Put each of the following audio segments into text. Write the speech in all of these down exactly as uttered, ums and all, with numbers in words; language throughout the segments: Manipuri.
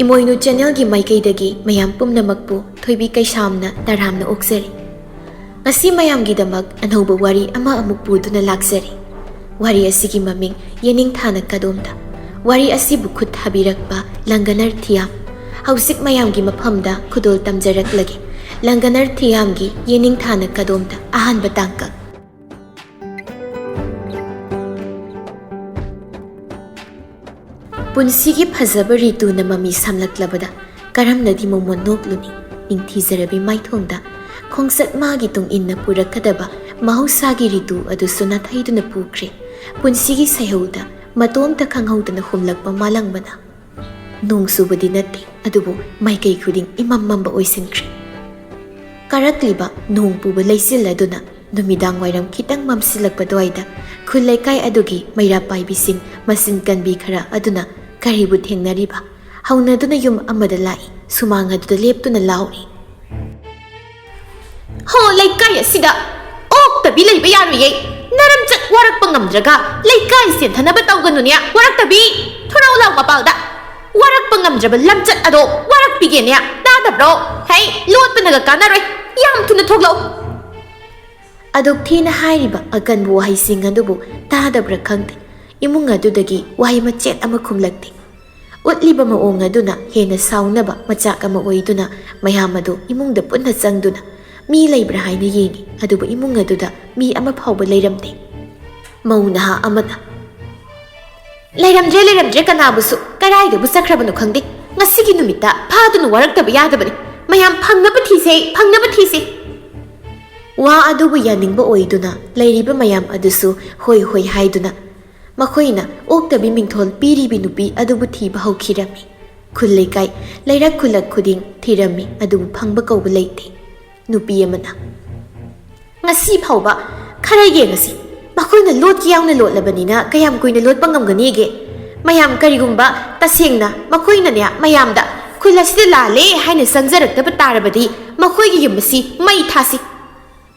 ꯃꯣꯏꯅꯨ ꯆꯦꯅꯦꯜꯒꯤ ꯃꯥꯏꯀꯩꯗꯒꯤ ꯃꯌꯥꯝ ꯄꯨꯝꯅꯃꯛꯄꯨ ꯊꯣꯏꯕꯤ ꯀꯩꯁꯥꯝꯅ ꯇꯔꯥꯝꯅ ꯑꯣꯛꯆꯔꯤ꯫ ꯉꯁꯤ ꯃꯌꯥꯝꯒꯤꯗꯃꯛ ꯑꯅꯧꯕ ꯋꯥꯔꯤ ꯑꯃ ꯑꯃꯨꯛ ꯄꯨꯗꯨꯅ ꯂꯥꯛꯆꯔꯤ꯫ ꯋꯥꯔꯤ ꯑꯁꯤꯒꯤ ꯃꯃꯤꯡ ꯌꯦꯅꯤꯡꯊꯥꯅ ꯀꯗꯣꯝꯗ꯫ ꯋꯥꯔꯤ ꯑꯁꯤꯕꯨ ꯈꯨꯠ ꯊꯥꯕꯤꯔꯛꯄ ꯂꯪꯒꯅꯔ ꯊꯤꯌꯥꯝ꯫ ꯍꯧꯖꯤꯛ ꯃꯌꯥꯝꯒꯤ ꯃꯐꯝꯗ ꯈꯨꯗꯣꯜ ꯇꯝꯖꯔꯛꯂꯒꯦ꯫ ꯂꯪꯒꯅꯔ ꯊꯤꯌꯥꯝꯒꯤ ꯌꯦꯅꯤꯡꯊꯥꯅ ꯀꯗꯣꯝꯗ ꯑꯍꯥꯟꯕ ꯇꯥꯡꯀꯛ꯫ ꯄꯨꯟꯁꯤꯒꯤ ꯐꯖꯕ ꯔꯤꯇꯨꯅ ꯃꯃꯤ ꯁꯥꯝꯂꯛꯂꯕꯗ ꯀꯔꯝꯅꯗꯤ ꯃꯣꯃꯣꯟ ꯅꯣꯛꯂꯨꯅꯤ? ꯅꯤꯡꯊꯤꯖꯔꯕꯤ ꯃꯥꯏꯊꯣꯡꯗ ꯈꯣꯡꯆꯠ ꯃꯥꯒꯤ ꯇꯨꯡ ꯏꯟꯅ ꯄꯨꯔꯛꯀꯗꯕ ꯃꯍꯧꯁꯥꯒꯤ ꯔꯤꯇꯨ ꯑꯗꯨꯁꯨ ꯅꯥꯊꯩꯗꯨꯅ ꯄꯨꯈ꯭ꯔꯦ꯫ ꯄꯨꯟꯁꯤꯒꯤ ꯁꯩꯍꯧꯗ ꯃꯇꯣꯝꯇ ꯈꯪꯍꯧꯗꯅ ꯍꯨꯝꯂꯛꯄ ꯃꯥꯂꯪꯕꯅ꯫ ꯅꯣꯡ ꯆꯨꯕꯗꯤ ꯅꯠꯇꯦ, ꯑꯗꯨꯕꯨ ꯃꯥꯏꯀꯩ ꯈꯨꯗꯤꯡ ꯏꯃꯝ ꯃꯝꯕ ꯑꯣꯏꯁꯤꯟꯈ꯭ꯔꯦ꯫ ꯀꯥꯔꯛꯂꯤꯕ ꯅꯣꯡ ꯄꯨꯕ ꯂꯩꯆꯤꯜ ꯑꯗꯨꯅ ꯅꯨꯃꯤꯗꯥꯡ ꯋꯥꯏꯔꯝ ꯈꯤꯇꯪ ꯃꯝꯁꯤꯜꯂꯛꯄ ꯑꯗꯨꯋꯥꯏꯗ ꯈꯨꯜ ꯂꯩꯀꯥꯏ ꯑꯗꯨꯒꯤ ꯃꯩꯔꯥ ꯄꯥꯏꯕꯤꯁꯤꯡ ꯃꯆꯤꯟ ꯀꯟꯕꯤ ꯈꯔ ꯑꯗꯨꯅ ꯀꯔꯤꯕꯨ ꯊꯦꯡꯅꯔꯤꯕ? ꯍꯧꯅꯗꯨꯅ ꯌꯨꯝ ꯑꯃꯗ ꯂꯥꯛꯏ꯫ ꯁꯨꯃꯥꯡ ꯑꯗꯨꯗ ꯂꯦꯞꯇꯨꯅ ꯂꯥꯎꯔꯤ꯫ "ꯍꯣ, ꯂꯩꯀꯥꯏ ꯑꯁꯤꯗ ꯑꯣꯛꯇꯕꯤ ꯂꯩꯕ ꯌꯥꯔꯣꯏꯌꯦ꯫ ꯅꯔꯝꯆꯠ ꯋꯥꯔꯛꯄ ꯉꯝꯗ꯭ꯔꯒ ꯂꯩꯀꯥꯏ ꯆꯦꯟꯊꯅꯕ ꯇꯧꯒꯅꯨꯅꯦ, ꯋꯥꯔꯛꯇꯕꯤ꯫ ꯊꯣꯔꯛꯎ ꯂꯥꯎ ꯃꯄꯥꯜꯗ꯫ ꯋꯥꯔꯛꯄ ꯉꯝꯗ꯭ꯔꯕ ꯂꯝꯆꯠ ꯑꯗꯣ ꯋꯥꯔꯛꯄꯤꯒꯦꯅꯦ, ꯇꯥꯗꯕ꯭ꯔꯣ? ꯍꯩ, ꯂꯣꯠꯄꯅꯒ ꯀꯥꯟꯅꯔꯣꯏ꯫ ꯌꯥꯝ ꯊꯨꯅ ꯊꯣꯛꯂꯛꯎ꯫" ꯑꯗꯨꯛ ꯊꯤꯅ ꯍꯥꯏꯔꯤꯕ ꯑꯀꯟꯕ ꯋꯥꯍꯩꯁꯤꯡ ꯑꯗꯨꯕꯨ ꯇꯥꯗꯕ꯭ꯔꯥ ꯈꯪꯗꯦ, ꯏꯃꯨꯡ ꯑꯗꯨꯗꯒꯤ ꯋꯥꯍꯩ ꯃꯆꯦꯠ ꯑꯃ ꯈꯨꯝꯂꯛꯇꯦ꯫ ꯎꯠꯂꯤꯕ ꯃꯑꯣꯡ ꯑꯗꯨꯅ ꯍꯦꯟꯅ ꯁꯥꯎꯅꯕ ꯃꯆꯥꯛ ꯑꯃ ꯑꯣꯏꯗꯨꯅ ꯃꯌꯥꯝ ꯑꯗꯨ ꯏꯃꯨꯡꯗ ꯄꯨꯟꯅ ꯆꯪꯗꯨꯅ ꯃꯤ ꯂꯩꯕ꯭ꯔꯥ ꯍꯥꯏꯅ ꯌꯦꯡꯏ, ꯑꯗꯨꯕꯨ ꯏꯃꯨꯡ ꯑꯗꯨꯗ ꯃꯤ ꯑꯃ ꯐꯥꯎꯕ ꯂꯩꯔꯝꯗꯦ꯫ ꯃꯧ ꯅꯍꯥ ꯑꯃꯅ, "ꯂꯩꯔꯝꯗ꯭ꯔꯦ, ꯂꯩꯔꯝꯗ꯭ꯔꯦ, ꯀꯅꯥꯕꯨꯁꯨ꯫ ꯀꯗꯥꯏꯗꯕꯨ ꯆꯠꯈ꯭ꯔꯕꯅꯣ ꯈꯪꯗꯦ꯫ ꯉꯁꯤꯒꯤ ꯅꯨꯃꯤꯠꯇ ꯐꯥꯗꯨꯅ ꯋꯥꯔꯛꯇꯕ ꯌꯥꯗꯕꯅꯤ꯫ ꯃꯌꯥꯝ ꯐꯪꯅꯕ ꯊꯤꯁꯦ, ꯐꯪꯅꯕ ꯊꯤꯁꯦ꯫" ꯋꯥ ꯑꯗꯨꯕꯨ ꯌꯥꯅꯤꯡꯕ ꯑꯣꯏꯗꯨꯅ ꯂꯩꯔꯤꯕ ꯃꯌꯥꯝ ꯑꯗꯨꯁꯨ ꯍꯣꯏ ꯍꯣꯏ ꯍꯥꯏꯗꯨꯅ ꯃꯈꯣꯏꯅ ꯑꯣꯛꯇꯕꯤ ꯃꯤꯡꯊꯣꯜ ꯄꯤꯔꯤꯕꯤ ꯅꯨꯄꯤ ꯑꯗꯨꯕꯨ ꯊꯤꯕ ꯍꯧꯈꯤꯔꯝꯃꯤ꯫ ꯈꯨꯜ ꯂꯩꯀꯥꯏ, ꯂꯩꯔꯛ ꯈꯨꯜꯂꯛ ꯈꯨꯗꯤꯡ ꯊꯤꯔꯝꯃꯤ, ꯑꯗꯨꯕꯨ ꯐꯪꯕ ꯀꯧꯕ ꯂꯩꯇꯦ꯫ ꯅꯨꯄꯤ ꯑꯃꯅ, "ꯉꯁꯤ ꯐꯥꯎꯕ ꯈꯔ ꯌꯦꯡꯉꯁꯤ꯫ ꯃꯈꯣꯏꯅ ꯂꯣꯠꯀꯦ ꯌꯥꯎꯅ ꯂꯣꯠꯂꯕꯅꯤꯅ ꯀꯌꯥꯝ ꯀꯨꯏꯅ ꯂꯣꯠꯄ ꯉꯝꯒꯅꯤꯒꯦ? ꯃꯌꯥꯝ, ꯀꯔꯤꯒꯨꯝꯕ ꯇꯁꯦꯡꯅ ꯃꯈꯣꯏꯅꯅꯦ, ꯃꯌꯥꯝꯗ ꯈꯨꯜ ꯑꯁꯤꯗ ꯂꯥꯜꯂꯦ ꯍꯥꯏꯅ ꯆꯪꯖꯔꯛꯇꯕ ꯇꯥꯔꯕꯗꯤ ꯃꯈꯣꯏꯒꯤ ꯌꯨꯝ ꯑꯁꯤ ꯃꯩ ꯊꯥꯁꯤ꯫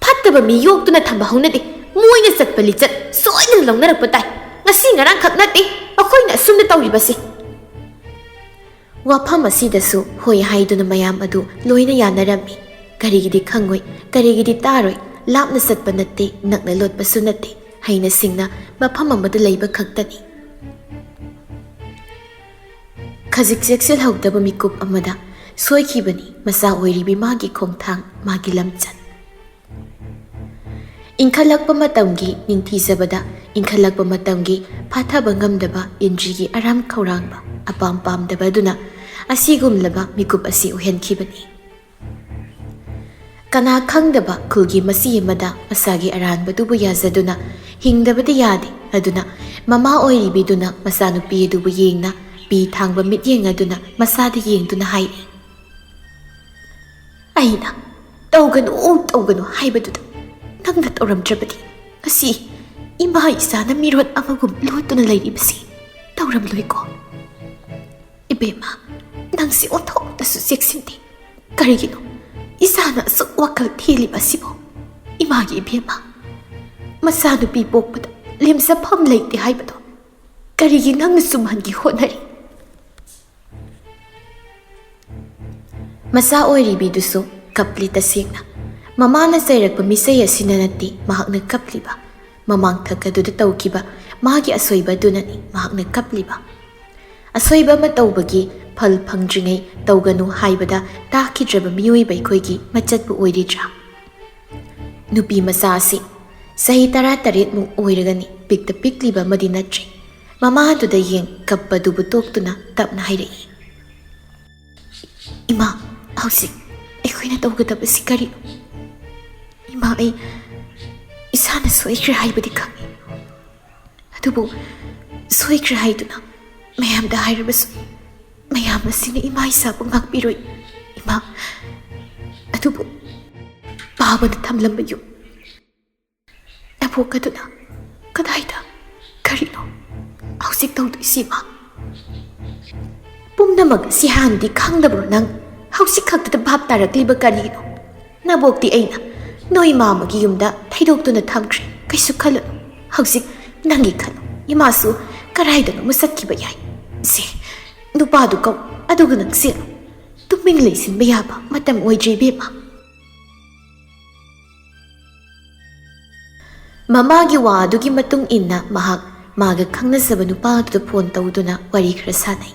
ꯐꯠꯇꯕ ꯃꯤ ꯌꯣꯛꯇꯨꯅ ꯊꯝꯕ ꯍꯧꯅꯗꯦ꯫ ꯃꯣꯏꯅ ꯆꯠꯄ ꯂꯤꯆꯠ ꯁꯣꯏꯗꯅ ꯂꯧꯅꯔꯛꯄ ꯇꯥꯏ꯫ ꯉꯁꯤ ꯉꯔꯥꯡꯈꯛ ꯅꯠꯇꯦ ꯃꯈꯣꯏꯅ ꯑꯁꯨꯝꯅ ꯇꯧꯔꯤꯕꯁꯤ꯫" ꯋꯥꯐꯝ ꯑꯁꯤꯗꯁꯨ ꯍꯣꯏ ꯍꯥꯏꯗꯨꯅ ꯃꯌꯥꯝ ꯑꯗꯨ ꯂꯣꯏꯅ ꯌꯥꯅꯔꯝꯃꯤ꯫ ꯀꯔꯤꯒꯤꯗꯤ ꯈꯪꯉꯣꯏ, ꯀꯔꯤꯒꯤꯗꯤ ꯇꯥꯔꯣꯏ, ꯂꯥꯞꯅ ꯆꯠꯄ ꯅꯠꯇꯦ, ꯅꯛꯅ ꯂꯣꯠꯄꯁꯨ ꯅꯠꯇꯦ, ꯍꯩꯅ ꯁꯤꯡꯅ ꯃꯐꯝ ꯑꯃꯗ ꯂꯩꯕ ꯈꯛꯇꯅꯤ꯫ ꯈꯖꯤꯛ ꯆꯦꯛꯁꯤꯜꯍꯧꯗꯕ ꯃꯤꯀꯨꯞ ꯑꯃꯗ ꯁꯣꯏꯈꯤꯕꯅꯤ ꯃꯆꯥ ꯑꯣꯏꯔꯤꯕꯤ ꯃꯥꯒꯤ ꯈꯣꯡꯊꯥꯡ, ꯃꯥꯒꯤ ꯂꯝꯆꯠ꯫ ꯏꯟꯈꯠꯂꯛꯄ ꯃꯇꯝꯒꯤ ꯅꯤꯡꯊꯤꯖꯕꯗ, ꯏꯟꯈꯠꯂꯛꯄ ꯃꯇꯝꯒꯤ ꯐꯥꯊꯕ ꯉꯝꯗꯕ ꯏꯟꯗ꯭ꯔꯤꯒꯤ ꯑꯔꯥꯝ ꯈꯧꯔꯥꯡꯕ, ꯑꯄꯥꯝ ꯄꯥꯝꯗꯕ ꯑꯗꯨꯅ ꯑꯁꯤꯒꯨꯝꯂꯕ ꯃꯤꯀꯨꯞ ꯑꯁꯤ ꯑꯣꯏꯍꯟꯈꯤꯕꯅꯤ꯫ ꯀꯅꯥ ꯈꯪꯗꯕ ꯈꯨꯜꯒꯤ ꯃꯆꯤ ꯑꯃꯗ ꯃꯁꯥꯒꯤ ꯑꯔꯥꯟꯕꯗꯨꯕꯨ ꯌꯥꯖꯗꯨꯅ ꯍꯤꯡꯗꯕꯗꯤ ꯌꯥꯗꯦ꯫ ꯑꯗꯨꯅ ꯃꯃꯥ ꯑꯣꯏꯔꯤꯕꯤꯗꯨꯅ ꯃꯆꯥꯅꯨꯄꯤ ꯑꯗꯨꯕꯨ ꯌꯦꯡꯅ ꯄꯤ ꯊꯥꯡꯕ ꯃꯤꯠꯌꯦꯡ ꯑꯗꯨꯅ ꯃꯆꯥꯗ ꯌꯦꯡꯗꯨꯅ ꯍꯥꯏꯔꯤ, "ꯑꯩꯅ ꯇꯧꯒꯅꯨ, ꯇꯧꯒꯅꯨ ꯍꯥꯏꯕꯗꯨꯗ ꯅꯪꯅ ꯇꯧꯔꯝꯗ꯭ꯔꯕꯗꯤ ꯉꯁꯤ ꯏꯃꯥ ꯏꯆꯥꯅ ꯃꯤꯔꯣꯠ ꯑꯃꯒꯨꯝ ꯂꯣꯠꯇꯨꯅ ꯂꯩꯔꯤꯕꯁꯤ ꯇꯧꯔꯝꯂꯣꯏꯀꯣ? ꯏꯕꯦꯝꯃ, ꯅꯪꯁꯤ ꯑꯣꯟꯊꯣꯛꯅꯁꯨ ꯆꯦꯛꯁꯤꯟꯗꯦ꯫ ꯀꯔꯤꯒꯤꯅꯣ ꯏꯆꯥꯅ ꯑꯁꯨꯛ ꯋꯥꯈꯜ ꯊꯦꯜꯂꯤꯕ ꯑꯁꯤꯕꯨ? ꯏꯃꯥꯒꯤ ꯏꯕꯦꯝꯃ, ꯃꯆꯥꯅꯨꯄꯤ ꯄꯣꯛꯄꯗ ꯂꯦꯝꯖꯐꯝ ꯂꯩꯇꯦ ꯍꯥꯏꯕꯗꯣ ꯀꯔꯤꯒꯤ ꯅꯪꯅ ꯆꯨꯝꯍꯟꯒꯦ ꯍꯣꯠꯅꯔꯤ?" ꯃꯆꯥ ꯑꯣꯏꯔꯤꯕꯤꯗꯨꯁꯨ ꯀꯞꯂꯤ ꯇꯁꯦꯡꯅ꯫ ꯃꯃꯥꯅ ꯆꯩꯔꯛꯄ ꯃꯤꯆꯩ ꯑꯁꯤꯅ ꯅꯠꯇꯦ ꯃꯍꯥꯛꯅ ꯀꯞꯂꯤꯕ꯫ ꯃꯃꯥꯡꯊꯛ ꯑꯗꯨꯗ ꯇꯧꯈꯤꯕ ꯃꯥꯒꯤ ꯑꯁꯣꯏꯕ ꯑꯗꯨꯅꯅꯤ ꯃꯍꯥꯛꯅ ꯀꯞꯂꯤꯕ꯫ ꯑꯁꯣꯏꯕ ꯑꯃ ꯇꯧꯕꯒꯤ ꯐꯜ ꯐꯪꯗ꯭ꯔꯤꯉꯩ ꯇꯧꯒꯅꯨ ꯍꯥꯏꯕꯗ ꯇꯥꯈꯤꯗ꯭ꯔꯕ ꯃꯤꯑꯣꯏꯕ ꯑꯩꯈꯣꯏꯒꯤ ꯃꯆꯠꯄꯨ ꯑꯣꯏꯔꯤꯗ꯭ꯔꯥ? ꯅꯨꯄꯤ ꯃꯆꯥ ꯑꯁꯤ ꯆꯍꯤ ꯇꯔꯥꯇꯔꯦꯠꯃꯨꯛ ꯑꯣꯏꯔꯒꯅꯤ ꯄꯤꯛꯇ ꯄꯤꯛꯂꯤꯕ ꯑꯃꯗꯤ ꯅꯠꯇ꯭ꯔꯦ꯫ ꯃꯃꯥꯗꯨꯗ ꯌꯦꯡ ꯀꯞꯄꯗꯨꯕꯨ ꯇꯣꯛꯇꯨꯅ ꯇꯞꯅ ꯍꯥꯏꯔꯛꯏ, "ꯏꯃꯥ, ꯍꯧꯖꯤꯛ ꯑꯩꯈꯣꯏꯅ ꯇꯧꯒꯗꯕꯁꯤ ꯀꯔꯤꯅꯣ? ꯏꯃꯥ, ꯑꯩ ꯏꯁꯥꯅ ꯁꯣꯏꯈ꯭ꯔꯦ ꯍꯥꯏꯕꯗꯤ ꯈꯪꯏ꯫ ꯑꯗꯨꯕꯨ ꯁꯣꯏꯈ꯭ꯔꯦ ꯍꯥꯏꯗꯨꯅ ꯃꯌꯥꯝꯗ ꯍꯥꯏꯔꯕꯁꯨ ꯃꯌꯥꯝ ꯑꯁꯤꯅ ꯏꯃꯥ ꯏꯆꯥꯕꯨ ꯉꯥꯛꯄꯤꯔꯣꯏ꯫ ꯏꯃꯥ, ꯑꯗꯨꯕꯨ ꯄꯥꯕꯅ ꯊꯝꯂꯝꯕ ꯌꯨꯝ, ꯅꯕꯣꯛ ꯑꯗꯨꯅ ꯀꯗꯥꯏꯗ? ꯀꯔꯤꯅꯣ ꯍꯧꯖꯤꯛ ꯇꯧꯗꯣꯏꯁꯤ, ꯏꯃꯥ?" "ꯄꯨꯝꯅꯃꯛ ꯑꯁꯤ ꯍꯥꯟꯅꯗꯤ ꯈꯪꯗꯕ꯭ꯔꯣ ꯅꯪ? ꯍꯧꯖꯤꯛ ꯈꯛꯇꯗ ꯚꯥꯞ ꯇꯥꯔꯛꯂꯤꯕ ꯀꯔꯤꯒꯤꯅꯣ? ꯅꯕꯣꯛꯇꯤ ꯑꯩꯅ ꯅꯣꯏ ꯃꯥꯃꯒꯤ ꯌꯨꯝꯗ ꯊꯩꯗꯣꯛꯇꯨꯅ ꯊꯝꯈ꯭ꯔꯦ꯫ ꯀꯩꯁꯨ ꯈꯜꯂꯨꯅꯨ꯫ ꯍꯧꯖꯤꯛ ꯅꯪꯒꯤ ꯈꯜꯂꯨ꯫ ꯏꯃꯥꯁꯨ ꯀꯗꯥꯏꯗꯅꯣꯃ ꯆꯠꯈꯤꯕ ꯌꯥꯏ꯫ ꯁꯦ, "ꯅꯨꯄꯥꯗꯨ ꯀꯧ, ꯑꯗꯨꯒ ꯅꯪ ꯆꯦꯜꯂꯨ꯫ ꯇꯨꯃꯤꯟ ꯂꯩꯁꯤꯟꯕ ꯌꯥꯕ ꯃꯇꯝ ꯑꯣꯏꯗ꯭ꯔꯦ, ꯏꯕꯦꯝꯃ꯫" ꯃꯃꯥꯒꯤ ꯋꯥ ꯑꯗꯨꯒꯤ ꯃꯇꯨꯡ ꯏꯟꯅ ꯃꯍꯥꯛ ꯃꯥꯒ ꯈꯪꯅꯖꯕ ꯅꯨꯄꯥ ꯑꯗꯨꯗ ꯐꯣꯟ ꯇꯧꯗꯨꯅ ꯋꯥꯔꯤ ꯈꯔ ꯁꯥꯟꯅꯩ꯫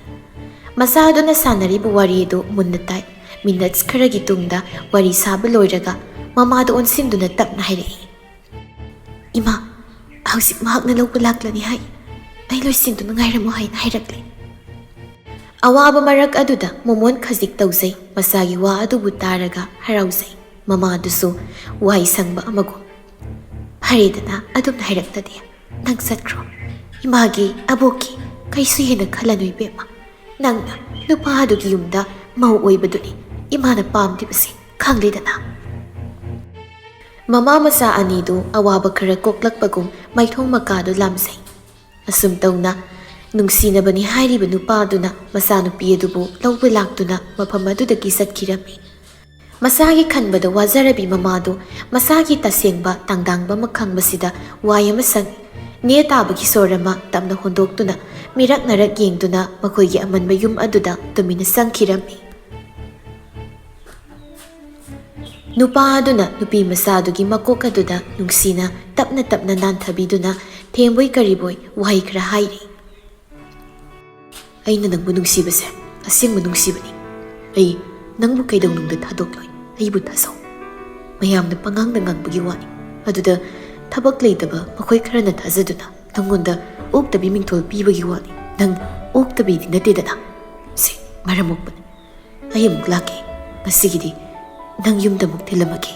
ꯃꯆꯥꯗꯨꯅ ꯁꯥꯟꯅꯔꯤꯕ ꯋꯥꯔꯤ ꯑꯗꯨ ꯃꯨꯟꯅ ꯇꯥꯏ꯫ ꯃꯤꯅꯠꯁ ꯈꯔꯒꯤ ꯇꯨꯡꯗ ꯋꯥꯔꯤ ꯁꯥꯕ ꯂꯣꯏꯔꯒ ꯃꯃꯥꯗ ꯑꯣꯟꯁꯤꯟꯗꯨꯅ ꯇꯞꯅ ꯍꯥꯏꯔꯛꯏ, "ꯏꯃꯥ, ꯍꯧꯖꯤꯛ ꯃꯍꯥꯛꯅ ꯂꯧꯕ ꯂꯥꯛꯂꯅꯤ ꯍꯥꯏ꯫ ꯑꯩ ꯂꯣꯏꯁꯤꯟꯗꯨꯅ ꯉꯥꯏꯔꯝꯃꯨ ꯍꯥꯏꯅ ꯍꯥꯏꯔꯛꯂꯦ꯫" ꯑꯋꯥꯕ ꯃꯔꯛ ꯑꯗꯨꯗ ꯃꯣꯃꯣꯟ ꯈꯖꯤꯛ ꯇꯧꯖꯩ꯫ ꯃꯆꯥꯒꯤ ꯋꯥ ꯑꯗꯨꯕꯨ ꯇꯥꯔꯒ ꯍꯔꯥꯎꯖꯩ꯫ ꯃꯃꯥꯗꯨꯁꯨ ꯋꯥꯍꯩ ꯁꯪꯕ ꯑꯃꯒꯨꯝ, "ꯐꯔꯦꯗꯅ, ꯑꯗꯨꯝꯅ ꯍꯥꯏꯔꯛꯂꯗꯤ꯫ ꯅꯪ ꯆꯠꯈ꯭ꯔꯣ꯫ ꯏꯃꯥꯒꯤ, ꯑꯕꯣꯛꯀꯤ ꯀꯩꯁꯨ ꯍꯦꯟꯅ ꯈꯜꯂꯅꯨ, ꯏꯕꯦꯝꯃ꯫ ꯅꯪꯅ ꯅꯨꯄꯥ ꯑꯗꯨꯒꯤ ꯌꯨꯝꯗ ꯃꯧ ꯑꯣꯏꯕꯗꯨꯅꯤ ꯏꯃꯥꯅ ꯄꯥꯝꯗ꯭ꯔꯤꯕꯁꯦ, ꯈꯪꯂꯦꯗꯅ꯫" ꯃꯃꯥ ꯃꯆꯥ ꯑꯅꯤꯗꯨ ꯑꯋꯥꯕ ꯈꯔ ꯀꯣꯛꯂꯛꯄꯒꯨꯝ ꯃꯥꯏꯊꯣꯡ ꯃꯀꯥꯗꯨ ꯂꯥꯝꯖꯩ꯫ ꯑꯁꯨꯝ ꯇꯧꯅ ꯅꯨꯡꯁꯤꯅꯕꯅꯤ ꯍꯥꯏꯔꯤꯕ ꯅꯨꯄꯥꯗꯨꯅ ꯃꯆꯥꯅꯨꯄꯤ ꯑꯗꯨꯕꯨ ꯂꯧꯕ ꯂꯥꯛꯇꯨꯅ ꯃꯐꯝ ꯑꯗꯨꯗꯒꯤ ꯆꯠꯈꯤꯔꯝꯃꯤ꯫ ꯃꯁꯥꯒꯤ ꯈꯟꯕꯗ ꯋꯥꯖꯔꯕꯤ ꯃꯃꯥꯗꯨ ꯃꯁꯥꯒꯤ ꯇꯁꯦꯡꯕ ꯇꯥꯡꯗꯥꯡꯕ ꯑꯃ ꯈꯪꯕꯁꯤꯗ ꯋꯥꯏ ꯑꯃ ꯁꯪꯏ꯫ ꯅꯦ ꯇꯥꯕꯒꯤ ꯁꯣꯔ ꯑꯃ ꯇꯞꯅ ꯍꯣꯟꯗꯣꯛꯇꯨꯅ ꯃꯤꯔꯛ ꯅꯔꯛ ꯌꯦꯡꯗꯨꯅ ꯃꯈꯣꯏꯒꯤ ꯑꯃꯟꯕ ꯌꯨꯝ ꯑꯗꯨꯗ ꯇꯨꯃꯤꯟꯅ ꯆꯪꯈꯤꯔꯝꯃꯤ꯫ ꯅꯨꯄꯥ ꯑꯗꯨꯅ ꯅꯨꯄꯤ ꯃꯆꯥꯗꯨꯒꯤ ꯃꯀꯣꯛ ꯑꯗꯨꯗ ꯅꯨꯡꯁꯤꯅ ꯇꯞꯅ ꯇꯞꯅ ꯅꯥꯟꯊꯕꯤꯗꯨꯅ ꯊꯦꯝꯕꯣꯏ ꯀꯔꯤꯕꯣꯏ ꯋꯥꯍꯩ ꯈꯔ ꯍꯥꯏꯔꯤ꯫ "ꯑꯩꯅ ꯅꯪꯕꯨ ꯅꯨꯡꯁꯤꯕꯁꯦ ꯑꯁꯦꯡꯕ ꯅꯨꯡꯁꯤꯕꯅꯤ꯫ ꯑꯩ ꯅꯪꯕꯨ ꯀꯩꯗꯧꯅꯨꯡꯗ ꯊꯥꯗꯣꯛꯂꯣꯏ꯫ ꯑꯩꯕꯨ ꯊꯥꯖꯧ꯫ ꯃꯌꯥꯝꯅ ꯄꯉꯥꯡꯗ ꯉꯥꯡꯕꯒꯤ ꯋꯥꯅꯤ꯫ ꯑꯗꯨꯗ ꯊꯕꯛ ꯂꯩꯇꯕ ꯃꯈꯣꯏ ꯈꯔꯅ ꯊꯥꯖꯗꯨꯅ ꯅꯪꯉꯣꯟꯗ ꯑꯣꯛꯇꯕꯤ ꯃꯤꯡꯊꯣꯜ ꯄꯤꯕꯒꯤ ꯋꯥꯅꯤ꯫ ꯅꯪ ꯑꯣꯛꯇꯕꯤꯗꯤ ꯅꯠꯇꯦꯗꯅ꯫ ꯁꯦ, ꯃꯔꯝ ꯃꯣꯛꯄꯅꯤ꯫ ꯑꯩ ꯑꯃꯨꯛ ꯂꯥꯛꯀꯦ꯫ ꯉꯁꯤꯒꯤꯗꯤ ꯅꯪ ꯌꯨꯝꯗ ꯑꯃꯨꯛ ꯊꯤꯜꯂꯝꯃꯒꯦ꯫"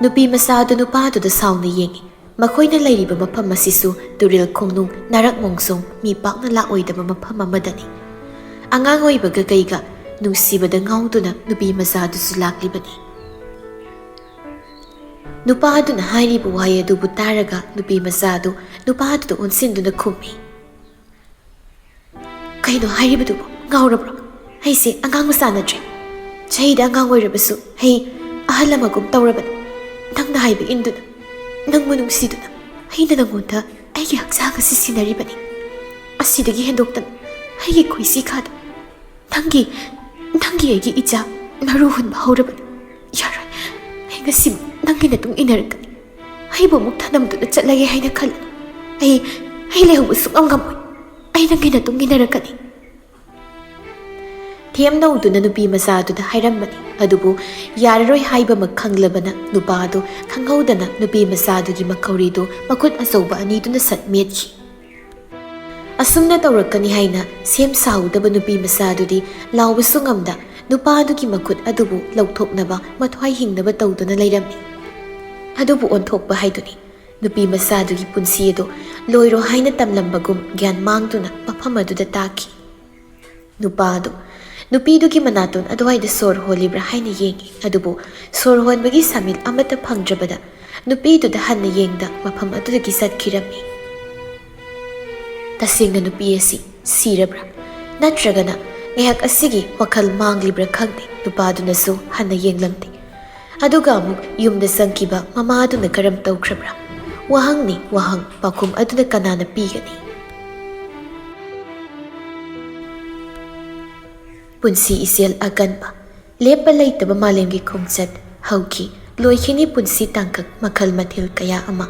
ꯅꯨꯄꯤ ꯃꯆꯥ ꯑꯗꯨ ꯅꯨꯄꯥꯗꯨꯗ ꯁꯥꯎꯅ ꯌꯦꯡꯏ꯫ ꯃꯈꯣꯏꯅ ꯂꯩꯔꯤꯕ ꯃꯐꯝ ꯑꯁꯤꯁꯨ ꯇꯨꯔꯦꯜ ꯈꯣꯡꯅꯨꯡ, ꯅꯥꯔꯛ ꯃꯣꯡꯁꯣꯡ, ꯃꯤ ꯄꯥꯛꯅ ꯂꯥꯛꯑꯣꯏꯗꯕ ꯃꯐꯝ ꯑꯃꯗꯅꯤ꯫ ꯑꯉꯥꯡ ꯑꯣꯏꯕꯒ ꯀꯩꯒ ꯅꯨꯡꯁꯤꯕꯗ ꯉꯥꯎꯗꯨꯅ ꯅꯨꯄꯤ ꯃꯆꯥꯗꯨꯁꯨ ꯂꯥꯛꯂꯤꯕꯅꯤ꯫ ꯅꯨꯄꯥ ꯑꯗꯨꯅ ꯍꯥꯏꯔꯤꯕ ꯋꯥꯍꯩ ꯑꯗꯨꯕꯨ ꯇꯥꯔꯒ ꯅꯨꯄꯤ ꯃꯆꯥ ꯑꯗꯨ ꯅꯨꯄꯥ ꯑꯗꯨꯗ ꯑꯣꯟꯁꯤꯟꯗꯨꯅ ꯈꯨꯝꯃꯤ, "ꯀꯩꯅꯣ ꯍꯥꯏꯔꯤꯕꯗꯨꯕꯨ? ꯉꯥꯎꯔꯕ꯭ꯔꯣ? ꯑꯩꯁꯦ ꯑꯉꯥꯡ ꯃꯆꯥ ꯅꯠꯇ꯭ꯔꯦ꯫ ꯆꯍꯤꯗ ꯑꯉꯥꯡ ꯑꯣꯏꯔꯕꯁꯨ ꯑꯩ ꯑꯍꯜ ꯑꯃꯒꯨꯝ ꯇꯧꯔꯕꯅꯤ꯫ ꯅꯪꯅ ꯍꯥꯏꯕ ꯏꯟꯗꯨꯅ, ꯅꯪꯕꯨ ꯅꯨꯡꯁꯤꯗꯨꯅ ꯑꯩꯅ ꯅꯪꯉꯣꯟꯗ ꯑꯩꯒꯤ ꯍꯛꯆꯥꯡ ꯑꯁꯤ ꯁꯤꯟꯅꯔꯤꯕꯅꯤ꯫ ꯑꯁꯤꯗꯒꯤ ꯍꯦꯟꯗꯣꯛꯇꯅ ꯑꯩꯒꯤ ꯈꯣꯏꯁꯤ ꯈꯥꯗ ꯅꯪꯒꯤ, ꯅꯪꯒꯤ ꯑꯩꯒꯤ ꯏꯆꯥ ꯃꯔꯨ ꯍꯨꯟꯕ ꯍꯧꯔꯕꯅꯤ꯫ ꯌꯥꯔꯣꯏ, ꯑꯩ ꯉꯁꯤ ꯅꯪꯒꯤ ꯅꯇꯨꯡ ꯏꯟꯅꯔꯛꯀꯅꯤ꯫ ꯑꯩꯕꯨ ꯑꯃꯨꯛ ꯊꯅꯝꯗꯨꯅ ꯆꯠꯂꯒꯦ ꯍꯥꯏꯅ ꯈꯜꯂꯨ꯫ ꯑꯩ, ꯑꯩ ꯂꯩꯍꯧꯕ ꯁꯨꯛꯉꯝ ꯉꯝꯃꯣꯏ꯫ ꯑꯩ ꯅꯪꯒꯤ ꯅꯇꯨꯡ ꯏꯟꯅꯔꯛꯀꯅꯤ꯫ ꯊꯦꯝ ꯅꯧꯗꯨꯅ ꯅꯨꯄꯤ ꯃꯆꯥꯗꯨꯗ ꯍꯥꯏꯔꯝꯕꯅꯤ꯫ ꯑꯗꯨꯕꯨ ꯌꯥꯔꯔꯣꯏ ꯍꯥꯏꯕꯃꯛ ꯈꯪꯂꯕꯅ ꯅꯨꯄꯥꯗꯨ ꯈꯪꯍꯧꯗꯅ ꯅꯨꯄꯤ ꯃꯆꯥꯗꯨꯒꯤ ꯃꯈꯧꯔꯤꯗꯨ ꯃꯈꯨꯠ ꯑꯆꯧꯕ ꯑꯅꯤꯗꯨꯅ ꯁꯠ ꯃꯦꯠꯈꯤ꯫ ꯑꯁꯨꯝꯅ ꯇꯧꯔꯛꯀꯅꯤ ꯍꯥꯏꯅ ꯁꯦꯝ ꯁꯥꯍꯧꯗꯕ ꯅꯨꯄꯤ ꯃꯆꯥꯗꯨꯗꯤ ꯂꯥꯎꯕꯁꯨ ꯉꯝꯗ ꯅꯨꯄꯥꯗꯨꯒꯤ ꯃꯈꯨꯠ ꯑꯗꯨꯕꯨ ꯂꯧꯊꯣꯛꯅꯕ ꯃꯊ꯭ꯋꯥꯏ ꯍꯤꯡꯅꯕ ꯇꯧꯗꯨꯅ ꯂꯩꯔꯝꯃꯤ꯫ ꯑꯗꯨꯕꯨ ꯑꯣꯟꯊꯣꯛꯄ ꯍꯥꯏꯗꯨꯅꯤ꯫ ꯅꯨꯄꯤ ꯃꯆꯥꯗꯨꯒꯤ ꯄꯨꯟꯁꯤ ꯑꯗꯨ ꯂꯣꯏꯔꯣ ꯍꯥꯏꯅ ꯇꯝꯂꯝꯕꯒꯨꯝ ꯒ꯭ꯌꯥꯟ ꯃꯥꯡꯗꯨꯅ ꯃꯐꯝ ꯑꯗꯨꯗ ꯇꯥꯈꯤ꯫ ꯅꯨꯄꯥ ꯑꯗꯨ ꯅꯨꯄꯤꯗꯨꯒꯤ ꯃꯅꯥꯇꯣꯟ ꯑꯗꯨꯋꯥꯏꯗ ꯁꯣꯔ ꯍꯣꯜꯂꯤꯕ꯭ꯔꯥ ꯍꯥꯏꯅ ꯌꯦꯡꯉꯤ꯫ ꯑꯗꯨꯕꯨ ꯁꯣꯔ ꯍꯣꯟꯕꯒꯤ ꯁꯥꯃꯤꯜ ꯑꯃꯠꯇ ꯐꯪꯗ꯭ꯔꯕꯗ ꯅꯨꯄꯤꯗꯨꯗ ꯍꯟꯅ ꯌꯦꯡꯗ ꯃꯐꯝ ꯑꯗꯨꯗꯒꯤ ꯆꯠꯈꯤꯔꯝꯃꯤ꯫ ꯇꯁꯦꯡꯅ ꯅꯨꯄꯤ ꯑꯁꯤ ꯁꯤꯔꯕ꯭ꯔꯥ? ꯅꯠꯇ꯭ꯔꯒꯅ ꯉꯥꯏꯍꯥꯛ ꯑꯁꯤꯒꯤ ꯋꯥꯈꯜ ꯃꯥꯡꯂꯤꯕ꯭ꯔꯥ ꯈꯪꯗꯦ, ꯅꯨꯄꯥꯗꯨꯅꯁꯨ ꯍꯟꯅ ꯌꯦꯡꯂꯝꯗꯦ꯫ ꯑꯗꯨꯒ ꯑꯃꯨꯛ ꯌꯨꯝꯗ ꯆꯪꯈꯤꯕ ꯃꯃꯥꯗꯨꯅ ꯀꯔꯝ ꯇꯧꯈ꯭ꯔꯕ꯭ꯔꯥ? ꯋꯥꯍꯪꯅꯤ ꯋꯥꯍꯪ, ꯄꯥꯎꯈꯨꯝ ꯑꯗꯨꯅ ꯀꯅꯥꯅ ꯄꯤꯒꯅꯤ? ꯄꯨꯟꯁꯤ ꯏꯆꯦꯜ ꯑꯀꯟꯕ, ꯂꯦꯞꯄ ꯂꯩꯇꯕ ꯃꯥꯂꯦꯝꯒꯤ ꯈꯣꯡꯆꯠ ꯍꯧꯈꯤ꯫ ꯂꯣꯏꯈꯤꯅꯤ ꯄꯨꯟꯁꯤ ꯇꯥꯡꯀꯛ ꯃꯈꯜ ꯃꯊꯦꯜ ꯀꯌꯥ ꯑꯃ,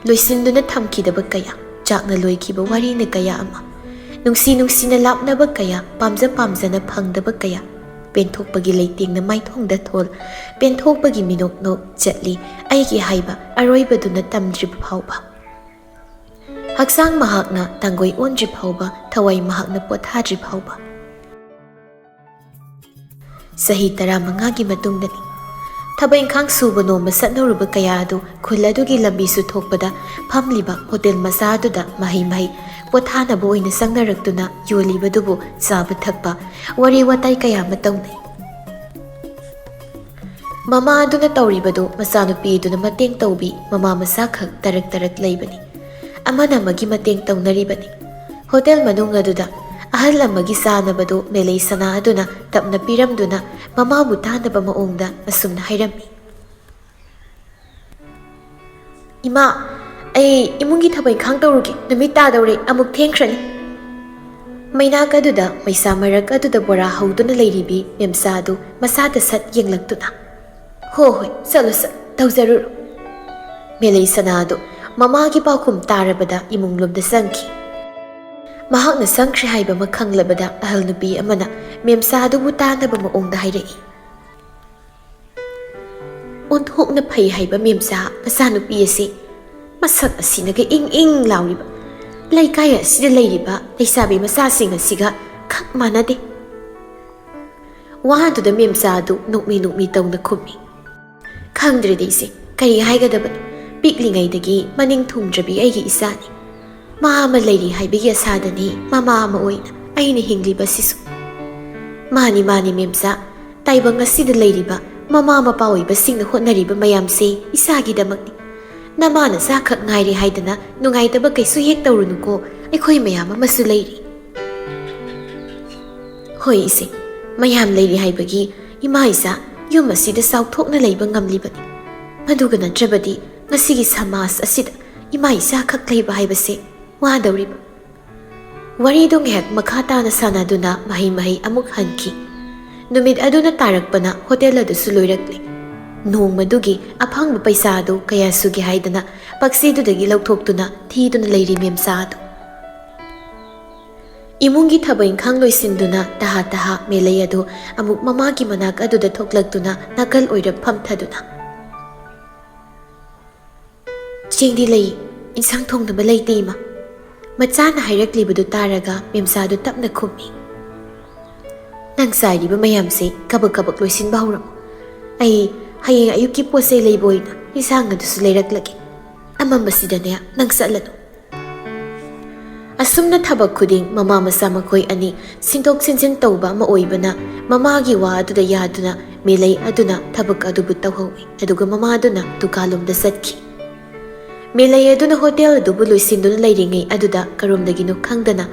ꯂꯣꯏꯁꯤꯟꯗꯨꯅ ꯊꯝꯈꯤꯗꯕ ꯀꯌꯥ, ꯆꯥꯛꯅ ꯂꯣꯏꯈꯤꯕ ꯋꯥꯔꯤꯅ ꯀꯌꯥ ꯑꯃ, ꯅꯨꯡꯁꯤ ꯅꯨꯡꯁꯤꯅ ꯂꯥꯞꯅꯕ ꯀꯌꯥ, ꯄꯥꯝꯖ ꯄꯥꯝꯖꯅ ꯐꯪꯗꯕ ꯀꯌꯥ, ꯄꯦꯟꯊꯣꯛꯄꯒꯤ ꯂꯩꯇꯦꯡꯅ ꯃꯥꯏꯊꯣꯡꯗ ꯊꯣꯜ, ꯄꯦꯟꯊꯣꯛꯄꯒꯤ ꯃꯤꯅꯣꯛ ꯅꯣꯛ ꯆꯠꯂꯤ ꯑꯩꯒꯤ ꯍꯥꯏꯕ ꯑꯔꯣꯏꯕꯗꯨꯅ ꯇꯝꯗ꯭ꯔꯤꯕ ꯐꯥꯎꯕ꯫ ꯍꯛꯆꯥꯡ ꯃꯍꯥꯛꯅ ꯇꯥꯡꯒꯣꯏ ꯑꯣꯟꯗ꯭ꯔꯤ ꯐꯥꯎꯕ, ꯊꯋꯥꯏ ꯃꯍꯥꯛꯅ ꯄꯣꯊꯥꯗ꯭ꯔꯤ ꯐꯥꯎꯕ꯫ ꯆꯍꯤ ꯇꯔꯥꯃꯉꯥꯒꯤ ꯃꯇꯨꯡꯗꯅꯤ꯫ ꯊꯕꯛ ꯏꯪꯈꯥꯡ ꯁꯨꯕ ꯅꯣꯝꯕ ꯆꯠꯅꯔꯨꯕ ꯀꯌꯥ ꯑꯗꯨ ꯈꯨꯜ ꯑꯗꯨꯒꯤ ꯂꯝꯕꯤꯁꯨ ꯊꯣꯛꯄꯗ ꯐꯝꯂꯤꯕ ꯍꯣꯇꯦꯜ ꯃꯆꯥ ꯑꯗꯨꯗ ꯃꯍꯩ ꯃꯍꯩ ꯄꯣꯊꯥꯅꯕ ꯑꯣꯏꯅ ꯆꯪꯅꯔꯛꯇꯨꯅ ꯌꯣꯜꯂꯤꯕꯗꯨꯕꯨ ꯆꯥꯕ ꯊꯛꯄ, ꯋꯥꯔꯤ ꯋꯥꯇꯥꯏ ꯀꯌꯥ ꯑꯃ ꯇꯧꯅꯩ꯫ ꯃꯃꯥ ꯑꯗꯨꯅ ꯇꯧꯔꯤꯕꯗꯨ ꯃꯆꯥꯅꯨꯄꯤ ꯑꯗꯨꯅ ꯃꯇꯦꯡ ꯇꯧꯕꯤ, ꯃꯃꯥ ꯃꯆꯥꯈꯛ ꯇꯔꯛ ꯇꯔꯛ ꯂꯩꯕꯅꯤ꯫ ꯑꯃꯅ ꯑꯃꯒꯤ ꯃꯇꯦꯡ ꯇꯧꯅꯔꯤꯕꯅꯤ꯫ ꯍꯣꯇꯦꯜ ꯃꯅꯨꯡ ꯑꯗꯨꯗ ꯑꯍꯜ ꯑꯃꯒꯤ ꯆꯥꯅꯕꯗꯨ ꯃꯦꯂꯩ ꯁꯅꯥ ꯑꯗꯨꯅ ꯇꯞꯅ ꯄꯤꯔꯝꯗꯨꯅ ꯃꯃꯥꯕꯨ ꯇꯥꯅꯕ ꯃꯑꯣꯡꯗ ꯑꯁꯨꯝꯅ ꯍꯥꯏꯔꯝꯃꯤ, "ꯏꯃꯥ, ꯑꯩ ꯏꯃꯨꯡꯒꯤ ꯊꯕꯛ ꯏꯪꯈꯥꯡ ꯇꯧꯔꯨꯒꯦ, ꯅꯨꯃꯤꯠ ꯇꯥꯗꯧꯔꯦ, ꯑꯃꯨꯛ ꯊꯦꯡꯈ꯭ꯔꯅꯤ"꯫ ꯃꯩꯅꯥꯛ ꯑꯗꯨꯗ ꯃꯩꯁꯥ ꯃꯔꯛ ꯑꯗꯨꯗ ꯕꯣꯔꯥ ꯍꯧꯗꯨꯅ ꯂꯩꯔꯤꯕꯤ ꯃꯦꯝꯆꯥ ꯑꯗꯨ ꯃꯁꯥꯗ ꯁꯠ ꯌꯦꯡꯂꯛꯇꯨꯅ, "ꯍꯣ ꯍꯣꯏ, ꯆꯠꯂꯣ ꯆꯠ, ꯇꯧꯖꯔꯨꯔꯣ꯫" ꯃꯦꯂꯩ ꯁꯅꯥ ꯑꯗꯨ ꯃꯃꯥꯒꯤ ꯄꯥꯎꯈꯨꯝ ꯇꯥꯔꯕꯗ ꯏꯃꯨꯡ ꯂꯣꯝꯗ ꯆꯪꯈꯤ꯫ ꯃꯍꯥꯛꯅ ꯆꯪꯈ꯭ꯔꯦ ꯍꯥꯏꯕ ꯑꯃ ꯈꯪꯂꯕꯗ ꯑꯍꯜ ꯅꯨꯄꯤ ꯑꯃꯅ ꯃꯦꯝꯆꯥ ꯑꯗꯨꯕꯨ ꯇꯥꯅꯕ ꯃꯑꯣꯡꯗ ꯍꯥꯏꯔꯛꯏ꯫ ꯑꯣꯟꯊꯣꯛꯅ ꯐꯩ ꯍꯥꯏꯕ ꯃꯦꯝꯆꯥ ꯃꯆꯥꯅꯨꯄꯤ ꯑꯁꯤ꯫ ꯃꯁꯛ ꯑꯁꯤꯅꯒ ꯏꯪ ꯏꯪ ꯂꯥꯎꯔꯤꯕ꯫ ꯂꯩꯀꯥꯏ ꯑꯁꯤꯗ ꯂꯩꯔꯤꯕ ꯂꯩꯁꯥꯕꯤ ꯃꯆꯥꯁꯤꯡ ꯑꯁꯤꯒ ꯈꯛ ꯃꯥꯟꯅꯗꯦ꯫ ꯋꯥꯗꯨꯗ ꯃꯦꯝꯆꯥ ꯑꯗꯨ ꯅꯣꯛꯃꯤ ꯅꯣꯛꯃꯤ ꯇꯧꯅ ꯈꯨꯝꯃꯤ꯫ ꯈꯪꯗ꯭ꯔꯦꯗ ꯏꯆꯦ, ꯀꯔꯤ ꯍꯥꯏꯒꯗꯕꯅꯣ? ꯄꯤꯛꯂꯤꯉꯩꯗꯒꯤ ꯃꯅꯤꯡ ꯊꯨꯡꯗ꯭ꯔꯕꯤ ꯑꯩꯒꯤ ꯏꯆꯥꯅꯤ꯫ ꯃꯥ ꯑꯃ ꯂꯩꯔꯤ ꯍꯥꯏꯕꯒꯤ ꯑꯁꯥꯗꯅꯤ ꯃꯃꯥ ꯑꯃ ꯑꯣꯏꯅ ꯑꯩꯅ ꯍꯤꯡꯂꯤꯕꯁꯤꯁꯨ꯫ ꯃꯥꯅꯤ, ꯃꯥꯅꯤ, ꯃꯦꯝꯆꯥ, ꯇꯥꯏꯕꯪ ꯑꯁꯤꯗ ꯂꯩꯔꯤꯕ ꯃꯃꯥ ꯃꯄꯥ ꯑꯣꯏꯕꯁꯤꯡꯅ ꯍꯣꯠꯅꯔꯤꯕ ꯃꯌꯥꯝꯁꯦ ꯏꯆꯥꯒꯤꯗꯃꯛꯅꯤ꯫ ꯅꯃꯥ ꯅꯆꯥꯈꯛ ꯉꯥꯏꯔꯦ ꯍꯥꯏꯗꯅ ꯅꯨꯡꯉꯥꯏꯇꯕ ꯀꯩꯁꯨ ꯍꯦꯛ ꯇꯧꯔꯨꯅꯨꯀꯣ, ꯑꯩꯈꯣꯏ ꯃꯌꯥꯝ ꯑꯃꯁꯨ ꯂꯩꯔꯤ꯫ ꯍꯣꯏ ꯏꯆꯦ, ꯃꯌꯥꯝ ꯂꯩꯔꯤ ꯍꯥꯏꯕꯒꯤ ꯏꯃꯥ ꯏꯆꯥ ꯌꯨꯝ ꯑꯁꯤꯗ ꯆꯥꯎꯊꯣꯛꯅ ꯂꯩꯕ ꯉꯝꯂꯤꯕꯅꯤ꯫ ꯃꯗꯨꯒ ꯅꯠꯇ꯭ꯔꯕꯗꯤ ꯉꯁꯤꯒꯤ ꯁꯃꯥꯖ ꯑꯁꯤꯗ ꯏꯃꯥ ꯏꯆꯥꯈꯛ ꯂꯩꯕ ꯍꯥꯏꯕꯁꯦ ꯋꯥꯗꯧꯔꯤꯕ꯫ ꯋꯥꯔꯤꯗꯨ ꯉꯥꯏꯍꯥꯛ ꯃꯈꯥ ꯇꯥꯅ ꯁꯥꯟꯅꯗꯨꯅ ꯃꯍꯩ ꯃꯍꯩ ꯑꯃꯨꯛ ꯍꯟꯈꯤ꯫ ꯅꯨꯃꯤꯠ ꯑꯗꯨꯅ ꯇꯥꯔꯛꯄꯅ ꯍꯣꯇꯦꯜ ꯑꯗꯨꯁꯨ ꯂꯣꯏꯔꯛꯂꯦ꯫ ꯅꯣꯡꯃꯗꯨꯒꯤ ꯑꯐꯪꯕ ꯄꯩꯁꯥ ꯑꯗꯨ ꯀꯌꯥ ꯁꯨꯒꯦ ꯍꯥꯏꯗꯅ ꯄꯛꯁꯤꯗꯨꯗꯒꯤ ꯂꯧꯊꯣꯛꯇꯨꯅ ꯊꯤꯗꯨꯅ ꯂꯩꯔꯤ ꯃꯦꯝꯆꯥ ꯑꯗꯨ꯫ ꯏꯃꯨꯡꯒꯤ ꯊꯕꯛ ꯏꯪꯈꯥꯡ ꯂꯣꯏꯁꯤꯟꯗꯨꯅ ꯇꯍꯥ ꯇꯍꯥ ꯃꯦꯂꯩ ꯑꯗꯨ ꯑꯃꯨꯛ ꯃꯃꯥꯒꯤ ꯃꯅꯥꯛ ꯑꯗꯨꯗ ꯊꯣꯛꯂꯛꯇꯨꯅ ꯅꯥꯀꯜ ꯑꯣꯏꯔꯞ ꯐꯝꯊꯗꯨꯅ, "ꯆꯦꯡꯗꯤ ꯂꯩ, ꯏꯟꯁꯥꯡ ꯊꯣꯡꯅꯕ ꯂꯩꯇꯦ, ꯏꯃꯥ꯫" ꯃꯆꯥꯅ ꯍꯥꯏꯔꯛꯂꯤꯕꯗꯨ ꯇꯥꯔꯒ ꯃꯦꯝꯆꯥꯗꯨ ꯇꯞꯅ ꯈꯨꯝꯃꯤ, "ꯅꯪ ꯆꯥꯏꯔꯤꯕ ꯃꯌꯥꯝꯁꯦ ꯀꯕꯛ ꯀꯕꯛ ꯂꯣꯏꯁꯤꯟꯕ ꯍꯧꯔꯝꯃꯨ꯫ ꯑꯩ ꯍꯌꯦꯡ ꯑꯌꯨꯛꯀꯤ ꯄꯣꯠ ꯆꯩ ꯂꯩꯕ ꯑꯣꯏꯅ ꯏꯟꯁꯥꯡ ꯑꯗꯨꯁꯨ ꯂꯩꯔꯛꯂꯒꯦ꯫ ꯑꯃꯝꯕꯁꯤꯗꯅꯦ ꯅꯪ ꯆꯠꯂꯅꯨ꯫" ꯑꯁꯨꯝꯅ ꯊꯕꯛ ꯈꯨꯗꯤꯡ ꯃꯃꯥ ꯃꯆꯥ ꯃꯈꯣꯏ ꯑꯅꯤ ꯁꯤꯟꯗꯣꯛ ꯁꯤꯟꯖꯤꯟ ꯇꯧꯕ ꯑꯃ ꯑꯣꯏꯕꯅ, ꯃꯃꯥꯒꯤ ꯋꯥ ꯑꯗꯨꯗ ꯌꯥꯗꯨꯅ ꯃꯦꯂꯩ ꯑꯗꯨꯅ ꯊꯕꯛ ꯑꯗꯨꯕꯨ ꯇꯧꯍꯧꯏ, ꯑꯗꯨꯒ ꯃꯃꯥꯗꯨꯅ ꯗꯨꯀꯥꯟꯂꯣꯝꯗ ꯆꯠꯈꯤ꯫ ꯃꯦꯂꯩ ꯑꯗꯨꯅ ꯍꯣꯇꯦꯜ ꯑꯗꯨꯕꯨ ꯂꯣꯏꯁꯤꯟꯗꯨꯅ ꯂꯩꯔꯤꯉꯩ ꯑꯗꯨꯗ ꯀꯔꯣꯝꯗꯒꯤꯅꯣ ꯈꯪꯗꯅ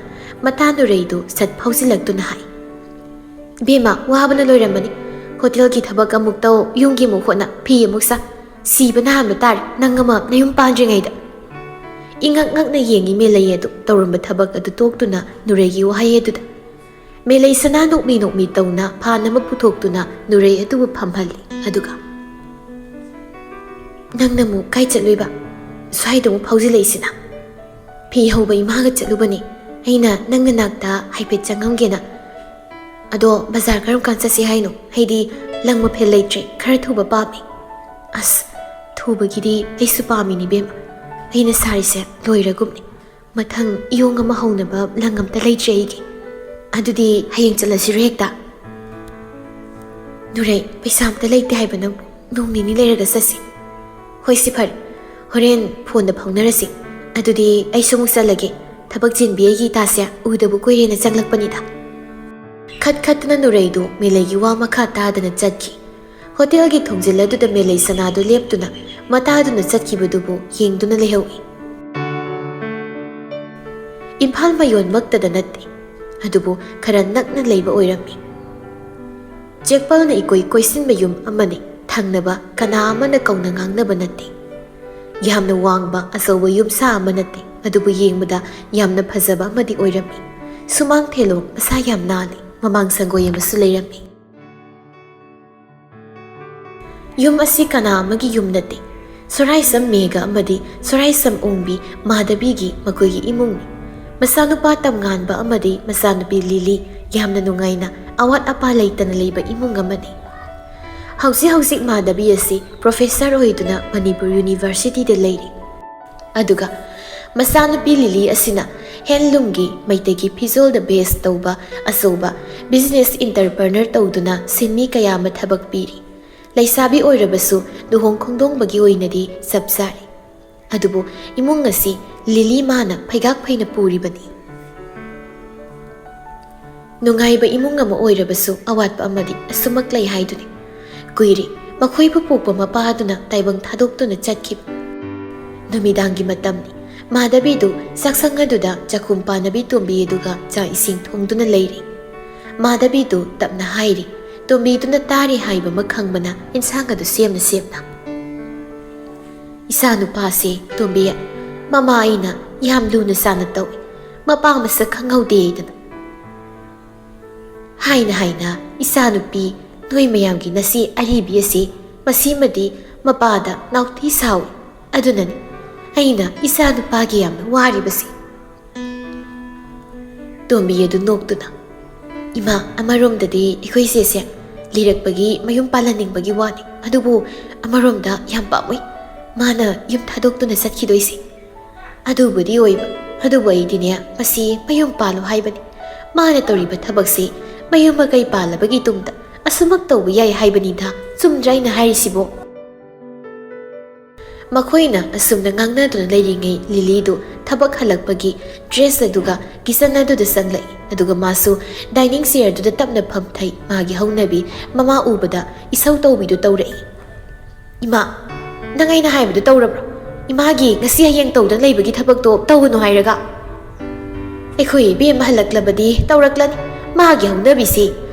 ꯃꯇꯥ ꯅꯨꯔꯩꯗꯨ ꯁꯠ ꯐꯥꯎꯖꯤꯜꯂꯛꯇꯨꯅ ꯍꯥꯏ, "ꯏꯕꯦꯝꯃ, ꯋꯥꯕꯅ ꯂꯣꯏꯔꯝꯃꯅꯤ꯫ ꯍꯣꯇꯦꯜꯒꯤ ꯊꯕꯛ ꯑꯃꯨꯛ ꯇꯧ, ꯌꯨꯝꯒꯤ ꯑꯃꯨꯛ ꯍꯣꯠꯅ, ꯐꯤ ꯑꯃꯨꯛ ꯁꯥ꯫ ꯁꯤꯕ ꯅꯍꯥꯟꯕ ꯇꯥꯔꯦ ꯅꯪ ꯑꯃ ꯅꯌꯨꯝ ꯄꯥꯟꯗ꯭ꯔꯤꯉꯩꯗ꯫" ꯏꯉꯛ ꯉꯛꯅ ꯌꯦꯡꯉꯤ ꯃꯦꯂꯩ ꯑꯗꯨ꯫ ꯇꯧꯔꯝꯕ ꯊꯕꯛ ꯑꯗꯨ ꯇꯣꯛꯇꯨꯅ ꯅꯨꯔꯩꯒꯤ ꯋꯥꯍꯩ ꯑꯗꯨꯗ ꯃꯦꯂꯩ ꯁꯅꯥ ꯅꯣꯛꯃꯤ ꯅꯣꯛꯃꯤ ꯇꯧꯅ ꯐꯥꯟ ꯑꯃ ꯄꯨꯊꯣꯛꯇꯨꯅ ꯅꯨꯔꯩ ꯑꯗꯨꯕꯨ ꯐꯝꯍꯜꯂꯤ꯫ ꯑꯗꯨꯒ, "ꯅꯪꯅ ꯑꯃꯨꯛ ꯀꯥꯏ ꯆꯠꯂꯨꯏꯕ? ꯁ꯭ꯋꯥꯏꯗ ꯑꯃꯨꯛ ꯐꯥꯎꯖꯤꯜꯂꯛꯏꯁꯤꯅ?" "ꯐꯤ ꯍꯧꯕ ꯏꯃꯥꯒ ꯆꯠꯂꯨꯕꯅꯤ꯫ ꯑꯩꯅ ꯅꯪ ꯅꯅꯥꯛꯇ ꯍꯥꯏꯐꯦꯠ ꯆꯪꯉꯝꯒꯦꯅ꯫ ꯑꯗꯣ ꯕꯖꯥꯔ ꯀꯔꯝ ꯀꯥꯟ ꯆꯠꯁꯤ ꯍꯥꯏꯅꯣ? ꯑꯩꯗꯤ ꯂꯪ ꯃꯐꯦꯜ ꯂꯩꯇ꯭ꯔꯦ, ꯈꯔ ꯊꯨꯕ ꯄꯥꯝꯃꯤ꯫" "ꯑꯁ, ꯊꯨꯕꯒꯤꯗꯤ ꯑꯩꯁꯨ ꯄꯥꯝꯃꯤꯅꯤ ꯏꯕꯦꯝꯃ꯫ ꯑꯩꯅ ꯁꯥꯔꯤꯁꯦ ꯂꯣꯏꯔꯒꯨꯝꯅꯤ꯫ ꯃꯊꯪ ꯏꯌꯣꯡ ꯑꯃ ꯍꯧꯅꯕ ꯂꯪ ꯑꯝꯇ ꯂꯩꯇ꯭ꯔꯦ ꯑꯩꯒꯤ꯫ ꯑꯗꯨꯗꯤ ꯍꯌꯦꯡ ꯆꯠꯂꯁꯤꯔꯣ ꯍꯦꯛꯇ?" "ꯅꯨꯔꯩ, ꯄꯩꯁꯥ ꯑꯝꯇ ꯂꯩꯇꯦ ꯍꯥꯏꯕ ꯅꯪꯕꯨ꯫ ꯅꯣꯡ ꯅꯤꯅꯤ ꯂꯩꯔꯒ ꯆꯠꯁꯤ꯫" "ꯍꯣꯏ, ꯁꯤ ꯐꯔꯦ꯫ ꯍꯣꯔꯦꯟ ꯐꯣꯟꯗ ꯐꯥꯎꯅꯔꯁꯤ꯫ ꯑꯗꯨꯗꯤ ꯑꯩꯁꯨ ꯑꯃꯨꯛ ꯆꯠꯂꯒꯦ꯫ ꯊꯕꯛ ꯆꯤꯟꯕꯤ ꯑꯩꯒꯤ ꯏꯇꯥꯁꯦ ꯎꯗꯕ ꯀꯨꯏꯔꯦꯅ ꯆꯪꯂꯛꯄꯅꯤꯗ꯫" ꯈꯠ ꯈꯠꯇꯅ ꯅꯨꯔꯩꯗꯨ ꯃꯦꯂꯩꯒꯤ ꯋꯥ ꯃꯈꯥ ꯇꯥꯗꯅ ꯆꯠꯈꯤ꯫ ꯍꯣꯇꯦꯜꯒꯤ ꯊꯣꯡꯖꯤꯜ ꯑꯗꯨꯗ ꯃꯦꯂꯩ ꯁꯅꯥꯗꯨ ꯂꯦꯞꯇꯨꯅ ꯃꯇꯥꯗꯨꯅ ꯆꯠꯈꯤꯕꯗꯨꯕꯨ ꯌꯦꯡꯗꯨꯅ ꯂꯩꯍꯧꯏ꯫ ꯏꯝꯐꯥꯜ ꯃꯌꯣꯟꯃꯛꯇꯗ ꯅꯠꯇꯦ, ꯑꯗꯨꯕꯨ ꯈꯔ ꯅꯛꯅ ꯂꯩꯕ ꯑꯣꯏꯔꯝꯃꯤ꯫ ꯆꯦꯛꯄꯜꯅ ꯏꯀꯣꯏ ꯀꯣꯏꯁꯤꯟꯕ ꯌꯨꯝ ꯑꯃꯅꯤ꯫ ꯊꯪꯅꯕ ꯀꯅꯥ ꯑꯃꯅ ꯀꯧꯅ ꯉꯥꯡꯅꯕ ꯅꯠꯇꯦ꯫ ꯌꯥꯝꯅ ꯋꯥꯡꯕ ꯑꯆꯧꯕ ꯌꯨꯝꯁꯥ ꯑꯃ ꯅꯠꯇꯦ, ꯑꯗꯨꯕꯨ ꯌꯦꯡꯕꯗ ꯌꯥꯝꯅ ꯐꯖꯕ ꯑꯃꯗꯤ ꯑꯣꯏꯔꯝꯃꯤ꯫ ꯁꯨꯃꯥꯡ ꯊꯦꯂꯣꯡ ꯃꯁꯥ ꯌꯥꯝ ꯅꯥꯜꯂꯤ꯫ ꯃꯃꯥꯡ ꯁꯪꯒꯣꯏ ꯑꯃꯁꯨ ꯂꯩꯔꯝꯃꯤ꯫ ꯌꯨꯝ ꯑꯁꯤ ꯀꯅꯥ ꯑꯃꯒꯤ ꯌꯨꯝ ꯅꯠꯇꯦ꯫ ꯁꯣꯔꯥꯏꯁꯝ ꯃꯦꯘ ꯑꯃꯗꯤ ꯁꯣꯔꯥꯏꯁꯝ ꯑꯣꯡꯕꯤ ꯃꯥꯙꯕꯤꯒꯤ ꯃꯈꯣꯏꯒꯤ ꯏꯃꯨꯡꯅꯤ꯫ ꯃꯆꯥꯅꯨꯄꯥ ꯇꯝꯉꯥꯟꯕ ꯑꯃꯗꯤ ꯃꯆꯥꯅꯨꯄꯤ ꯂꯤꯂꯤ ꯌꯥꯝꯅ ꯅꯨꯡꯉꯥꯏꯅ ꯑꯋꯥꯠ ꯑꯄꯥ ꯂꯩꯇꯅ ꯂꯩꯕ ꯏꯃꯨꯡ ꯑꯃꯅꯤ꯫ ꯍꯧꯖꯤꯛ ꯍꯧꯖꯤꯛ ꯃꯥꯙꯕꯤ ꯑꯁꯤ ꯄ꯭ꯔꯣꯐꯦꯁꯔ ꯑꯣꯏꯗꯨꯅ ꯃꯅꯤꯄꯨꯔ ꯌꯨꯅꯤꯚꯔꯁꯤꯇꯤꯗ ꯂꯩꯔꯤ꯫ ꯑꯗꯨꯒ ꯃꯆꯥꯅꯨꯄꯤ ꯂꯤꯂꯤ ꯑꯁꯤꯅ ꯍꯦꯟꯂꯨꯝꯒꯤ ꯃꯩꯇꯩꯒꯤ ꯐꯤꯖꯣꯜꯗ ꯕꯦꯁ ꯇꯧꯕ ꯑꯆꯧꯕ ꯕꯤꯖꯤꯅꯦꯁ ꯏꯟꯇꯔꯄ꯭ꯔꯅꯔ ꯇꯧꯗꯨꯅ ꯁꯤꯟꯃꯤ ꯀꯌꯥ ꯑꯃ ꯊꯕꯛ ꯄꯤꯔꯤ꯫ ꯂꯩꯁꯥꯕꯤ ꯑꯣꯏꯔꯕꯁꯨ ꯂꯨꯍꯣꯡ ꯈꯣꯡꯗꯣꯡꯕꯒꯤ ꯑꯣꯏꯅꯗꯤ ꯆꯞ ꯆꯥꯔꯦ꯫ ꯑꯗꯨꯕꯨ ꯏꯃꯨꯡ ꯑꯁꯤ ꯂꯤꯂꯤ ꯃꯥꯅ ꯐꯩꯒꯥꯛ ꯐꯩꯅ ꯄꯨꯔꯤꯕꯅꯤ꯫ ꯅꯨꯡꯉꯥꯏꯕ ꯏꯃꯨꯡ ꯑꯃ ꯑꯣꯏꯔꯕꯁꯨ ꯑꯋꯥꯠꯄ ꯑꯃꯗꯤ ꯑꯁꯨꯃꯛ ꯂꯩ ꯍꯥꯏꯗꯨꯅꯤ꯫ ꯀꯨꯏꯔꯦ ꯃꯈꯣꯏꯕꯨ ꯄꯣꯛꯄ ꯃꯄꯥ ꯑꯗꯨꯅ ꯇꯥꯏꯕꯪ ꯊꯥꯗꯣꯛꯇꯨꯅ ꯆꯠꯈꯤꯕ꯫ ꯅꯨꯃꯤꯗꯥꯡꯒꯤ ꯃꯇꯝꯅꯤ꯫ ꯃꯥꯙꯕꯤꯗꯨ ꯆꯥꯛꯁꯪ ꯑꯗꯨꯗ ꯆꯥꯛꯈꯨꯝ ꯄꯥꯟꯅꯕꯤ ꯇꯣꯝꯕꯤ ꯑꯗꯨꯒ ꯆꯥꯛ ꯏꯁꯤꯡ ꯊꯣꯡꯗꯨꯅ ꯂꯩꯔꯤ꯫ ꯃꯥꯙꯕꯤꯗꯨ ꯇꯞꯅ ꯍꯥꯏꯔꯤ꯫ ꯇꯣꯝꯕꯤꯗꯨꯅ ꯇꯥꯔꯤ ꯍꯥꯏꯕ ꯑꯃ ꯈꯪꯕꯅ ꯏꯟꯁꯥꯡ ꯑꯗꯨ ꯁꯦꯝꯅ ꯁꯦꯝꯅ, "ꯏꯆꯥ ꯅꯨꯄꯥꯁꯦ, ꯇꯣꯝꯕꯤ, "ꯃꯃꯥ, ꯑꯩꯅ ꯌꯥꯝ ꯂꯨꯅ ꯆꯥꯟꯅ ꯇꯧꯏ, ꯃꯄꯥ ꯃꯁꯛ ꯈꯪꯍꯧꯗꯦ" ꯍꯥꯏꯗꯅ꯫ ꯍꯥꯏꯅ ꯍꯥꯏꯅ ꯏꯆꯥꯅꯨꯄꯤ ꯅꯣꯏ ꯃꯌꯥꯝꯒꯤ ꯅꯆꯦ ꯑꯔꯤꯕꯤ ꯑꯁꯤ ꯃꯁꯤꯃꯗꯤ ꯃꯄꯥꯗ ꯅꯥꯎꯇꯤ ꯁꯥꯎꯏ꯫ ꯑꯗꯨꯅꯅꯤ ꯑꯩꯅ ꯏꯆꯥꯅꯨꯄꯥꯒꯤ ꯌꯥꯝꯅ ꯋꯥꯔꯤꯕꯁꯤ꯫ ꯇꯣꯝꯕꯤ ꯑꯗꯨ ꯅꯣꯛꯇꯨꯅ, "ꯏꯃꯥ, ꯑꯃꯔꯣꯝꯗꯗꯤ ꯑꯩꯈꯣꯏ ꯏꯆꯦꯁꯦ ꯂꯤꯔꯛꯄꯒꯤ ꯃꯌꯨꯝ ꯄꯥꯜꯍꯟꯅꯤꯡꯕꯒꯤ ꯋꯥꯅꯤ, ꯑꯗꯨꯕꯨ ꯑꯃꯔꯣꯝꯗ ꯌꯥꯝ ꯄꯥꯝꯃꯨꯏ ꯃꯥꯅ ꯌꯨꯝ ꯊꯥꯗꯣꯛꯇꯨꯅ ꯆꯠꯈꯤꯗꯣꯏꯁꯦ꯫ ꯑꯗꯨꯕꯨꯗꯤ ꯑꯣꯏꯕ, ꯑꯗꯨꯕꯨ ꯑꯩꯗꯤꯅꯦ, ꯃꯁꯤ ꯃꯌꯨꯝ ꯄꯥꯜꯂꯣ ꯍꯥꯏꯕꯅꯤ꯫ ꯃꯥꯅ ꯇꯧꯔꯤꯕ ꯊꯕꯛꯁꯤ ꯃꯌꯨꯝ ꯃꯀꯩ ꯄꯥꯜꯂꯕꯒꯤ ꯇꯨꯡꯗ ꯑꯁꯨꯃꯛ ꯇꯧꯕ ꯌꯥꯏ ꯍꯥꯏꯕꯅꯤꯗ꯫ ꯆꯨꯝꯗ꯭ꯔꯥ ꯑꯩꯅ ꯍꯥꯏꯔꯤꯁꯤꯕꯣ?" ꯃꯈꯣꯏꯅ ꯑꯁꯨꯝꯅ ꯉꯥꯡꯅꯗꯨꯅ ꯂꯩꯔꯤꯉꯩ, ꯂꯤꯂꯤꯗꯨ ꯊꯕꯛ ꯍꯜꯂꯛꯄꯒꯤ ꯗ꯭ꯔꯦꯁ ꯑꯗꯨꯒ ꯀꯤꯆꯟ ꯑꯗꯨꯗ ꯆꯪꯂꯛꯏ꯫ ꯑꯗꯨꯒ ꯃꯥꯁꯨ ꯗꯥꯏꯅꯤꯡ ꯆꯤꯌꯔꯗꯨꯗ ꯇꯞꯅ ꯐꯝꯊꯩ꯫ ꯃꯥꯒꯤ ꯍꯧꯅꯕꯤ ꯃꯃꯥ ꯎꯕꯗ ꯏꯁꯧ ꯇꯧꯕꯤꯗꯨ ꯇꯧꯔꯛꯏ꯫ "ꯏꯃꯥ, ꯅꯪ ꯑꯩꯅ ꯍꯥꯏꯕꯗꯨ ꯇꯧꯔꯕ꯭ꯔꯣ? ꯏꯃꯥꯒꯤ ꯉꯁꯤ ꯍꯌꯦꯡ ꯇꯧꯗꯅ ꯂꯩꯕꯒꯤ ꯊꯕꯛꯇꯣ ꯇꯧꯒꯅꯨ ꯍꯥꯏꯔꯒ?" "ꯑꯩꯈꯣꯏ ꯏꯕꯦꯝꯃ ꯍꯜꯂꯛꯂꯕꯗꯤ ꯇꯧꯔꯛꯂꯅꯤ꯫ ꯃꯥꯒꯤ ꯍꯧꯅꯕꯤꯁꯤ,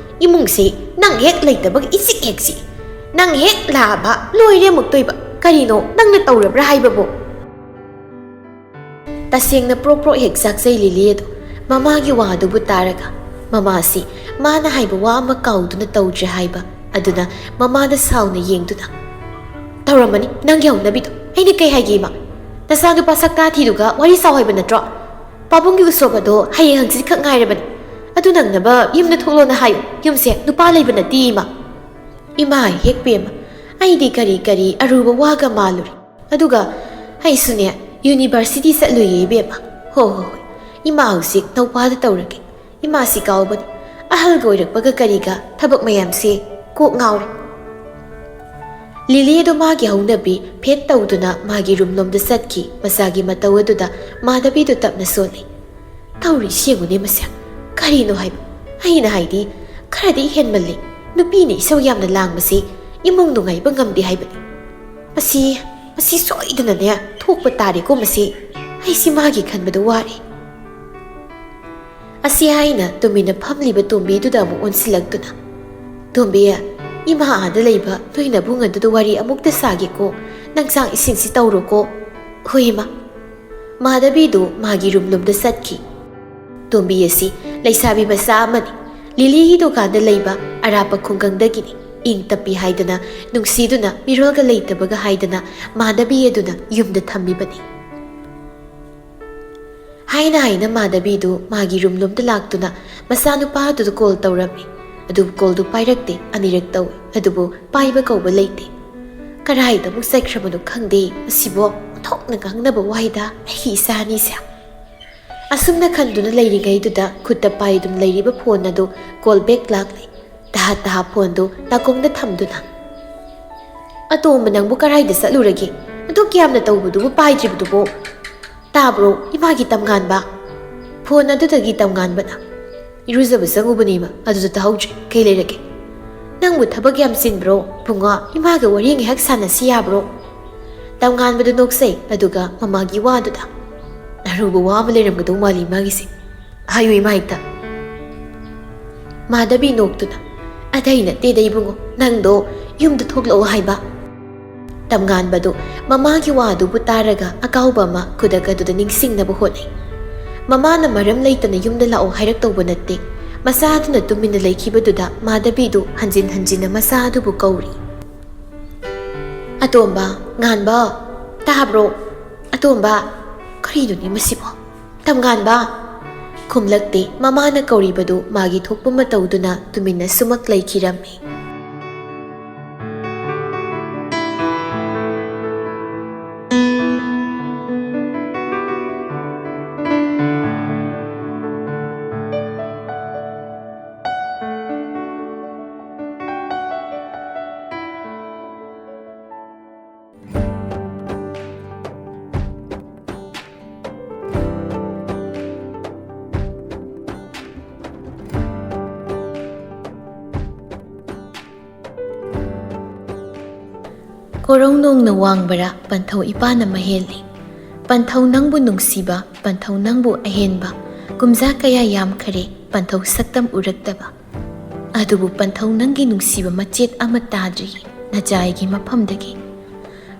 ꯏꯃꯨꯡꯁꯤ ꯅꯪ ꯍꯦꯛ ꯂꯩꯇꯕꯒ ꯏꯆꯤꯛ ꯍꯦꯛ ꯆꯤꯛꯏ, ꯅꯪ ꯍꯦꯛ ꯂꯥꯛꯑꯕ ꯂꯣꯏꯔꯦ ꯑꯃꯨꯛꯇꯣꯏꯕ꯫ ꯀꯔꯤꯅꯣ ꯅꯪꯅ ꯇꯧꯔꯕ꯭ꯔꯥ ꯍꯥꯏꯕꯕꯨ?" ꯇꯁꯦꯡꯅ ꯄ꯭ꯔꯣꯛ ꯄ꯭ꯔꯣꯛ ꯍꯦꯛ ꯆꯥꯛꯆꯩ ꯂꯤꯂꯤ ꯑꯗꯨ꯫ ꯃꯃꯥꯒꯤ ꯋꯥ ꯑꯗꯨꯕꯨ ꯇꯥꯔꯒ ꯃꯃꯥꯁꯤ ꯃꯥꯅ ꯍꯥꯏꯕ ꯋꯥ ꯑꯃ ꯀꯥꯎꯗꯨꯅ ꯇꯧꯗ꯭ꯔꯦ ꯍꯥꯏꯕ ꯑꯗꯨꯅ ꯃꯃꯥꯗ ꯁꯥꯎꯅ ꯌꯦꯡꯗꯨꯅ, "ꯇꯧꯔꯝꯃꯅꯤ ꯅꯪꯒꯤ ꯍꯧꯅꯕꯤꯗꯣ꯫ ꯑꯩꯅ ꯀꯩ ꯍꯥꯏꯒꯦ ꯏꯃꯥ? ꯅꯆꯥꯅꯨꯄꯥ ꯁꯛꯇꯥ ꯊꯤꯗꯨꯒ ꯋꯥꯔꯤ ꯁꯥꯎ ꯍꯥꯏꯕ ꯅꯠꯇ꯭ꯔꯣ? ꯄꯥꯕꯨꯡꯒꯤ ꯎꯁꯣꯞ ꯑꯗꯣ ꯍꯌꯦꯡ ꯍꯪꯆꯤꯠ ꯈꯛ ꯉꯥꯏꯔꯕꯅꯤ꯫ ꯑꯗꯨ ꯅꯪꯅꯕ ꯌꯨꯝꯗ ꯊꯣꯛꯂꯣꯅ ꯍꯥꯏꯌꯨ꯫ ꯌꯨꯝꯁꯦ ꯅꯨꯄꯥ ꯂꯩꯕ ꯅꯠꯇꯦ ꯏꯃꯥ꯫" "ꯏꯃꯥ ꯍꯦꯛ ꯄꯦꯝꯃ, ꯑꯩꯗꯤ ꯀꯔꯤ ꯀꯔꯤ ꯑꯔꯨꯕ ꯋꯥꯒ ꯃꯥꯜꯂꯨꯔꯦ꯫ ꯑꯗꯨꯒ ꯑꯩꯁꯨꯅꯦ ꯌꯨꯅꯤꯚꯔꯁꯤꯇꯤ ꯆꯠꯂꯨꯏꯌꯦ ꯏꯕꯦꯝꯃ꯫ ꯍꯣ ꯍꯣ ꯍꯣꯏ, ꯏꯃꯥ ꯍꯧꯖꯤꯛ ꯅꯧꯄꯥꯗ ꯇꯧꯔꯒꯦ꯫ ꯏꯃꯥꯁꯤ ꯀꯥꯎꯕꯅꯤ꯫ ꯑꯍꯜꯒ ꯑꯣꯏꯔꯛꯄꯒ ꯀꯔꯤꯒ ꯊꯕꯛ ꯃꯌꯥꯝꯁꯦ ꯀꯣꯛ ꯉꯥꯎꯔꯦ꯫" ꯂꯤꯂꯤ ꯑꯗꯨ ꯃꯥꯒꯤ ꯍꯧꯅꯕꯤ ꯐꯦꯠ ꯇꯧꯗꯨꯅ ꯃꯥꯒꯤ ꯔꯨꯝꯂꯣꯝꯗ ꯆꯠꯈꯤ꯫ ꯃꯆꯥꯒꯤ ꯃꯇꯧ ꯑꯗꯨꯗ ꯃꯥꯙꯕꯤꯗꯨ ꯇꯞꯅ ꯁꯣꯜꯂꯤ꯫ "ꯇꯧꯔꯤꯁꯤ ꯌꯦꯡꯉꯨꯅꯦ ꯃꯁꯦ꯫ ꯀꯔꯤꯅꯣ ꯍꯥꯏꯕ? ꯑꯩꯅ ꯍꯥꯏꯗꯤ ꯈꯔꯗꯤ ꯍꯦꯟꯃꯜꯂꯤ꯫ ꯅꯨꯄꯤꯅ ꯏꯁꯧ ꯌꯥꯝꯅ ꯂꯥꯡꯕꯁꯤ ꯏꯃꯨꯡ ꯅꯨꯡꯉꯥꯏꯕ ꯉꯝꯗꯦ ꯍꯥꯏꯕꯅꯤ꯫ ꯃꯁꯤ, ꯃꯁꯤ ꯁꯣꯏꯗꯅꯅꯦ ꯊꯣꯛꯄ ꯇꯥꯔꯦꯀꯣ ꯃꯁꯤ꯫ ꯑꯩꯁꯤ ꯃꯥꯒꯤ ꯈꯟꯕꯗ ꯋꯥꯔꯦ꯫" ꯑꯁꯤ ꯍꯥꯏꯅ ꯇꯨꯃꯤꯟꯅ ꯐꯝꯂꯤꯕ ꯇꯣꯝꯕꯤꯗꯨꯗ ꯑꯃꯨꯛ ꯑꯣꯟꯁꯤꯜꯂꯛꯇꯨꯅ, "ꯇꯣꯝꯕꯤ, ꯏꯃꯥ ꯑꯥꯗ ꯂꯩꯕ ꯅꯣꯏ ꯅꯕꯨꯡ ꯑꯗꯨꯗ ꯋꯥꯔꯤ ꯑꯃꯨꯛꯇ ꯁꯥꯒꯦꯀꯣ꯫ ꯅꯪ ꯆꯥꯛ ꯏꯁꯤꯡꯁꯤ ꯇꯧꯔꯣꯀꯣ꯫" "ꯍꯣꯏ ꯏꯃꯥ꯫" ꯃꯥꯙꯕꯤꯗꯨ ꯃꯥꯒꯤ ꯔꯨꯝꯂꯣꯝꯗ ꯆꯠꯈꯤ꯫ ꯇꯣꯝꯕꯤ ꯑꯁꯤ ꯂꯩꯁꯥꯕꯤ ꯃꯆꯥ ꯑꯃꯅꯤ꯫ ꯂꯤꯂꯤꯒꯤ ꯗꯨꯀꯥꯟꯗ ꯂꯩꯕ ꯑꯔꯥꯞꯄ ꯈꯨꯡꯒꯪꯗꯒꯤꯅꯤ꯫ ꯏꯪ ꯇꯞꯄꯤ ꯍꯥꯏꯗꯅ, ꯅꯨꯡꯁꯤꯗꯨꯅ, ꯃꯤꯔꯣꯜꯒ ꯂꯩꯇꯕꯒ ꯍꯥꯏꯗꯅ ꯃꯥꯙꯕꯤ ꯑꯗꯨꯅ ꯌꯨꯝꯗ ꯊꯝꯃꯤꯕꯅꯤ꯫ ꯍꯥꯏꯅ ꯍꯥꯏꯅ ꯃꯥꯙꯕꯤꯗꯨ ꯃꯥꯒꯤ ꯔꯨꯝꯂꯣꯝꯗ ꯂꯥꯛꯇꯨꯅ ꯃꯆꯥꯅꯨꯄꯥ ꯑꯗꯨꯗ ꯀꯣꯜ ꯇꯧꯔꯝꯃꯤ꯫ ꯑꯗꯨꯕꯨ ꯀꯣꯜꯗꯨ ꯄꯥꯏꯔꯛꯇꯦ꯫ ꯑꯅꯤꯔꯛ ꯇꯧꯏ, ꯑꯗꯨꯕꯨ ꯄꯥꯏꯕ ꯀꯧꯕ ꯂꯩꯇꯦ꯫ ꯀꯔꯥꯏꯗ ꯑꯃꯨꯛ ꯆꯠꯈ꯭ꯔꯕꯅꯣ ꯈꯪꯗꯦ꯫ ꯃꯁꯤꯕꯣ ꯑꯣꯟꯊꯣꯛꯅ ꯉꯥꯡꯅꯕ ꯋꯥꯏꯗ, ꯑꯩꯒꯤ ꯏꯆꯥ ꯑꯅꯤꯁꯦ꯫ ꯑꯁꯨꯝꯅ ꯈꯟꯗꯨꯅ ꯂꯩꯔꯤꯉꯩꯗꯨꯗ ꯈꯨꯠꯇ ꯄꯥꯏꯗꯨꯅ ꯂꯩꯔꯤꯕ ꯐꯣꯟ ꯑꯗꯨ ꯀꯣꯜ ꯕꯦꯛ ꯂꯥꯛꯂꯦ꯫ ꯇꯍꯥ ꯇꯍꯥ ꯐꯣꯟꯗꯨ ꯅꯥꯀꯣꯡꯗ ꯊꯝꯗꯨꯅ, "ꯑꯇꯣꯝꯕ, ꯅꯪꯕꯨ ꯀꯔꯥꯏꯗ ꯆꯠꯂꯨꯔꯒꯦ? ꯑꯗꯨꯛ ꯌꯥꯝꯅ ꯇꯧꯕꯗꯨꯕꯨ ꯄꯥꯏꯗ꯭ꯔꯤꯕꯗꯨꯕꯨ?" "ꯇꯥꯕ꯭ꯔꯣ, ꯏꯃꯥꯒꯤ ꯇꯝꯉꯥꯟꯕ?" ꯐꯣꯟ ꯑꯗꯨꯗꯒꯤ ꯇꯝꯉꯥꯟꯕꯅ, "ꯏꯔꯨꯖꯕ ꯆꯪꯉꯨꯕꯅꯦꯕ, ꯑꯗꯨꯗ ꯇꯥꯍꯧꯗ꯭ꯔꯦ꯫ ꯀꯩ ꯂꯩꯔꯒꯦ?" "ꯅꯪꯕꯨ ꯊꯕꯛ ꯌꯥꯝ ꯆꯤꯟꯕ꯭ꯔꯣ? ꯏꯕꯨꯡꯉꯣ, ꯏꯃꯥꯒ ꯋꯥꯔꯤ ꯉꯥꯏꯍꯥꯛ ꯁꯥꯟꯅꯁꯤ ꯌꯥꯕ꯭ꯔꯣ?" ꯇꯝꯉꯥꯟꯕꯗꯨ ꯅꯣꯛꯆꯩ, ꯑꯗꯨꯒ ꯃꯃꯥꯒꯤ ꯋꯥꯗꯨꯗ, "ꯑꯔꯨꯕ ꯋꯥ ꯑꯃ ꯂꯩꯔꯝꯒꯗꯧ ꯃꯥꯜꯂꯤ ꯏꯃꯥꯒꯤꯁꯦ꯫ ꯍꯥꯏꯌꯨ ꯏꯃꯥ ꯍꯦꯛꯇ꯫" ꯃꯥꯙꯕꯤ ꯅꯣꯛꯇꯨꯅ, "ꯑꯇꯩ ꯅꯠꯇꯦꯗ ꯏꯕꯨꯡꯉꯣ, ꯅꯪꯗꯣ ꯌꯨꯝꯗ ꯊꯣꯛꯂꯛꯑꯣ ꯍꯥꯏꯕ꯫" ꯇꯝꯉꯥꯟꯕꯗꯨ ꯃꯃꯥꯒꯤ ꯋꯥꯗꯨꯕꯨ ꯇꯥꯔꯒ ꯑꯀꯥꯎꯕ ꯑꯃ ꯈꯨꯗꯛ ꯑꯗꯨꯗ ꯅꯤꯡꯁꯤꯡꯅꯕ ꯍꯣꯠꯅꯩ꯫ ꯃꯃꯥꯅ ꯃꯔꯝ ꯂꯩꯇꯅ ꯌꯨꯝꯗ ꯂꯥꯛꯑꯣ ꯍꯥꯏꯔꯛꯇꯧꯕ ꯅꯠꯇꯦ꯫ ꯃꯆꯥꯗꯨꯅ ꯇꯨꯃꯤꯟꯅ ꯂꯩꯈꯤꯕꯗꯨꯗ ꯃꯥꯙꯕꯤꯗꯨ ꯍꯟꯖꯤꯟ ꯍꯟꯖꯤꯟꯅ ꯃꯆꯥ ꯑꯗꯨꯕꯨ ꯀꯧꯔꯤ꯫ "ꯑꯇꯣꯝꯕ, ꯉꯥꯟꯕ, ꯇꯥꯕ꯭ꯔꯣ? ꯑꯇꯣꯝꯕ, ꯀꯔꯤꯅꯣꯅꯦ ꯃꯁꯤꯕꯣ? ꯇꯝꯉꯥꯟꯕ!" ꯈꯨꯝꯂꯛꯇꯦ꯫ ꯃꯃꯥꯅ ꯀꯧꯔꯤꯕꯗꯨ ꯃꯥꯒꯤ ꯊꯣꯛꯄ ꯃꯇꯧꯗꯨꯅ ꯇꯨꯃꯤꯟꯅ ꯁꯨꯃꯛ ꯂꯩꯈꯤꯔꯝꯃꯤ꯫ ꯀꯣꯔꯧ ꯅꯣꯡꯅ ꯋꯥꯡꯕꯔꯥ, ꯄꯟꯊꯧ ꯏꯄꯥꯅ ꯃꯍꯦꯜꯂꯤ꯫ ꯄꯟꯊꯧ ꯅꯪꯕꯨ ꯅꯨꯡꯁꯤꯕ, ꯄꯟꯊꯧ ꯅꯪꯕꯨ ꯑꯍꯦꯟꯕ꯫ ꯀꯨꯝꯖꯥ ꯀꯌꯥ ꯌꯥꯝꯈꯔꯦ, ꯄꯟꯊꯧ ꯁꯛꯇꯝ ꯎꯔꯛꯇꯕ꯫ ꯑꯗꯨꯕꯨ ꯄꯟꯊꯧ ꯅꯪꯒꯤ ꯅꯨꯡꯁꯤꯕ ꯃꯆꯦꯠ ꯑꯃ ꯇꯥꯗ꯭ꯔꯤ ꯅꯆꯥ ꯑꯩꯒꯤ ꯃꯐꯝꯗꯒꯤ꯫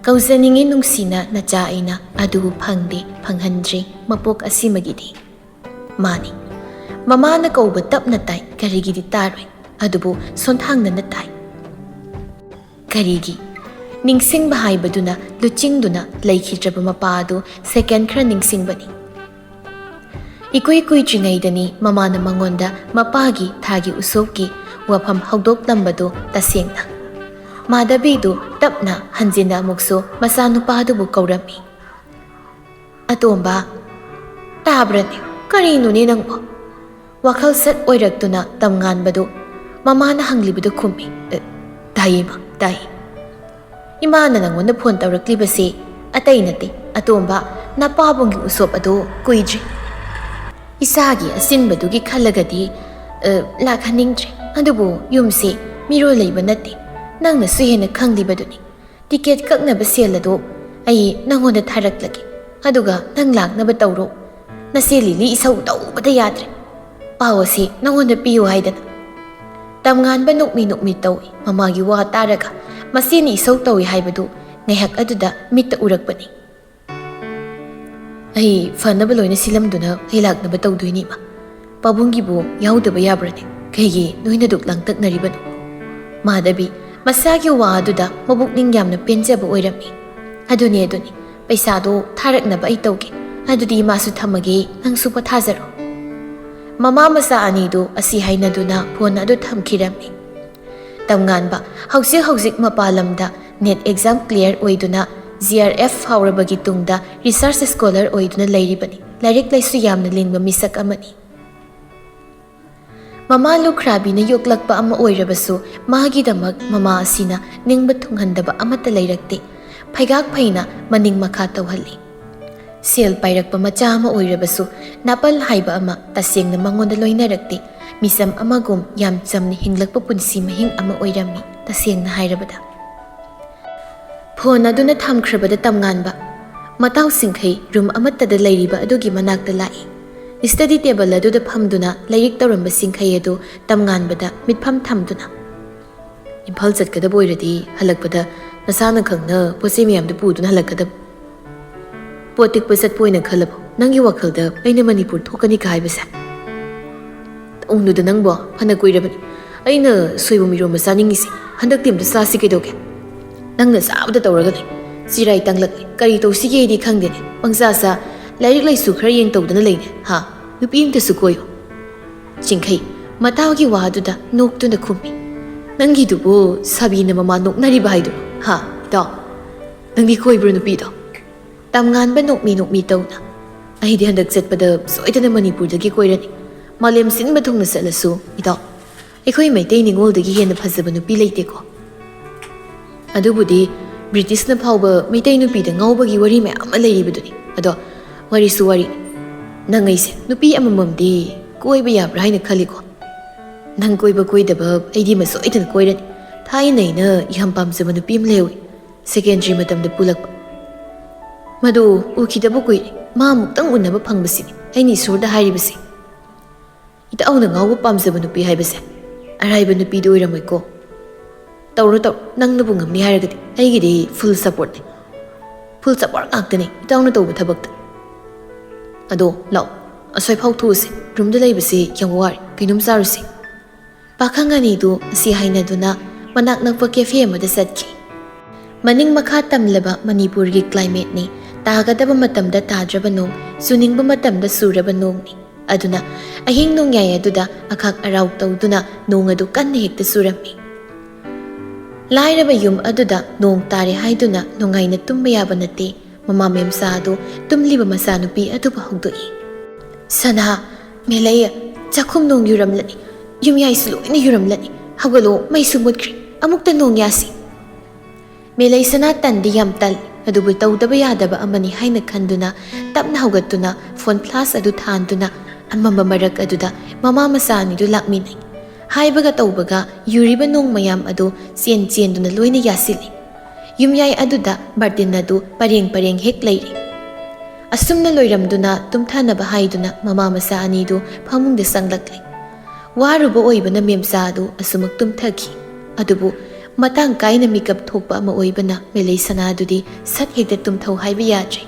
"ꯀꯧꯖꯅꯤꯡꯉꯤ ꯅꯨꯡꯁꯤꯅ ꯅꯆꯥ ꯑꯩꯅ, ꯑꯗꯨꯕꯨ ꯐꯪꯗꯦ, ꯐꯪꯍꯟꯗ꯭ꯔꯤ ꯃꯄꯣꯛ ꯑꯁꯤꯃꯒꯤꯗꯤ"꯫ ꯃꯥꯅꯤ, ꯃꯃꯥꯅ ꯀꯧꯕ ꯇꯞꯅ ꯇꯥꯏ, ꯀꯔꯤꯒꯤꯗꯤ ꯇꯥꯔꯣꯏ? ꯑꯗꯨꯕꯨ ꯁꯣꯟꯊꯥꯡꯅꯅ ꯇꯥꯏ꯫ ꯀꯔꯤꯒꯤ? ꯅꯤꯡꯁꯤꯡꯕ ꯍꯥꯏꯕꯗꯨꯅ ꯂꯨꯆꯤꯡꯗꯨꯅ ꯂꯩꯈꯤꯗ꯭ꯔꯕ ꯃꯄꯥ ꯑꯗꯨ ꯁꯦꯀꯦꯟ ꯈꯔ ꯅꯤꯡꯁꯤꯡꯕꯅꯤ꯫ ꯏꯀꯨꯏ ꯀꯨꯏꯗ꯭ꯔꯤꯉꯩꯗꯅꯤ ꯃꯃꯥꯅ ꯃꯉꯣꯟꯗ ꯃꯄꯥꯒꯤ ꯊꯥꯒꯤ ꯎꯁꯣꯞꯀꯤ ꯋꯥꯐꯝ ꯍꯧꯗꯣꯛꯂꯝꯕꯗꯨ ꯇꯁꯦꯡꯅ꯫ ꯃꯥꯙꯕꯤꯗꯨ ꯇꯞꯅ ꯍꯟꯖꯤꯟꯅ ꯑꯃꯨꯛꯁꯨ ꯃꯆꯥꯅꯨꯄꯥꯗꯨꯕꯨ ꯀꯧꯔꯝꯃꯤ꯫ "ꯑꯇꯣꯝꯕ, ꯇꯥꯕ꯭ꯔꯅꯦ? ꯀꯔꯤꯅꯣꯅꯦ ꯅꯪꯕꯣ?" ꯋꯥꯈꯜ ꯁꯠ ꯑꯣꯏꯔꯛꯇꯨꯅ ꯇꯝꯉꯥꯟꯕꯗꯨ ꯃꯃꯥꯅ ꯍꯪꯂꯤꯕꯗꯨ ꯈꯨꯝꯃꯤ꯫ "ꯑꯦ, ꯇꯥꯏꯌꯦ ꯃꯥ, ꯇꯥꯏꯌꯦ꯫ ꯏꯃꯥꯅ ꯅꯪꯉꯣꯟꯗ ꯐꯣꯟ ꯇꯧꯔꯛꯂꯤꯕꯁꯤ ꯑꯇꯩ ꯅꯠꯇꯦ, ꯑꯇꯣꯝꯕ, ꯅꯄꯥꯕꯨꯡꯒꯤ ꯎꯁꯣꯞ ꯑꯗꯨ ꯀꯨꯏꯗ꯭ꯔꯦ꯫ ꯏꯁꯥꯒꯤ ꯑꯁꯤꯟꯕꯗꯨꯒꯤ ꯈꯜꯂꯒꯗꯤ, ꯑ, ꯂꯥꯛꯍꯟꯅꯤꯡꯗ꯭ꯔꯦ꯫ ꯑꯗꯨꯕꯨ ꯌꯨꯝꯁꯤ ꯃꯤꯔꯣꯜ ꯂꯩꯕ ꯅꯠꯇꯦ, ꯅꯪꯅꯁꯨ ꯍꯦꯟꯅ ꯈꯪꯂꯤꯕꯗꯨꯅꯤ꯫ ꯇꯤꯀꯦꯠ ꯀꯛꯅꯕ ꯁꯦꯜ ꯑꯗꯨ ꯑꯩ ꯅꯪꯉꯣꯟꯗ ꯊꯥꯔꯛꯂꯒꯦ, ꯑꯗꯨꯒ ꯅꯪ ꯂꯥꯛꯅꯕ ꯇꯧꯔꯣ꯫ ꯅꯆꯦ ꯂꯤꯂꯤ ꯏꯁꯧ ꯇꯧꯕꯗ ꯌꯥꯗ꯭ꯔꯦ꯫ ꯄꯥꯎ ꯑꯁꯤ ꯅꯪꯉꯣꯟꯗ ꯄꯤꯌꯨ ꯍꯥꯏꯗꯅ"꯫ ꯇꯝꯉꯥꯟꯕ ꯅꯣꯛꯃꯤ ꯅꯣꯛꯃꯤ ꯇꯧꯏ꯫ ꯃꯃꯥꯒꯤ ꯋꯥ ꯇꯥꯔꯒ ꯃꯆꯦꯅ ꯏꯁꯧ ꯇꯧꯏ ꯍꯥꯏꯕꯗꯨ ꯉꯥꯏꯍꯥꯛ ꯑꯗꯨꯗ ꯃꯤꯠꯇ ꯎꯔꯛꯄꯅꯤ꯫ "ꯑꯩ ꯐꯅꯕ ꯂꯣꯏꯅ ꯁꯤꯜꯂꯝꯗꯨꯅ ꯑꯩ ꯂꯥꯛꯅꯕ ꯇꯧꯗꯣꯏꯅꯤ, ꯏꯃꯥ꯫ ꯄꯥꯕꯨꯡꯒꯤꯕꯨ ꯌꯥꯎꯗꯕ ꯌꯥꯕ꯭ꯔꯅꯦ? ꯀꯩꯒꯤ ꯅꯣꯏꯅ ꯗꯨꯛ ꯂꯥꯡꯇꯛꯅꯔꯤꯕꯅꯣ?" ꯃꯥꯙꯕꯤ ꯃꯁꯥꯒꯤ ꯋꯥ ꯑꯗꯨꯗ ꯃꯕꯨꯛꯅꯤꯡ ꯌꯥꯝꯅ ꯄꯦꯟꯖꯕ ꯑꯣꯏꯔꯝꯃꯤ꯫ "ꯑꯗꯨꯅꯤ, ꯑꯗꯨꯅꯤ꯫ ꯄꯩꯁꯥꯗꯣ ꯊꯥꯔꯛꯅꯕ ꯑꯩ ꯇꯧꯒꯦ꯫ ꯑꯗꯨꯗꯤ ꯏꯃꯥꯁꯨ ꯊꯝꯃꯒꯦ, ꯅꯪꯁꯨ ꯄꯣꯊꯥꯖꯔꯣ"꯫ ꯃꯃꯥ ꯃꯆꯥ ꯑꯅꯤꯗꯨ ꯑꯁꯤ ꯍꯥꯏꯅꯗꯨꯅ ꯐꯣꯟ ꯑꯗꯨ ꯊꯝꯈꯤꯔꯝꯃꯤ꯫ ꯇꯝꯉꯥꯟꯕ ꯍꯧꯖꯤꯛ ꯍꯧꯖꯤꯛ ꯃꯄꯥꯟ ꯂꯝꯗ ꯅꯦꯠ ꯑꯦꯛꯖꯥꯝ ꯀ꯭ꯂꯤꯌꯥꯔ ꯑꯣꯏꯗꯨꯅ ꯖꯤ ꯑꯥꯔ ꯑꯦꯐ ꯐꯥꯎꯔꯕꯒꯤ ꯇꯨꯡꯗ ꯔꯤꯁꯔꯆ ꯁ꯭ꯀꯣꯂꯔ ꯑꯣꯏꯗꯨꯅ ꯂꯩꯔꯤꯕꯅꯤ꯫ ꯂꯥꯏꯔꯤꯛ ꯂꯥꯏꯁꯨ ꯌꯥꯝꯅ ꯂꯤꯡꯕ ꯃꯤꯁꯛ ꯑꯃꯅꯤ꯫ ꯃꯃꯥ ꯂꯨꯈ꯭ꯔꯥꯕꯤꯅ ꯌꯣꯛꯂꯛꯄ ꯑꯃ ꯑꯣꯏꯔꯕꯁꯨ ꯃꯥꯒꯤꯗꯃꯛ ꯃꯃꯥ ꯑꯁꯤꯅ ꯅꯤꯡꯕ ꯊꯨꯡꯍꯟꯗꯕ ꯑꯃꯠꯇ ꯂꯩꯔꯛꯇꯦ꯫ ꯐꯩꯒꯥꯛ ꯐꯩꯅ ꯃꯅꯤꯡ ꯃꯈꯥ ꯇꯧꯍꯜꯂꯤ꯫ ꯁꯦꯜ ꯄꯥꯏꯔꯛꯄ ꯃꯆꯥ ꯑꯃ ꯑꯣꯏꯔꯕꯁꯨ ꯅꯥꯄꯜ ꯍꯥꯏꯕ ꯑꯃ ꯇꯁꯦꯡꯅ ꯃꯉꯣꯟꯗ ꯂꯣꯏꯅꯔꯛꯇꯦ꯫ ꯃꯤꯆꯝ ꯑꯃꯒꯨꯝ ꯌꯥꯝ ꯆꯝꯅ ꯍꯤꯡꯂꯛꯄ ꯄꯨꯟꯁꯤ ꯃꯍꯤꯡ ꯑꯃ ꯑꯣꯏꯔꯝꯃꯤ, ꯇꯁꯦꯡꯅ ꯍꯥꯏꯔꯕꯗ꯫ ꯐꯣꯟ ꯑꯗꯨꯅ ꯊꯝꯈ꯭ꯔꯕꯗ ꯇꯝꯉꯥꯟꯕ ꯃꯇꯥꯎ ꯁꯤꯡꯈꯩ ꯔꯨꯝ ꯑꯃꯠꯇꯗ ꯂꯩꯔꯤꯕ ꯑꯗꯨꯒꯤ ꯃꯅꯥꯛꯇ ꯂꯥꯛꯏ꯫ ꯁ꯭ꯇꯗꯤ ꯇꯦꯕꯜ ꯑꯗꯨꯗ ꯐꯝꯗꯨꯅ ꯂꯥꯏꯔꯤꯛ ꯇꯧꯔꯝꯕ ꯁꯤꯡꯈꯩ ꯑꯗꯨ ꯇꯝꯉꯥꯟꯕꯗ ꯃꯤꯠꯐꯝ ꯊꯝꯗꯨꯅ, "ꯏꯝꯐꯥꯜ ꯆꯠꯀꯗꯕ ꯑꯣꯏꯔꯗꯤ ꯍꯜꯂꯛꯄꯗ ꯅꯁꯥꯅ ꯈꯪꯅ ꯄꯣꯠ ꯆꯩ ꯃꯌꯥꯝꯗꯨ ꯄꯨꯗꯨꯅ ꯍꯜꯂꯛꯀꯗꯕ꯫ ꯄꯣꯠ ꯇꯤꯛꯄ ꯆꯠꯄ ꯑꯣꯏꯅ ꯈꯜꯂꯕꯣ? ꯅꯪꯒꯤ ꯋꯥꯈꯜꯗ ꯑꯩꯅ ꯃꯅꯤꯄꯨꯔ ꯊꯣꯛꯀꯅꯤ ꯀ ꯍꯥꯏꯕꯁꯦ? ꯎꯡꯗꯨꯗ ꯅꯪꯕꯣ, ꯐꯅ ꯀꯨꯏꯔꯕꯅꯤ ꯑꯩꯅ ꯁꯣꯏꯕꯨꯝ ꯏꯔꯣꯝꯕ ꯆꯥꯅꯤꯡꯉꯤꯁꯦ꯫ ꯍꯟꯗꯛꯇꯤ ꯑꯝꯇ ꯆꯥꯁꯤ ꯀꯩꯗꯧꯒꯦ? ꯅꯪꯅ ꯆꯥꯕꯗ ꯇꯧꯔꯒ ꯂꯩ꯫ ꯆꯤꯔꯥꯏ ꯇꯥꯡꯂꯛꯂꯦ꯫ ꯀꯔꯤ ꯇꯧꯁꯤꯒꯦ ꯑꯩꯗꯤ ꯈꯪꯗꯦꯅꯦ꯫ ꯄꯪꯆꯥ ꯆꯥ, ꯂꯥꯏꯔꯤꯛ ꯂꯥꯏꯁꯨ ꯈꯔ ꯌꯦꯡ ꯇꯧꯗꯅ ꯂꯩꯅꯦ꯫ ꯍꯥ? ꯅꯨꯄꯤ ꯑꯝꯇꯁꯨ ꯀꯣꯏꯌꯨ꯫ ꯆꯤꯡꯈꯩ ꯃꯇꯥꯎꯒꯤ ꯋꯥꯗꯨꯗ ꯅꯣꯛꯇꯨꯅ ꯈꯨꯝꯃꯤ꯫ ꯅꯪꯒꯤꯗꯨꯕꯨ ꯁꯥꯕꯤꯅ ꯃꯃꯥ ꯅꯣꯛꯅꯔꯤꯕ ꯍꯥꯏꯗꯨꯔꯣ? ꯍꯥ, ꯏꯇꯥꯎ? ꯅꯪꯗꯤ ꯀꯣꯏꯕ꯭ꯔꯣ ꯅꯨꯄꯤꯗꯣ? ꯇꯝꯉꯥꯟꯕ ꯅꯣꯛꯃꯤ ꯅꯣꯛꯃꯤ ꯇꯧꯅ꯫ ꯑꯩꯗꯤ ꯍꯟꯗꯛ ꯆꯠꯄꯗ ꯁꯣꯏꯗꯅ ꯃꯅꯤꯄꯨꯔꯗꯒꯤ ꯀꯣꯏꯔꯅꯤ꯫ ꯃꯥꯂꯦꯝ ꯁꯤꯟꯕ ꯊꯨꯡꯅ ꯆꯠꯂꯁꯨ, ꯏꯇꯥꯎ꯫ ꯑꯩꯈꯣꯏ ꯃꯩꯇꯩ ꯅꯤꯉꯣꯜꯗꯒꯤ ꯍꯦꯟꯅ ꯐꯖꯕ ꯅꯨꯄꯤ ꯂꯩꯇꯦꯀꯣ꯫ ꯑꯗꯨꯕꯨꯗꯤ ꯕ꯭ꯔꯤꯇꯤꯁꯅ ꯐꯥꯎꯕ ꯃꯩꯇꯩ ꯅꯨꯄꯤꯗ ꯉꯥꯎꯕꯒꯤ ꯋꯥꯔꯤ ꯃꯌꯥꯝ ꯑꯃ ꯂꯩꯔꯤꯕꯗꯨꯅꯤ꯫ ꯑꯗꯣ ꯋꯥꯔꯤꯁꯨ ꯋꯥꯔꯤ꯫ ꯅꯪ ꯑꯩꯁꯦ ꯅꯨꯄꯤ ꯑꯃꯃꯝꯗꯤ ꯀꯣꯏꯕ ꯌꯥꯕ꯭ꯔꯥ ꯍꯥꯏꯅ ꯈꯜꯂꯤꯀꯣ꯫ ꯅꯪ ꯀꯣꯏꯕ ꯀꯣꯏꯗꯕ ꯑꯩꯗꯤ ꯃꯁꯣꯏꯗꯅ ꯀꯣꯏꯔꯅꯤ꯫ ꯊꯥꯏꯅ ꯑꯩꯅ ꯌꯥꯝ ꯄꯥꯝꯖꯕ ꯅꯨꯄꯤ ꯑꯃ ꯂꯩꯍꯧꯏ꯫ ꯁꯦꯀꯦꯟꯗꯔꯤ ꯃꯇꯝꯗ ꯄꯨꯜꯂꯛꯄ꯫ ꯃꯗꯨ ꯎꯈꯤꯗꯕ ꯀꯨꯏꯔꯦ꯫ ꯃꯥ ꯑꯃꯨꯛꯇꯪ ꯎꯅꯕ ꯐꯪꯕꯁꯤꯅꯤ ꯑꯩꯅ ꯏꯁꯣꯔꯗ ꯍꯥꯏꯔꯤꯕꯁꯤ꯫ ꯏꯇꯥꯎꯅ ꯉꯥꯎꯕ ꯄꯥꯝꯖꯕ ꯅꯨꯄꯤ ꯍꯥꯏꯕꯁꯦ ꯑꯔꯥꯏꯕ ꯅꯨꯄꯤꯗꯨ ꯑꯣꯏꯔꯝꯃꯣꯏꯀꯣ꯫ ꯇꯧꯔꯣ ꯇꯧꯔꯣ, ꯅꯪꯅꯕꯨ ꯉꯝꯅꯤ ꯍꯥꯏꯔꯒꯗꯤ ꯑꯩꯒꯤꯗꯤ ꯐꯨꯜ ꯁꯞꯄꯣꯔꯠꯅꯤ꯫ ꯐꯨꯜ ꯁꯞꯄꯣꯔꯠ ꯉꯥꯛꯇꯅꯤ ꯏꯇꯥꯎꯅ ꯇꯧꯕ ꯊꯕꯛꯇ꯫ ꯑꯗꯣ ꯂꯥꯛꯑꯣ, ꯑꯁ꯭ꯋꯥꯏꯐꯥꯎ ꯊꯣꯛꯎꯁꯦ꯫ ꯔꯨꯝꯗ ꯂꯩꯕꯁꯤ ꯌꯥꯝ ꯋꯥꯔꯦ, ꯀꯩꯅꯣꯝ ꯆꯥꯔꯨꯁꯤ꯫ ꯄꯥꯈꯪ ꯑꯅꯤꯗꯨ ꯑꯁꯤ ꯍꯥꯏꯅꯗꯨꯅ ꯃꯅꯥꯛ ꯅꯛꯄ ꯀꯦꯐꯦ ꯑꯃꯗ ꯆꯠꯈꯤ꯫ ꯃꯅꯤꯡ ꯃꯈꯥ ꯇꯝꯂꯕ ꯃꯅꯤꯄꯨꯔꯒꯤ ꯀ꯭ꯂꯥꯏꯃꯦꯠꯅꯤ꯫ ꯇꯥꯒꯗꯕ ꯃꯇꯝꯗ ꯇꯥꯗ꯭ꯔꯕ ꯅꯣꯡ, ꯆꯨꯅꯤꯡꯕ ꯃꯇꯝꯗ ꯆꯨꯔꯕ ꯅꯣꯡꯅꯤ꯫ ꯑꯗꯨꯅ ꯑꯍꯤꯡ ꯅꯣꯡꯌꯥꯏ ꯑꯗꯨꯗ ꯑꯈꯥꯛ ꯑꯔꯥꯎ ꯇꯧꯗꯨꯅ ꯅꯣꯡ ꯑꯗꯨ ꯀꯟꯅ ꯍꯦꯛꯇ ꯆꯨꯔꯝꯃꯤ꯫ ꯂꯥꯏꯔꯕ ꯌꯨꯝ ꯑꯗꯨꯗ ꯅꯣꯡ ꯇꯥꯔꯦ ꯍꯥꯏꯗꯨꯅ ꯅꯨꯡꯉꯥꯏꯅ ꯇꯨꯝꯕ ꯌꯥꯕ ꯅꯠꯇꯦ꯫ ꯃꯃꯥ ꯃꯦꯝꯆꯥ ꯑꯗꯨ ꯇꯨꯝꯂꯤꯕ ꯃꯆꯥꯅꯨꯄꯤ ꯑꯗꯨꯕꯨ ꯍꯧꯗꯣꯛꯏ꯫ "ꯁꯅꯥ, ꯃꯦꯂꯩ, ꯆꯥꯛꯈꯨꯝ ꯅꯣꯡ ꯌꯨꯔꯝꯂꯅꯤ, ꯌꯨꯝꯌꯥꯏꯁꯨ ꯂꯣꯏꯅ ꯌꯨꯔꯝꯂꯅꯤ꯫ ꯍꯧꯒꯠꯂꯣ, ꯃꯩꯁꯨ ꯃꯨꯠꯈ꯭ꯔꯦ, ꯑꯃꯨꯛꯇ ꯅꯣꯡ ꯌꯥꯁꯤ꯫" ꯃꯦꯂꯩ ꯁꯅꯥ ꯇꯟꯗꯤ ꯌꯥꯝ ꯇꯜꯂꯤ, ꯑꯗꯨꯕꯨ ꯇꯧꯗꯕ ꯌꯥꯗꯕ ꯑꯃꯅꯤ ꯍꯥꯏꯅ ꯈꯟꯗꯨꯅ ꯇꯞꯅ ꯍꯧꯒꯠꯇꯨꯅ ꯐꯣꯟ ꯐ꯭ꯂꯥꯁ ꯑꯗꯨ ꯊꯥꯟꯗꯨꯅ ꯑꯃꯝꯕ ꯃꯔꯛ ꯑꯗꯨꯗ ꯃꯃꯥ ꯃꯆꯥ ꯑꯅꯤꯗꯨ ꯂꯥꯛꯃꯤꯟꯅꯩ꯫ ꯍꯥꯏꯕꯒ ꯇꯧꯕꯒ ꯌꯨꯔꯤꯕ ꯅꯣꯡ ꯃꯌꯥꯝ ꯑꯗꯨ ꯆꯦꯟ ꯆꯦꯟꯗꯨꯅ ꯂꯣꯏꯅ ꯌꯥꯁꯤꯜꯂꯤ꯫ ꯌꯨꯝꯌꯥꯏ ꯑꯗꯨꯗ ꯕꯥꯔꯇꯤꯟ ꯑꯗꯨ ꯄꯔꯦꯡ ꯄꯔꯦꯡ ꯍꯦꯛ ꯂꯩꯔꯤ꯫ ꯑꯁꯨꯝꯅ ꯂꯣꯏꯔꯝꯗꯨꯅ ꯇꯨꯝꯊꯅꯕ ꯍꯥꯏꯗꯨꯅ ꯃꯃꯥ ꯃꯆꯥ ꯑꯅꯤꯗꯨ ꯐꯃꯨꯡꯗ ꯆꯪꯂꯛꯂꯤ꯫ ꯋꯥꯔꯨꯕ ꯑꯣꯏꯕꯅ ꯃꯦꯝꯆꯥ ꯑꯗꯨ ꯑꯁꯨꯃꯛ ꯇꯨꯝꯊꯈꯤ꯫ ꯑꯗꯨꯕꯨ ꯃꯇꯥꯡ ꯀꯥꯏꯅ ꯃꯤꯀꯞ ꯊꯣꯛꯄ ꯑꯃ ꯑꯣꯏꯕꯅ ꯃꯦꯂꯩ ꯁꯅꯥꯗꯨꯗꯤ ꯁꯠ ꯍꯦꯛꯇ ꯇꯨꯝꯊꯧ ꯍꯥꯏꯕ ꯌꯥꯗ꯭ꯔꯦ꯫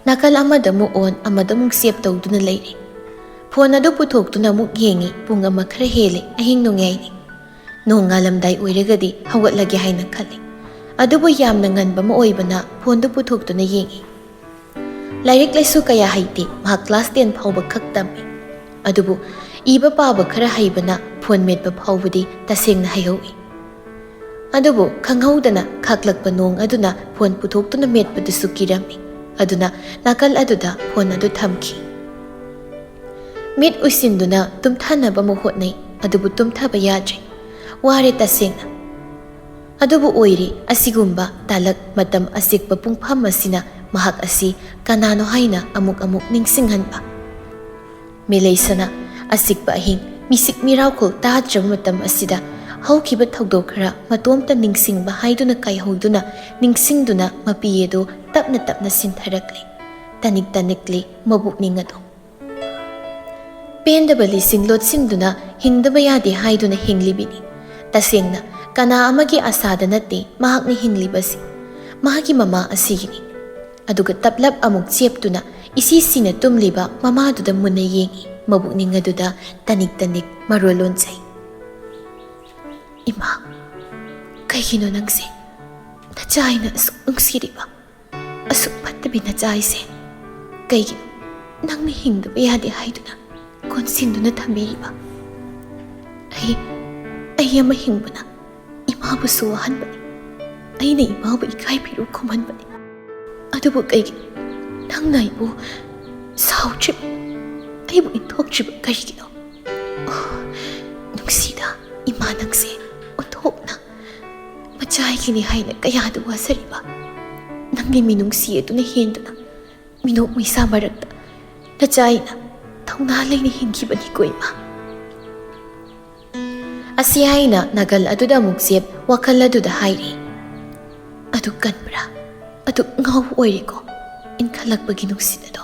ꯅꯥꯀꯜ ꯑꯃꯗ ꯑꯃꯨꯛ ꯑꯣꯟ, ꯑꯃꯗ ꯑꯃꯨꯛ ꯆꯦꯞ ꯇꯧꯗꯨꯅ ꯂꯩꯔꯦ꯫ ꯐꯣꯟ ꯑꯗꯨ ꯄꯨꯊꯣꯛꯇꯨꯅ ꯑꯃꯨꯛ ꯌꯦꯡꯉꯤ꯫ ꯄꯨꯡ ꯑꯃ ꯈꯔ ꯍꯦꯜꯂꯦ, ꯑꯍꯤꯡ ꯅꯣꯡꯌꯥꯏꯅꯤ꯫ ꯅꯣꯡ ꯉꯥꯜꯂꯝꯗꯥꯏ ꯑꯣꯏꯔꯒꯗꯤ ꯍꯧꯒꯠꯂꯒꯦ ꯍꯥꯏꯅ ꯈꯜꯂꯤ꯫ ꯑꯗꯨꯕꯨ ꯌꯥꯝꯅ ꯉꯟꯕ ꯑꯃ ꯑꯣꯏꯕꯅ ꯐꯣꯟꯗꯨ ꯄꯨꯊꯣꯛꯇꯨꯅ ꯌꯦꯡꯉꯤ꯫ ꯂꯥꯏꯔꯤꯛ ꯂꯥꯏꯁꯨ ꯀꯌꯥ ꯍꯩꯇꯦ, ꯃꯍꯥꯛ class ten ꯐꯥꯎꯕ ꯈꯛ ꯇꯝꯃꯤ꯫ ꯑꯗꯨꯕꯨ ꯏꯕ ꯄꯥꯕ ꯈꯔ ꯍꯩꯕꯅ ꯐꯣꯟ ꯃꯦꯠꯄ ꯐꯥꯎꯕꯗꯤ ꯇꯁꯦꯡꯅ ꯍꯩꯍꯧꯏ꯫ ꯑꯗꯨꯕꯨ ꯈꯪꯍꯧꯗꯅ ꯈꯥꯛꯂꯛꯄ ꯅꯣꯡ ꯑꯗꯨꯅ ꯐꯣꯟ ꯄꯨꯊꯣꯛꯇꯨꯅ ꯃꯦꯠꯄꯗꯨꯁꯨ ꯀꯤꯔꯝꯃꯤ꯫ ꯑꯗꯨꯅ ꯅꯥꯀꯜ ꯑꯗꯨꯗ ꯐꯣꯟ ꯑꯗꯨ ꯊꯝꯈꯤ꯫ ꯃꯤꯠ ꯎꯏꯁꯤꯟꯗꯨꯅ ꯇꯨꯝꯊꯅꯕ ꯑꯃꯨꯛ ꯍꯣꯠꯅꯩ, ꯑꯗꯨꯕꯨ ꯇꯨꯝꯊꯕ ꯌꯥꯗ꯭ꯔꯦ꯫ ꯋꯥꯔꯦ ꯇꯁꯦꯡꯅ꯫ ꯑꯗꯨꯕꯨ ꯑꯣꯏꯔꯦ, ꯑꯁꯤꯒꯨꯝꯕ ꯇꯥꯂꯛ ꯃꯇꯝ ꯑꯆꯤꯛꯄ ꯄꯨꯡꯐꯝ ꯑꯁꯤꯅ ꯃꯍꯥꯛ ꯑꯁꯤ ꯀꯅꯥꯅꯣ ꯍꯥꯏꯅ ꯑꯃꯨꯛ ꯑꯃꯨꯛ ꯅꯤꯡꯁꯤꯡꯍꯟꯕ꯫ ꯃꯦꯂꯩꯁꯅ ꯑꯆꯤꯛꯄ ꯑꯍꯤꯡ, ꯃꯤꯁꯤꯛ ꯃꯤꯔꯥꯎꯈꯣꯜ ꯇꯥꯗ꯭ꯔꯕ ꯃꯇꯝ ꯑꯁꯤꯗ ꯍꯧꯈꯤꯕ ꯊꯧꯗꯣꯛ ꯈꯔ ꯃꯇꯣꯝꯇ ꯅꯤꯡꯁꯤꯡꯕ ꯍꯥꯏꯗꯨꯅ ꯀꯥꯏꯍꯧꯗꯨꯅ ꯅꯤꯡꯁꯤꯡꯗꯨꯅ ꯃꯄꯤ ꯑꯗꯨ ꯇꯞꯅ ꯇꯞꯅ ꯁꯤꯟꯊꯔꯛꯂꯤ꯫ ꯇꯅꯤꯛ ꯇꯅꯤꯛꯂꯤ ꯃꯕꯨꯛꯅꯤꯡ ꯑꯗꯨ꯫ ꯄꯦꯟꯗꯕ ꯂꯤꯁꯤꯡ ꯂꯣꯠꯁꯤꯟꯗꯨꯅ ꯍꯤꯡꯗꯕ ꯌꯥꯗꯦ ꯍꯥꯏꯗꯨꯅ ꯍꯤꯡꯂꯤꯕꯤꯅꯤ꯫ ꯇꯁꯦꯡꯅ ꯀꯅꯥ ꯑꯃꯒꯤ ꯑꯁꯥꯗ ꯅꯠꯇꯦ ꯃꯍꯥꯛꯅ ꯍꯤꯡꯂꯤꯕꯁꯤ, ꯃꯍꯥꯛꯀꯤ ꯃꯃꯥ ꯑꯁꯤꯒꯤꯅꯤ꯫ ꯑꯗꯨꯒ ꯇꯞꯂꯞ ꯑꯃꯨꯛ ꯆꯦꯞꯇꯨꯅ ꯏꯁꯤ ꯁꯤꯅ ꯇꯨꯝꯂꯤꯕ ꯃꯃꯥꯗꯨꯗ ꯃꯨꯟꯅ ꯌꯦꯡꯏ꯫ ꯃꯕꯨꯛꯅꯤꯡ ꯑꯗꯨꯗ ꯇꯅꯤꯛ ꯇꯅꯤꯛ ꯃꯔꯣꯜ ꯂꯣꯟꯖꯩ꯫ "ꯏꯃꯥ, ꯀꯩꯒꯤꯅꯣ ꯅꯪꯁꯦ ꯅꯆꯥ ꯑꯩꯅ ꯑꯁꯨꯛ ꯅꯨꯡꯁꯤꯔꯤꯕ? ꯑꯁꯨꯛ ꯐꯠꯇꯕꯤ ꯅꯆꯥ ꯑꯩꯁꯦ ꯀꯩꯒꯤꯅꯣ ꯅꯪꯅ ꯍꯤꯡꯗꯕ ꯌꯥꯗꯦ ꯍꯥꯏꯗꯨꯅ ꯀꯣꯟꯁꯤꯟꯗꯨꯅ ꯊꯝꯕꯤꯔꯤꯕ? ꯑꯩ, ꯑꯩ ꯑꯃ ꯍꯤꯡꯕꯅ ꯏꯃꯥꯕꯨꯁꯨ ꯋꯥꯍꯟꯕꯅꯤ꯫ ꯑꯩꯅ ꯏꯃꯥꯕꯨ ꯏꯀꯥꯏ ꯐꯤꯔꯨꯛ ꯈꯨꯝꯍꯟꯕꯅꯤ꯫ ꯑꯗꯨꯕꯨ ꯀꯩꯒꯤꯅꯣ ꯅꯪꯅ ꯑꯩꯕꯨ ꯁꯥꯎꯗ꯭ꯔꯤꯕ, ꯑꯩꯕꯨ ꯏꯟꯊꯣꯛꯇ꯭ꯔꯤꯕ ꯀꯔꯤꯒꯤꯅꯣ? ꯑꯣ, ꯅꯨꯡꯁꯤꯗ ꯏꯃꯥ ꯅꯪꯁꯦ ꯑꯣꯟꯊꯣꯛꯅ ꯃꯆꯥ ꯑꯩꯒꯤꯅꯤ ꯍꯥꯏꯅ ꯀꯌꯥꯗ ꯋꯥꯖꯔꯤꯕ ꯅꯪꯒꯤ ꯃꯤꯅꯨꯡꯁꯤ ꯑꯗꯨꯅ ꯍꯦꯟꯗꯨꯅ ꯃꯤꯅꯣꯛ ꯃꯩꯁꯥ ꯃꯔꯛꯇ ꯅꯆꯥ ꯑꯩꯅ ꯊꯧꯅꯥ ꯂꯩꯅ ꯍꯤꯡꯈꯤꯕꯅꯤꯀꯣ ꯏꯃꯥ꯫" ꯑꯁꯤ ꯍꯥꯏꯅ ꯅꯥꯒꯜ ꯑꯗꯨꯗ ꯑꯃꯨꯛ ꯆꯦꯞ ꯋꯥꯈꯜ ꯑꯗꯨꯗ ꯍꯥꯏꯔꯤ꯫ "ꯑꯗꯨ ꯀꯟꯕ꯭ꯔꯥ? ꯑꯗꯨ ꯉꯥꯎ ꯑꯣꯏꯔꯦꯀꯣ ꯏꯟꯈꯠꯂꯛꯄꯒꯤ ꯅꯨꯡꯁꯤꯠ ꯑꯗꯣ?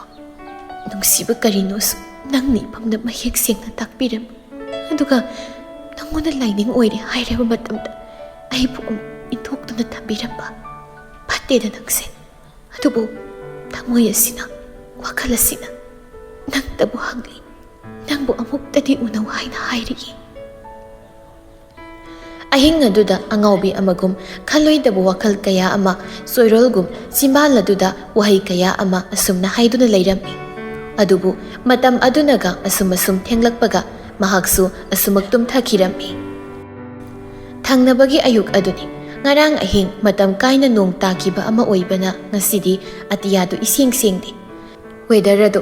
ꯅꯨꯡꯁꯤꯕ ꯀꯔꯤꯅꯣꯁꯨ ꯅꯪꯅ ꯏꯐꯝꯗ ꯃꯌꯦꯛ ꯁꯦꯡꯅ ꯇꯥꯛꯄꯤꯔꯝꯃꯤ꯫ ꯑꯗꯨꯒ ꯅꯪꯉꯣꯟꯗ ꯂꯥꯏꯅꯤꯡ ꯑꯣꯏꯔꯦ ꯍꯥꯏꯔꯕ ꯃꯇꯝꯗ ꯑꯩꯕꯨ ꯑꯃꯨꯛ ꯏꯟꯊꯣꯛꯇꯨꯅ ꯊꯝꯕꯤꯔꯝꯕ꯫ ꯐꯠꯇꯦꯗ ꯅꯪꯁꯦ꯫ ꯑꯗꯨꯕꯨ ꯊꯃꯣꯏ ꯑꯁꯤꯅ, ꯋꯥꯈꯜ ꯑꯁꯤꯅ ꯅꯪꯇꯕꯨ ꯍꯪꯂꯤ, ꯅꯪꯕꯨ ꯑꯃꯨꯛꯇꯗꯤ ꯎꯅꯧ ꯍꯥꯏꯅ ꯍꯥꯏꯔꯤꯌꯦ꯫ ꯑꯍꯤꯡ ꯑꯗꯨꯗ ꯑꯉꯥꯎꯕꯤ ꯑꯃꯒꯨꯝ ꯈꯜꯂꯣꯏꯗꯕ ꯋꯥꯈꯜ ꯀꯌꯥ ꯑꯃ, ꯆꯣꯏꯔꯣꯜꯒꯨꯝ ꯆꯤꯝꯕꯥꯜ ꯑꯗꯨꯗ ꯋꯥꯍꯩ ꯀꯌꯥ ꯑꯃ ꯑꯁꯨꯝꯅ ꯍꯥꯏꯗꯨꯅ ꯂꯩꯔꯝꯃꯤ꯫ ꯑꯗꯨꯕꯨ ꯃꯇꯝ ꯑꯗꯨꯅꯒ ꯑꯁꯨꯝ ꯑꯁꯨꯝ ꯊꯦꯡꯂꯛꯄꯒ ꯃꯍꯥꯛꯁꯨ ꯑꯁꯨꯃꯛ ꯇꯨꯝꯊꯈꯤꯔꯝꯃꯤ꯫ ꯊꯪꯅꯕꯒꯤ ꯑꯌꯨꯛ ꯑꯗꯨꯅꯤ꯫ ꯉꯔꯥꯡ ꯑꯍꯤꯡ ꯃꯇꯝ ꯀꯥꯏꯅ ꯅꯣꯡ ꯇꯥꯈꯤꯕ ꯑꯃ ꯑꯣꯏꯕꯅ ꯉꯁꯤꯗꯤ ꯑꯇꯤꯌꯥꯗꯨ ꯏꯁꯦꯡ ꯁꯦꯡꯗꯦ꯫ ꯋꯦꯗꯔ ꯑꯗꯨ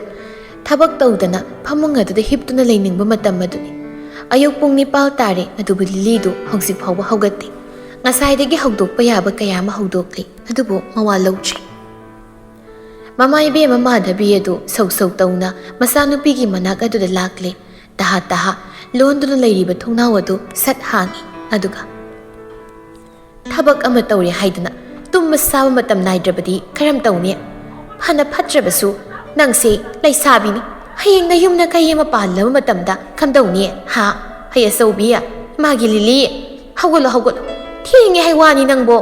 ꯊꯕꯛ ꯇꯧꯗꯅ ꯐꯃꯨꯡ ꯑꯗꯨꯗ ꯍꯤꯞꯇꯨꯅ ꯂꯩꯅꯤꯡꯕ ꯃꯇꯝ ꯑꯗꯨꯅꯤ꯫ ꯑꯌꯨꯛ ꯄꯨꯡ ꯅꯤꯄꯥꯜ ꯇꯥꯔꯦ, ꯑꯗꯨꯕꯨ ꯂꯤꯂꯤꯗꯨ ꯍꯧꯖꯤꯛ ꯐꯥꯎꯕ ꯍꯧꯒꯠꯇꯦ꯫ ꯉꯁꯥꯏꯗꯒꯤ ꯍꯧꯗꯣꯛꯄ ꯌꯥꯕ ꯀꯌꯥ ꯑꯃ ꯍꯧꯗꯣꯛꯂꯤ, ꯑꯗꯨꯕꯨ ꯃꯋꯥ ꯂꯧꯗ꯭ꯔꯤ꯫ ꯃꯃꯥ ꯏꯕꯦꯝꯃ ꯃꯥꯙꯕꯤ ꯑꯗꯨ ꯁꯧ ꯁꯧ ꯇꯧꯅ ꯃꯆꯥꯅꯨꯄꯤꯒꯤ ꯃꯅꯥꯛ ꯑꯗꯨꯗ ꯂꯥꯛꯂꯦ꯫ ꯇꯍꯥ ꯇꯍꯥ ꯂꯣꯟꯗꯨꯅ ꯂꯩꯔꯤꯕ ꯊꯣꯡꯅꯥꯎ ꯑꯗꯨ ꯁꯠ ꯍꯥꯡꯏ꯫ ꯑꯗꯨꯒ, "ꯊꯕꯛ ꯑꯃ ꯇꯧꯔꯦ ꯍꯥꯏꯗꯅ ꯇꯨꯝꯕ ꯆꯥꯕ ꯃꯇꯝ ꯅꯥꯏꯗ꯭ꯔꯕꯗꯤ ꯀꯔꯝ ꯇꯧꯅꯤ? ꯐꯅ ꯐꯠꯇ꯭ꯔꯕꯁꯨ ꯅꯪꯁꯦ ꯂꯩꯁꯥꯕꯤꯅꯤ꯫ ꯍꯌꯦꯡ ꯅꯌꯨꯝ ꯅꯀꯩ ꯑꯃ ꯄꯥꯜꯂꯕ ꯃꯇꯝꯗ ꯀꯝꯗꯧꯅꯤ? ꯍꯥ? ꯍꯩ ꯑꯆꯧꯕꯤ, ꯃꯥꯒꯤ ꯂꯤꯂꯤ, ꯍꯧꯒꯠꯂꯣ, ꯍꯧꯒꯠꯂꯣ꯫ ꯊꯦꯡꯉꯦ ꯍꯥꯏ ꯋꯥꯅꯤ ꯅꯪꯕꯣ꯫"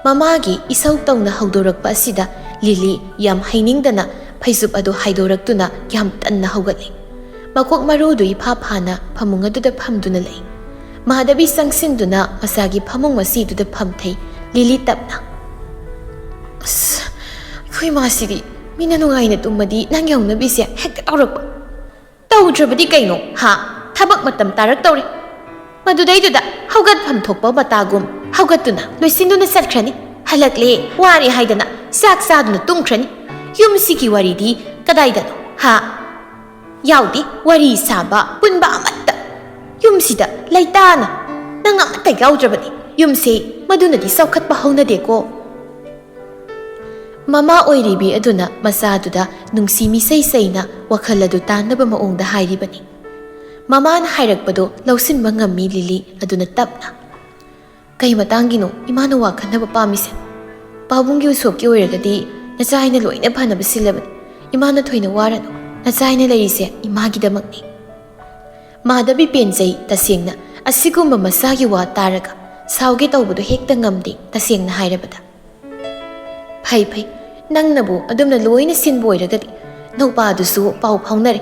ꯃꯃꯥꯒꯤ ꯏꯁꯧ ꯇꯧꯅ ꯍꯧꯗꯣꯔꯛꯄ ꯑꯁꯤꯗ ꯂꯤꯂꯤ ꯌꯥꯝ ꯍꯩꯅꯤꯡꯗꯅ ꯐꯩꯖꯨꯞ ꯑꯗꯨ ꯍꯥꯏꯗꯣꯔꯛꯇꯨꯅ ꯌꯥꯝ ꯇꯟꯅ ꯍꯧꯒꯠꯂꯤ꯫ ꯃꯀꯣꯛ ꯃꯔꯨꯗꯨ ꯏꯐꯥ ꯐꯥꯅ ꯐꯃꯨꯡ ꯑꯗꯨꯗ ꯐꯝꯗꯨꯅ ꯂꯩ꯫ ꯃꯥꯙꯕꯤ ꯆꯪꯁꯤꯟꯗꯨꯅ ꯃꯆꯥꯒꯤ ꯐꯃꯨꯡ ꯃꯆꯤꯗꯨꯗ ꯐꯝꯊꯩ꯫ ꯂꯤꯂꯤ ꯇꯞꯅ, "ꯑꯁ, ꯑꯩꯈꯣꯏ ꯃꯥꯁꯤꯗꯤ ꯃꯤꯅ ꯅꯨꯡꯉꯥꯏꯅ ꯇꯨꯝꯃꯗꯤ ꯅꯪ ꯌꯧꯅꯕꯤꯁꯦ ꯍꯦꯛꯇ ꯇꯧꯔꯛꯄ꯫ ꯇꯧꯗ꯭ꯔꯕꯗꯤ ꯀꯩꯅꯣ, ꯍꯥ? ꯊꯕꯛ ꯃꯇꯝ ꯇꯥꯔꯛꯇꯧꯔꯦ꯫ ꯃꯗꯨꯗꯩꯗꯨꯗ ꯍꯧꯒꯠꯐꯝ ꯊꯣꯛꯄ ꯃꯇꯥꯒꯨꯝ ꯍꯧꯒꯠꯇꯨꯅ ꯂꯣꯏꯁꯤꯟꯗꯨꯅ ꯆꯠꯈ꯭ꯔꯅꯤ꯫ ꯍꯜꯂꯛꯂꯦ, ꯋꯥꯔꯦ ꯍꯥꯏꯗꯅ ꯆꯥꯛ ꯆꯥꯗꯨꯅ ꯇꯨꯝꯈ꯭ꯔꯅꯤ꯫ ꯌꯨꯝꯁꯤꯒꯤ ꯋꯥꯔꯤꯗꯤ ꯀꯗꯥꯏꯗꯅꯣ, ꯍꯥ? ꯌꯥꯎꯗꯦ ꯋꯥꯔꯤ ꯁꯥꯕ ꯄꯨꯟꯕ ꯑꯃꯠꯇ꯫ ꯌꯨꯝꯁꯤꯗ ꯂꯩꯇꯥꯅ ꯅꯪ ꯑꯃꯠꯇ ꯌꯥꯎꯗ꯭ꯔꯕꯅꯤ꯫ ꯌꯨꯝꯁꯦ ꯃꯗꯨꯅꯗꯤ ꯆꯥꯎꯈꯠꯄ ꯍꯧꯅꯗꯦꯀꯣ꯫" ꯃꯃꯥ ꯑꯣꯏꯔꯤꯕꯤ ꯑꯗꯨꯅ ꯃꯆꯥꯗꯨꯗ ꯅꯨꯡꯁꯤ ꯃꯤꯁꯩ ꯁꯩꯅ ꯋꯥꯈꯜ ꯑꯗꯨ ꯇꯥꯟꯅꯕ ꯃꯑꯣꯡꯗ ꯍꯥꯏꯔꯤꯕꯅꯤ꯫ ꯃꯃꯥꯅ ꯍꯥꯏꯔꯛꯄꯗꯨ ꯂꯧꯁꯤꯟꯕ ꯉꯝꯃꯤ ꯂꯤꯂꯤ ꯑꯗꯨꯅ ꯇꯞꯅ꯫ "ꯀꯩ ꯃꯇꯥꯡꯒꯤꯅꯣ ꯏꯃꯥꯅ ꯋꯥ ꯈꯟꯅꯕ ꯄꯥꯝꯃꯤꯁꯦ? ꯄꯥꯕꯨꯡꯒꯤ ꯎꯁꯣꯞꯀꯤ ꯑꯣꯏꯔꯒꯗꯤ ꯅꯆꯥ ꯑꯩꯅ ꯂꯣꯏꯅ ꯐꯅꯕ ꯁꯤꯜꯂꯕꯅꯤ꯫ ꯏꯃꯥꯅ ꯊꯣꯏꯅ ꯋꯥꯔꯅꯨ, ꯅꯆꯥ ꯑꯩꯅ ꯂꯩꯔꯤꯁꯦ ꯏꯃꯥꯒꯤꯗꯃꯛꯅꯤ꯫" ꯃꯥꯙꯕꯤ ꯄꯦꯟꯖꯩ ꯇꯁꯦꯡꯅ꯫ ꯑꯁꯤꯒꯨꯝꯕ ꯃꯆꯥꯒꯤ ꯋꯥ ꯇꯥꯔꯒ ꯁꯥꯎꯒꯦ ꯇꯧꯕꯗꯨ ꯍꯦꯛꯇ ꯉꯝꯗꯦ, ꯇꯁꯦꯡꯅ ꯍꯥꯏꯔꯕꯗ꯫ "ꯐꯩ ꯐꯩ, ꯅꯪꯅꯕꯨ ꯑꯗꯨꯝꯅ ꯂꯣꯏꯅ ꯁꯤꯟꯕ ꯑꯣꯏꯔꯒꯗꯤ꯫ ꯅꯧꯄꯥꯗꯨꯁꯨ ꯄꯥꯎ ꯐꯥꯎꯅꯔꯦ,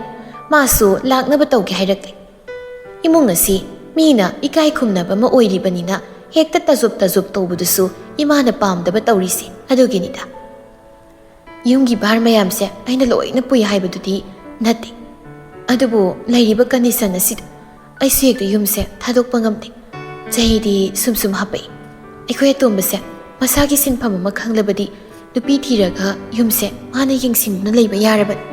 ꯃꯥꯁꯨ ꯂꯥꯛꯅꯕ ꯇꯧꯒꯦ ꯍꯥꯏꯔꯛꯂꯦ꯫ ꯏꯃꯨꯡ ꯑꯁꯤ ꯃꯤꯅ ꯏꯀꯥꯏ ꯈꯨꯝꯅꯕ ꯑꯃ ꯑꯣꯏꯔꯤꯕꯅꯤꯅ ꯍꯦꯛꯇ ꯇꯖꯨꯞ ꯇꯖꯨꯞ ꯇꯧꯕꯗꯨꯁꯨ ꯏꯃꯥꯅ ꯄꯥꯝꯗꯕ ꯇꯧꯔꯤꯁꯦ ꯑꯗꯨꯒꯤꯅꯤꯗ꯫ ꯌꯨꯝꯒꯤ ꯚꯥꯔ ꯃꯌꯥꯝꯁꯦ ꯑꯩꯅ ꯂꯣꯏꯅ ꯄꯨꯏ ꯍꯥꯏꯕꯗꯨꯗꯤ ꯅꯠꯇꯦ, ꯑꯗꯨꯕꯨ ꯂꯩꯔꯤꯕ ꯀꯟꯗꯤꯁꯟ ꯑꯁꯤꯗ ꯑꯩꯁꯨ ꯍꯦꯛꯇ ꯌꯨꯝꯁꯦ ꯊꯥꯗꯣꯛꯄ ꯉꯝꯗꯦ꯫ ꯆꯍꯤꯗꯤ ꯁꯨꯝ ꯁꯨꯝ ꯍꯥꯞꯄꯛꯏ꯫ ꯑꯩꯈꯣꯏ ꯑꯇꯣꯝꯕꯁꯦ ꯃꯁꯥꯒꯤ ꯁꯤꯟꯐꯝ ꯑꯃ ꯈꯪꯂꯕꯗꯤ ꯅꯨꯄꯤ ꯊꯤꯔꯒ ꯌꯨꯝꯁꯦ ꯃꯥꯅ ꯌꯦꯡꯁꯤꯟꯗꯨꯅ ꯂꯩꯕ ꯌꯥꯔꯕꯅꯤ꯫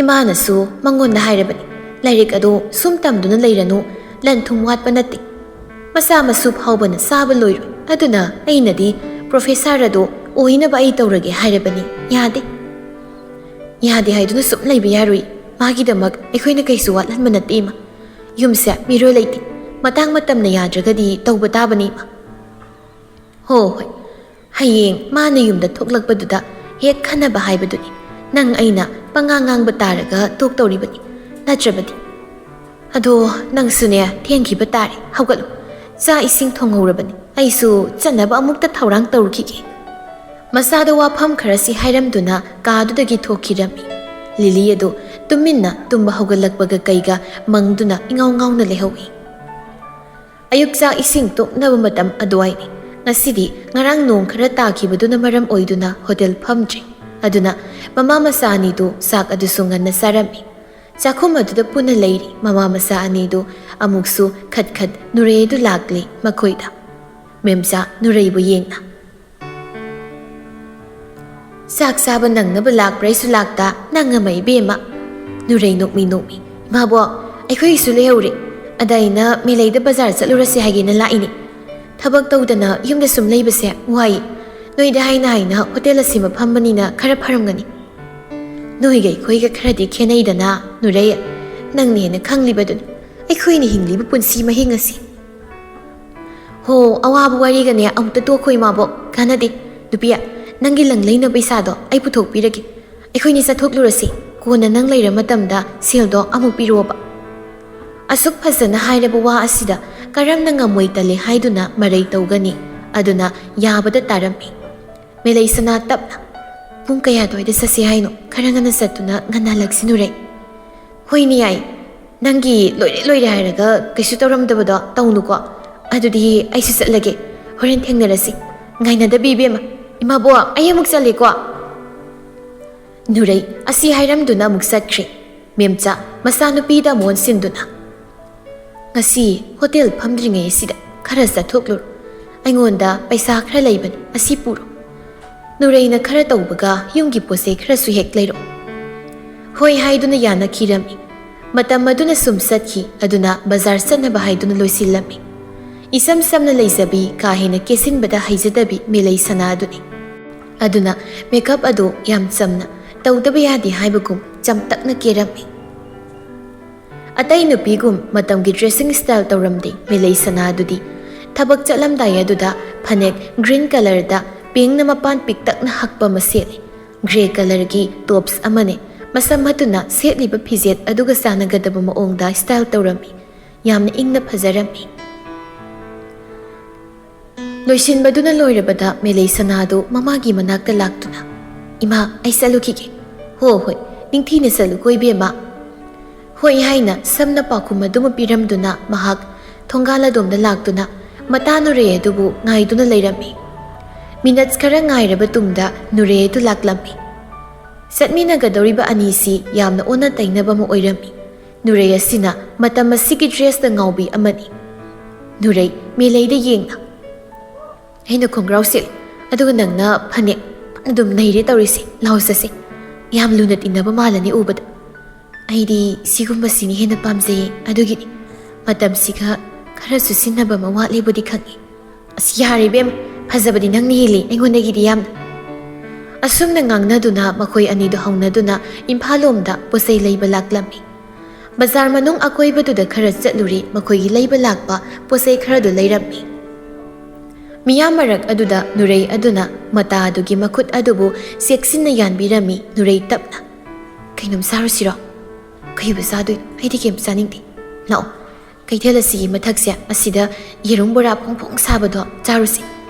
ꯏꯃꯥꯅꯁꯨ ꯃꯉꯣꯟꯗ ꯍꯥꯏꯔꯕꯅꯤ, "ꯂꯥꯏꯔꯤꯛ ꯑꯗꯨ ꯁꯨꯝ ꯇꯝꯗꯨꯅ ꯂꯩꯔꯅꯨ, ꯂꯟ ꯊꯨꯝ ꯋꯥꯠꯄ ꯅꯠꯇꯦ꯫ ꯃꯆꯥ ꯃꯁꯨ ꯐꯥꯎꯕꯅ ꯆꯥꯕ ꯂꯣꯏꯔꯣꯏ꯫ ꯑꯗꯨꯅ ꯑꯩꯅꯗꯤ ꯄ꯭ꯔꯣꯐꯦꯁꯔ ꯑꯗꯨ ꯑꯣꯏꯅꯕ ꯑꯩ ꯇꯧꯔꯒꯦ ꯍꯥꯏꯔꯕꯅꯤ꯫ ꯌꯥꯗꯦ꯫ ꯌꯥꯗꯦ ꯍꯥꯏꯗꯨꯅ ꯁꯨꯝ ꯂꯩꯕ ꯌꯥꯔꯣꯏ꯫ ꯃꯥꯒꯤꯗꯃꯛ ꯑꯩꯈꯣꯏꯅ ꯀꯩꯁꯨ ꯋꯥꯠꯍꯟꯕ ꯅꯠꯇꯦ, ꯏꯃꯥ꯫ ꯌꯨꯝꯁꯦ ꯃꯤꯔꯣꯜ ꯂꯩꯇꯦ꯫ ꯃꯇꯥꯡ ꯃꯇꯝꯅ ꯌꯥꯗ꯭ꯔꯒꯗꯤ ꯇꯧꯕ ꯇꯥꯕꯅꯤ, ꯏꯃꯥ"꯫ "ꯍꯣ ꯍꯣꯏ, ꯍꯌꯦꯡ ꯃꯥꯅ ꯌꯨꯝꯗ ꯊꯣꯛꯂꯛꯄꯗꯨꯗ ꯍꯦꯛ ꯈꯟꯅꯕ ꯍꯥꯏꯕꯗꯨꯅꯤ꯫ ꯅꯪ ꯑꯩꯅ ꯄꯉꯥꯡ ꯉꯥꯡꯕ ꯇꯥꯔꯒ ꯇꯣꯛꯇꯧꯔꯤꯕꯅꯤ, ꯅꯠꯇ꯭ꯔꯕꯗꯤ꯫ ꯑꯗꯣ ꯅꯪꯁꯨꯅꯦ, ꯊꯦꯡꯈꯤꯕ ꯇꯥꯔꯦ, ꯍꯧꯒꯠꯂꯨ꯫ ꯆꯥꯛ ꯏꯁꯤꯡ ꯊꯣꯡꯍꯧꯔꯕꯅꯤ, ꯑꯩꯁꯨ ꯆꯠꯅꯕ ꯑꯃꯨꯛꯇ ꯊꯧꯔꯥꯡ ꯇꯧꯔꯨꯈꯤꯒꯦ"꯫ ꯃꯆꯥꯗ ꯋꯥꯐꯝ ꯈꯔꯁꯤ ꯍꯥꯏꯔꯝꯗꯨꯅ ꯀꯥꯗꯨꯗꯒꯤ ꯊꯣꯛꯈꯤꯔꯝꯃꯤ꯫ ꯂꯤꯂꯤ ꯑꯗꯨ ꯇꯨꯃꯤꯟꯅ ꯇꯨꯝꯕ ꯍꯧꯒꯠꯂꯛꯄꯒ ꯀꯩꯒ ꯃꯪꯗꯨꯅ ꯏꯉꯥꯎ ꯉꯥꯎꯅ ꯂꯩꯍꯧꯏ꯫ ꯑꯌꯨꯛ ꯆꯥꯛ ꯏꯁꯤꯡ ꯇꯣꯛꯅꯕ ꯃꯇꯝ ꯑꯗꯨꯋꯥꯏꯅꯤ꯫ ꯉꯁꯤꯗꯤ ꯉꯔꯥꯡ ꯅꯣꯡ ꯈꯔ ꯇꯥꯈꯤꯕꯗꯨꯅ ꯃꯔꯝ ꯑꯣꯏꯗꯨꯅ ꯍꯣꯇꯦꯜ ꯐꯝꯗ꯭ꯔꯦ꯫ ꯑꯗꯨꯅ ꯃꯃꯥ ꯃꯆꯥ ꯑꯅꯤꯗꯨ ꯆꯥꯛ ꯑꯗꯨꯁꯨ ꯉꯟꯅ ꯆꯥꯔꯝꯃꯤ꯫ ꯆꯥꯛꯈꯨꯝ ꯑꯗꯨꯗ ꯄꯨꯟꯅ ꯂꯩꯔꯤ꯫ ꯃꯃꯥ ꯃꯆꯥ ꯑꯅꯤꯗꯨ ꯑꯃꯨꯛꯁꯨ ꯈꯠ ꯈꯠ ꯅꯨꯔꯦ ꯑꯗꯨ ꯂꯥꯛꯂꯤ ꯃꯈꯣꯏꯗ꯫ ꯃꯦꯝꯆꯥ ꯅꯨꯔꯩꯕꯨ ꯌꯦꯡꯅ꯫ "ꯆꯥꯛ ꯆꯥꯕ ꯅꯪꯅꯕ ꯂꯥꯛꯄ꯭ꯔꯥ ꯑꯩꯁꯨ ꯂꯥꯛꯇ, ꯅꯪ ꯑꯃ ꯏꯕꯦꯝꯃ"꯫ ꯅꯨꯔꯩ ꯅꯣꯛꯃꯤ ꯅꯣꯛꯃꯤ꯫ "ꯏꯃꯥꯕꯣꯛ, ꯑꯩꯈꯣꯏꯒꯤꯁꯨ ꯂꯩꯍꯧꯔꯦ꯫ ꯑꯗ ꯑꯩꯅ ꯃꯦꯂꯩꯗ ꯕꯖꯥꯔ ꯆꯠꯂꯨꯔꯁꯦ ꯍꯥꯏꯒꯦꯅ ꯂꯥꯛꯏꯅꯦ꯫ ꯊꯕꯛ ꯇꯧꯗꯅ ꯌꯨꯝꯗ ꯁꯨꯝ ꯂꯩꯕꯁꯦ ꯋꯥꯏ꯫ ꯅꯣꯏꯗ ꯍꯥꯏꯅ ꯍꯥꯏꯅ ꯍꯣꯇꯦꯜ ꯑꯁꯤ ꯃꯐꯝꯕꯅꯤꯅ ꯈꯔ ꯐꯔꯝꯒꯅꯤ"꯫ "ꯅꯣꯏꯒ ꯑꯩꯈꯣꯏꯒ ꯈꯔꯗꯤ ꯈꯦꯠꯅꯩꯗꯅ, ꯅꯨꯔꯩ꯫ ꯅꯪꯅ ꯍꯦꯟꯅ ꯈꯪꯂꯤꯕꯗꯨꯅꯤ ꯑꯩꯈꯣꯏꯅ ꯍꯤꯡꯂꯤꯕ ꯄꯨꯟꯁꯤ ꯃꯍꯤꯡ ꯑꯁꯤ"꯫ "ꯍꯣ, ꯑꯋꯥꯕ ꯋꯥꯔꯤꯒꯅꯦ ꯑꯃꯨꯛꯇ ꯇꯣꯛꯈꯣ ꯏꯃꯥꯕꯣꯛ, ꯀꯥꯟꯅꯗꯦ꯫ ꯅꯨꯄꯤ, ꯅꯪꯒꯤ ꯂꯪ ꯂꯩꯅꯕ ꯄꯩꯁꯥꯗꯣ ꯑꯩ ꯄꯨꯊꯣꯛꯄꯤꯔꯒꯦ꯫ ꯑꯩꯈꯣꯏꯅꯤ ꯆꯠꯊꯣꯛꯂꯨꯔꯁꯤ꯫ ꯀꯣꯟꯅ ꯅꯪ ꯂꯩꯔ ꯃꯇꯝꯗ ꯁꯦꯜꯗꯣ ꯑꯃꯨꯛ ꯄꯤꯔꯛꯑꯣꯕ"꯫ ꯑꯁꯨꯛ ꯐꯖꯅ ꯍꯥꯏꯔꯕ ꯋꯥ ꯑꯁꯤꯗ ꯀꯔꯝꯅ ꯉꯝꯃꯣꯏ ꯇꯜꯂꯤ ꯍꯥꯏꯗꯨꯅ ꯃꯔꯩ ꯇꯧꯒꯅꯤ? ꯑꯗꯨꯅ ꯌꯥꯕꯗ ꯇꯥꯔꯝꯃꯤ꯫ ꯃꯦꯂꯩꯁꯅꯥ ꯇꯞꯅ, "ꯄꯨꯡ ꯀꯌꯥ ꯑꯗꯨꯋꯥꯏꯗ ꯆꯠꯁꯤ ꯍꯥꯏꯅꯣ? ꯈꯔ ꯉꯟꯅ ꯆꯠꯇꯨꯅ ꯉꯟꯅ ꯍꯜꯂꯛꯁꯤ ꯅꯨꯔꯩ꯫" "ꯍꯣꯏꯅꯦ ꯌꯥꯏ꯫ ꯅꯪꯒꯤ ꯂꯣꯏꯔꯦ ꯂꯣꯏꯔꯦ ꯍꯥꯏꯔꯒ ꯀꯩꯁꯨ ꯇꯧꯔꯝꯗꯕꯗꯣ ꯇꯧꯅꯨꯀꯣ꯫ ꯑꯗꯨꯗꯤ ꯑꯩꯁꯨ ꯆꯠꯂꯒꯦ꯫ ꯍꯣꯔꯦꯟ ꯊꯦꯡꯅꯔꯁꯤ꯫ ꯉꯥꯏꯅꯗꯕꯤ ꯏꯕꯦꯝꯃ꯫ ꯏꯃꯥꯕꯣꯛ, ꯑꯩ ꯑꯃꯨꯛ ꯆꯠꯂꯦꯀꯣ꯫" ꯅꯨꯔꯩ ꯑꯁꯤ ꯍꯥꯏꯔꯝꯗꯨꯅ ꯑꯃꯨꯛ ꯆꯠꯈ꯭ꯔꯦ꯫ ꯃꯦꯝꯆꯥ ꯃꯆꯥꯅꯨꯄꯤꯗ ꯃꯣꯟ ꯁꯤꯟꯗꯨꯅ, "ꯉꯁꯤ ꯍꯣꯇꯦꯜ ꯐꯝꯗ꯭ꯔꯤꯉꯩ ꯑꯁꯤꯗ ꯈꯔ ꯆꯠꯊꯣꯛꯂꯨꯔꯣ꯫ ꯑꯩꯉꯣꯟꯗ ꯄꯩꯁꯥ ꯈꯔ ꯂꯩꯕꯅꯤ, ꯑꯁꯤ ꯄꯨꯔꯣ꯫" ꯅꯨꯔꯩꯅ ꯈꯔ ꯇꯧꯕꯒ ꯌꯨꯝꯒꯤ ꯄꯣꯠ ꯆꯩ ꯈꯔꯁꯨ ꯍꯦꯛ ꯂꯩꯔꯛꯑꯣ꯫ ꯍꯣꯏ ꯍꯥꯏꯗꯨꯅ ꯌꯥꯅꯈꯤꯔꯝꯃꯤ꯫ ꯃꯇꯝ ꯑꯗꯨꯅ ꯁꯨꯝ ꯆꯠꯈꯤ, ꯑꯗꯨꯅ ꯕꯖꯥꯔ ꯆꯠꯅꯕ ꯍꯥꯏꯗꯨꯅ ꯂꯣꯏꯁꯤꯜꯂꯝꯃꯤ꯫ ꯏꯁꯝ ꯁꯝꯅ ꯂꯩꯖꯕꯤ, ꯀꯥ ꯍꯦꯟꯅ ꯀꯦꯁꯤꯟꯕꯗ ꯍꯩꯖꯗꯕꯤ ꯃꯦꯂꯩ ꯁꯅꯥ ꯑꯗꯨꯅꯤ꯫ ꯑꯗꯨꯅ ꯃꯦꯀꯞ ꯑꯗꯨ ꯌꯥꯝ ꯆꯝꯅ, ꯇꯧꯗꯕ ꯌꯥꯗꯦ ꯍꯥꯏꯕꯒꯨꯝ ꯆꯝꯇꯛꯅ ꯀꯦꯔꯝꯃꯤ꯫ ꯑꯇꯩ ꯅꯨꯄꯤꯒꯨꯝ ꯃꯇꯝꯒꯤ ꯗ꯭ꯔꯦꯁꯤꯡ ꯁ꯭ꯇꯥꯏꯜ ꯇꯧꯔꯝꯗꯦ ꯃꯦꯂꯩ ꯁꯅꯥ ꯑꯗꯨꯗꯤ꯫ ꯊꯕꯛ ꯆꯠꯂꯝꯗꯥꯏ ꯑꯗꯨꯗ ꯐꯅꯦꯛ ꯒ꯭ꯔꯤꯟ ꯀꯂꯔꯗ ꯄꯤꯡꯅ ꯃꯄꯥꯟ ꯄꯤꯛꯇꯛꯅ ꯍꯛꯄ ꯑꯃ ꯁꯦꯠꯂꯤ꯫ ꯒ꯭ꯔꯦ ꯀꯂꯔꯒꯤ ꯇꯣꯞꯁ ꯑꯃꯅꯦ꯫ ꯃꯁꯝ ꯑꯗꯨꯅ ꯁꯦꯠꯂꯤꯕ ꯐꯤꯖꯦꯠ ꯑꯗꯨꯒ ꯆꯥꯟꯅꯒꯗꯕ ꯃꯑꯣꯡꯗ ꯁ꯭ꯇꯥꯏꯜ ꯇꯧꯔꯝꯃꯤ꯫ ꯌꯥꯝꯅ ꯏꯪꯅ ꯐꯖꯔꯝꯃꯤ꯫ ꯂꯣꯏꯁꯤꯟꯕꯗꯨꯅ ꯂꯣꯏꯔꯕꯗ ꯃꯦꯂꯩ ꯁꯅꯥꯗꯨ ꯃꯃꯥꯒꯤ ꯃꯅꯥꯛꯇ ꯂꯥꯛꯇꯨꯅ, "ꯏꯃꯥ, ꯑꯩ ꯆꯠꯂꯨꯈꯤꯒꯦ꯫" "ꯍꯣ ꯍꯣꯏ, ꯅꯤꯡꯊꯤꯅ ꯆꯠꯂꯨꯀꯣ ꯏꯕꯦꯝꯃ꯫" "ꯍꯣꯏ" ꯍꯥꯏꯅ ꯁꯝꯅ ꯄꯥꯎꯈꯨꯝ ꯑꯗꯨꯃ ꯄꯤꯔꯝꯗꯨꯅ ꯃꯍꯥꯛ ꯊꯣꯡꯒꯥꯜ ꯑꯗꯣꯝꯗ ꯂꯥꯛꯇꯨꯅ ꯃꯇꯥ ꯅꯨꯔꯩ ꯑꯗꯨꯕꯨ ꯉꯥꯏꯗꯨꯅ ꯂꯩꯔꯝꯃꯤ꯫ ꯃꯤꯅꯠꯁ ꯈꯔ ꯉꯥꯏꯔꯕ ꯇꯨꯡꯗ ꯅꯨꯔꯩ ꯑꯗꯨ ꯂꯥꯛꯂꯝꯃꯤ꯫ ꯆꯠꯃꯤꯟꯅꯒꯗꯧꯔꯤꯕ ꯑꯅꯤꯁꯤ ꯌꯥꯝꯅ ꯑꯣꯟꯅ ꯇꯩꯅꯕ ꯑꯃ ꯑꯣꯏꯔꯝꯃꯤ꯫ ꯅꯨꯔꯩ ꯑꯁꯤꯅ ꯃꯇꯝ ꯑꯁꯤꯒꯤ ꯗ꯭ꯔꯦꯁꯇ ꯉꯥꯎꯕꯤ ꯑꯃꯅꯤ꯫ ꯅꯨꯔꯩ ꯃꯦꯂꯩꯗ ꯌꯦꯡꯅ, "ꯑꯩꯅ ꯈꯣꯡꯒ꯭ꯔꯥꯎ ꯁꯦꯠꯂꯤ, ꯑꯗꯨꯒ ꯅꯪꯅ ꯐꯅꯦꯛ꯫ ꯑꯗꯨꯝ ꯅꯩꯔꯦ ꯇꯧꯔꯤꯁꯦ꯫ ꯂꯥꯎ ꯆꯠꯁꯦ꯫ ꯌꯥꯝ ꯂꯨꯅ ꯇꯤꯟꯅꯕ ꯃꯥꯜꯂꯅꯤ ꯎꯕꯗ꯫ ꯑꯩꯗꯤ ꯁꯤꯒꯨꯝꯕꯁꯤꯅ ꯍꯦꯟꯅ ꯄꯥꯝꯖꯩꯌꯦ꯫ ꯑꯗꯨꯒꯤꯅꯤ꯫ ꯃꯇꯝꯁꯤꯒ ꯈꯔ ꯆꯨꯁꯤꯟꯅꯕ ꯑꯃ ꯋꯥꯠꯂꯦꯕꯨꯗꯤ ꯈꯪꯉꯤ꯫" "ꯑꯁ, ꯌꯥꯔꯦ ꯏꯕꯦꯝ, ꯐꯖꯕꯗꯤ ꯅꯪꯅ ꯍꯦꯜꯂꯤ ꯑꯩꯉꯣꯟꯗꯒꯤꯗꯤ ꯌꯥꯝꯅ꯫" ꯑꯁꯨꯝꯅ ꯉꯥꯡꯅꯗꯨꯅ ꯃꯈꯣꯏ ꯑꯅꯤꯗꯨ ꯍꯧꯅꯗꯨꯅ ꯏꯝꯐꯥꯜ ꯂꯣꯝꯗ ꯄꯣꯠꯆꯩ ꯂꯩꯕ ꯂꯥꯛꯂꯝꯃꯤ꯫ ꯕꯖꯥꯔ ꯃꯅꯨꯡ ꯑꯀꯣꯏꯕꯗꯨꯗ ꯈꯔ ꯆꯠꯂꯨꯔꯦ꯫ ꯃꯈꯣꯏꯒꯤ ꯂꯩꯕ ꯂꯥꯛꯄ ꯄꯣꯠꯆꯩ ꯈꯔꯗꯨ ꯂꯩꯔꯝꯃꯤ꯫ ꯃꯤꯌꯥꯝ ꯃꯔꯛ ꯑꯗꯨꯗ ꯅꯨꯔꯩ ꯑꯗꯨꯅ ꯃꯇꯥ ꯑꯗꯨꯒꯤ ꯃꯈꯨꯠ ꯑꯗꯨꯕꯨ ꯆꯦꯛꯁꯤꯟꯅ ꯌꯥꯟꯕꯤꯔꯝꯃꯤ꯫ ꯅꯨꯔꯩ ꯇꯞꯅ, "ꯀꯩꯅꯣꯝ ꯆꯥꯔꯨꯁꯤꯔꯣ?" "ꯀꯩꯕꯨ ꯆꯥꯗꯣꯏꯅꯣ? ꯑꯩꯗꯤ ꯀꯩꯝ ꯆꯥꯅꯤꯡꯗꯦ꯫" ꯂꯥꯛꯑꯣ, ꯀꯩꯊꯦꯜ ꯑꯁꯤꯒꯤ ꯃꯊꯛꯁꯦ, ꯑꯁꯤꯗ ꯌꯦꯔꯨꯝ ꯕꯣꯔꯥ ꯐꯣꯡ ꯐꯣꯡ ꯁꯥꯕꯗꯣ ꯆꯥꯔꯨꯁꯤ꯫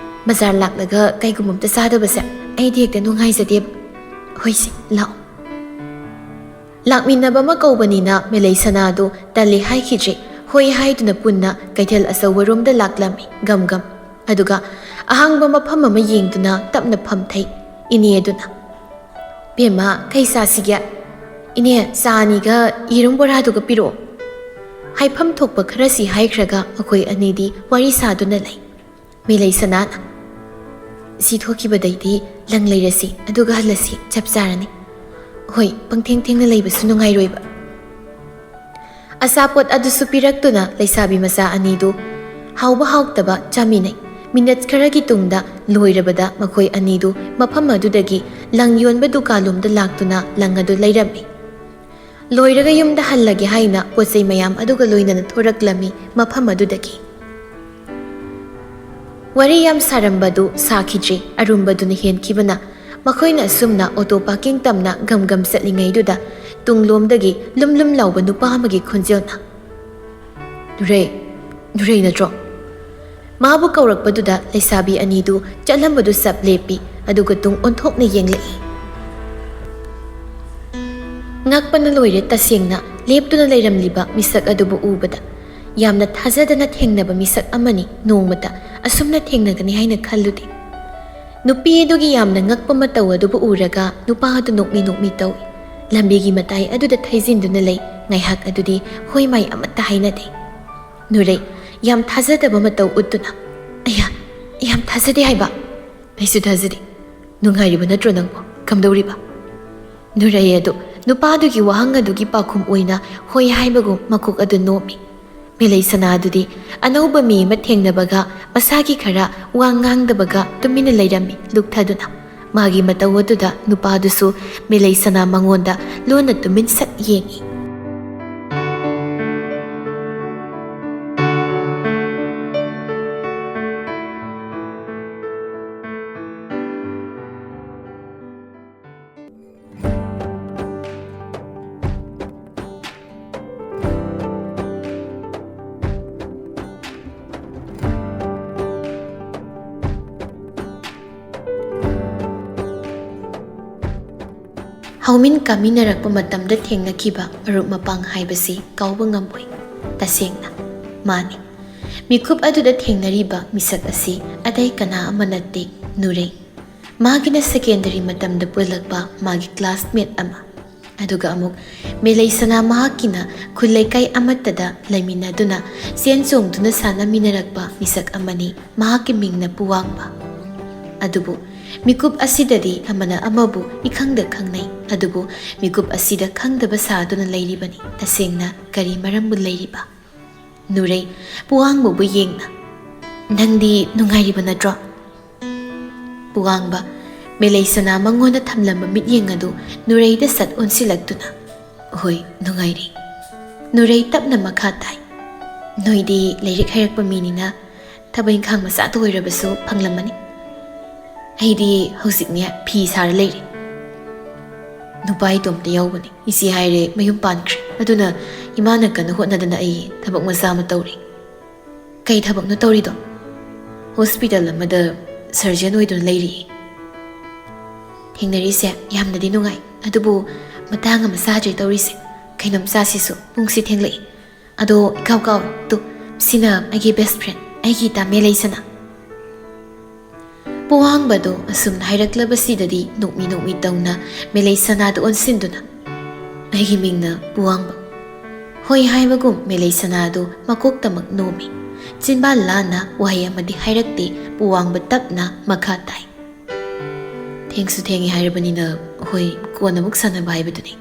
ꯕꯖꯥꯔ ꯂꯥꯛꯂꯒ ꯀꯩꯒꯨꯝꯕ ꯑꯝꯇ ꯆꯥꯗꯕꯁꯦ ꯑꯩꯗꯤ ꯍꯦꯛꯇ ꯅꯨꯡꯉꯥꯏꯖꯗꯦꯕ꯫ ꯍꯣꯏꯁꯦ, ꯂꯥꯛꯑꯣ꯫ ꯂꯥꯛꯃꯤꯟꯅꯕ ꯑꯃ ꯀꯧꯕꯅꯤꯅ ꯃꯦꯂꯩ ꯁꯅꯥꯗꯨ ꯇꯜꯂꯤ ꯍꯥꯏꯈꯤꯗ꯭ꯔꯦ꯫ ꯍꯣꯏ ꯍꯥꯏꯗꯨꯅ ꯄꯨꯟꯅ ꯀꯩꯊꯦꯜ ꯑꯆꯧꯕꯔꯣꯝꯗ ꯂꯥꯛꯂꯝꯃꯤ, ꯒꯝ ꯒꯝ꯫ ꯑꯗꯨꯒ ꯑꯍꯥꯡꯕ ꯃꯐꯝ ꯑꯃ ꯌꯦꯡꯗꯨꯅ ꯇꯞꯅ ꯐꯝꯊꯩ ꯏꯅꯦ ꯑꯗꯨꯅ꯫ "ꯕꯦꯝꯃ, ꯀꯩ ꯆꯥꯁꯤꯒꯦ?" "ꯏꯅꯦ, ꯆꯥ ꯑꯅꯤꯒ ꯌꯦꯔꯨꯝ ꯕꯣꯔꯥꯗꯨꯒ ꯄꯤꯔꯛꯑꯣ꯫" ꯍꯥꯏꯐꯝ ꯊꯣꯛꯄ ꯈꯔꯁꯤ ꯍꯥꯏꯈ꯭ꯔꯒ ꯃꯈꯣꯏ ꯑꯅꯤꯗꯤ ꯋꯥꯔꯤ ꯁꯥꯗꯨꯅ ꯂꯩ꯫ ꯃꯦꯂꯩ ꯁꯅꯥꯅ, "ꯁꯤ ꯊꯣꯛꯈꯤꯕꯗꯩꯗꯤ ꯂꯪ ꯂꯩꯔꯁꯤ, ꯑꯗꯨꯒ ꯍꯜꯂꯁꯤ, ꯆꯞ ꯆꯥꯔꯅꯤ꯫ ꯍꯣꯏ, ꯄꯪꯊꯦꯡ ꯊꯦꯡꯅ ꯂꯩꯕꯁꯨ ꯅꯨꯡꯉꯥꯏꯔꯣꯏꯕ꯫" ꯑꯆꯥꯄꯣꯠ ꯑꯗꯨꯁꯨ ꯄꯤꯔꯛꯇꯨꯅ ꯂꯩꯁꯥꯕꯤ ꯃꯆꯥ ꯑꯅꯤꯗꯨ ꯍꯥꯎꯕ ꯍꯥꯎꯇꯕ ꯆꯥꯃꯤꯟꯅꯩ꯫ ꯃꯤꯅꯠ ꯈꯔꯒꯤ ꯇꯨꯡꯗ ꯂꯣꯏꯔꯕꯗ ꯃꯈꯣꯏ ꯑꯅꯤꯗꯨ ꯃꯐꯝ ꯑꯗꯨꯗꯒꯤ ꯂꯪ ꯌꯣꯟꯕ ꯗꯨꯀꯥꯟꯂꯣꯝꯗ ꯂꯥꯛꯇꯨꯅ ꯂꯪ ꯑꯗꯨ ꯂꯩꯔꯝꯃꯤ꯫ ꯂꯣꯏꯔꯒ ꯌꯨꯝꯗ ꯍꯜꯂꯒꯦ ꯍꯥꯏꯅ ꯄꯣꯠ ꯆꯩ ꯃꯌꯥꯝ ꯑꯗꯨꯒ ꯂꯣꯏꯅꯅ ꯊꯣꯔꯛꯂꯝꯃꯤ ꯃꯐꯝ ꯑꯗꯨꯗꯒꯤ꯫ ꯋꯥꯔꯤ ꯌꯥꯝ ꯁꯥꯔꯝꯕꯗꯨ ꯁꯥꯈꯤꯗ꯭ꯔꯦ, ꯑꯔꯨꯝꯕꯗꯨꯅ ꯍꯦꯟꯈꯤꯕꯅ꯫ ꯃꯈꯣꯏꯅ ꯑꯁꯨꯝꯅ ꯑꯣꯇꯣ ꯄꯥꯔꯀꯤꯡ ꯇꯝꯅ ꯒꯝ ꯒꯝ ꯆꯠꯂꯤꯉꯩꯗꯨꯗ ꯇꯨꯡꯂꯣꯝꯗꯒꯤ ꯂꯨꯝ ꯂꯨꯝ ꯂꯥꯎꯕ ꯅꯨꯄꯥ ꯑꯃꯒꯤ ꯈꯣꯟꯖꯦꯜꯅ, "ꯅꯨꯔꯩ, ꯅꯨꯔꯩ ꯅꯠꯇ꯭ꯔꯣ?" ꯃꯥꯕꯨ ꯀꯧꯔꯛꯄꯗꯨꯗ ꯂꯩꯁꯥꯕꯤ ꯑꯅꯤꯗꯨ ꯆꯠꯂꯝꯕꯗꯨ ꯆꯞ ꯂꯦꯞꯄꯤ, ꯑꯗꯨꯒ ꯇꯨꯡ ꯑꯣꯟꯊꯣꯛꯅ ꯌꯦꯡꯂꯛꯏ꯫ ꯉꯛꯄꯅ ꯂꯣꯏꯔꯦ ꯇꯁꯦꯡꯅ ꯂꯦꯞꯇꯨꯅ ꯂꯩꯔꯝꯂꯤꯕ ꯃꯤꯁꯛ ꯑꯗꯨꯕꯨ ꯎꯕꯗ꯫ ꯌꯥꯝꯅ ꯊꯥꯖꯗꯅ ꯊꯦꯡꯅꯕ ꯃꯤꯁꯛ ꯑꯃꯅꯤ, ꯅꯣꯡꯃꯇ ꯑꯁꯨꯝꯅ ꯊꯦꯡꯅꯒꯅꯤ ꯍꯥꯏꯅ ꯈꯜꯂꯨꯗꯦ꯫ ꯅꯨꯄꯤ ꯑꯗꯨꯒꯤ ꯌꯥꯝꯅ ꯉꯛꯄ ꯃꯇꯧ ꯑꯗꯨꯕꯨ ꯎꯔꯒ ꯅꯨꯄꯥ ꯑꯗꯨ ꯅꯣꯛꯃꯤ ꯅꯣꯛꯃꯤ ꯇꯧꯏ꯫ ꯂꯝꯕꯤꯒꯤ ꯃꯇꯥꯏ ꯑꯗꯨꯗ ꯊꯩꯖꯤꯟꯗꯨꯅ ꯂꯩ꯫ ꯉꯥꯏꯍꯥꯛ ꯑꯗꯨꯗꯤ ꯍꯣꯏ ꯃꯥꯏ ꯑꯃꯠꯇ ꯍꯥꯏꯅꯗꯦ꯫ ꯅꯨꯔꯩ, ꯌꯥꯝ ꯊꯥꯖꯗꯕ ꯃꯇꯧ ꯎꯠꯇꯨꯅ, "ꯑꯌꯥ, ꯌꯥꯝ ꯊꯥꯖꯗꯦ ꯍꯥꯏꯕ?" "ꯑꯩꯁꯨ ꯊꯥꯖꯗꯦ꯫ ꯅꯨꯡꯉꯥꯏꯔꯤꯕ ꯅꯠꯇ꯭ꯔꯣ ꯅꯪꯕꯨ? ꯀꯝꯗꯧꯔꯤꯕ?" ꯅꯨꯔꯩ ꯑꯗꯨ ꯅꯨꯄꯥꯗꯨꯒꯤ ꯋꯥꯍꯪ ꯑꯗꯨꯒꯤ ꯄꯥꯎꯈꯨꯝ ꯑꯣꯏꯅ ꯍꯣꯏ ꯍꯥꯏꯕꯒꯨꯝ ꯃꯀꯣꯛ ꯑꯗꯨ ꯅꯣꯝꯃꯤ꯫ ꯃꯦꯂꯩ ꯁꯅꯥ ꯑꯗꯨꯗꯤ ꯑꯅꯧꯕ ꯃꯤ ꯑꯃ ꯊꯦꯡꯅꯕꯒ ꯃꯁꯥꯒꯤ ꯈꯔ ꯋꯥ ꯉꯥꯡꯗꯕꯒ ꯇꯨꯃꯤꯟꯅ ꯂꯩꯔꯝꯃꯤ, ꯂꯨꯛꯊꯗꯨꯅ꯫ ꯃꯥꯒꯤ ꯃꯇꯧ ꯑꯗꯨꯗ ꯅꯨꯄꯥꯗꯨꯁꯨ ꯃꯦꯂꯩ ꯁꯅꯥ ꯃꯉꯣꯟꯗ ꯂꯣꯟꯅ ꯇꯨꯃꯤꯟ ꯁꯛ ꯌꯦꯡꯏ꯫ ꯍꯧꯃꯤꯟ ꯀꯥꯃꯤꯟꯅꯔꯛꯄ ꯃꯇꯝꯗ ꯊꯦꯡꯅꯈꯤꯕ ꯃꯔꯨꯞ ꯃꯄꯥꯡ ꯍꯥꯏꯕꯁꯤ ꯀꯥꯎꯕ ꯉꯝꯃꯣꯏ꯫ ꯇꯁꯦꯡꯅ, ꯃꯥꯅꯤ꯫ ꯃꯤꯀꯨꯞ ꯑꯗꯨꯗ ꯊꯦꯡꯅꯔꯤꯕ ꯃꯤꯁꯛ ꯑꯁꯤ ꯑꯇꯩ ꯀꯅꯥ ꯑꯃ ꯅꯠꯇꯦ, ꯅꯨꯔꯩ꯫ ꯃꯥꯒꯤꯅ ꯁꯦꯀꯦꯟꯗꯔꯤ ꯃꯇꯝꯗ ꯄꯨꯜꯂꯛꯄ ꯃꯥꯒꯤ ꯀ꯭ꯂꯥꯁꯃꯦꯠ ꯑꯃ꯫ ꯑꯗꯨꯒ ꯑꯃꯨꯛ ꯃꯦꯂꯩꯁꯅꯥ ꯃꯍꯥꯛꯀꯤꯅ ꯈꯨꯜ ꯂꯩꯀꯥꯏ ꯑꯃꯠꯇꯗ ꯂꯩꯃꯤꯟꯅꯗꯨꯅ ꯆꯦꯟ ꯆꯣꯡꯗꯨꯅ ꯁꯥꯟꯅꯃꯤꯟꯅꯔꯛꯄ ꯃꯤꯁꯛ ꯑꯃꯅꯤ꯫ ꯃꯍꯥꯛꯀꯤ ꯃꯤꯡꯅ ꯄꯨꯋꯥꯡꯕ꯫ ꯑꯗꯨꯕꯨ ꯃꯤꯀꯨꯞ ꯑꯁꯤꯗꯗꯤ ꯑꯃꯅ ꯑꯃꯕꯨ ꯏꯈꯪꯗ ꯈꯪꯅꯩ꯫ ꯑꯗꯨꯕꯨ ꯃꯤꯀꯨꯞ ꯑꯁꯤꯗ ꯈꯪꯗꯕ ꯁꯥꯗꯨꯅ ꯂꯩꯔꯤꯕꯅꯤ꯫ ꯇꯁꯦꯡꯅ ꯀꯔꯤ ꯃꯔꯝꯕꯨ ꯂꯩꯔꯤꯕ? ꯅꯨꯔꯩ, ꯄꯨꯋꯥꯡꯕꯕꯨ ꯌꯦꯡꯅ, "ꯅꯪꯗꯤ ꯅꯨꯡꯉꯥꯏꯔꯤꯕ ꯅꯠꯇ꯭ꯔꯣ?" ꯄꯨꯋꯥꯡꯕ, ꯃꯦꯂꯩꯁꯅꯥ ꯃꯉꯣꯟꯗ ꯊꯝꯂꯝꯕ ꯃꯤꯠꯌꯦꯡ ꯑꯗꯨ ꯅꯨꯔꯩꯗ ꯁꯠ ꯑꯣꯟꯁꯤꯜꯂꯛꯇꯨꯅ, "ꯍꯣꯏ, ꯅꯨꯡꯉꯥꯏꯔꯤ꯫" ꯅꯨꯔꯩ ꯇꯞꯅ ꯃꯈꯥ ꯇꯥꯏ, "ꯅꯣꯏꯗꯤ ꯂꯥꯏꯔꯤꯛ ꯍꯩꯔꯛꯄ ꯃꯤꯅꯤꯅ ꯊꯕꯛ ꯏꯪꯈꯥꯡ ꯃꯆꯥꯇ ꯑꯣꯏꯔꯕꯁꯨ ꯐꯪꯂꯝꯃꯅꯤ꯫ ꯑꯩꯗꯤ ꯍꯧꯖꯤꯛꯅꯦ ꯐꯤ ꯁꯥꯔ ꯂꯩꯔꯦ꯫ ꯅꯨꯄꯥ ꯏꯇꯣꯝꯇ ꯌꯥꯎꯕꯅꯤ꯫ ꯏꯆꯦ ꯍꯥꯏꯔꯦ ꯃꯌꯨꯝ ꯄꯥꯟꯈ꯭ꯔꯦ꯫ ꯑꯗꯨꯅ ꯏꯃꯥꯅ ꯀꯟꯅ ꯍꯣꯠꯅꯗꯅ ꯑꯩ ꯊꯕꯛ ꯃꯆꯥ ꯑꯃ ꯇꯧꯔꯤ꯫" "ꯀꯩ ꯊꯕꯛꯅꯣ ꯇꯧꯔꯤꯗꯣ?" "ꯍꯣꯁꯄꯤꯇꯥꯜ ꯑꯃꯗ ꯁꯔꯖꯟ ꯑꯣꯏꯗꯨꯅ ꯂꯩꯔꯤ꯫" "ꯊꯦꯡꯅꯔꯤꯁꯦ ꯌꯥꯝꯅꯗꯤ ꯅꯨꯡꯉꯥꯏ, ꯑꯗꯨꯕꯨ ꯃꯇꯥꯡ ꯑꯃ ꯆꯥꯗ꯭ꯔꯦ ꯇꯧꯔꯤꯁꯦ꯫ ꯀꯩꯅꯣꯝ ꯆꯥꯁꯤꯁꯨ, ꯄꯨꯡꯁꯤ ꯊꯦꯡꯂꯛꯏ꯫ ꯑꯗꯣ ꯏꯀꯥꯎ ꯀꯥꯎꯋꯦ꯫ ꯇꯨ, ꯁꯤꯅ ꯑꯩꯒꯤ ꯕꯦꯁ ꯐ꯭ꯔꯦꯟ, ꯑꯩꯒꯤ ꯏꯇꯥ ꯃꯦꯂꯩꯁꯅꯥ꯫" ꯄꯨꯋꯥꯡꯕꯗꯣ ꯑꯁꯨꯝꯅ ꯍꯥꯏꯔꯛꯂꯕꯁꯤꯗꯗꯤ ꯅꯣꯛꯃꯤ ꯅꯣꯛꯃꯤ ꯇꯧꯅ ꯃꯦꯂꯩꯁꯅꯥꯗ ꯑꯣꯟꯁꯤꯟꯗꯨꯅ, "ꯑꯩꯒꯤ ꯃꯤꯡꯅ ꯄꯨꯋꯥꯡꯕ꯫" ꯍꯣꯏ ꯍꯥꯏꯕꯒꯨꯝ ꯃꯦꯂꯩꯁꯅꯥꯗꯨ ꯃꯀꯣꯛꯇꯃꯛ ꯅꯣꯝꯃꯤ꯫ ꯆꯤꯟꯕꯥꯜ ꯂꯥꯟꯅ ꯋꯥꯍꯩ ꯑꯃꯗꯤ ꯍꯥꯏꯔꯛꯇꯦ꯫ ꯄꯨꯋꯥꯡꯕ ꯇꯞꯅ ꯃꯈꯥ ꯇꯥꯏ, "ꯊꯦꯡꯁꯨ ꯊꯦꯡꯉꯦ ꯍꯥꯏꯔꯕꯅꯤꯅ, ꯍꯣꯏ, ꯀꯣꯟꯅ ꯑꯃꯨꯛ ꯁꯥꯟꯅꯕ ꯍꯥꯏꯕꯗꯨꯅꯤ꯫"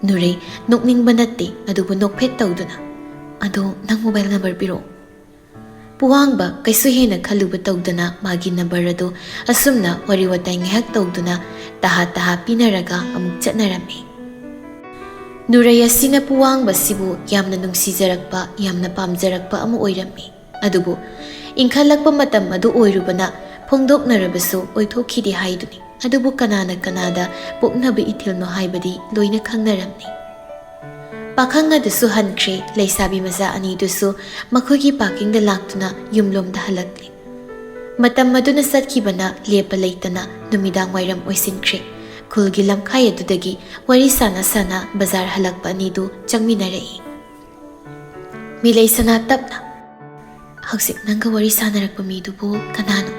ꯅꯨꯔꯩ, ꯅꯣꯛꯅꯤꯡꯕ ꯅꯠꯇꯦ, ꯑꯗꯨꯕꯨ ꯅꯣꯛꯐꯦꯠ ꯇꯧꯗꯨꯅ, "ꯑꯗꯣ ꯅꯪ ꯃꯣꯕꯥꯏꯜ ꯅꯝꯕꯔ ꯄꯤꯔꯛꯑꯣ꯫" ꯄꯨꯋꯥꯡꯕ ꯀꯩꯁꯨ ꯍꯦꯟꯅ ꯈꯜꯂꯨꯕ ꯇꯧꯗꯅ ꯃꯥꯒꯤ ꯅꯝꯕꯔ ꯑꯗꯨ ꯑꯁꯨꯝꯅ ꯋꯥꯔꯤ ꯋꯥꯇꯥꯏ ꯉꯥꯏꯍꯥꯛ ꯇꯧꯗꯨꯅ ꯇꯍꯥ ꯇꯍꯥ ꯄꯤꯅꯔꯒ ꯑꯃꯨꯛ ꯆꯠꯅꯔꯝꯃꯤ꯫ ꯅꯨꯔꯩ ꯑꯁꯤꯅ ꯄꯨꯋꯥꯡꯕꯁꯤꯕꯨ ꯌꯥꯝꯅ ꯅꯨꯡꯁꯤꯖꯔꯛꯄ, ꯌꯥꯝꯅ ꯄꯥꯝꯖꯔꯛꯄ ꯑꯃ ꯑꯣꯏꯔꯝꯃꯤ꯫ ꯑꯗꯨꯕꯨ ꯏꯟꯈꯠꯂꯛꯄ ꯃꯇꯝ ꯑꯗꯨ ꯑꯣꯏꯔꯨꯕꯅ ꯐꯣꯡꯗꯣꯛꯅꯔꯕꯁꯨ ꯑꯣꯏꯊꯣꯛꯈꯤꯗꯦ ꯍꯥꯏꯗꯨꯅꯤ꯫ ꯑꯗꯨꯕꯨ ꯀꯅꯥꯅ ꯀꯅꯥꯗ ꯄꯣꯛꯅꯕ ꯏꯊꯤꯜꯅꯣ ꯍꯥꯏꯕꯗꯤ ꯂꯣꯏꯅ ꯈꯪꯅꯔꯝꯃꯤ꯫ ꯄꯥꯈꯪ ꯑꯗꯨꯁꯨ ꯍꯟꯈ꯭ꯔꯦ, ꯂꯩꯁꯥꯕꯤ ꯃꯆꯥ ꯑꯅꯤꯗꯨꯁꯨ ꯃꯈꯣꯏꯒꯤ ꯄꯥꯔꯀꯤꯡꯗ ꯂꯥꯛꯇꯨꯅ ꯌꯨꯝꯂꯣꯝꯗ ꯍꯜꯂꯛꯂꯦ꯫ ꯃꯇꯝ ꯑꯗꯨꯅ ꯆꯠꯈꯤꯕꯅ ꯂꯦꯞꯄ ꯂꯩꯇꯅ ꯅꯨꯃꯤꯗꯥꯡ ꯋꯥꯏꯔꯝ ꯑꯣꯏꯁꯤꯟꯈ꯭ꯔꯦ꯫ ꯈꯨꯜꯒꯤ ꯂꯝꯈꯥꯏ ꯑꯗꯨꯗꯒꯤ ꯋꯥꯔꯤ ꯁꯥꯟꯅ ꯁꯥꯟꯅ ꯕꯖꯥꯔ ꯍꯜꯂꯛꯄ ꯑꯅꯤꯗꯨ ꯆꯪꯃꯤꯟꯅꯔꯛꯏ꯫ ꯃꯤꯂꯩ ꯁꯅꯥ ꯇꯞꯅ, "ꯍꯧꯖꯤꯛ ꯅꯪꯒ ꯋꯥꯔꯤ ꯁꯥꯟꯅꯔꯛꯄ ꯃꯤꯗꯨꯕꯨ ꯀꯅꯥꯅꯣ?"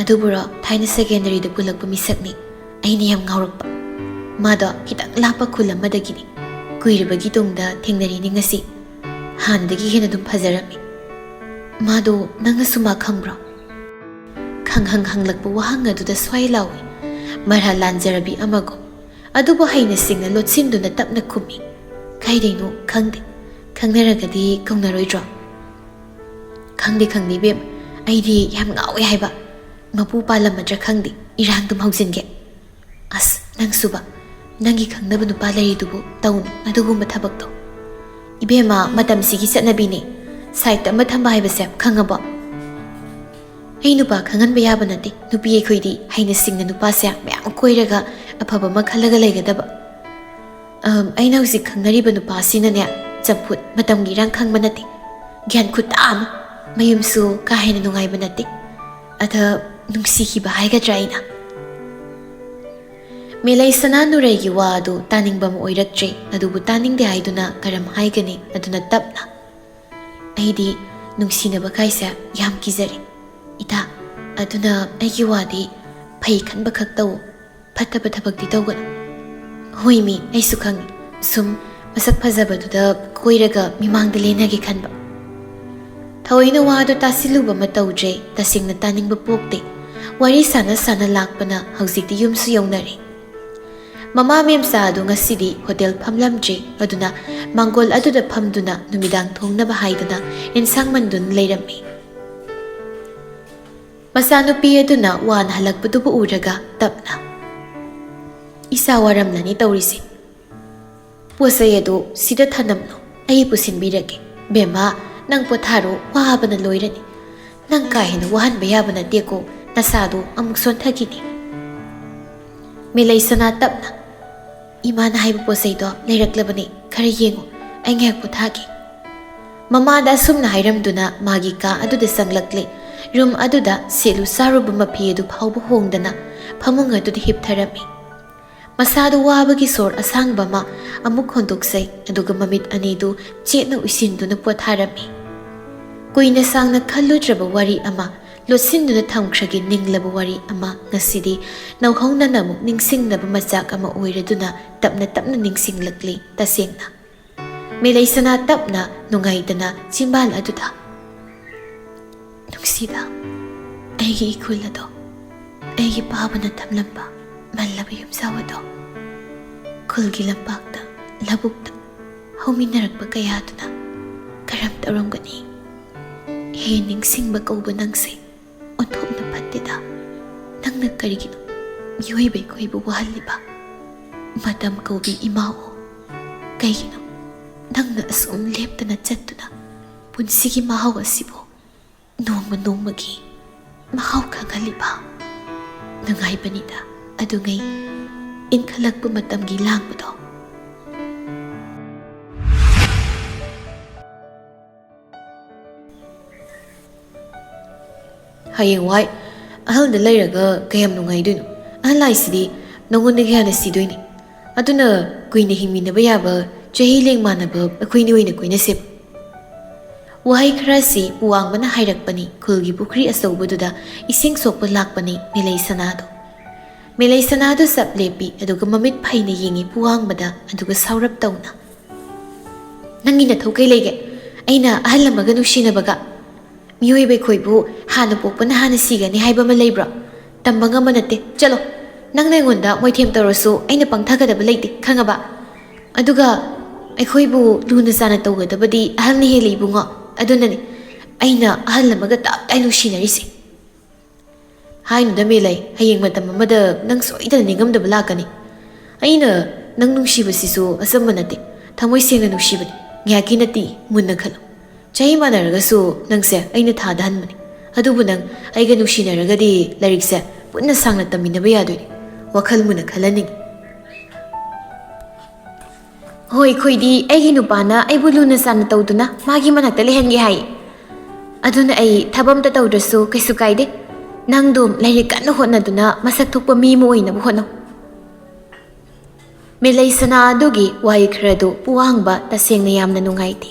"ꯑꯗꯨꯕꯨꯔꯣ, ꯊꯥꯏꯅ ꯁꯦꯀꯦꯟꯗꯔꯤꯗ ꯄꯨꯜꯂꯛꯄ ꯃꯤꯁꯛꯅꯤ꯫ ꯑꯩꯅ ꯌꯥꯝ ꯉꯥꯎꯔꯛꯄ꯫ ꯃꯥꯗꯣ ꯈꯤꯇꯪ ꯂꯥꯞꯄ ꯈꯨꯜ ꯑꯃꯗꯒꯤꯅꯤ꯫ ꯀꯨꯏꯔꯕꯒꯤ ꯇꯨꯡꯗ ꯊꯦꯡꯅꯔꯤꯅꯤ ꯉꯁꯤ꯫ ꯍꯥꯟꯅꯗꯒꯤ ꯍꯦꯟꯅ ꯑꯗꯨꯝ ꯐꯖꯔꯝꯃꯤ꯫ ꯃꯥꯗꯣ ꯅꯪꯅꯁꯨ ꯃꯥ ꯈꯪꯕ꯭ꯔꯣ?" ꯈꯪꯍꯪ ꯍꯪꯂꯛꯄ ꯋꯥꯍꯪ ꯑꯗꯨꯗ ꯁ꯭ꯋꯥꯏ ꯂꯥꯎꯏ꯫ ꯃꯔꯥ ꯂꯥꯟꯖꯔꯕꯤ ꯑꯃꯒꯨꯝ꯫ ꯑꯗꯨꯕꯨ ꯍꯩꯅ ꯁꯤꯡꯅ ꯂꯣꯠꯁꯤꯟꯗꯨꯅ ꯇꯞꯅ ꯈꯨꯝꯃꯤ꯫ "ꯀꯥꯏꯗꯩꯅꯣ ꯈꯪꯗꯦ꯫ ꯈꯪꯅꯔꯒꯗꯤ ꯀꯧꯅꯔꯣꯏꯗ꯭ꯔꯣ?" "ꯈꯪꯗꯦ, ꯈꯪꯗꯦ ꯏꯕꯦꯝ꯫ ꯑꯩꯗꯤ ꯌꯥꯝ ꯉꯥꯎꯋꯦ ꯍꯥꯏꯕ꯫ ꯃꯄꯨ ꯄꯥꯜꯂꯝꯃꯗ꯭ꯔꯥ ꯈꯪꯗꯦ꯫ ꯏꯔꯥꯡꯗꯨꯝ ꯍꯧꯖꯤꯟꯒꯦ꯫ ꯑꯁ, ꯅꯪꯁꯨꯕ, ꯅꯪꯒꯤ ꯈꯪꯅꯕ ꯅꯨꯄꯥ ꯂꯩꯔꯤꯗꯨꯕꯨ ꯇꯧꯅꯨ ꯑꯗꯨꯒꯨꯝꯕ ꯊꯕꯛꯇꯣ꯫ ꯏꯕꯦꯝꯃ, ꯃꯇꯝꯁꯤꯒꯤ ꯆꯠꯅꯕꯤꯅꯦ꯫ ꯁꯥꯏꯠꯇ ꯑꯃ ꯊꯝꯕ ꯍꯥꯏꯕꯁꯦ ꯈꯪꯉꯕꯣ?" "ꯑꯩ ꯅꯨꯄꯥ ꯈꯪꯍꯟꯕ ꯌꯥꯕ ꯅꯠꯇꯦ꯫ ꯅꯨꯄꯤ ꯑꯩꯈꯣꯏꯗꯤ ꯍꯩꯅ ꯁꯤꯡꯅ ꯅꯨꯄꯥꯁꯦ ꯃꯌꯥꯝ ꯀꯣꯏꯔꯒ ꯑꯐꯕ ꯑꯃ ꯈꯜꯂꯒ ꯂꯩꯒꯗꯕ꯫ ꯑꯝ, ꯑꯩꯅ ꯍꯧꯖꯤꯛ ꯈꯪꯅꯔꯤꯕ ꯅꯨꯄꯥꯁꯤꯅꯅꯦ, ꯆꯝꯐꯨꯠ, ꯃꯇꯝꯒꯤ ꯏꯔꯥꯡ ꯈꯪꯕ ꯅꯠꯇꯦ꯫ ꯒ꯭ꯌꯥꯟ ꯈꯨꯇꯥ ꯑꯃ꯫ ꯃꯌꯨꯝꯁꯨ ꯀꯥ ꯍꯦꯟꯅ ꯅꯨꯡꯉꯥꯏꯕ ꯅꯠꯇꯦ꯫ ꯑꯗ ꯅꯨꯡꯁꯤꯈꯤꯕ ꯍꯥꯏꯒꯗ꯭ꯔꯥ ꯑꯩꯅ?" ꯃꯤꯂꯩ ꯁꯅꯥ ꯅꯨꯔꯩꯒꯤ ꯋꯥ ꯑꯗꯨ ꯇꯥꯅꯤꯡꯕ ꯑꯃ ꯑꯣꯏꯔꯛꯇ꯭ꯔꯦ, ꯑꯗꯨꯕꯨ ꯇꯥꯅꯤꯡꯗꯦ ꯍꯥꯏꯗꯨꯅ ꯀꯔꯝ ꯍꯥꯏꯒꯅꯤ? ꯑꯗꯨꯅ ꯇꯞꯅ, "ꯑꯩꯗꯤ ꯅꯨꯡꯁꯤꯅꯕ ꯀꯥꯏꯁꯦ ꯌꯥꯝ ꯀꯤꯖꯔꯦ, ꯏꯇꯥ꯫ ꯑꯗꯨꯅ ꯑꯩꯒꯤ ꯋꯥꯗꯤ ꯐꯩ ꯈꯟꯕ ꯈꯛ ꯇꯧ, ꯐꯠꯇꯕ ꯊꯕꯛꯇꯤ ꯇꯧꯒꯅꯨ꯫" "ꯍꯣꯏ ꯃꯤ, ꯑꯩꯁꯨ ꯈꯪꯉꯤ꯫ ꯁꯨꯝ ꯃꯁꯛ ꯐꯖꯕꯗꯨꯗ ꯀꯣꯏꯔꯒ ꯃꯤꯃꯥꯡꯗ ꯂꯦꯟꯅꯒꯦ ꯈꯟꯕ꯫" ꯊꯑꯣꯏꯅ ꯋꯥꯗꯨ ꯇꯥꯁꯤꯜꯂꯨꯕ ꯑꯃ ꯇꯧꯗ꯭ꯔꯦ, ꯇꯁꯦꯡꯅ ꯇꯥꯅꯤꯡꯕ ꯄꯣꯛꯇꯦ꯫ ꯋꯥꯔꯤ ꯁꯥꯟꯅ ꯁꯥꯟꯅ ꯂꯥꯛꯄꯅ ꯍꯧꯖꯤꯛꯇꯤ ꯌꯨꯝꯁꯨ ꯌꯧꯅꯔꯦ꯫ ꯃꯃꯥ ꯃꯦꯝꯆꯥ ꯑꯗꯨ ꯉꯁꯤꯗꯤ ꯍꯣꯇꯦꯜ ꯐꯝꯂꯝꯗ꯭ꯔꯦ, ꯑꯗꯨꯅ ꯃꯥꯡꯒꯣꯜ ꯑꯗꯨꯗ ꯐꯝꯗꯨꯅ ꯅꯨꯃꯤꯗꯥꯡ ꯊꯣꯡꯅꯕ ꯍꯥꯏꯗꯨꯅ ꯑꯦꯟꯁꯥꯡ ꯃꯟꯗꯨꯅ ꯂꯩꯔꯝꯃꯤ꯫ ꯃꯆꯥꯅꯨꯄꯤ ꯑꯗꯨꯅ ꯋꯥꯅ ꯍꯜꯂꯛꯄꯗꯨꯕꯨ ꯎꯔꯒ ꯇꯞꯅ, "ꯏꯆꯥ ꯋꯥꯔꯝꯂꯅꯤ ꯇꯧꯔꯤꯁꯦ꯫ ꯄꯣꯠ ꯆꯩ ꯑꯗꯨ ꯁꯤꯗ ꯊꯅꯝꯂꯣ, ꯑꯩ ꯄꯨꯁꯤꯟꯕꯤꯔꯒꯦ꯫ ꯕꯦꯝꯃ, ꯅꯪ ꯄꯣꯊꯥꯔꯣ, ꯋꯥꯕꯅ ꯂꯣꯏꯔꯅꯤ꯫ ꯅꯪ ꯀꯥ ꯍꯦꯟꯅ ꯋꯥꯍꯟꯕ ꯌꯥꯕ ꯅꯠꯇꯦꯀꯣ, ꯅꯁꯥꯗꯣ ꯑꯃꯨꯛ ꯁꯣꯟꯊꯈꯤꯅꯤ꯫" ꯃꯤꯂꯩ ꯁꯅꯥ ꯇꯞꯅ, "ꯏꯃꯥꯅ ꯍꯥꯏꯕ ꯄꯣꯠ ꯆꯩꯗꯣ ꯂꯩꯔꯛꯂꯕꯅꯦ, ꯈꯔ ꯌꯦꯡꯉꯨ, ꯑꯩ ꯉꯥꯏꯍꯥꯛ ꯄꯣꯊꯥꯒꯦ꯫" ꯃꯃꯥꯗ ꯑꯁꯨꯝꯅ ꯍꯥꯏꯔꯝꯗꯨꯅ ꯃꯥꯒꯤ ꯀꯥ ꯑꯗꯨꯗ ꯆꯪꯂꯛꯂꯦ꯫ ꯔꯨꯝ ꯑꯗꯨꯗ ꯁꯦꯠꯂꯨ ꯆꯥꯔꯨꯕ ꯃꯐꯤ ꯑꯗꯨ ꯐꯥꯎꯕ ꯍꯣꯡꯗꯅ ꯐꯃꯨꯡ ꯑꯗꯨꯗ ꯍꯤꯞꯊꯔꯝꯃꯤ꯫ ꯃꯁꯥꯗꯨ ꯋꯥꯕꯒꯤ ꯁꯣꯔ ꯑꯁꯥꯡꯕ ꯑꯃ ꯑꯃꯨꯛ ꯍꯣꯟꯗꯣꯛꯆꯩ, ꯑꯗꯨꯒ ꯃꯃꯤꯠ ꯑꯅꯤꯗꯨ ꯆꯦꯠꯅ ꯎꯏꯁꯤꯟꯗꯨꯅ ꯄꯣꯊꯥꯔꯝꯃꯤ꯫ ꯀꯨꯏꯅ ꯁꯥꯡꯅ ꯈꯜꯂꯨꯗ꯭ꯔꯕ ꯋꯥꯔꯤ ꯑꯃ, ꯂꯣꯠꯁꯤꯟꯗꯨꯅ ꯊꯝꯈ꯭ꯔꯒꯦ ꯅꯤꯡꯂꯕ ꯋꯥꯔꯤ ꯑꯃ ꯉꯁꯤꯗꯤ ꯅꯧꯍꯧꯅꯅ ꯑꯃꯨꯛ ꯅꯤꯡꯁꯤꯡꯅꯕ ꯃꯆꯥꯛ ꯑꯃ ꯑꯣꯏꯔꯗꯨꯅ ꯇꯞꯅ ꯇꯞꯅ ꯅꯤꯡꯁꯤꯡꯂꯛꯂꯤ꯫ ꯇꯁꯦꯡꯅ, ꯃꯦꯂꯩꯁꯅꯥ ꯇꯞꯅ ꯅꯨꯡꯉꯥꯏꯇꯅ ꯆꯤꯝꯕꯥꯜ ꯑꯗꯨꯗ, "ꯅꯨꯡꯁꯤꯗ, ꯑꯩꯒꯤ ꯏꯈꯨꯜ ꯑꯗꯣ, ꯑꯩꯒꯤ ꯄꯥꯕꯅ ꯊꯝꯂꯝꯕ ꯃꯜꯂꯕ ꯌꯨꯝꯖꯥꯎ ꯑꯗꯣ, ꯈꯨꯜꯒꯤ ꯂꯝꯄꯥꯛꯇ, ꯂꯧꯕꯨꯛꯇ ꯍꯧꯃꯤꯟꯅꯔꯛꯄ ꯀꯌꯥꯗꯨꯅ ꯀꯔꯝ ꯇꯧꯔꯝꯒꯅꯤ? ꯍꯦ ꯅꯤꯡꯁꯤꯡꯕ ꯀꯧꯕ ꯅꯪꯁꯦ, ꯑꯣꯟꯊꯣꯛꯅ ꯐꯠꯇꯦꯗ꯫ ꯅꯪꯅ ꯀꯔꯤꯒꯤꯅꯣ ꯃꯤꯑꯣꯏꯕ ꯑꯩꯈꯣꯏꯕꯨ ꯋꯥꯍꯜꯂꯤꯕ? ꯃꯇꯝ ꯀꯧꯕꯤ ꯏꯃꯥ ꯑꯣ, ꯀꯩꯒꯤꯅꯣ ꯅꯪꯅ ꯑꯁꯨꯝ ꯂꯦꯞꯇꯅ ꯆꯠꯇꯨꯅ ꯄꯨꯟꯁꯤꯒꯤ ꯃꯍꯥꯎ ꯑꯁꯤꯕꯨ ꯅꯣꯡꯃ ꯅꯣꯡꯃꯒꯤ ꯃꯍꯥꯎ ꯈꯪꯍꯜꯂꯤꯕ?" ꯅꯨꯡꯉꯥꯏꯕꯅꯤꯗ ꯑꯗꯨꯉꯩ ꯏꯟꯈꯠꯂꯛꯄ ꯃꯇꯝꯒꯤ ꯂꯥꯡꯕꯗꯣ꯫ "ꯍꯌꯦꯡꯋꯥꯏ ꯑꯍꯜꯗ ꯂꯩꯔꯒ ꯀꯌꯥꯝ ꯅꯨꯡꯉꯥꯏꯗꯣꯏꯅꯣ? ꯑꯍꯜ ꯍꯥꯏꯁꯤꯗꯤ ꯅꯉꯣꯟꯗꯒꯤ ꯍꯥꯟꯅ ꯁꯤꯗꯣꯏꯅꯤ꯫ ꯑꯗꯨꯅ ꯀꯨꯏꯅ ꯍꯤꯡꯃꯤꯟꯅꯕ ꯌꯥꯕ ꯆꯍꯤ ꯂꯦꯡ ꯃꯥꯟꯅꯕ ꯑꯩꯈꯣꯏꯅꯤ ꯑꯣꯏꯅ ꯀꯣꯏꯅꯁꯦꯕ꯫" ꯋꯥꯍꯩ ꯈꯔꯁꯤ ꯄꯨꯋꯥꯡꯕꯅ ꯍꯥꯏꯔꯛꯄꯅꯤ ꯈꯨꯜꯒꯤ ꯄꯨꯈ꯭ꯔꯤ ꯑꯆꯧꯕꯗꯨꯗ ꯏꯁꯤꯡ ꯁꯣꯛꯄ ꯂꯥꯛꯄꯅꯤ ꯃꯦꯂꯩ ꯁꯅꯥꯗꯣ꯫ ꯃꯦꯂꯩ ꯁꯅꯥꯗꯨ ꯆꯞ ꯂꯦꯞꯄꯤ, ꯑꯗꯨꯒ ꯃꯃꯤꯠ ꯐꯩꯅ ꯌꯦꯡꯉꯤ ꯄꯨꯋꯥꯡꯕꯗ, ꯑꯗꯨꯒ ꯁꯥꯎꯔꯞ ꯇꯧꯅ, "ꯅꯪꯒꯤ ꯅꯊꯧ ꯀꯩ ꯂꯩꯒꯦ? ꯑꯩꯅ ꯑꯍꯜ ꯑꯃꯒ ꯅꯨꯡꯁꯤꯅꯕꯒ? ꯃꯤꯑꯣꯏꯕ ꯑꯩꯈꯣꯏꯕꯨ ꯍꯥꯟꯅ ꯄꯣꯛꯄꯅ ꯍꯥꯟꯅ ꯁꯤꯒꯅꯤ ꯍꯥꯏꯕ ꯑꯃ ꯂꯩꯕ꯭ꯔꯣ? ꯇꯝꯕ ꯉꯝꯕ ꯅꯠꯇꯦ꯫ ꯆꯠꯂꯣ, ꯅꯪꯅ ꯑꯩꯉꯣꯟꯗ ꯃꯣꯏꯊꯦꯝ ꯇꯧꯔꯁꯨ ꯑꯩꯅ ꯄꯪꯊꯒꯗꯕ ꯂꯩꯇꯦ, ꯈꯪꯉꯕ? ꯑꯗꯨꯒ ꯑꯩꯈꯣꯏꯕꯨ ꯂꯨꯅ ꯆꯥꯟꯅ ꯇꯧꯒꯗꯕꯗꯤ ꯑꯍꯜꯅ ꯍꯦꯜꯂꯤ, ꯏꯕꯨꯡꯉꯣ꯫ ꯑꯗꯨꯅꯅꯤ ꯑꯩꯅ ꯑꯍꯜ ꯑꯃꯒ ꯇꯞ ꯇꯥꯏ ꯅꯨꯡꯁꯤꯅꯔꯤꯁꯦ꯫" "ꯍꯥꯏꯅꯨꯗ ꯃꯦꯂꯩ, ꯍꯌꯦꯡ ꯃꯇꯝ ꯑꯃꯗ ꯅꯪ ꯁꯣꯏꯗꯅ ꯅꯤꯡꯉꯝꯗꯕ ꯂꯥꯛꯀꯅꯤ꯫ ꯑꯩꯅ ꯅꯪ ꯅꯨꯡꯁꯤꯕꯁꯤꯁꯨ ꯑꯆꯝꯕ ꯅꯠꯇꯦ, ꯊꯃꯣꯏ ꯁꯦꯡꯅ ꯅꯨꯡꯁꯤꯕꯅꯤ꯫ ꯉꯥꯏꯍꯥꯛꯀꯤ ꯅꯠꯇꯦ, ꯃꯨꯟꯅ ꯈꯜꯂꯨ꯫ ꯆꯍꯤ ꯃꯥꯟꯅꯔꯒꯁꯨ ꯅꯪꯁꯦ ꯑꯩꯅ ꯊꯥꯗ ꯍꯟꯕꯅꯤ꯫ ꯑꯗꯨꯕꯨ ꯅꯪ ꯑꯩꯒ ꯅꯨꯡꯁꯤꯅꯔꯒꯗꯤ ꯂꯥꯏꯔꯤꯛꯁꯦ ꯄꯨꯟꯅ ꯁꯥꯡꯅ ꯇꯝꯃꯤꯟꯅꯕ ꯌꯥꯗꯣꯏꯅꯤ꯫ ꯋꯥꯈꯜ ꯃꯨꯟꯅ ꯈꯜꯍꯟꯅꯤꯡꯉꯤ꯫" "ꯍꯣꯏ, ꯈꯣꯏꯗꯤ ꯑꯩꯒꯤ ꯅꯨꯄꯥꯅ ꯑꯩꯕꯨ ꯂꯨꯅ ꯆꯥꯟꯅ ꯇꯧꯗꯨꯅ ꯃꯥꯒꯤ ꯃꯅꯥꯛꯇ ꯂꯩꯍꯟꯒꯦ ꯍꯥꯏ꯫" ꯑꯗꯨꯅ ꯑꯩ ꯊꯕꯛ ꯑꯝꯇ ꯇꯧꯗ꯭ꯔꯁꯨ ꯀꯩꯁꯨ ꯀꯥꯏꯗꯦ꯫ ꯅꯪꯗꯨ ꯂꯥꯏꯔꯤꯛ ꯀꯟꯅ ꯍꯣꯠꯅꯗꯨꯅ ꯃꯁꯛ ꯊꯣꯛꯄ ꯃꯤ ꯑꯃ ꯑꯣꯏꯅꯕ ꯍꯣꯠꯅꯧ꯫ ꯃꯦꯂꯩꯁꯅꯥ ꯑꯗꯨꯒꯤ ꯋꯥꯍꯩ ꯈꯔꯗꯨ ꯄꯨꯋꯥꯡꯕ ꯇꯁꯦꯡꯅ ꯌꯥꯝꯅ ꯅꯨꯡꯉꯥꯏꯇꯦ꯫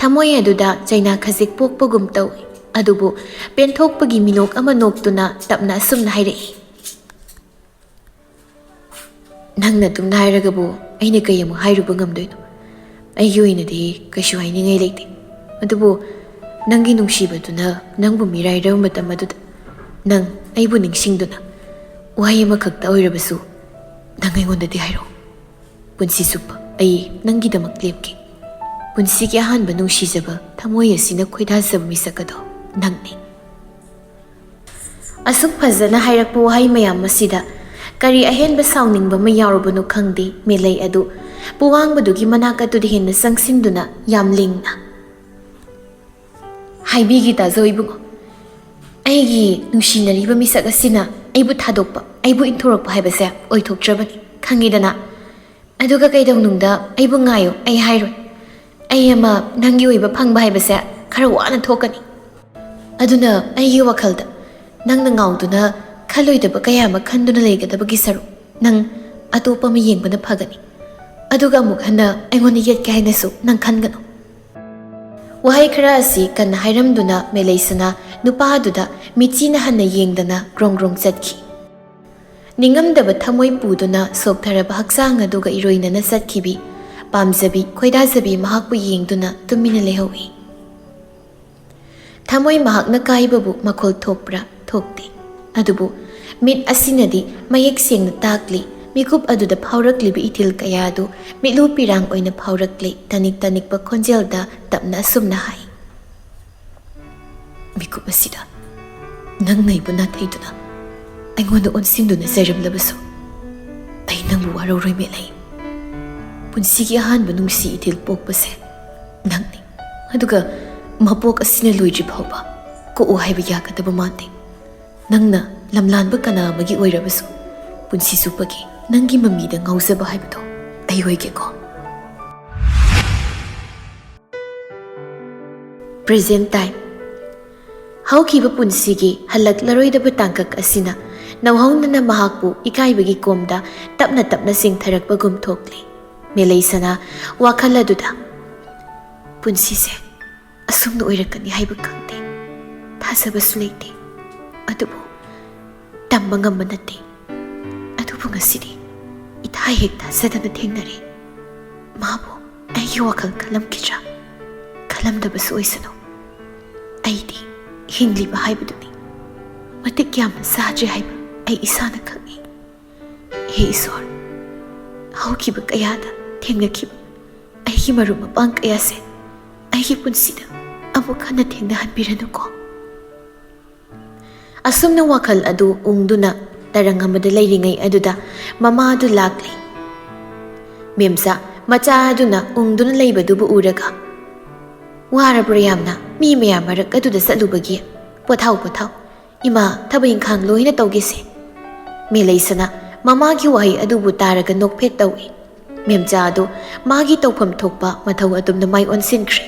ꯊꯃꯣꯏ ꯑꯗꯨꯗ ꯆꯩꯅꯥ ꯈꯖꯤꯛ ꯄꯣꯛꯄꯒꯨꯝ ꯇꯧꯏ꯫ ꯑꯗꯨꯕꯨ ꯄꯦꯟꯊꯣꯛꯄꯒꯤ ꯃꯤꯅꯣꯛ ꯑꯃ ꯅꯣꯛꯇꯨꯅ ꯇꯞꯅ ꯑꯁꯨꯝꯅ ꯍꯥꯏꯔꯛꯏ, "ꯅꯪꯅ ꯑꯗꯨꯝꯅ ꯍꯥꯏꯔꯒꯕꯨ ꯑꯩꯅ ꯀꯩ ꯑꯃꯨꯛ ꯍꯥꯏꯔꯨꯕ ꯉꯝꯗꯣꯏꯅꯣ? ꯑꯩꯒꯤ ꯑꯣꯏꯅꯗꯤ ꯀꯩꯁꯨ ꯍꯥꯏꯅꯤꯡꯉꯥꯏ ꯂꯩꯇꯦ꯫ ꯑꯗꯨꯕꯨ ꯅꯪꯒꯤ ꯅꯨꯡꯁꯤꯕꯗꯨꯅ ꯅꯪꯕꯨ ꯃꯤꯔꯥꯏꯔꯕ ꯃꯇꯝ ꯑꯗꯨꯗ ꯅꯪ ꯑꯩꯕꯨ ꯅꯤꯡꯁꯤꯡꯗꯨꯅ ꯋꯥꯍꯩ ꯑꯃꯈꯛꯇ ꯑꯣꯏꯔꯕꯁꯨ ꯅꯪ ꯑꯩꯉꯣꯟꯗꯗꯤ ꯍꯥꯏꯔꯛꯑꯣ꯫ ꯄꯨꯟꯁꯤ ꯆꯨꯞꯄ ꯑꯩ ꯅꯪꯒꯤꯗꯃꯛ ꯂꯦꯞꯀꯦ꯫ ꯄꯨꯟꯁꯤꯒꯤ ꯑꯍꯥꯟꯕ ꯅꯨꯡꯁꯤꯖꯕ ꯊꯃꯣꯏ ꯑꯁꯤꯅ ꯈꯣꯏꯗꯥꯖꯕ ꯃꯤꯁꯛ ꯑꯗꯣ ꯅꯪꯅꯤ꯫" ꯑꯁꯨꯛ ꯐꯖꯅ ꯍꯥꯏꯔꯛꯄ ꯋꯥꯍꯩ ꯃꯌꯥꯝ ꯑꯁꯤꯗ ꯀꯔꯤ ꯑꯍꯦꯟꯕ ꯁꯥꯎꯅꯤꯡꯕ ꯑꯃ ꯌꯥꯎꯔꯕꯅꯣ ꯈꯪꯗꯦ, ꯃꯦꯂꯩ ꯑꯗꯨ ꯄꯨꯋꯥꯡꯕꯗꯨꯒꯤ ꯃꯅꯥꯛ ꯑꯗꯨꯗ ꯍꯦꯟꯅ ꯆꯪꯁꯤꯟꯗꯨꯅ ꯌꯥꯝ ꯂꯤꯡꯅ, "ꯍꯥꯏꯕꯤꯒꯦ ꯇꯥꯖꯧ ꯏꯕꯨꯡꯉꯣ, ꯑꯩꯒꯤ ꯅꯨꯡꯁꯤꯅꯔꯤꯕ ꯃꯤꯁꯛ ꯑꯁꯤꯅ ꯑꯩꯕꯨ ꯊꯥꯗꯣꯛꯄ, ꯑꯩꯕꯨ ꯏꯟꯊꯣꯔꯛꯄ ꯍꯥꯏꯕꯁꯦ ꯑꯣꯏꯊꯣꯛꯇ꯭ꯔꯕꯅꯤ, ꯈꯪꯉꯤꯗꯅ? ꯑꯗꯨꯒ ꯀꯩꯗꯧꯅꯨꯡꯗ ꯑꯩꯕꯨ ꯉꯥꯏꯌꯨ, ꯑꯩ ꯍꯥꯏꯔꯣꯏ꯫ ꯑꯩ ꯑꯃ ꯅꯪꯒꯤ ꯑꯣꯏꯕ ꯐꯪꯕ ꯍꯥꯏꯕꯁꯦ ꯈꯔ ꯋꯥꯅ ꯊꯣꯛꯀꯅꯤ꯫ ꯑꯗꯨꯅ ꯑꯩꯒꯤ ꯋꯥꯈꯜꯗ ꯅꯪꯅ ꯉꯥꯎꯗꯨꯅ ꯈꯜꯂꯣꯏꯗꯕ ꯀꯌꯥ ꯑꯃ ꯈꯟꯗꯨꯅ ꯂꯩꯒꯗꯕꯒꯤ ꯁꯔꯨꯛ, ꯅꯪ ꯑꯇꯣꯞꯄ ꯑꯃ ꯌꯦꯡꯕꯅ ꯐꯒꯅꯤ꯫ ꯑꯗꯨꯒ ꯑꯃꯨꯛ ꯍꯟꯅ ꯑꯩꯉꯣꯟꯗ ꯌꯦꯠꯀꯦ ꯍꯥꯏꯅꯁꯨ ꯅꯪ ꯈꯟꯒꯅꯨ꯫" ꯋꯥꯍꯩ ꯈꯔ ꯑꯁꯤ ꯀꯟꯅ ꯍꯥꯏꯔꯝꯗꯨꯅ ꯃꯦꯂꯩꯁꯅꯥ ꯅꯨꯄꯥ ꯑꯗꯨꯗ ꯃꯤꯠꯆꯤꯅ ꯍꯟꯅ ꯌꯦꯡꯗꯅ ꯒ꯭ꯔꯣꯡ ꯒ꯭ꯔꯣꯡ ꯆꯠꯈꯤ꯫ ꯅꯤꯡꯉꯝꯗꯕ ꯊꯃꯣꯏ ꯄꯨꯗꯨꯅ ꯁꯣꯛꯊꯔꯕ ꯍꯛꯆꯥꯡ ꯑꯗꯨꯒ ꯏꯔꯣꯏꯅꯅ ꯆꯠꯈꯤꯕꯤ ꯄꯥꯝꯖꯕꯤ, ꯈꯣꯏꯗꯥꯖꯕꯤ ꯃꯍꯥꯛꯄꯨ ꯌꯦꯡꯗꯨꯅ ꯇꯨꯃꯤꯟꯅ ꯂꯩꯍꯧꯏ꯫ ꯊꯃꯣꯏ ꯃꯍꯥꯛꯅ ꯀꯥꯏꯕꯕꯨ ꯃꯈꯣꯜ ꯊꯣꯛꯄ꯭ꯔꯥ? ꯊꯣꯛꯇꯦ꯫ ꯑꯗꯨꯕꯨ ꯃꯤꯠ ꯑꯁꯤꯅꯗꯤ ꯃꯌꯦꯛ ꯁꯦꯡꯅ ꯇꯥꯛꯂꯤ, ꯃꯤꯀꯨꯞ ꯑꯗꯨꯗ ꯐꯥꯎꯔꯛꯂꯤꯕ ꯏꯊꯤꯜ ꯀꯌꯥ ꯑꯗꯨ ꯃꯤꯠꯂꯨ ꯄꯤꯔꯥꯡ ꯑꯣꯏꯅ ꯐꯥꯎꯔꯛꯂꯤ, ꯇꯅꯤꯛ ꯇꯅꯤꯛꯄ ꯈꯣꯟꯖꯦꯜꯗ ꯇꯞꯅ ꯑꯁꯨꯝꯅ ꯍꯥꯏ, "ꯃꯤꯀꯨꯞ ꯑꯁꯤꯗ ꯅꯪꯅ ꯑꯩꯕꯨ ꯅꯥꯊꯩꯗꯨꯅ ꯑꯩꯉꯣꯟꯗ ꯑꯣꯟꯁꯤꯟꯗꯨꯅ ꯆꯩꯔꯝꯂꯕꯁꯨ ꯑꯩ ꯅꯪꯕꯨ ꯋꯥꯔꯧꯔꯣꯏ ꯃꯦꯂꯩ꯫ ꯄꯨꯟꯁꯤꯒꯤ ꯑꯍꯥꯟꯕ ꯅꯨꯡꯁꯤ ꯏꯊꯤꯜ ꯄꯣꯛꯄꯁꯦ ꯅꯪꯅꯤ꯫ ꯑꯗꯨꯒ ꯃꯄꯣꯛ ꯑꯁꯤꯅ ꯂꯣꯏꯗ꯭ꯔꯤ ꯐꯥꯎꯕ ꯀꯣꯛꯎ ꯍꯥꯏꯕ ꯌꯥꯒꯗꯕ ꯃꯥꯟꯗꯦ꯫ ꯅꯪꯅ ꯂꯝꯂꯥꯟꯕ ꯀꯅꯥ ꯑꯃꯒꯤ ꯑꯣꯏꯔꯕꯁꯨ ꯄꯨꯟꯁꯤ ꯆꯨꯞꯄꯒꯤ ꯅꯪꯒꯤ ꯃꯃꯤꯗ ꯉꯥꯎꯖꯕ ꯍꯥꯏꯕꯗꯣ ꯑꯩ ꯑꯣꯏꯒꯦꯀꯣ꯫" Present time꯫ ꯍꯧꯈꯤꯕ ꯄꯨꯟꯁꯤꯒꯤ ꯍꯜꯂꯛꯂꯔꯣꯏꯗꯕ ꯇꯥꯡꯀꯛ ꯑꯁꯤꯅ ꯅꯧꯍꯧꯅꯅ ꯃꯍꯥꯛꯄꯨ ꯏꯀꯥꯏꯕꯒꯤ ꯀꯣꯝꯗ ꯇꯞꯅ ꯇꯞꯅ ꯆꯤꯡꯊꯔꯛꯄꯒꯨꯝ ꯊꯣꯛꯂꯤ꯫ ꯃꯦꯂꯩꯁꯅꯥ ꯋꯥꯈꯜ ꯑꯗꯨꯗ, "ꯄꯨꯟꯁꯤꯁꯦ ꯑꯁꯨꯝꯅ ꯑꯣꯏꯔꯛꯀꯅꯤ ꯍꯥꯏꯕ ꯈꯪꯗꯦ, ꯊꯥꯖꯕꯁꯨ ꯂꯩꯇꯦ, ꯑꯗꯨꯕꯨ ꯇꯝꯕ ꯉꯝꯕ ꯅꯠꯇꯦ꯫ ꯑꯗꯨꯕꯨ ꯉꯁꯤꯗꯤ ꯏꯊꯥ ꯍꯦꯛ ꯊꯥꯖꯗꯅ ꯊꯦꯡꯅꯔꯦ꯫ ꯃꯥꯕꯨ ꯑꯩꯒꯤ ꯋꯥꯈꯜ ꯈꯜꯂꯝꯈꯤꯗ꯭ꯔꯥ? ꯈꯜꯂꯝꯗꯕꯁꯨ ꯑꯣꯏꯁꯅꯨ꯫ ꯑꯩꯗꯤ ꯍꯤꯡꯂꯤꯕ ꯍꯥꯏꯕꯗꯨꯅꯤ꯫ ꯃꯇꯤꯛ ꯌꯥꯝꯅ ꯆꯥꯗ꯭ꯔꯦ ꯍꯥꯏꯕ ꯑꯩ ꯏꯁꯥꯅ ꯈꯪꯏ꯫ ꯍꯦ ꯏꯁꯣꯔ, ꯍꯧꯈꯤꯕ ꯀꯌꯥꯗ ꯊꯦꯡꯅꯈꯤꯕ ꯑꯩꯒꯤ ꯃꯔꯨꯞ ꯃꯄꯥꯡ ꯀꯌꯥꯁꯦ ꯑꯩꯒꯤ ꯄꯨꯟꯁꯤꯗ ꯑꯃꯨꯛ ꯍꯟꯅ ꯊꯦꯡꯅꯍꯟꯕꯤꯔꯅꯨꯀꯣ꯫" ꯑꯁꯨꯝꯅ ꯋꯥꯈꯜ ꯑꯗꯨ ꯎꯪꯗꯨꯅ ꯇꯔꯪ ꯑꯃꯗ ꯂꯩꯔꯤꯉꯩ ꯑꯗꯨꯗ ꯃꯃꯥ ꯑꯗꯨ ꯂꯥꯛꯂꯦ꯫ ꯃꯦꯝꯆꯥ ꯃꯆꯥ ꯑꯗꯨꯅ ꯎꯪꯗꯨꯅ ꯂꯩꯕꯗꯨꯕꯨ ꯎꯔꯒ, "ꯋꯥꯔꯕ꯭ꯔꯥ ꯌꯥꯝꯅ ꯃꯤ ꯃꯌꯥꯝ ꯃꯔꯛ ꯑꯗꯨꯗ ꯆꯠꯂꯨꯕꯒꯤ? ꯄꯣꯊꯥꯎ, ꯄꯣꯊꯥꯎ꯫ ꯏꯃꯥ ꯊꯕꯛ ꯏꯪꯈꯥꯡ ꯂꯣꯏꯅ ꯇꯧꯒꯦꯁꯦ꯫" ꯃꯦꯂꯩꯁꯅꯥ ꯃꯃꯥꯒꯤ ꯋꯥꯍꯩ ꯑꯗꯨꯕꯨ ꯇꯥꯔꯒ ꯅꯣꯛꯐꯦꯠ ꯇꯧꯏ꯫ ꯃꯦꯝꯆꯥ ꯑꯗꯨ ꯃꯥꯒꯤ ꯇꯧꯐꯝ ꯊꯣꯛꯄ ꯃꯊꯧ ꯑꯗꯨꯝꯅ ꯃꯥꯏ ꯑꯣꯟꯁꯤꯟꯈ꯭ꯔꯦ꯫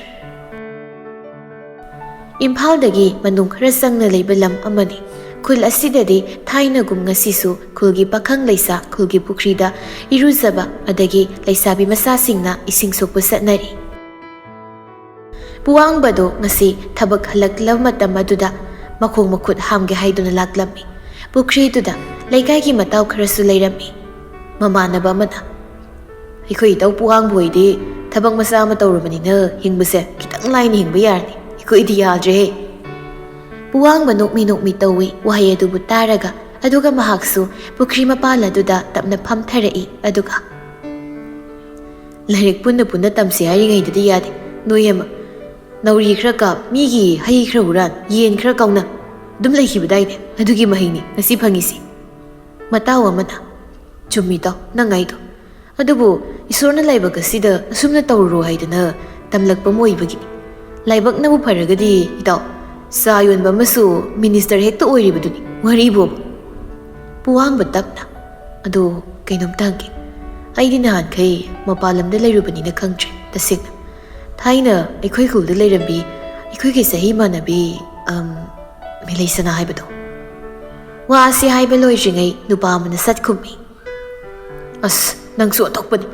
ꯏꯝꯐꯥꯜꯗꯒꯤ ꯃꯅꯨꯡ ꯈꯔ ꯆꯪꯅ ꯂꯩꯕ ꯂꯝ ꯑꯃꯅꯤ꯫ ꯈꯨꯜ ꯑꯁꯤꯗꯗꯤ ꯊꯥꯏꯅꯒꯨꯝ ꯉꯁꯤꯁꯨ ꯈꯨꯜꯒꯤ ꯄꯥꯈꯪ ꯂꯩꯁꯥ ꯈꯨꯜꯒꯤ ꯄꯨꯈ꯭ꯔꯤꯗ ꯏꯔꯨꯖꯕ ꯑꯗꯒꯤ ꯂꯩꯁꯥꯕꯤ ꯃꯆꯥꯁꯤꯡꯅ ꯏꯁꯤꯡ ꯁꯣꯛꯄ ꯆꯠꯅꯔꯤ꯫ ꯄꯨꯋꯥꯡꯕꯗꯨ ꯉꯁꯤ ꯊꯕꯛ ꯍꯜꯂꯛꯂꯕ ꯃꯇꯝ ꯑꯗꯨꯗ ꯃꯈꯣꯡ ꯃꯈꯨꯠ ꯍꯥꯝꯒꯦ ꯍꯥꯏꯗꯨꯅ ꯂꯥꯛꯂꯝꯃꯤ꯫ ꯄꯨꯈ꯭ꯔꯤꯗꯨꯗ ꯂꯩꯀꯥꯏꯒꯤ ꯃꯇꯥꯎ ꯈꯔꯁꯨ ꯂꯩꯔꯝꯃꯤ꯫ ꯃꯃꯥꯟꯅꯕ ꯑꯃꯅ, "ꯑꯩꯈꯣꯏ ꯏꯇꯧ ꯄꯨꯋꯥꯡꯕ ꯍꯣꯏꯗꯤ ꯊꯕꯛ ꯃꯆꯥ ꯑꯃ ꯇꯧꯔꯕꯅꯤꯅ ꯍꯤꯡꯕꯁꯦ ꯈꯤꯇꯪ ꯂꯥꯏꯅ ꯍꯤꯡꯕ ꯌꯥꯔꯅꯤ꯫ ꯑꯩꯈꯣꯏꯗꯤ ꯌꯥꯗ꯭ꯔꯦꯍꯦ꯫" ꯄꯨꯋꯥꯡꯕ ꯅꯣꯛꯃꯤ ꯅꯣꯛꯃꯤ ꯇꯧꯏ ꯋꯥꯍꯩ ꯑꯗꯨꯕꯨ ꯇꯥꯔꯒ, ꯑꯗꯨꯒ ꯃꯍꯥꯛꯁꯨ ꯄꯨꯈ꯭ꯔꯤ ꯃꯄꯥꯜ ꯑꯗꯨꯗ ꯇꯞꯅ ꯐꯝꯊꯔꯛꯏ꯫ ꯑꯗꯨꯒ, "ꯂꯥꯏꯔꯤꯛ ꯄꯨꯟꯅ ꯄꯨꯟꯅ ꯇꯝꯁꯤ ꯍꯥꯏꯔꯤꯉꯩꯗꯗꯤ ꯌꯥꯗꯦ꯫ ꯅꯣꯏ ꯑꯃ ꯅꯥꯎꯔꯤ ꯈꯔ ꯀꯥꯞ, ꯃꯤꯒꯤ ꯍꯩ ꯈꯔ ꯍꯨꯔꯥꯟ, ꯌꯦꯟ ꯈꯔ ꯀꯥꯎꯅ ꯑꯗꯨꯝ ꯂꯩꯈꯤꯕꯗꯥꯏꯅꯦ꯫ ꯑꯗꯨꯒꯤ ꯃꯍꯩꯅꯤ ꯉꯁꯤ ꯐꯪꯉꯤꯁꯤ꯫" ꯃꯇꯥꯎ ꯑꯃꯅ, "ꯆꯨꯝꯃꯤ ꯇꯥꯎ, ꯅꯪ ꯍꯥꯏꯗꯣ꯫ ꯑꯗꯨꯕꯨ ꯏꯁꯣꯔꯅ ꯂꯥꯏꯕꯛ ꯑꯁꯤꯗ ꯑꯁꯨꯝꯅ ꯇꯧꯔꯨꯔꯣ ꯍꯥꯏꯗꯅ ꯇꯝꯂꯛꯄ ꯑꯃ ꯑꯣꯏꯕꯒꯤꯅꯤ꯫ ꯂꯥꯏꯕꯛꯅꯕꯨ ꯐꯔꯒꯗꯤ ꯏꯇꯥꯎ, ꯆꯥ ꯌꯣꯟꯕ ꯑꯃꯁꯨ ꯃꯤꯅꯤꯁꯇꯔ ꯍꯦꯛꯇ ꯑꯣꯏꯔꯤꯕꯗꯨꯅꯤ꯫ ꯋꯥꯔꯤꯕꯣꯕ꯫" ꯄꯨꯋꯥꯡꯕ ꯇꯞꯅ, "ꯑꯗꯣ ꯀꯩꯅꯣꯝꯇ ꯍꯪꯒꯦ꯫ ꯑꯩꯗꯤ ꯅꯍꯥꯟꯈꯩ ꯃꯄꯥꯟ ꯂꯝꯗ ꯂꯩꯔꯨꯕꯅꯤꯅ ꯈꯪꯗ꯭ꯔꯦ ꯇꯁꯦꯡꯅ꯫ ꯊꯥꯏꯅ ꯑꯩꯈꯣꯏ ꯈꯨꯜꯗ ꯂꯩꯔꯝꯕꯤ ꯑꯩꯈꯣꯏꯒꯤ ꯆꯍꯤ ꯃꯥꯟꯅꯕꯤ ꯃꯤꯂꯩꯁꯅꯥ ꯍꯥꯏꯕꯗꯣ꯫ ꯋꯥ ꯑꯁꯤ ꯍꯥꯏꯕ ꯂꯣꯏꯗ꯭ꯔꯤꯉꯩ ꯅꯨꯄꯥ ꯑꯃꯅ ꯁꯠ ꯈꯨꯝꯃꯤ꯫ "ꯑꯁ, ꯅꯪꯁꯨ ꯑꯣꯟꯊꯣꯛꯄꯅꯤ꯫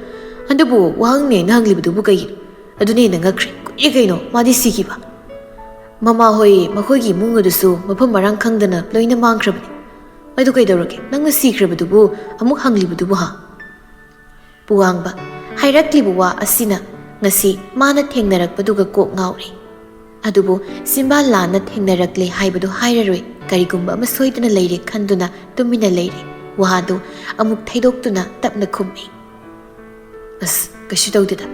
ꯑꯗꯨꯕꯨ ꯋꯥꯍꯪꯅꯦ ꯑꯩꯅ ꯍꯪꯂꯤꯕꯗꯨꯕꯨ ꯀꯩꯒꯤꯅꯣ? ꯑꯗꯨꯅ ꯍꯦꯟꯅ ꯉꯛꯈ꯭ꯔꯦ꯫ ꯀꯨꯏꯔꯦ ꯀꯩꯅꯣ ꯃꯥꯗꯤ ꯁꯤꯈꯤꯕ꯫ ꯃꯃꯥ ꯍꯣꯏ, ꯃꯈꯣꯏꯒꯤ ꯏꯃꯨꯡ ꯑꯗꯨꯁꯨ ꯃꯐꯝ ꯃꯔꯥꯡ ꯈꯪꯗꯅ ꯂꯣꯏꯅ ꯃꯥꯡꯈ꯭ꯔꯕꯅꯤ꯫ ꯑꯗꯨ ꯀꯩꯗꯧꯔꯒꯦ? ꯅꯪꯅ ꯁꯤꯈ꯭ꯔꯕꯗꯨꯕꯨ ꯑꯃꯨꯛ ꯍꯪꯂꯤꯕꯗꯨꯕꯨ ꯍꯥ?" ꯄꯨꯋꯥꯡꯕ ꯍꯥꯏꯔꯛꯂꯤꯕ ꯋꯥ ꯑꯁꯤꯅ ꯉꯁꯤ ꯃꯥꯅ ꯊꯦꯡꯅꯔꯛꯄꯗꯨꯒ ꯀꯣꯛ ꯉꯥꯎꯔꯦ꯫ ꯑꯗꯨꯕꯨ ꯁꯤꯝꯕꯥ ꯂꯥꯟꯅ ꯊꯦꯡꯅꯔꯛꯂꯦ ꯍꯥꯏꯕꯗꯨ ꯍꯥꯏꯔꯔꯣꯏ, ꯀꯔꯤꯒꯨꯝꯕ ꯑꯃ ꯁꯣꯏꯗꯅ ꯂꯩꯔꯦ ꯈꯟꯗꯨꯅ ꯇꯨꯃꯤꯟꯅ ꯂꯩꯔꯦ꯫ ꯋꯥꯗꯨ ꯑꯃꯨꯛ ꯊꯩꯗꯣꯛꯇꯨꯅ ꯇꯞꯅ ꯈꯨꯝꯃꯤ꯫ "ꯑꯁ, ꯀꯩꯁꯨ ꯇꯧꯗꯦꯗ꯫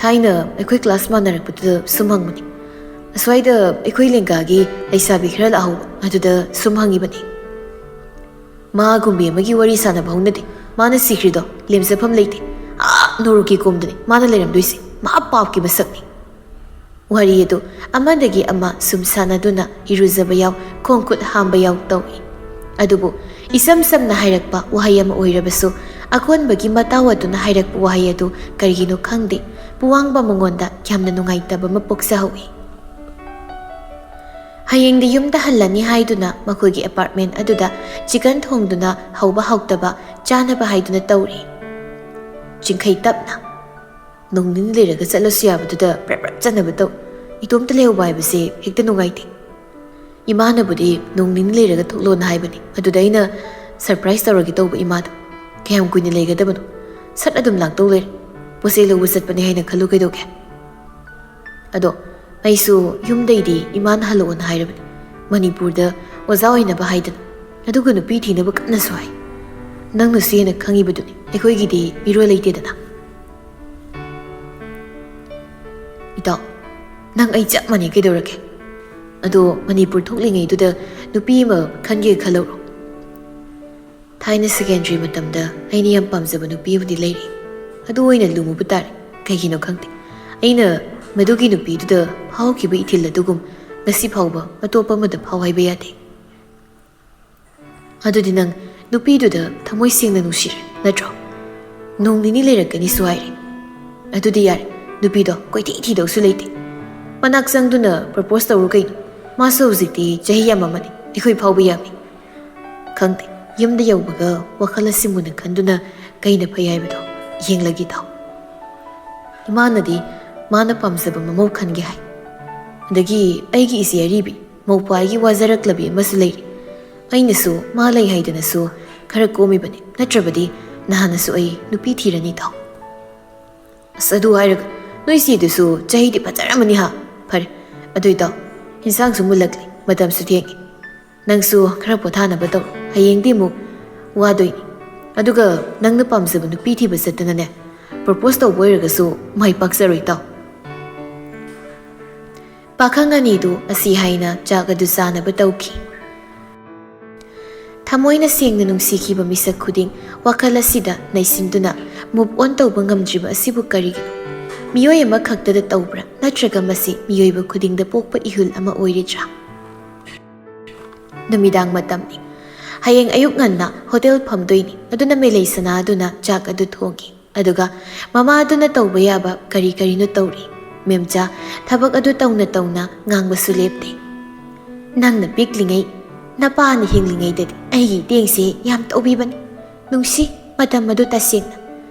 ꯊꯥꯏꯅ ꯑꯩꯈꯣꯏ ꯀ꯭ꯂꯥꯁ ꯃꯥꯟꯅꯔꯛꯄꯗꯨꯗ ꯁꯨꯝ ꯍꯪꯕꯅꯤ꯫ ꯑꯁ꯭ꯋꯥꯏꯗ ꯑꯩꯈꯣꯏ ꯂꯦꯡꯒꯥꯒꯤ ꯂꯩꯁꯥꯕꯤ ꯈꯔ ꯂꯥꯛꯍꯧꯕ, ꯑꯗꯨꯗ ꯁꯨꯝ ꯍꯪꯉꯤꯕꯅꯤ꯫ ꯃꯥ ꯒꯨꯝꯕꯤ ꯑꯃꯒꯤ ꯋꯥꯔꯤ ꯁꯥꯟꯅꯕ ꯍꯧꯅꯗꯦ꯫ ꯃꯥꯅ ꯁꯤꯈ꯭ꯔꯤꯗꯣ ꯂꯦꯝꯖꯐꯝ ꯂꯩꯇꯦ꯫ ꯑꯥ ꯅꯣꯔꯣꯛꯀꯤ ꯀꯣꯝꯗꯅꯤ ꯃꯥꯅ ꯂꯩꯔꯝꯗꯣꯏꯁꯦ꯫ ꯃꯥ ꯄꯥꯞꯀꯤ ꯃꯁꯛꯅꯤ꯫" ꯋꯥꯔꯤ ꯑꯗꯨ ꯑꯃꯗꯒꯤ ꯑꯃ ꯁꯨꯝ ꯁꯥꯟꯅꯗꯨꯅ ꯏꯔꯨꯖꯕ ꯌꯥꯎ, ꯈꯣꯡ ꯈꯨꯠ ꯍꯥꯝꯕ ꯌꯥꯎ ꯇꯧꯏ꯫ ꯑꯗꯨꯕꯨ ꯏꯁꯝ ꯁꯝꯅ ꯍꯥꯏꯔꯛꯄ ꯋꯥꯍꯩ ꯑꯃ ꯑꯣꯏꯔꯕꯁꯨ, ꯑꯀꯣꯟꯕꯒꯤ ꯃꯇꯥꯎ ꯑꯗꯨꯅ ꯍꯥꯏꯔꯛꯄ ꯋꯥꯍꯩ ꯑꯗꯨ ꯀꯔꯤꯒꯤꯅꯣ ꯈꯪꯗꯦ, ꯄꯨꯋꯥꯡꯕ ꯃꯉꯣꯟꯗ ꯌꯥꯝꯅ ꯅꯨꯡꯉꯥꯏꯇꯕ ꯑꯃ ꯄꯣꯛꯆꯍꯧꯏ꯫ ꯍꯌꯦꯡꯗꯤ ꯌꯨꯝꯗ ꯍꯜꯂꯅꯤ ꯍꯥꯏꯗꯨꯅ ꯃꯈꯣꯏꯒꯤ ꯑꯦꯄꯥꯔꯠꯃꯦꯟ ꯑꯗꯨꯗ ꯆꯤꯀꯟ ꯊꯣꯡꯗꯨꯅ ꯍꯧꯕ ꯍꯧꯇꯕ ꯆꯥꯅꯕ ꯍꯥꯏꯗꯨꯅ ꯇꯧꯔꯤ꯫ ꯆꯤꯡꯈꯩ ꯇꯞꯅ, "ꯅꯣꯡ ꯅꯤꯅꯤ ꯂꯩꯔꯒ ꯆꯠꯂꯁꯨ ꯌꯥꯕꯗꯨꯗ ꯄ꯭ꯔꯞ ꯄ꯭ꯔꯞ ꯆꯠꯅꯕ ꯇꯧ꯫ ꯏꯇꯣꯝꯇ ꯂꯩꯍꯧꯕ ꯍꯥꯏꯕꯁꯦ ꯍꯦꯛꯇ ꯅꯨꯡꯉꯥꯏꯇꯦ꯫ ꯏꯃꯥꯅꯕꯨꯗꯤ ꯅꯣꯡ ꯅꯤꯅꯤ ꯂꯩꯔꯒ ꯊꯣꯛꯂꯣꯅ ꯍꯥꯏꯕꯅꯤ꯫ ꯑꯗꯨꯗ ꯑꯩꯅ ꯁꯔꯄ꯭ꯔꯥꯏꯖ ꯇꯧꯔꯒꯦ ꯇꯧꯕ ꯏꯃꯥꯗꯣ꯫ ꯀꯌꯥꯝ ꯀꯨꯏꯅ ꯂꯩꯒꯗꯕꯅꯣ? ꯁꯠ ꯑꯗꯨꯝ ꯂꯥꯛꯇꯧ ꯂꯩꯔꯦ꯫ ꯄꯣꯠ ꯆꯩ ꯂꯧꯕ ꯆꯠꯄꯅꯦ ꯍꯥꯏꯅ ꯈꯜꯂꯨ ꯀꯩꯗꯧꯒꯦ?" ꯑꯗꯣ ꯑꯩꯁꯨ ꯌꯨꯝꯗꯩꯗꯤ ꯏꯃꯥꯅ ꯍꯜꯂꯛꯑꯣꯅ ꯍꯥꯏꯔꯕꯅꯤ꯫ ꯃꯅꯤꯄꯨꯔꯗ ꯑꯣꯖꯥ ꯑꯣꯏꯅꯕ ꯍꯥꯏꯗꯅ꯫ ꯑꯗꯨꯒ ꯅꯨꯄꯤ ꯊꯤꯅꯕ ꯀꯟꯅꯁꯨ ꯍꯥꯏ꯫ ꯅꯪꯅꯁꯨ ꯍꯦꯟꯅ ꯈꯪꯉꯤꯕꯗꯨꯅꯤ, ꯑꯩꯈꯣꯏꯒꯤꯗꯤ ꯃꯤꯔꯣꯜ ꯂꯩꯇꯦꯗꯅ꯫ ꯏꯇꯥꯎ, ꯅꯪ ꯑꯩ ꯆꯞ ꯃꯥꯟꯅꯩ ꯀꯩꯗꯧꯔꯒꯦ? ꯑꯗꯣ ꯃꯅꯤꯄꯨꯔ ꯊꯣꯛꯂꯤꯉꯩꯗꯨꯗ ꯅꯨꯄꯤ ꯑꯃ ꯈꯟꯒꯦ ꯈꯜꯍꯧꯔꯣ꯫ ꯊꯥꯏꯅ ꯁꯦꯀꯦꯟꯗꯔꯤ ꯃꯇꯝꯗ ꯑꯩꯅ ꯌꯥꯝ ꯄꯥꯝꯖꯕ ꯅꯨꯄꯤ ꯑꯃꯗꯤ ꯂꯩꯔꯤ꯫ ꯑꯗꯨ ꯑꯣꯏꯅ ꯂꯨꯃꯨꯕ ꯇꯥꯔꯦ꯫ ꯀꯩꯒꯤꯅꯣ ꯈꯪꯗꯦ, ꯑꯩꯅ ꯃꯗꯨꯒꯤ ꯅꯨꯄꯤꯗꯨꯗ ꯐꯥꯎꯈꯤꯕ ꯏꯊꯤꯜ ꯑꯗꯨꯒꯨꯝ ꯉꯁꯤ ꯐꯥꯎꯕ ꯑꯇꯣꯞꯄ ꯑꯃꯗ ꯐꯥꯎ ꯍꯥꯏꯕ ꯌꯥꯗꯦ꯫ ꯑꯗꯨꯗꯤ ꯅꯪ ꯅꯨꯄꯤꯗꯨꯗ ꯊꯃꯣꯏ ꯁꯦꯡꯅ ꯅꯨꯡꯁꯤꯔꯦ ꯅꯠꯇ꯭ꯔꯣ? ꯅꯣꯡ ꯅꯤꯅꯤ ꯂꯩꯔꯛꯀꯅꯤꯁꯨ ꯍꯥꯏꯔꯦ꯫ ꯑꯗꯨꯗꯤ ꯌꯥꯔꯦ, ꯅꯨꯄꯤꯗꯣ ꯀꯣꯏꯊꯤ ꯊꯤꯗꯧꯁꯨ ꯂꯩꯇꯦ꯫ ꯃꯅꯥꯛ ꯆꯪꯗꯨꯅ ꯄ꯭ꯔꯄꯣꯁ ꯇꯧꯔꯨ ꯀꯩꯅꯣ꯫ ꯃꯥꯁꯨ ꯍꯧꯖꯤꯛꯇꯤ ꯆꯍꯤ ꯌꯥꯝꯃꯝꯃꯅꯤ, ꯑꯩꯈꯣꯏ ꯐꯥꯎꯕ ꯌꯥꯝꯃꯤ꯫ ꯈꯪꯗꯦ, ꯌꯨꯝꯗ ꯌꯧꯕꯒ ꯋꯥꯈꯜ ꯑꯁꯤ ꯃꯨꯟꯅ ꯈꯟꯗꯨꯅ ꯀꯩꯅ ꯐꯩ ꯍꯥꯏꯕꯗꯣ ꯌꯦꯡꯂꯒꯦ ꯇꯥꯎ꯫ ꯏꯃꯥꯅꯗꯤ ꯃꯥꯅ ꯄꯥꯝꯖꯕ ꯃꯃꯧ ꯈꯟꯒꯦ ꯍꯥꯏ꯫ ꯑꯗꯒꯤ ꯑꯩꯒꯤ ꯏꯆꯦ ꯑꯔꯤꯕꯤ ꯃꯧꯄ꯭ꯋꯥꯒꯤ ꯋꯥꯖꯔꯛꯂꯕꯤ ꯑꯃꯁꯨ ꯂꯩꯔꯤ꯫ ꯑꯩꯅꯁꯨ ꯃꯥ ꯂꯩ ꯍꯥꯏꯗꯅꯁꯨ ꯈꯔ ꯀꯣꯝꯃꯤꯕꯅꯤ, ꯅꯠꯇ꯭ꯔꯕꯗꯤ ꯅꯍꯥꯟꯅꯁꯨ ꯑꯩ ꯅꯨꯄꯤ ꯊꯤꯔꯅꯤ ꯇꯥꯎ꯫ ꯑꯁ, ꯑꯗꯨ ꯍꯥꯏꯔꯒ ꯅꯣꯏ ꯆꯦꯗꯨꯁꯨ ꯆꯍꯤꯗꯤ ꯐꯖꯔꯝꯃꯅꯤ ꯍꯥ? ꯐꯔꯦ, ꯑꯗꯨꯏ ꯇꯥꯎ, ꯏꯟꯁꯥꯡꯁꯨ ꯃꯨꯜꯂꯛꯂꯦ, ꯃꯇꯝꯁꯨ ꯊꯦꯡꯉꯦ꯫ ꯅꯪꯁꯨ ꯈꯔ ꯄꯣꯊꯥꯅꯕ ꯇꯧ, ꯍꯌꯦꯡꯗꯤ ꯑꯃꯨꯛ ꯋꯥꯗꯣꯏꯅꯤ꯫ ꯑꯗꯨꯒ ꯅꯪꯅ ꯄꯥꯝꯖꯕ ꯅꯨꯄꯤ ꯊꯤꯕ ꯆꯠꯇꯅꯅꯦ, ꯄ꯭ꯔꯣꯄꯣꯁ ꯇꯧꯕ ꯑꯣꯏꯔꯒꯁꯨ ꯃꯥꯏ ꯄꯥꯛꯆꯔꯣꯏ ꯇꯥꯎ꯫ ꯄꯥꯈꯪ ꯑꯅꯤꯗꯨ ꯑꯁꯤ ꯍꯥꯏꯅ ꯆꯥꯛ ꯑꯗꯨ ꯆꯥꯅꯕ ꯇꯧꯈꯤ꯫ ꯊꯃꯣꯏꯅ ꯁꯦꯡꯅ ꯅꯨꯡꯁꯤꯈꯤꯕ ꯃꯤꯁꯛ ꯈꯨꯗꯤꯡ ꯋꯥꯈꯜ ꯑꯁꯤꯗ ꯅꯩꯁꯤꯟꯗꯨꯅ move on ꯇꯧꯕ ꯉꯝꯗ꯭ꯔꯤꯕ ꯑꯁꯤꯕꯨ ꯀꯔꯤꯒꯤꯅꯣ? ꯃꯤꯑꯣꯏ ꯑꯃꯈꯛꯇꯗ ꯇꯧꯕ꯭ꯔꯥ, ꯅꯠꯇ꯭ꯔꯒ ꯃꯁꯤ ꯃꯤꯑꯣꯏꯕ ꯈꯨꯗꯤꯡꯗ ꯄꯣꯛꯄ ꯏꯍꯨꯜ ꯑꯃ ꯑꯣꯏꯔꯤꯗ꯭ꯔꯥ? ꯅꯨꯃꯤꯗꯥꯡ ꯃꯇꯝꯅꯤ꯫ ꯍꯌꯦꯡ ꯑꯌꯨꯛ ꯉꯟꯅ ꯍꯣꯇꯦꯜ ꯐꯝꯗꯣꯏꯅꯤ꯫ ꯑꯗꯨꯅ ꯃꯦꯂꯩ ꯁꯅꯥ ꯑꯗꯨꯅ ꯆꯥꯛ ꯑꯗꯨ ꯊꯣꯡꯈꯤ꯫ ꯑꯗꯨꯒ ꯃꯃꯥ ꯑꯗꯨꯅ ꯇꯧꯕ ꯌꯥꯕ ꯀꯔꯤ ꯀꯔꯤꯅꯣ ꯇꯧꯔꯤ꯫ ꯃꯦꯝꯆꯥ ꯊꯕꯛ ꯑꯗꯨ ꯇꯧꯅ ꯇꯧꯅ ꯉꯥꯡꯕꯁꯨ ꯂꯦꯞꯇꯦ꯫ "ꯅꯪꯅ ꯄꯤꯛꯂꯤꯉꯩ, ꯅꯄꯥꯅ ꯍꯤꯡꯂꯤꯉꯩꯗꯗꯤ ꯑꯩꯒꯤ ꯏꯇꯦꯡꯁꯦ ꯌꯥꯝ ꯇꯧꯕꯤꯕꯅꯤ꯫ ꯅꯨꯡꯁꯤ ꯃꯇꯝ ꯑꯗꯨ ꯇꯁꯦꯡꯅ꯫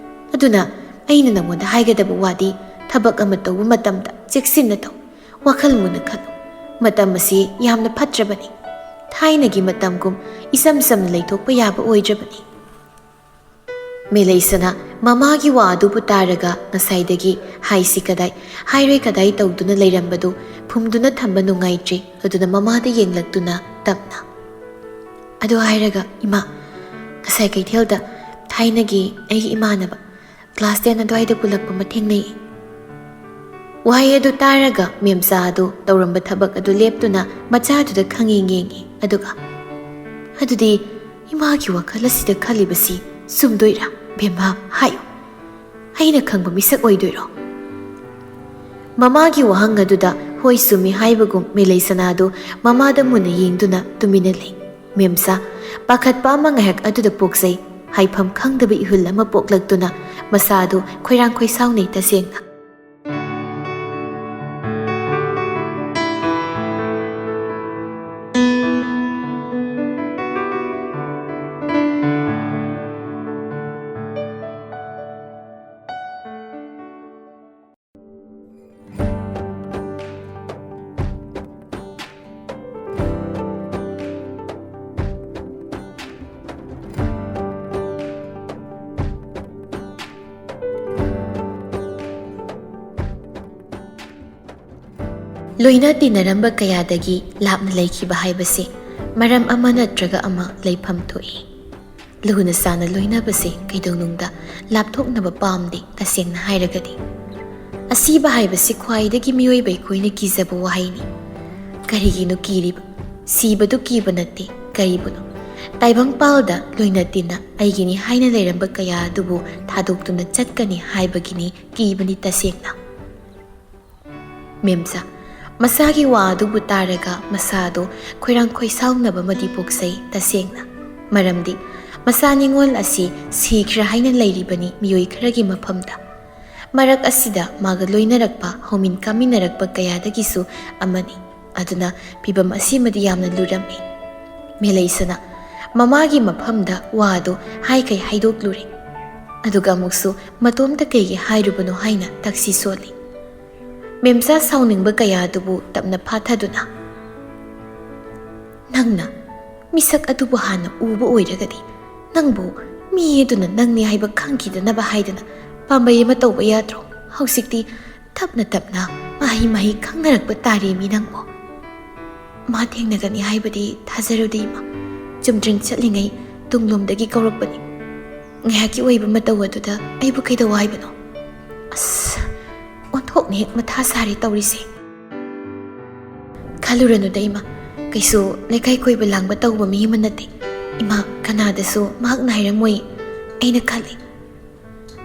ꯑꯗꯨꯅ ꯑꯩꯅ ꯅꯉꯣꯟꯗ ꯍꯥꯏꯒꯗꯕ ꯋꯥꯗꯤ, ꯊꯕꯛ ꯑꯃ ꯇꯧꯕ ꯃꯇꯝꯗ ꯆꯦꯛꯁꯤꯟꯅ ꯇꯧ꯫ ꯋꯥꯈꯜ ꯃꯨꯟꯅ ꯈꯜꯂꯨ꯫ ꯃꯇꯝ ꯑꯁꯤ ꯌꯥꯝꯅ ꯐꯠꯇ꯭ꯔꯕꯅꯤ꯫ ꯊꯥꯏꯅꯒꯤ ꯃꯇꯝꯒꯨꯝ ꯏꯆꯝ ꯆꯝꯅ ꯂꯩꯊꯣꯛꯄ ꯌꯥꯕ ꯑꯣꯏꯗ꯭ꯔꯕꯅꯤ꯫" ꯃꯦꯂꯩꯁꯅ ꯃꯃꯥꯒꯤ ꯋꯥ ꯑꯗꯨꯕꯨ ꯇꯥꯔꯒ ꯉꯁꯥꯏꯗꯒꯤ ꯍꯥꯏꯁꯤ ꯀꯗꯥꯏ, ꯍꯥꯏꯔꯣꯏ ꯀꯗꯥꯏ ꯇꯧꯗꯨꯅ ꯂꯩꯔꯝꯕꯗꯨ ꯐꯨꯝꯗꯨꯅ ꯊꯝꯕ ꯅꯨꯡꯉꯥꯏꯇ꯭ꯔꯦ꯫ ꯑꯗꯨꯅ ꯃꯃꯥꯗ ꯌꯦꯡꯂꯛꯇꯨꯅ ꯇꯞꯅ, "ꯑꯗꯨ ꯍꯥꯏꯔꯒ ꯏꯃꯥ, ꯉꯁꯥꯏ ꯀꯩꯊꯦꯜꯗ ꯊꯥꯏꯅꯒꯤ ꯑꯩꯒꯤ ꯏꯃꯥꯟꯅꯕ class ten ꯑꯗꯨꯋꯥꯏꯗ ꯄꯨꯜꯂꯛꯄ ꯑꯃ ꯊꯦꯡꯅꯩ꯫" ꯋꯥꯍꯩ ꯑꯗꯨ ꯇꯥꯔꯒ ꯃꯦꯝꯆꯥ ꯑꯗꯨ ꯇꯧꯔꯝꯕ ꯊꯕꯛ ꯑꯗꯨ ꯂꯦꯞꯇꯨꯅ ꯃꯆꯥꯗꯨꯗ ꯈꯪꯌꯦꯡ ꯌꯦꯡꯉꯤ꯫ ꯑꯗꯨꯒ, "ꯑꯗꯨꯗꯤ ꯏꯃꯥꯒꯤ ꯋꯥꯈꯜ ꯑꯁꯤꯗ ꯈꯜꯂꯤꯕꯁꯤ ꯆꯨꯝꯗꯣꯏꯔꯥ? ꯕꯦꯝꯃ, ꯍꯥꯏꯌꯨ꯫ ꯑꯩꯅ ꯈꯪꯕ ꯃꯤꯁꯛ ꯑꯣꯏꯗꯣꯏꯔꯣ?" ꯃꯃꯥꯒꯤ ꯋꯥꯍꯪ ꯑꯗꯨꯗ ꯍꯣꯏ ꯆꯨꯝꯃꯤ ꯍꯥꯏꯕꯒꯨꯝ ꯃꯦꯂꯩ ꯁꯅꯥꯗꯨ ꯃꯃꯥꯗ ꯃꯨꯟꯅ ꯌꯦꯡꯗꯨꯅ ꯇꯨꯃꯤꯟꯅ ꯂꯩ꯫ ꯃꯦꯝꯆꯥ, ꯄꯥꯈꯠꯄ ꯑꯃ ꯉꯥꯏꯍꯥꯛ ꯑꯗꯨꯗ ꯄꯣꯛꯆꯩ꯫ ꯍꯥꯏꯐꯝ ꯈꯪꯗꯕ ꯏꯍꯨꯜ ꯑꯃ ꯄꯣꯛꯂꯛꯇꯨꯅ ꯃꯁꯥꯗꯨ ꯈꯣꯏꯔꯥꯡ ꯈꯣꯏꯁꯥꯎꯅꯩ ꯇꯁꯦꯡꯅ꯫ ꯂꯣꯏꯅ ꯇꯤꯟꯅꯔꯝꯕ ꯀꯌꯥꯗꯒꯤ ꯂꯥꯞꯅ ꯂꯩꯈꯤꯕ ꯍꯥꯏꯕꯁꯤ ꯃꯔꯝ ꯑꯃ ꯅꯠꯇ꯭ꯔꯒ ꯑꯃ ꯂꯩꯐꯝ ꯊꯣꯛꯏ꯫ ꯂꯨꯅ ꯆꯥꯟꯅ ꯂꯣꯏꯅꯕꯁꯦ ꯀꯩꯗꯧꯅꯨꯡꯗ ꯂꯥꯞꯊꯣꯛꯅꯕ ꯄꯥꯝꯗꯦ꯫ ꯇꯁꯦꯡꯅ ꯍꯥꯏꯔꯒꯗꯤ, ꯑꯁꯤꯕ ꯍꯥꯏꯕꯁꯤ ꯈ꯭ꯋꯥꯏꯗꯒꯤ ꯃꯤꯑꯣꯏꯕ ꯑꯩꯈꯣꯏꯅ ꯀꯤꯖꯕ ꯋꯥꯍꯩꯅꯤ꯫ ꯀꯔꯤꯒꯤꯅꯣ ꯀꯤꯔꯤꯕ? ꯁꯤꯕꯗꯨ ꯀꯤꯕ ꯅꯠꯇꯦ꯫ ꯀꯔꯤꯕꯨꯅꯣ? ꯇꯥꯏꯕꯪꯄꯥꯜꯗ ꯂꯣꯏꯅ ꯇꯤꯟꯅ ꯑꯩꯒꯤꯅꯤ ꯍꯥꯏꯅ ꯂꯩꯔꯝꯕ ꯀꯌꯥ ꯑꯗꯨꯕꯨ ꯊꯥꯗꯣꯛꯇꯨꯅ ꯆꯠꯀꯅꯤ ꯍꯥꯏꯕꯒꯤꯅꯤ ꯀꯤꯕꯅꯤ ꯇꯁꯦꯡꯅ꯫ ꯃꯦꯝꯆꯥ, ꯃꯁꯥꯒꯤ ꯋꯥ ꯑꯗꯨꯕꯨ ꯇꯥꯔꯒ ꯃꯁꯥꯗꯨ ꯈꯣꯏꯔꯥꯡ ꯈꯣꯏꯁꯥꯎꯅꯕ ꯑꯃꯗꯤ ꯄꯣꯛꯆꯩ ꯇꯁꯦꯡꯅ꯫ ꯃꯔꯝꯗꯤ ꯃꯆꯥ ꯅꯤꯉꯣꯜ ꯑꯁꯤ ꯁꯤꯈ꯭ꯔꯦ ꯍꯥꯏꯅ ꯂꯩꯔꯤꯕꯅꯤ ꯃꯤꯑꯣꯏ ꯈꯔꯒꯤ ꯃꯐꯝꯗ꯫ ꯃꯔꯛ ꯑꯁꯤꯗ ꯃꯥꯒ ꯂꯣꯏꯅꯔꯛꯄ, ꯍꯧꯃꯤꯟ ꯀꯥꯃꯤꯟꯅꯔꯛꯄ ꯀꯌꯥꯗꯒꯤꯁꯨ ꯑꯃꯅꯤ꯫ ꯑꯗꯨꯅ ꯐꯤꯚꯝ ꯑꯁꯤꯃꯗꯤ ꯌꯥꯝꯅ ꯂꯨꯔꯝꯃꯤ꯫ ꯃꯦꯂꯩꯁꯅ ꯃꯃꯥꯒꯤ ꯃꯐꯝꯗ ꯋꯥꯗꯨ ꯍꯥꯏꯈꯩ ꯍꯥꯏꯗꯣꯛꯂꯨꯔꯦ꯫ ꯑꯗꯨꯒ ꯑꯃꯨꯛꯁꯨ ꯃꯇꯣꯝꯇ ꯀꯩꯒꯤ ꯍꯥꯏꯔꯨꯕꯅꯣ ꯍꯥꯏꯅ ꯇꯛꯁꯤ ꯁꯣꯜꯂꯤ꯫ ꯃꯦꯝꯆꯥ ꯁꯥꯎꯅꯤꯡꯕ ꯀꯌꯥ ꯑꯗꯨꯕꯨ ꯇꯞꯅ ꯐꯥꯊꯗꯨꯅ, "ꯅꯪꯅ ꯃꯤꯁꯛ ꯑꯗꯨꯕꯨ ꯍꯥꯟꯅ ꯎꯕ ꯑꯣꯏꯔꯒꯗꯤ ꯅꯪꯕꯨ ꯃꯤ ꯑꯗꯨꯅ ꯅꯪꯅꯤ ꯍꯥꯏꯕ ꯈꯪꯈꯤꯗꯅꯕ ꯍꯥꯏꯗꯅ ꯄꯥꯝꯕꯩ ꯑꯃ ꯇꯧꯕ ꯌꯥꯗ꯭ꯔꯣ? ꯍꯧꯖꯤꯛꯇꯤ ꯇꯞꯅ ꯇꯞꯅ ꯃꯍꯩ ꯃꯍꯩ ꯈꯪꯅꯔꯛꯄ ꯇꯥꯔꯦꯃꯤ ꯅꯪꯕꯨ꯫ ꯃꯥ ꯊꯦꯡꯅꯒꯅꯤ ꯍꯥꯏꯕꯗꯤ ꯊꯥꯖꯔꯨꯗꯦ ꯏꯃꯥ꯫ ꯆꯨꯝꯗ꯭ꯔꯤꯡ ꯆꯠꯂꯤꯉꯩ ꯇꯨꯡꯂꯣꯝꯗꯒꯤ ꯀꯧꯔꯛꯄꯅꯤ꯫ ꯉꯥꯏꯍꯥꯛꯀꯤ ꯑꯣꯏꯕ ꯃꯇꯧ ꯑꯗꯨꯗ ꯑꯩꯕꯨ ꯀꯩꯗꯧ ꯍꯥꯏꯕꯅꯣ? ꯑꯁ, ꯑꯣꯟꯊꯣꯛꯅ ꯍꯦꯛ ꯃꯊꯥ ꯁꯥꯔꯦ ꯇꯧꯔꯤꯁꯦ꯫ ꯈꯜꯂꯨꯔꯅꯨꯗ ꯏꯃꯥ, ꯀꯩꯁꯨ ꯂꯩꯀꯥꯏ ꯀꯣꯏꯕ ꯂꯥꯡꯕ ꯇꯧꯕ ꯃꯤ ꯑꯃ ꯅꯠꯇꯦ꯫ ꯏꯃꯥ, ꯀꯅꯥꯗꯁꯨ ꯃꯍꯥꯛꯅ ꯍꯥꯏꯔꯝꯃꯣꯏ ꯑꯩꯅ ꯈꯜꯂꯤ꯫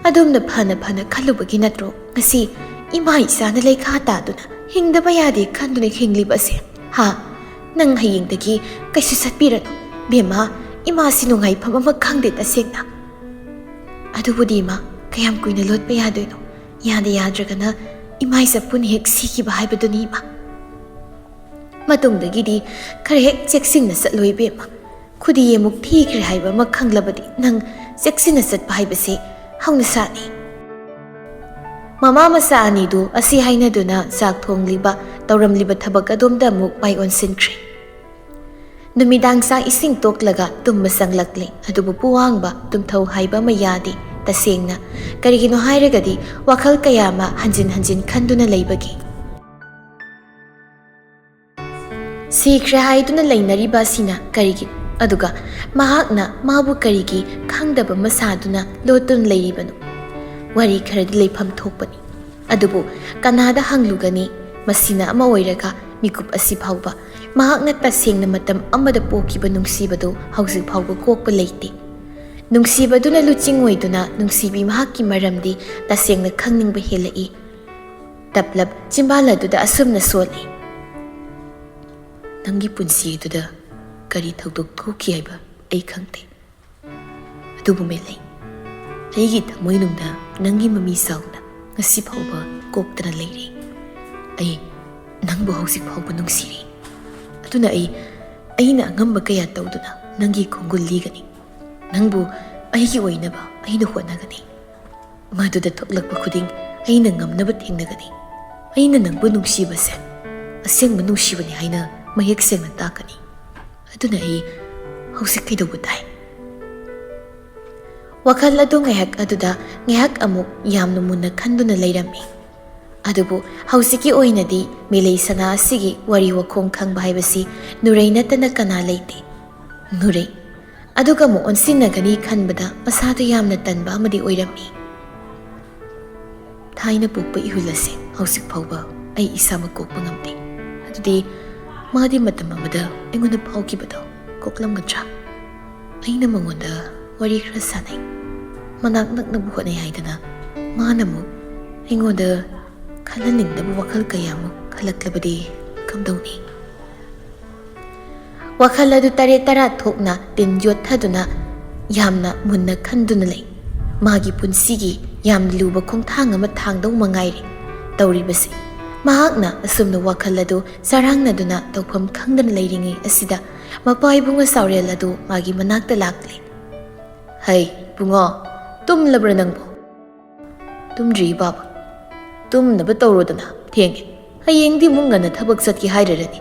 ꯑꯗꯣꯝꯅ ꯐꯅ ꯐꯅ ꯈꯜꯂꯨꯕꯒꯤ ꯅꯠꯇ꯭ꯔꯣ ꯉꯁꯤ ꯏꯃꯥ ꯏꯆꯥꯅ ꯂꯩꯈꯥ ꯇꯥꯗꯨꯅ ꯍꯤꯡꯗꯕ ꯌꯥꯗꯦ ꯈꯟꯗꯨꯅ ꯍꯤꯡꯂꯤꯕ ꯑꯁꯦ? ꯍꯥ? ꯅꯪ ꯍꯌꯦꯡꯗꯒꯤ ꯀꯩꯁꯨ ꯆꯠꯄꯤꯔꯅꯨ꯫ ꯕꯦꯝꯃ, ꯏꯃꯥꯁꯤ ꯅꯨꯡꯉꯥꯏꯐꯝ ꯑꯃ ꯈꯪꯗꯦ ꯇꯁꯦꯡꯅ꯫ ꯑꯗꯨꯕꯨꯗꯤ ꯏꯃꯥ, ꯀꯌꯥꯝ ꯀꯨꯏꯅ ꯂꯣꯠꯄ ꯌꯥꯗꯣꯏꯅꯣ? ꯌꯥꯗ ꯌꯥꯗ꯭ꯔꯒꯅ ꯏꯃꯥ ꯏꯆꯥ ꯄꯨꯟꯅ ꯍꯦꯛ ꯁꯤꯈꯤꯕ ꯍꯥꯏꯕꯗꯨꯅꯤ ꯏꯃꯥ꯫ ꯃꯇꯨꯡꯗꯒꯤꯗꯤ ꯈꯔ ꯍꯦꯛ ꯆꯦꯛꯁꯤꯟꯅ ꯆꯠꯂꯣ ꯏꯕꯦꯝꯃ꯫ ꯈꯨꯗꯤ ꯑꯃꯨꯛ ꯊꯤꯈ꯭ꯔꯦ ꯍꯥꯏꯕ ꯑꯃ ꯈꯪꯂꯕꯗꯤ ꯅꯪ ꯆꯦꯛꯁꯤꯟꯅ ꯆꯠꯄ ꯍꯥꯏꯕꯁꯤ ꯍꯧꯅꯁꯥꯅꯤ꯫ ꯃꯃꯥ ꯃꯆꯥ ꯑꯅꯤꯗꯨ ꯑꯁꯤ ꯍꯥꯏꯅꯗꯨꯅ ꯆꯥꯛ ꯊꯣꯡꯂꯤꯕ, ꯇꯧꯔꯝꯂꯤꯕ ꯊꯕꯛ ꯑꯗꯣꯝꯗ ꯑꯃꯨꯛ ꯃꯥꯏ ꯑꯣꯟꯁꯤꯟꯈ꯭ꯔꯦ꯫ ꯅꯨꯃꯤꯗꯥꯡ ꯆꯥꯛ ꯏꯁꯤꯡ ꯇꯣꯛꯂꯒ ꯇꯨꯝꯕ ꯆꯪꯂꯛꯂꯦ꯫ ꯑꯗꯨꯕꯨ ꯄꯨꯋꯥꯡꯕ ꯇꯨꯝꯊꯧ ꯍꯥꯏꯕ ꯑꯃ ꯌꯥꯗꯦ꯫ ꯇꯁꯦꯡꯅ, ꯀꯔꯤꯒꯤꯅꯣ ꯍꯥꯏꯔꯒꯗꯤ ꯋꯥꯈꯜ ꯀꯌꯥ ꯑꯃ ꯍꯟꯖꯤꯟ ꯍꯟꯖꯤꯟ ꯈꯟꯗꯨꯅ ꯂꯩꯕꯒꯤ꯫ ꯁꯤꯈ꯭ꯔꯦ ꯍꯥꯏꯗꯨꯅ ꯂꯩꯅꯔꯤꯕ ꯑꯁꯤꯅ ꯀꯔꯤꯒꯤꯅꯣ? ꯑꯗꯨꯒ ꯃꯍꯥꯛꯅ ꯃꯥꯕꯨ ꯀꯔꯤꯒꯤ ꯈꯪꯗꯕ ꯑꯃ ꯁꯥꯗꯨꯅ ꯂꯣꯠꯇꯨꯅ ꯂꯩꯔꯤꯕꯅꯣ? ꯋꯥꯔꯤ ꯈꯔꯗꯤ ꯂꯩꯐꯝ ꯊꯣꯛꯄꯅꯤ꯫ ꯑꯗꯨꯕꯨ ꯀꯅꯥꯗ ꯍꯪꯂꯨꯒꯅꯤ? ꯃꯁꯤꯅ ꯑꯃ ꯑꯣꯏꯔꯒ, ꯃꯤꯀꯨꯞ ꯑꯁꯤ ꯐꯥꯎꯕ ꯃꯍꯥꯛꯅ ꯇꯁꯦꯡꯅ ꯃꯇꯝ ꯑꯃꯗ ꯄꯣꯛꯈꯤꯕ ꯅꯨꯡꯁꯤꯕꯗꯨ ꯍꯧꯖꯤꯛ ꯐꯥꯎꯕ ꯀꯣꯛꯄ ꯂꯩꯇꯦ꯫ ꯅꯨꯡꯁꯤꯕꯗꯨꯅ ꯂꯨꯆꯤꯡ ꯑꯣꯏꯗꯨꯅ ꯅꯨꯡꯁꯤꯕꯤ ꯃꯍꯥꯛꯀꯤ ꯃꯔꯝꯗꯤ ꯇꯁꯦꯡꯅ ꯈꯪꯅꯤꯡꯕ ꯍꯦꯜꯂꯛꯏ꯫ ꯇꯞꯂꯞ ꯆꯤꯝꯕꯥꯜ ꯑꯗꯨꯗ ꯑꯁꯨꯝꯅ ꯁꯣꯜꯂꯤ, "ꯅꯪꯒꯤ ꯄꯨꯟꯁꯤ ꯑꯗꯨꯗ ꯀꯔꯤ ꯊꯧꯗꯣꯛ ꯊꯣꯛꯈꯤ ꯍꯥꯏꯕ ꯑꯩ ꯈꯪꯗꯦ꯫ ꯑꯗꯨꯕꯨ ꯃꯦꯂꯩ, ꯑꯩꯒꯤ ꯊꯃꯣꯏꯅꯨꯡꯗ ꯅꯪꯒꯤ ꯃꯃꯤ ꯆꯥꯎꯅ ꯉꯁꯤ ꯐꯥꯎꯕ ꯀꯣꯛꯇꯅ ꯂꯩꯔꯤ꯫ ꯑꯩ ꯅꯪꯕꯨ ꯍꯧꯖꯤꯛ ꯐꯥꯎꯕ ꯅꯨꯡꯁꯤꯔꯤ꯫ ꯑꯗꯨꯅ ꯑꯩ, ꯑꯩꯅ ꯑꯉꯝꯕ ꯀꯌꯥ ꯇꯧꯗꯨꯅ ꯅꯪꯒꯤ ꯈꯣꯡꯒꯨꯜ ꯂꯤꯒꯅꯤ꯫ ꯅꯪꯕꯨ ꯑꯩꯒꯤ ꯑꯣꯏꯅꯕ ꯑꯩꯅ ꯍꯣꯠꯅꯒꯅꯤ꯫ ꯃꯗꯨꯗ ꯊꯣꯛꯂꯛꯄ ꯈꯨꯗꯤꯡ ꯑꯩꯅ ꯉꯝꯅꯕ ꯊꯦꯡꯅꯒꯅꯤ꯫ ꯑꯩꯅ ꯅꯪꯕꯨ ꯅꯨꯡꯁꯤꯕꯁꯦ ꯑꯁꯦꯡꯕ ꯅꯨꯡꯁꯤꯕꯅꯤ ꯍꯥꯏꯅ ꯃꯌꯦꯛ ꯁꯦꯡꯅ ꯇꯥꯛꯀꯅꯤ꯫ ꯑꯗꯨꯅ ꯑꯩ ꯍꯧꯖꯤꯛ ꯀꯩꯗꯧꯕ ꯇꯥꯏ?" ꯋꯥꯈꯜ ꯑꯗꯨ ꯉꯥꯏꯍꯥꯛ ꯑꯗꯨꯗ ꯉꯥꯏꯍꯥꯛ ꯑꯃꯨꯛ ꯌꯥꯝꯅ ꯃꯨꯟꯅ ꯈꯟꯗꯨꯅ ꯂꯩꯔꯝꯃꯤ꯫ ꯑꯗꯨꯕꯨ ꯍꯧꯖꯤꯛꯀꯤ ꯑꯣꯏꯅꯗꯤ ꯃꯦꯂꯩ ꯁꯅꯥ ꯑꯁꯤꯒꯤ ꯋꯥꯔꯤ ꯋꯥꯈꯣꯡ ꯈꯪꯕ ꯍꯥꯏꯕꯁꯤ ꯅꯨꯔꯩ ꯅꯠꯇꯅ ꯀꯅꯥ ꯂꯩꯇꯦ꯫ ꯅꯨꯔꯩ ꯑꯗꯨꯒ ꯑꯃꯨꯛ ꯑꯣꯟꯁꯤꯟꯅꯒꯅꯤ ꯈꯟꯕꯗ ꯃꯁꯥꯗ ꯌꯥꯝꯅ ꯇꯟꯕ ꯑꯃꯗꯤ ꯑꯣꯏꯔꯝꯃꯤ꯫ ꯊꯥꯏꯅ ꯄꯣꯛꯄ ꯏꯍꯨꯜ ꯑꯁꯦ ꯍꯧꯖꯤꯛ ꯐꯥꯎꯕ ꯑꯩ ꯏꯁꯥꯃꯛ ꯀꯣꯛꯄ ꯉꯝꯗꯦ꯫ ꯑꯗꯨꯗꯤ ꯃꯥꯗꯤ ꯃꯇꯝ ꯑꯃꯗ ꯑꯩꯉꯣꯟꯗ ꯐꯥꯎꯈꯤꯕꯗꯣ ꯀꯣꯛꯂꯝꯒꯗ꯭ꯔꯥ? ꯑꯩꯅ ꯃꯉꯣꯟꯗ ꯋꯥꯔꯤ ꯈꯔ ꯁꯥꯟꯅꯩ꯫ ꯃꯅꯥꯛ ꯅꯛꯅꯕ ꯍꯣꯠꯅꯩ ꯍꯥꯏꯗꯅ ꯃꯥꯅ ꯑꯃꯨꯛ ꯑꯩꯉꯣꯟꯗ ꯈꯜꯍꯟꯅꯤꯡꯗꯕ ꯋꯥꯈꯜ ꯀꯌꯥꯃꯨꯛ ꯈꯜꯂꯛꯂꯕꯗꯤ ꯀꯝꯗꯧꯅꯤ? ꯋꯥꯈꯜ ꯑꯗꯨ ꯇꯔꯦꯠ ꯇꯔꯥ ꯊꯣꯛꯅ ꯇꯤꯟ ꯌꯣꯠꯊꯗꯨꯅ ꯌꯥꯝꯅ ꯃꯨꯟꯅ ꯈꯟꯗꯨꯅ ꯂꯩ꯫ ꯃꯥꯒꯤ ꯄꯨꯟꯁꯤꯒꯤ ꯌꯥꯝ ꯂꯨꯕ ꯈꯣꯡꯊꯥꯡ ꯑꯃ ꯊꯥꯡꯗꯧ ꯃꯉꯥꯏꯔꯦ ꯇꯧꯔꯤꯕꯁꯦ꯫ ꯃꯍꯥꯛꯅ ꯑꯁꯨꯝꯅ ꯋꯥꯈꯜ ꯑꯗꯨ ꯆꯔꯥꯡꯅꯗꯨꯅ ꯇꯧꯐꯝ ꯈꯪꯗꯅ ꯂꯩꯔꯤꯉꯩ ꯑꯁꯤꯗ ꯃꯄꯥ ꯏꯕꯨꯡꯉꯣ ꯆꯥꯎꯔꯦꯜ ꯑꯗꯨ ꯃꯥꯒꯤ ꯃꯅꯥꯛꯇ ꯂꯥꯛꯂꯦ꯫ "ꯍꯩ, ꯏꯕꯨꯡꯉꯣ, ꯇꯨꯝꯂꯕ꯭ꯔꯥ ꯅꯪꯕꯨ?" "ꯇꯨꯝꯗ꯭ꯔꯤ, ꯕꯥꯕꯥ꯫ ꯇꯨꯝꯅꯕ ꯇꯧꯔꯣꯗꯅ, ꯊꯦꯡꯉꯦ꯫ ꯍꯌꯦꯡꯗꯤ ꯑꯃꯨꯛ ꯉꯟꯅ ꯊꯕꯛ ꯆꯠꯀꯦ ꯍꯥꯏꯔꯔꯅꯤ꯫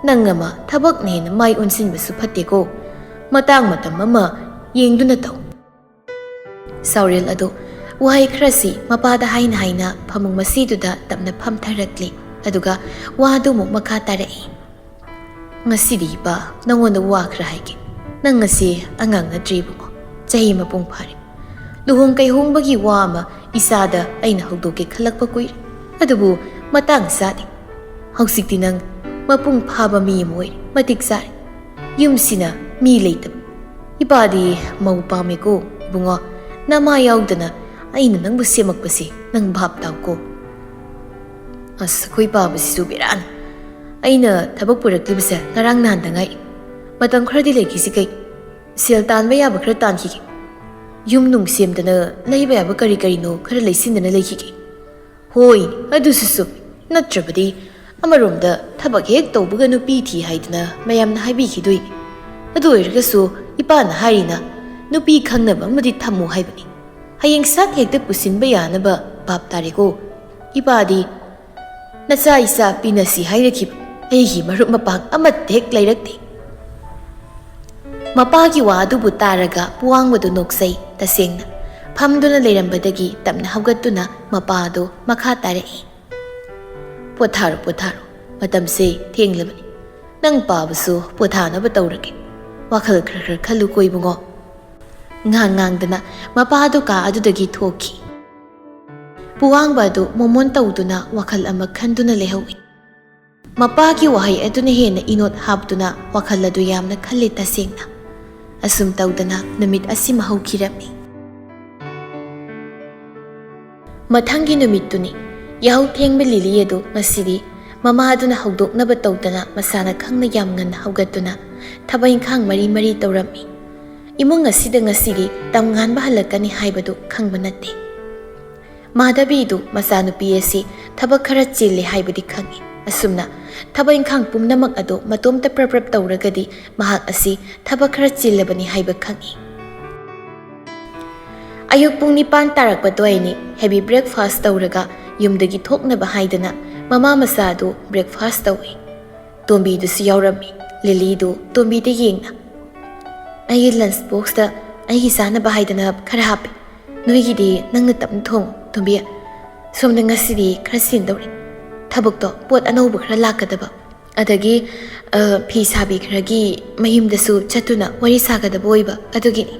ꯅꯪ ꯑꯃ ꯊꯕꯛꯅ ꯍꯦꯟꯅ ꯃꯥꯏ ꯑꯣꯟꯁꯤꯟꯕꯁꯨ ꯐꯠꯇꯦꯀꯣ꯫ ꯃꯇꯥꯡ ꯃꯇꯝ ꯑꯃ ꯌꯦꯡꯗꯨꯅ ꯇꯧ꯫" ꯆꯥꯎꯔꯦꯜ ꯑꯗꯨ ꯋꯥꯍꯩ ꯈꯔꯁꯤ ꯃꯄꯥꯗ ꯍꯥꯏꯅ ꯍꯥꯏꯅ ꯐꯃꯨꯡ ꯃꯁꯤꯗꯨꯗ ꯇꯞꯅ ꯐꯝꯊꯔꯛꯂꯤ꯫ ꯑꯗꯨꯒ ꯋꯥꯗꯨ ꯑꯃꯨꯛ ꯃꯈꯥ ꯇꯥꯔꯛꯏ꯫ "ꯉꯁꯤꯗꯤ ꯏꯄꯥ, ꯅꯪꯉꯣꯟꯗ ꯋꯥ ꯈꯔ ꯍꯥꯏꯒꯦ꯫ ꯅꯪ ꯉꯁꯤ ꯑꯉꯥꯡ ꯅꯠꯇ꯭ꯔꯦ ꯏꯕꯨꯡꯉꯣ, ꯆꯍꯤ ꯃꯄꯨꯡ ꯐꯥꯔꯦ꯫ ꯂꯨꯍꯣꯡ ꯀꯩꯍꯣꯡꯕꯒꯤ ꯋꯥ ꯑꯃ ꯏꯆꯥꯗ ꯑꯩꯅ ꯍꯧꯗꯣꯛꯀꯦ ꯈꯜꯂꯛꯄ ꯀꯨꯏꯔꯦ, ꯑꯗꯨꯕꯨ ꯃꯇꯥꯡ ꯆꯥꯗꯦ꯫ ꯍꯧꯖꯤꯛꯇꯤ ꯅꯪ ꯃꯄꯨꯡ ꯐꯥꯕ ꯃꯤ ꯑꯃ ꯑꯣꯏꯔꯦ, ꯃꯇꯤꯛ ꯆꯥꯔꯦ꯫ ꯌꯨꯝꯁꯤꯅ ꯃꯤ ꯂꯩꯇꯕ꯫ ꯏꯄꯥꯗꯤ ꯃꯧ ꯄꯥꯝꯃꯦꯀꯣ ꯏꯕꯨꯡꯉꯣ꯫ ꯅꯃꯥ ꯌꯥꯎꯗꯅ ꯑꯩꯅ ꯅꯪꯕꯨ ꯁꯦꯝꯃꯛꯄꯁꯦ ꯅꯪ ꯚꯥꯞ ꯇꯥꯎꯀꯣ꯫" ꯑꯁ, ꯑꯩꯈꯣꯏ ꯄꯥꯕꯁꯤꯁꯨ ꯕꯦꯔꯥꯅꯤ꯫ ꯑꯩꯅ ꯊꯕꯛ ꯄꯨꯔꯛꯂꯤꯕꯁꯦ ꯉꯔꯥꯡ ꯅꯍꯥꯟꯗ ꯉꯥꯏ꯫ ꯃꯇꯝ ꯈꯔꯗꯤ ꯂꯩꯈꯤꯁꯤ ꯀꯩ? ꯁꯦꯜ ꯇꯥꯟꯕ ꯌꯥꯕ ꯈꯔ ꯇꯥꯟꯈꯤꯒꯦ꯫ ꯌꯨꯝ ꯅꯨꯡ ꯁꯦꯝꯗꯅ, ꯂꯩꯕ ꯌꯥꯕ ꯀꯔꯤ ꯀꯔꯤꯅꯣ ꯈꯔ ꯂꯩꯁꯤꯟꯗꯅ ꯂꯩꯈꯤꯒꯦ꯫ ꯍꯣꯏ, ꯑꯗꯨꯁꯨ ꯆꯨꯝꯃꯤ꯫ ꯅꯠꯇ꯭ꯔꯕꯗꯤ ꯑꯃꯔꯣꯝꯗ ꯊꯕꯛ ꯍꯦꯛ ꯇꯧꯕꯒ ꯅꯨꯄꯤ ꯊꯤ ꯍꯥꯏꯗꯅ ꯃꯌꯥꯝꯅ ꯍꯥꯏꯕꯤꯈꯤꯗꯣꯏꯅꯤ꯫ ꯑꯗꯨ ꯑꯣꯏꯔꯒꯁꯨ ꯏꯄꯥꯅ ꯍꯥꯏꯔꯤꯅ, ꯅꯨꯄꯤ ꯈꯪꯅꯕ ꯑꯃꯗꯤ ꯊꯝꯃꯨ ꯍꯥꯏꯕꯅꯤ꯫ ꯍꯌꯦꯡ ꯁꯛ ꯍꯦꯛꯇ ꯄꯨꯁꯤꯟꯕ ꯌꯥꯅꯕ꯫ ꯚꯥꯞ ꯇꯥꯔꯦꯀꯣ? ꯏꯄꯥꯗꯤ ꯅꯆꯥ ꯏꯆꯥ ꯄꯤꯅꯁꯤ ꯍꯥꯏꯔꯛꯈꯤꯕ ꯑꯩꯒꯤ ꯃꯔꯨꯞ ꯃꯄꯥꯡ ꯑꯃꯠꯇ ꯍꯦꯛ ꯂꯩꯔꯛꯇꯦ꯫ ꯃꯄꯥꯒꯤ ꯋꯥ ꯑꯗꯨꯕꯨ ꯇꯥꯔꯒ ꯄꯨꯋꯥꯡꯕꯗꯨ ꯅꯣꯛꯆꯩ꯫ ꯇꯁꯦꯡꯅ, ꯐꯝꯗꯨꯅ ꯂꯩꯔꯝꯕꯗꯒꯤ ꯇꯞꯅ ꯍꯧꯒꯠꯇꯨꯅ ꯃꯄꯥ ꯑꯗꯨ ꯃꯈꯥ ꯇꯥꯔꯛꯏ꯫ "ꯄꯣꯊꯥꯔꯣ, ꯄꯣꯊꯥꯔꯣ꯫ ꯃꯇꯝꯁꯦ ꯊꯦꯡꯂꯕꯅꯤ꯫ ꯅꯪ ꯄꯥꯕꯁꯨ ꯄꯣꯊꯥꯅꯕ ꯇꯧꯔꯒꯦ꯫ ꯋꯥꯈꯜ ꯈꯔ ꯈꯔ ꯈꯜꯂꯨꯀꯣ ꯏꯕꯨꯡꯉꯣ꯫" ꯉꯥꯡ ꯉꯥꯡꯗꯅ ꯃꯄꯥ ꯑꯗꯨ ꯀꯥ ꯑꯗꯨꯗꯒꯤ ꯊꯣꯛꯈꯤ꯫ ꯄꯨꯋꯥꯡꯕ ꯑꯗꯨ ꯃꯣꯃꯣꯟ ꯇꯧꯗꯨꯅ ꯋꯥꯈꯜ ꯑꯃ ꯈꯟꯗꯨꯅ ꯂꯩꯍꯧꯏ꯫ ꯃꯄꯥꯒꯤ ꯋꯥꯍꯩ ꯑꯗꯨꯅ ꯍꯦꯟꯅ ꯏꯅꯣꯠ ꯍꯥꯞꯇꯨꯅ ꯋꯥꯈꯜ ꯑꯗꯨ ꯌꯥꯝꯅ ꯈꯜꯂꯤ ꯇꯁꯦꯡꯅ꯫ ꯑꯁꯨꯝ ꯇꯧꯗꯅ ꯅꯨꯃꯤꯠ ꯑꯁꯤꯃ ꯍꯧꯈꯤꯔꯝꯃꯤ꯫ ꯃꯊꯪꯒꯤ ꯅꯨꯃꯤꯠꯇꯨꯅꯤ꯫ ꯌꯥꯍꯧ ꯊꯦꯡꯕ ꯂꯤꯂꯤ ꯑꯗꯨ ꯉꯁꯤꯗꯤ ꯃꯃꯥ ꯑꯗꯨꯅ ꯍꯧꯗꯣꯛꯅꯕ ꯇꯧꯗꯅ ꯃꯁꯥꯅ ꯈꯪꯅ ꯌꯥꯝ ꯉꯟꯅ ꯍꯧꯒꯠꯇꯨꯅ ꯊꯕꯛ ꯏꯪꯈꯥꯡ ꯃꯔꯤ ꯃꯔꯤ ꯇꯧꯔꯝꯃꯤ꯫ ꯏꯃꯨꯡ ꯑꯁꯤꯗ ꯉꯁꯤꯗꯤ ꯇꯝꯉꯥꯟꯕ ꯍꯜꯂꯛꯀꯅꯤ ꯍꯥꯏꯕꯗꯨ ꯈꯪꯕ ꯅꯠꯇꯦ꯫ ꯃꯥꯙꯕꯤꯗꯨ ꯃꯆꯥꯅꯨꯄꯤ ꯑꯁꯤ ꯊꯕꯛ ꯈꯔ ꯆꯤꯜꯂꯦ ꯍꯥꯏꯕꯗꯤ ꯈꯪꯏ꯫ ꯑꯁꯨꯝꯅ ꯊꯕꯛ ꯏꯪꯈꯥꯡ ꯄꯨꯝꯅꯃꯛ ꯑꯗꯨ ꯃꯇꯣꯝꯇ ꯄ꯭ꯔꯞ ꯄ꯭ꯔꯞ ꯇꯧꯔꯒꯗꯤ ꯃꯍꯥꯛ ꯑꯁꯤ ꯊꯕꯛ ꯈꯔ ꯆꯤꯜꯂꯕꯅꯤ ꯍꯥꯏꯕ ꯈꯪꯏ꯫ ꯑꯌꯨꯛ ꯄꯨꯡ ꯅꯤꯄꯥꯟ ꯇꯥꯔꯛꯄ ꯑꯗꯨꯋꯥꯏꯅꯤ꯫ Heavy breakfast ꯇꯧꯔꯒ ꯌꯨꯝꯗꯒꯤ ꯊꯣꯛꯅꯕ ꯍꯥꯏꯗꯅ ꯃꯃꯥ ꯃꯆꯥ ꯑꯗꯨ breakfast ꯇꯧꯏ꯫ ꯇꯣꯝꯕꯤꯗꯨꯁꯨ ꯌꯥꯎꯔꯝꯃꯤ꯫ ꯂꯤꯂꯤꯗꯨ ꯇꯣꯝꯕꯤꯗ ꯌꯦꯡꯅ, "ꯑꯩꯒꯤ lunch boxꯇ ꯑꯩꯒꯤ ꯆꯥꯅꯕ ꯍꯥꯏꯗꯅ ꯈꯔ ꯍꯥꯞꯄꯤ꯫ ꯅꯣꯏꯒꯤꯗꯤ ꯅꯪꯅ ꯇꯞꯅ ꯊꯣꯡꯉꯨ, ꯇꯣꯝꯕꯤ꯫ ꯁꯣꯝꯗ ꯉꯁꯤꯗꯤ ꯈꯔ ꯆꯤꯟꯗꯧꯔꯤ꯫ ꯊꯕꯛꯇꯣ, ꯄꯣꯠ ꯑꯅꯧꯕ ꯈꯔ ꯂꯥꯛꯀꯗꯕ꯫ ꯑꯗꯒꯤ, ꯑ, ꯐꯤ ꯁꯥꯕꯤ ꯈꯔꯒꯤ ꯃꯌꯨꯝꯗꯁꯨ ꯆꯠꯇꯨꯅ ꯋꯥꯔꯤ ꯁꯥꯒꯗꯕ ꯑꯣꯏꯕ ꯑꯗꯨꯒꯤꯅꯤ꯫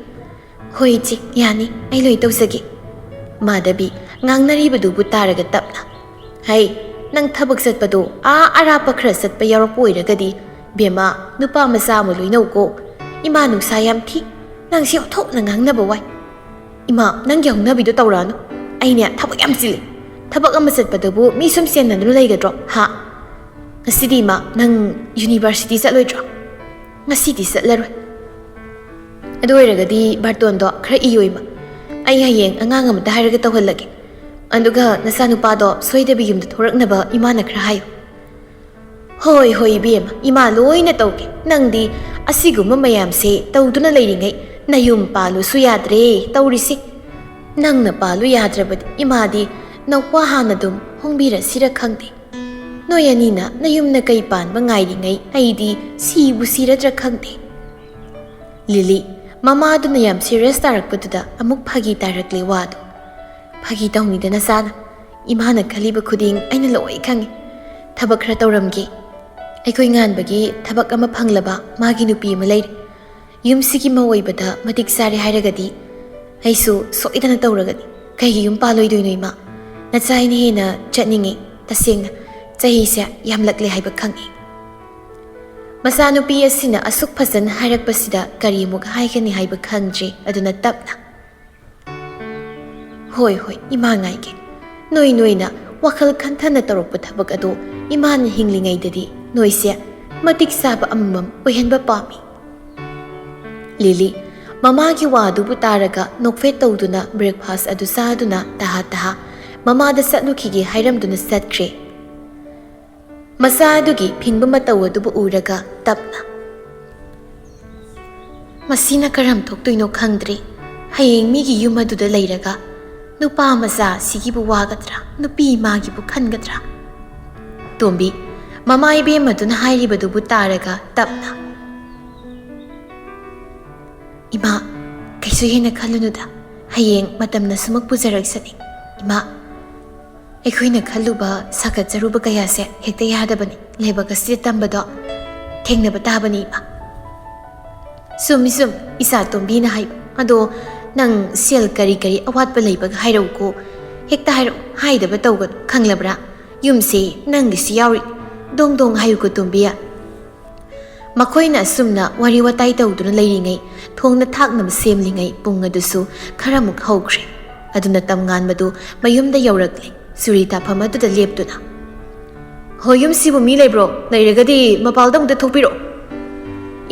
"ꯍꯣꯏ ꯏꯆꯦ, ꯌꯥꯅꯤ, ꯑꯩ ꯂꯣꯏ ꯇꯧꯖꯒꯦ꯫" ꯃꯥꯙꯕꯤ ꯉꯥꯡꯅꯔꯤꯕꯗꯨꯕꯨ ꯇꯥꯔꯒ ꯇꯞꯅ, "ꯍꯩ, ꯅꯪ ꯊꯕꯛ ꯆꯠꯄꯗꯣ ꯑꯥ ꯑꯔꯥꯞꯄ ꯈꯔ ꯆꯠꯄ ꯌꯥꯎꯔꯛꯄ ꯑꯣꯏꯔꯒꯗꯤ, ꯕꯦꯝꯃ, ꯅꯨꯄꯥ ꯃꯆꯥ ꯑꯃ ꯂꯣꯏꯅꯧꯀꯣ꯫ ꯏꯃꯥ ꯅꯨꯡꯁꯥ ꯌꯥꯝ ꯊꯤ꯫ ꯅꯪꯁꯤ ꯑꯣꯟꯊꯣꯛꯅ ꯉꯥꯡꯅꯕ ꯋꯥꯏ꯫ ꯏꯃꯥ, ꯅꯪꯒꯤ ꯍꯧꯅꯕꯤꯗꯣ ꯇꯧꯔꯛꯑꯅꯨ꯫ ꯑꯩꯅꯦ ꯊꯕꯛ ꯌꯥꯝ ꯆꯤꯜꯂꯤ꯫ ꯊꯕꯛ ꯑꯃ ꯆꯠꯄꯗꯕꯨ ꯃꯤ ꯁꯨꯝ ꯆꯦꯟꯅꯗꯨꯅ ꯂꯩꯒꯗ꯭ꯔꯣ, ꯍꯥ? ꯉꯁꯤꯗꯤ ꯏꯃꯥ, ꯅꯪ ꯌꯨꯅꯤꯚꯔꯁꯤꯇꯤ ꯆꯠꯂꯣꯏꯗ꯭ꯔꯣ?" "ꯉꯁꯤꯗꯤ ꯆꯠꯂꯔꯣꯏ꯫" "ꯑꯗꯨ ꯑꯣꯏꯔꯒꯗꯤ ꯕꯥꯔꯇꯣꯟꯗꯣ ꯈꯔ ꯏꯌꯣ ꯏꯃꯥ꯫ ꯑꯩ ꯍꯌꯦꯡ ꯑꯉꯥꯡ ꯑꯃꯗ ꯍꯥꯏꯔꯒ ꯇꯧꯍꯜꯂꯒꯦ꯫ ꯑꯗꯨꯒ ꯅꯆꯥꯅꯨꯄꯥꯗꯣ ꯁꯣꯏꯗꯕꯤ ꯌꯨꯝꯗ ꯊꯣꯔꯛꯅꯕ ꯏꯃꯥꯅ ꯈꯔ ꯍꯥꯏꯌꯨ꯫" "ꯍꯣꯏ, ꯍꯣꯏ, ꯏꯕꯦꯝꯃ, ꯏꯃꯥ ꯂꯣꯏꯅ ꯇꯧꯒꯦ꯫ ꯅꯪꯗꯤ ꯑꯁꯤꯒꯨꯝꯕ ꯃꯌꯥꯝꯁꯦ ꯇꯧꯗꯨꯅ ꯂꯩꯔꯤꯉꯩ ꯅꯌꯨꯝ ꯄꯥꯜꯂꯨꯁꯨ ꯌꯥꯗ꯭ꯔꯦ ꯇꯧꯔꯤꯁꯦ꯫ ꯅꯪꯅ ꯄꯥꯜꯂꯨ ꯌꯥꯗ꯭ꯔꯕꯗꯤ ꯏꯃꯥꯗꯤ ꯅꯧꯄꯥ ꯍꯥꯟꯅ ꯑꯗꯨꯝ ꯍꯣꯡꯕꯤꯔꯁꯤꯔ ꯈꯪꯗꯦ꯫ ꯅꯣꯏ ꯑꯅꯤꯅ ꯅꯌꯨꯝꯅ ꯀꯩ ꯄꯥꯟꯕ ꯉꯥꯏꯔꯤꯉꯩ ꯑꯩꯗꯤ ꯁꯤꯕꯨ ꯁꯤꯔꯗ꯭ꯔꯥ ꯈꯪꯗꯦ꯫" ꯂꯤꯂꯤ, ꯃꯃꯥꯗꯨꯅ ꯌꯥꯝ ꯁꯤꯔꯤꯌꯁ ꯇꯥꯔꯛꯄꯗꯨꯗ ꯑꯃꯨꯛ ꯐꯥꯒꯤ ꯇꯥꯔꯛꯂꯦ ꯋꯥꯗꯣ꯫ "ꯐꯥꯒꯤ ꯇꯧꯅꯤꯗ ꯅꯆꯥꯅ꯫ ꯏꯃꯥꯅ ꯈꯜꯂꯤꯕ ꯈꯨꯗꯤꯡ ꯑꯩꯅ ꯂꯣꯏ ꯈꯪꯉꯤ꯫ ꯊꯕꯛ ꯈꯔ ꯇꯧꯔꯝꯒꯦ꯫ ꯑꯩꯈꯣꯏ ꯉꯥꯟꯕꯒꯤ ꯊꯕꯛ ꯑꯃ ꯐꯪꯂꯕ ꯃꯥꯒꯤ ꯅꯨꯄꯤ ꯑꯃ ꯂꯩꯔꯦ꯫ ꯌꯨꯝꯁꯤꯒꯤ ꯃꯧ ꯑꯣꯏꯕꯗ ꯃꯇꯤꯛ ꯆꯥꯔꯦ ꯍꯥꯏꯔꯒꯗꯤ ꯑꯩꯁꯨ ꯁꯣꯏꯗꯅ ꯇꯧꯔꯒꯅꯤ꯫ ꯀꯩꯒꯤ ꯌꯨꯝ ꯄꯥꯜꯂꯣꯏꯗꯣꯏꯅꯣ ꯏꯃꯥ? ꯅꯆꯥ ꯑꯩꯅ ꯍꯦꯟꯅ ꯆꯠꯅꯤꯡꯉꯤ꯫ ꯇꯁꯦꯡꯅ ꯆꯍꯤꯁꯦ ꯌꯥꯝꯂꯛꯂꯦ ꯍꯥꯏꯕ ꯈꯪꯉꯤ꯫" ꯃꯆꯥꯅꯨꯄꯤ ꯑꯁꯤꯅ ꯑꯁꯨꯛ ꯐꯖꯅ ꯍꯥꯏꯔꯛꯄꯁꯤꯗ ꯀꯔꯤꯃꯨꯛ ꯍꯥꯏꯒꯅꯤ ꯍꯥꯏꯕ ꯈꯪꯗ꯭ꯔꯦ꯫ ꯑꯗꯨꯅ ꯇꯞꯅ, "ꯍꯣꯏ, ꯍꯣꯏ, ꯏꯃꯥ ꯉꯥꯏꯒꯦ꯫ ꯅꯣꯏ ꯅꯣꯏꯅ ꯋꯥꯈꯜ ꯈꯟꯊꯅ ꯇꯧꯔꯛꯄ ꯊꯕꯛ ꯑꯗꯣ ꯏꯃꯥꯅ ꯍꯤꯡꯂꯤꯉꯩꯗꯗꯤ ꯅꯣꯏꯁꯦ ꯃꯇꯤꯛ ꯆꯥꯕ ꯑꯃꯃꯝ ꯑꯣꯏꯍꯟꯕ ꯄꯥꯝꯃꯤ꯫" ꯂꯤꯂꯤ, ꯃꯃꯥꯒꯤ ꯋꯥꯗꯨꯕꯨ ꯇꯥꯔꯒ ꯅꯣꯛꯐꯦꯠ ꯇꯧꯗꯨꯅ ꯕ꯭ꯔꯦꯛꯐꯥꯁ ꯑꯗꯨ ꯆꯥꯗꯨꯅ ꯇꯍꯥ ꯇꯍꯥ ꯃꯃꯥꯗ ꯆꯠꯂꯨꯈꯤꯒꯦ ꯍꯥꯏꯔꯝꯗꯨꯅ ꯆꯠꯈ꯭ꯔꯦ꯫ ꯃꯆꯥ ꯑꯗꯨꯒꯤ ꯐꯤꯡꯕ ꯃꯇꯧ ꯑꯗꯨꯕꯨ ꯎꯔꯒ ꯇꯞꯅ, "ꯃꯁꯤꯅ ꯀꯔꯝ ꯊꯣꯛꯇꯣꯏꯅꯣ ꯈꯪꯗ꯭ꯔꯦ꯫ ꯍꯌꯦꯡ ꯃꯤꯒꯤ ꯌꯨꯝ ꯑꯗꯨꯗ ꯂꯩꯔꯒ ꯅꯨꯄꯥ ꯃꯆꯥ ꯁꯤꯒꯤꯕꯨ ꯋꯥꯒꯗ꯭ꯔꯥ, ꯅꯨꯄꯤ ꯏꯃꯥꯒꯤꯕꯨ ꯈꯟꯒꯗ꯭ꯔꯥ?" ꯇꯣꯝꯕꯤ, ꯃꯃꯥ ꯏꯕꯦꯝꯃꯗꯨꯅ ꯍꯥꯏꯔꯤꯕꯗꯨꯕꯨ ꯇꯥꯔꯒ ꯇꯞꯅ, "ꯏꯃꯥ, ꯀꯩꯁꯨ ꯍꯦꯟꯅ ꯈꯜꯂꯨꯅꯨꯗ꯫ ꯍꯌꯦꯡ ꯃꯇꯝꯅ ꯁꯨꯃꯛ ꯄꯨꯖꯔꯛꯁꯅꯤ꯫ ꯏꯃꯥ, ꯑꯩꯈꯣꯏꯅ ꯈꯜꯂꯨꯕ, ꯁꯥꯒꯠꯆꯔꯨꯕ ꯀꯌꯥꯁꯦ ꯍꯦꯛꯇ ꯌꯥꯗꯕꯅꯤ꯫ ꯂꯥꯏꯕꯛ ꯑꯁꯤꯗ ꯇꯝꯕꯗꯣ ꯊꯦꯡꯅꯕ ꯇꯥꯕꯅꯤ, ꯏꯃꯥ꯫ ꯆꯨꯝꯃꯤ, ꯆꯨꯝꯃꯤ, ꯏꯆꯥ ꯇꯣꯝꯕꯤꯅ ꯍꯥꯏꯕ꯫ ꯑꯗꯣ ꯅꯪ ꯁꯦꯜ ꯀꯔꯤ ꯀꯔꯤ ꯑꯋꯥꯠꯄ ꯂꯩꯕꯒ ꯍꯥꯏꯔꯛꯎꯀꯣ꯫ ꯍꯦꯛꯇ ꯍꯥꯏꯔꯛꯎ, ꯍꯥꯏꯗꯕ ꯇꯧꯒꯅꯨ, ꯈꯪꯂꯕ꯭ꯔꯥ? ꯌꯨꯝꯁꯦ ꯅꯪꯒꯤꯁꯨ ꯌꯥꯎꯔꯤ꯫ ꯗꯣꯡ ꯗꯣꯡ ꯍꯥꯏꯌꯨꯀꯣ, ꯇꯣꯝꯕꯤ꯫ ꯃꯈꯣꯏꯅ ꯑꯁꯨꯝꯅ ꯋꯥꯔꯤ ꯋꯥꯇꯥꯏ ꯇꯧꯗꯨꯅ ꯂꯩꯔꯤꯉꯩ, ꯊꯣꯡꯅ ꯊꯥꯛꯅꯕ ꯁꯦꯝꯂꯤꯉꯩ ꯄꯨꯡ ꯑꯗꯨꯁꯨ ꯈꯔꯃꯨꯛ ꯍꯧꯈ꯭ꯔꯦ꯫ ꯑꯗꯨꯅ ꯇꯝꯉꯥꯟꯕꯗꯨ ꯃꯌꯨꯝꯗ ꯌꯧꯔꯛꯂꯦ, ꯆꯨꯔꯤ ꯇꯥꯐꯝ ꯑꯗꯨꯗ ꯂꯦꯞꯇꯨꯅ꯫ "ꯍꯣ, ꯌꯨꯝꯁꯤꯕꯨ ꯃꯤ ꯂꯩꯕ꯭ꯔꯣ? ꯂꯩꯔꯒꯗꯤ ꯃꯄꯥꯜꯗ ꯑꯃꯨꯛꯇ ꯊꯣꯛꯄꯤꯔꯛꯑꯣ꯫"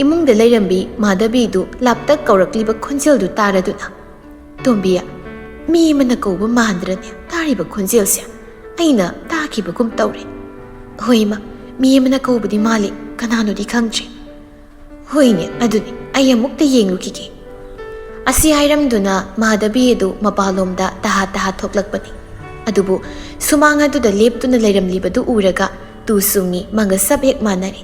ꯏꯃꯨꯡꯗ ꯂꯩꯔꯝꯕꯤ ꯃꯥꯙꯕꯤꯗꯨ ꯂꯥꯞꯇꯛ ꯀꯧꯔꯛꯂꯤꯕ ꯈꯣꯟꯖꯦꯜꯗꯨ ꯇꯥꯔꯗꯨꯅ, "ꯇꯣꯝꯕꯤ, ꯃꯤ ꯑꯃꯅ ꯀꯧꯕ ꯃꯥꯟꯗ꯭ꯔꯅꯦ ꯇꯥꯔꯤꯕ ꯈꯣꯟꯖꯦꯜꯁꯦ? ꯑꯩꯅ ꯇꯥꯈꯤꯕꯒꯨꯝ ꯇꯧꯔꯦ꯫" "ꯍꯣꯏ ꯏꯃꯥ, ꯃꯤ ꯑꯃꯅ ꯀꯧꯕꯗꯤ ꯃꯥꯜꯂꯤ, ꯀꯅꯥꯅꯣꯗꯤ ꯈꯪꯗ꯭ꯔꯦ꯫" "ꯍꯣꯏꯅꯦ, ꯑꯗꯨꯅꯤ, ꯑꯩ ꯑꯃꯨꯛꯇ ꯌꯦꯡꯂꯨꯈꯤꯒꯦ꯫" ꯑꯁꯤ ꯍꯥꯏꯔꯝꯗꯨꯅ ꯃꯥꯙꯕꯤ ꯑꯗꯨ ꯃꯄꯥꯟꯂꯣꯝꯗ ꯇꯍꯥ ꯇꯍꯥ ꯊꯣꯛꯂꯛꯄꯅꯤ꯫ ꯑꯗꯨꯕꯨ ꯁꯨꯃꯥꯡ ꯑꯗꯨꯗ ꯂꯦꯞꯇꯨꯅ ꯂꯩꯔꯝꯂꯤꯕꯗꯨ ꯎꯔꯒ ꯇꯨ ꯆꯨꯡꯉꯤ, ꯃꯥꯒ ꯁꯞ ꯍꯦꯛ ꯃꯥꯟꯅꯔꯦ꯫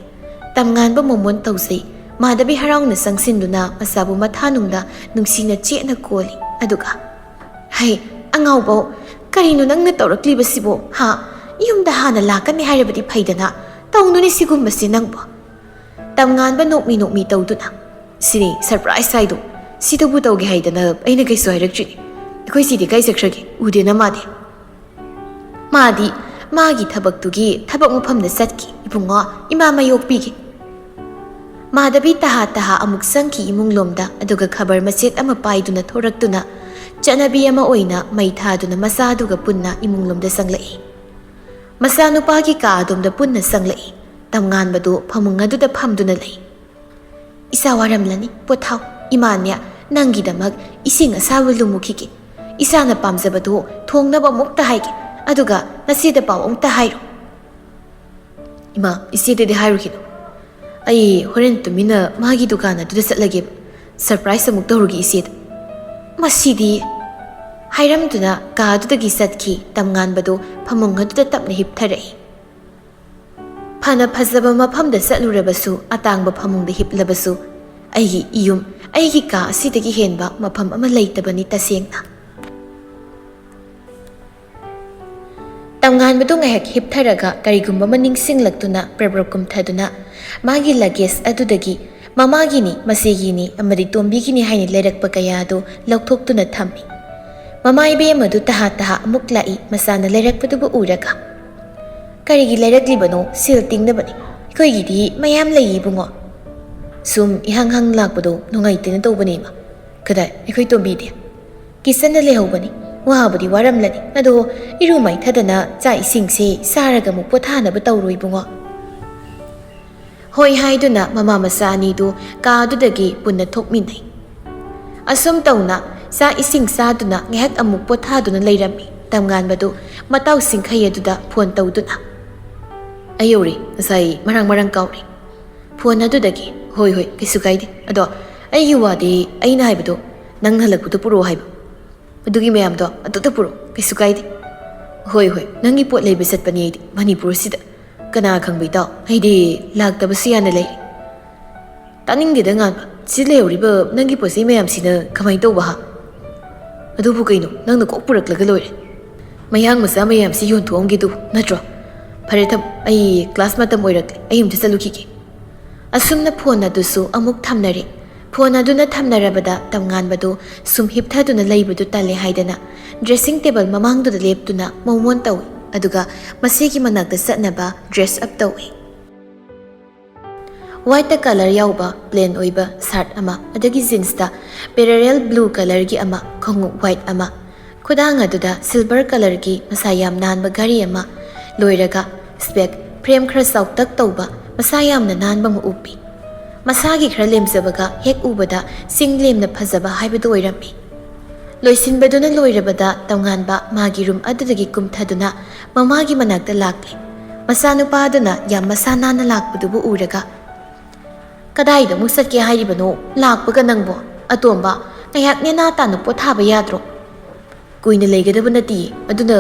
ꯇꯝꯉꯥꯟꯕ ꯃꯣꯃꯣꯟ ꯇꯧꯖꯩ꯫ ꯃꯥꯙꯕꯤ ꯍꯔꯥꯎꯅ ꯆꯪꯁꯤꯟꯗꯨꯅ ꯃꯆꯥꯕꯨ ꯃꯊꯥꯅꯨꯡꯗ ꯅꯨꯡꯁꯤꯅ ꯆꯦꯠꯅ ꯀꯣꯜꯂꯤ꯫ ꯑꯗꯨꯒ, "ꯍꯩ, ꯑꯉꯥꯎꯕꯧ, ꯀꯔꯤꯅꯣ ꯅꯪꯅ ꯇꯧꯔꯛꯂꯤꯕꯁꯤꯕꯣ? ꯍꯥ? ꯌꯨꯝꯗ ꯍꯥꯟꯅ ꯂꯥꯛꯀꯅꯤ ꯍꯥꯏꯔꯕꯗꯤ ꯐꯩꯗꯅ, ꯇꯧꯅꯨꯅꯦ ꯁꯤꯒꯨꯝꯕꯁꯤ ꯅꯪꯕꯣ꯫" ꯇꯝꯉꯥꯟꯕ ꯅꯣꯛꯃꯤ ꯅꯣꯛꯃꯤ ꯇꯧꯗꯨꯅ, "ꯁꯤꯅꯤ ꯁꯔꯄ꯭ꯔꯥꯏꯖ ꯍꯥꯏꯗꯣ꯫ ꯁꯤꯗꯕꯨ ꯇꯧꯒꯦ ꯍꯥꯏꯗꯅ ꯑꯩꯅ ꯀꯩꯁꯨ ꯍꯥꯏꯔꯛꯇ꯭ꯔꯤꯅꯤ꯫ ꯑꯩꯈꯣꯏ ꯁꯤꯗꯤ ꯀꯥꯏ ꯆꯠꯈ꯭ꯔꯒꯦ? ꯎꯗꯦꯅ ꯃꯥꯗꯤ꯫" "ꯃꯥꯗꯤ ꯃꯥꯒꯤ ꯊꯕꯛꯇꯨꯒꯤ ꯊꯕꯛ ꯃꯐꯝꯗ ꯆꯠꯈꯤ, ꯏꯕꯨꯡꯉꯣ, ꯏꯃꯥ ꯃꯌꯣꯛꯄꯤꯒꯦ꯫" ꯃꯥꯙꯕꯤ ꯇꯍꯥ ꯇꯍꯥ ꯑꯃꯨꯛ ꯆꯪꯈꯤ ꯏꯃꯨꯡꯂꯣꯝꯗ, ꯑꯗꯨꯒ ꯈꯕꯔ ꯃꯆꯦꯠ ꯑꯃ ꯄꯥꯏꯗꯨꯅ ꯊꯣꯔꯛꯇꯨꯅ, ꯆꯠꯅꯕꯤ ꯑꯃ ꯑꯣꯏꯅ ꯃꯩ ꯊꯥꯗꯨꯅ ꯃꯆꯥꯗꯨꯒ ꯄꯨꯟꯅ ꯏꯃꯨꯡꯂꯣꯝꯗ ꯆꯪꯂꯛꯏ꯫ ꯃꯆꯥꯅꯨꯄꯥꯒꯤ ꯀꯥ ꯑꯗꯣꯝꯗ ꯄꯨꯟꯅ ꯆꯪꯂꯛꯏ꯫ ꯇꯝꯉꯥꯟꯕꯗꯨ ꯐꯃꯨꯡ ꯑꯗꯨꯗ ꯐꯝꯗꯨꯅ ꯂꯩ꯫ "ꯏꯆꯥ ꯋꯥꯔꯝꯂꯅꯤ, ꯄꯣꯊꯥꯎ꯫ ꯏꯃꯥꯅꯦ, ꯅꯪꯒꯤꯗꯃꯛ ꯏꯁꯤꯡ ꯑꯁꯥꯕ ꯂꯨꯝꯃꯨꯈꯤꯒꯦ꯫ ꯏꯆꯥꯅ ꯄꯥꯝꯖꯕꯗꯨ ꯊꯣꯡꯅꯕ ꯑꯃꯨꯛꯇ ꯍꯥꯏꯒꯦ, ꯑꯗꯨꯒ ꯅꯆꯦꯗ ꯄꯥꯎ ꯑꯃꯨꯛꯇ ꯍꯥꯏꯔꯣ꯫" "ꯏꯃꯥ, ꯏꯆꯦꯗꯗꯤ ꯍꯥꯏꯔꯨꯈꯤꯅꯨ꯫ ꯑꯩ ꯍꯣꯔꯦꯟ ꯇꯨꯃꯤꯟꯅ ꯃꯥꯒꯤ ꯗꯨꯀꯥꯟ ꯑꯗꯨꯗ ꯆꯠꯂꯒꯦꯕ꯫ ꯁꯔꯄ꯭ꯔꯥꯏꯖ ꯑꯃꯨꯛ ꯇꯧꯔꯨꯒꯦ ꯏꯆꯦꯗ꯫" "ꯃꯁꯤꯗꯤ!" ꯍꯥꯏꯔꯝꯗꯨꯅ ꯀꯥ ꯑꯗꯨꯗꯒꯤ ꯆꯠꯈꯤ꯫ ꯇꯝꯉꯥꯟꯕꯗꯨ ꯐꯃꯨꯡ ꯑꯗꯨꯗ ꯇꯞꯅ ꯍꯤꯞꯊꯔꯛꯏ꯫ "ꯐꯅ ꯐꯖꯕ ꯃꯐꯝꯗ ꯆꯠꯂꯨꯔꯕꯁꯨ, ꯑꯇꯥꯡꯕ ꯐꯃꯨꯡꯗ ꯍꯤꯞꯂꯕꯁꯨ, ꯑꯩꯒꯤ ꯏꯌꯨꯝ, ꯑꯩꯒꯤ ꯀꯥ ꯑꯁꯤꯗꯒꯤ ꯍꯦꯟꯕ ꯃꯐꯝ ꯑꯃ ꯂꯩꯇꯕꯅꯤ ꯇꯁꯦꯡꯅ꯫" ꯇꯝꯉꯥꯟꯕꯗꯨ ꯉꯥꯏꯍꯥꯛ ꯍꯤꯞꯊꯔꯒ ꯀꯔꯤꯒꯨꯝꯕ ꯑꯃ ꯅꯤꯡꯁꯤꯡꯂꯛꯇꯨꯅ ꯄ꯭ꯔꯞ ꯄ꯭ꯔꯞ ꯀꯨꯝꯊꯗꯨꯅ ꯃꯥꯒꯤ luggage ꯑꯗꯨꯗꯒꯤ ꯃꯃꯥꯒꯤꯅꯤ, ꯃꯆꯦꯒꯤꯅꯤ ꯑꯃꯗꯤ ꯇꯣꯝꯕꯤꯒꯤꯅꯤ ꯍꯥꯏꯅ ꯂꯩꯔꯛꯄ ꯀꯌꯥ ꯑꯗꯨ ꯂꯧꯊꯣꯛꯇꯨꯅ ꯊꯝꯃꯤ꯫ ꯃꯃꯥ ꯏꯕꯦꯝ ꯑꯗꯨ ꯇꯍꯥ ꯇꯍꯥ ꯑꯃꯨꯛ ꯂꯥꯛꯏ꯫ ꯃꯆꯥꯅ ꯂꯩꯔꯛꯄꯗꯨꯕꯨ ꯎꯔꯒ, "ꯀꯔꯤꯒꯤ ꯂꯩꯔꯛꯂꯤꯕꯅꯣ? ꯁꯦꯜ ꯇꯤꯡꯅꯕꯅꯤ꯫ ꯑꯩꯈꯣꯏꯒꯤꯗꯤ ꯃꯌꯥꯝ ꯂꯩ ꯏꯕꯨꯡꯉꯣ꯫ ꯁꯨꯝ ꯏꯍꯪ ꯍꯪ ꯂꯥꯛꯄꯗꯣ ꯅꯨꯡꯉꯥꯏꯇꯦꯅ ꯇꯧꯕꯅꯦ ꯏꯃꯥ꯫ ꯀꯗꯥꯏ ꯑꯩꯈꯣꯏ ꯇꯣꯝꯕꯤꯗꯤ?" "Kitchenꯗ ꯂꯩꯍꯧꯕꯅꯤ꯫ ꯋꯥꯕꯨꯗꯤ ꯋꯥꯔꯝꯂꯅꯤ, ꯑꯗꯣ ꯏꯔꯨ ꯃꯥꯏꯊꯗꯅ ꯆꯥꯛ ꯏꯁꯤꯡꯁꯦ ꯆꯥꯔꯒ ꯑꯃꯨꯛ ꯄꯣꯊꯥꯅꯕ ꯇꯧꯔꯣ ꯏꯕꯨꯡꯉꯣ꯫" ꯍꯣꯏ ꯍꯥꯏꯗꯨꯅ ꯃꯃꯥ ꯃꯆꯥ ꯑꯅꯤꯗꯨ ꯀꯥ ꯑꯗꯨꯗꯒꯤ ꯄꯨꯟꯅ ꯊꯣꯛꯃꯤꯟꯅꯩ꯫ ꯑꯁꯨꯝ ꯇꯧꯅ ꯆꯥꯛ ꯏꯁꯤꯡ ꯆꯥꯗꯨꯅ ꯉꯥꯏꯍꯥꯛ ꯑꯃꯨꯛ ꯄꯣꯊꯥꯗꯨꯅ ꯂꯩꯔꯝꯃꯤ꯫ ꯇꯝꯉꯥꯟꯕꯗꯨ ꯃꯇꯥꯎ ꯁꯤꯡꯈꯩ ꯑꯗꯨꯗ phone ꯇꯧꯗꯨꯅ, "ꯑꯩ ꯌꯧꯔꯦ, ꯉꯁꯥꯏ ꯃꯔꯥꯡ ꯃꯔꯥꯡ ꯀꯥꯎꯔꯦ꯫ Phone ꯑꯗꯨꯗꯒꯤ, ꯍꯣꯏ ꯍꯣꯏ, ꯀꯩꯁꯨ ꯀꯥꯏꯗꯦ꯫ ꯑꯗꯣ ꯑꯩꯒꯤ ꯋꯥꯗꯤ ꯑꯩꯅ ꯍꯥꯏꯕꯗꯣ ꯅꯪ ꯍꯜꯂꯛꯄꯗ ꯄꯨꯔꯛꯑꯣ ꯍꯥꯏꯕ꯫ ꯑꯗꯨꯒꯤ ꯃꯌꯥꯝꯗꯣ ꯑꯗꯨꯗ ꯄꯨꯔꯛꯑꯣ, ꯀꯩꯁꯨ ꯀꯥꯏꯗꯦ꯫ ꯍꯣꯏ ꯍꯣꯏ, ꯅꯪꯒꯤ ꯄꯣꯠ ꯂꯩꯕ ꯆꯠꯄꯅꯤ ꯑꯩꯗꯤ ꯃꯅꯤꯄꯨꯔꯁꯤꯗ꯫ ꯀꯅꯥ ꯈꯪꯕ ꯏꯇꯥꯎ, ꯑꯩꯗꯤ ꯂꯥꯛꯇꯕꯁꯨ ꯌꯥꯅ ꯂꯩꯔꯦ꯫" "ꯇꯥꯅꯤꯡꯗꯦꯗ ꯉꯥꯟꯕ, ꯁꯤ ꯂꯩꯍꯧꯔꯤꯕ ꯅꯪꯒꯤ ꯄꯣꯠ ꯆꯩ ꯃꯌꯥꯝꯁꯤꯅ ꯀꯃꯥꯏꯅ ꯇꯧꯕ ꯍꯥ? ꯑꯗꯨꯕꯨ ꯀꯩꯅꯣ, ꯅꯪꯅ ꯀꯣꯛ ꯄꯨꯔꯛꯂꯒ ꯂꯣꯏꯔꯦ꯫ ꯃꯌꯥꯡ ꯃꯆꯥ ꯃꯌꯥꯝꯁꯤ ꯌꯣꯟꯊꯣꯛꯑꯝꯒꯦ ꯑꯗꯨꯕꯨ, ꯅꯠꯇ꯭ꯔꯣ? ꯐꯔꯦ ꯊꯝ, ꯑꯩ class ꯃꯇꯝ ꯑꯣꯏꯔꯛꯂꯦ, ꯑꯩ ꯑꯝꯇ ꯆꯠꯂꯨꯈꯤꯒꯦ꯫" ꯑꯁꯨꯝꯅ phone ꯑꯗꯨꯁꯨ ꯑꯃꯨꯛ ꯊꯝꯅꯔꯦ꯫ Phone ꯑꯗꯨꯅ ꯊꯝꯅꯔꯕꯗ ꯇꯝꯉꯥꯟꯕꯗꯨ ꯁꯨꯝ ꯍꯤꯞꯊꯗꯨꯅ ꯂꯩꯕꯗꯨ ꯇꯜꯂꯦ ꯍꯥꯏꯗꯅ dressing table ꯃꯃꯥꯡꯗꯨꯗ ꯂꯦꯞꯇꯨꯅ ꯃꯣꯃꯣꯟ ꯇꯧꯏ꯫ ꯑꯗꯨꯒ ꯃꯁꯤꯒꯤ ꯃꯅꯥꯛꯇ ꯆꯠꯅꯕ dress up ꯇꯧꯏ꯫ White colour ꯌꯥꯎꯕ plain ꯑꯣꯏꯕ shirt ꯑꯃ, ꯑꯗꯒꯤ jeansꯇ parallel blue colourꯒꯤ ꯑꯃ, ꯈꯣꯡꯎꯞ white ꯑꯃ, ꯈꯨꯗꯥꯡ ꯑꯗꯨꯗ silver colourꯒꯤ ꯃꯁꯥ ꯌꯥꯝ ꯅꯥꯟꯕ ꯘꯔꯤ ꯑꯃ, ꯂꯣꯏꯔꯒ spec frame ꯈꯔ ꯆꯥꯎꯇꯛ ꯇꯧꯕ ꯃꯁꯥ ꯌꯥꯝꯅ ꯅꯥꯟꯕ ꯑꯃ ꯎꯞꯄꯤ꯫ ꯃꯁꯥꯒꯤ ꯈꯔ ꯂꯦꯝꯖꯕꯒ ꯍꯦꯛ ꯎꯕꯗ ꯆꯤꯡ ꯂꯦꯝꯅ ꯐꯖꯕ ꯍꯥꯏꯕꯗꯨ ꯑꯣꯏꯔꯝꯃꯤ꯫ ꯂꯣꯏꯁꯤꯟꯕꯗꯨꯅ ꯂꯣꯏꯔꯕꯗ ꯇꯝꯉꯥꯟꯕ ꯃꯥꯒꯤ room ꯑꯗꯨꯗꯒꯤ ꯀꯨꯝꯊꯗꯨꯅ ꯃꯃꯥꯒꯤ ꯃꯅꯥꯛꯇ ꯂꯥꯛꯂꯦ꯫ ꯃꯆꯥꯅꯨꯄꯥ ꯑꯗꯨꯅ ꯌꯥꯝ ꯃꯁꯥ ꯅꯥꯟꯅ ꯂꯥꯛꯄꯗꯨꯕꯨ ꯎꯔꯒ, "ꯀꯗꯥꯏꯗ ꯑꯃꯨꯛ ꯆꯠꯀꯦ ꯍꯥꯏꯔꯤꯕꯅꯣ ꯂꯥꯛꯄꯒ ꯅꯪꯕꯣ? ꯑꯇꯣꯝꯕ, ꯉꯥꯏꯍꯥꯛ ꯅꯦꯅꯥ ꯇꯥꯅ ꯄꯣꯊꯥꯕ ꯌꯥꯗ꯭ꯔꯣ?" "ꯀꯨꯏꯅ ꯂꯩꯒꯗꯕ ꯅꯠꯇꯤꯌꯦ, ꯑꯗꯨꯅ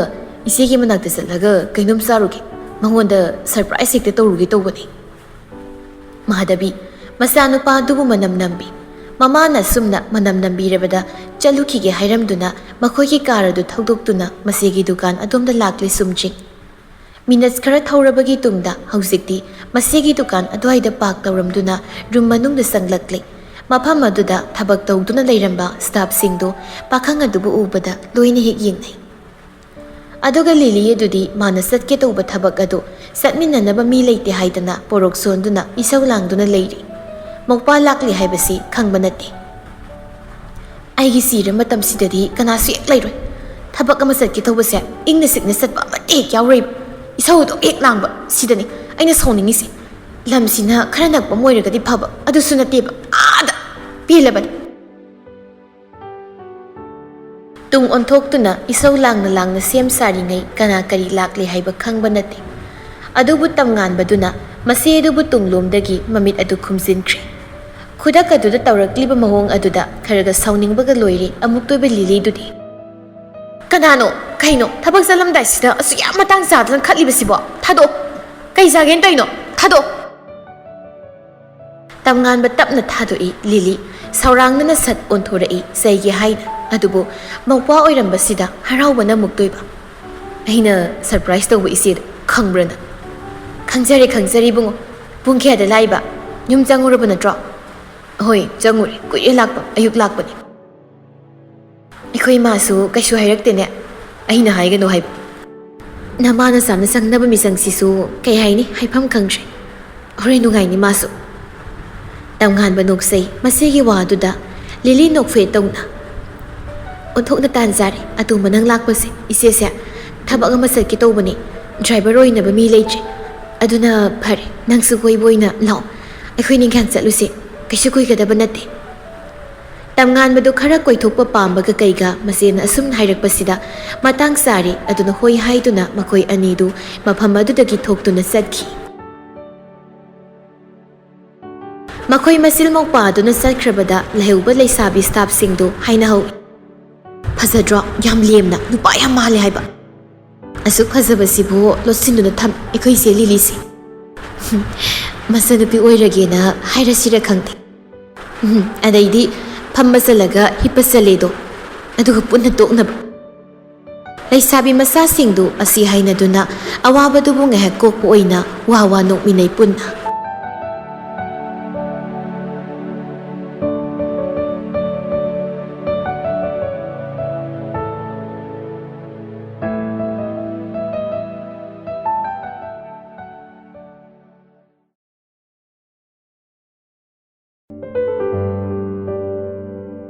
ꯏꯆꯦꯒꯤ ꯃꯅꯥꯛꯇ ꯆꯠꯂꯒ ꯀꯩꯅꯣꯝ ꯆꯥꯔꯨꯒꯦ, ꯃꯉꯣꯟꯗ surprise ꯍꯦꯛꯇ ꯇꯧꯔꯨꯒꯦ ꯇꯧꯕꯅꯤ꯫" ꯃꯥꯙꯕꯤ, ꯃꯆꯥꯅꯨꯄꯥ ꯑꯗꯨꯕꯨ ꯃꯅꯝ ꯅꯝꯕꯤ꯫ ꯃꯃꯥꯅ ꯑꯁꯨꯝꯅ ꯃꯅꯝ ꯅꯝꯕꯤꯔꯕꯗ ꯆꯠꯂꯨꯈꯤꯒꯦ ꯍꯥꯏꯔꯝꯗꯨꯅ ꯃꯈꯣꯏꯒꯤ ꯀꯥꯔ ꯑꯗꯨ ꯊꯧꯗꯣꯛꯇꯨꯅ ꯃꯁꯤꯒꯤ ꯗꯨꯀꯥꯟ ꯑꯗꯣꯝꯗ ꯂꯥꯛꯂꯦ ꯁꯨꯝꯖꯤꯡ꯫ ꯃꯤꯅꯠꯁ ꯈꯔ ꯊꯧꯔꯕꯒꯤ ꯇꯨꯡꯗ ꯍꯧꯖꯤꯛꯇꯤ ꯃꯁꯤꯒꯤ ꯗꯨꯀꯥꯟ ꯑꯗꯨꯋꯥꯏꯗ ꯄꯥꯔꯛ ꯇꯧꯔꯝꯗꯨꯅ ꯔꯨꯝ ꯃꯅꯨꯡꯗ ꯆꯪꯂꯛꯂꯦ꯫ ꯃꯐꯝ ꯑꯗꯨꯗ ꯊꯕꯛ ꯇꯧꯗꯨꯅ ꯂꯩꯔꯝꯕ ꯁ꯭ꯇꯥꯐꯁꯤꯡꯗꯨ ꯄꯥꯈꯪ ꯑꯗꯨꯕꯨ ꯎꯕꯗ ꯂꯣꯏꯅ ꯍꯦꯛ ꯌꯦꯡꯅꯩ꯫ ꯑꯗꯨꯒ ꯂꯤꯂꯤ ꯑꯗꯨꯗꯤ ꯃꯥꯅ ꯆꯠꯀꯦ ꯇꯧꯕ ꯊꯕꯛ ꯑꯗꯨ ꯆꯠꯃꯤꯟꯅꯅꯕ ꯃꯤ ꯂꯩꯇꯦ ꯍꯥꯏꯗꯅ ꯄꯣꯔꯣꯛ ꯁꯣꯟꯗꯨꯅ ꯏꯁꯧ ꯂꯥꯡꯗꯨꯅ ꯂꯩꯔꯤ꯫ ꯃꯧꯄꯥ ꯂꯥꯛꯂꯤ ꯍꯥꯏꯕꯁꯤ ꯈꯪꯕ ꯅꯠꯇꯦ꯫ ꯑꯩꯒꯤ ꯁꯤꯔ ꯃꯇꯝꯁꯤꯗꯗꯤ ꯀꯅꯥꯁꯨ ꯍꯦꯛ ꯂꯩꯔꯣꯏ꯫ ꯊꯕꯛ ꯑꯃ ꯆꯠꯀꯦ ꯇꯧꯕꯁꯦ ꯏꯪꯅ ꯆꯤꯛꯅ ꯆꯠꯄ ꯑꯃꯠꯇ ꯍꯦꯛ ꯌꯥꯎꯔꯣꯏꯕ꯫ ꯏꯁꯧꯗꯣ ꯍꯦꯛ ꯂꯥꯡꯕ ꯁꯤꯗꯅꯤ ꯑꯩꯅ ꯁꯥꯎꯅꯤꯡꯉꯤꯁꯦ꯫ ꯂꯝꯁꯤꯅ ꯈꯔ ꯅꯛꯄ ꯑꯃ ꯑꯣꯏꯔꯒꯗꯤ ꯐꯕ, ꯑꯗꯨꯁꯨ ꯅꯠꯇꯦꯕ꯫ ꯑꯥꯗ ꯄꯦꯜꯂꯕꯅꯤ꯫ ꯇꯨꯡ ꯑꯣꯟꯊꯣꯛꯇꯨꯅ ꯏꯁꯧ ꯂꯥꯡꯅ ꯂꯥꯡꯅ ꯁꯦꯝ ꯁꯥꯔꯤꯉꯩ ꯀꯅꯥ ꯀꯔꯤ ꯂꯥꯛꯂꯦ ꯍꯥꯏꯕ ꯈꯪꯕ ꯅꯠꯇꯦ꯫ ꯑꯗꯨꯕꯨ ꯇꯝꯉꯥꯟꯕꯗꯨꯅ ꯃꯆꯦ ꯑꯗꯨꯕꯨ ꯇꯨꯡꯂꯣꯝꯗꯒꯤ ꯃꯃꯤꯠ ꯑꯗꯨ ꯈꯨꯝꯖꯤꯟꯈ꯭ꯔꯦ꯫ ꯈꯨꯗꯛ ꯑꯗꯨꯗ ꯇꯧꯔꯛꯂꯤꯕ ꯃꯑꯣꯡ ꯑꯗꯨꯗ ꯈꯔꯒ ꯁꯥꯎꯅꯤꯡꯕꯒ ꯂꯣꯏꯔꯦ ꯑꯃꯨꯛꯇꯣꯏꯕ ꯂꯤꯂꯤꯗꯨꯗꯤ꯫ "ꯀꯅꯥꯅꯣ? ꯀꯩꯅꯣ? ꯊꯕꯛ ꯆꯠꯂꯝꯗꯥꯏꯁꯤꯗ ꯑꯁꯨꯛ ꯌꯥꯝ ꯃꯇꯥꯡ ꯆꯥꯗꯅ ꯈꯠꯂꯤꯕꯁꯤꯕꯣ? ꯊꯥꯗꯣꯛꯑꯣ꯫ ꯀꯩ ꯆꯥꯒꯦꯅ ꯇꯧꯔꯤꯅꯣ? ꯊꯥꯗꯣꯛꯑꯣ!" ꯇꯝꯉꯥꯟꯕ ꯇꯞꯅ ꯊꯥꯗꯣꯛꯏ ꯂꯤꯂꯤ꯫ ꯁꯧꯔꯥꯡꯅꯅ ꯁꯠ ꯑꯣꯟꯊꯣꯔꯛꯏ ꯆꯩꯒꯦ ꯍꯥꯏꯅ꯫ ꯑꯗꯨꯕꯨ ꯃꯧꯄ꯭ꯋꯥ ꯑꯣꯏꯔꯝꯕꯁꯤꯗ ꯍꯔꯥꯎꯕꯅ ꯃꯨꯛꯇꯣꯏꯕ꯫ "ꯑꯩꯅ ꯁꯔꯄ꯭ꯔꯥꯏꯖ ꯇꯧꯕ ꯏꯆꯦꯗꯣ ꯈꯪꯕ꯭ꯔꯥ ꯅꯪ?" "ꯈꯪꯖꯔꯦ, ꯈꯪꯖꯔꯦ ꯏꯕꯨꯡꯉꯣ꯫ ꯄꯨꯡ ꯀꯌꯥꯗ ꯂꯥꯛꯏꯕ? ꯌꯨꯝ ꯆꯪꯉꯨꯔꯕ ꯅꯠꯇ꯭ꯔꯣ?" "ꯍꯣꯏ, ꯆꯪꯉꯨꯔꯦ꯫ ꯀꯨꯏꯔꯦ ꯂꯥꯛꯄ꯫ ꯑꯌꯨꯛ ꯂꯥꯛꯄꯅꯤ꯫" "ꯑꯩꯈꯣꯏ ꯃꯥꯁꯨ ꯀꯩꯁꯨ ꯍꯥꯏꯔꯛꯇꯦꯅꯦ, ꯑꯩꯅ ꯍꯥꯏꯒꯅꯨ ꯍꯥꯏꯕ꯫ ꯅꯃꯥ ꯅꯆꯥꯅ ꯆꯪꯅꯕ ꯃꯤꯆꯪꯁꯤꯁꯨ ꯀꯩ ꯍꯥꯏꯅꯤ, ꯍꯥꯏꯐꯝ ꯈꯪꯗ꯭ꯔꯦ꯫ ꯍꯣꯔꯦꯟ ꯅꯨꯡꯉꯥꯏꯅꯤ ꯃꯥꯁꯨ꯫" ꯇꯝꯉꯥꯟꯕ ꯅꯣꯛꯆꯩ ꯃꯁꯤꯒꯤ ꯋꯥꯗꯨꯗ꯫ ꯂꯤꯂꯤ ꯅꯣꯛꯐꯦꯠ ꯇꯧꯅ, "ꯑꯣꯟꯊꯣꯛꯅ ꯇꯥꯟꯖꯔꯦ ꯑꯇꯣꯝꯕ ꯅꯪ ꯂꯥꯛꯄꯁꯦ꯫ ꯏꯆꯦꯁꯦ ꯊꯕꯛ ꯑꯃ ꯆꯠꯀꯦ ꯇꯧꯕꯅꯤ, ꯗ꯭ꯔꯥꯏꯚꯔ ꯑꯣꯏꯅꯕ ꯃꯤ ꯂꯩꯇ꯭ꯔꯦ꯫ ꯑꯗꯨꯅ ꯐꯔꯦ, ꯅꯪꯁꯨ ꯀꯣꯏꯕ ꯑꯣꯏꯅ ꯂꯥꯛꯑꯣ꯫ ꯑꯩꯈꯣꯏꯅꯤ ꯉꯥꯏꯍꯥꯛ ꯆꯠꯂꯨꯁꯦ, ꯀꯩꯁꯨ ꯀꯨꯏꯒꯗꯕ ꯅꯠꯇꯦ꯫" ꯇꯝꯉꯥꯟꯕꯗꯨ ꯈꯔ ꯀꯣꯏꯊꯣꯛꯄ ꯄꯥꯝꯕꯒ ꯀꯩꯒ ꯃꯆꯦꯅ ꯑꯁꯨꯝ ꯍꯥꯏꯔꯛꯄꯁꯤꯗ ꯃꯇꯥꯡ ꯆꯥꯔꯦ꯫ ꯑꯗꯨꯅ ꯍꯣꯏ ꯍꯥꯏꯗꯨꯅ ꯃꯈꯣꯏ ꯑꯅꯤꯗꯨ ꯃꯐꯝ ꯑꯗꯨꯗꯒꯤ ꯊꯣꯛꯇꯨꯅ ꯆꯠꯈꯤ꯫ ꯃꯈꯣꯏ ꯃꯆꯤꯜ ꯃꯧꯄꯥꯗꯨꯅ ꯆꯠꯈ꯭ꯔꯕꯗ ꯂꯩꯍꯧꯕ ꯂꯩꯁꯥꯕꯤ ꯁ꯭ꯇꯥꯐꯁꯤꯡꯗꯨ ꯍꯥꯏꯅꯍꯧꯏ, "ꯐꯖꯗ꯭ꯔꯣ? ꯌꯥꯝ ꯂꯦꯝꯅ ꯅꯨꯄꯥ ꯌꯥꯝ ꯃꯥꯜꯂꯦ ꯍꯥꯏꯕ꯫ ꯑꯁꯨꯛ ꯐꯖꯕꯁꯤꯕꯨ ꯂꯣꯠꯁꯤꯟꯗꯨꯅ ꯊꯝ ꯑꯩꯈꯣꯏ ꯏꯆꯦ ꯂꯤꯂꯤꯁꯦ꯫ ꯃꯆꯟꯅꯨꯄꯤ ꯑꯣꯏꯔꯒꯦꯅ ꯍꯥꯏꯔꯁꯤꯔ ꯈꯪꯗꯦ꯫" ꯎꯝ, ꯑꯗꯩꯗꯤ ꯐꯝꯕ ꯆꯠꯂꯒ ꯍꯤꯞꯄ ꯆꯠꯂꯦꯗꯣ, ꯑꯗꯨꯒ ꯄꯨꯟꯅ ꯇꯣꯛꯅꯕ꯫ ꯂꯩꯁꯥꯕꯤ ꯃꯆꯥꯁꯤꯡꯗꯨ ꯑꯁꯤ ꯍꯥꯏꯅꯗꯨꯅ ꯑꯋꯥꯕꯗꯨꯕꯨ ꯉꯥꯏꯍꯥꯛ ꯀꯣꯛꯄ ꯑꯣꯏꯅ ꯋꯥ ꯋꯥ ꯅꯣꯛꯃꯤꯟꯅꯩ ꯄꯨꯟꯅ꯫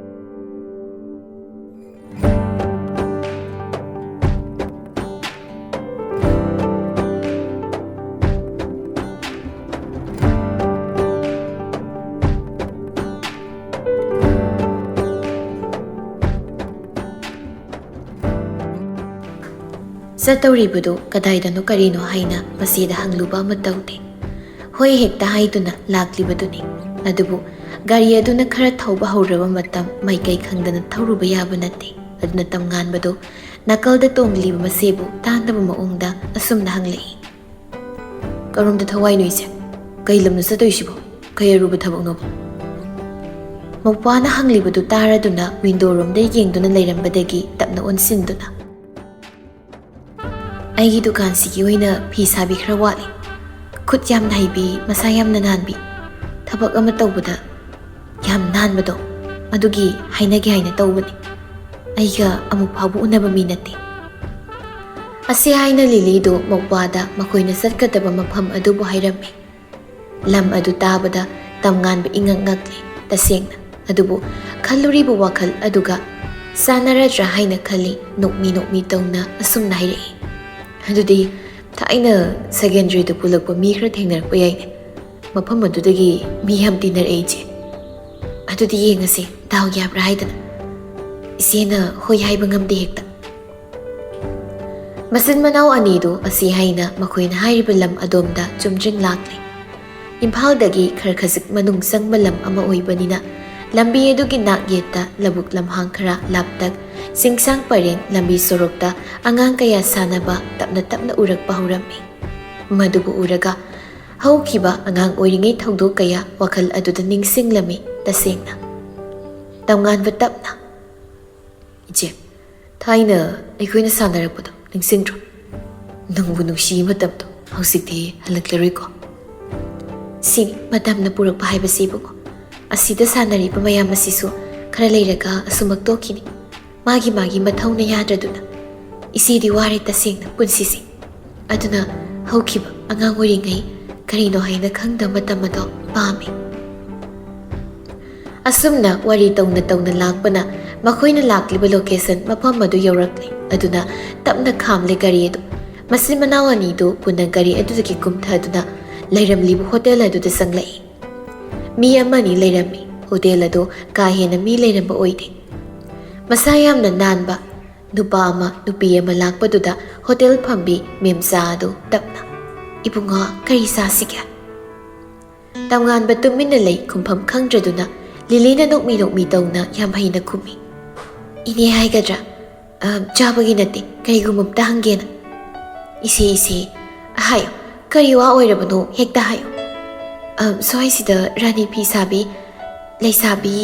ꯆꯠꯇꯧꯔꯤꯕꯗꯨ ꯀꯗꯥꯏꯗꯅꯣ ꯀꯔꯤꯅꯣ ꯍꯥꯏꯅ ꯃꯆꯦꯗ ꯍꯪꯂꯨꯕ ꯑꯃ ꯇꯧꯗꯦ꯫ ꯍꯣꯏ ꯍꯦꯛꯇ ꯍꯥꯏꯗꯨꯅ ꯂꯥꯛꯂꯤꯕꯗꯨꯅꯤ꯫ ꯑꯗꯨꯕꯨ ꯒꯥꯔꯤ ꯑꯗꯨꯅ ꯈꯔ ꯊꯧꯕ ꯍꯧꯔꯕ ꯃꯇꯝ ꯃꯥꯏꯀꯩ ꯈꯪꯗꯅ ꯊꯧꯔꯨꯕ ꯌꯥꯕ ꯅꯠꯇꯦ꯫ ꯑꯗꯨꯅ ꯇꯝꯉꯥꯟꯕꯗꯨ ꯅꯥꯀꯜꯗ ꯇꯣꯡꯂꯤꯕ ꯃꯆꯦꯕꯨ ꯇꯥꯗꯕ ꯃꯑꯣꯡꯗ ꯑꯁꯨꯝꯅ ꯍꯪꯂꯛꯏ, "ꯀꯔꯣꯝꯗ ꯊꯧ ꯍꯥꯏꯅꯣ ꯏꯆꯦ? ꯀꯩ ꯂꯝꯅꯣ ꯆꯠꯇꯣꯏꯁꯤꯕꯣ? ꯀꯩ ꯑꯔꯨꯕ ꯊꯕꯛꯅꯣꯕ?" ꯃꯧꯄ꯭ꯋꯥꯅ ꯍꯪꯂꯤꯕꯗꯨ ꯇꯥꯔꯗꯨꯅ ꯋꯤꯟꯗꯣꯔꯣꯝꯗ ꯌꯦꯡꯗꯨꯅ ꯂꯩꯔꯝꯕꯗꯒꯤ ꯇꯞꯅ ꯑꯣꯟꯁꯤꯟꯗꯨꯅ, "ꯑꯩꯒꯤ ꯗꯨꯀꯥꯟꯁꯤꯒꯤ ꯑꯣꯏꯅ ꯐꯤ ꯁꯥꯕꯤ ꯈꯔ ꯋꯥꯠꯂꯤ꯫ ꯈꯨꯠ ꯌꯥꯝꯅ ꯍꯩꯕꯤ, ꯃꯁꯥ ꯌꯥꯝꯅ ꯅꯥꯟꯕꯤ, ꯊꯕꯛ ꯑꯃ ꯇꯧꯕꯗ ꯌꯥꯝ ꯅꯥꯟꯕꯗꯣ, ꯑꯗꯨꯒꯤ ꯍꯥꯏꯅꯒꯦ ꯍꯥꯏꯅ ꯇꯧꯕꯅꯤ꯫ ꯑꯩꯒ ꯑꯃꯨꯛ ꯐꯥꯎꯕ ꯎꯅꯕ ꯃꯤ ꯅꯠꯇꯦ꯫" ꯑꯁꯤ ꯍꯥꯏꯅ ꯂꯤꯂꯤꯗꯨ ꯃꯧꯄ꯭ꯋꯥꯗ ꯃꯈꯣꯏꯅ ꯆꯠꯀꯗꯕ ꯃꯐꯝ ꯑꯗꯨꯕꯨ ꯍꯥꯏꯔꯝꯃꯤ꯫ ꯂꯝ ꯑꯗꯨ ꯇꯥꯕꯗ ꯇꯝꯉꯥꯟꯕ ꯏꯉꯛ ꯉꯛꯂꯤ ꯇꯁꯦꯡꯅ꯫ ꯑꯗꯨꯕꯨ ꯈꯜꯂꯨꯔꯤꯕ ꯋꯥꯈꯜ ꯑꯗꯨꯒ ꯆꯥꯟꯅꯔꯗ꯭ꯔꯥ ꯍꯥꯏꯅ ꯈꯜꯂꯤ꯫ ꯅꯣꯛꯃꯤ ꯅꯣꯛꯃꯤ ꯇꯧꯅ ꯑꯁꯨꯝꯅ ꯍꯥꯏꯔꯛꯏ, "ꯑꯗꯨꯗꯤ ꯊꯥꯏꯅ ꯁꯦꯀꯦꯟꯗꯔꯤꯗ ꯄꯨꯜꯂꯛꯄ ꯃꯤ ꯈꯔ ꯊꯦꯡꯅꯔꯛꯄ ꯌꯥꯏꯅꯦ꯫ ꯃꯐꯝ ꯑꯗꯨꯗꯒꯤ ꯃꯤ ꯌꯥꯝ ꯇꯤꯟꯅꯔꯛꯑꯦ ꯏꯆꯦ꯫ ꯑꯗꯨꯗꯤ ꯌꯦꯡꯉꯁꯤ, ꯗꯥꯎ ꯌꯥꯕ꯭ꯔꯥ ꯍꯥꯏꯗꯅ꯫" ꯏꯆꯦꯅ ꯍꯣꯏ ꯍꯥꯏꯕ ꯉꯝꯗꯦ ꯍꯦꯛꯇ꯫ ꯃꯆꯤꯟ ꯃꯅꯥꯎ ꯑꯅꯤꯗꯨ ꯑꯁꯤ ꯍꯥꯏꯅ ꯃꯈꯣꯏꯅ ꯍꯥꯏꯔꯤꯕ ꯂꯝ ꯑꯗꯣꯝꯗ ꯆꯨꯝꯗ꯭ꯔꯤꯡ ꯂꯥꯛꯂꯦ꯫ ꯏꯝꯐꯥꯜꯗꯒꯤ ꯈꯔ ꯈꯖꯤꯛ ꯃꯅꯨꯡ ꯆꯪꯕ ꯂꯝ ꯑꯃ ꯑꯣꯏꯕꯅꯤꯅ ꯂꯝꯕꯤ ꯑꯗꯨꯒꯤ ꯅꯥꯛ ꯌꯦꯠꯇ ꯂꯧꯕꯨꯛ ꯂꯝꯍꯥꯡ ꯈꯔ ꯂꯥꯞꯇꯛ, ꯆꯤꯡꯁꯥꯡ ꯄꯔꯦꯡ ꯂꯝꯕꯤ ꯁꯣꯔꯣꯛꯇ ꯑꯉꯥꯡ ꯀꯌꯥ ꯁꯥꯟꯅꯕ ꯇꯞꯅ ꯇꯞꯅ ꯎꯔꯛꯄ ꯍꯧꯔꯝꯃꯤ꯫ ꯃꯗꯨꯕꯨ ꯎꯔꯒ ꯍꯧꯈꯤꯕ ꯑꯉꯥꯡ ꯑꯣꯏꯔꯤꯉꯩ ꯊꯧꯗꯣꯛ ꯀꯌꯥ ꯋꯥꯈꯜ ꯑꯗꯨꯗ ꯅꯤꯡꯁꯤꯡꯂꯝꯃꯤ꯫ ꯇꯁꯦꯡꯅ꯫ ꯇꯝꯉꯥꯟꯕ ꯇꯞꯅ, "ꯏꯆꯦ, ꯊꯥꯏꯅ ꯑꯩꯈꯣꯏꯅ ꯁꯥꯟꯅꯔꯛꯄꯗꯣ ꯅꯤꯡꯁꯤꯡꯗ꯭ꯔꯣ? ꯅꯪꯕꯨ ꯅꯨꯡꯁꯤꯕ ꯃꯇꯝꯗꯣ ꯍꯧꯖꯤꯛꯇꯤ ꯍꯜꯂꯛꯂꯔꯣꯏꯀꯣ?" "ꯁꯤꯅꯤ ꯃꯇꯝꯅ ꯄꯨꯔꯛꯄ ꯍꯥꯏꯕꯁꯤ, ꯏꯕꯨꯡꯉꯣ꯫ ꯑꯁꯤꯗ ꯁꯥꯟꯅꯔꯤꯕ ꯃꯌꯥꯝ ꯑꯁꯤꯁꯨ ꯈꯔ ꯂꯩꯔꯒ ꯑꯁꯨꯃꯛ ꯇꯣꯛꯈꯤꯅꯤ꯫ ꯃꯥꯒꯤ ꯃꯥꯒꯤ ꯃꯊꯧꯅ ꯌꯥꯗ꯭ꯔꯗꯨꯅ꯫ ꯏꯆꯦꯗꯤ ꯋꯥꯔꯦ ꯇꯁꯦꯡꯅ ꯄꯨꯟꯁꯤꯁꯦ꯫ ꯑꯗꯨꯅ ꯍꯧꯈꯤꯕ ꯑꯉꯥꯡ ꯑꯣꯏꯔꯤꯉꯩ ꯀꯔꯤꯅꯣ ꯍꯥꯏꯅ ꯈꯪꯗꯕ ꯃꯇꯝ ꯑꯗꯣ ꯄꯥꯝꯃꯤ꯫" ꯑꯁꯨꯝꯅ ꯋꯥꯔꯤ ꯇꯧꯅ ꯇꯧꯅ ꯂꯥꯛꯄꯅ ꯃꯈꯣꯏꯅ ꯂꯥꯛꯂꯤꯕ ꯂꯣꯀꯦꯁꯟ ꯃꯐꯝ ꯑꯗꯨ ꯌꯧꯔꯛꯂꯦ꯫ ꯑꯗꯨꯅ ꯇꯞꯅ ꯈꯥꯝꯂꯦ ꯒꯥꯔꯤ ꯑꯗꯨ꯫ ꯃꯆꯤꯟ ꯃꯅꯥꯎ ꯑꯅꯤꯗꯨ ꯄꯨꯟꯅ ꯒꯥꯔꯤ ꯑꯗꯨꯗꯒꯤ ꯀꯨꯝꯊꯗꯨꯅ ꯂꯩꯔꯝꯂꯤꯕ ꯍꯣꯇꯦꯜ ꯑꯗꯨꯗ ꯆꯪꯂꯛꯏ꯫ ꯃꯤ ꯑꯃꯅꯤ ꯂꯩꯔꯝꯃꯤ꯫ ꯍꯣꯇꯦꯜ ꯑꯗꯨ ꯀꯥ ꯍꯦꯟꯅ ꯃꯤ ꯂꯩꯔꯝꯕ ꯑꯣꯏꯗꯦ꯫ ꯃꯁꯥ ꯌꯥꯝꯅ ꯅꯥꯟꯕ ꯅꯨꯄꯥ ꯑꯃ, ꯅꯨꯄꯤ ꯑꯃ ꯂꯥꯛꯄꯗꯨꯗ ꯍꯣꯇꯦꯜ ꯐꯝꯕꯤ ꯃꯦꯝꯆꯥ ꯑꯗꯨ ꯇꯞꯅ, "ꯏꯕꯨꯡꯉꯣ, ꯀꯔꯤ ꯆꯥꯁꯤꯒꯦ?" ꯇꯝꯉꯥꯟꯕ ꯇꯨꯃꯤꯟꯅ ꯂꯩ, ꯈꯨꯝꯐꯝ ꯈꯪꯗ꯭ꯔꯗꯨꯅ꯫ ꯂꯤꯂꯤꯅ ꯅꯣꯛꯃꯤ ꯅꯣꯛꯃꯤ ꯇꯧꯅ ꯌꯥꯝ ꯍꯩꯅ ꯈꯨꯝꯃꯤ꯫ "ꯏꯅꯦ ꯍꯥꯏꯒꯗ꯭ꯔꯥ? ꯑ, ꯆꯥꯕꯒꯤ ꯅꯠꯇꯦ, ꯀꯔꯤꯒꯨꯝꯕ ꯑꯝꯇ ꯍꯪꯒꯦꯅ꯫" "ꯏꯆꯦ, ꯏꯆꯦ, ꯍꯥꯏꯌꯨ, ꯀꯔꯤ ꯋꯥ ꯑꯣꯏꯔꯕꯅꯣ ꯍꯦꯛꯇ ꯍꯥꯏꯌꯨ꯫" "ꯑ, ꯁ꯭ꯋꯥꯏꯁꯤꯗ ꯔꯥꯅꯤ ꯐꯤ ꯁꯥꯕꯤ, ꯂꯩꯁꯥꯕꯤ,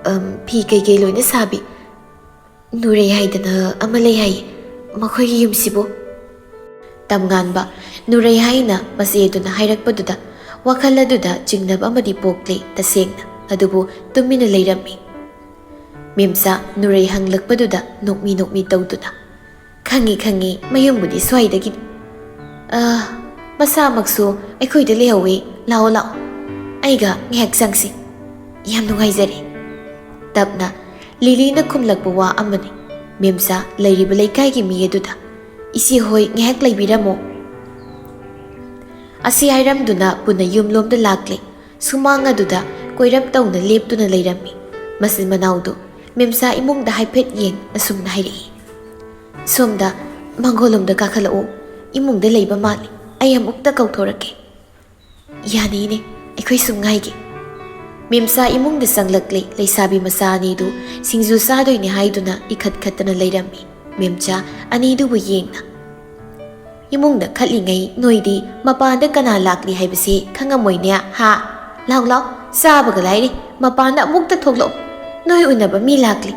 ꯑ, ꯐꯤ ꯀꯩꯀꯩ ꯂꯣꯏꯅ ꯁꯥꯕꯤ ꯅꯨꯔꯩ ꯍꯥꯏꯗꯅ ꯑꯃ ꯂꯩ ꯍꯥꯏꯌꯦ, ꯃꯈꯣꯏꯒꯤ ꯌꯨꯝꯁꯤꯕꯨ?" ꯇꯝꯉꯥꯟꯕ ꯅꯨꯔꯩ ꯍꯥꯏꯅ ꯃꯆꯦꯗꯨꯅ ꯍꯥꯏꯔꯛꯄꯗꯨꯗ ꯋꯥꯈꯜ ꯑꯗꯨꯗ ꯆꯤꯡꯅꯕ ꯑꯃꯗꯤ ꯄꯣꯛꯂꯦ ꯇꯁꯦꯡꯅ, ꯑꯗꯨꯕꯨ ꯇꯨꯃꯤꯟꯅ ꯂꯩꯔꯝꯃꯤ꯫ ꯃꯦꯝꯆꯥ ꯅꯨꯔꯩ ꯍꯪꯂꯛꯄꯗꯨꯗ ꯅꯣꯛꯃꯤ ꯅꯣꯛꯃꯤ ꯇꯧꯗꯨꯅ, "ꯈꯪꯉꯤ, ꯈꯪꯉꯤ, ꯃꯌꯨꯝꯕꯨꯗꯤ ꯁ꯭ꯋꯥꯏꯗꯒꯤꯅꯤ꯫ ꯑ, ꯃꯁꯥꯃꯛꯁꯨ ꯑꯩꯈꯣꯏꯗ ꯂꯩꯍꯧꯋꯤ, ꯂꯥꯛꯑꯣ, ꯂꯥꯛꯑꯣ, ꯑꯩꯒ ꯉꯥꯏꯍꯥꯛ ꯆꯪꯁꯤ꯫ ꯌꯥꯝ ꯅꯨꯡꯉꯥꯏꯖꯔꯦ꯫" ꯇꯞꯅ ꯂꯤꯂꯤꯅ ꯈꯨꯝꯂꯛꯄ ꯋꯥ ꯑꯃꯅꯤ꯫ ꯃꯦꯝꯆꯥ ꯂꯩꯔꯤꯕ ꯂꯩꯀꯥꯏꯒꯤ ꯃꯤ ꯑꯗꯨꯗ, "ꯏꯆꯦ ꯍꯣꯏ ꯉꯥꯏꯍꯥꯛ ꯂꯩꯕꯤꯔꯝꯃꯣ꯫" ꯑꯁꯤ ꯍꯥꯏꯔꯝꯗꯨꯅ ꯄꯨꯟꯅ ꯌꯨꯝꯂꯣꯝꯗ ꯂꯥꯛꯂꯦ꯫ ꯁꯨꯃꯥꯡ ꯑꯗꯨꯗ ꯀꯣꯏꯔꯞ ꯇꯧꯅ ꯂꯦꯞꯇꯨꯅ ꯂꯩꯔꯝꯃꯤ꯫ ꯃꯆꯤꯟ ꯃꯅꯥꯎꯗꯨ ꯃꯦꯝꯆꯥ ꯏꯃꯨꯡꯗ ꯍꯥꯏꯐꯦꯠ ꯌꯦꯡ ꯑꯁꯨꯝꯅ ꯍꯥꯏꯔꯛꯏ, "ꯁꯣꯝꯗ ꯃꯥꯡꯒꯣꯜꯂꯣꯝꯗ ꯀꯥꯈꯠꯂꯛꯎ, ꯏꯃꯨꯡꯗ ꯂꯩꯕ ꯃꯥꯜꯂꯤ, ꯑꯩ ꯑꯃꯨꯛꯇ ꯀꯧꯊꯣꯔꯛꯀꯦ꯫" "ꯌꯥꯅꯤꯅꯦ, ꯑꯩꯈꯣꯏ ꯁꯨꯝ ꯉꯥꯏꯒꯦ꯫" ꯃꯦꯝꯆꯥ ꯏꯃꯨꯡꯗ ꯆꯪꯂꯛꯂꯦ꯫ ꯂꯩꯁꯥꯕꯤ ꯃꯆꯥ ꯑꯅꯤꯗꯨ ꯁꯤꯡꯖꯨ ꯆꯥꯗꯣꯏꯅꯦ ꯍꯥꯏꯗꯨꯅ ꯏꯈꯠ ꯈꯠꯇꯅ ꯂꯩꯔꯝꯃꯤ꯫ ꯃꯦꯝꯆꯥ ꯑꯅꯤꯗꯨꯕꯨ ꯌꯦꯡꯅ, "ꯏꯃꯨꯡꯗ ꯈꯠꯂꯤꯉꯩ ꯅꯣꯏꯗꯤ ꯃꯄꯥꯟꯗ ꯀꯅꯥ ꯂꯥꯛꯂꯤ ꯍꯥꯏꯕꯁꯤ ꯈꯪꯉꯝꯃꯣꯏꯅꯦ, ꯍꯥ?" "ꯂꯥꯎ, ꯂꯥꯎ, ꯆꯥꯕꯒ ꯂꯥꯏꯔꯤ, ꯃꯄꯥꯟꯗ ꯑꯃꯨꯛꯇ ꯊꯣꯛꯂꯛꯎ, ꯅꯣꯏ ꯎꯅꯕ ꯃꯤ ꯂꯥꯛꯂꯤ꯫"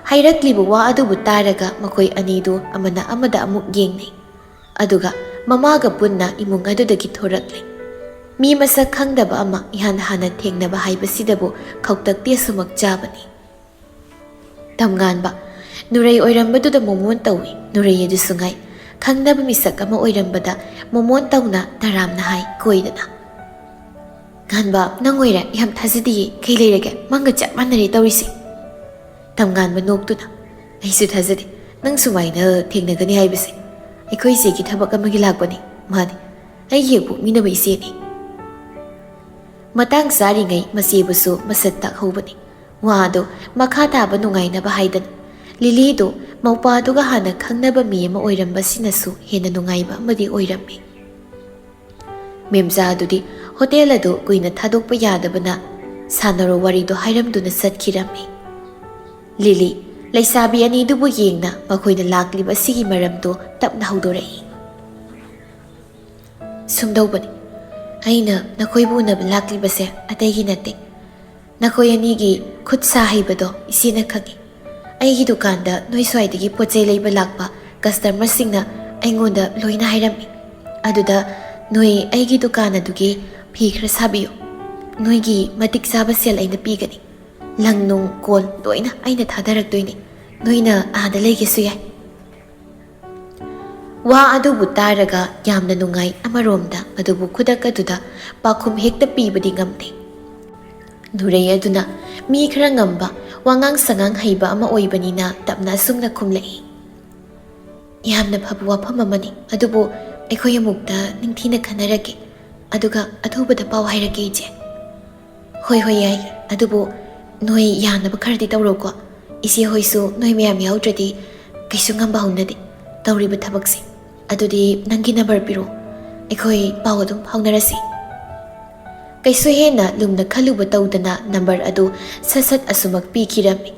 ꯍꯥꯏꯔꯛꯂꯤꯕ ꯋꯥ ꯑꯗꯨꯕꯨ ꯇꯥꯔꯒ ꯃꯈꯣꯏ ꯑꯅꯤꯗꯨ ꯑꯃꯅ ꯑꯃꯗ ꯑꯃꯨꯛ ꯌꯦꯡꯅꯩ꯫ ꯑꯗꯨꯒ ꯃꯃꯥꯒ ꯄꯨꯟꯅ ꯏꯃꯨꯡ ꯑꯗꯨꯗꯒꯤ ꯊꯣꯔꯛꯂꯦ꯫ ꯃꯤ ꯃꯁꯛ ꯈꯪꯗꯕ ꯑꯃ ꯏꯍꯥꯟ ꯍꯥꯟꯅ ꯊꯦꯡꯅꯕ ꯍꯥꯏꯕꯁꯤꯗꯕꯨ ꯈꯧꯇꯛꯇꯤ ꯑꯁꯨꯃꯛ ꯆꯥꯕꯅꯤ꯫ ꯇꯝꯉꯥꯟꯕ ꯅꯨꯔꯩ ꯑꯣꯏꯔꯝꯕꯗꯨꯗ ꯃꯣꯃꯣꯟ ꯇꯧꯏ꯫ ꯅꯨꯔꯩ ꯑꯗꯨꯁꯨ ꯉꯥꯏ꯫ ꯈꯪꯅꯕ ꯃꯤꯁꯛ ꯑꯃ ꯑꯣꯏꯔꯝꯕꯗ ꯃꯣꯃꯣꯟ ꯇꯧꯅ ꯇꯔꯥꯝꯅ ꯍꯥꯏ ꯀꯣꯏꯗꯅ꯫ "ꯉꯥꯟꯕ, ꯅꯪ ꯑꯣꯏꯔꯦ? ꯌꯥꯝ ꯊꯥꯖꯗꯤꯌꯦ꯫ ꯀꯩ ꯂꯩꯔꯒꯦ? ꯃꯪꯒ ꯆꯞ ꯃꯥꯟꯅꯔꯦ ꯇꯧꯔꯤꯁꯦ꯫" ꯇꯝꯉꯥꯟꯕ ꯅꯣꯛꯇꯨꯅ, "ꯑꯩꯁꯨ ꯊꯥꯖꯗꯦ ꯅꯪ ꯁꯨꯃꯥꯏꯅ ꯊꯦꯡꯅꯒꯅꯤ ꯍꯥꯏꯕꯁꯦ꯫ ꯑꯩꯈꯣꯏ ꯏꯆꯦꯒꯤ ꯊꯕꯛ ꯑꯃꯒꯤ ꯂꯥꯛꯄꯅꯤ꯫ ꯃꯥꯗꯤ ꯑꯩꯒꯤ ꯍꯦꯛ ꯄꯣꯛꯃꯤꯟꯅꯕ ꯏꯆꯦꯅꯤ꯫" ꯃꯇꯥꯡ ꯆꯥꯔꯤꯉꯩ ꯃꯆꯦꯕꯨꯁꯨ ꯃꯁꯛ ꯇꯥꯛꯍꯧꯕꯅꯤ꯫ ꯋꯥꯗꯣ ꯃꯈꯥ ꯇꯥꯕ ꯅꯨꯡꯉꯥꯏꯅꯕ ꯍꯥꯏꯗꯅ꯫ ꯂꯤꯂꯤꯗꯣ ꯃꯧꯄꯥꯗꯨꯒ ꯍꯥꯟꯅ ꯈꯪꯅꯕ ꯃꯤ ꯑꯃ ꯑꯣꯏꯔꯝꯕꯁꯤꯅꯁꯨ ꯍꯦꯟꯅ ꯅꯨꯡꯉꯥꯏꯕ ꯑꯃꯗꯤ ꯑꯣꯏꯔꯝꯃꯤ꯫ ꯃꯦꯝꯆꯥ ꯑꯗꯨꯗꯤ ꯍꯣꯇꯦꯜ ꯑꯗꯨ ꯀꯨꯏꯅ ꯊꯥꯗꯣꯛꯄ ꯌꯥꯗꯕꯅ ꯁꯥꯟꯅꯔꯣ ꯋꯥꯔꯤꯗꯣ ꯍꯥꯏꯔꯝꯗꯨꯅ ꯆꯠꯈꯤꯔꯝꯃꯤ꯫ ꯂꯤꯂꯤ ꯂꯩꯁꯥꯕꯤ ꯑꯅꯤꯗꯨꯕꯨ ꯌꯦꯡꯅ ꯃꯈꯣꯏꯅ ꯂꯥꯛꯂꯤꯕ ꯑꯁꯤꯒꯤ ꯃꯔꯝꯗꯣ ꯇꯞꯅ ꯍꯧꯗꯣꯔꯛꯏ꯫ "ꯁꯨꯝꯗꯧꯕꯅꯤ, ꯑꯩꯅ ꯅꯈꯣꯏꯕꯨ ꯎꯅꯕ ꯂꯥꯛꯂꯤꯕꯁꯦ ꯑꯇꯩꯒꯤ ꯅꯠꯇꯦ꯫ ꯅꯈꯣꯏ ꯑꯅꯤꯒꯤ ꯈꯨꯠ ꯁꯥ ꯍꯩꯕꯗꯣ ꯏꯆꯦꯅ ꯈꯪꯏ꯫ ꯑꯩꯒꯤ ꯗꯨꯀꯥꯟꯗ ꯅꯣꯏ ꯁ꯭ꯋꯥꯏꯗꯒꯤ ꯄꯣꯠ ꯆꯩ ꯂꯩꯕ ꯂꯥꯛꯄ ꯀꯁꯇꯃꯔꯁꯤꯡꯅ ꯑꯩꯉꯣꯟꯗ ꯂꯣꯏꯅ ꯍꯥꯏꯔꯝꯃꯤ꯫ ꯑꯗꯨꯗ ꯅꯣꯏ ꯑꯩꯒꯤ ꯗꯨꯀꯥꯟ ꯑꯗꯨꯒꯤ ꯐꯤ ꯈꯔ ꯁꯥꯕꯤꯌꯨ꯫ ꯅꯣꯏꯒꯤ ꯃꯇꯤꯛ ꯆꯥꯕ ꯁꯦꯜ ꯑꯩꯅ ꯄꯤꯒꯅꯤ꯫ ꯂꯪ ꯅꯨꯡ ꯀꯣꯟ ꯂꯣꯏꯅ ꯑꯩꯅ ꯊꯥꯗꯔꯛꯇꯣꯏꯅꯤ꯫ ꯅꯣꯏꯅ ꯑꯥꯗ ꯂꯩꯒꯦꯁꯨ ꯌꯥꯏ꯫" ꯋꯥ ꯑꯗꯨꯕꯨ ꯇꯥꯔꯒ ꯌꯥꯝꯅ ꯅꯨꯡꯉꯥꯏ ꯑꯃꯔꯣꯝꯗ, ꯑꯗꯨꯕꯨ ꯈꯨꯗꯛ ꯑꯗꯨꯗ ꯄꯥꯎꯈꯨꯝ ꯍꯦꯛꯇ ꯄꯤꯕꯗꯤ ꯉꯝꯗꯦ꯫ ꯅꯨꯔꯩ ꯑꯗꯨꯅ ꯃꯤ ꯈꯔ ꯉꯝꯕ, ꯋꯥꯉꯥꯡ ꯁꯉꯥꯡ ꯍꯩꯕ ꯑꯃ ꯑꯣꯏꯕꯅꯤꯅ ꯇꯞꯅ ꯑꯁꯨꯝꯅ ꯈꯨꯝꯂꯛꯏ, "ꯌꯥꯝꯅ ꯐꯕ ꯋꯥꯐꯝ ꯑꯃꯅꯤ, ꯑꯗꯨꯕꯨ ꯑꯩꯈꯣꯏ ꯑꯃꯨꯛꯇ ꯅꯤꯡꯊꯤꯅ ꯈꯟꯅꯔꯒꯦ, ꯑꯗꯨꯒ ꯑꯊꯨꯕꯗ ꯄꯥꯎ ꯍꯥꯏꯔꯛꯀꯦ, ꯏꯆꯦ꯫" "ꯍꯣꯏ, ꯍꯣꯏ, ꯌꯥꯏ꯫ ꯑꯗꯨꯕꯨ ꯅꯣꯏ ꯌꯥꯅꯕ ꯈꯔꯗꯤ ꯇꯧꯔꯣꯀꯣ꯫ ꯏꯆꯦ ꯍꯣꯏꯁꯨ ꯅꯣꯏ ꯃꯌꯥꯝ ꯌꯥꯎꯗ꯭ꯔꯗꯤ ꯀꯩꯁꯨ ꯉꯝꯕ ꯍꯧꯅꯗꯦ ꯇꯧꯔꯤꯕ ꯊꯕꯛꯁꯦ꯫ ꯑꯗꯨꯗꯤ ꯅꯪꯒꯤ ꯅꯝꯕꯔ ꯄꯤꯔꯣ꯫ ꯑꯩꯈꯣꯏ ꯄꯥꯎ ꯑꯗꯨꯝ ꯐꯥꯎꯅꯔꯁꯤ꯫" ꯀꯩꯁꯨ ꯍꯦꯟꯅ ꯂꯨꯝꯅ ꯈꯜꯂꯨꯕ ꯇꯧꯗꯅ ꯅꯝꯕꯔ ꯑꯗꯨ ꯁꯠ ꯁꯠ ꯑꯁꯨꯃꯛ ꯄꯤꯈꯤꯔꯝꯃꯤ꯫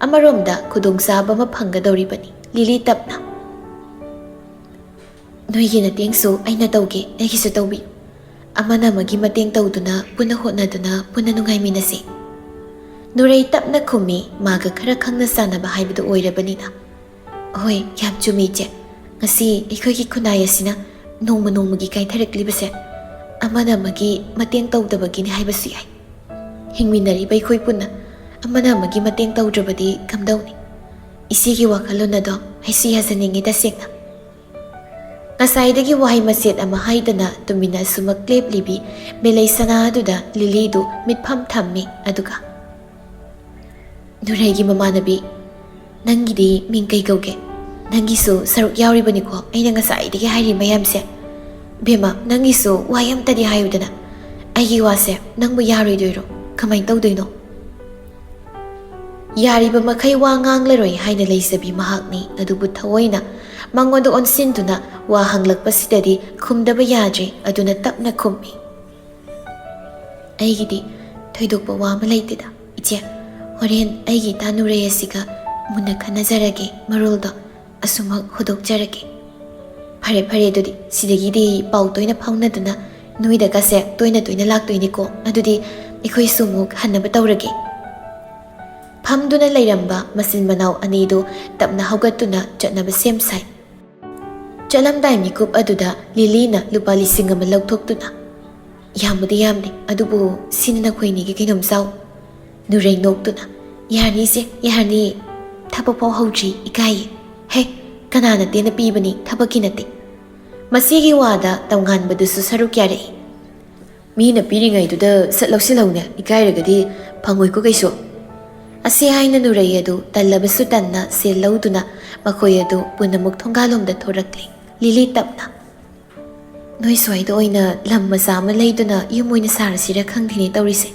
ꯑꯃꯔꯣꯝꯗ ꯈꯨꯗꯣꯡꯆꯥꯕ ꯑꯃ ꯐꯪꯒꯗꯧꯔꯤꯕꯅꯤ꯫ ꯂꯤꯂꯤ ꯇꯞꯅ, "ꯅꯣꯏꯒꯤ ꯃꯇꯦꯡꯁꯨ ꯑꯩꯅ ꯇꯧꯒꯦ, ꯑꯩꯒꯤꯁꯨ ꯇꯧꯕꯤꯌꯨ꯫ ꯑꯃꯅ ꯑꯃꯒꯤ ꯃꯇꯦꯡ ꯇꯧꯗꯨꯅ, ꯄꯨꯟꯅ ꯍꯣꯠꯅꯗꯨꯅ, ꯄꯨꯟꯅ ꯅꯨꯡꯉꯥꯏꯃꯤꯟꯅꯁꯤ꯫ ꯅꯨꯔꯩ ꯇꯞꯅ ꯈꯨꯝꯃꯤ, ꯃꯥꯒ ꯈꯔ ꯈꯪꯅ ꯆꯥꯟꯅꯕ ꯍꯥꯏꯕꯗꯨ ꯑꯣꯏꯔꯕꯅꯤꯅ꯫ ꯍꯣꯏ, ꯌꯥꯝ ꯆꯨꯝꯃꯤ, ꯏꯆꯦ꯫ ꯉꯁꯤ ꯑꯩꯈꯣꯏꯒꯤ ꯈꯨꯟꯅꯥꯏ ꯑꯁꯤꯅ ꯅꯣꯡꯃ ꯅꯣꯡꯃꯒꯤ ꯀꯥꯏꯊꯔꯛꯂꯤꯕꯁꯦ ꯑꯃꯅ ꯑꯃꯒꯤ ꯃꯇꯦꯡ ꯇꯧꯗꯕꯒꯤꯅꯤ ꯍꯥꯏꯕꯁꯨ ꯌꯥꯏ꯫ ꯍꯤꯡꯃꯤꯟꯅꯔꯤꯕ ꯑꯩꯈꯣꯏ ꯄꯨꯟꯅ ꯑꯃꯅ ꯑꯃꯒꯤ ꯃꯇꯦꯡ ꯇꯧꯗ꯭ꯔꯕꯗꯤ ꯀꯝꯗꯧꯅꯤ? ꯏꯆꯦꯒꯤ ꯋꯥꯈꯜꯂꯣꯟ ꯑꯗꯣ ꯑꯩꯁꯨ ꯌꯥꯖꯅꯤꯡꯉꯤ ꯇꯁꯦꯡꯅ꯫ ꯉꯁꯥꯏꯗꯒꯤ ꯋꯥꯍꯩ ꯃꯆꯦꯠ ꯑꯃ ꯍꯥꯏꯗꯅ ꯇꯨꯃꯤꯟꯅ ꯑꯁꯨꯃꯛ ꯂꯦꯞꯂꯤꯕꯤ ꯃꯦꯂꯩ ꯁꯅꯥ ꯑꯗꯨꯗ ꯂꯤꯂꯤꯗꯨ ꯃꯤꯠꯐꯝ ꯊꯝꯃꯤ꯫ ꯑꯗꯨꯒ, "ꯅꯨꯔꯩꯒꯤ ꯃꯃꯥꯟꯅꯕꯤ, ꯅꯪꯒꯤꯗꯤ ꯃꯤꯡ ꯀꯩ ꯀꯧꯒꯦ? ꯅꯪꯒꯤꯁꯨ ꯁꯔꯨꯛ ꯌꯥꯎꯔꯤꯕꯅꯤꯀꯣ ꯑꯩꯅ ꯉꯁꯥꯏꯗꯒꯤ ꯍꯥꯏꯔꯤ ꯃꯌꯥꯝꯁꯦ꯫ ꯕꯦꯝꯃ, ꯅꯪꯒꯤꯁꯨ ꯋꯥ ꯑꯝꯇꯗꯤ ꯍꯥꯏꯌꯨꯗꯅ꯫ ꯑꯩꯒꯤ ꯋꯥꯁꯦ ꯅꯪꯕꯨ ꯌꯥꯔꯣꯏꯗꯣꯏꯔꯣ? ꯀꯃꯥꯏꯅ ꯇꯧꯗꯣꯏꯅꯣ?" ꯌꯥꯔꯤꯕ ꯃꯈꯩ ꯋꯥ ꯉꯥꯡꯂꯔꯣꯏ ꯍꯥꯏꯅ ꯂꯩꯖꯕꯤ ꯃꯍꯥꯛꯅꯤ꯫ ꯑꯗꯨꯕꯨ ꯊꯑꯣꯏꯅ ꯃꯉꯣꯟꯗ ꯑꯣꯟꯁꯤꯟꯗꯨꯅ ꯋꯥ ꯍꯪꯂꯛꯄꯁꯤꯗꯗꯤ ꯈꯨꯝꯗꯕ ꯌꯥꯗ꯭ꯔꯦ꯫ ꯑꯗꯨꯅ ꯇꯞꯅ ꯈꯨꯝꯃꯤ, "ꯑꯩꯒꯤꯗꯤ ꯊꯣꯏꯗꯣꯛꯄ ꯋꯥ ꯑꯃ ꯂꯩꯇꯦꯗ, ꯏꯆꯦ꯫ ꯍꯣꯔꯦꯟ ꯑꯩꯒꯤ ꯏꯇꯥ ꯅꯨꯔꯩ ꯑꯁꯤꯒ ꯃꯨꯟꯅ ꯈꯟꯅꯖꯔꯒꯦ ꯃꯔꯣꯜꯗꯣ꯫ ꯑꯁꯨꯃꯛ ꯍꯧꯗꯣꯛꯆꯔꯒꯦ꯫ ꯐꯔꯦ, ꯐꯔꯦ, ꯑꯗꯨꯗꯤ ꯁꯤꯗꯒꯤꯗꯤ ꯄꯥꯎ ꯇꯣꯏꯅ ꯐꯥꯎꯅꯗꯨꯅ ꯅꯣꯏꯗꯒꯁꯦ ꯇꯣꯏꯅ ꯇꯣꯏꯅ ꯂꯥꯛꯇꯣꯏꯅꯤꯀꯣ꯫ ꯑꯗꯨꯗꯤ ꯑꯩꯈꯣꯏꯁꯨ ꯑꯃꯨꯛ ꯍꯟꯅꯕ ꯇꯧꯔꯒꯦ꯫" ꯐꯝꯗꯨꯅ ꯂꯩꯔꯝꯕ ꯃꯆꯤꯟ ꯃꯅꯥꯎ ꯑꯅꯤꯗꯨ ꯇꯞꯅ ꯍꯧꯒꯠꯇꯨꯅ ꯆꯠꯅꯕ ꯁꯦꯝ ꯁꯥꯏ꯫ ꯆꯠꯂꯝꯗꯥꯏ ꯃꯤꯀꯨꯞ ꯑꯗꯨꯗ ꯂꯤꯂꯤꯅ ꯂꯨꯄꯥ ꯂꯤꯁꯤꯡ ꯑꯃ ꯂꯧꯊꯣꯛꯇꯨꯅ, "ꯌꯥꯝꯕꯨꯗꯤ ꯌꯥꯝꯗꯦ, ꯑꯗꯨꯕꯨ ꯁꯤꯅ ꯅꯈꯣꯏꯅꯤꯒꯤ ꯀꯩꯅꯣꯝ ꯆꯥꯎ꯫" ꯅꯨꯔꯩ ꯅꯣꯛꯇꯨꯅ, "ꯌꯥꯔꯅꯤ ꯏꯆꯦ, ꯌꯥꯔꯅꯤ꯫ ꯊꯕꯛ ꯐꯥꯎ ꯍꯧꯗ꯭ꯔꯤ, ꯏꯀꯥꯏꯌꯦ꯫ ꯍꯦ, ꯀꯅꯥꯅ ꯇꯦꯟꯅ ꯄꯤꯕꯅꯤ, ꯊꯕꯛꯀꯤ ꯅꯠꯇꯦ꯫" ꯃꯁꯤꯒꯤ ꯋꯥꯗ ꯇꯝꯉꯥꯟꯕꯗꯨꯁꯨ ꯁꯔꯨꯛ ꯌꯥꯔꯛꯏ꯫ "ꯃꯤꯅ ꯄꯤꯔꯤꯉꯩꯗꯨꯗ ꯁꯠ ꯂꯧꯁꯤꯜꯍꯧꯅꯦ, ꯏꯀꯥꯏꯔꯒꯗꯤ ꯐꯪꯉꯣꯏꯀꯣ ꯀꯩꯁꯨ꯫ ꯑꯁꯤ ꯍꯥꯏꯅ ꯅꯨꯔꯩ ꯑꯗꯨ ꯇꯜꯂꯕꯁꯨ ꯇꯟꯅ ꯁꯦꯜ ꯂꯧꯗꯨꯅ ꯃꯈꯣꯏ ꯑꯗꯨ ꯄꯨꯟꯅꯃꯛ ꯊꯣꯡꯒꯥꯜꯂꯣꯝꯗ ꯊꯣꯔꯛꯂꯤ꯫ ꯂꯤꯂꯤ ꯇꯞꯅ, "ꯅꯣꯏ ꯁ꯭ꯋꯥꯏꯗ ꯑꯣꯏꯅ ꯂꯝ ꯃꯆꯥ ꯑꯃ ꯂꯩꯗꯨꯅ ꯌꯨꯝ ꯑꯣꯏꯅ ꯁꯥꯔꯁꯤꯔ ꯈꯪꯗꯦꯅꯦ ꯇꯧꯔꯤꯁꯦ꯫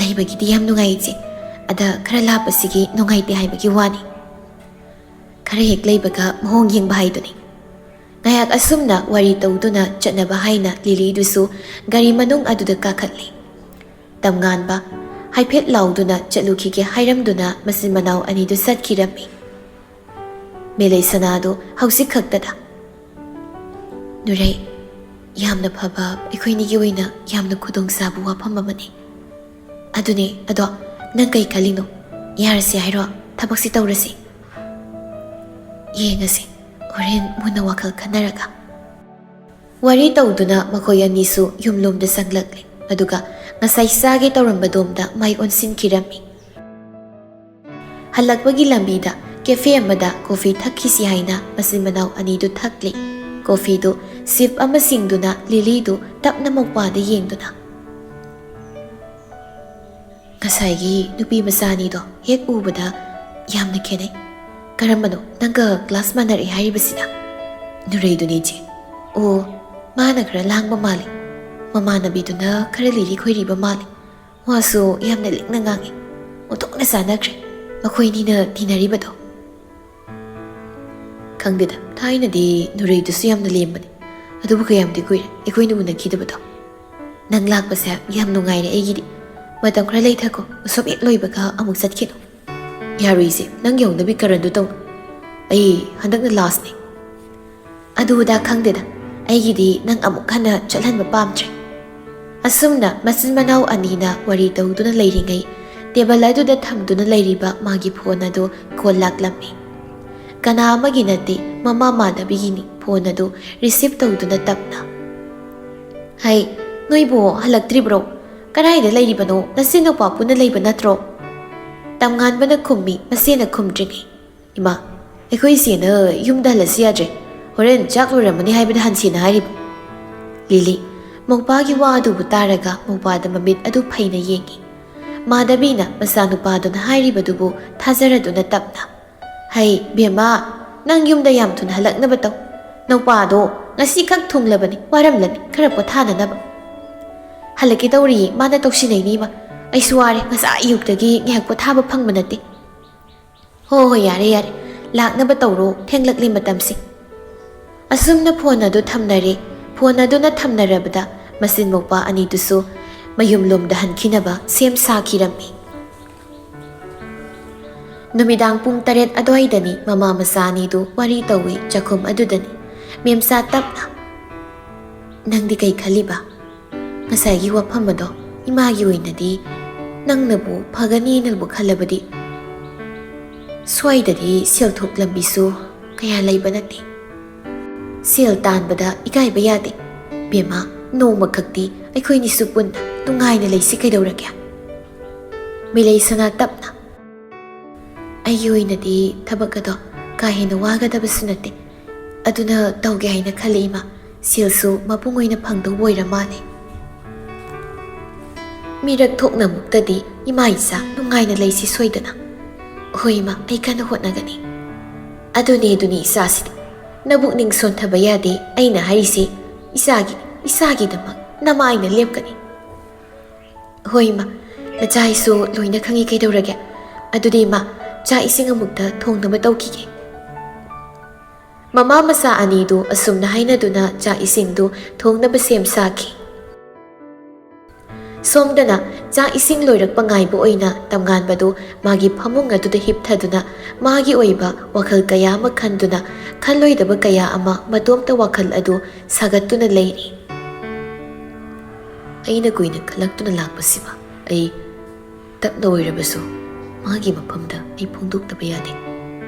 ꯂꯩꯕꯒꯤꯗꯤ ꯌꯥꯝ ꯅꯨꯡꯉꯥꯏ ꯏꯆꯦ, ꯑꯗ ꯈꯔ ꯂꯥꯞꯄꯁꯤꯒꯤ ꯅꯨꯡꯉꯥꯏꯇꯦ ꯍꯥꯏꯕꯒꯤ ꯋꯥꯅꯤ꯫ ꯈꯔ ꯍꯦꯛ ꯂꯩꯕꯒ ꯃꯑꯣꯡ ꯌꯦꯡꯕ ꯍꯥꯏꯗꯨꯅꯤ꯫" ꯉꯥꯏꯍꯥꯛ ꯑꯁꯨꯝꯅ ꯋꯥꯔꯤ ꯇꯧꯗꯨꯅ ꯆꯠꯅꯕ ꯍꯥꯏꯅ ꯂꯤꯂꯤꯗꯨꯁꯨ ꯒꯥꯔꯤ ꯃꯅꯨꯡ ꯑꯗꯨꯗ ꯀꯥꯈꯠꯂꯤ꯫ ꯇꯝꯉꯥꯟꯕ ꯍꯥꯏꯐꯦꯠ ꯂꯥꯎꯗꯨꯅ ꯆꯠꯂꯨꯈꯤꯒꯦ ꯍꯥꯏꯔꯝꯗꯨꯅ ꯃꯆꯤꯟ ꯃꯅꯥꯎ ꯑꯅꯤꯗꯨ ꯆꯠꯈꯤꯔꯝꯃꯤ꯫ ꯃꯦꯂꯩ ꯁꯅꯥꯗꯨ ꯍꯧꯖꯤꯛ ꯈꯛꯇꯗ, "ꯅꯨꯔꯩ, ꯌꯥꯝꯅ ꯐꯕ, ꯑꯩꯈꯣꯏꯅꯤꯒꯤ ꯑꯣꯏꯅ ꯌꯥꯝꯅ ꯈꯨꯗꯣꯡꯆꯥꯕ ꯋꯥꯐꯝ ꯑꯃꯅꯤ꯫ ꯑꯗꯨꯅꯦ, ꯑꯗꯣ ꯅꯪ ꯀꯩ ꯈꯜꯂꯤꯅꯣ? ꯌꯥꯔꯁꯤ ꯍꯥꯏꯔꯣ? ꯊꯕꯛꯁꯤ ꯇꯧꯔꯁꯤ? ꯌꯦꯡꯉꯁꯤ, ꯍꯣꯔꯦꯟ ꯃꯨꯟꯅ ꯋꯥꯈꯜ ꯈꯟꯅꯔꯒ꯫ ꯋꯥꯔꯤ ꯇꯧꯗꯨꯅ ꯃꯈꯣꯏ ꯑꯅꯤꯁꯨ ꯌꯨꯝꯂꯣꯝꯗ ꯆꯪꯂꯛꯂꯦ꯫ ꯑꯗꯨꯒ ꯉꯁꯥꯏ ꯆꯥꯒꯦ ꯇꯧꯔꯝꯕ ꯗꯣꯝꯗ ꯃꯥꯏ ꯑꯣꯟꯁꯤꯟꯈꯤꯔꯝꯃꯤ꯫ ꯍꯜꯂꯛꯄꯒꯤ ꯂꯝꯕꯤꯗ ꯀꯦꯐꯦ ꯑꯃꯗ ꯀꯣꯐꯤ ꯊꯛꯈꯤꯁꯤ ꯍꯥꯏꯅ ꯃꯆꯤꯟ ꯃꯅꯥꯎ ꯑꯅꯤꯗꯨ ꯊꯛꯂꯤ꯫ ꯀꯣꯐꯤꯗꯨ ꯁꯤꯞ ꯑꯃ ꯁꯤꯡꯗꯨꯅ ꯂꯤꯂꯤꯗꯨ ꯇꯞꯅ ꯃꯧꯄꯥꯗ ꯌꯦꯡꯗꯨꯅ, "ꯉꯁꯥꯏꯒꯤ ꯅꯨꯄꯤ ꯃꯆꯥ ꯑꯅꯤꯗꯣ ꯍꯦꯛ ꯎꯕꯗ ꯌꯥꯝꯅ ꯈꯦꯠꯅꯩ꯫ ꯀꯔꯝꯕꯅꯣ ꯅꯪꯒ ꯀ꯭ꯂꯥꯁ ꯃꯥꯟꯅꯔꯛꯑꯦ ꯍꯥꯏꯔꯤꯕꯁꯤꯅ?" "ꯅꯨꯔꯩꯗꯨꯅꯤ, ꯏꯆꯦ꯫ ꯑꯣ, ꯃꯥꯅ ꯈꯔ ꯂꯥꯡꯕ ꯃꯥꯜꯂꯤ꯫ ꯃꯃꯥꯟꯅꯕꯤꯗꯨꯅ ꯈꯔ ꯂꯤꯔꯤ ꯈꯣꯏꯔꯤꯕ ꯃꯥꯜꯂꯤ꯫ ꯋꯥꯁꯨ ꯌꯥꯝꯅ ꯂꯤꯛꯅ ꯉꯥꯡꯉꯤ꯫ ꯑꯣꯟꯊꯣꯛꯅ ꯆꯥꯟꯅꯈ꯭ꯔꯦ ꯃꯈꯣꯏꯅꯤꯅ ꯇꯤꯟꯅꯔꯤꯕꯗꯣ꯫" "ꯈꯪꯗꯦꯗ, ꯊꯥꯏꯅꯗꯤ ꯅꯨꯔꯩꯗꯨꯁꯨ ꯌꯥꯝꯅ ꯂꯦꯝꯕꯅꯤ꯫ ꯑꯗꯨꯕꯨ ꯀꯌꯥꯝꯗꯤ ꯀꯨꯏꯔꯦ ꯑꯩꯈꯣꯏꯅ ꯎꯅꯈꯤꯗꯕꯗꯣ꯫ ꯅꯪ ꯂꯥꯛꯄꯁꯦ ꯌꯥꯝ ꯅꯨꯡꯉꯥꯏꯔꯦ ꯑꯩꯒꯤꯗꯤ꯫ ꯃꯇꯝ ꯈꯔ ꯂꯩꯊꯈꯣ, ꯎꯁꯣꯞ ꯍꯦꯛ ꯂꯣꯏꯕꯒ ꯑꯃꯨꯛ ꯆꯠꯈꯤꯅꯨ꯫" "ꯌꯥꯔꯣꯏ ꯏꯆꯦ, ꯅꯪꯒꯤ ꯍꯧꯅꯕꯤ ꯀꯔꯟꯗꯨ ꯇꯧꯅꯨ꯫ ꯑꯩ ꯍꯟꯗꯛꯅ ꯂꯥꯁꯅꯤ꯫" "ꯑꯗꯨꯗ ꯈꯪꯗꯦꯗ, ꯑꯩꯒꯤꯗꯤ ꯅꯪ ꯑꯃꯨꯛ ꯍꯟꯅ ꯆꯠꯍꯟꯕ ꯄꯥꯝꯗ꯭ꯔꯦ꯫" ꯑꯁꯨꯝꯅ ꯃꯆꯤꯟ ꯃꯅꯥꯎ ꯑꯅꯤꯅ ꯋꯥꯔꯤ ꯇꯧꯗꯨꯅ ꯂꯩꯔꯤꯉꯩ, ꯇꯦꯕꯜ ꯑꯗꯨꯗ ꯊꯝꯗꯨꯅ ꯂꯩꯔꯤꯕ ꯃꯥꯒꯤ ꯐꯣꯟ ꯑꯗꯨ ꯀꯣꯜ ꯂꯥꯛꯂꯝꯃꯤ꯫ ꯀꯅꯥ ꯑꯃꯒꯤ ꯅꯠꯇꯦ, ꯃꯃꯥ ꯃꯥꯙꯕꯤꯒꯤꯅꯤ꯫ ꯐꯣꯟ ꯑꯗꯨ ꯔꯤꯁꯤꯞ ꯇꯧꯗꯨꯅ ꯇꯞꯅ, "ꯍꯩ, ꯅꯣꯏꯕꯨ ꯍꯜꯂꯛꯇ꯭ꯔꯤꯕ꯭ꯔꯣ? ꯀꯗꯥꯏꯗ ꯂꯩꯔꯤꯕꯅꯣ? ꯅꯆꯦ ꯅꯨꯄꯥ ꯄꯨꯟꯅ ꯂꯩꯕ ꯅꯠꯇ꯭ꯔꯣ?" ꯇꯝꯉꯥꯟꯕꯅ ꯈꯨꯝꯃꯤ, ꯃꯆꯦꯅ ꯈꯨꯝꯗ꯭ꯔꯤꯉꯩ꯫ "ꯏꯃꯥ, ꯑꯩꯈꯣꯏ ꯏꯆꯦꯅ ꯌꯨꯝꯗ ꯍꯜꯂꯁꯤ ꯌꯥꯗ꯭ꯔꯦ꯫ ꯍꯣꯔꯦꯟ ꯆꯥꯛ ꯂꯣꯏꯔꯝꯃꯅꯤ ꯍꯥꯏꯕꯗ ꯍꯟꯁꯦꯅ ꯍꯥꯏꯔꯤꯕ꯫" ꯂꯤꯂꯤ, ꯃꯧꯄꯥꯒꯤ ꯋꯥ ꯑꯗꯨꯕꯨ ꯇꯥꯔꯒ ꯃꯧꯄꯥꯗ ꯃꯃꯤꯠ ꯑꯗꯨ ꯐꯩꯅ ꯌꯦꯡꯉꯤ꯫ ꯃꯥꯙꯕꯤꯅ ꯃꯆꯥꯅꯨꯄꯥꯗꯨꯅ ꯍꯥꯏꯔꯤꯕꯗꯨꯕꯨ ꯊꯥꯖꯔꯗꯨꯅ ꯇꯞꯅ, "ꯍꯩ, ꯕꯦꯝꯃ, ꯅꯪ ꯌꯨꯝꯗ ꯌꯥꯝ ꯊꯨꯅ ꯍꯜꯂꯛꯅꯕ ꯇꯧ꯫ ꯅꯧꯄꯥꯗꯣ ꯉꯁꯤꯈꯛ ꯊꯨꯡꯂꯕꯅꯤ, ꯋꯥꯔꯝꯂꯅꯤ, ꯈꯔ ꯄꯣꯊꯥꯅꯅꯕ꯫" "ꯍꯜꯂꯛꯀꯦ ꯇꯧꯔꯤꯌꯦ, ꯃꯥꯅ ꯇꯧꯁꯤꯟꯅꯩꯅꯦ ꯏꯃꯥ꯫ ꯑꯩꯁꯨ ꯋꯥꯔꯦ, ꯉꯁꯥꯏ ꯑꯌꯨꯛꯇꯒꯤ ꯉꯥꯏꯍꯥꯛ ꯄꯣꯊꯥꯕ ꯐꯪꯕ ꯅꯠꯇꯦ꯫" "ꯍꯣ ꯍꯣꯏ, ꯌꯥꯔꯦ ꯌꯥꯔꯦ, ꯂꯥꯛꯅꯕ ꯇꯧꯔꯣ, ꯊꯦꯡꯂꯛꯂꯦ ꯃꯇꯝꯁꯦ꯫" ꯑꯁꯨꯝꯅ ꯐꯣꯟ ꯑꯗꯨ ꯊꯝꯅꯔꯦ꯫ ꯐꯣꯟ ꯑꯗꯨꯅ ꯊꯝꯅꯔꯕꯗ ꯃꯆꯤꯟ ꯃꯧꯄꯥ ꯑꯅꯤꯗꯨꯁꯨ ꯃꯌꯨꯝꯂꯣꯝꯗ ꯍꯟꯈꯤꯅꯕ ꯁꯦꯝ ꯁꯥꯈꯤꯔꯝꯃꯤ꯫ ꯅꯨꯃꯤꯗꯥꯡ ꯄꯨꯡ ꯇꯔꯦꯠ ꯑꯗꯨꯋꯥꯏꯗꯅꯤ ꯃꯃꯥ ꯃꯆꯥ ꯑꯅꯤꯗꯨ ꯋꯥꯔꯤ ꯇꯧꯏ ꯆꯥꯛꯈꯨꯝ ꯑꯗꯨꯗꯅꯤ꯫ ꯃꯦꯝꯆꯥ ꯇꯞꯅ, ꯅꯪꯗꯤ ꯀꯩ ꯈꯜꯂꯤꯕ? ꯉꯁꯥꯏꯒꯤ ꯋꯥꯐꯝ ꯑꯗꯣ ꯏꯃꯥꯒꯤ ꯑꯣꯏꯅꯗꯤ ꯅꯪꯅꯕꯨ ꯐꯒꯅꯤꯅꯕꯨ ꯈꯜꯂꯕꯗꯤ ꯁ꯭ꯋꯥꯏꯗꯗꯤ ꯁꯦꯜꯊꯣꯛ ꯂꯝꯕꯤꯁꯨ ꯀꯌꯥ ꯂꯩꯕ ꯅꯠꯇꯦ꯫ ꯁꯦꯜ ꯇꯥꯟꯕꯗ ꯏꯀꯥꯏꯕ ꯌꯥꯗꯦ꯫ ꯕꯦꯝꯃ, ꯅꯣꯡꯃꯈꯛꯇꯤ ꯑꯩꯈꯣꯏꯅꯤꯁꯨ ꯄꯨꯟꯅ ꯅꯨꯡꯉꯥꯏꯅ ꯂꯩꯁꯤ ꯀꯩꯗꯧꯔꯒꯦ? ꯃꯤꯂꯩ ꯁꯅꯥ ꯇꯞꯅ, ꯑꯩꯒꯤ ꯑꯣꯏꯅꯗꯤ ꯊꯕꯛ ꯑꯗꯣ ꯀꯥ ꯍꯦꯟꯅ ꯋꯥꯒꯗꯕꯁꯨ ꯅꯠꯇꯦ꯫ ꯑꯗꯨꯅ ꯇꯧꯒꯦ ꯍꯥꯏꯅ ꯈꯜꯂꯤ ꯏꯃꯥ꯫ ꯁꯦꯜꯁꯨ ꯃꯄꯨꯡ ꯑꯣꯏꯅ ꯐꯪꯗꯧꯕ ꯑꯣꯏꯔ ꯃꯥꯜꯂꯦ꯫ ꯃꯤꯔꯛ ꯊꯣꯛꯅꯃꯨꯛꯇꯗꯤ ꯏꯃꯥ ꯏꯆꯥ ꯅꯨꯡꯉꯥꯏꯅ ꯂꯩꯁꯤ ꯁꯣꯏꯗꯅ꯫ ꯍꯣꯏ ꯏꯃꯥ, ꯑꯩ ꯀꯟꯅ ꯍꯣꯠꯅꯒꯅꯤ꯫ ꯑꯗꯨꯅꯦ, ꯑꯗꯨꯅꯤ ꯏꯆꯥꯁꯤꯗꯤ꯫ ꯅꯕꯨꯛꯅꯤꯡ ꯁꯣꯟꯊꯕ ꯌꯥꯗꯦ꯫ ꯑꯩꯅ ꯍꯥꯏꯔꯤꯁꯦ ꯏꯆꯥꯒꯤ, ꯏꯆꯥꯒꯤꯗꯃꯛ ꯅꯃꯥꯏꯅ ꯂꯦꯞꯀꯅꯤ꯫ ꯍꯣꯏ ꯏꯃꯥ, ꯅꯆꯥ ꯑꯩꯁꯨ ꯂꯣꯏꯅ ꯈꯪꯉꯤ ꯀꯩꯗꯧꯔꯒꯦ꯫ ꯑꯗꯨꯗꯤ ꯏꯃꯥ, ꯆꯥꯛ ꯏꯁꯤꯡ ꯑꯃꯨꯛꯇ ꯊꯣꯡꯅꯕ ꯇꯧꯈꯤꯒꯦ꯫ ꯃꯃꯥ ꯃꯆꯥ ꯑꯅꯤꯗꯨ ꯑꯁꯨꯝꯅ ꯍꯥꯏꯅꯗꯨꯅ ꯆꯥꯛ ꯏꯁꯤꯡꯗꯨ ꯊꯣꯡꯅꯕ ꯁꯦꯝ ꯁꯥꯈꯤ꯫ ꯁꯣꯝꯗꯅ ꯆꯥꯛ ꯏꯁꯤꯡ ꯂꯣꯏꯔꯛꯄ ꯉꯥꯏꯕ ꯑꯣꯏꯅ ꯇꯝꯉꯥꯟꯕꯗꯨ ꯃꯥꯒꯤ ꯐꯃꯨꯡ ꯑꯗꯨꯗ ꯍꯤꯞꯊꯗꯨꯅ ꯃꯥꯒꯤ ꯑꯣꯏꯕ ꯋꯥꯈꯜ ꯀꯌꯥ ꯑꯃ ꯈꯟꯗꯨꯅ ꯈꯜꯂꯣꯏꯗꯕ ꯀꯌꯥ ꯑꯃ ꯃꯇꯣꯝꯇ ꯋꯥꯈꯜ ꯑꯗꯨ ꯁꯥꯒꯠꯇꯨꯅ ꯂꯩꯔꯤ꯫ ꯑꯩꯅ ꯀꯨꯏꯅ ꯈꯜꯂꯛꯇꯨꯅ ꯂꯥꯛꯄꯁꯤꯃ ꯑꯩ ꯇꯞꯅ ꯑꯣꯏꯔꯕꯁꯨ ꯃꯥꯒꯤ ꯃꯐꯝꯗ ꯑꯩ ꯐꯣꯡꯗꯣꯛꯇꯕ ꯌꯥꯗꯦ꯫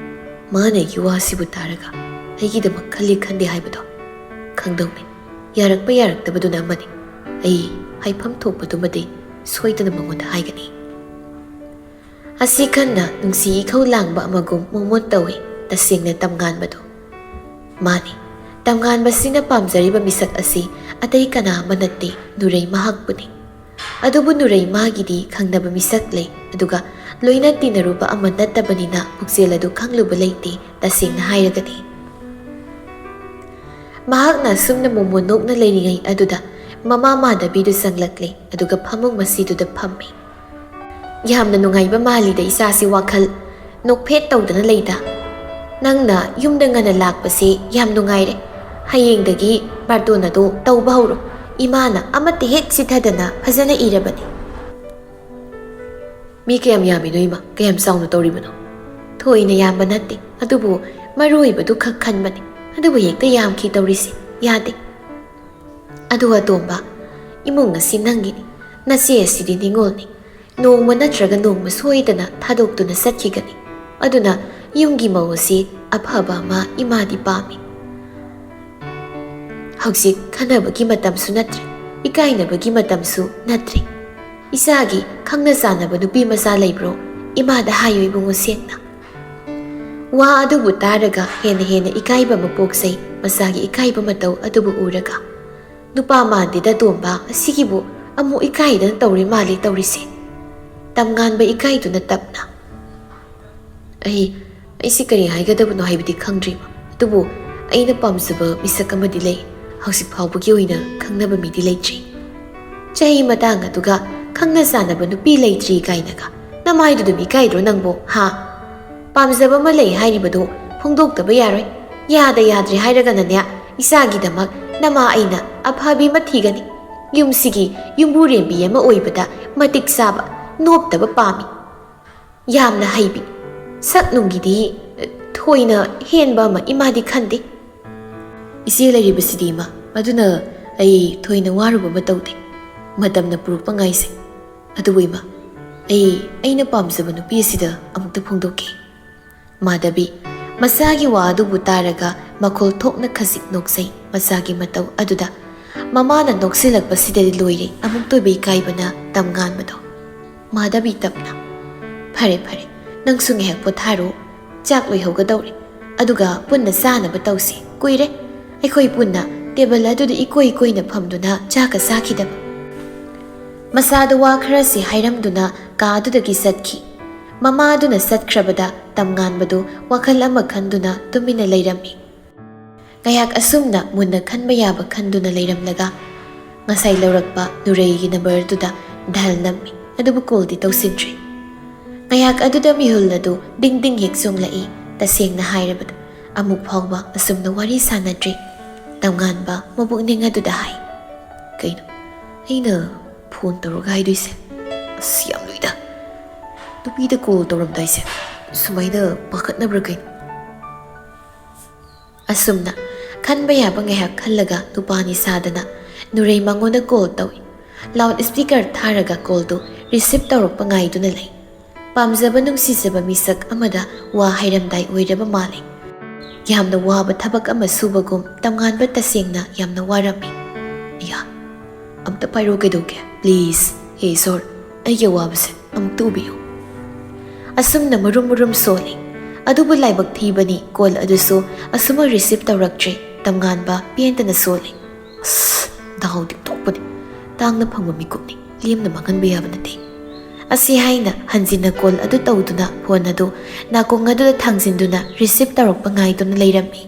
ꯃꯥꯅ ꯑꯩꯒꯤ ꯋꯥꯁꯤꯕꯨ ꯇꯥꯔꯒ ꯑꯩꯒꯤꯗꯃꯛ ꯈꯜꯂꯤ ꯈꯟꯗꯦ ꯍꯥꯏꯕꯗꯣ ꯈꯪꯗꯧꯅꯤ꯫ ꯌꯥꯔꯛꯄ ꯌꯥꯔꯛꯇꯕꯗꯨꯅ ꯑꯃꯅꯤ꯫ ꯑꯩ ꯍꯥꯏꯐꯝ ꯊꯣꯛꯄꯗꯨꯃꯗꯤ ꯁꯣꯏꯗꯅ ꯃꯉꯣꯟꯗ ꯍꯥꯏꯒꯅꯤ꯫ ꯑꯁꯤ ꯈꯟꯅ ꯅꯨꯡꯁꯤ ꯏꯈꯧ ꯂꯥꯡꯕ ꯑꯃꯒꯨꯝ ꯃꯣꯃꯣꯟ ꯇꯧꯏ꯫ ꯇꯁꯦꯡꯅ ꯇꯝꯉꯥꯟꯕꯗꯨ ꯃꯥꯅꯤ꯫ ꯇꯝꯉꯥꯟꯕꯁꯤꯅ ꯄꯥꯝꯖꯔꯤꯕ ꯃꯤꯁꯛ ꯑꯁꯤ ꯑꯇꯩ ꯀꯅꯥ ꯑꯃ ꯅꯠꯇꯦ, ꯅꯨꯔꯩ ꯃꯍꯥꯛꯄꯨꯅꯤ꯫ ꯑꯗꯨꯕꯨ ꯅꯨꯔꯩ ꯃꯥꯒꯤꯗꯤ ꯈꯪꯅꯕ ꯃꯤꯁꯛ ꯂꯩ, ꯑꯗꯨꯒ ꯂꯣꯏꯅ ꯇꯤꯟꯅꯔꯨꯕ ꯑꯃ ꯅꯠꯇꯕꯅꯤꯅ ꯄꯨꯛꯆꯦꯜ ꯑꯗꯨ ꯈꯪꯂꯨꯕ ꯂꯩꯇꯦ, ꯇꯁꯦꯡꯅ ꯍꯥꯏꯔꯒꯗꯤ꯫ ꯃꯍꯥꯛꯅ ꯑꯁꯨꯝꯅ ꯃꯣꯃꯣꯟ ꯅꯣꯛꯅ ꯂꯩꯔꯤꯉꯩ ꯑꯗꯨꯗ ꯃꯃꯥ ꯃꯥꯙꯕꯤꯗꯨ ꯆꯪꯂꯛꯂꯦ, ꯑꯗꯨꯒ ꯐꯃꯨꯡ ꯃꯁꯤꯗꯨꯗ ꯐꯝꯃꯤ꯫ ꯌꯥꯝꯅ ꯅꯨꯡꯉꯥꯏꯕ ꯃꯥꯜꯂꯤꯗ ꯏꯆꯥꯁꯤ, ꯋꯥꯈꯜ ꯅꯣꯛꯐꯦꯠ ꯇꯧꯗꯅ ꯂꯩꯗ꯫ ꯅꯪꯅ ꯌꯨꯝꯗ ꯉꯟꯅ ꯂꯥꯛꯄꯁꯦ ꯌꯥꯝ ꯅꯨꯡꯉꯥꯏꯔꯦ꯫ ꯍꯌꯦꯡꯗꯒꯤ ꯕꯥꯔꯇꯣꯟ ꯑꯗꯣ ꯇꯧꯕ ꯍꯧꯔꯣ꯫ ꯏꯃꯥꯅ ꯑꯃꯠꯇ ꯍꯦꯛ ꯆꯤꯠꯊꯗꯅ ꯐꯖꯅ ꯏꯔꯕꯅꯤ꯫ ꯃꯤ ꯀꯌꯥꯝ ꯌꯥꯝꯃꯤꯅꯣ ꯏꯃꯥ? ꯀꯌꯥꯝ ꯆꯥꯎꯅ ꯇꯧꯔꯤꯕꯅꯣ? ꯊꯣꯏꯅ ꯌꯥꯝꯕ ꯅꯠꯇꯦ, ꯑꯗꯨꯕꯨ ꯃꯔꯨ ꯑꯣꯏꯕꯗꯨ ꯈꯛ ꯈꯟꯕꯅꯤ꯫ ꯑꯗꯨꯕꯨ ꯍꯦꯛꯇ ꯌꯥꯝꯈꯤ ꯇꯧꯔꯤꯁꯦ꯫ ꯌꯥꯗꯦ꯫ "ꯑꯗꯨ ꯑꯇꯣꯝꯕ, ꯏꯃꯨꯡ ꯑꯁꯤ ꯅꯪꯒꯤꯅꯤ, ꯅꯆꯦ ꯑꯁꯤꯗꯤ ꯅꯤꯉꯣꯜꯅꯤ꯫ ꯅꯣꯡꯃ ꯅꯠꯇ꯭ꯔꯒ ꯅꯣꯡꯃ ꯁꯣꯏꯗꯅ ꯊꯥꯗꯣꯛꯇꯨꯅ ꯆꯠꯈꯤꯒꯅꯤ꯫ ꯑꯗꯨꯅ ꯌꯨꯝꯒꯤ ꯃꯧ ꯑꯁꯤ ꯑꯐꯕ ꯑꯃ ꯏꯃꯥꯗꯤ ꯄꯥꯝꯃꯤ꯫ ꯍꯧꯖꯤꯛ ꯈꯟꯅꯕꯒꯤ ꯃꯇꯝꯁꯨ ꯅꯠꯇ꯭ꯔꯦ, ꯏꯀꯥꯏꯅꯕꯒꯤ ꯃꯇꯝꯁꯨ ꯅꯠꯇ꯭ꯔꯦ꯫ ꯏꯆꯥꯒꯤ ꯈꯪꯅ ꯆꯥꯟꯅꯕ ꯅꯨꯄꯤ ꯃꯆꯥ ꯂꯩꯕ꯭ꯔꯣ? ꯏꯃꯥꯗ ꯍꯥꯏꯌꯨ ꯏꯕꯨꯡꯉꯣ ꯁꯦꯡꯅ꯫" ꯋꯥ ꯑꯗꯨꯕꯨ ꯇꯥꯔꯒ ꯍꯦꯟꯅ ꯍꯦꯟꯅ ꯏꯀꯥꯏꯕ ꯑꯃ ꯄꯣꯛꯆꯩ꯫ ꯃꯆꯥꯒꯤ ꯏꯀꯥꯏꯕ ꯃꯇꯧ ꯑꯗꯨꯕꯨ ꯎꯔꯒ, "ꯅꯨꯄꯥ ꯃꯥꯟꯗꯦꯗ ꯇꯣꯝꯕ, ꯑꯁꯤꯒꯤꯕꯨ ꯑꯃꯨꯛ ꯏꯀꯥꯏꯗꯅ ꯇꯧꯔꯤ ꯃꯥꯜꯂꯤ ꯇꯧꯔꯤꯁꯦ꯫" ꯇꯝꯉꯥꯟꯕ ꯏꯀꯥꯏꯗꯨꯅ ꯇꯞꯅ, "ꯑꯩ, ꯑꯩꯁꯤ ꯀꯔꯤ ꯍꯥꯏꯒꯗꯕꯅꯣ ꯍꯥꯏꯕꯗꯤ ꯈꯪꯗ꯭ꯔꯤꯕ, ꯑꯗꯨꯕꯨ ꯑꯩꯅ ꯄꯥꯝꯖꯕ ꯃꯤꯁꯛ ꯑꯃꯗꯤ ꯂꯩ꯫ ꯍꯧꯖꯤꯛ ꯐꯥꯎꯕꯒꯤ ꯑꯣꯏꯅ ꯈꯪꯅꯕ ꯃꯤꯗꯤ ꯂꯩꯇ꯭ꯔꯤ꯫" ꯆꯍꯤ ꯃꯇꯥꯡ ꯑꯗꯨꯒ ꯈꯪꯅ ꯆꯥꯟꯅꯕ ꯅꯨꯄꯤ ꯂꯩꯇ꯭ꯔꯤ ꯀꯥꯏꯅꯒ꯫ ꯅꯃꯥꯏꯗꯨ ꯑꯗꯨꯝ ꯏꯀꯥꯏꯗ꯭ꯔꯣ ꯅꯪꯕꯨ, ꯍꯥ? ꯄꯥꯝꯖꯕ ꯑꯃ ꯂꯩ ꯍꯥꯏꯔꯤꯕꯗꯨ ꯐꯣꯡꯗꯣꯛꯇꯕ ꯌꯥꯔꯣꯏ꯫ ꯌꯥꯗ ꯌꯥꯗ꯭ꯔꯦ ꯍꯥꯏꯔꯒꯅꯅꯦ, ꯏꯆꯥꯒꯤꯗꯃꯛ ꯅꯃꯥ ꯑꯩꯅ ꯑꯐꯕꯤ ꯑꯃ ꯊꯤꯒꯅꯤ꯫ ꯌꯨꯝꯁꯤꯒꯤ ꯌꯨꯝꯕꯨꯔꯦꯝꯕꯤ ꯑꯃ ꯑꯣꯏꯕꯗ ꯃꯇꯤꯛ ꯆꯥꯕ, ꯅꯣꯞꯇꯕ ꯄꯥꯝꯃꯤ꯫ ꯌꯥꯝꯅ ꯍꯩꯕꯤ꯫ ꯁꯛ ꯅꯨꯡꯒꯤꯗꯤ, ꯑ, ꯊꯣꯏꯅ ꯍꯦꯟꯕ ꯑꯃ ꯏꯃꯥꯗꯤ ꯈꯟꯗꯦ꯫ ꯏꯆꯦ ꯂꯩꯔꯤꯕꯁꯤꯗꯤ ꯏꯃꯥ, ꯃꯗꯨꯅ ꯑꯩ ꯊꯣꯏꯅ ꯋꯥꯔꯨꯕ ꯑꯃ ꯇꯧꯗꯦ꯫ ꯃꯇꯝꯅ ꯄꯨꯔꯛꯄ ꯉꯥꯏꯁꯦ꯫ ꯑꯗꯨꯕꯨ ꯏꯃꯥ, ꯑꯩ, ꯑꯩꯅ ꯄꯥꯝꯖꯕ ꯅꯨꯄꯤ ꯑꯁꯤꯗ ꯑꯃꯨꯛꯇ ꯐꯣꯡꯗꯣꯛꯀꯦ꯫ ꯃꯥꯙꯕꯤ, ꯃꯆꯥꯒꯤ ꯋꯥ ꯑꯗꯨꯕꯨ ꯇꯥꯔꯒ ꯃꯈꯣꯜ ꯊꯣꯛꯅ ꯈꯖꯤꯛ ꯅꯣꯛꯆꯩ꯫ ꯃꯆꯥꯒꯤ ꯃꯇꯧ ꯑꯗꯨꯗ ꯃꯃꯥꯅ ꯅꯣꯛꯁꯤꯜꯂꯛꯄꯁꯤꯗꯗꯤ ꯂꯣꯏꯔꯦ ꯑꯃꯨꯛꯇꯣꯏꯕ ꯏꯀꯥꯏꯕꯅ ꯇꯝꯉꯥꯟꯕꯗꯣ꯫ ꯃꯥꯙꯕꯤ ꯇꯞꯅ, "ꯐꯔꯦ, ꯐꯔꯦ, ꯅꯪꯁꯨ ꯉꯥꯏꯍꯥꯛ ꯄꯣꯊꯥꯔꯣ꯫ ꯆꯥꯛ ꯂꯣꯏꯍꯧꯒꯗꯧꯔꯦ꯫ ꯑꯗꯨꯒ ꯄꯨꯟꯅ ꯆꯥꯅꯕ ꯇꯧꯁꯤ꯫ ꯀꯨꯏꯔꯦ ꯑꯩꯈꯣꯏ ꯄꯨꯟꯅ ꯇꯦꯕꯜ ꯑꯗꯨꯗ ꯏꯀꯣꯏ ꯀꯣꯏꯅ ꯐꯝꯗꯨꯅ ꯆꯥꯛꯀ ꯆꯥꯈꯤꯗꯕ꯫" ꯃꯆꯥꯗ ꯋꯥ ꯈꯔꯁꯤ ꯍꯥꯏꯔꯝꯗꯨꯅ ꯀꯥ ꯑꯗꯨꯗꯒꯤ ꯆꯠꯈꯤ꯫ ꯃꯃꯥ ꯑꯗꯨꯅ ꯆꯠꯈ꯭ꯔꯕꯗ ꯇꯝꯉꯥꯟꯕꯗꯨ ꯋꯥꯈꯜ ꯑꯃ ꯈꯟꯗꯨꯅ ꯇꯨꯃꯤꯟꯅ ꯂꯩꯔꯝꯃꯤ꯫ ꯉꯥꯏꯍꯥꯛ ꯑꯁꯨꯝꯅ ꯃꯨꯟꯅ ꯈꯟꯕ ꯌꯥꯕ ꯈꯟꯗꯨꯅ ꯂꯩꯔꯝꯂꯒ, ꯉꯁꯥꯏ ꯂꯧꯔꯛꯄ ꯅꯨꯔꯩꯒꯤ ꯅꯝꯕꯔꯗꯨꯗ ꯗꯥꯏꯜ ꯅꯝꯃꯤ, ꯑꯗꯨꯕꯨ ꯀꯣꯜꯗꯤ ꯇꯧꯁꯤꯟꯗ꯭ꯔꯦ꯫ ꯉꯥꯏꯍꯥꯛ ꯑꯗꯨꯗ ꯃꯤꯍꯨꯜ ꯑꯗꯨ ꯗꯤꯡ ꯗꯤꯡ ꯍꯦꯛ ꯆꯣꯡꯂꯛꯏ꯫ ꯇꯁꯦꯡꯅ ꯍꯥꯏꯔꯕꯗ, ꯑꯃꯨꯛ ꯐꯥꯎꯕ ꯑꯁꯨꯝꯅ ꯋꯥꯔꯤ ꯁꯥꯟꯅꯗ꯭ꯔꯤ꯫ ꯇꯝꯉꯥꯟꯕ ꯃꯕꯨꯛꯅꯤꯡ ꯑꯗꯨꯗ ꯍꯥꯏ, "ꯀꯩꯅꯣ ꯑꯩꯅ ꯐꯣꯟ ꯇꯧꯔꯒ ꯍꯥꯏꯗꯣꯏꯁꯦ? ꯑꯁ, ꯌꯥꯝ ꯂꯨꯏꯗ꯫ ꯅꯨꯄꯤꯗ ꯀꯣꯜ ꯇꯧꯔꯝꯗꯥꯏꯁꯦ ꯁꯨꯃꯥꯏꯅ ꯄꯥꯈꯠꯅꯕ꯭ꯔꯥ ꯀꯩꯅꯣ?" ꯑꯁꯨꯝꯅ ꯈꯟꯕ ꯌꯥꯕ ꯉꯥꯏꯍꯥꯛ ꯈꯜꯂꯒ ꯅꯨꯄꯥꯅꯤ ꯁꯥꯗꯅ ꯅꯨꯔꯩ ꯃꯉꯣꯟꯗ ꯀꯣꯜ ꯇꯧꯏ꯫ ꯂꯥꯎꯗ ꯁ꯭ꯄꯤꯀꯔ ꯊꯥꯔꯒ ꯀꯣꯜꯗꯨ ꯔꯤꯁꯤꯞ ꯇꯧꯔꯛꯄ ꯉꯥꯏꯗꯨꯅ ꯂꯩ꯫ ꯄꯥꯝꯖꯕ ꯅꯨꯡꯁꯤꯖꯕ ꯃꯤꯁꯛ ꯑꯃꯗ ꯋꯥ ꯍꯥꯏꯔꯝꯗꯥꯏ ꯑꯣꯏꯔꯕ ꯃꯥꯜꯂꯤ꯫ ꯌꯥꯝꯅ ꯋꯥꯕ ꯊꯕꯛ ꯑꯃ ꯁꯨꯕꯒꯨꯝ ꯇꯝꯉꯥꯟꯕ ꯇꯁꯦꯡꯅ ꯌꯥꯝꯅ ꯋꯥꯔꯝꯃꯤ꯫ "ꯑꯌꯥ, ꯑꯝꯇ ꯄꯥꯏꯔꯣ, ꯀꯩꯗꯧꯒꯦ? ꯄ꯭ꯂꯤꯖ꯫ ꯍꯦ ꯏꯁꯣꯔ, ꯑꯩꯒꯤ ꯑꯋꯥꯕꯁꯦ ꯑꯃꯨꯛꯇ ꯎꯕꯤꯌꯨ꯫" ꯑꯁꯨꯝꯅ ꯃꯔꯨꯝ ꯃꯔꯨꯝ ꯁꯣꯜꯂꯤ꯫ ꯑꯗꯨꯕꯨ ꯂꯥꯏꯕꯛ ꯊꯤꯕꯅꯤ, ꯀꯣꯜ ꯑꯗꯨꯁꯨ ꯑꯁꯨꯝꯅ ꯔꯤꯁꯤꯞ ꯇꯧꯔꯛꯇ꯭ꯔꯦ꯫ ꯇꯝꯉꯥꯟꯕ ꯄꯦꯟꯗꯅ ꯁꯣꯜꯂꯤ꯫ "ꯑꯁ, ꯗꯥꯎꯗꯤ ꯇꯣꯛꯄꯅꯤ꯫ ꯇꯥꯡꯅ ꯐꯪꯕ ꯃꯤꯀꯨꯞꯅꯤ, ꯂꯦꯝꯅ ꯃꯥꯡꯍꯟꯕ ꯌꯥꯕ ꯅꯠꯇꯦ꯫" ꯑꯁꯤ ꯍꯥꯏꯅ ꯍꯟꯖꯤꯟꯅ ꯀꯣꯜ ꯑꯗꯨ ꯇꯧꯗꯨꯅ ꯐꯣꯟ ꯑꯗꯨ ꯅꯥꯀꯣꯡ ꯑꯗꯨꯗ ꯊꯥꯡꯖꯤꯟꯗꯨꯅ ꯔꯤꯁꯤꯞ ꯇꯧꯔꯛꯄ ꯉꯥꯏꯗꯨꯅ ꯂꯩꯔꯝꯃꯤ꯫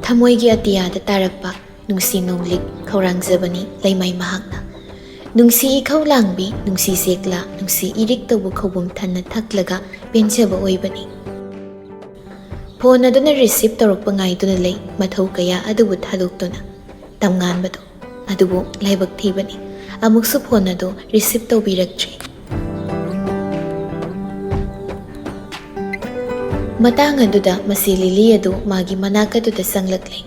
ꯊꯃꯣꯏꯒꯤ ꯑꯇꯤꯌꯥꯗ ꯇꯥꯔꯛꯄ ꯅꯨꯡꯁꯤ ꯅꯣꯡꯂꯤꯛ ꯈꯧꯔꯥꯡꯖꯕꯅꯤ ꯂꯩꯃꯥꯏ ꯃꯍꯥꯛꯅ꯫ ꯅꯨꯡꯁꯤ ꯏꯈꯧ ꯂꯥꯡꯕꯤ, ꯅꯨꯡꯁꯤ ꯆꯦꯛꯂꯥ, ꯅꯨꯡꯁꯤ ꯏꯔꯤꯛ ꯇꯧꯕ ꯈꯧꯕꯨꯝ ꯊꯟꯅ ꯊꯛꯂꯒ ꯄꯦꯟꯖꯕ ꯑꯣꯏꯕꯅꯤ꯫ ꯐꯣꯟ ꯑꯗꯨꯅ ꯔꯤꯁꯤꯞ ꯇꯧꯔꯛꯄ ꯉꯥꯏꯗꯨꯅ ꯂꯩ, ꯃꯊꯧ ꯀꯌꯥ ꯑꯗꯨꯕꯨ ꯊꯥꯗꯣꯛꯇꯨꯅ꯫ ꯇꯝꯉꯥꯟꯕꯗꯣ ꯑꯗꯨꯕꯨ ꯂꯥꯏꯕꯛ ꯊꯤꯕꯅꯤ, ꯑꯃꯨꯛꯁꯨ ꯐꯣꯟ ꯑꯗꯨ ꯔꯤꯁꯤꯞ ꯇꯧꯕꯤꯔꯛꯇ꯭ꯔꯤ꯫ ꯃꯇꯥꯡ ꯑꯗꯨꯗ ꯃꯆꯦ ꯂꯤꯂꯤ ꯑꯗꯨ ꯃꯥꯒꯤ ꯃꯅꯥꯛ ꯑꯗꯨꯗ ꯆꯪꯂꯛꯂꯦ꯫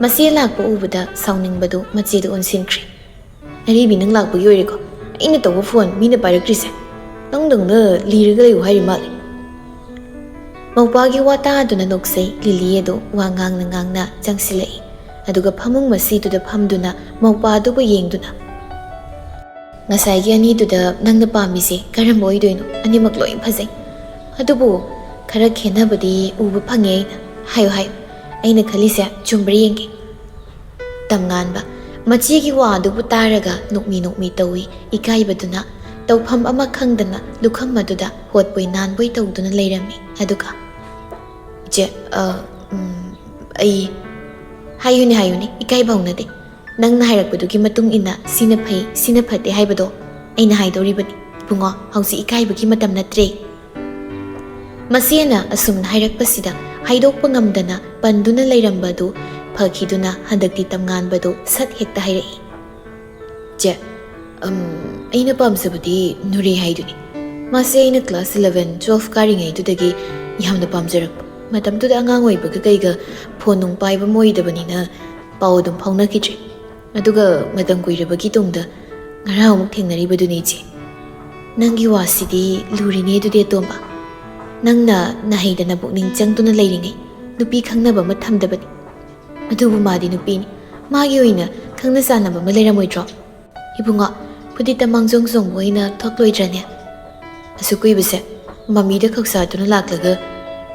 ꯃꯆꯦ ꯂꯥꯛꯄ ꯎꯕꯗ ꯁꯥꯎꯅꯤꯡꯕꯗꯨ ꯃꯆꯦꯗ ꯑꯣꯟꯁꯤꯟꯈ꯭ꯔꯦ꯫ "ꯑꯔꯤꯕꯤ, ꯅꯪ ꯂꯥꯛꯄꯒꯤ ꯑꯣꯏꯔꯦꯀꯣ ꯑꯩꯅ ꯇꯧꯕ ꯐꯣꯟ ꯃꯤꯅ ꯄꯥꯏꯔꯛꯇ꯭ꯔꯤꯁꯦ? ꯅꯪꯗꯧꯅ ꯂꯤꯔꯒ ꯂꯩꯌꯨ ꯍꯥꯏꯔꯤ ꯃꯥꯜꯂꯦ꯫" ꯃꯧꯄꯥꯒꯤ ꯋꯥ ꯇꯥꯗꯨꯅ ꯅꯣꯛꯆꯩ ꯂꯤꯂꯤ ꯑꯗꯨ ꯋꯥ ꯉꯥꯡꯅ ꯉꯥꯡꯅ ꯆꯪꯁꯤꯜꯂꯛꯏ꯫ ꯑꯗꯨꯒ ꯐꯃꯨꯡ ꯃꯁꯤꯗꯨꯗ ꯐꯝꯗꯨꯅ ꯃꯧꯄꯥ ꯑꯗꯨꯕꯨ ꯌꯦꯡꯗꯨꯅ, "ꯉꯁꯥꯏꯒꯤ ꯑꯅꯤꯗꯨꯗ ꯅꯪꯅ ꯄꯥꯝꯃꯤꯁꯦ ꯀꯔꯝꯕ ꯑꯣꯏꯗꯣꯏꯅꯣ? ꯑꯅꯤꯃꯛ ꯂꯣꯏ ꯐꯖꯩ꯫ ꯑꯗꯨꯕꯨ ꯈꯔ ꯈꯦꯠꯅꯕꯗꯤ ꯎꯕ ꯐꯪꯉꯦ ꯑꯩꯅ꯫ ꯍꯥꯏꯌꯨ, ꯍꯥꯏꯌꯨ꯫ ꯑꯩꯅ ꯈꯜꯂꯤꯁꯦ ꯆꯨꯝꯕ꯭ꯔꯥ ꯌꯦꯡꯒꯦ꯫" ꯇꯝꯉꯥꯟꯕ ꯃꯆꯦꯒꯤ ꯋꯥ ꯑꯗꯨꯕꯨ ꯇꯥꯔꯒ ꯅꯣꯛꯃꯤ ꯅꯣꯛꯃꯤ ꯇꯧꯏ꯫ ꯏꯀꯥꯏꯕꯗꯨꯅ ꯇꯧꯐꯝ ꯑꯃ ꯈꯪꯗꯅ ꯂꯨꯈꯝ ꯑꯗꯨꯗ ꯍꯣꯠꯄꯣꯏ ꯅꯥꯟꯕꯣꯏ ꯇꯧꯗꯨꯅ ꯂꯩꯔꯝꯃꯤ꯫ ꯑꯗꯨꯒ, "ꯏꯆꯦ, ꯑ, ꯎꯝ, ꯑꯩ," "ꯍꯥꯏꯌꯨꯅꯦ, ꯍꯥꯏꯌꯨꯅꯦ, ꯏꯀꯥꯏꯕ ꯍꯧꯅꯗꯦ꯫ ꯅꯪꯅ ꯍꯥꯏꯔꯛꯄꯗꯨꯒꯤ ꯃꯇꯨꯡ ꯏꯟꯅ ꯁꯤꯅ ꯐꯩ, ꯁꯤꯅ ꯐꯠꯇꯦ ꯍꯥꯏꯕꯗꯣ ꯑꯩꯅ ꯍꯥꯏꯗꯧꯔꯤꯕꯅꯤ꯫ ꯏꯕꯨꯡꯉꯣ, ꯍꯧꯖꯤꯛ ꯏꯀꯥꯏꯕꯒꯤ ꯃꯇꯝ ꯅꯠꯇ꯭ꯔꯦ꯫" ꯃꯆꯦꯅ ꯑꯁꯨꯝꯅ ꯍꯥꯏꯔꯛꯄꯁꯤꯗ ꯍꯥꯏꯗꯣꯛꯄ ꯉꯝꯗꯅ ꯄꯟꯗꯨꯅ ꯂꯩꯔꯝꯕꯗꯨ ꯐꯈꯤꯗꯨꯅ ꯍꯟꯗꯛꯇꯤ ꯇꯝꯉꯥꯟꯕꯗꯨ ꯁꯠ ꯍꯦꯛꯇ ꯍꯥꯏꯔꯛꯏ꯫ "ꯆꯦ, ꯑꯝ, ꯑꯩꯅ ꯄꯥꯝꯖꯕꯗꯤ ꯅꯨꯔꯦ ꯍꯥꯏꯗꯨꯅꯤ꯫ ꯃꯥꯁꯦ ꯑꯩꯅ class eleven, twelve ꯀꯥꯔꯤꯉꯩꯗꯨꯗꯒꯤ ꯌꯥꯝꯅ ꯄꯥꯝꯖꯔꯛꯄ꯫ ꯃꯇꯝꯗꯨꯗ ꯑꯉꯥꯡ ꯑꯣꯏꯕꯒ ꯀꯩꯒ ꯐꯣꯟ ꯅꯨꯡ ꯄꯥꯏꯕ ꯑꯃ ꯑꯣꯏꯗꯕꯅꯤꯅ ꯄꯥꯎ ꯑꯗꯨꯝ ꯐꯥꯎꯅꯈꯤꯗ꯭ꯔꯦ꯫ ꯑꯗꯨꯒ ꯃꯇꯝ ꯀꯨꯏꯔꯕꯒꯤ ꯇꯨꯡꯗ ꯉꯔꯥꯡ ꯑꯃꯨꯛ ꯊꯦꯡꯅꯔꯤꯕꯗꯨꯅꯤ ꯏꯆꯦ꯫ ꯅꯪꯒꯤ ꯋꯥꯁꯤꯗꯤ ꯂꯨꯔꯤꯅꯦ ꯑꯗꯨꯗꯤ ꯑꯇꯣꯝꯕ꯫ ꯅꯪꯅ ꯅꯍꯩꯗꯅ ꯄꯨꯛꯅꯤꯡ ꯆꯪꯗꯨꯅ ꯂꯩꯔꯤꯉꯩ ꯅꯨꯄꯤ ꯈꯪꯅꯕ ꯑꯃ ꯊꯝꯗꯕꯅꯤ꯫ ꯑꯗꯨꯕꯨ ꯃꯥꯗꯤ ꯅꯨꯄꯤꯅꯤ꯫ ꯃꯥꯒꯤ ꯑꯣꯏꯅ ꯈꯪꯅ ꯆꯥꯟꯅꯕ ꯑꯃ ꯂꯩꯔꯝꯃꯣꯏꯗ꯭ꯔꯣ?" "ꯏꯕꯨꯡꯉꯣ, ꯐꯨꯗꯤꯠꯇ ꯃꯥꯡꯖꯣꯡ ꯆꯣꯡꯕ ꯑꯣꯏꯅ ꯊꯣꯛꯂꯣꯏꯗ꯭ꯔꯅꯦ? ꯑꯁꯨꯛ ꯀꯨꯏꯕꯁꯦ ꯃꯃꯤꯗ ꯈꯧꯁꯥꯗꯨꯅ ꯂꯥꯛꯂꯒ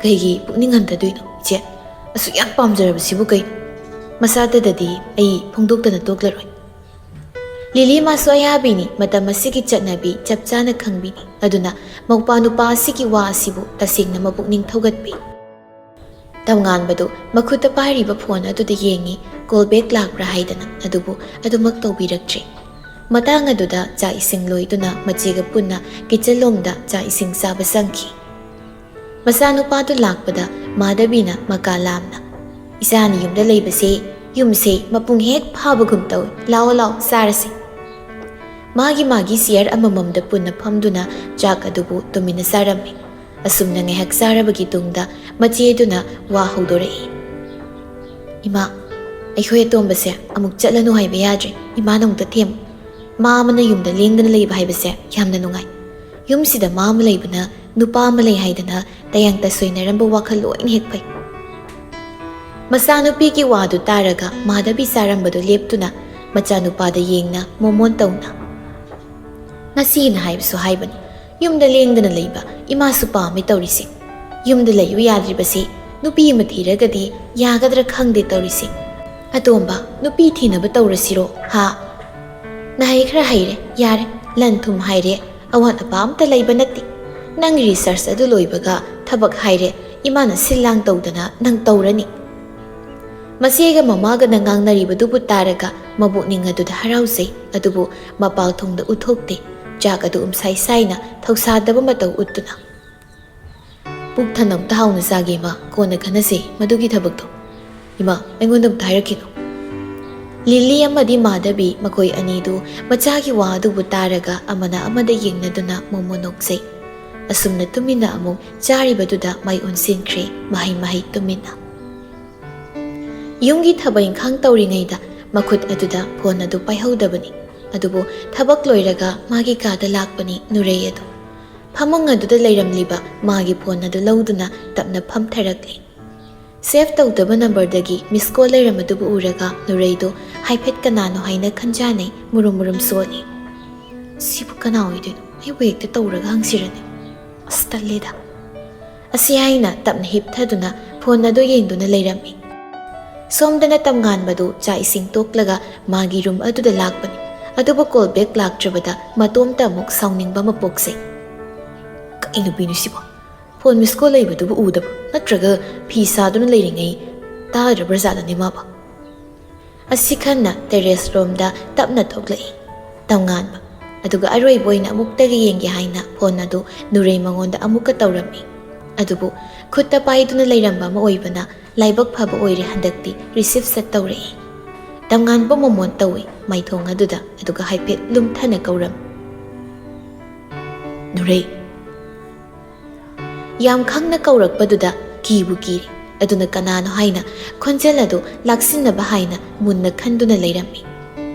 ꯀꯩꯒꯤ ꯄꯨꯛꯅꯤꯡ ꯍꯟꯊꯗꯣꯏꯅꯣ ꯏꯆꯦ? ꯑꯁꯨꯛ ꯌꯥꯝ ꯄꯥꯝꯖꯔꯕꯁꯤꯕꯨ ꯀꯩꯅꯣ? ꯃꯁꯥꯇꯗꯗꯤ ꯑꯩ ꯐꯣꯡꯗꯣꯛꯇꯅ ꯇꯣꯛꯂꯔꯣꯏ꯫" ꯂꯤꯂꯤ ꯃꯥꯁꯨ ꯑꯌꯥꯕꯤꯅꯤ, ꯃꯇꯝ ꯑꯁꯤꯒꯤ ꯆꯠꯅꯕꯤ ꯆꯞ ꯆꯥꯅ ꯈꯪꯕꯤꯅꯤ꯫ ꯑꯗꯨꯅ ꯃꯧꯄꯥ ꯅꯨꯄꯥ ꯑꯁꯤꯒꯤ ꯋꯥ ꯑꯁꯤꯕꯨ ꯇꯁꯦꯡꯅ ꯃꯄꯨꯛꯅꯤꯡ ꯊꯧꯒꯠꯄꯤ꯫ ꯇꯝꯉꯥꯟꯕꯗꯨ ꯃꯈꯨꯠꯇ ꯄꯥꯏꯔꯤꯕ ꯐꯣꯟ ꯑꯗꯨꯗ ꯌꯦꯡꯉꯤ, call back ꯂꯥꯛꯄ꯭ꯔꯥ ꯍꯥꯏꯗꯅ꯫ ꯑꯗꯨꯕꯨ ꯑꯗꯨꯃꯛ ꯇꯧꯕꯤꯔꯛꯇ꯭ꯔꯦ꯫ ꯃꯇꯥꯡ ꯑꯗꯨꯗ ꯆꯥꯛ ꯏꯁꯤꯡ ꯂꯣꯏꯗꯨꯅ ꯃꯆꯦꯒ ꯄꯨꯟꯅ kitchen ꯂꯣꯝꯗ ꯆꯥꯛ ꯏꯁꯤꯡ ꯆꯥꯕ ꯆꯪꯈꯤ꯫ ꯃꯆꯥꯅꯨꯄꯥꯗꯨ ꯂꯥꯛꯄꯗ ꯃꯥꯙꯕꯤꯅ ꯃꯀꯥ ꯂꯥꯝꯅ, "ꯏꯆꯥꯅ ꯌꯨꯝꯗ ꯂꯩꯕꯁꯦ ꯌꯨꯝꯁꯦ ꯃꯄꯨꯡ ꯍꯦꯛ ꯐꯥꯕꯒꯨꯝ ꯇꯧꯏ꯫ ꯂꯥꯛꯑꯣ, ꯂꯥꯛꯑꯣ, ꯆꯥꯔꯁꯤ꯫" ꯃꯥꯒꯤ ꯃꯥꯒꯤ chair ꯑꯃꯃꯝꯗ ꯄꯨꯟꯅ ꯐꯝꯗꯨꯅ ꯆꯥꯛ ꯑꯗꯨꯕꯨ ꯇꯨꯃꯤꯟꯅ ꯆꯥꯔꯝꯃꯤ꯫ ꯑꯁꯨꯝꯅ ꯉꯥꯏꯍꯥꯛ ꯆꯥꯔꯕꯒꯤ ꯇꯨꯡꯗ ꯃꯆꯦꯗꯨꯅ ꯋꯥ ꯍꯧꯗꯣꯔꯛꯏ꯫ "ꯏꯃꯥ, ꯑꯩꯈꯣꯏ ꯑꯇꯣꯝꯕꯁꯦ ꯑꯃꯨꯛ ꯆꯠꯂꯅꯨ ꯍꯥꯏꯕ ꯌꯥꯗ꯭ꯔꯦ꯫ ꯏꯃꯥꯅ ꯑꯃꯨꯛꯇ ꯊꯦꯝꯃꯨ꯫ ꯃꯥ ꯑꯃꯅ ꯌꯨꯝꯗ ꯂꯦꯡꯗꯅ ꯂꯩꯕ ꯍꯥꯏꯕꯁꯦ ꯌꯥꯝꯅ ꯅꯨꯡꯉꯥꯏ꯫ ꯌꯨꯝꯁꯤꯗ ꯃꯥ ꯑꯃ ꯂꯩꯕꯅ ꯅꯨꯄꯥ ꯑꯃ ꯂꯩ ꯍꯥꯏꯗꯅ ꯇꯌꯥꯡ ꯇꯁꯣꯏꯅꯔꯝꯕ ꯋꯥꯈꯜ ꯂꯣꯏꯅ ꯍꯦꯛ ꯐꯩ꯫" ꯃꯆꯥꯅꯨꯄꯤꯒꯤ ꯋꯥꯗꯨ ꯇꯥꯔꯒ ꯃꯥꯙꯕꯤ ꯆꯥꯔꯝꯕꯗꯨ ꯂꯦꯞꯇꯨꯅ ꯃꯆꯥꯅꯨꯄꯥꯗ ꯌꯦꯡꯅ ꯃꯣꯃꯣꯟ ꯇꯧꯅ, "ꯉꯁꯤꯅ ꯍꯥꯏꯕꯁꯨ ꯍꯥꯏꯕꯅꯤ, ꯌꯨꯝꯗ ꯂꯦꯡꯗꯅ ꯂꯩꯕ ꯏꯃꯥꯁꯨ ꯄꯥꯝꯃꯦ ꯇꯧꯔꯤꯁꯦ꯫ ꯌꯨꯝꯗ ꯂꯩꯌꯨ ꯌꯥꯗ꯭ꯔꯤꯕꯁꯤ ꯅꯨꯄꯤ ꯑꯃ ꯊꯤꯔꯒꯗꯤ ꯌꯥꯒꯗ꯭ꯔꯥ ꯈꯪꯗꯦ ꯇꯧꯔꯤꯁꯦ꯫ "ꯑꯇꯣꯝꯕ, ꯅꯨꯄꯤ ꯊꯤꯅꯕ ꯇꯧꯔꯁꯤꯔꯣ, ꯍꯥ? ꯅꯍꯩ ꯈꯔ ꯍꯩꯔꯦ, ꯌꯥꯔꯦ, ꯂꯟ ꯊꯨꯝ ꯍꯥꯏꯔꯦ, ꯑꯋꯥꯠ ꯑꯄꯥ ꯑꯝꯇ ꯂꯩꯕ ꯅꯠꯇꯦ꯫ ꯅꯪꯒꯤ ꯔꯤꯁꯔꯁ ꯑꯗꯨ ꯂꯣꯏꯕꯒ ꯊꯕꯛ ꯍꯥꯏꯔꯦ, ꯏꯃꯥꯅ ꯁꯤꯜ ꯂꯥꯡ ꯇꯧꯗꯅ ꯅꯪ ꯇꯧꯔꯅꯤ꯫" ꯃꯆꯦꯒ ꯃꯃꯥꯒꯅ ꯉꯥꯡꯅꯔꯤꯕꯗꯨꯕꯨ ꯇꯥꯔꯒ ꯃꯕꯨꯛꯅꯤꯡ ꯑꯗꯨꯗ ꯍꯔꯥꯎꯖꯩ, ꯑꯗꯨꯕꯨ ꯃꯄꯥꯜ ꯊꯣꯡꯗ ꯎꯠꯊꯣꯛꯇꯦ꯫ ꯆꯥꯛ ꯑꯗꯨ ꯎꯝꯁꯥꯏ ꯁꯥꯏꯅ ꯊꯧꯁꯥꯗꯕ ꯃꯇꯧ ꯎꯠꯇꯨꯅ, "ꯄꯨꯛ ꯊꯟꯅ ꯑꯝꯇ ꯍꯥꯎꯅ ꯆꯥꯒꯦ, ꯏꯃꯥ, ꯀꯣꯟꯅ ꯈꯟꯅꯁꯦ ꯃꯗꯨꯒꯤ ꯊꯕꯛꯇꯣ꯫ ꯏꯃꯥ, ꯑꯩꯉꯣꯟꯗ ꯑꯝꯇ ꯍꯥꯏꯔꯛꯈꯤꯅꯨ꯫" ꯂꯤꯂꯤ ꯑꯃꯗꯤ ꯃꯥꯙꯕꯤ, ꯃꯈꯣꯏ ꯑꯅꯤꯗꯨ ꯃꯆꯥꯒꯤ ꯋꯥ ꯑꯗꯨꯕꯨ ꯇꯥꯔꯒ ꯑꯃꯅ ꯑꯃꯗ ꯌꯦꯡꯅꯗꯨꯅ ꯃꯣꯃꯣ ꯅꯣꯛꯆꯩ꯫ ꯑꯁꯨꯝꯅ ꯇꯨꯃꯤꯟꯅ ꯑꯃꯨꯛ ꯆꯥꯔꯤꯕꯗꯨꯗ ꯃꯥꯏ ꯑꯣꯟꯁꯤꯟꯈ꯭ꯔꯦ, ꯃꯍꯩ ꯃꯍꯩ ꯇꯨꯃꯤꯟꯅ꯫ ꯌꯨꯝꯒꯤ ꯊꯕꯛ ꯏꯪꯈꯥꯡ ꯇꯧꯔꯤꯉꯩꯗ ꯃꯈꯨꯠ ꯑꯗꯨꯗ ꯐꯣꯟ ꯑꯗꯨ ꯄꯥꯏꯍꯧꯗꯕꯅꯤ꯫ ꯑꯗꯨꯕꯨ ꯊꯕꯛ ꯂꯣꯏꯔꯒ ꯃꯥꯒꯤ ꯀꯥꯗ ꯂꯥꯛꯄꯅꯤ ꯅꯨꯔꯩ ꯑꯗꯨ꯫ ꯐꯃꯨꯡ ꯑꯗꯨꯗ ꯂꯩꯔꯝꯂꯤꯕ ꯃꯥꯒꯤ ꯐꯣꯟ ꯑꯗꯨ ꯂꯧꯗꯨꯅ ꯇꯞꯅ ꯐꯝꯊꯔꯛꯂꯤ꯫ ꯁꯦꯚ ꯇꯧꯗꯕ ꯅꯝꯕꯔꯗꯒꯤ ꯃꯤꯁ ꯀꯣꯜ ꯂꯩꯔꯝꯕꯗꯨꯕꯨ ꯎꯔꯒ ꯅꯨꯔꯩꯗꯨ ꯍꯥꯏꯐꯦꯠ ꯀꯅꯥꯅꯣ ꯍꯥꯏꯅ ꯈꯟꯖꯥꯅꯩ, ꯃꯨꯔꯨꯝ ꯃꯨꯔꯨꯝ ꯁꯣꯜꯂꯤ꯫ "ꯁꯤꯕꯨ ꯀꯅꯥ ꯑꯣꯏꯗꯣꯏꯅꯣ? ꯑꯩꯕꯨ ꯍꯦꯛꯇ ꯇꯧꯔꯒ ꯍꯪꯁꯤꯔꯅꯦ꯫ ꯑꯁ, ꯇꯜꯂꯦꯗ꯫" ꯑꯁꯤ ꯍꯥꯏꯅ ꯇꯞꯅ ꯍꯤꯞꯊꯗꯨꯅ ꯐꯣꯟ ꯑꯗꯨ ꯌꯦꯡꯗꯨꯅ ꯂꯩꯔꯝꯃꯤ꯫ ꯁꯣꯝꯗꯅ ꯇꯝꯉꯥꯟꯕꯗꯨ ꯆꯥꯛ ꯏꯁꯤꯡ ꯇꯣꯛꯂꯒ ꯃꯥꯒꯤ ꯔꯨꯝ ꯑꯗꯨꯗ ꯂꯥꯛꯄꯅꯤ꯫ ꯑꯗꯨꯕꯨ ꯀꯣꯜ ꯕꯦꯛ ꯂꯥꯛꯇ꯭ꯔꯕꯗ ꯃꯇꯣꯝꯇ ꯑꯃꯨꯛ ꯁꯥꯎꯅꯤꯡꯕ ꯑꯃ ꯄꯣꯛꯆꯩ꯫ "ꯀꯩ ꯅꯨꯄꯤꯅꯣ ꯁꯤꯕꯣ? ꯐꯣꯟ ꯃꯤꯁ ꯀꯣꯜ ꯂꯩꯕꯗꯨꯕꯨ ꯎꯗꯕ? ꯅꯠꯇ꯭ꯔꯒ ꯐꯤ ꯁꯥꯗꯨꯅ ꯂꯩꯔꯤꯉꯩ ꯇꯥꯗ꯭ꯔꯕ꯭ꯔꯖꯥꯠꯂꯅꯦ ꯃꯥꯕꯣ?" ꯑꯁꯤ ꯈꯟꯅ ꯇꯦꯔꯦꯁ ꯔꯣꯝꯗ ꯇꯞꯅ ꯊꯣꯛꯂꯛꯏ ꯇꯝꯉꯥꯟꯕ꯫ ꯑꯗꯨꯒ ꯑꯔꯣꯏꯕ ꯑꯣꯏꯅ ꯑꯃꯨꯛꯇꯒ ꯌꯦꯡꯒꯦ ꯍꯥꯏꯅ ꯐꯣꯟ ꯑꯗꯨ ꯅꯨꯔꯩ ꯃꯉꯣꯟꯗ ꯑꯃꯨꯛꯀ ꯇꯧꯔꯝꯃꯤ꯫ ꯑꯗꯨꯕꯨ ꯈꯨꯠꯇ ꯄꯥꯏꯗꯨꯅ ꯂꯩꯔꯝꯕ ꯑꯃ ꯑꯣꯏꯕꯅ ꯂꯥꯏꯕꯛ ꯐꯕ ꯑꯣꯏꯔꯦ, ꯍꯟꯗꯛꯇꯤ ꯔꯤꯁꯤꯞ ꯁꯠ ꯇꯧꯔꯛꯏ꯫ ꯇꯝꯉꯥꯟꯕ ꯃꯣꯃꯣꯟ ꯇꯧꯏ ꯃꯥꯏꯊꯣꯡ ꯑꯗꯨꯗ, ꯑꯗꯨꯒ ꯍꯥꯏꯐꯦꯠ ꯂꯨꯝꯊꯅ ꯀꯧꯔꯝꯃꯤ, "ꯅꯨꯔꯩ!" ꯌꯥꯝ ꯈꯪꯅ ꯀꯧꯔꯛꯄꯗꯨꯗ ꯀꯤꯕꯨ ꯀꯤꯔꯦ꯫ ꯑꯗꯨꯅ ꯀꯅꯥꯅꯣ ꯍꯥꯏꯅ ꯈꯣꯟꯖꯦꯜ ꯑꯗꯨ ꯂꯥꯛꯁꯤꯟꯅꯕ ꯍꯥꯏꯅ ꯃꯨꯟꯅ ꯈꯟꯗꯨꯅ ꯂꯩꯔꯝꯃꯤ꯫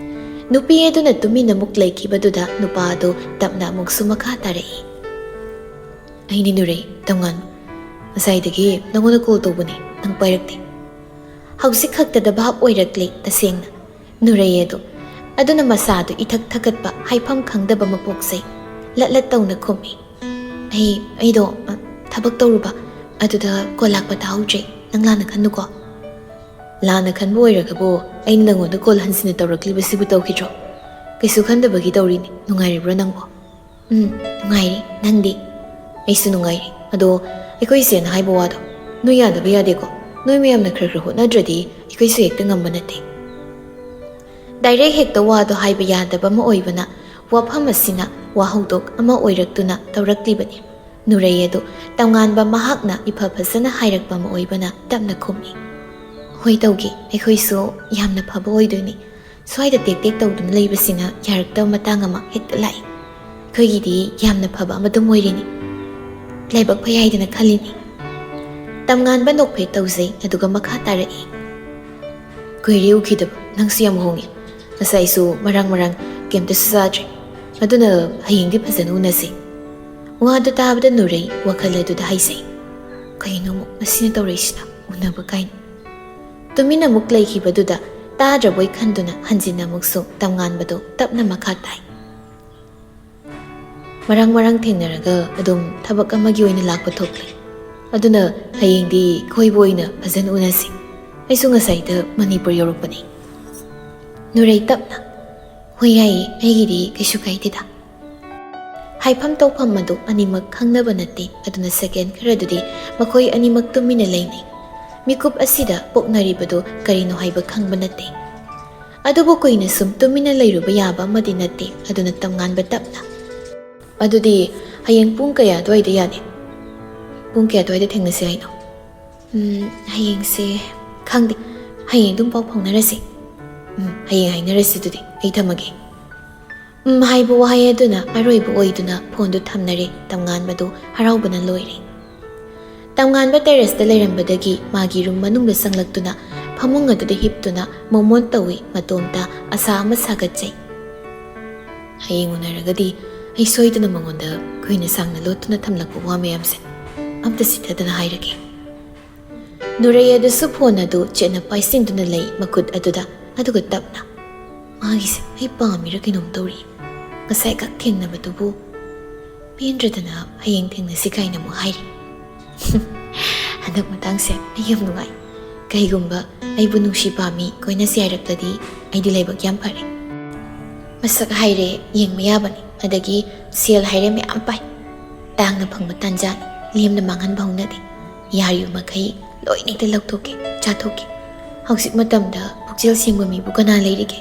ꯅꯨꯄꯤ ꯑꯗꯨꯅ ꯇꯨꯃꯤꯟꯅ ꯑꯃꯨꯛ ꯂꯩꯈꯤꯕꯗꯨꯗ ꯅꯨꯄꯥ ꯑꯗꯨ ꯇꯞꯅ ꯑꯃꯨꯛꯁꯨ ꯃꯈꯥ ꯇꯥꯔꯛꯏ, "ꯑꯩꯅꯤ ꯅꯨꯔꯩ, ꯇꯝꯉꯥꯟꯕ꯫ ꯉꯁꯥꯏꯗꯒꯤ ꯅꯪꯉꯣꯟꯗ ꯀꯣꯜ ꯇꯧꯕꯅꯦ, ꯅꯪ ꯄꯥꯏꯔꯛꯇꯦ꯫" ꯍꯧꯖꯤꯛ ꯈꯛꯇꯗ ꯚꯥꯞ ꯑꯣꯏꯔꯛꯂꯦ ꯇꯁꯦꯡꯅ꯫ ꯅꯨꯔꯩ ꯑꯗꯨ꯫ ꯑꯗꯨꯅ ꯃꯁꯥꯗꯨ ꯏꯊꯛ ꯊꯛꯀꯠꯄ, ꯍꯥꯏꯐꯝ ꯈꯪꯗꯕ ꯑꯃ ꯄꯣꯛꯆꯩ꯫ ꯂꯠ ꯂꯠ ꯇꯧꯅ ꯈꯨꯝꯃꯤ, "ꯑꯩ, ꯑꯩꯗꯣ, ꯑ, ꯊꯕꯛ ꯇꯧꯔꯨꯕ, ꯑꯗꯨꯗ ꯀꯣꯜ ꯂꯥꯛꯄ ꯇꯥꯍꯧꯗ꯭ꯔꯦ, ꯅꯪ ꯂꯥꯟꯅ ꯈꯟꯅꯨꯀꯣ꯫" ꯂꯥꯟꯅ ꯈꯟꯕ ꯑꯣꯏꯔꯒꯕꯨ ꯑꯩꯅ ꯅꯪꯉꯣꯟꯗ ꯀꯣꯜ ꯍꯟꯖꯤꯟꯅ ꯇꯧꯔꯛꯂꯤꯕꯁꯤꯕꯨ ꯇꯧꯈꯤꯗ꯭ꯔꯣ? ꯀꯩꯁꯨ ꯈꯟꯗꯕꯒꯤ ꯇꯧꯔꯤꯅꯤ꯫ ꯅꯨꯡꯉꯥꯏꯔꯤꯕ꯭ꯔꯣ ꯅꯪꯕꯣ? ꯎꯝ, ꯅꯨꯡꯉꯥꯏꯔꯤ꯫ ꯅꯪꯗꯤ? ꯑꯩꯁꯨ ꯅꯨꯡꯉꯥꯏꯔꯤ꯫ ꯑꯗꯣ ꯑꯩꯈꯣꯏ ꯏꯆꯦꯅ ꯍꯥꯏꯕ ꯋꯥꯗꯣ ꯅꯣꯏ ꯌꯥꯗꯕ ꯌꯥꯗꯦꯀꯣ꯫ ꯅꯣꯏ ꯃꯌꯥꯝꯅ ꯈꯔ ꯈꯔ ꯍꯣꯠꯅꯗ꯭ꯔꯗꯤ ꯑꯩꯈꯣꯏꯁꯨ ꯍꯦꯛꯇ ꯉꯝꯕ ꯅꯠꯇꯦ꯫ ꯗꯥꯏꯔꯦꯛ ꯍꯦꯛꯇ ꯋꯥꯗꯣ ꯍꯥꯏꯕ ꯌꯥꯗꯕ ꯑꯃ ꯑꯣꯏꯕꯅ ꯋꯥꯐꯝ ꯑꯁꯤꯅ ꯋꯥꯍꯧꯗꯣꯛ ꯑꯃ ꯑꯣꯏꯔꯛꯇꯨꯅ ꯇꯧꯔꯛꯂꯤꯕꯅꯤ꯫ ꯅꯨꯔꯩ ꯑꯗꯨ ꯇꯝꯉꯥꯟꯕ ꯃꯍꯥꯛꯅ ꯏꯐ ꯐꯖꯅ ꯍꯥꯏꯔꯛꯄ ꯑꯃ ꯑꯣꯏꯕꯅ ꯇꯞꯅ ꯈꯨꯝꯃꯤ꯫ ꯍꯣꯏ ꯇꯧꯒꯦ, ꯑꯩꯈꯣꯏꯁꯨ ꯌꯥꯝꯅ ꯐꯕ ꯑꯣꯏꯗꯣꯏꯅꯤ꯫ ꯁ꯭ꯋꯥꯏꯗ ꯇꯦꯛ ꯇꯦꯛ ꯇꯧꯗꯨꯅ ꯂꯩꯕꯁꯤꯅ ꯌꯥꯔꯛꯇꯕ ꯃꯇꯥꯡ ꯑꯃ ꯍꯦꯛꯇ ꯂꯥꯛꯏ꯫ ꯑꯩꯈꯣꯏꯒꯤꯗꯤ ꯌꯥꯝꯅ ꯐꯕ ꯑꯃ ꯑꯗꯨꯝ ꯑꯣꯏꯔꯤꯅꯤ꯫ ꯂꯥꯏꯕꯛ ꯐꯩ ꯍꯥꯏꯗꯅ ꯈꯜꯂꯤꯅꯤ꯫ ꯇꯝꯉꯥꯟꯕ ꯅꯣꯛꯐꯦꯠ ꯇꯧꯖꯩ, ꯑꯗꯨꯒ ꯃꯈꯥ ꯇꯥꯔꯛꯏ꯫ ꯀꯨꯏꯔꯦ ꯎꯈꯤꯗꯕ, ꯅꯪꯁꯨ ꯌꯥꯝ ꯍꯣꯡꯉꯦ꯫ ꯉꯁꯥꯏꯁꯨ ꯃꯔꯥꯡ ꯃꯔꯥꯡ ꯀꯩꯝꯇꯁꯨ ꯆꯥꯗ꯭ꯔꯦ꯫ ꯑꯗꯨꯅ ꯍꯌꯦꯡꯗꯤ ꯐꯖꯅ ꯎꯅꯁꯤ꯫ ꯋꯥꯗꯨ ꯇꯥꯕꯗ ꯅꯨꯔꯩ ꯋꯥꯈꯜ ꯑꯗꯨꯗ ꯍꯥꯏꯖꯩ꯫ ꯀꯩꯅꯣ ꯑꯃꯨꯛ ꯃꯁꯤꯅ ꯇꯧꯔꯛꯏꯁꯤꯅ, ꯎꯅꯕ ꯀꯥꯏꯅ꯫ ꯇꯨꯃꯤꯟꯅ ꯑꯃꯨꯛ ꯂꯩꯈꯤꯕꯗꯨꯗ ꯇꯥꯗ꯭ꯔꯕꯣꯏ ꯈꯟꯗꯨꯅ ꯍꯟꯖꯤꯟꯅ ꯑꯃꯨꯛꯁꯨ ꯇꯝꯉꯥꯟꯕꯗꯨ ꯇꯞꯅ ꯃꯈꯥ ꯇꯥꯏ꯫ ꯃꯔꯥꯡ ꯃꯔꯥꯡ ꯊꯦꯡꯅꯔꯒ ꯑꯗꯨꯝ ꯊꯕꯛ ꯑꯃꯒꯤ ꯑꯣꯏꯅ ꯂꯥꯛꯄ ꯊꯣꯛꯂꯦ꯫ ꯑꯗꯨꯅ ꯍꯌꯦꯡꯗꯤ ꯀꯣꯏꯕ ꯑꯣꯏꯅ ꯐꯖꯅ ꯎꯅꯁꯤ꯫ ꯑꯩꯁꯨ ꯉꯁꯥꯏꯗ ꯃꯅꯤꯄꯨꯔ ꯌꯧꯔꯛꯄꯅꯤ꯫ ꯅꯨꯔꯩ ꯇꯞꯅ, "ꯍꯣꯏ ꯌꯥꯏꯌꯦ, ꯑꯩꯒꯤꯗꯤ ꯀꯩꯁꯨ ꯀꯥꯏꯗꯦꯗ"꯫ ꯍꯥꯏꯐꯝ ꯇꯧꯐꯝ ꯑꯗꯨ ꯑꯅꯤꯃꯛ ꯈꯪꯅꯕ ꯅꯠꯇꯦ, ꯑꯗꯨꯅ ꯁꯦꯀꯦꯟ ꯈꯔꯗꯨꯗꯤ ꯃꯈꯣꯏ ꯑꯅꯤꯃꯛ ꯇꯨꯃꯤꯟꯅ ꯂꯩꯅꯩ꯫ ꯃꯤꯀꯨꯞ ꯑꯁꯤꯗ ꯄꯣꯛꯅꯔꯤꯕꯗꯨ ꯀꯔꯤꯅꯣ ꯍꯥꯏꯕ ꯈꯪꯕ ꯅꯠꯇꯦ꯫ ꯑꯗꯨꯕꯨ ꯀꯨꯏꯅ ꯁꯨꯝ ꯇꯨꯃꯤꯟꯅ ꯂꯩꯔꯨꯕ ꯌꯥꯕ ꯑꯃꯗꯤ ꯅꯠꯇꯦ, ꯑꯗꯨꯅ ꯇꯝꯉꯥꯟꯕ ꯇꯞꯅ, "ꯑꯗꯨꯗꯤ ꯍꯌꯦꯡ ꯄꯨꯡ ꯀꯌꯥ ꯑꯗꯨꯋꯥꯏꯗ ꯌꯥꯅꯤ?" "ꯄꯨꯡ ꯀꯌꯥ ꯑꯗꯨꯋꯥꯏꯗ ꯊꯦꯡꯅꯁꯤ ꯍꯥꯏꯅꯣ?" "ꯎꯝ, ꯍꯌꯦꯡꯁꯦ ꯈꯪꯗꯦ, ꯍꯌꯦꯡ ꯑꯗꯨꯝ ꯄꯥꯎ ꯐꯥꯎꯅꯔꯁꯤ"꯫ "ꯎꯝ, ꯍꯌꯦꯡ ꯍꯥꯏꯅꯔꯁꯤ, ꯑꯗꯨꯗꯤ ꯑꯩ ꯊꯝꯃꯒꯦ"꯫ "ꯎꯝ" ꯍꯥꯏꯕ ꯋꯥꯍꯩ ꯑꯗꯨꯅ ꯑꯔꯣꯏꯕ ꯑꯣꯏꯗꯨꯅ ꯐꯣꯟꯗꯨ ꯊꯝꯅꯔꯦ꯫ ꯇꯝꯉꯥꯟꯕꯗꯨ ꯍꯔꯥꯎꯕꯅ ꯂꯣꯏꯔꯦ꯫ ꯇꯝꯉꯥꯟꯕ ꯇꯦꯔꯦꯁꯇ ꯂꯩꯔꯝꯕꯗꯒꯤ ꯃꯥꯒꯤ ꯔꯨꯝ ꯃꯅꯨꯡꯗ ꯆꯪꯂꯛꯇꯨꯅ ꯐꯃꯨꯡ ꯑꯗꯨꯗ ꯍꯤꯞꯇꯨꯅ ꯃꯣꯃꯣꯟ ꯇꯧꯏ, ꯃꯇꯣꯝꯇ ꯑꯁꯥ ꯑꯃ ꯁꯥꯒꯠꯆꯩ꯫ "ꯍꯌꯦꯡ ꯎꯅꯔꯒꯗꯤ ꯑꯩ ꯁꯣꯏꯗꯅ ꯃꯉꯣꯟꯗ ꯀꯨꯏꯅ ꯁꯥꯡꯅ ꯂꯣꯠꯇꯨꯅ ꯊꯝꯂꯛꯄ ꯋꯥ ꯃꯌꯥꯝꯁꯦ ꯑꯝꯇ ꯁꯤꯊꯗꯅ ꯍꯥꯏꯔꯒꯦ"꯫ ꯅꯨꯔꯩ ꯑꯗꯨꯁꯨ ꯐꯣꯟ ꯑꯗꯨ ꯆꯦꯠꯅ ꯄꯥꯏꯁꯤꯟꯗꯨꯅ ꯂꯩ ꯃꯈꯨꯠ ꯑꯗꯨꯗ, ꯑꯗꯨꯒ ꯇꯞꯅ, "ꯃꯥꯒꯤꯁꯦ ꯑꯩ ꯄꯥꯝꯃꯤꯔ ꯀꯩꯅꯣꯝ ꯇꯧꯔꯤ꯫ ꯉꯁꯥꯏ ꯈꯛ ꯊꯦꯡꯅꯕꯗꯨꯕꯨ ꯄꯦꯟꯗ꯭ꯔꯗꯅ ꯍꯌꯦꯡ ꯊꯦꯡꯅꯁꯤ ꯀꯥꯏꯅ ꯑꯃꯨꯛ ꯍꯥꯏꯔꯤ"꯫ "ꯍꯟꯗꯛ ꯃꯇꯥꯡꯁꯦ ꯑꯩ ꯌꯥꯝ ꯅꯨꯡꯉꯥꯏ꯫ ꯀꯩꯒꯨꯝꯕ ꯑꯩꯕꯨ ꯅꯨꯡꯁꯤ ꯄꯥꯝꯃꯤ ꯀꯣꯏꯅꯁꯤ ꯍꯥꯏꯔꯛꯂꯗꯤ ꯑꯩꯗꯤ ꯂꯥꯏꯕꯛ ꯌꯥꯝ ꯐꯔꯦ꯫ ꯃꯁꯛ ꯍꯥꯏꯔꯦ ꯌꯦꯡꯕ ꯌꯥꯕꯅꯤ, ꯑꯗꯒꯤ ꯁꯦꯜ ꯍꯥꯏꯔꯦ ꯃꯌꯥꯝ ꯄꯥꯏ꯫ ꯇꯥꯡꯅ ꯐꯪꯕ ꯇꯥꯟꯖꯥꯅꯤ, ꯂꯦꯝꯅ ꯃꯥꯡꯍꯟꯕ ꯍꯧꯅꯗꯦ꯫ ꯌꯥꯔꯤꯕ ꯃꯈꯩ ꯂꯣꯏꯅ ꯍꯦꯛꯇ ꯂꯧꯊꯣꯛꯀꯦ, ꯆꯥꯊꯣꯛꯀꯦ꯫ ꯍꯧꯖꯤꯛ ꯃꯇꯝꯗ ꯄꯨꯛꯆꯦꯜ ꯁꯦꯡꯕ ꯃꯤꯕꯨ ꯀꯅꯥ ꯂꯩꯔꯤꯒꯦ?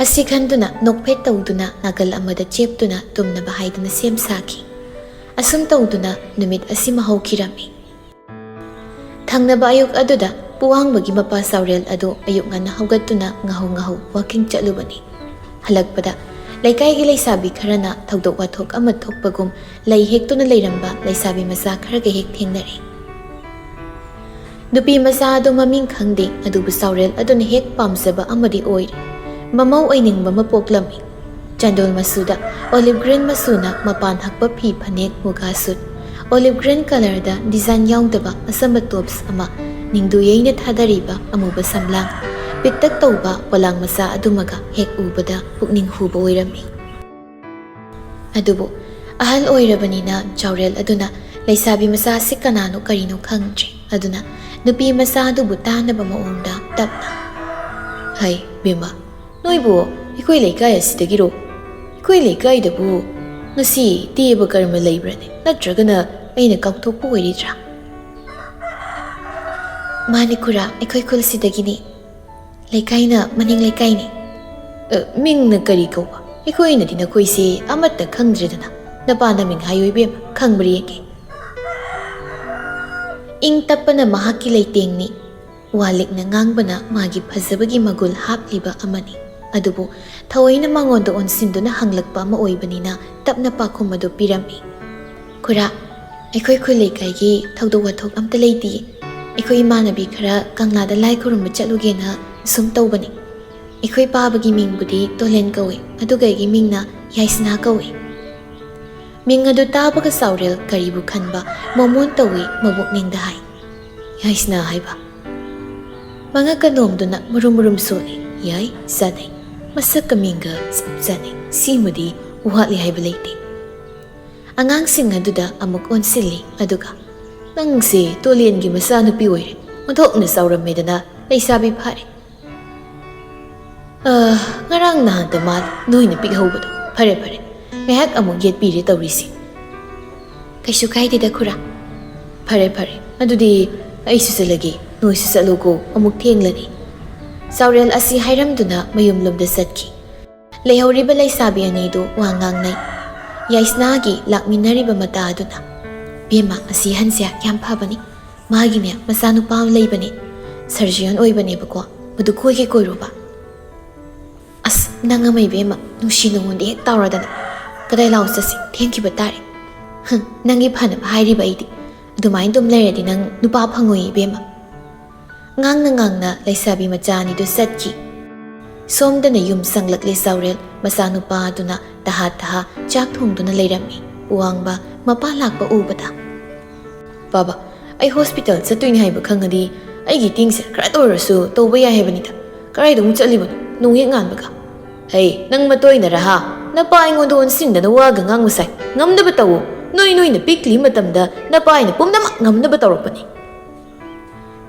ꯑꯁꯤ ꯈꯟꯗꯨꯅ ꯅꯣꯛꯐꯦꯠ ꯇꯧꯗꯨꯅ ꯅꯥꯀꯜ ꯑꯃꯗ ꯆꯦꯞꯇꯨꯅ ꯇꯨꯝꯅꯕ ꯍꯥꯏꯗꯨꯅ ꯁꯦꯝ ꯁꯥꯈꯤ꯫ ꯑꯁꯨꯝ ꯇꯧꯗꯨꯅ ꯅꯨꯃꯤꯠ ꯑꯁꯤꯃ ꯍꯧꯈꯤꯔꯝꯃꯤ꯫ ꯊꯪꯅꯕ ꯑꯌꯨꯛ ꯑꯗꯨꯗ ꯄꯨꯋꯥꯡꯕꯒꯤ ꯃꯄꯥ ꯆꯥꯎꯔꯦꯜ ꯑꯗꯨ ꯑꯌꯨꯛ ꯉꯟꯅ ꯍꯧꯒꯠꯇꯨꯅ ꯉꯥꯍꯧ ꯉꯥꯍꯧ ꯋꯥꯀꯤꯡ ꯆꯠꯂꯨꯕꯅꯤ꯫ ꯍꯜꯂꯛꯄꯗ ꯂꯩꯀꯥꯏꯒꯤ ꯂꯩꯁꯥꯕꯤ ꯈꯔꯅ ꯊꯧꯗꯣꯛ ꯋꯥꯊꯣꯛ ꯑꯃ ꯊꯣꯛꯄꯒꯨꯝ ꯂꯩ ꯍꯦꯛꯇꯨꯅ ꯂꯩꯔꯝꯕ ꯂꯩꯁꯥꯕꯤ ꯃꯆꯥ ꯈꯔꯒ ꯍꯦꯛ ꯊꯦꯡꯅꯔꯦ꯫ ꯅꯨꯄꯤ ꯃꯆꯥ ꯑꯗꯨ ꯃꯃꯤꯡ ꯈꯪꯗꯦ, ꯑꯗꯨꯕꯨ ꯆꯥꯎꯔꯦꯜ ꯑꯗꯨꯅ ꯍꯦꯛ ꯄꯥꯝꯖꯕ ꯑꯃꯗꯤ ꯑꯣꯏꯔꯦ꯫ ꯃꯃꯧ ꯑꯣꯏꯅꯤꯡꯕ ꯑꯃ ꯄꯣꯛꯂꯝꯃꯤ꯫ ꯆꯟꯗꯣꯜ ꯃꯆꯨꯗ ꯑꯣꯂꯤꯚ ꯒ꯭ꯔꯤꯟ ꯃꯆꯨꯅ ꯃꯄꯥꯟ ꯍꯛꯄ ꯐꯤ ꯐꯅꯦꯛ ꯃꯨꯒꯥ ꯁꯨꯠ, ꯑꯣꯂꯤꯚ ꯒ꯭ꯔꯤꯟ ꯀꯂꯔꯗ ꯗꯤꯖꯥꯏꯟ ꯌꯥꯎꯗꯕ ꯑꯆꯝꯕ ꯇꯣꯞꯁ ꯑꯃ, ꯅꯤꯡꯗꯨ ꯌꯩꯅ ꯊꯥꯗꯔꯤꯕ ꯑꯃꯨꯕ ꯁꯝꯂꯥꯡ, ꯄꯤꯛꯇꯛ ꯇꯧꯕ ꯄꯣꯂꯥꯡ ꯃꯆꯥ ꯑꯗꯨꯃꯒ ꯍꯦꯛ ꯎꯕꯗ ꯄꯨꯛꯅꯤꯡ ꯍꯨꯕ ꯑꯣꯏꯔꯝꯃꯤ꯫ ꯑꯗꯨꯕꯨ ꯑꯍꯜ ꯑꯣꯏꯔꯕꯅꯤꯅ ꯆꯥꯎꯔꯦꯜ ꯑꯗꯨꯅ ꯂꯩꯁꯥꯕꯤ ꯃꯆꯥ ꯑꯁꯤ ꯀꯅꯥꯅꯣ ꯀꯔꯤꯅꯣ ꯈꯪꯗ꯭ꯔꯦ꯫ ꯑꯗꯨꯅ ꯅꯨꯄꯤ ꯃꯆꯥ ꯑꯗꯨꯕꯨ ꯇꯥꯅꯕ ꯃꯑꯣꯡꯗ ꯇꯞꯅ, "ꯍꯩ ꯕꯦꯝꯃ, ꯅꯣꯏꯕꯨ ꯑꯩꯈꯣꯏ ꯂꯩꯀꯥꯏ ꯑꯁꯤꯗꯒꯤꯔꯣ? ꯑꯩꯈꯣꯏ ꯂꯩꯀꯥꯏꯗꯕꯨ ꯉꯁꯤ ꯗꯦꯕ ꯀꯔꯃ ꯂꯩꯕ꯭ꯔꯅꯦ? ꯅꯠꯇ꯭ꯔꯒꯅ ꯑꯩꯅ ꯀꯥꯎꯊꯣꯛꯄ ꯑꯣꯏꯔꯤꯗ꯭ꯔꯥ?" "ꯃꯥꯅꯤ ꯈꯨꯔꯥ, ꯑꯩꯈꯣꯏ ꯈꯨꯜꯁꯤꯗꯒꯤꯅꯤ꯫ ꯂꯩꯀꯥꯏꯅ ꯃꯅꯤꯡ ꯂꯩꯀꯥꯏꯅꯤ꯫" "ꯑ, ꯃꯤꯡꯅ ꯀꯔꯤ ꯀꯧꯕ? ꯑꯩꯈꯣꯏꯅꯗꯤ ꯅꯈꯣꯏꯁꯦ ꯑꯃꯠꯇ ꯈꯪꯗ꯭ꯔꯦꯗꯅ꯫ ꯅꯄꯥ ꯅꯃꯤꯡ ꯍꯥꯏꯌꯨ ꯏꯕꯦꯝꯃ, ꯈꯪꯕ꯭ꯔꯥ ꯌꯦꯡꯒꯦ꯫" ꯏꯪ ꯇꯞꯄꯅ ꯃꯍꯥꯛꯀꯤ ꯂꯩꯇꯦꯡꯅꯤ꯫ ꯋꯥ ꯂꯤꯛꯅ ꯉꯥꯡꯕꯅ ꯃꯥꯒꯤ ꯐꯖꯕꯒꯤ ꯃꯒꯨꯜ ꯍꯥꯞꯂꯤꯕ ꯑꯃꯅꯤ꯫ ꯑꯗꯨꯕꯨ ꯊꯑꯣꯏꯅ ꯃꯉꯣꯟꯗ ꯑꯣꯟꯁꯤꯟꯗꯨꯅ ꯍꯪꯂꯛꯄ ꯑꯃ ꯑꯣꯏꯕꯅꯤꯅ ꯇꯞꯅ ꯄꯥꯎꯈꯨꯝ ꯑꯗꯨ ꯄꯤꯔꯝꯃꯤ꯫ "ꯈꯨꯔꯥ, ꯑꯩꯈꯣꯏ ꯈꯨꯜ ꯂꯩꯀꯥꯏꯒꯤ ꯊꯧꯗꯣꯛ ꯋꯥꯊꯣꯛ ꯑꯝꯇ ꯂꯩꯇꯤꯌꯦ꯫ ꯑꯩꯈꯣꯏ ꯏꯃꯥꯟꯅꯕꯤ ꯈꯔ ꯀꯪꯂꯥꯗ ꯂꯥꯏ ꯈꯨꯔꯨꯝꯕ ꯆꯠꯂꯨꯒꯦꯅ ꯁꯨꯝ ꯇꯧꯕꯅꯤ꯫ ꯑꯩꯈꯣꯏ ꯄꯥꯕꯒꯤ ꯃꯤꯡꯕꯨꯗꯤ ꯇꯣꯂꯦꯟ ꯀꯧꯏ, ꯑꯗꯨꯒ ꯑꯩꯒꯤ ꯃꯤꯡꯅ ꯌꯥꯏꯁꯅꯥ ꯀꯧꯏ꯫" ꯃꯤꯡ ꯑꯗꯨ ꯇꯥꯕꯒ ꯆꯥꯎꯔꯦꯜ ꯀꯔꯤꯕꯨ ꯈꯟꯕ ꯃꯣꯃꯣꯟ ꯇꯧꯏ ꯃꯕꯨꯛꯅꯤꯡꯗ ꯍꯥꯏ꯫ "ꯌꯥꯏꯁꯅꯥ ꯍꯥꯏꯕ?" ꯃꯉꯛꯀ ꯅꯣꯝꯗꯨꯅ ꯃꯨꯔꯨꯝ ꯃꯨꯔꯨꯝ ꯁꯣꯜꯂꯤ꯫ "ꯌꯥꯏ, ꯆꯥꯅꯩ꯫ ꯃꯁꯛꯀ ꯃꯤꯡꯒ ꯆꯞ ꯆꯥꯅꯩ꯫ ꯁꯤꯃꯗꯤ ꯋꯥꯠꯂꯤ ꯍꯥꯏꯕ ꯂꯩꯇꯦ꯫" ꯑꯉꯥꯡꯁꯤꯡ ꯑꯗꯨꯗ ꯑꯃꯨꯛ ꯑꯣꯟꯁꯤꯜꯂꯤ, ꯑꯗꯨꯒ, "ꯅꯪꯁꯦ ꯇꯣꯂꯦꯟꯒꯤ ꯃꯆꯥꯅꯨꯄꯤ ꯑꯣꯏꯔꯦ꯫ ꯑꯣꯟꯊꯣꯛꯅ ꯆꯥꯎꯔꯝꯃꯦꯗꯅ ꯂꯩꯁꯥꯕꯤ ꯐꯥꯔꯦ꯫ ꯑ, ꯉꯔꯥꯡ ꯅꯍꯥꯟꯇ ꯃꯥꯜꯂꯦ ꯅꯣꯏꯅ ꯄꯤꯛꯍꯧꯕꯗꯣ꯫ ꯐꯔꯦ, ꯐꯔꯦ, ꯉꯥꯏꯍꯥꯛ ꯑꯃꯨꯛ ꯌꯦꯠꯄꯤꯔꯦ ꯇꯧꯔꯤꯁꯦ꯫ ꯀꯩꯁꯨ ꯀꯥꯏꯗꯦꯗ ꯈꯨꯔꯥ꯫ ꯐꯔꯦ, ꯐꯔꯦ, ꯑꯗꯨꯗꯤ ꯑꯩꯁꯨ ꯆꯠꯂꯒꯦ, ꯅꯣꯏꯁꯨ ꯆꯠꯂꯨꯀꯣ, ꯑꯃꯨꯛ ꯊꯦꯡꯂꯅꯤ꯫ ꯆꯥꯎꯔꯦꯜ ꯑꯁꯤ ꯍꯥꯏꯔꯝꯗꯨꯅ ꯃꯌꯨꯝꯂꯣꯝꯗ ꯆꯠꯈꯤ꯫ ꯂꯩꯍꯧꯔꯤꯕ ꯂꯩꯁꯥꯕꯤ ꯑꯅꯤꯗꯨ ꯋꯥ ꯉꯥꯡꯅꯩ꯫ ꯌꯥꯏꯁꯅꯥꯒꯤ ꯂꯥꯛꯃꯤꯟꯅꯔꯤꯕ ꯃꯇꯥ ꯑꯗꯨꯅ, "ꯕꯦꯝꯃ, ꯑꯁꯤ ꯑꯍꯟꯁꯦ ꯌꯥꯝ ꯐꯕꯅꯤ꯫ ꯃꯥꯒꯤꯅꯦ ꯃꯆꯥꯅꯨꯄꯥ ꯑꯃ ꯂꯩꯕꯅꯦ, ꯁꯔꯖꯤꯌꯟ ꯑꯣꯏꯕꯅꯦꯕꯀꯣ, ꯃꯗꯨ ꯀꯣꯏꯒꯦ ꯀꯣꯏꯔꯨꯕ꯫" "ꯑꯁ, ꯅꯪ ꯑꯃ ꯏꯕꯦꯝꯃ, ꯅꯨꯡꯁꯤ ꯅꯉꯣꯟꯗ ꯍꯦꯛ ꯇꯥꯎꯔꯗꯅ꯫ ꯀꯗꯥꯏ ꯂꯥꯛꯑꯣ ꯆꯠꯁꯤ, ꯊꯦꯡꯈꯤꯕ ꯇꯥꯔꯦ꯫" "ꯍꯨꯝ, ꯅꯪꯒꯤ ꯐꯅꯕ ꯍꯥꯏꯔꯤꯕ ꯑꯩꯗꯤ꯫ ꯑꯗꯨꯃꯥꯏꯅ ꯑꯗꯨꯝ ꯂꯩꯔꯗꯤ ꯅꯪ ꯅꯨꯄꯥ ꯐꯪꯉꯣꯏ ꯏꯕꯦꯝꯃ꯫" ꯉꯥꯡꯅ ꯉꯥꯡꯅ ꯂꯩꯁꯥꯕꯤ ꯃꯆꯥ ꯑꯅꯤꯗꯨ ꯆꯠꯈꯤ꯫ ꯁꯣꯝꯗꯅ ꯌꯨꯝ ꯆꯪꯂꯛꯂꯦ ꯆꯥꯎꯔꯦꯜ꯫ ꯃꯆꯥꯅꯨꯄꯥ ꯑꯗꯨꯅ ꯇꯍꯥ ꯇꯍꯥ ꯆꯥꯛ ꯊꯣꯡꯗꯨꯅ ꯂꯩꯔꯝꯃꯤ꯫ ꯄꯨꯋꯥꯡꯕ ꯃꯄꯥ ꯂꯥꯛꯄ ꯎꯕꯗ, "ꯕꯥꯕꯥ, ꯑꯩ ꯍꯣꯁꯄꯤꯇꯥꯜ ꯆꯠꯇꯣꯏꯅꯤ ꯍꯥꯏꯕ ꯈꯪꯉꯗꯤ ꯑꯩꯒꯤ ꯇꯤꯡꯁꯦ ꯈꯔꯇ ꯑꯣꯏꯔꯁꯨ ꯇꯧꯕ ꯌꯥꯏ ꯍꯥꯏꯕꯅꯤꯗ꯫ ꯀꯗꯥꯏꯗ ꯑꯃꯨꯛ ꯆꯠꯂꯤꯕꯅꯣ ꯅꯣꯡ ꯍꯦꯛ ꯉꯥꯟꯕꯒ?" "ꯍꯩ, ꯅꯪ ꯃꯇꯣꯏꯅꯔ ꯍꯥ? ꯅꯄꯥ ꯑꯩꯉꯣꯟꯗ ꯑꯣꯟꯁꯤꯟꯗꯅ ꯋꯥꯒ ꯉꯥꯡꯕ ꯁꯥꯏ꯫ ꯉꯝꯅꯕ ꯇꯧꯋꯣ꯫ ꯅꯣꯏ ꯅꯣꯏꯅ ꯄꯤꯛꯂꯤ ꯃꯇꯝꯗ ꯅꯄꯥ ꯑꯩꯅ ꯄꯨꯝꯅꯃꯛ ꯉꯝꯅꯕ ꯇꯧꯔꯛꯄꯅꯤ꯫"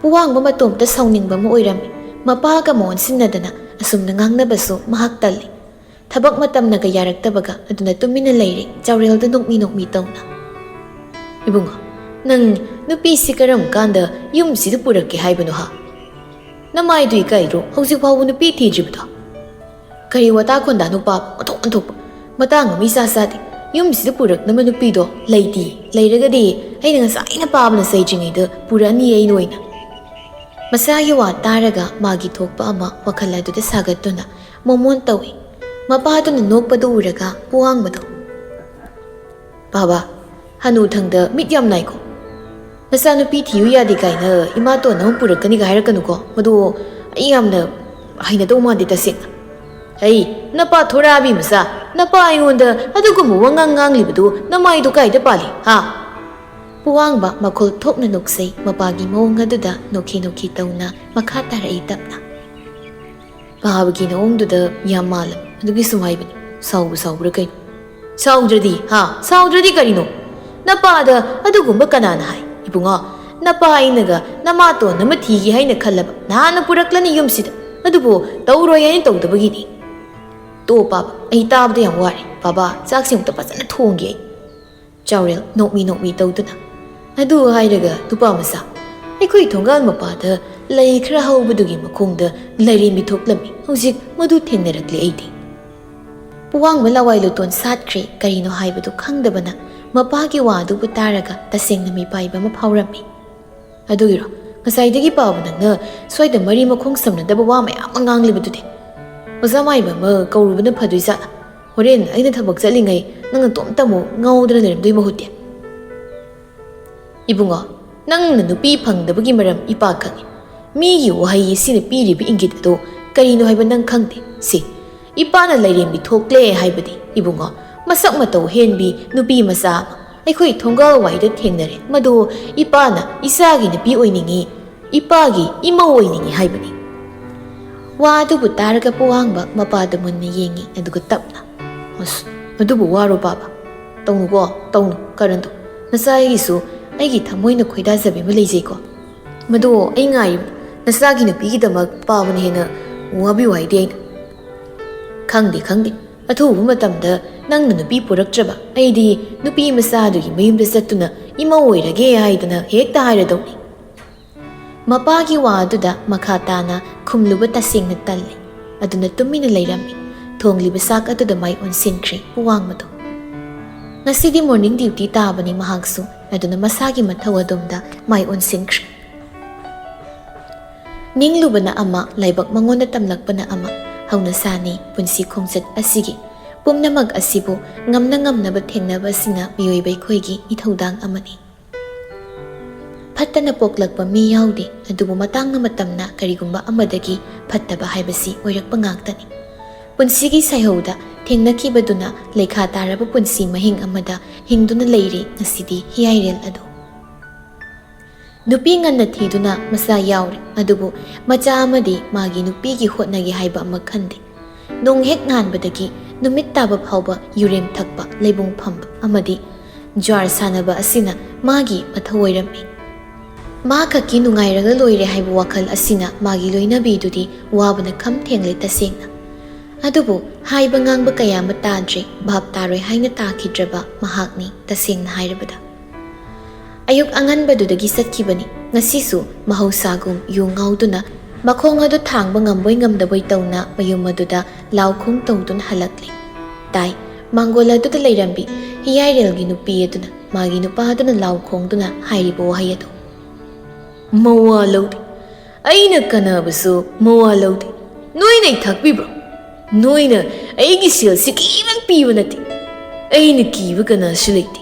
ꯄꯨꯋꯥꯡꯕ ꯃꯇꯣꯝꯇ ꯁꯥꯎꯅꯤꯡꯕ ꯑꯃ ꯑꯣꯏꯔꯝꯃꯤ꯫ ꯃꯄꯥꯒ ꯃꯑꯣꯟꯁꯤꯟꯅꯗꯅ ꯑꯁꯨꯝꯅ ꯉꯥꯡꯅꯕꯁꯨ ꯃꯍꯥꯛ ꯇꯜꯂꯤ꯫ ꯊꯕꯛ ꯃꯇꯝꯅꯒ ꯌꯥꯔꯛꯇꯕꯒ ꯑꯗꯨꯅ ꯇꯨꯃꯤꯟꯅ ꯂꯩꯔꯦ ꯆꯥꯎꯔꯦꯜꯗ ꯅꯣꯛꯃꯤ ꯅꯣꯛꯃꯤ ꯇꯧꯅ꯫ "ꯏꯕꯨꯡꯉꯣ, ꯅꯪ ꯅꯨꯄꯤꯁꯤ ꯀꯔꯝ ꯀꯥꯟꯗ ꯌꯨꯝꯁꯤꯗ ꯄꯨꯔꯛꯀꯦ ꯍꯥꯏꯕꯅꯣ ꯍꯥ? ꯅꯃꯥꯏꯗꯨ ꯏꯀꯥꯏꯗ꯭ꯔꯣ ꯍꯧꯖꯤꯛ ꯐꯥꯎꯕ ꯅꯨꯄꯤ ꯊꯤꯗ꯭ꯔꯤꯕꯗꯣ?" "ꯀꯔꯤ ꯋꯥꯇꯥ ꯈꯣꯟꯗꯥ ꯅꯨꯄꯥ ꯑꯣꯟꯊꯣꯛ ꯑꯣꯟꯊꯣꯛꯄ꯫ ꯃꯇꯥꯡ ꯑꯃ ꯏꯆꯥ ꯆꯥꯗꯦ꯫ ꯌꯨꯝꯁꯤꯗ ꯄꯨꯔꯛꯅꯕ ꯅꯨꯄꯤꯗꯣ ꯂꯩꯇꯦ꯫ ꯂꯩꯔꯒꯗꯤ ꯑꯩꯅ ꯉꯁꯥꯏꯅ ꯄꯥꯕꯅ ꯆꯩꯗ꯭ꯔꯤꯉꯩꯗ ꯄꯨꯔꯛꯑꯅꯤ ꯑꯩꯅ ꯑꯣꯏꯅ꯫" ꯃꯆꯥꯒꯤ ꯋꯥ ꯇꯥꯔꯒ ꯃꯥꯒꯤ ꯊꯣꯛꯄ ꯑꯃ ꯋꯥꯈꯜ ꯑꯗꯨꯗ ꯁꯥꯒꯠꯇꯨꯅ ꯃꯣꯃꯣꯟ ꯇꯧꯏ꯫ ꯃꯄꯥꯗꯨꯅ ꯅꯣꯛꯄꯗꯨ ꯎꯔꯒ ꯄꯨꯋꯥꯡꯕꯗꯣ, "ꯕꯥꯕꯥ, ꯍꯅꯨꯊꯪꯗ ꯃꯤꯠ ꯌꯥꯝ ꯅꯥꯏꯀꯣ꯫ ꯅꯆꯥꯅꯨꯄꯤ ꯊꯤꯌꯨ ꯌꯥꯗꯦ ꯀꯥꯏꯅ ꯏꯃꯥꯇꯣꯟ ꯑꯃ ꯄꯨꯔꯛꯀꯅꯤꯒ ꯍꯥꯏꯔꯛꯀꯅꯨꯀꯣ꯫ ꯃꯗꯨ ꯑꯩ ꯌꯥꯝꯅ ꯍꯩꯅꯗꯧ ꯃꯥꯟꯗꯦ ꯇꯁꯦꯡꯅ꯫" "ꯍꯩ, ꯅꯄꯥ ꯊꯣꯔꯛꯑꯕꯤ ꯃꯆꯥ, ꯅꯄꯥ ꯑꯩꯉꯣꯟꯗ ꯑꯗꯨꯒꯨꯝꯕ ꯋꯥꯉꯥꯡ ꯉꯥꯡꯂꯤꯕꯗꯨ ꯅꯃꯥꯏꯗꯨ ꯀꯥꯏꯗ ꯄꯥꯜꯂꯤ, ꯍꯥ?" ꯄꯨꯋꯥꯡꯕ ꯃꯈꯣꯜ ꯊꯣꯛꯅ ꯅꯣꯛꯆꯩ꯫ ꯃꯄꯥꯒꯤ ꯃꯑꯣꯡ ꯑꯗꯨꯗ ꯅꯣꯛꯈꯤ ꯅꯣꯛꯈꯤ ꯇꯧꯅ ꯃꯈꯥ ꯇꯥꯔꯛꯏ ꯇꯞꯅ꯫ ꯄꯥꯕꯒꯤ ꯃꯑꯣꯡꯗꯨꯗ ꯌꯥꯝ ꯃꯥꯜꯂꯝ꯫ ꯑꯗꯨꯒꯤ ꯁꯨꯝ ꯍꯥꯏꯕꯅꯤ꯫ ꯁꯥꯎꯕ ꯁꯥꯎꯕ꯭ꯔꯥ ꯀꯩꯅꯣ? ꯁꯥꯎꯗ꯭ꯔꯗꯤ, ꯍꯥ? ꯁꯥꯎꯗ꯭ꯔꯗꯤ ꯀꯔꯤꯅꯣ? ꯅꯄꯥꯗ ꯑꯗꯨꯒꯨꯝꯕ ꯀꯅꯥꯅ ꯍꯥꯏ? ꯏꯕꯨꯡꯉꯣ, ꯅꯄꯥ ꯑꯩꯅꯒ "ꯅꯃꯥꯇꯣꯟ ꯑꯃ ꯊꯤꯒꯦ ꯍꯥꯏꯅ ꯈꯜꯂꯕ ꯅꯍꯥꯟꯅ ꯄꯨꯔꯛꯂꯅꯤ ꯌꯨꯝꯁꯤꯗ, ꯑꯗꯨꯕꯨ ꯇꯧꯔꯣꯏ ꯍꯥꯏꯅ ꯇꯧꯗꯕꯒꯤꯅꯤ꯫ ꯇꯣ ꯄꯥꯕ, ꯑꯩ ꯇꯥꯕꯗ ꯌꯥꯝ ꯋꯥꯔꯦ꯫ ꯕꯥꯕꯥ, ꯆꯥꯛꯁꯤ ꯑꯃꯨꯛꯇ ꯐꯖꯅ ꯊꯣꯡꯒꯦ ꯑꯩ꯫" ꯆꯥꯎꯔꯦꯜ ꯅꯣꯛꯃꯤ ꯅꯣꯛꯃꯤ ꯇꯧꯗꯨꯅ, "ꯑꯗꯨ ꯍꯥꯏꯔꯒ ꯅꯨꯄꯥ ꯃꯆꯥ, ꯑꯩꯈꯣꯏ ꯊꯣꯡꯒꯥꯜ ꯃꯄꯥꯗ ꯂꯩ ꯈꯔ ꯍꯧꯕꯗꯨꯒꯤ ꯃꯈꯣꯡꯗ ꯂꯥꯏꯔꯦꯝꯕꯤ ꯊꯣꯛꯂꯝꯃꯤ꯫ ꯍꯧꯖꯤꯛ ꯃꯗꯨ ꯊꯦꯡꯅꯔꯛꯂꯦ ꯑꯩꯗꯤ꯫" ꯄꯨꯋꯥꯡꯕ ꯂꯋꯥꯏ ꯂꯨꯇꯣꯟ ꯁꯥꯠꯈ꯭ꯔꯦ꯫ ꯀꯔꯤꯅꯣ ꯍꯥꯏꯕꯗꯨ ꯈꯪꯗꯕꯅ ꯃꯄꯥꯒꯤ ꯋꯥ ꯑꯗꯨꯕꯨ ꯇꯥꯔꯒ ꯇꯁꯦꯡꯅ ꯃꯤꯄꯥꯏꯕ ꯑꯃ ꯐꯥꯎꯔꯝꯃꯤ꯫ "ꯑꯗꯨꯒꯤꯔꯣ ꯉꯁꯥꯏꯗꯒꯤ ꯄꯥꯕ ꯅꯪꯅ ꯁ꯭ꯋꯥꯏꯗ ꯃꯔꯤ ꯃꯈꯣꯡ ꯁꯝꯅꯗꯕ ꯋꯥ ꯃꯌꯥꯝ ꯑꯃ ꯉꯥꯡꯂꯤꯕꯗꯨꯗꯤ? ꯑꯣꯖꯥ ꯃꯥꯏꯕ ꯑꯃ ꯀꯧꯔꯨꯕꯅ ꯐꯗꯣꯏꯖꯥꯠꯂ? ꯍꯣꯔꯦꯟ ꯑꯩꯅ ꯊꯕꯛ ꯆꯠꯂꯤꯉꯩ ꯅꯪ ꯅꯇꯣꯝꯇ ꯑꯃꯨꯛ ꯉꯥꯎꯗꯅ ꯂꯩꯔꯝꯗꯣꯏ ꯃꯍꯨꯠꯇꯤ꯫" "ꯏꯕꯨꯡꯉꯣ, ꯅꯪꯅ ꯅꯨꯄꯤ ꯐꯪꯗꯕꯒꯤ ꯃꯔꯝ ꯏꯄꯥ ꯈꯪꯉꯤ꯫ ꯃꯤꯒꯤ ꯋꯥꯍꯩ ꯑꯁꯤꯅ ꯄꯤꯔꯤꯕ ꯏꯪꯒꯤꯠ ꯑꯗꯨ ꯀꯔꯤꯅꯣ ꯍꯥꯏꯕ ꯅꯪ ꯈꯪꯗꯦ꯫ ꯁꯤ, ꯏꯄꯥꯅ ꯂꯥꯏꯔꯦꯝꯕꯤ ꯊꯣꯛꯂꯦ ꯍꯥꯏꯕꯗꯤ, ꯏꯕꯨꯡꯉꯣ, ꯃꯁꯛ ꯃꯇꯧ ꯍꯦꯟꯕꯤ ꯅꯨꯄꯤ ꯃꯆꯥ ꯑꯃ ꯑꯩꯈꯣꯏ ꯊꯣꯡꯒꯥꯜ ꯋꯥꯏꯗ ꯊꯦꯡꯅꯔꯦ꯫ ꯃꯗꯨ ꯏꯄꯥꯅ ꯏꯆꯥꯒꯤ ꯅꯨꯄꯤ ꯑꯣꯏꯅꯤꯡꯉꯤ, ꯏꯄꯥꯒꯤ ꯏꯃꯧ ꯑꯣꯏꯅꯤꯡꯉꯤ ꯍꯥꯏꯕꯅꯤ꯫" ꯋꯥ ꯑꯗꯨꯕꯨ ꯇꯥꯔꯒ ꯄꯨꯋꯥꯡꯕ ꯃꯄꯥꯗ ꯃꯨꯟꯅ ꯌꯦꯡꯉꯤ, ꯑꯗꯨꯒ ꯇꯞꯅ, "ꯑꯁ, ꯑꯗꯨꯕꯨ ꯋꯥꯔꯣ ꯄꯥꯕ? ꯇꯧꯅꯨꯀꯣ, ꯇꯧꯅꯨ, ꯀꯔꯟꯗꯣ꯫ ꯅꯆꯥ ꯑꯩꯒꯤꯁꯨ ꯑꯩꯒꯤ ꯊꯃꯣꯏꯅ ꯈꯣꯏꯗꯥꯖꯕꯤ ꯑꯃ ꯂꯩꯖꯩꯀꯣ꯫ ꯃꯗꯨ ꯑꯩ ꯉꯥꯏꯔꯤꯕꯅꯤ꯫ ꯅꯆꯥꯒꯤ ꯅꯨꯄꯤꯒꯤꯗꯃꯛ ꯄꯥꯕꯅ ꯍꯦꯟꯅ ꯋꯥꯕꯤꯌꯨ ꯍꯥꯏꯗꯦ ꯑꯩꯅ꯫" "ꯈꯪꯗꯦ, ꯈꯪꯗꯦ꯫ ꯑꯊꯨꯕ ꯃꯇꯝꯗ ꯅꯪꯅ ꯅꯨꯄꯤ ꯄꯨꯔꯛꯇ꯭ꯔꯕ, ꯑꯩꯗꯤ ꯅꯨꯄꯤ ꯃꯆꯥꯗꯨꯒꯤ ꯃꯌꯨꯝꯗ ꯆꯠꯇꯨꯅ ꯏꯃꯧ ꯑꯣꯏꯔꯒꯦ ꯍꯥꯏꯗꯅ ꯍꯦꯛꯇ ꯍꯥꯏꯔꯗꯧꯅꯤ꯫" ꯃꯄꯥꯒꯤ ꯋꯥ ꯑꯗꯨꯗ ꯃꯈꯥ ꯇꯥꯅ ꯈꯨꯝꯂꯨꯕ ꯇꯁꯦꯡꯅ ꯇꯜꯂꯤ꯫ ꯑꯗꯨꯅ ꯇꯨꯃꯤꯟꯅ ꯂꯩꯔꯝꯃꯤ꯫ ꯊꯣꯡꯂꯤꯕ ꯆꯥꯛ ꯑꯗꯨꯗ ꯃꯥꯏ ꯑꯣꯟꯁꯤꯟꯈ꯭ꯔꯦ ꯄꯨꯋꯥꯡꯕꯗꯨ꯫ ꯉꯁꯤꯗꯤ morning duty ꯇꯥꯕꯅꯤ ꯃꯍꯥꯛꯁꯨ, ꯑꯗꯨꯅ ꯃꯁꯥꯒꯤ ꯃꯊꯧ ꯑꯗꯨꯝꯗ ꯃꯥꯏ ꯑꯣꯟꯁꯤꯟꯈ꯭ꯔꯦ꯫ ꯅꯤꯡꯂꯨꯕꯅ ꯑꯃ, ꯂꯥꯏꯕꯛ ꯃꯉꯣꯟꯗ ꯇꯝꯂꯛꯄꯅ ꯑꯃ, ꯍꯧꯅꯁꯥꯅꯤ ꯄꯨꯟꯁꯤ ꯈꯣꯡꯆꯠ ꯑꯁꯤꯒꯤ꯫ ꯄꯨꯝꯅꯃꯛ ꯑꯁꯤꯕꯨ ꯉꯝꯅ ꯉꯝꯅꯕ ꯊꯦꯡꯅꯕ ꯑꯁꯤꯅ ꯃꯤꯑꯣꯏꯕ ꯑꯩꯈꯣꯏꯒꯤ ꯏꯊꯧꯗꯥꯡ ꯑꯃꯅꯤ꯫ ꯐꯠꯇꯅ ꯄꯣꯛꯂꯛꯄ ꯃꯤ ꯌꯥꯎꯗꯦ, ꯑꯗꯨꯕꯨ ꯃꯇꯥꯡꯅ ꯃꯇꯝꯅ ꯀꯔꯤꯒꯨꯝꯕ ꯑꯃꯗꯒꯤ ꯐꯠꯇꯕ ꯍꯥꯏꯕꯁꯤ ꯑꯣꯏꯔꯛꯄ ꯉꯥꯛꯇꯅꯤ꯫ ꯄꯨꯟꯁꯤꯒꯤ ꯁꯩꯍꯧꯗ ꯊꯦꯡꯅꯈꯤꯕꯗꯨꯅ ꯂꯩꯈꯥ ꯇꯥꯔꯕ ꯄꯨꯟꯁꯤ ꯃꯍꯤꯡ ꯑꯃꯗ ꯍꯤꯡꯗꯨꯅ ꯂꯩꯔꯤ ꯉꯁꯤꯗꯤ ꯍꯤꯌꯥꯏꯔꯦꯜ ꯑꯗꯨ꯫ ꯅꯨꯄꯤ ꯉꯟꯅ ꯊꯤꯗꯨꯅ ꯃꯆꯥ ꯌꯥꯎꯔꯦ, ꯑꯗꯨꯕꯨ ꯃꯆꯥ ꯑꯃꯗꯤ ꯃꯥꯒꯤ ꯅꯨꯄꯤꯒꯤ ꯍꯣꯠꯅꯒꯦ ꯍꯥꯏꯕ ꯑꯃ ꯈꯟꯗꯦ꯫ ꯅꯣꯡ ꯍꯦꯛ ꯉꯥꯟꯕꯗꯒꯤ ꯅꯨꯃꯤꯠ ꯇꯥꯕ ꯐꯥꯎꯕ ꯌꯨꯔꯦꯝ ꯊꯛꯄ, ꯂꯩꯕꯨꯡ ꯐꯝꯕ ꯑꯃꯗꯤ ꯖ꯭ꯋꯥꯔ ꯁꯥꯟꯅꯕ ꯑꯁꯤꯅ ꯃꯥꯒꯤ ꯃꯊꯧ ꯑꯣꯏꯔꯝꯃꯤ꯫ ꯃꯥ ꯈꯛꯀꯤ ꯅꯨꯡꯉꯥꯏꯔꯒ ꯂꯣꯏꯔꯦ ꯍꯥꯏꯕ ꯋꯥꯈꯜ ꯑꯁꯤꯅ ꯃꯥꯒꯤ ꯂꯣꯏꯅꯕꯤꯗꯨꯗꯤ ꯋꯥꯕꯅ ꯈꯝ ꯊꯦꯡꯂꯦ ꯇꯁꯦꯡꯅ꯫ ꯑꯗꯨꯕꯨ ꯍꯥꯏꯕ ꯉꯥꯡꯕ ꯀꯌꯥ ꯑꯃ ꯇꯥꯗ꯭ꯔꯦ, ꯚꯥꯞ ꯇꯥꯔꯣꯏ ꯍꯥꯏꯅ ꯇꯥꯈꯤꯗ꯭ꯔꯕ ꯃꯍꯥꯛꯅꯤ ꯇꯁꯦꯡꯅ ꯍꯥꯏꯔꯕꯗ꯫ ꯑꯌꯨꯛ ꯑꯉꯟꯕꯗꯨꯗꯒꯤ ꯆꯠꯈꯤꯕꯅꯤ꯫ ꯉꯁꯤꯁꯨ ꯃꯍꯧꯁꯥꯒꯨꯝ ꯌꯨ ꯉꯥꯎꯗꯨꯅ ꯃꯈꯣꯡ ꯑꯗꯨ ꯊꯥꯡꯕ ꯉꯝꯕꯣꯏ ꯉꯝꯗꯕꯣꯏ ꯇꯧꯅ ꯃꯌꯨꯝ ꯑꯗꯨꯗ ꯂꯥꯎ ꯈꯣꯡ ꯇꯧꯗꯨꯅ ꯍꯜꯂꯛꯂꯦ꯫ ꯇꯥꯏ, ꯃꯥꯡꯒꯣꯜ ꯑꯗꯨꯗ ꯂꯩꯔꯝꯕꯤ ꯍꯤꯌꯥꯏꯔꯦꯜꯒꯤ ꯅꯨꯄꯤ ꯑꯗꯨꯅ ꯃꯥꯒꯤ ꯅꯨꯄꯥ ꯑꯗꯨꯅ ꯂꯥꯎ ꯈꯣꯡꯗꯨꯅ ꯍꯥꯏꯔꯤꯕ ꯋꯥꯍꯩ ꯑꯗꯨ꯫ "ꯃꯋꯥ ꯂꯧꯗꯦ꯫ ꯑꯩꯅ ꯀꯅꯥꯕꯨꯁꯨ ꯃꯋꯥ ꯂꯧꯗꯦ꯫ ꯅꯣꯏꯅ ꯑꯩ ꯊꯥꯛꯄꯤꯕ꯭ꯔꯣ? ꯅꯣꯏꯅ ꯑꯩꯒꯤ ꯁꯦꯜꯁꯤ ꯀꯤꯃꯟ ꯄꯤꯕ ꯅꯠꯇꯦ꯫ ꯑꯩꯅ ꯀꯤꯕ ꯀꯅꯥꯁꯨ ꯂꯩꯇꯦ꯫"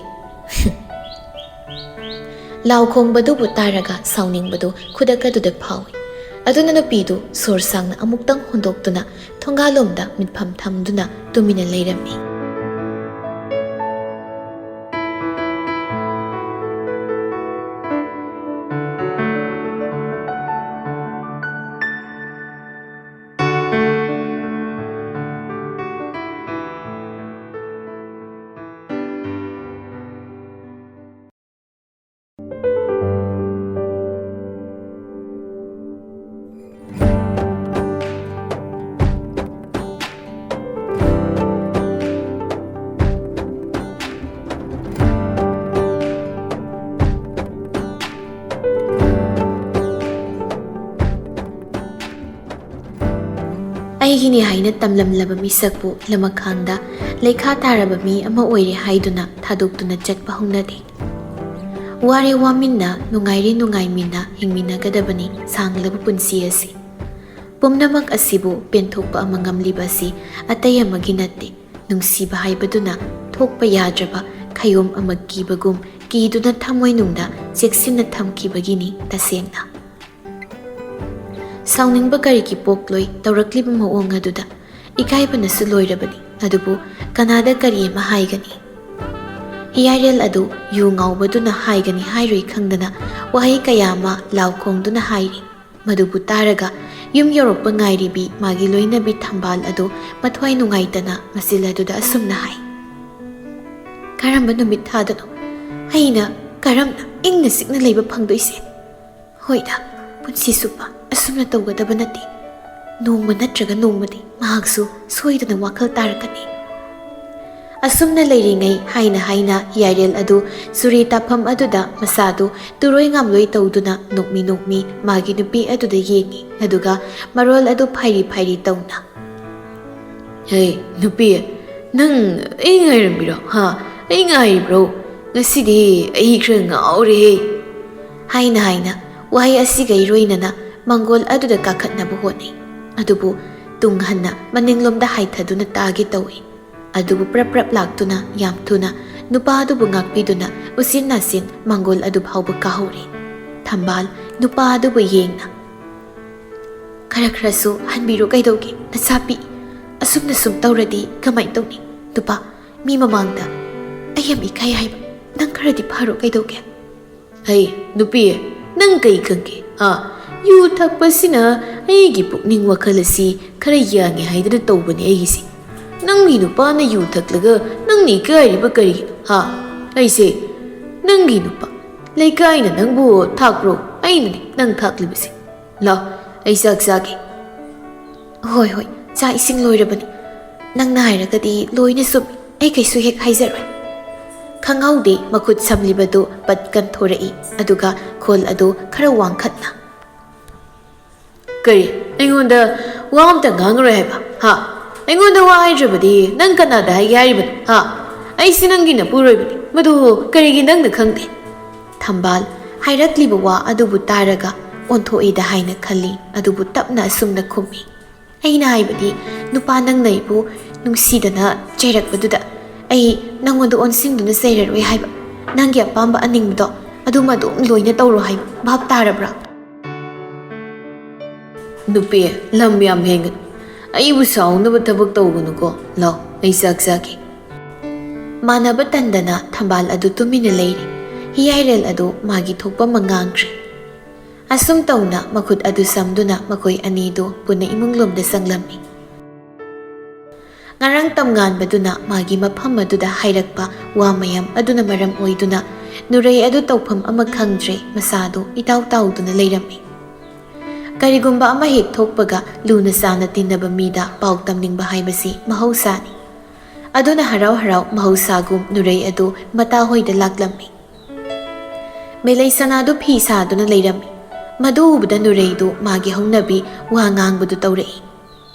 ꯂꯥꯎ ꯈꯣꯡꯕꯗꯨꯕꯨ ꯇꯥꯔꯒ ꯁꯥꯎꯅꯤꯡꯕꯗꯨ ꯈꯨꯗꯛ ꯑꯗꯨꯗ ꯐꯥꯎꯏ꯫ ꯑꯗꯨꯅ ꯅꯨꯄꯤꯗꯨ ꯁꯣꯔ ꯁꯥꯡꯅ ꯑꯃꯨꯛꯇꯪ ꯍꯣꯟꯗꯣꯛꯇꯨꯅ ꯊꯣꯡꯒꯥꯜꯂꯣꯝꯗ ꯃꯤꯠꯐꯝ ꯊꯝꯗꯨꯅ ꯇꯨꯃꯤꯟꯅ ꯂꯩꯔꯝꯃꯤ꯫ ꯑꯩꯒꯤꯅꯤ ꯍꯥꯏꯅ ꯇꯝꯂꯝꯂꯕ ꯃꯤꯁꯛꯄꯨ ꯂꯃꯈꯥꯡꯗ ꯂꯩꯈꯥ ꯇꯥꯔꯕ ꯃꯤ ꯑꯃ ꯑꯣꯏꯔꯦ ꯍꯥꯏꯗꯨꯅ ꯊꯥꯗꯣꯛꯇꯨꯅ ꯆꯠꯄ ꯍꯧꯅꯗꯦ꯫ ꯋꯥꯔꯦ ꯋꯥꯃꯤꯟꯅ, ꯅꯨꯡꯉꯥꯏꯔꯦ ꯅꯨꯡꯉꯥꯏꯃꯤꯟꯅ ꯍꯤꯡꯃꯤꯟꯅꯒꯗꯕꯅꯤ ꯁꯥꯡꯂꯕ ꯄꯨꯟꯁꯤ ꯑꯁꯤ꯫ ꯄꯨꯝꯅꯃꯛ ꯑꯁꯤꯕꯨ ꯄꯦꯟꯊꯣꯛꯄ ꯑꯃ ꯉꯝꯂꯤꯕ ꯑꯁꯤ ꯑꯇꯩ ꯑꯃꯒꯤ ꯅꯠꯇꯦ꯫ ꯅꯨꯡꯁꯤꯕ ꯍꯥꯏꯕꯗꯨꯅ ꯊꯣꯛꯄ ꯌꯥꯗ꯭ꯔꯕ ꯈꯌꯣꯝ ꯑꯃ ꯀꯤꯕꯒꯨꯝ ꯀꯤꯗꯨꯅ ꯊꯃꯣꯏꯅꯨꯡꯗ ꯆꯦꯛꯁꯤꯟꯅ ꯊꯝꯈꯤꯕꯒꯤꯅꯤ ꯇꯁꯦꯡꯅ꯫ ꯁꯥꯎꯅꯤꯡꯕ ꯀꯔꯤꯒꯤ ꯄꯣꯛꯂꯣꯏ ꯇꯧꯔꯛꯂꯤꯕ ꯃꯑꯣꯡ ꯑꯗꯨꯗ? ꯏꯀꯥꯏꯕꯅꯁꯨ ꯂꯣꯏꯔꯕꯅꯤ꯫ ꯑꯗꯨꯕꯨ ꯀꯅꯥꯗ ꯀꯔꯤ ꯑꯃ ꯍꯥꯏꯒꯅꯤ? ꯍꯤꯌꯥꯏꯔꯦꯜ ꯑꯗꯨ ꯌꯨ ꯉꯥꯎꯕꯗꯨꯅ ꯍꯥꯏꯒꯅꯤ ꯍꯥꯏꯔꯣꯏ ꯈꯪꯗꯅ ꯋꯥꯍꯩ ꯀꯌꯥ ꯑꯃ ꯂꯥꯎ ꯈꯣꯡꯗꯨꯅ ꯍꯥꯏꯔꯤ꯫ ꯃꯗꯨꯕꯨ ꯇꯥꯔꯒ ꯌꯨꯝ ꯌꯧꯔꯛꯄ ꯉꯥꯏꯔꯤꯕꯤ ꯃꯥꯒꯤ ꯂꯣꯏꯅꯕꯤ ꯊꯝꯕꯥꯜ ꯑꯗꯨ ꯃꯊ꯭ꯋꯥꯏ ꯅꯨꯡꯉꯥꯏꯇꯅ ꯃꯆꯤꯜ ꯑꯗꯨꯗ ꯑꯁꯨꯝꯅ ꯍꯥꯏ, "ꯀꯔꯝꯕ ꯅꯨꯃꯤꯠ ꯊꯥꯗꯅꯣ ꯑꯩꯅ ꯀꯔꯝꯅ ꯏꯪꯅ ꯆꯤꯛꯅ ꯂꯩꯕ ꯐꯪꯗꯣꯏꯁꯦ? "ꯍꯣꯏꯗ, ꯄꯨꯟꯁꯤ ꯆꯨꯞꯄ ꯑꯁꯨꯝꯅ ꯇꯧꯒꯗꯕ ꯅꯠꯇꯦ꯫ ꯅꯣꯡꯃ ꯅꯠꯇ꯭ꯔꯒ ꯅꯣꯡꯃꯗꯤ ꯃꯍꯥꯛꯁꯨ ꯁꯣꯏꯗꯅ ꯋꯥꯈꯜ ꯇꯥꯔꯛꯀꯅꯤ"꯫ ꯑꯁꯨꯝꯅ ꯂꯩꯔꯤꯉꯩ ꯍꯥꯏꯅ ꯍꯥꯏꯅ ꯌꯥꯏꯔꯦꯜ ꯑꯗꯨ ꯆꯨꯔꯤ ꯇꯥꯐꯝ ꯑꯗꯨꯗ ꯃꯁꯥꯗꯨ ꯇꯨꯔꯣꯏ ꯉꯥꯝꯂꯣꯏ ꯇꯧꯗꯨꯅ ꯅꯣꯛꯃꯤ ꯅꯣꯛꯃꯤ ꯃꯥꯒꯤ ꯅꯨꯄꯤ ꯑꯗꯨꯗ ꯌꯦꯡꯉꯤ, ꯑꯗꯨꯒ ꯃꯔꯣꯜ ꯑꯗꯨ ꯐꯥꯏꯔꯤ ꯐꯥꯏꯔꯤ ꯇꯧꯅ, "ꯍꯦ, ꯅꯨꯄꯤ, ꯅꯪ ꯑꯩ ꯉꯥꯏꯔꯝꯃꯤꯔꯣ? ꯍꯥ? ꯑꯩ ꯉꯥꯏꯔꯤꯕ꯭ꯔꯣ? ꯉꯁꯤꯗꯤ ꯑꯩ ꯈꯔ ꯉꯥꯎꯔꯦꯍꯦ!" ꯍꯥꯏꯅ ꯍꯥꯏꯅ ꯋꯥꯍꯩ ꯑꯁꯤꯒ ꯏꯔꯣꯏꯅꯅ ꯃꯪꯒꯣꯜ ꯑꯗꯨꯗ ꯀꯥꯈꯠꯅꯕ ꯍꯣꯠꯅꯩ꯫ ꯑꯗꯨꯕꯨ ꯇꯨꯡ ꯍꯟꯅ ꯃꯅꯤꯡꯂꯣꯝꯗ ꯍꯥꯏꯊꯗꯨꯅ ꯇꯥꯒꯦ ꯇꯧꯏ꯫ ꯑꯗꯨꯕꯨ ꯄ꯭ꯔꯞ ꯄ꯭ꯔꯞ ꯂꯥꯛꯇꯨꯅ ꯌꯥꯝ ꯊꯨꯅ ꯅꯨꯄꯥ ꯑꯗꯨꯕꯨ ꯉꯥꯛꯄꯤꯗꯨꯅ ꯎꯆꯤꯟ ꯅꯥꯆꯤꯟ ꯃꯪꯒꯣꯜ ꯑꯗꯨ ꯐꯥꯎꯕ ꯀꯥꯍꯧꯔꯦ꯫ ꯊꯝꯕꯥꯜ ꯅꯨꯄꯥ ꯑꯗꯨꯕꯨ ꯌꯦꯡꯅ, "ꯈꯔ ꯈꯔꯁꯨ ꯍꯟꯕꯤꯔꯨ ꯀꯩꯗꯧꯒꯦ, ꯅꯆꯥꯄꯤ? ꯑꯁꯨꯝꯅ ꯁꯨꯝ ꯇꯧꯔꯗꯤ ꯀꯃꯥꯏ ꯇꯧꯅꯤ? ꯅꯨꯄꯥ, ꯃꯤ ꯃꯃꯥꯡꯗ ꯑꯩ ꯌꯥꯝ ꯏꯀꯥꯏ ꯍꯥꯏꯕ꯫ ꯅꯪ ꯈꯔꯗꯤ ꯐꯔꯣ ꯀꯩꯗꯧꯒꯦ?" "ꯍꯩ, ꯅꯨꯄꯤ, ꯅꯪ ꯀꯩ ꯈꯪꯒꯦ? ꯍꯥ? ꯌꯨ ꯊꯛꯄꯁꯤꯅ ꯑꯩꯒꯤ ꯄꯨꯛꯅꯤꯡ ꯋꯥꯈꯜ ꯑꯁꯤ ꯈꯔ ꯌꯥꯡꯉꯦ ꯍꯥꯏꯗꯅ ꯇꯧꯕꯅꯦ ꯑꯩꯒꯤꯁꯦ꯫ ꯅꯪꯒꯤ ꯅꯨꯄꯥꯅ ꯌꯨ ꯊꯛꯂꯒ ꯅꯪꯅ ꯏꯀꯥꯏꯔꯤꯕ ꯀꯔꯤꯒꯤꯅꯣ? ꯍꯥ? ꯑꯩꯁꯦ ꯅꯪꯒꯤ ꯅꯨꯄꯥ꯫ ꯂꯩꯀꯥꯏꯅ ꯅꯪꯕꯨ ꯊꯥꯛꯄ꯭ꯔꯣ? ꯑꯩꯅꯅꯦ ꯅꯪ ꯊꯥꯛꯂꯤꯕꯁꯦ꯫ ꯂꯥꯎ, ꯑꯩ ꯆꯥꯛ ꯆꯥꯒꯦ꯫" "ꯍꯣꯏ, ꯍꯣꯏ, ꯆꯥꯛ ꯏꯁꯤꯡ ꯂꯣꯏꯔꯕꯅꯤ꯫ ꯅꯪꯅ ꯍꯥꯏꯔꯒꯗꯤ ꯂꯣꯏꯅ ꯆꯨꯝꯃꯤ꯫ ꯑꯩ ꯀꯩꯁꯨ ꯍꯦꯛ ꯍꯥꯏꯖꯔꯣꯏ꯫" ꯈꯪꯍꯧꯗꯦ ꯃꯈꯨꯠ ꯁꯝꯂꯤꯕꯗꯨ ꯄꯠ ꯀꯟꯊꯣꯔꯛꯏ, ꯑꯗꯨꯒ ꯈꯣꯜ ꯑꯗꯨ ꯈꯔ ꯋꯥꯡꯈꯠꯅ, "ꯀꯔꯤ? ꯑꯩꯉꯣꯟꯗ ꯋꯥ ꯑꯝꯇ ꯉꯥꯡꯉꯔꯣꯏ ꯍꯥꯏꯕ? ꯍꯥ? ꯑꯩꯉꯣꯟꯗ ꯋꯥ ꯍꯥꯏꯗ꯭ꯔꯕꯗꯤ ꯅꯪ ꯀꯅꯥꯗ ꯍꯥꯏꯒꯦ ꯍꯥꯏꯔꯤꯕꯅꯣ? ꯍꯥ? ꯑꯩꯁꯤ ꯅꯪꯒꯤ ꯅꯄꯨꯔꯣꯏꯕꯅꯤ꯫ ꯃꯗꯨ ꯀꯔꯤꯒꯤ ꯅꯪꯅ ꯈꯪꯗꯦ?" ꯊꯝꯕꯥꯜ ꯍꯥꯏꯔꯛꯂꯤꯕ ꯋꯥ ꯑꯗꯨꯕꯨ ꯇꯥꯔꯒ ꯑꯣꯟꯊꯣꯛꯏꯗ ꯍꯥꯏꯅ ꯈꯜꯂꯤ, ꯑꯗꯨꯕꯨ ꯇꯞꯅ ꯑꯁꯨꯝꯅ ꯈꯨꯝꯃꯤ, "ꯑꯩꯅ ꯍꯥꯏꯕꯗꯤ, ꯅꯨꯄꯥ, ꯅꯪꯅ ꯑꯩꯕꯨ ꯅꯨꯡꯁꯤꯗꯅ ꯆꯩꯔꯛꯄꯗꯨꯗ ꯑꯩ ꯅꯪꯉꯣꯟꯗ ꯑꯣꯟꯁꯤꯟꯗꯨꯅ ꯆꯩꯔꯔꯣꯏ ꯍꯥꯏꯕ꯫ ꯅꯪꯒꯤ ꯑꯄꯥꯝꯕ ꯑꯅꯤꯡꯕꯗꯣ ꯑꯗꯨꯝ ꯑꯗꯨꯝ ꯂꯣꯏꯅ ꯇꯧꯔꯣ ꯍꯥꯏꯕ꯫ ꯚꯥꯞ ꯇꯥꯔꯕ꯭ꯔꯥ?" "ꯅꯨꯄꯤ, ꯂꯝ ꯌꯥꯝ ꯍꯦꯟꯒꯅꯨ꯫ ꯑꯩꯕꯨ ꯁꯥꯎꯅꯕ ꯊꯕꯛ ꯇꯧꯒꯅꯨꯀꯣ꯫ ꯂꯥꯎ, ꯑꯩ ꯆꯥꯛ ꯆꯥꯒꯦ꯫" ꯃꯥꯟꯅꯕ ꯇꯟꯗꯅ ꯊꯝꯕꯥꯜ ꯑꯗꯨ ꯇꯨꯃꯤꯟꯅ ꯂꯩꯔꯤ꯫ ꯍꯤꯌꯥꯏꯔꯦꯜ ꯑꯗꯨ ꯃꯥꯒꯤ ꯊꯣꯛꯄ ꯑꯃ ꯉꯥꯡꯈ꯭ꯔꯦ꯫ ꯑꯁꯨꯝ ꯇꯧꯅ ꯃꯈꯨꯠ ꯑꯗꯨ ꯁꯝꯗꯨꯅ ꯃꯈꯣꯏ ꯑꯅꯤꯗꯨ ꯄꯨꯟꯅ ꯏꯃꯨꯡꯂꯣꯝꯗ ꯆꯪꯂꯝꯃꯤ꯫ ꯉꯔꯥꯡ ꯇꯝꯉꯥꯟꯕꯗꯨꯅ ꯃꯥꯒꯤ ꯃꯐꯝ ꯑꯗꯨꯗ ꯍꯥꯏꯔꯛꯄ ꯋꯥ ꯃꯌꯥꯝ ꯑꯗꯨꯅ ꯃꯔꯝ ꯑꯣꯏꯗꯨꯅ ꯅꯨꯔꯩ ꯑꯗꯨ ꯇꯧꯐꯝ ꯑꯃ ꯈꯪꯗ꯭ꯔꯦ, ꯃꯁꯥꯗꯨ ꯏꯇꯥꯎ ꯇꯥꯎꯗꯨꯅ ꯂꯩꯔꯝꯃꯤ꯫ ꯀꯔꯤꯒꯨꯝꯕ ꯑꯃ ꯍꯦꯛ ꯊꯣꯛꯄꯒ ꯂꯨꯅ ꯆꯥꯟꯅ ꯇꯤꯟꯅꯕ ꯃꯤꯗ ꯄꯥꯎ ꯇꯝꯅꯤꯡꯕ ꯍꯥꯏꯕꯁꯤ ꯃꯍꯧꯁꯥꯅꯤ꯫ ꯑꯗꯨꯅ ꯍꯔꯥꯎ ꯍꯔꯥꯎ ꯃꯍꯧꯁꯥꯒꯨꯝ ꯅꯨꯔꯩ ꯑꯗꯨ ꯃꯇꯥ ꯍꯣꯏꯗ ꯂꯥꯛꯂꯝꯃꯤ꯫ ꯃꯦꯂꯩ ꯁꯅꯥꯗꯨ ꯐꯤ ꯁꯥꯗꯨꯅ ꯂꯩꯔꯝꯃꯤ꯫ ꯃꯗꯨ ꯎꯕꯗ ꯅꯨꯔꯩꯗꯨ ꯃꯥꯒꯤ ꯍꯧꯅꯕꯤ ꯋꯥ ꯉꯥꯡꯕꯗꯨ ꯇꯧꯔꯛꯏ꯫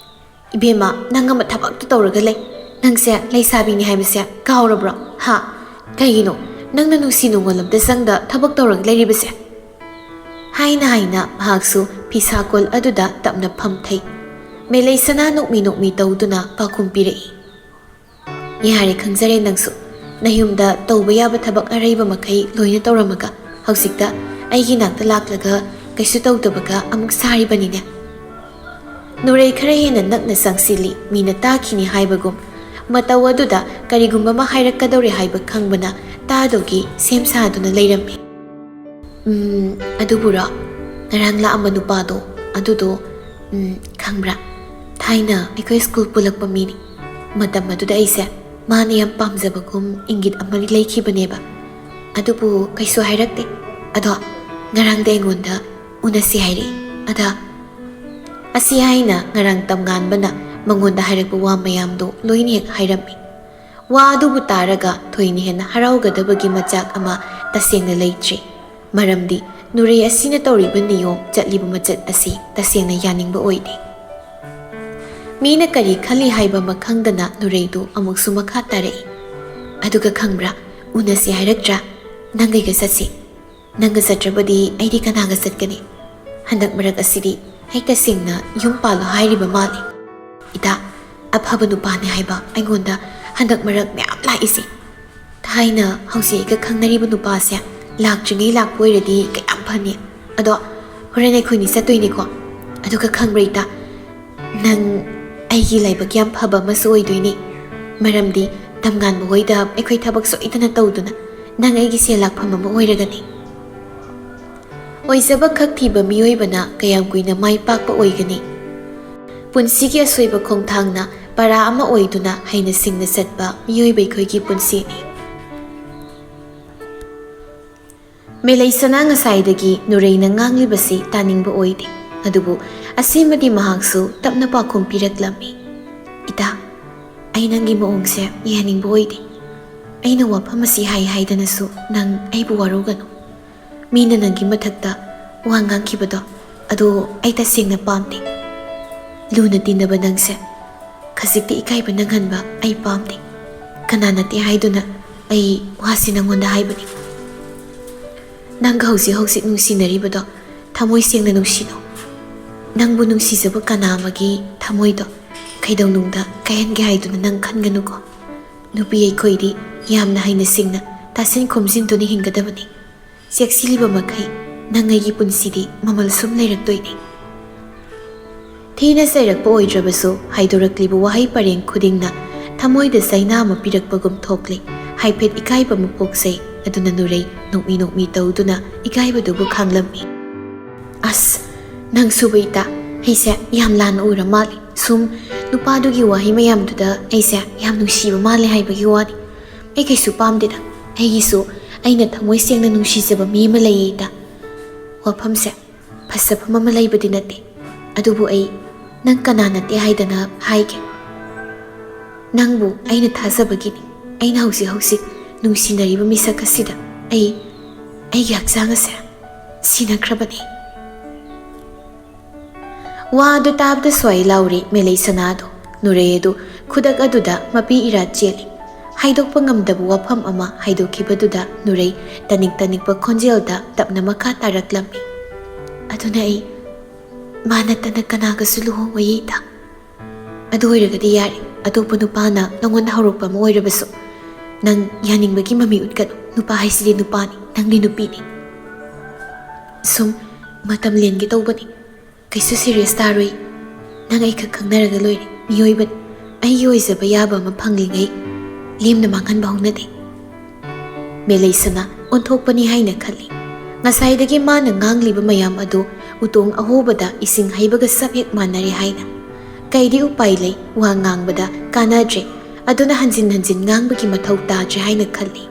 "ꯏꯕꯦꯝꯃ, ꯅꯪ ꯑꯃ ꯊꯕꯛꯇꯨ ꯇꯧꯔꯒ ꯂꯩ꯫ ꯅꯪꯁꯦ ꯂꯩꯁꯥꯕꯤꯅꯤ ꯍꯥꯏꯕꯁꯦ ꯀꯥꯎꯔꯕ꯭ꯔꯣ? ꯍꯥ? ꯀꯩꯒꯤꯅꯣ? ꯅꯪꯅ ꯅꯨꯡꯁꯤ ꯅꯨꯡꯉꯣꯜ ꯑꯝꯇ ꯆꯪꯗ ꯊꯕꯛ ꯇꯧꯔꯒ ꯂꯩꯔꯤꯕꯁꯦ?" ꯍꯥꯏꯅ ꯍꯥꯏꯅ ꯃꯍꯥꯛꯁꯨ ꯐꯤꯁꯥꯀꯣꯜ ꯑꯗꯨꯗ ꯇꯞꯅ ꯐꯝꯊꯩ꯫ ꯃꯦꯂꯩꯁꯅꯥ ꯅꯣꯛꯃꯤ ꯅꯣꯛꯃꯤ ꯇꯧꯗꯨꯅ ꯄꯥꯎꯈꯨꯝ ꯄꯤꯔꯛꯏ꯫ "ꯌꯥꯔꯦ, ꯈꯪꯖꯔꯦ, ꯅꯪꯁꯨ ꯅꯌꯨꯝꯗ ꯇꯧꯕ ꯌꯥꯕ ꯊꯕꯛ ꯑꯔꯩꯕ ꯃꯈꯩ ꯂꯣꯏꯅ ꯇꯧꯔꯝꯃꯒ ꯍꯧꯖꯤꯛꯇ ꯑꯩꯒꯤ ꯅꯥꯛꯇ ꯂꯥꯛꯂꯒ ꯀꯩꯁꯨ ꯇꯧꯗꯕꯒ ꯑꯃꯨꯛ ꯁꯥꯔꯤꯕꯅꯤꯅꯦ?" ꯅꯨꯔꯩ ꯈꯔ ꯍꯦꯟꯅ ꯅꯛꯅ ꯆꯪꯁꯤꯜꯂꯤ꯫ ꯃꯤꯅ ꯇꯥꯈꯤꯅꯤ ꯍꯥꯏꯕꯒꯨꯝ ꯃꯇꯧ ꯑꯗꯨꯗ ꯀꯔꯤꯒꯨꯝꯕ ꯑꯃ ꯍꯥꯏꯔꯛꯀꯗꯧꯔꯦ ꯍꯥꯏꯕ ꯈꯪꯕꯅ ꯇꯥꯗꯧꯒꯤ ꯁꯦꯝ ꯁꯥꯗꯨꯅ ꯂꯩꯔꯝꯃꯤ꯫ "ꯎꯝ, ꯑꯗꯨꯕꯨꯔꯣ, ꯉꯔꯥꯡ ꯂꯥꯛꯑꯝꯕ ꯅꯨꯄꯥꯗꯣ, ꯑꯗꯨꯗꯣ, ꯎꯝ, ꯈꯪꯕ꯭ꯔꯥ? ꯊꯥꯏꯅ ꯑꯩꯈꯣꯏ ꯁ꯭ꯀꯨꯜ ꯄꯨꯜꯂꯛꯄ ꯃꯤꯅꯤ꯫ ꯃꯇꯝ ꯑꯗꯨꯗ ꯑꯩꯁꯦ ꯃꯥꯅ ꯌꯥꯝ ꯄꯥꯝꯖꯕꯒꯨꯝ ꯏꯪꯒꯤꯠ ꯑꯃꯗꯤ ꯂꯩꯈꯤꯕꯅꯦꯕ꯫ ꯑꯗꯨꯕꯨ ꯀꯩꯁꯨ ꯍꯥꯏꯔꯛꯇꯦ꯫ ꯑꯗꯣ ꯉꯔꯥꯡꯗꯤ ꯑꯩꯉꯣꯟꯗ ꯎꯅꯁꯤ ꯍꯥꯏꯔꯛꯏ꯫ ꯑꯗ" ꯑꯁꯤ ꯍꯥꯏꯅ ꯉꯔꯥꯡ ꯇꯝꯉꯥꯟꯕꯅ ꯃꯉꯣꯟꯗ ꯍꯥꯏꯔꯛꯄ ꯋꯥ ꯃꯌꯥꯝꯗꯣ ꯂꯣꯏꯅ ꯍꯦꯛ ꯍꯥꯏꯔꯝꯃꯤ꯫ ꯋꯥ ꯑꯗꯨꯕꯨ ꯇꯥꯔꯒ ꯊꯣꯏꯅ ꯍꯦꯟꯅ ꯍꯔꯥꯎꯒꯗꯕꯒꯤ ꯃꯆꯥꯛ ꯑꯃ ꯇꯁꯦꯡꯅ ꯂꯩꯇ꯭ꯔꯤ꯫ ꯃꯔꯝꯗꯤ ꯅꯨꯔꯩ ꯑꯁꯤꯅ ꯇꯧꯔꯤꯕ ꯅꯤꯌꯣꯝ, ꯆꯠꯂꯤꯕ ꯃꯆꯠ ꯑꯁꯤ ꯇꯁꯦꯡꯅ ꯌꯥꯅꯤꯡꯕ ꯑꯣꯏꯗꯦ꯫ ꯃꯤꯅ ꯀꯔꯤ ꯈꯜꯂꯤ ꯍꯥꯏꯕ ꯑꯃ ꯈꯪꯗꯅ ꯅꯨꯔꯩꯗꯨ ꯑꯃꯨꯛꯁꯨ ꯃꯈꯥ ꯇꯥꯔꯛꯏ꯫ "ꯑꯗꯨꯒ ꯈꯪꯕ꯭ꯔꯥ, ꯎꯅꯁꯤ ꯍꯥꯏꯔꯛꯇ꯭ꯔꯥ? ꯅꯪ ꯑꯩꯒ ꯆꯠꯁꯤ꯫ ꯅꯪꯒ ꯆꯠꯇ꯭ꯔꯕꯗꯤ ꯑꯩꯗꯤ ꯀꯅꯥꯒ ꯆꯠꯀꯅꯤ? ꯍꯟꯗꯛ ꯃꯔꯛ ꯑꯁꯤꯗꯤ ꯑꯩ ꯇꯁꯦꯡꯅ ꯌꯨꯝ ꯄꯥꯜꯂꯣ ꯍꯥꯏꯔꯤꯕ ꯃꯥꯜꯂꯤ꯫ ꯏꯇꯥ, ꯑꯐꯕ ꯅꯨꯄꯥꯅꯤ ꯍꯥꯏꯕ ꯑꯩꯉꯣꯟꯗ ꯍꯟꯗꯛ ꯃꯔꯛ ꯃꯌꯥꯝ ꯂꯥꯛꯏꯁꯦ꯫ ꯊꯥꯏꯅ ꯍꯧꯖꯤꯛ ꯑꯩꯒ ꯈꯪꯅꯔꯤꯕ ꯅꯨꯄꯥꯁꯦ ꯂꯥꯛꯇ꯭ꯔꯤꯉꯩ ꯂꯥꯛꯄ ꯑꯣꯏꯔꯗꯤ ꯀꯌꯥꯝ ꯐꯅꯤ꯫ ꯑꯗꯣ ꯍꯣꯔꯦꯟ ꯑꯩꯈꯣꯏꯅꯤ ꯆꯠꯇꯣꯏꯅꯤꯀꯣ꯫ ꯑꯗꯨꯒ ꯈꯪꯕ꯭ꯔꯥ ꯏꯇꯥ, ꯅꯪ ꯑꯩꯒꯤ ꯂꯥꯏꯕꯛ ꯌꯥꯝ ꯐꯕ ꯑꯃꯁꯨ ꯑꯣꯏꯗꯣꯏꯅꯤ꯫ ꯃꯔꯝꯗꯤ ꯇꯝꯉꯥꯟꯕ ꯍꯣꯏꯗ ꯑꯩꯈꯣꯏ ꯊꯕꯛ ꯁꯣꯏꯗꯅ ꯇꯧꯗꯨꯅ ꯅꯪ ꯑꯩꯒꯤ ꯁꯦꯜ ꯂꯥꯛꯐꯝ ꯑꯃ ꯑꯣꯏꯔꯒꯅꯤ꯫ ꯑꯣꯏꯖꯕ ꯈꯛ ꯊꯤꯕ ꯃꯤꯑꯣꯏꯕꯅ ꯀꯌꯥꯝ ꯀꯨꯏꯅ ꯃꯥꯏ ꯄꯥꯛꯄ ꯑꯣꯏꯒꯅꯤ? ꯄꯨꯟꯁꯤꯒꯤ ꯑꯁꯣꯏꯕ ꯈꯣꯡꯊꯥꯡꯅ ꯄꯔꯥ ꯑꯃ ꯑꯣꯏꯗꯨꯅ ꯍꯩꯅ ꯁꯤꯡꯅ ꯆꯠꯄ ꯃꯤꯑꯣꯏꯕ ꯑꯩꯈꯣꯏꯒꯤ ꯄꯨꯟꯁꯤꯅꯤ꯫ ꯃꯦꯂꯩꯁꯅꯥ ꯉꯁꯥꯏꯗꯒꯤ ꯅꯨꯔꯩꯅ ꯉꯥꯡꯂꯤꯕꯁꯤ ꯇꯥꯅꯤꯡꯕ ꯑꯣꯏꯗꯦ꯫ ꯑꯗꯨꯕꯨ ꯑꯁꯤꯃꯗꯤ ꯃꯍꯥꯛꯁꯨ ꯇꯞꯅ ꯄꯥꯎꯈꯨꯝ ꯄꯤꯔꯛꯂꯝꯃꯤ꯫ "ꯏꯇꯥ, ꯑꯩ ꯅꯪꯒꯤ ꯃꯑꯣꯡꯁꯦ ꯌꯥꯍꯟꯅꯤꯡꯕ ꯑꯣꯏꯗꯦ꯫ ꯑꯩꯅ ꯋꯥꯐꯝ ꯑꯁꯤ ꯍꯥꯏ ꯍꯥꯏꯗꯅꯁꯨ ꯅꯪ ꯑꯩꯕꯨ ꯋꯥꯔꯧꯒꯅꯨ꯫ ꯃꯤꯅ ꯅꯪꯒꯤ ꯃꯊꯛꯇ ꯋꯥ ꯉꯥꯡꯈꯤꯕꯗꯣ ꯑꯗꯨ ꯑꯩ ꯇꯁꯦꯡꯅ ꯄꯥꯝꯗꯦ꯫ ꯂꯨꯅ ꯇꯤꯟꯅꯕ ꯅꯪꯁꯦ ꯈꯖꯤꯛꯇꯤ ꯏꯀꯥꯏꯕ ꯅꯪꯍꯟꯕ ꯑꯩ ꯄꯥꯝꯗꯦ꯫ ꯀꯅꯥ ꯅꯠꯇꯦ ꯍꯥꯏꯗꯨꯅ ꯑꯩ ꯋꯥꯁꯤ ꯅꯪꯉꯣꯟꯗ ꯍꯥꯏꯕꯅꯤ꯫ ꯅꯪꯒ ꯍꯧꯖꯤꯛ ꯍꯧꯖꯤꯛ ꯅꯨꯡꯁꯤꯅꯔꯤꯕꯗꯣ ꯊꯃꯣꯏ ꯁꯦꯡꯅ ꯅꯨꯡꯁꯤꯅꯧ꯫ ꯅꯪꯕꯨ ꯅꯨꯡꯁꯤꯖꯕ ꯀꯅꯥ ꯑꯃꯒꯤ ꯊꯃꯣꯏꯗꯣ ꯀꯩꯗꯧꯅꯨꯡꯗ ꯀꯥꯏꯍꯟꯒꯦ ꯍꯥꯏꯗꯨꯅ ꯅꯪ ꯈꯟꯒꯅꯨꯀꯣ꯫ ꯅꯨꯄꯤ ꯑꯩꯈꯣꯏꯗꯤ ꯌꯥꯝꯅ ꯍꯩꯅ ꯁꯤꯡꯅ ꯇꯥꯁꯤꯟ ꯈꯣꯝꯖꯤꯟꯗꯨꯅ ꯍꯤꯡꯒꯗꯕꯅꯤ꯫ ꯆꯦꯛꯁꯤꯜꯂꯤꯕ ꯃꯈꯩ ꯅꯪ ꯑꯩꯒꯤ ꯄꯨꯟꯁꯤꯗꯤ ꯃꯃꯜ ꯁꯨꯝ ꯂꯩꯔꯛꯇꯣꯏꯅꯤ"꯫ ꯊꯤꯅ ꯆꯩꯔꯛꯄ ꯑꯣꯏꯗ꯭ꯔꯕꯁꯨ ꯍꯥꯏꯗꯣꯔꯛꯂꯤꯕ ꯋꯥꯍꯩ ꯄꯔꯦꯡ ꯈꯨꯗꯤꯡꯅ ꯊꯃꯣꯏꯗ ꯆꯩꯅꯥ ꯑꯃ ꯄꯤꯔꯛꯄꯒꯨꯝ ꯊꯣꯛꯂꯤ꯫ ꯍꯥꯏꯐꯦꯠ ꯏꯀꯥꯏꯕ ꯑꯃ ꯄꯣꯛꯆꯩ꯫ ꯑꯗꯨꯅ ꯅꯨꯔꯩ ꯅꯣꯛꯃꯤ ꯅꯣꯛꯃꯤ ꯇꯧꯗꯨꯅ ꯏꯀꯥꯏꯕꯗꯨꯕꯨ ꯈꯥꯡꯂꯝꯃꯤ꯫ "ꯑꯁ, ꯅꯪꯁꯨꯕ ꯏꯇꯥ, ꯑꯩꯁꯦ ꯌꯥꯝ ꯂꯥꯟꯅ ꯎꯔ ꯃꯥꯜꯂꯤ꯫ ꯁꯨꯝ ꯅꯨꯄꯥꯗꯨꯒꯤ ꯋꯥꯍꯩ ꯃꯌꯥꯝꯗꯨꯗ ꯑꯩꯁꯦ ꯌꯥꯝ ꯅꯨꯡꯁꯤꯕ ꯃꯥꯜꯂꯦ ꯍꯥꯏꯕꯒꯤ ꯋꯥꯅꯤ꯫ ꯑꯩ ꯀꯩꯁꯨ ꯄꯥꯝꯗꯦꯗ꯫ ꯑꯩꯒꯤꯁꯨ ꯑꯩꯅ ꯊꯃꯣꯏ ꯁꯦꯡꯅ ꯅꯨꯡꯁꯤꯖꯕ ꯃꯤ ꯑꯃ ꯂꯩꯌꯦ ꯏꯇꯥ꯫ ꯋꯥꯐꯝꯁꯦ ꯐꯖꯐꯝ ꯑꯃ ꯂꯩꯕꯗꯤ ꯅꯠꯇꯦ꯫ ꯑꯗꯨꯕꯨ ꯑꯩ ꯅꯪ ꯀꯅꯥ ꯅꯠꯇꯦ ꯍꯥꯏꯗꯅ ꯍꯥꯏꯒꯦ꯫ ꯅꯪꯕꯨ ꯑꯩꯅ ꯊꯥꯖꯕꯒꯤꯅꯤ꯫ ꯑꯩꯅ ꯍꯧꯖꯤꯛ ꯍꯧꯖꯤꯛ ꯅꯨꯡꯁꯤꯅꯔꯤꯕ ꯃꯤꯁꯛ ꯑꯁꯤꯗ ꯑꯩ, ꯑꯩꯒꯤ ꯍꯛꯆꯥꯡ ꯑꯁꯦ ꯁꯤꯅꯈ꯭ꯔꯕꯅꯤ"꯫ ꯋꯥ ꯑꯗꯨ ꯇꯥꯕꯗ ꯁ꯭ꯋꯥꯏ ꯂꯥꯎꯔꯤ ꯃꯦꯂꯩ ꯁꯅꯥꯗꯣ꯫ ꯅꯨꯔꯩ ꯑꯗꯨ ꯈꯨꯗꯛ ꯑꯗꯨꯗ ꯃꯄꯤ ꯏꯔꯥ ꯆꯦꯜꯂꯤ꯫ ꯍꯥꯏꯗꯣꯛꯄ ꯉꯝꯗꯕ ꯋꯥꯐꯝ ꯑꯃ ꯍꯥꯏꯗꯣꯛꯈꯤꯕꯗꯨꯗ ꯅꯨꯔꯩ ꯇꯅꯤꯛ ꯇꯅꯤꯛꯄ ꯈꯣꯟꯖꯦꯜꯗ ꯇꯞꯅ ꯃꯈꯥ ꯇꯥꯔꯛꯂꯝꯃꯤ꯫ "ꯑꯗꯨꯅ ꯑꯩ ꯃꯥ ꯅꯠꯇꯅ ꯀꯅꯥꯒꯁꯨ ꯂꯨꯍꯣꯡꯉꯣꯏꯌꯦ ꯏꯇꯥ꯫ ꯑꯗꯨ ꯑꯣꯏꯔꯒꯗꯤ ꯌꯥꯔꯦ, ꯑꯇꯣꯞꯄ ꯅꯨꯄꯥꯅ ꯅꯪꯉꯣꯟꯗ ꯍꯧꯔꯛꯄ ꯑꯃ ꯑꯣꯏꯔꯕꯁꯨ꯫ ꯅꯪ ꯌꯥꯅꯤꯡꯕꯒꯤ ꯃꯃꯤ ꯎꯠꯀꯅꯨ꯫ ꯅꯨꯄꯥ ꯍꯥꯏꯁꯤꯗꯤ ꯅꯨꯄꯥꯅꯤ, ꯅꯪꯗꯤ ꯅꯨꯄꯤꯅꯤ꯫ ꯁꯨꯝ ꯃꯇꯝ ꯂꯦꯟꯒꯦ ꯇꯧꯕꯅꯤ꯫ ꯀꯩꯁꯨ ꯁꯤꯔꯤꯌꯁ ꯇꯥꯔꯣꯏ꯫ ꯅꯪ ꯑꯩꯈꯛ ꯈꯪꯅꯔꯒ ꯂꯣꯏꯔꯦ꯫ ꯃꯤꯑꯣꯏꯕꯅꯤ꯫ ꯑꯩꯒꯤ ꯑꯣꯏꯖꯕ ꯌꯥꯕ ꯑꯃ ꯐꯪꯂꯤꯉꯩ ꯂꯦꯝꯅ ꯃꯥꯡꯍꯟꯕ ꯍꯧꯅꯗꯦ"꯫ ꯃꯦꯂꯩꯁꯅꯥ ꯑꯣꯟꯊꯣꯛꯄꯅꯤ ꯍꯥꯏꯅ ꯈꯜꯂꯤ꯫ ꯉꯁꯥꯏꯗꯒꯤ ꯃꯥꯅ ꯉꯥꯡꯂꯤꯕ ꯃꯌꯥꯝ ꯑꯗꯨ ꯎꯇꯣꯡ ꯑꯍꯣꯕꯗ ꯏꯁꯤꯡ ꯍꯩꯕꯒ ꯆꯞ ꯍꯦꯛ ꯃꯥꯟꯅꯔꯦ ꯍꯥꯏꯅ꯫ ꯀꯩꯗꯤ ꯎꯄꯥꯏ ꯂꯩ, ꯋꯥ ꯉꯥꯡꯕꯗ ꯀꯥꯟꯅꯗ꯭ꯔꯦ, ꯑꯗꯨꯅ ꯍꯟꯖꯤꯟ ꯍꯟꯖꯤꯟ ꯉꯥꯡꯕꯒꯤ ꯃꯊꯧ ꯇꯥꯗ꯭ꯔꯦ ꯍꯥꯏꯅ ꯈꯜꯂꯤ꯫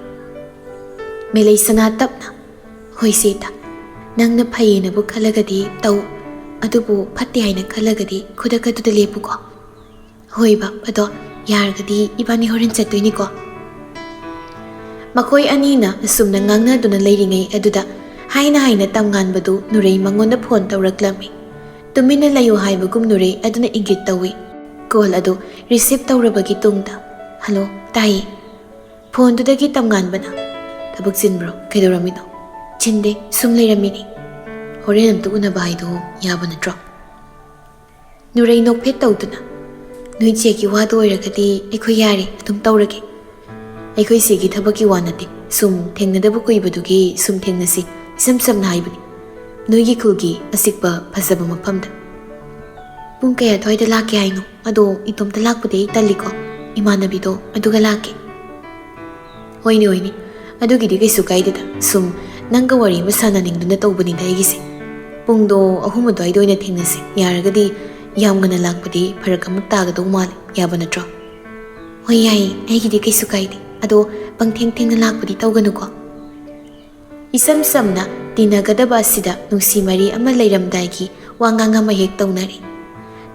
ꯃꯦꯂꯩꯁꯅꯥ ꯇꯞꯅ, "ꯍꯣꯏ ꯁꯤꯇ, ꯅꯪꯅ ꯐꯩꯌꯦꯅꯕꯨ ꯈꯜꯂꯒꯗꯤ ꯇꯧ, ꯑꯗꯨꯕꯨ ꯐꯠꯇꯦ ꯍꯥꯏꯅ ꯈꯜꯂꯒꯗꯤ ꯈꯨꯗꯛ ꯑꯗꯨꯗ ꯂꯦꯞꯄꯨꯀꯣ꯫" "ꯍꯣꯏꯕ, ꯑꯗꯣ ꯌꯥꯔꯒꯗꯤ ꯏꯕꯥꯅꯤ ꯍꯣꯔꯦꯟ ꯆꯠꯇꯣꯏꯅꯤꯀꯣ?" ꯃꯈꯣꯏ ꯑꯅꯤꯅ ꯑꯁꯨꯝꯅ ꯉꯥꯡꯅꯗꯨꯅ ꯂꯩꯔꯤꯉꯩ ꯑꯗꯨꯗ ꯍꯥꯏꯅ ꯍꯥꯏꯅ ꯇꯝꯉꯥꯟꯕꯗꯨ ꯅꯨꯔꯩ ꯃꯉꯣꯟꯗ ꯐꯣꯟ ꯇꯧꯔꯛꯂꯝꯃꯤ꯫ ꯇꯨꯃꯤꯟꯅ ꯂꯩꯌꯨ ꯍꯥꯏꯕꯒꯨꯝ ꯅꯨꯔꯩ ꯑꯗꯨꯅ ꯏꯪꯒꯤꯠ ꯇꯧꯏ꯫ ꯀꯣꯜ ꯑꯗꯨ ꯔꯤꯁꯤꯞ ꯇꯧꯔꯕꯒꯤ ꯇꯨꯡꯗ, "ꯍꯜꯂꯣ, ꯇꯥꯏꯌꯦ꯫" ꯐꯣꯟꯗꯨꯗꯒꯤ ꯇꯝꯉꯥꯟꯕꯅ, "ꯊꯕꯛ ꯆꯤꯟꯕ꯭ꯔꯣ? ꯀꯩꯗꯧꯔꯝꯃꯤꯅꯣ?" "ꯆꯤꯟꯗꯦ, ꯁꯨꯝ ꯂꯩꯔꯝꯃꯤꯅꯤ꯫" "ꯍꯣꯔꯦꯟ ꯑꯝꯇ ꯎꯅꯕ ꯍꯥꯏꯗꯣ ꯌꯥꯕ ꯅꯠꯇ꯭ꯔꯣ?" ꯅꯨꯔꯩ ꯅꯣꯛꯐꯦꯠ ꯇꯧꯗꯨꯅ, "ꯅꯣꯏ ꯆꯦꯒꯤ ꯋꯥꯗꯣ ꯑꯣꯏꯔꯒꯗꯤ ꯑꯩꯈꯣꯏ ꯌꯥꯔꯦ, ꯑꯗꯨꯝ ꯇꯧꯔꯒꯦ꯫ ꯑꯩꯈꯣꯏ ꯆꯦꯒꯤ ꯊꯕꯛꯀꯤ ꯋꯥ ꯅꯠꯇꯦ, ꯁꯨꯝ ꯊꯦꯡꯅꯗꯕ ꯀꯨꯏꯕꯗꯨꯒꯤ ꯁꯨꯝ ꯊꯦꯡꯅꯁꯤ, ꯏꯁꯝ ꯁꯝꯅ ꯍꯥꯏꯕꯅꯤ, ꯅꯣꯏꯒꯤ ꯈꯨꯜꯒꯤ ꯑꯆꯤꯛꯄ ꯐꯖꯕ ꯃꯐꯝꯗ꯫" "ꯄꯨꯡ ꯀꯌꯥ ꯑꯗꯨꯋꯥꯏꯗ ꯂꯥꯛꯀꯦ ꯍꯥꯏꯅꯣ? ꯑꯗꯣ ꯏꯇꯣꯝꯇ ꯂꯥꯛꯄꯗꯤ ꯑꯩ ꯇꯜꯂꯤꯀꯣ, ꯏꯃꯥꯟꯅꯕꯤꯗꯣ ꯑꯗꯨꯒ ꯂꯥꯛꯀꯦ꯫" "ꯍꯣꯏꯅꯦ, ꯍꯣꯏꯅꯦ, ꯑꯗꯨꯒꯤꯗꯤ ꯀꯩꯁꯨ ꯀꯥꯏꯗꯦꯗ, ꯁꯨꯝ ꯅꯪꯒ ꯋꯥꯔꯤ ꯑꯃ ꯁꯥꯟꯅꯅꯤꯡꯗꯨꯅ ꯇꯧꯕꯅꯤꯗ ꯑꯩꯒꯤꯁꯦ꯫ ꯄꯨꯡꯗꯣ ꯑꯍꯨꯝ ꯑꯗꯨꯋꯥꯏꯗ ꯑꯣꯏꯅ ꯊꯦꯡꯅꯁꯦ, ꯌꯥꯔꯒꯗꯤ꯫ ꯌꯥꯝ ꯉꯟꯅ ꯂꯥꯛꯄꯗꯤ ꯐꯔꯛ ꯑꯃꯨꯛ ꯇꯥꯒꯗꯧ ꯃꯥꯜꯂꯦ, ꯌꯥꯕ ꯅꯠꯇ꯭ꯔꯣ?" "ꯍꯣꯏ, ꯌꯥꯏꯌꯦ, ꯑꯩꯒꯤꯗꯤ ꯀꯩꯁꯨ ꯀꯥꯏꯗꯦ꯫ ꯑꯗꯣ ꯄꯪꯊꯦꯡ ꯊꯦꯡꯅ ꯂꯥꯛꯄꯗꯤ ꯇꯧꯒꯅꯨꯀꯣ꯫" ꯏꯁꯝ ꯁꯝꯅ ꯇꯤꯟꯅꯒꯗꯕ ꯑꯁꯤꯗ ꯅꯨꯡꯁꯤ ꯃꯔꯤ ꯑꯃ ꯂꯩꯔꯝꯗꯥꯏꯒꯤ ꯋꯥꯉꯥꯡ ꯑꯃ ꯍꯦꯛ ꯇꯧꯅꯔꯤ꯫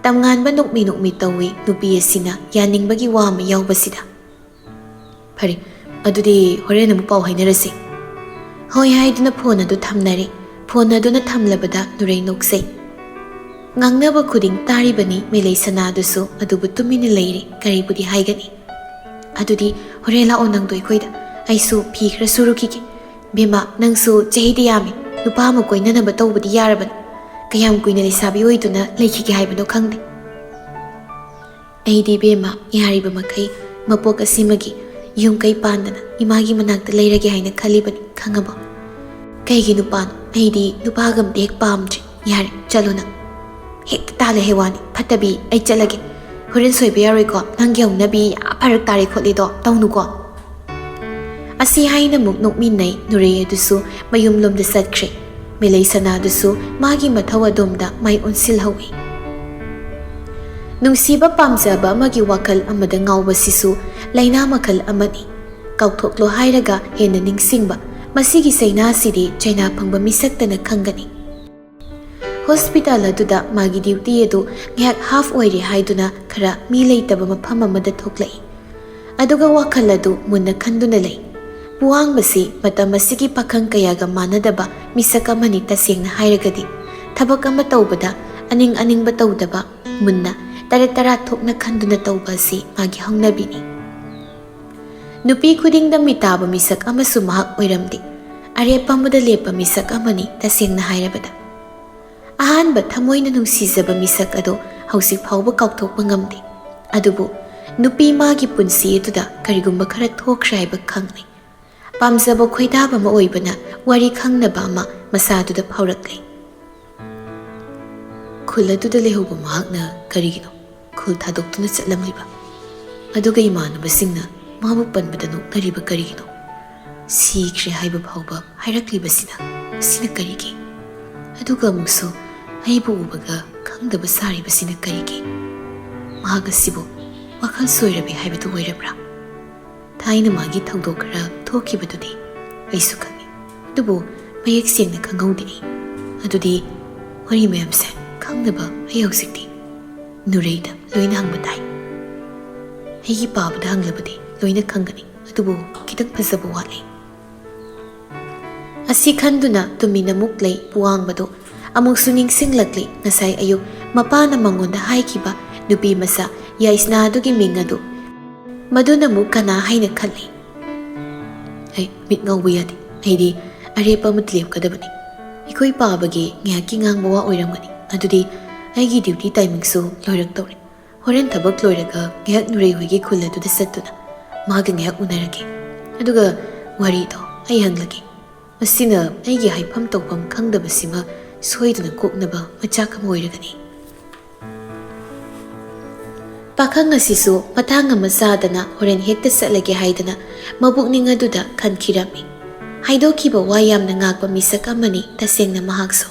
ꯇꯝꯉꯥꯟꯕ ꯅꯣꯛꯃꯤ ꯅꯣꯛꯃꯤ ꯇꯧꯏ, ꯅꯨꯄꯤ ꯑꯁꯤꯅ ꯌꯥꯅꯤꯡꯕꯒꯤ ꯋꯥ ꯑꯃ ꯌꯥꯎꯕꯁꯤꯗ꯫ "ꯐꯔꯦ, ꯑꯗꯨꯗꯤ ꯍꯣꯔꯦꯟ ꯑꯃꯨꯛ ꯄꯥꯎ ꯍꯥꯏꯅꯔꯁꯤ꯫" ꯍꯣꯏ ꯍꯥꯏꯗꯨꯅ ꯐꯣꯟ ꯑꯗꯨ ꯊꯝꯅꯔꯦ꯫ ꯐꯣꯟ ꯑꯗꯨꯅ ꯊꯝꯂꯕꯗ ꯅꯨꯔꯩ ꯅꯣꯛꯆꯩ꯫ ꯉꯥꯡꯅꯕ ꯈꯨꯗꯤꯡ ꯇꯥꯔꯤꯕꯅꯤ ꯃꯦꯂꯩ ꯁꯅꯥꯗꯨꯁꯨ, ꯑꯗꯨꯕꯨ ꯇꯨꯃꯤꯟꯅ ꯂꯩꯔꯤ, ꯀꯔꯤꯕꯨꯗꯤ ꯍꯥꯏꯒꯅꯤ? "ꯑꯗꯨꯗꯤ ꯍꯣꯔꯦꯟ ꯂꯥꯛꯑꯣ ꯅꯪꯗꯣ ꯑꯩꯈꯣꯏꯗ, ꯑꯩꯁꯨ ꯐꯤ ꯈꯔ ꯁꯨꯔꯨꯈꯤꯒꯦ꯫" "ꯕꯦꯝꯃ, ꯅꯪꯁꯨ ꯆꯍꯤꯗꯤ ꯌꯥꯝꯃꯤ, ꯅꯨꯄꯥ ꯑꯃ ꯀꯣꯏꯅꯅꯕ ꯇꯧꯕꯗꯤ ꯌꯥꯔꯕꯅꯤ꯫ ꯀꯌꯥꯝ ꯀꯨꯏꯅ ꯂꯩꯁꯥꯕꯤ ꯑꯣꯏꯗꯨꯅ ꯂꯩꯈꯤꯒꯦ ꯍꯥꯏꯕꯅꯣ ꯈꯪꯗꯦ꯫ ꯑꯩꯗꯤ ꯏꯕꯦꯝꯃ, ꯌꯥꯔꯤꯕ ꯃꯈꯩ ꯃꯄꯣꯛ ꯑꯁꯤꯃꯒꯤ ꯌꯨꯝ ꯀꯩ ꯄꯥꯟꯗꯅ ꯏꯃꯥꯒꯤ ꯃꯅꯥꯛꯇ ꯂꯩꯔꯒꯦ ꯍꯥꯏꯅ ꯈꯜꯂꯤꯕꯅꯤ, ꯈꯪꯉꯕꯣ?" "ꯀꯩꯒꯤ ꯅꯨꯄꯥꯅꯣ? ꯑꯩꯗꯤ ꯅꯨꯄꯥꯒ ꯑꯝꯇ ꯍꯦꯛ ꯄꯥꯝꯗ꯭ꯔꯤ꯫ ꯌꯥꯔꯦ, ꯆꯠꯂꯣ ꯅꯪ꯫" "ꯍꯦꯛꯇ ꯇꯥꯜꯂꯦ ꯍꯦꯋꯥꯅꯤ, ꯐꯠꯇꯕꯤ, ꯑꯩ ꯆꯠꯂꯒꯦ꯫ ꯍꯣꯔꯦꯟ ꯁꯣꯏꯕ ꯌꯥꯔꯣꯏꯀꯣ, ꯅꯪꯒꯤ ꯍꯧꯅꯕꯤ, ꯑꯥ, ꯐꯔꯛ ꯇꯥꯔꯦ ꯈꯣꯠꯂꯦꯗꯣ ꯇꯧꯅꯨꯀꯣ꯫" ꯑꯁꯤ ꯍꯥꯏꯅ ꯑꯃꯨꯛ ꯅꯣꯛꯃꯤꯟꯅꯩ꯫ ꯅꯨꯔꯩ ꯑꯗꯨꯁꯨ ꯃꯌꯨꯝꯂꯣꯝꯗ ꯆꯠꯈ꯭ꯔꯦ꯫ ꯃꯦꯂꯩ ꯁꯅꯥꯗꯨꯁꯨ ꯃꯥꯒꯤ ꯃꯊꯧ ꯑꯗꯣꯝꯗ ꯃꯥꯏ ꯑꯣꯟꯁꯤꯜꯍꯧꯏ꯫ ꯅꯨꯡꯁꯤꯕ ꯄꯥꯝꯖꯕ ꯑꯃꯒꯤ ꯋꯥꯈꯜ ꯑꯃꯗ ꯉꯥꯎꯕꯁꯤꯁꯨ ꯂꯥꯏꯅꯥ ꯃꯈꯜ ꯑꯃꯅꯤ꯫ ꯀꯥꯎꯊꯣꯛꯂꯣ ꯍꯥꯏꯔꯒ ꯍꯦꯟꯅ ꯅꯤꯡꯁꯤꯡꯕ, ꯃꯁꯤꯒꯤ ꯆꯩꯅꯥꯁꯤꯗꯤ ꯆꯩꯅꯥ ꯐꯪꯕ ꯃꯤꯁꯛꯇꯅ ꯈꯪꯒꯅꯤ꯫ ꯍꯣꯁꯄꯤꯇꯥꯜ ꯑꯗꯨꯗ ꯃꯥꯒꯤ ꯗ꯭ꯌꯨꯇꯤ ꯑꯗꯨ ꯉꯥꯏꯍꯥꯛ ꯍꯥꯐ ꯑꯣꯏꯔꯦ ꯍꯥꯏꯗꯨꯅ ꯈꯔ ꯃꯤ ꯂꯩꯇꯕ ꯃꯐꯝ ꯑꯃꯗ ꯊꯣꯛꯂꯛꯏ꯫ ꯑꯗꯨꯒ ꯋꯥꯈꯜ ꯑꯗꯨ ꯃꯨꯟꯅ ꯈꯟꯗꯨꯅ ꯂꯩ꯫ ꯄꯨꯋꯥꯡꯕꯁꯤ ꯃꯇꯝ ꯑꯁꯤꯒꯤ ꯄꯥꯈꯪ ꯀꯌꯥꯒ ꯃꯥꯟꯅꯗꯕ ꯃꯤꯁꯛ ꯑꯃꯅꯤ꯫ ꯇꯁꯦꯡꯅ ꯍꯥꯏꯔꯒꯗꯤ ꯊꯕꯛ ꯑꯃ ꯇꯧꯕꯗ ꯑꯅꯤꯡ ꯑꯅꯤꯡꯕ ꯇꯧꯗꯕ, ꯃꯨꯟꯅ ꯇꯔꯦꯠ ꯇꯔꯥ ꯊꯣꯛꯅ ꯈꯟꯗꯨꯅ ꯇꯧꯕ ꯑꯁꯤ ꯃꯥꯒꯤ ꯍꯧꯅꯕꯤꯅꯤ꯫ ꯅꯨꯄꯤ ꯈꯨꯗꯤꯡꯗ ꯃꯤꯇꯥꯕ ꯃꯤꯁꯛ ꯑꯃꯁꯨ ꯃꯍꯥꯛ ꯑꯣꯏꯔꯝꯗꯦ꯫ ꯑꯔꯦꯞꯄ ꯑꯃꯗ ꯂꯦꯞꯄ ꯃꯤꯁꯛ ꯑꯃꯅꯤ꯫ ꯇꯁꯦꯡꯅ ꯍꯥꯏꯔꯕꯗ ꯑꯍꯥꯟꯕ ꯊꯃꯣꯏꯅ ꯅꯨꯡꯁꯤꯖꯕ ꯃꯤꯁꯛ ꯑꯗꯣ ꯍꯧꯖꯤꯛ ꯐꯥꯎꯕ ꯀꯥꯎꯊꯣꯛꯄ ꯉꯝꯗꯦ꯫ ꯑꯗꯨꯕꯨ ꯅꯨꯄꯤ ꯃꯥꯒꯤ ꯄꯨꯟꯁꯤ ꯑꯗꯨꯗ ꯀꯔꯤꯒꯨꯝꯕ ꯈꯔ ꯊꯣꯛꯈ꯭ꯔꯦ ꯍꯥꯏꯕ ꯈꯪꯂꯦ꯫ ꯄꯥꯝꯖꯕ ꯈꯣꯏꯗꯥꯕ ꯑꯃ ꯑꯣꯏꯕꯅ ꯋꯥꯔꯤ ꯈꯪꯅꯕ ꯑꯃ ꯃꯁꯥꯗꯨꯗ ꯐꯥꯎꯔꯛꯂꯦ꯫ ꯈꯨꯜ ꯑꯗꯨꯗ ꯂꯩꯍꯧꯕ ꯃꯍꯥꯛꯅ ꯀꯔꯤꯒꯤꯅꯣ ꯈꯨꯜ ꯊꯥꯗꯣꯛꯇꯨꯅ ꯆꯠꯂꯝꯂꯤꯕ? ꯑꯗꯨꯒ ꯏꯃꯥꯟꯅꯕꯁꯤꯡꯅ ꯃꯥꯕꯨ ꯄꯟꯕꯗ ꯅꯣꯛꯅꯔꯤꯕ ꯀꯔꯤꯒꯤꯅꯣ? ꯁꯤꯈ꯭ꯔꯦ ꯍꯥꯏꯕ ꯐꯥꯎꯕ ꯍꯥꯏꯔꯛꯂꯤꯕꯁꯤꯅ, ꯃꯁꯤꯅ ꯀꯔꯤꯒꯤ? ꯑꯗꯨꯒ ꯑꯃꯨꯛꯁꯨ ꯑꯩꯕꯨ ꯎꯕꯒ ꯈꯪꯗꯕ ꯁꯥꯔꯤꯕꯁꯤꯅ ꯀꯔꯤꯒꯤ? ꯃꯍꯥꯛ ꯑꯁꯤꯕꯨ ꯋꯥꯈꯜ ꯁꯣꯏꯔꯕꯤ ꯍꯥꯏꯕꯗꯨ ꯑꯣꯏꯔꯕ꯭ꯔꯥ? ꯊꯥꯏꯅ ꯃꯥꯒꯤ ꯊꯧꯗꯣꯛ ꯈꯔ ꯊꯣꯛꯈꯤꯕꯗꯨꯗꯤ ꯑꯩꯁꯨ ꯈꯪꯏ, ꯑꯗꯨꯕꯨ ꯃꯌꯦꯛ ꯁꯦꯡꯅ ꯈꯪꯍꯧꯗꯦ꯫ ꯑꯗꯨꯗꯤ ꯋꯥꯔꯤ ꯃꯌꯥꯝꯁꯦ ꯈꯪꯅꯕ ꯑꯩ ꯍꯧꯖꯤꯛꯇꯤ ꯅꯨꯔꯩꯗ ꯂꯣꯏꯅ ꯍꯪꯕ ꯇꯥꯏ꯫ ꯑꯩꯒꯤ ꯄꯥꯕꯗ ꯍꯪꯂꯕꯗꯤ ꯂꯣꯏꯅ ꯈꯪꯒꯅꯤ, ꯑꯗꯨꯕꯨ ꯈꯤꯇꯪ ꯐꯖꯕ ꯋꯥꯠꯂꯤ꯫ ꯑꯁꯤ ꯈꯟꯗꯨꯅ ꯇꯨꯃꯤꯟ ꯑꯃꯨꯛ ꯂꯩ ꯄꯨꯋꯥꯡꯕꯗꯨ꯫ ꯑꯃꯨꯛꯁꯨ ꯅꯤꯡꯁꯤꯡꯂꯛꯂꯤ ꯉꯁꯥꯏ ꯑꯌꯨꯛ ꯃꯄꯥꯅ ꯃꯉꯣꯟꯗ ꯍꯥꯏꯈꯤꯕ ꯅꯨꯄꯤ ꯃꯆꯥ ꯌꯥꯏꯁꯅꯥꯗꯨꯒꯤ ꯃꯤꯡ ꯑꯗꯨ꯫ ꯃꯗꯨꯅ ꯑꯃꯨꯛ ꯀꯅꯥ ꯍꯥꯏꯅ ꯈꯜꯂꯤ꯫ ꯑꯩ ꯃꯤꯠ ꯉꯧꯕ ꯌꯥꯗꯦ꯫ ꯑꯩꯗꯤ ꯑꯔꯦꯞꯄ ꯑꯃꯗ ꯂꯦꯞꯀꯗꯕꯅꯤ꯫ ꯑꯩꯈꯣꯏ ꯄꯥꯕꯒꯤ ꯉꯥꯏꯍꯥꯛꯀꯤ ꯉꯥꯡꯕ ꯋꯥ ꯑꯣꯏꯔꯝꯒꯅꯤ꯫ ꯑꯗꯨꯗꯤ ꯑꯩꯒꯤ ꯗ꯭ꯌꯨꯇꯤ ꯇꯥꯏꯃꯤꯡꯁꯨ ꯂꯣꯏꯔꯛꯇꯧꯔꯦ꯫ ꯍꯣꯔꯦꯟ ꯊꯕꯛ ꯂꯣꯏꯔꯒ ꯉꯥꯏꯍꯥꯛ ꯅꯨꯔꯩ ꯍꯣꯏꯒꯤ ꯈꯨꯜ ꯑꯗꯨꯗ ꯆꯠꯇꯨꯅ ꯃꯥꯒ ꯉꯥꯏꯍꯥꯛ ꯎꯅꯔꯒꯦ꯫ ꯑꯗꯨꯒ ꯋꯥꯔꯤꯗꯣ ꯑꯩ ꯍꯪꯂꯒꯦ꯫ ꯃꯁꯤꯅ ꯑꯩꯒꯤ ꯍꯥꯏꯐꯝ ꯇꯧꯐꯝ ꯈꯪꯗꯕꯁꯤꯃ ꯁꯣꯏꯗꯅ ꯀꯣꯛꯅꯕ ꯃꯆꯥꯛ ꯑꯃ ꯑꯣꯏꯔꯒꯅꯤ꯫ ꯄꯥꯈꯪ ꯑꯁꯤꯁꯨ ꯃꯇꯥꯡ ꯑꯃ ꯆꯥꯗꯅ ꯍꯣꯔꯦꯟ ꯍꯦꯛꯇ ꯆꯠꯂꯒꯦ ꯍꯥꯏꯗꯅ ꯃꯕꯨꯛꯅꯤꯡ ꯑꯗꯨꯗ ꯈꯟꯈꯤꯔꯝꯃꯤ꯫ ꯍꯥꯏꯗꯣꯛꯈꯤꯕ ꯋꯥ ꯌꯥꯝꯅ ꯉꯥꯛꯄ ꯃꯤꯁꯛ ꯑꯃꯅꯤ ꯇꯁꯦꯡꯅ ꯃꯍꯥꯛꯁꯨ꯫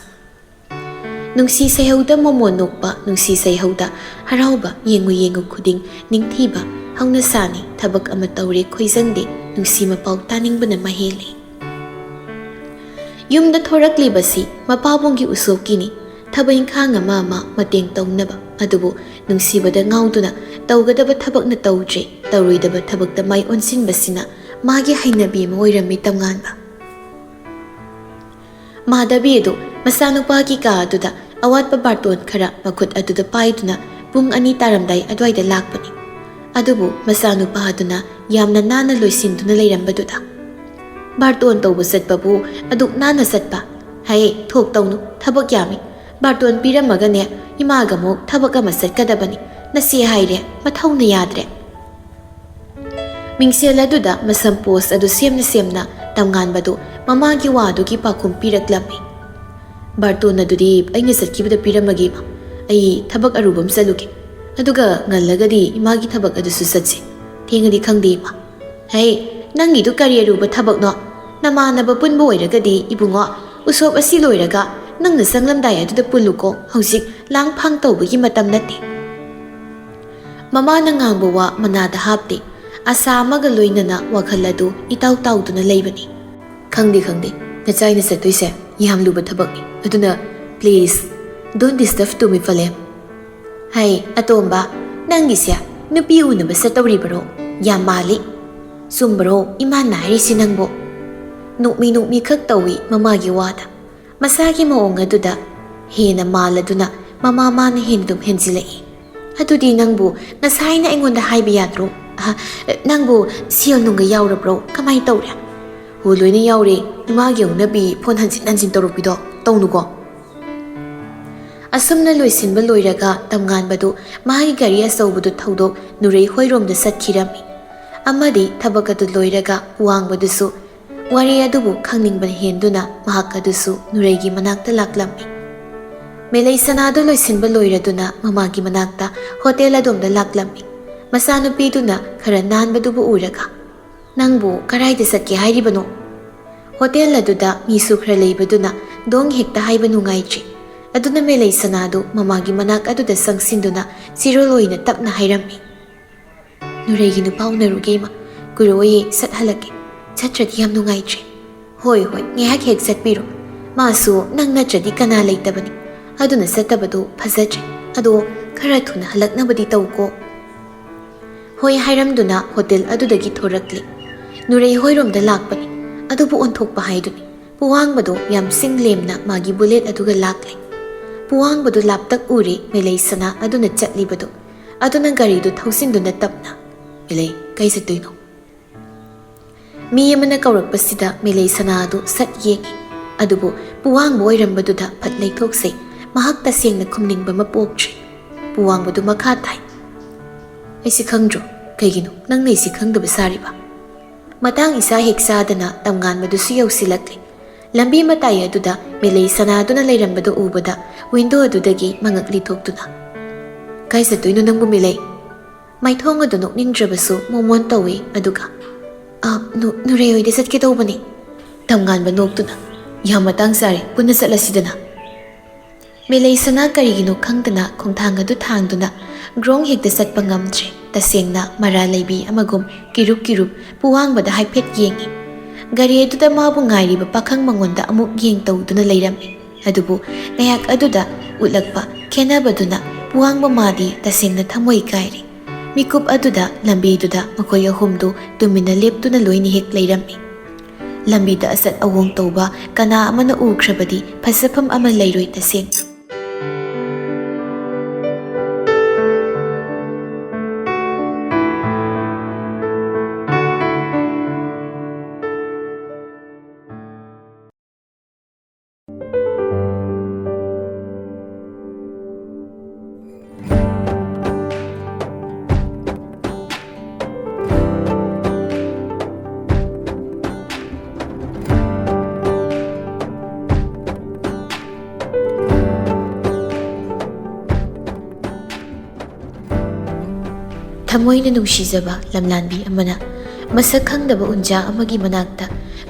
ꯅꯨꯡꯁꯤ ꯁꯩꯍꯧꯗ ꯃꯣꯃꯣꯟ ꯅꯣꯛꯄ, ꯅꯨꯡꯁꯤ ꯁꯩꯍꯧꯗ ꯍꯔꯥꯎꯕ, ꯌꯦꯡꯉꯨ ꯌꯦꯡꯉꯨ ꯈꯨꯗꯤꯡ ꯅꯤꯡꯊꯤꯕ꯫ ꯍꯧꯅꯁꯥꯅꯤ, ꯊꯕꯛ ꯑꯃ ꯇꯧꯔꯦ ꯈꯣꯏꯖꯪꯗꯦ, ꯅꯨꯡꯁꯤ ꯃꯄꯥꯎ ꯇꯥꯅꯤꯡꯕꯅ ꯃꯍꯦꯜꯂꯤ꯫ ꯌꯨꯝꯗ ꯊꯣꯔꯛꯂꯤꯕꯁꯤ ꯃꯄꯥꯕꯨꯡꯒꯤ ꯎꯁꯣꯞꯀꯤꯅꯤ꯫ ꯊꯕꯛ ꯏꯪꯈꯥꯡ ꯑꯃ ꯑꯃ ꯃꯇꯦꯡ ꯇꯧꯅꯕ꯫ ꯑꯗꯨꯕꯨ ꯅꯨꯡꯁꯤꯕꯗ ꯉꯥꯎꯗꯨꯅ ꯇꯧꯒꯗꯕ ꯊꯕꯛꯅ ꯇꯧꯗ꯭ꯔꯦ, ꯇꯧꯔꯣꯏꯗꯕ ꯊꯕꯛꯇ ꯃꯥꯏ ꯑꯣꯟꯁꯤꯟꯕꯁꯤꯅ ꯃꯥꯒꯤ ꯍꯩꯅꯕꯤ ꯑꯃ ꯑꯣꯏꯔꯝꯃꯤ ꯇꯝꯉꯥꯟꯕ꯫ ꯃꯥꯙꯕꯤ ꯑꯗꯨ ꯃꯆꯥꯅꯨꯄꯥꯒꯤ ꯀꯥ ꯑꯗꯨꯗ ꯑꯋꯥꯠꯄ ꯕꯥꯔꯇꯣꯟ ꯈꯔ ꯃꯈꯨꯠ ꯑꯗꯨꯗ ꯄꯥꯏꯗꯨꯅ ꯄꯨꯡ ꯑꯅꯤ ꯇꯥꯔꯝꯗꯥꯏ ꯑꯗꯨꯋꯥꯏꯗ ꯂꯥꯛꯄꯅꯤ꯫ ꯑꯗꯨꯕꯨ ꯃꯆꯥꯅꯨꯄꯥ ꯑꯗꯨꯅ ꯌꯥꯝꯅ ꯅꯥꯟꯅ ꯂꯣꯏꯁꯤꯟꯗꯨꯅ ꯂꯩꯔꯝꯕꯗꯨꯗ, "ꯕꯥꯔꯇꯣꯟ ꯇꯧꯕ ꯆꯠꯄꯕꯨ ꯑꯗꯨꯛ ꯅꯥꯟꯅ ꯆꯠꯄ? ꯍꯩ, ꯊꯣꯛ ꯇꯧꯅꯨ, ꯊꯕꯛ ꯌꯥꯝꯃꯤ꯫ ꯕꯥꯔꯇꯣꯟ ꯄꯤꯔꯝꯃꯒꯅꯦ, ꯏꯃꯥꯒ ꯑꯃꯨꯛ ꯊꯕꯛ ꯑꯃ ꯆꯠꯀꯗꯕꯅꯤ꯫ ꯅꯆꯦ ꯍꯥꯏꯔꯦ, ꯃꯊꯧꯅ ꯌꯥꯗ꯭ꯔꯦ꯫" ꯃꯤꯡꯁꯦꯜ ꯑꯗꯨꯗ ꯃꯁꯝ ꯄꯣꯁ ꯑꯗꯨ ꯁꯦꯝꯅ ꯁꯦꯝꯅ ꯇꯝꯉꯥꯟꯕꯗꯨ ꯃꯃꯥꯒꯤ ꯋꯥꯗꯨꯒꯤ ꯄꯥꯎꯈꯨꯝ ꯄꯤꯔꯛꯂꯝꯃꯤ꯫ "ꯕꯥꯔꯇꯣꯟ ꯑꯗꯨꯗꯤ ꯑꯩꯅ ꯆꯠꯈꯤꯕꯗ ꯄꯤꯔꯝꯃꯒꯦ, ꯏꯃꯥ꯫ ꯑꯩ ꯊꯕꯛ ꯑꯔꯨꯕ ꯑꯃ ꯆꯠꯂꯨꯒꯦ꯫ ꯑꯗꯨꯒ ꯉꯜꯂꯒꯗꯤ ꯏꯃꯥꯒꯤ ꯊꯕꯛ ꯑꯗꯨꯁꯨ ꯆꯠꯁꯤ꯫ ꯊꯦꯡꯉꯗꯤ ꯈꯪꯗꯦ, ꯏꯃꯥ꯫" "ꯍꯩ, ꯅꯪꯒꯤꯗꯨ ꯀꯔꯤ ꯑꯔꯨꯕ ꯊꯕꯛꯅꯣ? ꯅꯃꯥꯟꯅꯕ ꯄꯨꯟꯕ ꯑꯣꯏꯔꯒꯗꯤ ꯏꯕꯨꯡꯉꯣ, ꯎꯁꯣꯞ ꯑꯁꯤ ꯂꯣꯏꯔꯒ ꯅꯪꯅ ꯆꯪꯂꯝꯗꯥꯏ ꯑꯗꯨꯗ ꯄꯨꯜꯂꯨꯀꯣ꯫ ꯍꯧꯖꯤꯛ ꯂꯥꯡ ꯐꯥꯡ ꯇꯧꯕꯒꯤ ꯃꯇꯝ ꯅꯠꯇꯦ꯫" ꯃꯃꯥꯅ ꯉꯥꯡꯕ ꯋꯥ ꯃꯅꯥꯗ ꯍꯥꯞꯇꯦ꯫ ꯑꯁꯥ ꯑꯃꯒ ꯂꯣꯏꯅꯅ ꯋꯥꯈꯜ ꯑꯗꯨ ꯏꯇꯥꯎ ꯇꯥꯎꯗꯨꯅ ꯂꯩꯕꯅꯤ꯫ "ꯈꯪꯗꯦ, ꯈꯪꯗꯦ꯫ ꯅꯆꯥꯏꯅ ꯆꯠꯇꯣꯏꯁꯦ ꯌꯥꯝ ꯂꯨꯕ ꯊꯕꯛꯅꯤ꯫ ꯑꯗꯨꯅ please, don't disturb to me, ꯐꯂꯦꯝ꯫" "ꯍꯩ, ꯑꯇꯣꯝꯕ, ꯅꯪꯒꯤꯁꯦ ꯅꯨꯄꯤ ꯎꯅꯕ ꯆꯠꯇꯧꯔꯤꯕꯔꯣ? ꯌꯥꯝ ꯃꯥꯜꯂꯤ꯫ ꯆꯨꯝꯕꯔꯣ ꯏꯃꯥꯅ ꯍꯥꯏꯔꯤꯁꯤ ꯅꯪꯕꯨ?" ꯅꯣꯛꯃꯤ ꯅꯣꯛꯃꯤ ꯈꯛ ꯇꯧꯏ ꯃꯃꯥꯒꯤ ꯋꯥꯗ꯫ ꯃꯁꯥꯒꯤ ꯃꯑꯣꯡ ꯑꯗꯨꯗ ꯍꯦꯟꯅ ꯃꯥꯜꯂꯗꯨꯅ ꯃꯃꯥ ꯃꯥꯅ ꯍꯦꯟꯅ ꯑꯗꯨꯝ ꯍꯦꯟꯖꯤꯜꯂꯛꯏ꯫ "ꯑꯗꯨꯗꯤ ꯅꯪꯕꯨ ꯉꯁꯥꯏꯅ ꯑꯩꯉꯣꯟꯗ ꯍꯥꯏꯕ ꯌꯥꯗ꯭ꯔꯣ? ꯑꯍ, ꯅꯪꯕꯨ ꯁꯦꯜ ꯅꯨꯡꯒ ꯌꯥꯎꯔꯕ꯭ꯔꯣ? ꯀꯃꯥꯏꯅ ꯇꯧꯔꯦ?" "ꯍꯣ, ꯂꯣꯏꯅ ꯌꯥꯎꯔꯦ꯫ ꯏꯃꯥꯒꯤ ꯍꯧꯅꯕꯤ ꯐꯣꯟ ꯍꯟꯖꯤꯟ ꯍꯟꯖꯤꯟ ꯇꯧꯔꯛꯄꯤꯗꯣ ꯇꯧꯅꯨꯀꯣ꯫" ꯑꯁꯨꯝꯅ ꯂꯣꯏꯁꯤꯟꯕ ꯂꯣꯏꯔꯒ ꯇꯝꯉꯥꯟꯕꯗꯨ ꯃꯥꯒꯤ ꯒꯥꯔꯤ ꯑꯆꯧꯕꯗꯨ ꯊꯧꯗꯣꯛ ꯅꯨꯔꯩ ꯍꯣꯏꯔꯣꯝꯗ ꯆꯠꯈꯤꯔꯝꯃꯤ꯫ ꯑꯃꯗꯤ ꯊꯕꯛ ꯑꯗꯨ ꯂꯣꯏꯔꯒ ꯋꯥꯡꯕꯗꯨꯁꯨ ꯋꯥꯔꯤ ꯑꯗꯨꯕꯨ ꯈꯪꯅꯤꯡꯕꯅ ꯍꯦꯟꯗꯨꯅ ꯃꯍꯥꯛ ꯑꯗꯨꯁꯨ ꯅꯨꯔꯩꯒꯤ ꯃꯅꯥꯛꯇ ꯂꯥꯛꯂꯝꯃꯤ꯫ ꯃꯦꯂꯩ ꯁꯅꯥꯗꯨ ꯂꯣꯏꯁꯤꯟꯕ ꯂꯣꯏꯔꯗꯨꯅ ꯃꯃꯥꯒꯤ ꯃꯅꯥꯛꯇ ꯍꯣꯇꯦꯜ ꯑꯗꯣꯝꯗ ꯂꯥꯛꯂꯝꯃꯤ꯫ ꯃꯆꯥꯅꯨꯄꯤꯗꯨꯅ ꯈꯔ ꯅꯥꯟꯕꯗꯨꯕꯨ ꯎꯔꯒ, "ꯅꯪꯕꯨ ꯀꯔꯥꯏꯗ ꯆꯠꯀꯦ ꯍꯥꯏꯔꯤꯕꯅꯣ?" ꯍꯣꯇꯦꯜ ꯑꯗꯨꯗ ꯃꯤꯁꯨ ꯈꯔ ꯂꯩꯕꯗꯨꯅ ꯗꯣꯡ ꯍꯦꯛꯇ ꯍꯥꯏꯕ ꯅꯨꯡꯉꯥꯏꯇ꯭ꯔꯤ꯫ ꯑꯗꯨꯅ ꯃꯦꯂꯩ ꯁꯅꯥꯗꯨ ꯃꯃꯥꯒꯤ ꯃꯅꯥꯛ ꯑꯗꯨꯗ ꯆꯪꯁꯤꯟꯗꯨꯅ ꯆꯤꯔꯣꯜ ꯑꯣꯏꯅ ꯇꯞꯅ ꯍꯥꯏꯔꯝꯃꯤ꯫ "ꯅꯨꯔꯩꯒꯤ ꯅꯨꯄꯥ ꯎꯅꯔꯨꯒꯦ, ꯏꯃꯥ꯫ ꯀꯨꯏꯔꯛꯑꯣꯏꯌꯦ, ꯁꯠ ꯍꯜꯂꯛꯀꯦ꯫ ꯆꯠꯇ꯭ꯔꯗꯤ ꯌꯥꯝ ꯅꯨꯡꯉꯥꯏꯇ꯭ꯔꯦ꯫" "ꯍꯣꯏ, ꯍꯣꯏ, ꯉꯥꯏꯍꯥꯛ ꯍꯦꯛ ꯆꯠꯄꯤꯔꯣ꯫ ꯃꯥꯁꯨ ꯅꯪ ꯅꯠꯇ꯭ꯔꯗꯤ ꯀꯅꯥ ꯂꯩꯇꯕꯅꯤ꯫ ꯑꯗꯨꯅ ꯆꯠꯇꯕꯗꯨ ꯐꯖꯗ꯭ꯔꯦ꯫ ꯑꯗꯣ ꯈꯔ ꯊꯨꯅ ꯍꯜꯂꯛꯅꯕꯗꯤ ꯇꯧꯀꯣ꯫" ꯍꯣꯏ ꯍꯥꯏꯔꯝꯗꯨꯅ ꯍꯣꯇꯦꯜ ꯑꯗꯨꯗꯒꯤ ꯊꯣꯔꯛꯂꯦ꯫ ꯅꯨꯔꯩ ꯍꯣꯏꯔꯣꯝꯗ ꯂꯥꯛꯄꯅꯤ꯫ ꯑꯗꯨꯕꯨ ꯑꯣꯟꯊꯣꯛꯄ ꯍꯥꯏꯗꯨꯅꯤ꯫ ꯄꯨꯋꯥꯡꯕꯗꯣ ꯌꯥꯝ ꯁꯤꯡ ꯂꯦꯝꯅ ꯃꯥꯒꯤ ꯕꯨꯂꯦꯠ ꯑꯗꯨꯒ ꯂꯥꯛꯂꯦ꯫ ꯄꯨꯋꯥꯡꯕꯗꯨ ꯂꯥꯞꯇꯛ ꯎꯔꯦ ꯃꯦꯂꯩ ꯁꯅꯥ ꯑꯗꯨꯅ ꯆꯠꯂꯤꯕꯗꯨ꯫ ꯑꯗꯨꯅ ꯒꯥꯔꯤꯗꯨ ꯊꯧꯖꯤꯟꯗꯨꯅ ꯇꯞꯅ, "ꯃꯦꯂꯩ, ꯀꯥꯏ ꯆꯠꯇꯣꯏꯅꯣ?" ꯃꯤ ꯑꯃꯅ ꯀꯧꯔꯛꯄꯁꯤꯗ ꯃꯦꯂꯩ ꯁꯅꯥꯗꯨ ꯁꯠ ꯌꯦꯡꯏ꯫ ꯑꯗꯨꯕꯨ ꯄꯨꯋꯥꯡꯕ ꯑꯣꯏꯔꯝꯕꯗꯨꯗ ꯐꯠ ꯂꯩꯊꯣꯛꯆꯩ꯫ ꯃꯍꯥꯛ ꯇꯁꯦꯡꯅ ꯈꯨꯝꯅꯤꯡꯕ ꯑꯃ ꯄꯣꯛꯇ꯭ꯔꯦ꯫ ꯄꯨꯋꯥꯡꯕꯗꯨ ꯃꯈꯥ ꯇꯥꯏ, "ꯑꯩꯁꯤ ꯈꯪꯗ꯭ꯔꯣ? ꯀꯩꯒꯤꯅꯣ ꯅꯪꯅ ꯑꯩꯁꯤ ꯈꯪꯗꯕ ꯁꯥꯔꯤꯕ?" ꯃꯇꯥꯡ ꯏꯆꯥ ꯍꯦꯛ ꯆꯥꯗꯅ ꯇꯝꯉꯥꯟꯕꯗꯨꯁꯨ ꯌꯧꯁꯤꯜꯂꯛꯂꯦ꯫ ꯂꯝꯕꯤ ꯃꯇꯥꯏ ꯑꯗꯨꯗ ꯃꯦꯂꯩ ꯁꯅꯥꯗꯨꯅ ꯂꯩꯔꯝꯕꯗꯨ ꯎꯕꯗ ꯋꯤꯟꯗꯣ ꯑꯗꯨꯗꯒꯤ ꯃꯉꯛ ꯂꯤꯊꯣꯛꯇꯨꯅ, "ꯀꯥꯏ ꯆꯠꯇꯣꯏꯅꯣ ꯅꯪꯕꯨ ꯃꯦꯂꯩ?" ꯃꯥꯏꯊꯣꯡ ꯑꯗꯨ ꯅꯣꯛꯅꯤꯡꯗ꯭ꯔꯕꯁꯨ ꯃꯣꯃꯣꯟ ꯇꯧꯏ꯫ ꯑꯗꯨꯒ, "ꯑ, ꯅꯨ-, ꯅꯨꯔꯩ ꯍꯣꯏꯗ ꯆꯠꯀꯦ ꯇꯧꯕꯅꯤ꯫" ꯇꯝꯉꯥꯟꯕ ꯅꯣꯛꯇꯨꯅ, "ꯌꯥꯝ ꯃꯇꯥꯡ ꯆꯥꯔꯦ, ꯄꯨꯟꯅ ꯆꯠꯂꯁꯤꯗꯅ꯫" ꯃꯦꯂꯩ ꯁꯅꯥ ꯀꯔꯤꯒꯤꯅꯣ ꯈꯪꯗꯅ ꯈꯣꯡꯊꯥꯡ ꯑꯗꯨ ꯊꯥꯡꯗꯨꯅ ꯒ꯭ꯔꯣꯡ ꯍꯦꯛꯇ ꯆꯠꯄ ꯉꯝꯗ꯭ꯔꯦ꯫ ꯇꯁꯦꯡꯅ ꯃꯔꯥ ꯂꯩꯕꯤ ꯑꯃꯒꯨꯝ ꯀꯤꯔꯨꯞ ꯀꯤꯔꯨꯞ ꯄꯨꯋꯥꯡꯕꯗ ꯍꯥꯏꯐꯦꯠ ꯌꯦꯡꯏ꯫ ꯒꯥꯔꯤ ꯑꯗꯨꯗ ꯃꯥꯕꯨ ꯉꯥꯏꯔꯤꯕ ꯄꯥꯈꯪ ꯃꯉꯣꯟꯗ ꯑꯃꯨꯛ ꯌꯦꯡ ꯇꯧꯗꯨꯅ ꯂꯩꯔꯝꯃꯤ꯫ ꯑꯗꯨꯕꯨ ꯉꯥꯏꯍꯥꯛ ꯑꯗꯨꯗ ꯎꯠꯂꯛꯄ ꯈꯦꯟꯅꯕꯗꯨꯅ ꯄꯨꯋꯥꯡꯕ ꯃꯥꯗꯤ ꯇꯁꯦꯡꯅ ꯊꯃꯣꯏ ꯀꯥꯏꯔꯦ꯫ ꯃꯤꯀꯨꯞ ꯑꯗꯨꯗ ꯂꯝꯕꯤꯗꯨꯗ ꯃꯈꯣꯏ ꯑꯍꯨꯝꯗꯨ ꯇꯨꯃꯤꯟꯅ ꯂꯦꯞꯇꯨꯅ ꯂꯣꯏꯅ ꯍꯦꯛ ꯂꯩꯔꯝꯃꯤ꯫ ꯂꯝꯕꯤꯗ ꯑꯆꯠ ꯑꯋꯣꯡ ꯇꯧꯕ ꯀꯅꯥ ꯑꯃꯅ ꯎꯈ꯭ꯔꯕꯗꯤ ꯐꯖꯐꯝ ꯑꯃ ꯂꯩꯔꯣꯏ ꯇꯁꯦꯡꯅ꯫ ꯊꯃꯣꯏꯅ ꯅꯨꯡꯁꯤꯖꯕ ꯂꯝꯂꯥꯟꯕꯤ ꯑꯃꯅ ꯃꯁꯛ ꯈꯪꯗꯕ ꯎꯟꯖꯥ ꯑꯃꯒꯤ ꯃꯅꯥꯛꯇ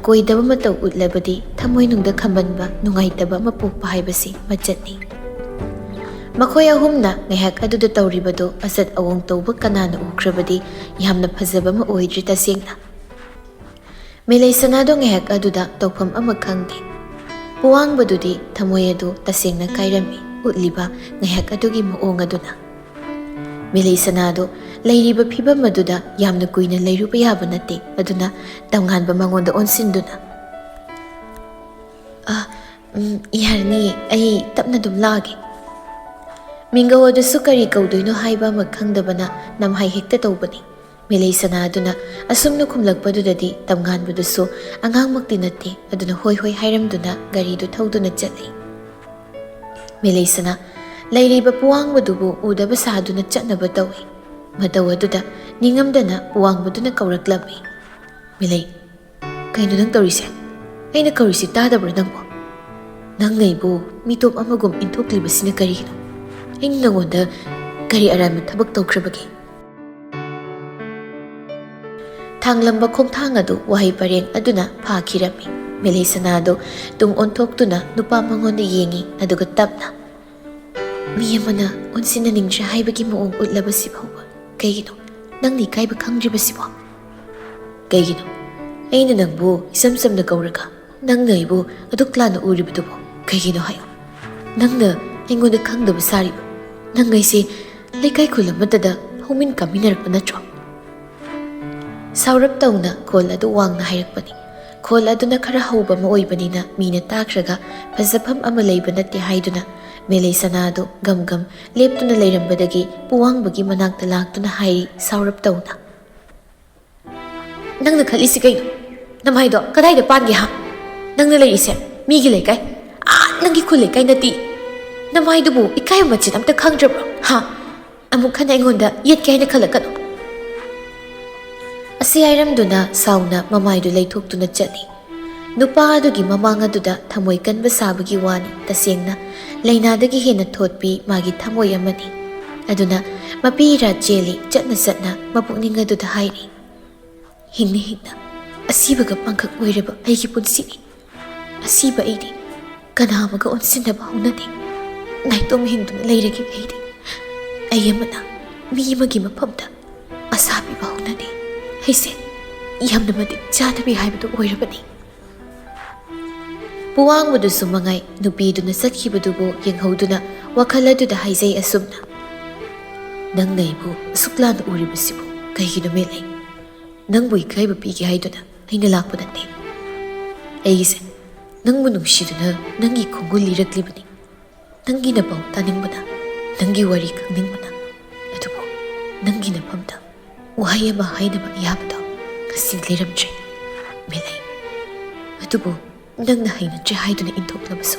ꯀꯣꯏꯗꯕ ꯃꯇꯧ ꯎꯠꯂꯕꯗꯤ ꯊꯃꯣꯏꯅꯨꯡꯗ ꯈꯝꯕꯟꯕ ꯅꯨꯡꯉꯥꯏꯇꯕ ꯑꯃ ꯄꯣꯛꯄ ꯍꯥꯏꯕꯁꯤ ꯃꯆꯠꯅꯤ꯫ ꯃꯈꯣꯏ ꯑꯍꯨꯝꯅ ꯉꯥꯏꯍꯥꯛ ꯑꯗꯨꯗ ꯇꯧꯔꯤꯕꯗꯨ ꯑꯆꯠ ꯑꯋꯣꯡ ꯇꯧꯕ ꯀꯅꯥꯅ ꯎꯈ꯭ꯔꯕꯗꯤ ꯌꯥꯝꯅ ꯐꯖꯕ ꯑꯃ ꯑꯣꯏꯗ꯭ꯔꯤ ꯇꯁꯦꯡꯅ꯫ ꯃꯦꯂꯩꯁꯅꯥꯗꯣ ꯉꯥꯏꯍꯥꯛ ꯑꯗꯨꯗ ꯇꯧꯐꯝ ꯑꯃ ꯈꯪꯗꯦ꯫ ꯄꯨꯋꯥꯡꯕꯗꯨꯗꯤ ꯊꯃꯣꯏ ꯑꯗꯨ ꯇꯁꯦꯡꯅ ꯀꯥꯏꯔꯝꯃꯤ, ꯎꯠꯂꯤꯕ ꯉꯥꯏꯍꯥꯛ ꯑꯗꯨꯒꯤ ꯃꯑꯣꯡ ꯑꯗꯨꯅ꯫ ꯃꯦꯂꯩꯁꯅꯥꯗꯣ ꯂꯩꯔꯤꯕ ꯐꯤꯕꯝ ꯑꯗꯨꯗ ꯌꯥꯝꯅ ꯀꯨꯏꯅ ꯂꯩꯔꯨꯕ ꯌꯥꯕ ꯅꯠꯇꯦ꯫ ꯑꯗꯨꯅ ꯇꯝꯉꯥꯟꯕ ꯃꯉꯣꯟꯗ ꯑꯣꯟꯁꯤꯟꯗꯨꯅ, "ꯑ, ꯎꯝ, ꯌꯥꯔꯅꯤ, ꯑꯩ ꯇꯞꯅ ꯑꯗꯨꯝ ꯂꯥꯛꯑꯒꯦ꯫" ꯃꯤꯡꯒꯧ ꯑꯗꯨꯁꯨ ꯀꯔꯤ ꯀꯧꯗꯣꯏꯅꯣ ꯍꯥꯏꯕ ꯑꯃ ꯈꯪꯗꯕꯅ ꯅꯝꯍꯥꯏ ꯍꯦꯛꯇ ꯇꯧꯕꯅꯤ꯫ ꯃꯦꯂꯩꯁꯅꯥ ꯑꯗꯨꯅ ꯑꯁꯨꯝꯅ ꯈꯨꯝꯂꯛꯄꯗꯨꯗꯗꯤ ꯇꯝꯉꯥꯟꯕꯗꯨꯁꯨ ꯑꯉꯥꯡꯃꯛꯇꯤ ꯅꯠꯇꯦ꯫ ꯑꯗꯨꯅ ꯍꯣꯏ ꯍꯣꯏ ꯍꯥꯏꯔꯝꯗꯨꯅ ꯒꯥꯔꯤꯗꯨ ꯊꯧꯗꯨꯅ ꯆꯠꯂꯤ꯫ ꯃꯦꯂꯩꯁꯅꯥ ꯂꯩꯔꯤꯕ ꯄꯨꯋꯥꯡꯕꯗꯨꯕꯨ ꯎꯗꯕ ꯁꯥꯗꯨꯅ ꯆꯠꯅꯕ ꯇꯧꯏ꯫ ꯃꯇꯧ ꯑꯗꯨꯗ ꯅꯤꯡꯉꯝꯗꯅ ꯄꯨꯋꯥꯡꯕꯗꯨꯅ ꯀꯧꯔꯛꯂꯝꯃꯤ, "ꯃꯦꯂꯩ, ꯀꯩꯅꯣ ꯅꯪ ꯇꯧꯔꯤꯁꯦ? ꯑꯩꯅ ꯀꯧꯔꯤꯁꯤ ꯇꯥꯗꯕ꯭ꯔꯣ ꯅꯪꯕꯣ? ꯅꯪꯅ ꯑꯩꯕꯨ ꯃꯤꯇꯣꯞ ꯑꯃꯒꯨꯝ ꯏꯟꯊꯣꯛꯂꯤꯕꯁꯤꯅ ꯀꯔꯤꯒꯤꯅꯣ? ꯑꯩꯅ ꯅꯪꯉꯣꯟꯗ ꯀꯔꯤ ꯑꯔꯥꯟꯕ ꯊꯕꯛ ꯇꯧꯈ꯭ꯔꯕꯒꯦ?" ꯊꯥꯡꯂꯝꯕ ꯈꯣꯡꯊꯥꯡ ꯑꯗꯨ ꯋꯥꯍꯩ ꯄꯔꯦꯡ ꯑꯗꯨꯅ ꯐꯥꯈꯤꯔꯝꯃꯤ꯫ ꯃꯦꯂꯩꯁꯅꯥꯗꯨ ꯇꯨꯡ ꯑꯣꯟꯊꯣꯛꯇꯨꯅ ꯅꯨꯄꯥ ꯃꯉꯣꯟꯗ ꯌꯦꯡꯉꯤ, ꯑꯗꯨꯒ ꯇꯞꯅ, "ꯃꯤ ꯑꯃꯅ ꯑꯣꯟꯁꯤꯟꯅꯅꯤꯡꯗ꯭ꯔꯦ ꯍꯥꯏꯕꯒꯤ ꯃꯑꯣꯡ ꯎꯠꯂꯕꯁꯤ ꯐꯥꯎꯕ ꯀꯩꯒꯤꯅꯣ? ꯅꯪꯅ ꯏꯀꯥꯏꯕ ꯈꯪꯗ꯭ꯔꯤꯕꯁꯤꯕꯣ? ꯀꯩꯒꯤꯅꯣ? ꯑꯩꯅ ꯅꯪꯕꯨ ꯏꯆꯝ ꯆꯝꯅ ꯀꯧꯔꯒ ꯅꯪꯅ ꯑꯩꯕꯨ ꯑꯗꯨꯛ ꯂꯥꯟꯅ ꯎꯔꯤꯕꯗꯨꯕꯨ ꯀꯩꯒꯤꯅꯣ ꯍꯥꯏꯌꯨ? ꯅꯪꯅ ꯑꯩꯉꯣꯟꯗ ꯈꯪꯗꯕ ꯁꯥꯔꯤꯕ? ꯅꯪ ꯑꯩꯁꯦ ꯂꯩꯀꯥꯏ ꯈꯨꯜ ꯑꯃꯠꯇꯗ ꯍꯧꯃꯤꯟ ꯀꯥꯃꯤꯟꯅꯔꯛꯄ ꯅꯠꯇ꯭ꯔꯣ?" ꯁꯥꯎꯔꯞ ꯇꯧꯅ ꯈꯣꯜ ꯑꯗꯨ ꯋꯥꯡꯅ ꯍꯥꯏꯔꯛꯄꯅꯤ꯫ ꯈꯣꯜ ꯑꯗꯨꯅ ꯈꯔ ꯍꯧꯕ ꯑꯃ ꯑꯣꯏꯕꯅꯤꯅ ꯃꯤꯅ ꯇꯥꯈ꯭ꯔꯒ ꯐꯖꯐꯝ ꯑꯃ ꯂꯩꯕ ꯅꯠꯇꯦ ꯍꯥꯏꯗꯨꯅ ꯃꯦꯂꯩꯁꯅꯥ ꯑꯗꯨ ꯒꯝ ꯒꯝ ꯂꯦꯞꯇꯨꯅ ꯂꯩꯔꯝꯕꯗꯒꯤ ꯄꯨꯋꯥꯡꯕꯒꯤ ꯃꯅꯥꯛꯇ ꯂꯥꯛꯇꯨꯅ ꯍꯥꯏꯔꯤ ꯁꯥꯎꯔꯞ ꯇꯧꯅ, "ꯅꯪꯅ ꯈꯜꯂꯤꯁꯤ ꯀꯩꯅꯣ? ꯅꯃꯥꯏꯗꯣ ꯀꯗꯥꯏꯗ ꯄꯥꯟꯒꯦ, ꯍꯥ? ꯅꯪꯅ ꯂꯩꯔꯤꯁꯦ ꯃꯤꯒꯤ ꯂꯩꯀꯥꯏ, ꯑꯥ, ꯅꯪꯒꯤ ꯈꯨꯜ ꯂꯩꯀꯥꯏ ꯅꯠꯇꯦ꯫ ꯅꯃꯥꯏꯗꯨꯕꯨ ꯏꯀꯥꯏꯕ ꯃꯆꯦꯠ ꯑꯃꯠꯇ ꯈꯪꯗ꯭ꯔꯕ꯭ꯔꯣ, ꯍꯥ? ꯑꯃꯨꯛ ꯍꯟꯅ ꯑꯩꯉꯣꯟꯗ ꯌꯦꯠꯀꯦ ꯍꯥꯏꯅ ꯈꯜꯂꯛꯀꯅꯨ꯫" ꯑꯁꯤ ꯍꯥꯏꯔꯝꯗꯨꯅ ꯁꯥꯎꯅ ꯃꯃꯥꯏꯗꯨ ꯂꯩꯊꯣꯛꯇꯨꯅ ꯆꯠꯂꯤ꯫ ꯅꯨꯄꯥ ꯑꯗꯨꯒꯤ ꯃꯃꯥꯡ ꯑꯗꯨꯗ ꯊꯃꯣꯏ ꯀꯟꯕ ꯁꯥꯕꯒꯤ ꯋꯥꯅꯤ, ꯇꯁꯦꯡꯅ ꯂꯩꯅꯥꯗꯒꯤ ꯍꯦꯟꯅ ꯊꯣꯠꯄꯤ ꯃꯥꯒꯤ ꯊꯃꯣꯏ ꯑꯃꯅꯤ꯫ ꯑꯗꯨꯅ ꯃꯄꯤ ꯏꯔꯥ ꯆꯦꯜꯂꯤ, ꯆꯠꯅ ꯆꯠꯅ ꯃꯄꯨꯛꯅꯤꯡ ꯑꯗꯨꯗ ꯍꯥꯏꯔꯤ, "ꯍꯤꯡꯅ ꯍꯤꯡꯅ ꯑꯁꯤꯕꯒ ꯄꯥꯡꯈꯛ ꯑꯣꯏꯔꯕ ꯑꯩꯒꯤ ꯄꯨꯟꯁꯤꯅꯤ꯫ ꯑꯁꯤꯕ ꯑꯩꯗꯤ ꯀꯅꯥ ꯑꯃꯒ ꯑꯣꯟꯁꯤꯟꯅꯕ ꯍꯧꯅꯗꯦ꯫ ꯅꯥꯏꯇꯣꯝ ꯍꯤꯡꯗꯨꯅ ꯂꯩꯔꯒꯦ ꯑꯩꯗꯤ꯫ ꯑꯩ ꯑꯃꯅ ꯃꯤ ꯑꯃꯒꯤ ꯃꯐꯝꯗ ꯑꯁꯥ ꯄꯤꯕ ꯍꯧꯅꯗꯦ꯫ ꯑꯩꯁꯦ ꯌꯥꯝꯅ ꯃꯇꯤꯛ ꯆꯥꯗꯕꯤ ꯍꯥꯏꯕꯗꯨ ꯑꯣꯏꯔꯕꯅꯤ꯫ ꯄꯨꯋꯥꯡꯕꯗꯨꯁꯨ ꯃꯉꯥꯏ, ꯅꯨꯄꯤꯗꯨꯅ ꯆꯠꯈꯤꯕꯗꯨꯕꯨ ꯌꯦꯡꯍꯧꯗꯨꯅ ꯋꯥꯈꯜ ꯑꯗꯨꯗ ꯍꯥꯏꯖꯩ ꯑꯁꯨꯝꯅ, "ꯅꯪꯅ ꯑꯩꯕꯨ ꯑꯁꯨꯛ ꯂꯥꯟꯅ ꯎꯔꯤꯕꯁꯤꯕꯨ ꯀꯩꯒꯤꯅꯣ ꯃꯦꯂꯩ? ꯅꯪꯕꯨ ꯏꯀꯥꯏꯕ ꯄꯤꯒꯦ ꯍꯥꯏꯗꯨꯅ ꯑꯩꯅ ꯂꯥꯛꯄ ꯅꯠꯇꯦ꯫ ꯑꯩꯒꯤꯁꯦ ꯅꯪꯕꯨ ꯅꯨꯡꯁꯤꯗꯨꯅ ꯅꯪꯒꯤ ꯈꯣꯡꯒꯨꯜ ꯂꯤꯔꯛꯂꯤꯕꯅꯤ꯫ ꯅꯪꯒꯤ ꯅꯄꯥꯎ ꯇꯥꯅꯤꯡꯕꯅ, ꯅꯪꯒꯤ ꯋꯥꯔꯤ ꯈꯪꯅꯤꯡꯕꯅ, ꯑꯗꯨꯕꯨ ꯅꯪꯒꯤ ꯅꯐꯝꯗ ꯋꯥꯍꯩ ꯑꯃ ꯍꯥꯏꯅꯕ ꯌꯥꯕꯗꯣ ꯉꯁꯤ ꯂꯩꯔꯝꯗ꯭ꯔꯦ ꯃꯦꯂꯩ꯫ ꯑꯗꯨꯕꯨ ꯅꯪꯅ ꯍꯩꯅꯗ꯭ꯔꯦ ꯍꯥꯏꯗꯨꯅ ꯏꯟꯊꯣꯛꯂꯕꯁꯨ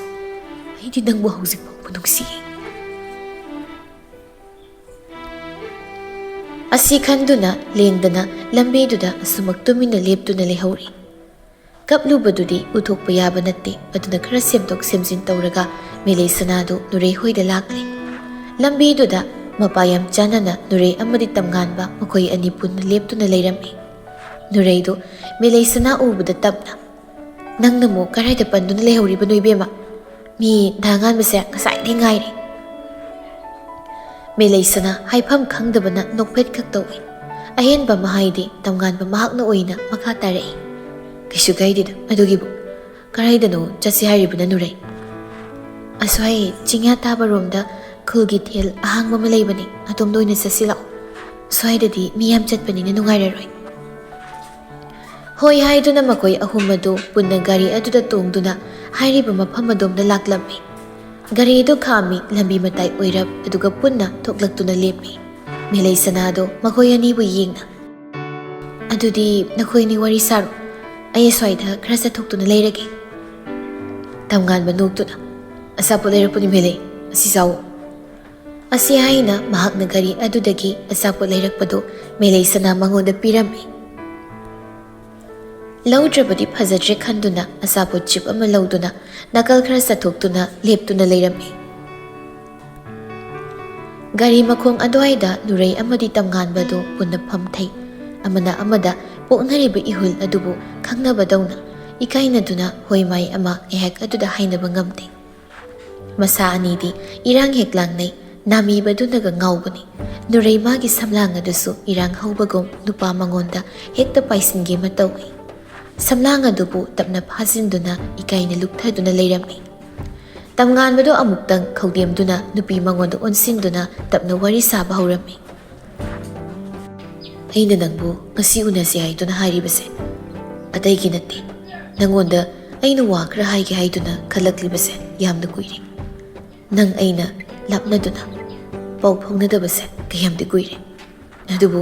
ꯑꯩꯗꯤ ꯅꯪꯕꯨ ꯍꯧꯖꯤꯛ ꯐꯥꯎꯕ ꯅꯨꯡꯁꯤꯌꯦ"꯫ ꯑꯁꯤ ꯈꯟꯗꯨꯅ ꯂꯦꯡꯗꯅ ꯂꯝꯕꯤꯗꯨꯗ ꯑꯁꯨꯃꯛ ꯇꯨꯃꯤꯟꯅ ꯂꯦꯞꯇꯨꯅ ꯂꯩꯍꯧꯔꯤ꯫ ꯀꯞꯂꯨꯕꯗꯨꯗꯤ ꯎꯊꯣꯛꯄ ꯌꯥꯕ ꯅꯠꯇꯦ, ꯑꯗꯨꯅ ꯈꯔ ꯁꯦꯝꯗꯣꯛ ꯁꯦꯝꯖꯤꯟ ꯇꯧꯔꯒ ꯃꯦꯂꯩ ꯁꯅꯥꯗꯨ ꯅꯨꯔꯩ ꯍꯣꯏꯗ ꯂꯥꯛꯂꯦ꯫ ꯂꯝꯕꯤꯗꯨꯗ ꯃꯄꯥ ꯌꯥꯝ ꯆꯥꯟꯅꯅ ꯅꯨꯔꯩ ꯑꯃꯗꯤ ꯇꯝꯉꯥꯟꯕ ꯃꯈꯣꯏ ꯑꯅꯤ ꯄꯨꯟꯅ ꯂꯦꯞꯇꯨꯅ ꯂꯩꯔꯝꯃꯤ꯫ ꯅꯨꯔꯩꯗꯨ ꯃꯦꯂꯩ ꯁꯅꯥ ꯎꯕꯗ ꯇꯞꯅ, "ꯅꯪꯅ ꯑꯃꯨꯛ ꯀꯔꯥꯏꯗ ꯄꯟꯗꯨꯅ ꯂꯩꯍꯧꯔꯤꯕꯅꯣ ꯏꯕꯦꯝꯃ? ꯃꯤ ꯗꯥ ꯉꯥꯟꯕꯁꯦ ꯉꯁꯥꯏꯗꯩ ꯉꯥꯏꯔꯦ"꯫ ꯃꯦꯂꯩ ꯁꯅꯥ ꯍꯥꯏꯐꯝ ꯈꯪꯗꯕꯅ ꯅꯣꯛꯐꯦꯠ ꯈꯛ ꯇꯧꯏ꯫ ꯑꯍꯦꯟꯕ ꯑꯃ ꯍꯥꯏꯗꯤ ꯇꯝꯉꯥꯟꯕ ꯃꯍꯥꯛꯅ ꯑꯣꯏꯅ ꯃꯈꯥ ꯇꯥꯔꯛꯏ, "ꯀꯩꯁꯨ ꯀꯥꯏꯗꯦꯗ, ꯑꯗꯨꯒꯤꯕꯨ ꯀꯔꯥꯏꯗꯅꯣ ꯆꯠꯁꯤ ꯍꯥꯏꯔꯤꯕꯅ ꯅꯨꯔꯩ?" "ꯑꯁ꯭ꯋꯥꯏ ꯆꯤꯡꯌꯥ ꯇꯥꯕꯔꯣꯝꯗ ꯈꯨꯜꯒꯤ ꯊꯦꯜ ꯑꯍꯥꯡꯕ ꯑꯃ ꯂꯩꯕꯅꯤ, ꯑꯗꯣꯝꯗ ꯑꯣꯏꯅ ꯆꯠꯁꯤ ꯂꯥꯛꯑꯣ꯫ ꯁ꯭ꯋꯥꯏꯗꯗꯤ ꯃꯤ ꯌꯥꯝ ꯆꯠꯄꯅꯤꯅ ꯅꯨꯡꯉꯥꯏꯔꯔꯣꯏ"꯫ ꯍꯣꯏ ꯍꯥꯏꯗꯨꯅ ꯃꯈꯣꯏ ꯑꯍꯨꯝ ꯑꯗꯨ ꯄꯨꯟꯅ ꯒꯥꯔꯤ ꯑꯗꯨꯗ ꯇꯣꯡꯗꯨꯅ ꯍꯥꯏꯔꯤꯕ ꯃꯐꯝ ꯑꯗꯣꯝꯗ ꯂꯥꯛꯂꯝꯃꯤ꯫ ꯒꯥꯔꯤ ꯑꯗꯨ ꯈꯥꯝꯃꯤ, ꯂꯝꯕꯤ ꯃꯇꯥꯏ ꯑꯣꯏꯔꯞ ꯑꯗꯨꯒ ꯄꯨꯟꯅ ꯊꯣꯛꯂꯛꯇꯨꯅ ꯂꯦꯞꯄꯤ꯫ ꯃꯦꯂꯩ ꯁꯅꯥꯗꯣ ꯃꯈꯣꯏ ꯑꯅꯤꯕꯨ ꯌꯦꯡꯅ, "ꯑꯗꯨꯗꯤ ꯅꯈꯣꯏꯅꯤ ꯋꯥꯔꯤ ꯁꯥꯔꯣ, ꯑꯩ ꯑꯁ꯭ꯋꯥꯏꯗ ꯈꯔ ꯆꯠꯊꯣꯛꯇꯨꯅ ꯂꯩꯔꯒꯦ"꯫ ꯇꯝꯉꯥꯟꯕ ꯅꯣꯛꯇꯨꯅ, "ꯑꯆꯥꯄꯣꯠ ꯂꯩꯔꯛꯄꯅꯤ ꯃꯦꯂꯩ, ꯑꯁꯤ ꯆꯥꯎꯑꯣ"꯫ ꯑꯁꯤ ꯍꯥꯏꯅ ꯃꯍꯥꯛꯅ ꯒꯥꯔꯤ ꯑꯗꯨꯗꯒꯤ ꯑꯆꯥꯄꯣꯠ ꯂꯩꯔꯛꯄꯗꯨ ꯃꯦꯂꯩ ꯁꯅꯥ ꯃꯉꯣꯟꯗ ꯄꯤꯔꯝꯃꯤ꯫ ꯂꯧꯗ꯭ꯔꯕꯗꯤ ꯐꯖꯗ꯭ꯔꯦ ꯈꯟꯗꯨꯅ ꯑꯆꯥꯄꯣꯠ ꯆꯤꯞ ꯑꯃ ꯂꯧꯗꯨꯅ ꯅꯥꯀꯜ ꯈꯔ ꯆꯠꯊꯣꯛꯇꯨꯅ ꯂꯦꯞꯇꯨꯅ ꯂꯩꯔꯝꯃꯤ꯫ ꯒꯥꯔꯤ ꯃꯈꯣꯡ ꯑꯗꯨꯋꯥꯏꯗ ꯅꯨꯔꯩ ꯑꯃꯗꯤ ꯇꯝꯉꯥꯟꯕꯗꯨ ꯄꯨꯟꯅ ꯐꯝꯊꯩ꯫ ꯑꯃꯅ ꯑꯃꯗ ꯄꯣꯛꯅꯔꯤꯕ ꯏꯍꯨꯜ ꯑꯗꯨꯕꯨ ꯈꯪꯅꯕꯗꯧꯅ ꯏꯀꯥꯏꯅꯗꯨꯅ ꯍꯣꯏ ꯃꯥꯏ ꯑꯃ ꯉꯥꯏꯍꯥꯛ ꯑꯗꯨꯗ ꯍꯥꯏꯅꯕ ꯉꯝꯗꯦ꯫ ꯃꯁꯥ ꯑꯅꯤꯗꯤ ꯏꯔꯥꯡ ꯍꯦꯛ ꯂꯥꯡꯅꯩ꯫ ꯅꯥꯃꯤꯕꯗꯨꯅꯒ ꯉꯥꯎꯕꯅꯤ꯫ ꯅꯨꯔꯩ ꯃꯥꯒꯤ ꯁꯝꯂꯥꯡ ꯑꯗꯨꯁꯨ ꯏꯔꯥꯡ ꯍꯧꯕꯒꯨꯝ ꯅꯨꯄꯥ ꯃꯉꯣꯟꯗ ꯍꯦꯛꯇ ꯄꯥꯏꯁꯤꯟꯒꯦ ꯃꯇꯧꯏ꯫ ꯁꯝꯂꯥꯡ ꯑꯗꯨꯕꯨ ꯇꯞꯅ ꯐꯥꯖꯤꯟꯗꯨꯅ ꯏꯀꯥꯏꯅ ꯂꯨꯞꯊꯗꯨꯅ ꯂꯩꯔꯝꯃꯤ꯫ ꯇꯝꯉꯥꯟꯕꯗꯨ ꯑꯃꯨꯛꯇꯪ ꯈꯧꯗꯦꯝꯗꯨꯅ ꯅꯨꯄꯤ ꯃꯉꯣꯟꯗ ꯑꯣꯟꯁꯤꯟꯗꯨꯅ ꯇꯞꯅ ꯋꯥꯔꯤ ꯁꯥꯕ ꯍꯧꯔꯝꯃꯤ꯫ "ꯑꯩꯅ ꯅꯪꯕꯨ ꯉꯁꯤ ꯎꯅꯁꯦ ꯍꯥꯏꯗꯨꯅ ꯍꯥꯏꯔꯤꯕꯁꯦ ꯑꯇꯩꯒꯤ ꯅꯠꯇꯦ꯫ ꯅꯪꯉꯣꯟꯗ ꯑꯩꯅ ꯋꯥ ꯈꯔ ꯍꯥꯏꯒꯦ ꯍꯥꯏꯗꯨꯅ ꯈꯜꯂꯛꯂꯤꯕꯁꯦ ꯌꯥꯝꯅ ꯀꯨꯏꯔꯦ꯫ ꯅꯪ ꯑꯩꯅ ꯂꯥꯞꯅꯗꯨꯅ ꯄꯥꯎ ꯐꯥꯎꯅꯗꯕꯁꯦ ꯀꯌꯥꯝꯗꯤ ꯀꯨꯏꯔꯦ꯫ ꯑꯗꯨꯕꯨ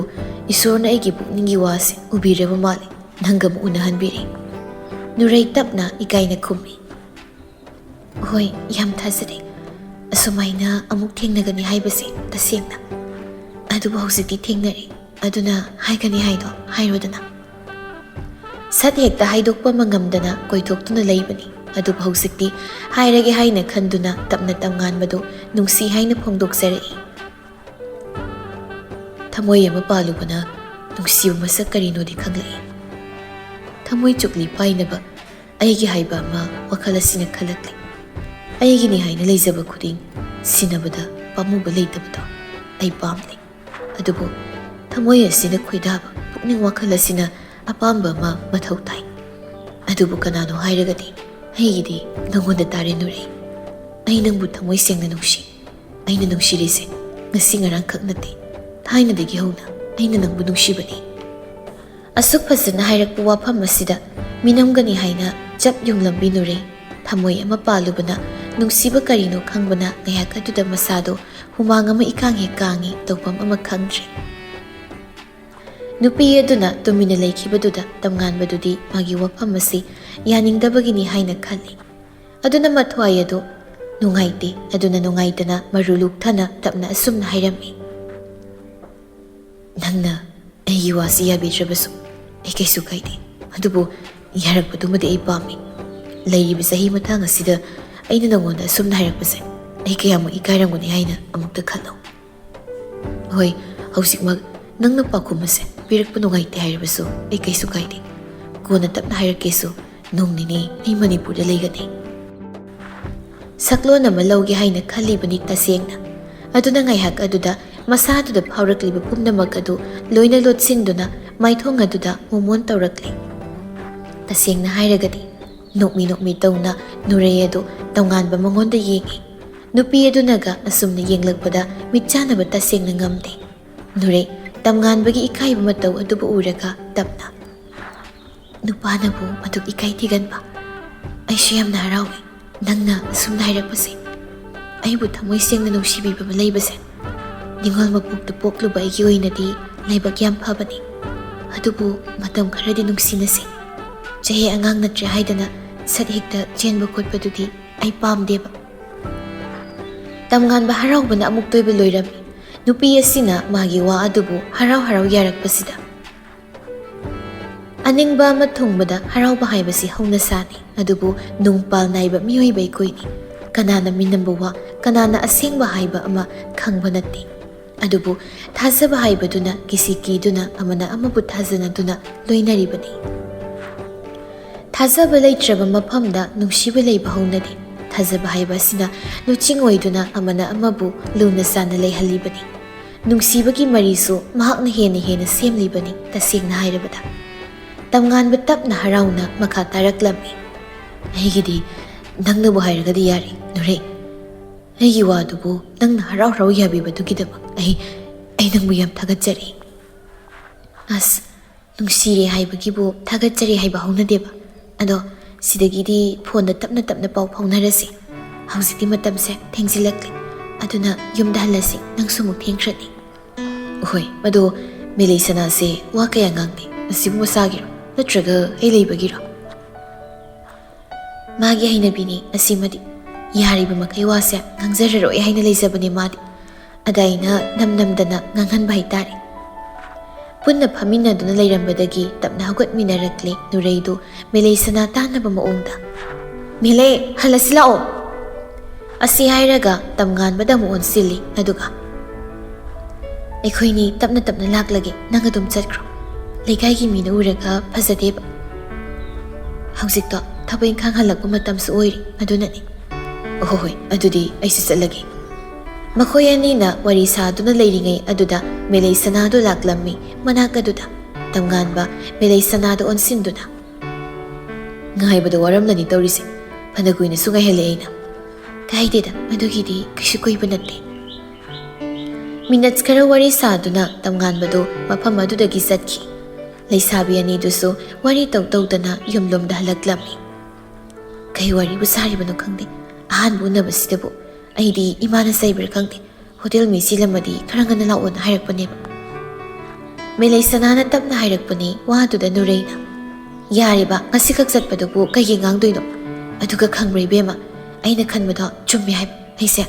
ꯏꯁꯣꯔꯅ ꯑꯩꯒꯤ ꯄꯨꯛꯅꯤꯡꯒꯤ ꯋꯥꯁꯦ ꯎꯕꯤꯔꯕ ꯃꯥꯜꯂꯦ, ꯅꯪꯒ ꯑꯃꯨꯛ ꯎꯅꯍꯟꯕꯤꯔꯦ꯫" ꯅꯨꯔꯩ ꯇꯞꯅ ꯏꯀꯥꯏꯅ ꯈꯨꯝꯃꯤ꯫ "ꯍꯣꯏ, ꯌꯥꯝ ꯊꯥꯖꯔꯦ꯫ ꯑꯁꯨꯃꯥꯏꯅ ꯑꯃꯨꯛ ꯊꯦꯡꯅꯒꯅꯤ ꯍꯥꯏꯕꯁꯦ ꯇꯁꯦꯡꯅ꯫ ꯑꯗꯨꯕꯨ ꯍꯧꯖꯤꯛꯇꯤ ꯊꯦꯡꯅꯔꯦ, ꯑꯗꯨꯅ ꯍꯥꯏꯒꯅꯤ ꯍꯥꯏꯗꯣ ꯍꯥꯏꯔꯣꯗꯅ꯫" ꯁꯠ ꯍꯦꯛꯇ ꯍꯥꯏꯗꯣꯛꯄ ꯑꯃ ꯉꯝꯗꯅ ꯀꯣꯏꯊꯣꯛꯇꯨꯅ ꯂꯩꯕꯅꯤ꯫ ꯑꯗꯨꯕꯨ ꯍꯧꯖꯤꯛꯇꯤ ꯍꯥꯏꯔꯒꯦ ꯍꯥꯏꯅ ꯈꯟꯗꯨꯅ ꯇꯞꯅ ꯇꯝꯉꯥꯟꯕꯗꯨ ꯅꯨꯡꯁꯤ ꯍꯥꯏꯅ ꯐꯣꯡꯗꯣꯛꯆꯔꯛꯏ꯫ ꯊꯃꯣꯏ ꯑꯃ ꯄꯥꯜꯂꯨꯕꯅ ꯅꯨꯡꯁꯤꯕ ꯃꯁꯛ ꯀꯔꯤꯅꯣꯗꯤ ꯈꯪꯂꯛꯏ꯫ ꯊꯃꯣꯏ ꯆꯨꯞꯂꯤ ꯄꯥꯏꯅꯕ ꯑꯩꯒꯤ ꯍꯥꯏꯕ ꯑꯃ ꯋꯥꯈꯜ ꯑꯁꯤꯅ ꯈꯜꯂꯛꯂꯤ꯫ ꯑꯩꯒꯤꯅꯤ ꯍꯥꯏꯅ ꯂꯩꯖꯕ ꯈꯨꯗꯤꯡ ꯁꯤꯟꯅꯕꯗ ꯄꯥꯝꯃꯨꯕ ꯂꯩꯇꯕꯗꯣ ꯑꯩ ꯄꯥꯝꯂꯤ꯫ ꯑꯗꯨꯕꯨ ꯊꯃꯣꯏ ꯑꯁꯤꯅ ꯈꯣꯏꯗꯥꯕ, ꯄꯨꯛꯅꯤꯡ ꯋꯥꯈꯜ ꯑꯁꯤꯅ ꯑꯄꯥꯝꯕ ꯑꯃ ꯃꯊꯧ ꯇꯥꯏ꯫ ꯑꯗꯨꯕꯨ ꯀꯅꯥꯅꯣ ꯍꯥꯏꯔꯒꯗꯤ ꯑꯩꯒꯤꯗꯤ ꯅꯉꯣꯟꯗ ꯇꯥꯔꯦ ꯅꯨꯔꯩ꯫ ꯑꯩ ꯅꯪꯕꯨ ꯊꯃꯣꯏ ꯁꯦꯡꯅ ꯅꯨꯡꯁꯤ꯫ ꯑꯩꯅ ꯅꯨꯡꯁꯤꯔꯤꯁꯦ ꯉꯁꯤ ꯉꯔꯥꯡꯈꯛ ꯅꯠꯇꯦ, ꯊꯥꯏꯅꯗꯒꯤ ꯍꯧꯅ ꯑꯩꯅ ꯅꯪꯕꯨ ꯅꯨꯡꯁꯤꯕꯅꯤ꯫ ꯑꯁꯨꯛ ꯐꯖꯅ ꯍꯥꯏꯔꯛꯄ ꯋꯥꯐꯝ ꯑꯁꯤꯗ ꯃꯤꯅꯝꯒꯅꯤ ꯍꯥꯏꯅ ꯆꯞ ꯌꯨꯡꯂꯝꯕꯤ ꯅꯨꯔꯩ꯫ ꯊꯃꯣꯏ ꯑꯃ ꯄꯥꯜꯂꯨꯕꯅ ꯅꯨꯡꯁꯤꯕ ꯀꯔꯤꯅꯣ ꯈꯪꯕꯅ ꯉꯥꯏꯍꯥꯛ ꯑꯗꯨꯗ ꯃꯁꯥꯗꯣ ꯍꯨꯃꯥꯡ ꯑꯃ ꯏꯀꯥꯡ ꯍꯦꯛ ꯀꯥꯡꯉꯤ, ꯇꯧꯐꯝ ꯑꯃ ꯈꯪꯗ꯭ꯔꯦ꯫ ꯅꯨꯄꯤ ꯑꯗꯨꯅ ꯇꯨꯃꯤꯟꯅ ꯂꯩꯈꯤꯕꯗꯨꯗ ꯇꯝꯉꯥꯟꯕꯗꯨꯗꯤ ꯃꯥꯒꯤ ꯋꯥꯐꯝ ꯑꯁꯤ ꯌꯥꯅꯤꯡꯗꯕꯒꯤꯅꯤ ꯍꯥꯏꯅ ꯈꯜꯂꯤ꯫ ꯑꯗꯨꯅ ꯃꯊ꯭ꯋꯥꯏ ꯑꯗꯨ ꯅꯨꯡꯉꯥꯏꯇꯦ꯫ ꯑꯗꯨꯅ ꯅꯨꯡꯉꯥꯏꯇꯅ ꯃꯔꯨ ꯂꯨꯛꯊꯅ ꯇꯞꯅ ꯑꯁꯨꯝꯅ ꯍꯥꯏꯔꯝꯃꯤ꯫ "ꯅꯪꯅ ꯑꯩꯒꯤ ꯋꯥꯁꯤ ꯌꯥꯕꯤꯗ꯭ꯔꯕꯁꯨ ꯑꯩ ꯀꯩꯁꯨ ꯀꯥꯏꯗꯦ꯫ ꯑꯗꯨꯕꯨ ꯌꯥꯔꯛꯄꯗꯨꯃꯗꯤ ꯑꯩ ꯄꯥꯝꯃꯤ꯫ ꯂꯩꯔꯤꯕ ꯆꯍꯤ ꯃꯇꯥꯡ ꯑꯁꯤꯗ ꯑꯩꯅ ꯅꯉꯣꯟꯗ ꯑꯁꯨꯝꯅ ꯍꯥꯏꯔꯛꯄꯁꯦ ꯑꯩ ꯀꯌꯥꯃꯨꯛ ꯏꯀꯥꯏꯔꯝꯒꯅꯤ ꯍꯥꯏꯅ ꯑꯃꯨꯛꯇ ꯈꯜꯂꯨ꯫ ꯍꯣꯏ, ꯍꯧꯖꯤꯛꯃꯛ ꯅꯪꯅ ꯄꯥꯎꯈꯨꯝ ꯑꯁꯦ ꯄꯤꯔꯛꯄ ꯅꯨꯡꯉꯥꯏꯇꯦ ꯍꯥꯏꯔꯕꯁꯨ ꯑꯩ ꯀꯩꯁꯨ ꯀꯥꯏꯗꯦ꯫ ꯀꯣꯟꯅ ꯇꯞꯅ ꯍꯥꯏꯔꯛꯀꯦꯁꯨ, ꯅꯣꯡ ꯅꯤꯅꯤ ꯑꯩ ꯃꯅꯤꯄꯨꯔꯗ ꯂꯩꯒꯅꯤ꯫" ꯁꯛꯂꯣꯟ ꯑꯃ ꯂꯧꯒꯦ ꯍꯥꯏꯅ ꯈꯜꯂꯤꯕꯅꯤ ꯇꯁꯦꯡꯅ꯫ ꯑꯗꯨꯅ ꯉꯥꯏꯍꯥꯛ ꯑꯗꯨꯗ ꯃꯁꯥꯗꯨꯗ ꯐꯥꯎꯔꯛꯂꯤꯕ ꯄꯨꯝꯅꯃꯛ ꯑꯗꯨ ꯂꯣꯏꯅ ꯂꯣꯠꯁꯤꯟꯗꯨꯅ ꯃꯥꯏꯊꯣꯡ ꯑꯗꯨꯗ ꯃꯣꯃꯣꯟ ꯇꯧꯔꯛꯂꯦ꯫ ꯇꯁꯦꯡꯅ ꯍꯥꯏꯔꯒꯗꯤ ꯅꯣꯛꯃꯤ ꯅꯣꯛꯃꯤ ꯇꯧꯅ ꯅꯨꯔꯩ ꯑꯗꯨ ꯇꯝꯉꯥꯟꯕ ꯃꯉꯣꯟꯗ ꯌꯦꯡꯉꯤ꯫ ꯅꯨꯄꯤ ꯑꯗꯨꯅꯒ ꯑꯁꯨꯝꯅ ꯌꯦꯡꯂꯛꯄꯗ ꯃꯤꯠꯆꯥꯟꯅꯕ ꯇꯁꯦꯡꯅ ꯉꯝꯗꯦ꯫ ꯅꯨꯔꯩ ꯇꯝꯉꯥꯟꯕꯒꯤ ꯏꯀꯥꯏꯕ ꯃꯇꯧ ꯑꯗꯨꯕꯨ ꯎꯔꯒ ꯇꯞꯅ, "ꯅꯨꯄꯥꯅꯕꯨ ꯑꯗꯨꯛ ꯏꯀꯥꯏ ꯊꯤꯒꯟꯕ? ꯑꯩꯁꯨ ꯌꯥꯝꯅ ꯍꯔꯥꯎꯏ ꯅꯪꯅ ꯑꯁꯨꯝꯅ ꯍꯥꯏꯔꯛꯄꯁꯦ꯫ ꯑꯩꯕꯨ ꯊꯃꯣꯏ ꯁꯦꯡꯅ ꯅꯨꯡꯁꯤꯕꯤꯕ ꯑꯃ ꯂꯩꯕꯁꯦ꯫ ꯅꯤꯉꯣꯜ ꯃꯄꯣꯛꯇ ꯄꯣꯛꯂꯨꯕ ꯑꯩꯒꯤ ꯑꯣꯏꯅꯗꯤ ꯂꯥꯏꯕꯛ ꯌꯥꯝ ꯐꯕꯅꯤ꯫ ꯑꯗꯨꯕꯨ ꯃꯇꯝ ꯈꯔꯗꯤ ꯅꯨꯡꯁꯤꯅꯁꯦ꯫ ꯆꯍꯤ ꯑꯉꯥꯡ ꯅꯠꯇ꯭ꯔꯦ ꯍꯥꯏꯗꯅ ꯁꯠ ꯍꯦꯛꯇ ꯆꯦꯟꯕ ꯈꯣꯠꯄꯗꯨꯗꯤ ꯑꯩ ꯄꯥꯝꯗꯦꯕ"꯫ ꯇꯝꯉꯥꯟꯕ ꯍꯔꯥꯎꯕꯅ ꯑꯃꯨꯛꯇꯣꯏꯕ ꯂꯣꯏꯔꯝꯃꯤ꯫ ꯅꯨꯄꯤ ꯑꯁꯤꯅ ꯃꯥꯒꯤ ꯋꯥ ꯑꯗꯨꯕꯨ ꯍꯔꯥꯎ ꯍꯔꯥꯎ ꯌꯥꯔꯛꯄꯁꯤꯗ꯫ ꯑꯅꯤꯡꯕ ꯑꯃ ꯊꯨꯡꯕꯗ ꯍꯔꯥꯎꯕ ꯍꯥꯏꯕꯁꯤ ꯍꯧꯅꯁꯥꯅꯤ, ꯑꯗꯨꯕꯨ ꯅꯨꯡꯄꯥꯜ ꯅꯥꯏꯕ ꯃꯤꯑꯣꯏꯕ ꯑꯩꯈꯣꯏꯗꯤ ꯀꯅꯥꯅ ꯃꯤꯅꯝꯕ ꯋꯥ, ꯀꯅꯥꯅ ꯑꯁꯦꯡꯕ ꯍꯥꯏꯕ ꯑꯃ ꯈꯪꯕ ꯅꯠꯇꯦ꯫ ꯑꯗꯨꯕꯨ ꯊꯥꯖꯕ ꯍꯥꯏꯕꯗꯨꯅ ꯀꯤꯁꯤ ꯀꯤꯗꯨꯅ ꯑꯃꯅ ꯑꯃꯕꯨ ꯊꯥꯖꯅꯗꯨꯅ ꯂꯣꯏꯅꯔꯤꯕꯅꯤ꯫ ꯊꯥꯖꯕ ꯂꯩꯇ꯭ꯔꯕ ꯃꯐꯝꯗ ꯅꯨꯡꯁꯤꯕ ꯂꯩꯕ ꯍꯧꯅꯗꯦ꯫ ꯊꯥꯖꯕ ꯍꯥꯏꯕ ꯑꯁꯤꯅ ꯂꯨꯆꯤꯡ ꯑꯣꯏꯗꯨꯅ ꯑꯃꯅ ꯑꯃꯕꯨ ꯂꯨꯅ ꯆꯥꯟꯅ ꯂꯩꯍꯜꯂꯤꯕꯅꯤ꯫ ꯅꯨꯡꯁꯤꯕꯒꯤ ꯃꯔꯤꯁꯨ ꯃꯍꯥꯛꯅ ꯍꯦꯟꯅ ꯍꯦꯟꯅ ꯁꯦꯝꯂꯤꯕꯅꯤ, ꯇꯁꯦꯡꯅ ꯍꯥꯏꯔꯕꯗ꯫ ꯇꯝꯉꯥꯟꯕ ꯇꯞꯅ ꯍꯔꯥꯎꯅ ꯃꯈꯥ ꯇꯥꯔꯛꯂꯝꯃꯤ꯫ "ꯑꯩꯒꯤꯗꯤ ꯅꯪꯅꯕꯨ ꯍꯥꯏꯔꯒꯗꯤ ꯌꯥꯔꯦ, ꯅꯨꯔꯩ꯫ ꯑꯩꯒꯤ ꯋꯥꯗꯨꯕꯨ ꯅꯪꯅ ꯍꯔꯥꯎ ꯍꯔꯥꯎ ꯌꯥꯕꯤꯕꯗꯨꯒꯤꯗꯃꯛ ꯑꯩ, ꯑꯩ ꯅꯪꯕꯨ ꯌꯥꯝ ꯊꯥꯒꯠꯆꯔꯤ"꯫ ꯑꯁ, ꯅꯨꯡꯁꯤꯔꯦ ꯍꯥꯏꯕꯒꯤꯕꯨ ꯊꯥꯒꯠꯆꯔꯤ ꯍꯥꯏꯕ ꯍꯧꯅꯗꯦꯕ꯫ ꯑꯗꯣ ꯁꯤꯗꯒꯤꯗꯤ ꯐꯣꯟꯗ ꯇꯞꯅ ꯇꯞꯅ ꯄꯥꯎ ꯐꯥꯎꯅꯔꯁꯤ꯫ ꯍꯧꯖꯤꯛꯇꯤ ꯃꯇꯝꯁꯦ ꯊꯦꯡꯖꯤꯜꯂꯛꯂꯦ, ꯑꯗꯨꯅ ꯌꯨꯝꯗ ꯍꯜꯂꯁꯤ, ꯅꯪꯁꯨ ꯑꯃꯨꯛ ꯊꯦꯡꯈ꯭ꯔꯅꯤ꯫ ꯍꯣꯏ, ꯑꯗꯣ ꯃꯦꯂꯩꯁꯅꯥꯁꯦ ꯋꯥ ꯀꯌꯥ ꯉꯥꯡꯗꯦ, ꯑꯁꯤꯕꯨ ꯃꯁꯥꯒꯤꯔꯣ ꯅꯠꯇ꯭ꯔꯒ ꯑꯩ ꯂꯩꯕꯒꯤꯔꯣ? ꯃꯥꯒꯤ ꯍꯩꯅꯕꯤꯅꯤ ꯑꯁꯤꯃꯗꯤ꯫ ꯌꯥꯔꯤꯕ ꯃꯈꯩ ꯋꯥꯁꯦ ꯉꯥꯡꯖꯔꯔꯣꯏ ꯍꯥꯏꯅ ꯂꯩꯖꯕꯅꯦ ꯃꯥꯗꯤ꯫ ꯑꯗ ꯑꯩꯅ ꯅꯝ ꯅꯝꯗꯅ ꯉꯥꯡꯍꯟꯕ ꯍꯥꯏꯇꯥꯔꯦ꯫ ꯄꯨꯟꯅ ꯐꯝꯃꯤꯟꯅꯗꯨꯅ ꯂꯩꯔꯝꯕꯗꯒꯤ ꯇꯞꯅ ꯍꯧꯒꯠꯃꯤꯟꯅꯔꯛꯂꯦ ꯅꯨꯔꯩꯗꯨ ꯃꯦꯂꯩꯁꯅꯥ ꯇꯥꯅꯕ ꯃꯑꯣꯡꯗ꯫ "ꯃꯦꯂꯩ, ꯍꯜꯂꯁꯤ ꯂꯥꯛꯑꯣ!" ꯑꯁꯤ ꯍꯥꯏꯔꯒ ꯇꯝꯉꯥꯟꯕꯗ ꯑꯃꯨꯛ ꯑꯣꯟꯁꯤꯜꯂꯤ, ꯑꯗꯨꯒ, "ꯑꯩꯈꯣꯏꯅꯤ ꯇꯞꯅ ꯇꯞꯅ ꯂꯥꯛꯂꯒꯦ, ꯅꯪ ꯑꯗꯨꯝ ꯆꯠꯈ꯭ꯔꯣ꯫ ꯂꯩꯀꯥꯏꯒꯤ ꯃꯤꯅ ꯎꯔꯒ ꯐꯖꯗꯦꯕ꯫ ꯍꯧꯖꯤꯛꯇꯣ ꯊꯕꯛ ꯏꯪꯈꯥꯡ ꯍꯜꯂꯛꯄ ꯃꯇꯝꯁꯨ ꯑꯣꯏꯔꯤ, ꯑꯗꯨꯅꯅꯤ꯫ ꯑꯣꯍꯣ, ꯍꯣꯏ, ꯑꯗꯨꯗꯤ ꯑꯩꯁꯨ ꯆꯠꯂꯒꯦ"꯫ ꯃꯈꯣꯏ ꯑꯅꯤꯅ ꯋꯥꯔꯤ ꯁꯥꯗꯨꯅ ꯂꯩꯔꯤꯉꯩ ꯑꯗꯨꯗ ꯃꯦꯂꯩ ꯁꯅꯥꯗꯨ ꯂꯥꯛꯂꯝꯃꯤ꯫ ꯃꯅꯥꯛ ꯑꯗꯨꯗ ꯇꯝꯉꯥꯟꯕ ꯃꯦꯂꯩ ꯁꯅꯥꯗꯨ ꯑꯣꯟꯁꯤꯟꯗꯨꯅ, "ꯉꯥꯏꯕꯗ ꯋꯥꯔꯝꯂꯅꯤ ꯇꯧꯔꯤꯁꯦ꯫ ꯐꯅ ꯀꯨꯏꯅꯁꯨ ꯉꯥꯏꯍꯜꯂꯦ ꯑꯩꯅ꯫" "ꯀꯥꯏꯗꯦꯗ, ꯃꯗꯨꯒꯤꯗꯤ ꯀꯩꯁꯨ ꯀꯨꯏꯕ ꯅꯠꯇꯦ꯫" ꯃꯤꯅꯠ ꯈꯔ ꯋꯥꯔꯤ ꯁꯥꯗꯨꯅ ꯇꯝꯉꯥꯟꯕꯗꯨ ꯃꯐꯝ ꯑꯗꯨꯗꯒꯤ ꯆꯠꯈꯤ꯫ ꯂꯩꯁꯥꯕꯤ ꯑꯅꯤꯗꯨꯁꯨ ꯋꯥꯔꯤ ꯇꯧ ꯇꯧꯗꯅ ꯌꯨꯝꯂꯣꯝꯗ ꯍꯜꯂꯛꯂꯝꯃꯤ꯫ ꯀꯩ ꯋꯥꯔꯤꯕꯨ ꯁꯥꯔꯤꯕꯅꯣ ꯈꯪꯗꯦ꯫ ꯑꯍꯥꯟꯕ ꯎꯅꯕꯁꯤꯗꯕꯨ ꯑꯩꯗꯤ ꯏꯃꯥꯅ ꯆꯩꯕ꯭ꯔꯥ ꯈꯪꯗꯦ, ꯍꯣꯇꯦꯜ ꯃꯤ ꯆꯤꯜꯂꯝꯃꯗꯤ ꯈꯔ ꯉꯟꯅ ꯂꯥꯛꯑꯣꯅ ꯍꯥꯏꯔꯛꯄꯅꯦꯕ꯫ ꯃꯦꯂꯩ ꯁꯅꯥꯅ ꯇꯞꯅ ꯍꯥꯏꯔꯛꯄꯅꯤ꯫ ꯋꯥꯗꯨꯗ ꯅꯨꯔꯩꯅ, "ꯌꯥꯔꯦꯕ, ꯉꯁꯤꯈꯛ ꯆꯠꯄꯗꯨꯕꯨ ꯀꯩꯒꯤ ꯉꯥꯡꯗꯣꯏꯅꯣ? ꯑꯗꯨꯒ ꯈꯪꯕ꯭ꯔꯥ ꯏꯕꯦꯝꯃ, ꯑꯩꯅ ꯈꯟꯕꯗꯣ ꯆꯨꯝꯃꯦ ꯍꯥꯏꯕ꯫ ꯑꯩꯁꯦ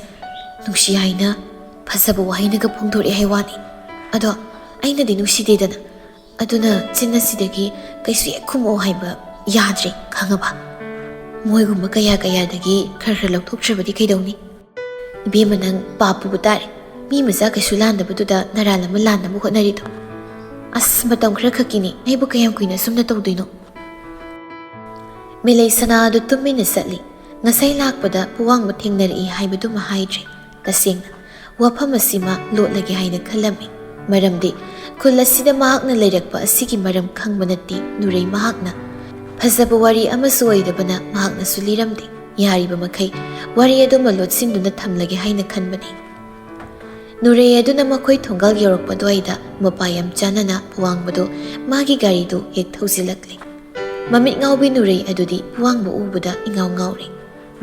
ꯅꯨꯡꯁꯤ ꯍꯥꯏꯅ ꯐꯖꯕ ꯋꯥꯍꯩꯅꯒ ꯐꯣꯡꯗꯣꯔꯛꯑꯦ ꯍꯥꯏ ꯋꯥꯅꯤ꯫ ꯑꯗꯣ ꯑꯩꯅꯗꯤ ꯅꯨꯡꯁꯤꯗꯦꯗꯅ꯫ ꯑꯗꯨꯅ ꯆꯤꯟ ꯑꯁꯤꯗꯒꯤ ꯀꯩꯁꯨ ꯍꯦꯛ ꯈꯨꯝꯃꯛꯑꯣ ꯍꯥꯏꯕ ꯌꯥꯗ꯭ꯔꯦ, ꯈꯪꯉꯕ? ꯃꯣꯏꯒꯨꯝꯕ ꯀꯌꯥ ꯀꯌꯥꯗꯒꯤ ꯈꯔ ꯈꯔ ꯂꯧꯊꯣꯛꯇ꯭ꯔꯕꯗꯤ ꯀꯩꯗꯧꯅꯤ? ꯏꯕꯦꯝꯃ, ꯅꯪ ꯄꯥꯞ ꯄꯨꯕ ꯇꯥꯔꯦ꯫ ꯃꯤ ꯃꯆꯥ ꯀꯩꯁꯨ ꯂꯥꯟꯗꯕꯗꯨꯗ ꯅꯔꯥꯜ ꯑꯃ ꯂꯥꯟꯅꯕ ꯍꯣꯠꯅꯔꯤꯗꯣ꯫ ꯑꯁ, ꯃꯇꯝ ꯈꯔ ꯈꯛꯀꯤꯅꯤ, ꯑꯩꯕꯨ ꯀꯌꯥꯝ ꯀꯨꯏꯅ ꯑꯁꯨꯝꯅ ꯇꯧꯗꯣꯏꯅꯣ?" ꯃꯦꯂꯩ ꯁꯅꯥ ꯑꯗꯨ ꯇꯨꯃꯤꯟꯅ ꯆꯠꯂꯤ꯫ ꯉꯁꯥꯏ ꯂꯥꯛꯄꯗ ꯄꯨꯋꯥꯡꯕ ꯊꯦꯡꯅꯔꯛꯏ ꯍꯥꯏꯕꯗꯨꯃ ꯍꯥꯏꯗ꯭ꯔꯦ꯫ ꯇꯁꯦꯡꯅ, ꯋꯥꯐꯝ ꯑꯁꯤꯃ ꯂꯣꯠꯂꯒꯦ ꯍꯥꯏꯅ ꯈꯜꯂꯝꯃꯤ꯫ ꯃꯔꯝꯗꯤ ꯈꯨꯜ ꯑꯁꯤꯗ ꯃꯍꯥꯛꯅ ꯂꯩꯔꯛꯄ ꯑꯁꯤꯒꯤ ꯃꯔꯝ ꯈꯪꯕ ꯅꯠꯇꯦ ꯅꯨꯔꯩ ꯃꯍꯥꯛꯅ꯫ ꯐꯖꯕ ꯋꯥꯔꯤ ꯑꯃꯁꯨ ꯑꯣꯏꯗꯕꯅ ꯃꯍꯥꯛꯅꯁꯨ ꯂꯤꯔꯝꯗꯦ꯫ ꯌꯥꯔꯤꯕ ꯃꯈꯩ ꯋꯥꯔꯤ ꯑꯗꯨꯃ ꯂꯣꯠꯁꯤꯟꯗꯨꯅ ꯊꯝꯂꯒꯦ ꯍꯥꯏꯅ ꯈꯟꯕꯅꯤ꯫ ꯅꯨꯔꯩ ꯑꯗꯨꯅ ꯃꯈꯣꯏ ꯊꯣꯡꯒꯥꯜ ꯌꯧꯔꯛꯄ ꯑꯗꯨꯋꯥꯏꯗ ꯃꯄꯥ ꯌꯥꯝ ꯆꯥꯅꯅ ꯄꯨꯋꯥꯡꯕꯗꯨ ꯃꯥꯒꯤ ꯒꯥꯔꯤꯗꯨ ꯍꯦꯛ ꯊꯧꯖꯤꯜꯂꯛꯂꯦ꯫ ꯃꯃꯤꯠ ꯉꯥꯎꯕꯤ ꯅꯨꯔꯩ ꯑꯗꯨꯗꯤ ꯄꯨꯋꯥꯡꯕ ꯎꯕꯗ ꯏꯉꯥꯎ ꯉꯥꯎꯔꯦ꯫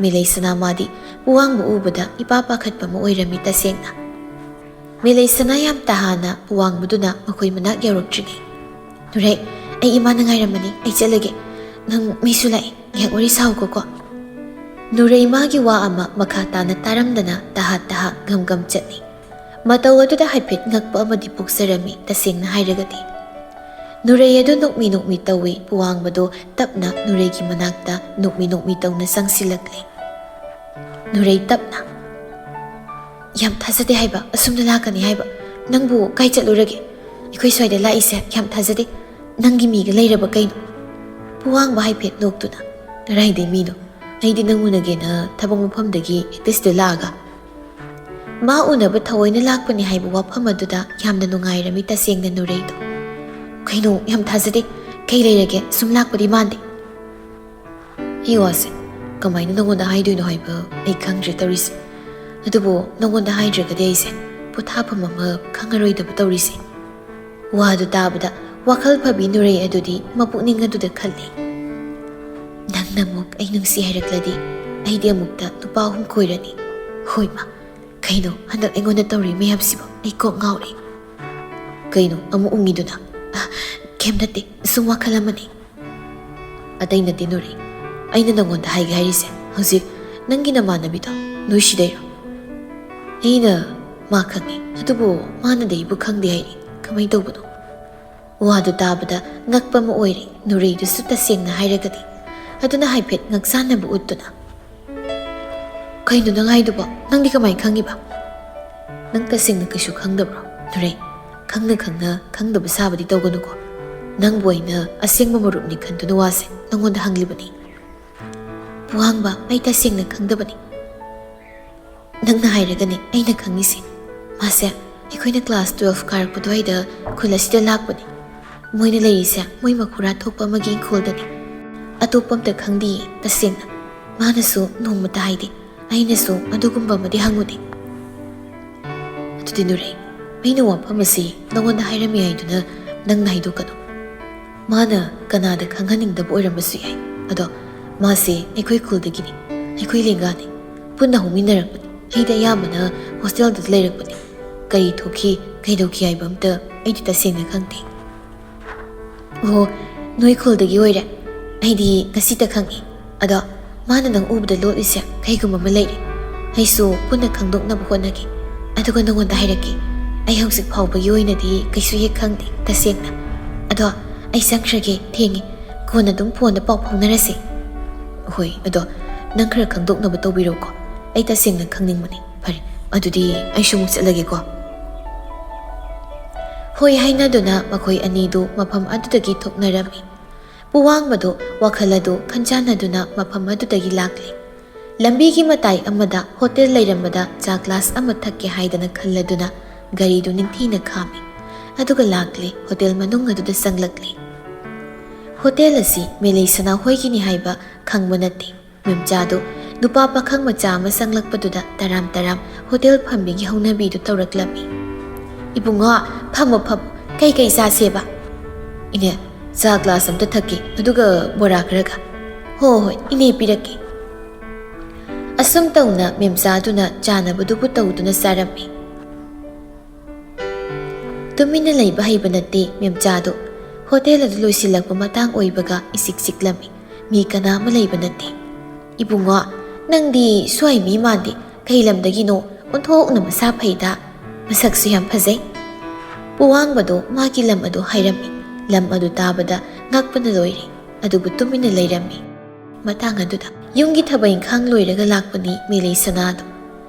ꯃꯦꯂꯩ ꯁꯅꯥ ꯃꯥꯗꯤ ꯄꯨꯋꯥꯡꯕ ꯎꯕꯗ ꯏꯄꯥ ꯄꯥꯈꯠꯄ ꯑꯃ ꯑꯣꯏꯔꯝꯃꯤ ꯇꯁꯦꯡꯅ꯫ ꯃꯦꯂꯩ ꯁꯅꯥ ꯌꯥꯝ ꯇꯍꯥꯅ ꯄꯨꯋꯥꯡꯕꯗꯨꯅ ꯃꯈꯣꯏ ꯃꯅꯥꯛ ꯌꯧꯔꯛꯇ꯭ꯔꯤꯉꯩ, "ꯅꯨꯔꯩ, ꯑꯩ ꯏꯃꯥꯅ ꯉꯥꯏꯔꯝꯕꯅꯤ, ꯑꯩ ꯆꯠꯂꯒꯦ꯫ ꯅꯪ ꯃꯤꯁꯨ ꯂꯥꯛꯑꯦ, ꯉꯥꯏꯍꯥꯛ ꯋꯥꯔꯤ ꯁꯥꯎꯀꯣꯀꯣ꯫" ꯅꯨꯔꯩ ꯃꯥꯒꯤ ꯋꯥ ꯑꯃ ꯃꯈꯥ ꯇꯥꯅ ꯇꯥꯔꯝꯗꯅ ꯇꯍꯥ ꯇꯍꯥ ꯒꯝ ꯒꯝ ꯆꯠꯂꯤ꯫ ꯃꯇꯧ ꯑꯗꯨꯗ ꯍꯥꯏꯐꯦꯠ ꯉꯛꯄ ꯑꯃꯗꯤ ꯄꯣꯛꯆꯔꯝꯃꯤ, ꯇꯁꯦꯡꯅ ꯍꯥꯏꯔꯒꯗꯤ꯫ ꯅꯨꯔꯩ ꯑꯗꯨ ꯅꯣꯛꯃꯤ ꯅꯣꯛꯃꯤ ꯇꯧꯏ꯫ ꯄꯨꯋꯥꯡꯕꯗꯨ ꯇꯞꯅ ꯅꯨꯔꯩꯒꯤ ꯃꯅꯥꯛꯇ ꯅꯣꯛꯃꯤ ꯅꯣꯛꯃꯤ ꯇꯧꯅ ꯆꯪꯁꯤꯜꯂꯛꯂꯦ꯫ ꯅꯨꯔꯩ ꯇꯞꯅ, "ꯌꯥꯝ ꯊꯥꯖꯗꯦ ꯍꯥꯏꯕ, ꯑꯁꯨꯝꯅ ꯂꯥꯛꯀꯅꯤ ꯍꯥꯏꯕ꯫ ꯅꯪꯕꯨ ꯀꯥꯏ ꯆꯠꯂꯨꯔꯒꯦ? ꯑꯩꯈꯣꯏ ꯁ꯭ꯋꯥꯏꯗ ꯂꯥꯛꯏꯁꯦ ꯌꯥꯝ ꯊꯥꯖꯗꯦ꯫ ꯅꯪꯒꯤ ꯃꯤꯒ ꯂꯩꯔꯕ ꯀꯩꯅꯣ?" ꯄꯨꯋꯥꯡꯕ ꯍꯥꯏꯐꯦꯠ ꯅꯣꯛꯇꯨꯅ, "ꯀꯔꯥꯏꯗꯩ ꯃꯤꯅꯣ? ꯑꯩꯗꯤ ꯅꯪ ꯎꯅꯒꯦꯅ ꯊꯕꯛ ꯃꯐꯝꯗꯒꯤ ꯍꯦꯛꯇ ꯁꯤꯗ ꯂꯥꯛꯑꯒ?" ꯃꯥ ꯎꯅꯕ ꯊꯑꯣꯏꯅ ꯂꯥꯛꯄꯅꯤ ꯍꯥꯏꯕ ꯋꯥꯐꯝ ꯑꯗꯨꯗ ꯌꯥꯝꯅ ꯅꯨꯡꯉꯥꯏꯔꯝꯃꯤ ꯇꯁꯦꯡꯅ ꯅꯨꯔꯩꯗꯣ꯫ "ꯀꯩꯅꯣ, ꯌꯥꯝ ꯊꯥꯖꯗꯦ꯫ ꯀꯩ ꯂꯩꯔꯒꯦ? ꯁꯨꯝ ꯂꯥꯛꯄꯗꯤ ꯃꯥꯟꯗꯦ꯫" "ꯑꯩ ꯋꯥꯁꯦ ꯀꯃꯥꯏꯅ ꯅꯉꯣꯟꯗ ꯍꯥꯏꯗꯣꯏꯅꯣ ꯍꯥꯏꯕ ꯑꯩ ꯈꯪꯗ꯭ꯔꯦ ꯇꯧꯔꯤꯁꯦ꯫ ꯑꯗꯨꯕꯨ ꯅꯉꯣꯟꯗ ꯍꯥꯏꯗ꯭ꯔꯒꯗꯤ ꯑꯩꯁꯦ ꯄꯣꯊꯥꯐꯝ ꯑꯃ ꯈꯪꯉꯔꯣꯏꯗꯕ ꯇꯧꯔꯤꯁꯦ꯫" ꯋꯥꯗꯨ ꯇꯥꯕꯗ ꯋꯥꯈꯜ ꯐꯕꯤ ꯅꯨꯔꯩ ꯑꯗꯨꯗꯤ ꯃꯄꯨꯛꯅꯤꯡ ꯑꯗꯨꯗ ꯈꯜꯂꯤ, "ꯅꯪꯅ ꯑꯃꯨꯛ ꯑꯩ ꯅꯨꯡꯁꯤ ꯍꯥꯏꯔꯛꯂꯗꯤ ꯑꯩꯗꯤ ꯑꯃꯨꯛꯇ ꯅꯨꯄꯥ ꯑꯍꯨꯝ ꯀꯣꯏꯔꯅꯤ꯫ ꯍꯣꯏ ꯃꯥ, ꯀꯩꯅꯣ ꯍꯟꯗꯛ ꯑꯩꯉꯣꯟꯗ ꯇꯧꯔꯤ ꯃꯌꯥꯝꯁꯤꯕꯣ? ꯑꯩ ꯀꯣꯛ ꯉꯥꯎꯔꯦ꯫" "ꯀꯩꯅꯣ ꯑꯃꯨꯛ ꯎꯪꯉꯤꯗꯨꯅ?" "ꯑ, ꯀꯩꯝ ꯅꯠꯇꯦ, ꯁꯨꯝ ꯋꯥꯈꯜ ꯑꯃꯅꯤ꯫" "ꯑꯇꯩ ꯅꯠꯇꯦ ꯅꯨꯔꯩ, ꯑꯩꯅ ꯅꯪꯉꯣꯟꯗ ꯍꯥꯏꯒꯦ ꯍꯥꯏꯔꯤꯁꯦ꯫ ꯍꯧꯖꯤꯛ ꯅꯪꯒꯤ ꯅꯃꯥꯟꯅꯕꯤꯗꯣ ꯅꯣꯏ ꯁꯤꯗꯩꯔꯣ?" "ꯑꯩꯅ ꯃꯥ ꯈꯪꯉꯤ, ꯑꯗꯨꯕꯨ ꯃꯥꯅꯗꯤ ꯑꯩꯕꯨ ꯈꯪꯗꯦ ꯍꯥꯏꯔꯤ꯫ ꯀꯃꯥꯏꯅ ꯇꯧꯕꯅꯣ?" ꯋꯥꯗꯨ ꯇꯥꯕꯗ ꯉꯛꯄ ꯑꯃ ꯑꯣꯏꯔꯦ ꯅꯨꯔꯩꯗꯨꯁꯨ, ꯇꯁꯦꯡꯅ ꯍꯥꯏꯔꯒꯗꯤ꯫ ꯑꯗꯨꯅ ꯍꯥꯏꯐꯦꯠ ꯉꯛꯁꯥꯟꯅꯕ ꯎꯠꯇꯨꯅ, "ꯀꯩꯅꯣ ꯅꯪ ꯍꯥꯏꯗꯨꯕꯣ? ꯅꯪꯗꯤ ꯀꯃꯥꯏꯅ ꯈꯪꯉꯤꯕ?" "ꯅꯪ ꯇꯁꯦꯡꯅ ꯀꯩꯁꯨ ꯈꯪꯗꯕ꯭ꯔꯣ ꯅꯨꯔꯩ? ꯈꯪꯅ ꯈꯪꯅ ꯈꯪꯗꯕ ꯁꯥꯕꯗꯤ ꯇꯧꯒꯅꯨꯀꯣ꯫ ꯅꯪꯕꯨ ꯑꯩꯅ ꯑꯁꯦꯡꯕ ꯃꯔꯨꯞꯅꯤ ꯈꯟꯗꯨꯅ ꯋꯥꯁꯦ ꯅꯪꯉꯣꯟꯗ ꯍꯪꯂꯤꯕꯅꯤ꯫ ꯄꯨꯋꯥꯡꯕ, ꯑꯩ ꯇꯁꯦꯡꯅ ꯈꯪꯗꯕꯅꯤ꯫ ꯅꯪꯅ ꯍꯥꯏꯔꯒꯅꯤ ꯑꯩꯅ ꯈꯪꯉꯤꯁꯦ꯫ ꯃꯥꯁꯦ ꯑꯩꯈꯣꯏꯅ class twelve ꯀꯥꯔꯛꯄ ꯑꯗꯨꯋꯥꯏꯗ ꯈꯨꯜ ꯑꯁꯤꯗ ꯂꯥꯛꯄꯅꯤ꯫ ꯃꯣꯏꯅ ꯂꯩꯔꯤꯁꯦ ꯃꯣꯏ ꯃꯈꯨꯔꯥ ꯊꯣꯛꯄ ꯑꯃꯒꯤ ꯏꯪꯈꯣꯜꯗꯅꯤ꯫ ꯑꯇꯣꯞꯄ ꯑꯝꯇ ꯈꯪꯗꯤꯌꯦ ꯇꯁꯦꯡꯅ꯫ ꯃꯥꯅꯁꯨ ꯅꯣꯡꯃꯇ ꯍꯥꯏꯗꯦ, ꯑꯩꯅꯁꯨ ꯑꯗꯨꯒꯨꯝꯕ ꯑꯃꯗꯤ ꯍꯪꯉꯨꯗꯦ꯫" "ꯑꯗꯨꯗꯤ ꯅꯨꯔꯩ, ꯑꯩꯅ ꯋꯥꯐꯝ ꯑꯁꯤ ꯅꯉꯣꯟꯗ ꯍꯥꯏꯔꯝꯃꯤ ꯍꯥꯏꯗꯨꯅ ꯅꯪꯅ ꯍꯥꯏꯗꯣꯛꯀꯅꯨ꯫ ꯃꯥꯅ ꯀꯅꯥꯗ ꯈꯪꯍꯟꯅꯤꯡꯗꯕ ꯑꯣꯏꯔꯝꯕꯁꯨ ꯌꯥꯏ꯫ ꯑꯗꯣ ꯃꯥꯁꯦ ꯑꯩꯈꯣꯏ ꯈꯨꯜꯗꯒꯤꯅꯤ, ꯑꯩꯈꯣꯏ ꯂꯦꯡꯒꯥꯅꯤ꯫ ꯄꯨꯟꯅ ꯍꯧꯃꯤꯟꯅꯔꯛꯄꯅꯤ꯫ ꯑꯩꯗꯤ ꯑꯌꯥꯝꯕꯅ hostelꯗ ꯂꯩꯔꯛꯄꯅꯤ꯫ ꯀꯔꯤ ꯊꯣꯛꯈꯤ, ꯀꯩꯗꯧꯈꯤ ꯍꯥꯏꯕ ꯑꯝꯇ ꯑꯩꯗꯤ ꯇꯁꯦꯡꯅ ꯈꯪꯗꯦ꯫" "ꯑꯣ, ꯅꯣꯏ ꯈꯨꯜꯗꯒꯤ ꯑꯣꯏꯔꯦ꯫ ꯑꯩꯗꯤ ꯉꯁꯤꯇ ꯈꯪꯉꯤ꯫ ꯑꯗꯣ ꯃꯥꯅ ꯅꯪ ꯎꯕꯗ ꯂꯣꯠꯂꯤꯁꯦ ꯀꯩꯒꯨꯝꯕ ꯑꯃ ꯂꯩꯔꯦ꯫ ꯑꯩꯁꯨ ꯄꯨꯟꯅ ꯈꯪꯗꯣꯛꯅꯕ ꯍꯣꯠꯅꯒꯦ꯫ ꯑꯗꯨꯒ ꯅꯉꯣꯟꯗ ꯍꯥꯏꯔꯛꯀꯦ꯫ ꯑꯩ ꯍꯧꯖꯤꯛ ꯐꯥꯎꯕꯒꯤ ꯑꯣꯏꯅꯗꯤ ꯀꯩꯁꯨ ꯍꯦꯛ ꯈꯪꯗꯦ ꯇꯁꯦꯡꯅ꯫ ꯑꯗꯣ ꯑꯩ ꯆꯪꯈ꯭ꯔꯒꯦ, ꯊꯦꯡꯉꯦ꯫ ꯀꯣꯟꯅ ꯑꯗꯨꯝ phoneꯗ ꯄꯥꯎ ꯐꯥꯎꯅꯔꯁꯦ꯫" "ꯍꯣꯏ, ꯑꯗꯣ ꯅꯪ ꯈꯔ ꯈꯪꯗꯣꯛꯅꯕ ꯇꯧꯕꯤꯔꯣꯀꯣ꯫ ꯑꯩ ꯇꯁꯦꯡꯅ ꯈꯪꯅꯤꯡꯕꯅꯤ꯫ ꯐꯔꯦ, ꯑꯗꯨꯗꯤ ꯑꯩꯁꯨ ꯑꯃꯨꯛ ꯆꯠꯂꯒꯦꯀꯣ꯫" ꯍꯣꯏ ꯍꯥꯏꯅꯗꯨꯅ ꯃꯈꯣꯏ ꯑꯅꯤꯗꯨ ꯃꯐꯝ ꯑꯗꯨꯗꯒꯤ ꯊꯣꯛꯅꯔꯝꯃꯤ꯫ ꯄꯨꯋꯥꯡꯕꯗꯨ ꯋꯥꯈꯜ ꯑꯗꯨ ꯈꯟꯖꯥꯟꯅꯗꯨꯅ ꯃꯐꯝ ꯑꯗꯨꯗꯒꯤ ꯂꯥꯛꯂꯤ꯫ ꯂꯝꯕꯤꯒꯤ ꯃꯇꯥꯏ ꯑꯃꯗ ꯍꯣꯇꯦꯜ ꯂꯩꯔꯝꯕꯗ ꯆꯥ ꯒ꯭ꯂꯥꯁ ꯑꯃ ꯊꯛꯀꯦ ꯍꯥꯏꯗꯅ ꯈꯜꯂꯗꯨꯅ ꯒꯥꯔꯤꯗꯨ ꯅꯤꯡꯊꯤꯅ ꯈꯥꯝꯃꯤ꯫ ꯑꯗꯨꯒ ꯂꯥꯛꯂꯦ, ꯍꯣꯇꯦꯜ ꯃꯅꯨꯡ ꯑꯗꯨꯗ ꯆꯪꯂꯛꯂꯦ꯫ ꯍꯣꯇꯦꯜ ꯑꯁꯤ ꯃꯦꯂꯩ ꯁꯅꯥꯍꯣꯏꯒꯤꯅꯤ ꯍꯥꯏꯕ ꯈꯪꯕ ꯅꯠꯇꯦ꯫ ꯃꯦꯝꯆꯥꯗꯨ ꯅꯨꯄꯥ ꯄꯥꯈꯪ ꯃꯆꯥ ꯑꯃ ꯆꯪꯂꯛꯄꯗꯨꯗ ꯇꯔꯥꯝ ꯇꯔꯥꯝ ꯍꯣꯇꯦꯜ ꯐꯝꯕꯤꯒꯤ ꯍꯧꯅꯕꯤꯗꯨ ꯇꯧꯔꯛꯂꯝꯃꯤ꯫ "ꯏꯕꯨꯡꯉꯣ, ꯐꯝꯃꯣ, ꯐꯝꯃꯣ꯫ ꯀꯩꯀꯩ ꯆꯥꯁꯦꯕ?" "ꯏꯅꯦ, ꯆꯥ ꯒ꯭ꯂꯥꯁ ꯑꯝꯇ ꯊꯛꯀꯦ, ꯑꯗꯨꯒ ꯕꯣꯔꯥ ꯈꯔꯒ꯫" "ꯍꯣ ꯍꯣꯏ, ꯏꯅꯦ ꯄꯤꯔꯛꯀꯦ꯫" ꯑꯁꯨꯝ ꯇꯧꯅ ꯃꯦꯝꯆꯥꯗꯨꯅ ꯆꯥꯅꯕꯗꯨꯕꯨ ꯇꯧꯗꯨꯅ ꯆꯥꯔꯝꯃꯤ꯫ ꯇꯨꯃꯤꯟꯅ ꯂꯩꯕ ꯍꯩꯕ ꯅꯠꯇꯦ ꯃꯦꯝꯆꯥꯗꯨ꯫ ꯍꯣꯇꯦꯜ ꯑꯗꯨ ꯂꯣꯏꯁꯤꯜꯂꯛꯄ ꯃꯇꯥꯡ ꯑꯣꯏꯕꯒ ꯏꯆꯤꯛ ꯆꯤꯛꯂꯝꯃꯤ꯫ ꯃꯤ ꯀꯅꯥ ꯑꯃ ꯂꯩꯕ ꯅꯠꯇꯦ꯫ "ꯏꯕꯨꯡꯉꯣ, ꯅꯪꯗꯤ ꯁ꯭ꯋꯥꯏ ꯃꯤ ꯃꯥꯟꯗꯦ꯫ ꯀꯩ ꯂꯝꯗꯒꯤꯅꯣ? ꯑꯣꯟꯊꯣꯛꯅ ꯃꯁꯥ ꯐꯩꯗ꯫ ꯃꯁꯛꯁꯨ ꯌꯥꯝ ꯐꯖꯩ꯫" ꯄꯨꯋꯥꯡꯕꯗꯣ ꯃꯥꯒꯤ ꯂꯝ ꯑꯗꯨ ꯍꯥꯏꯔꯝꯃꯤ꯫ ꯂꯝ ꯑꯗꯨ ꯇꯥꯕꯗ ꯉꯛꯄꯅ ꯂꯣꯏꯔꯦ꯫ ꯑꯗꯨꯕꯨ ꯇꯨꯃꯤꯟꯅ ꯂꯩꯔꯝꯃꯤ꯫ ꯃꯇꯥꯡ ꯑꯗꯨꯗ ꯌꯨꯝꯒꯤ ꯊꯕꯛ ꯏꯪꯈꯥꯡ ꯂꯣꯏꯔꯒ ꯂꯥꯛꯄꯅꯤ ꯃꯦꯂꯩ ꯁꯅꯥꯗꯣ꯫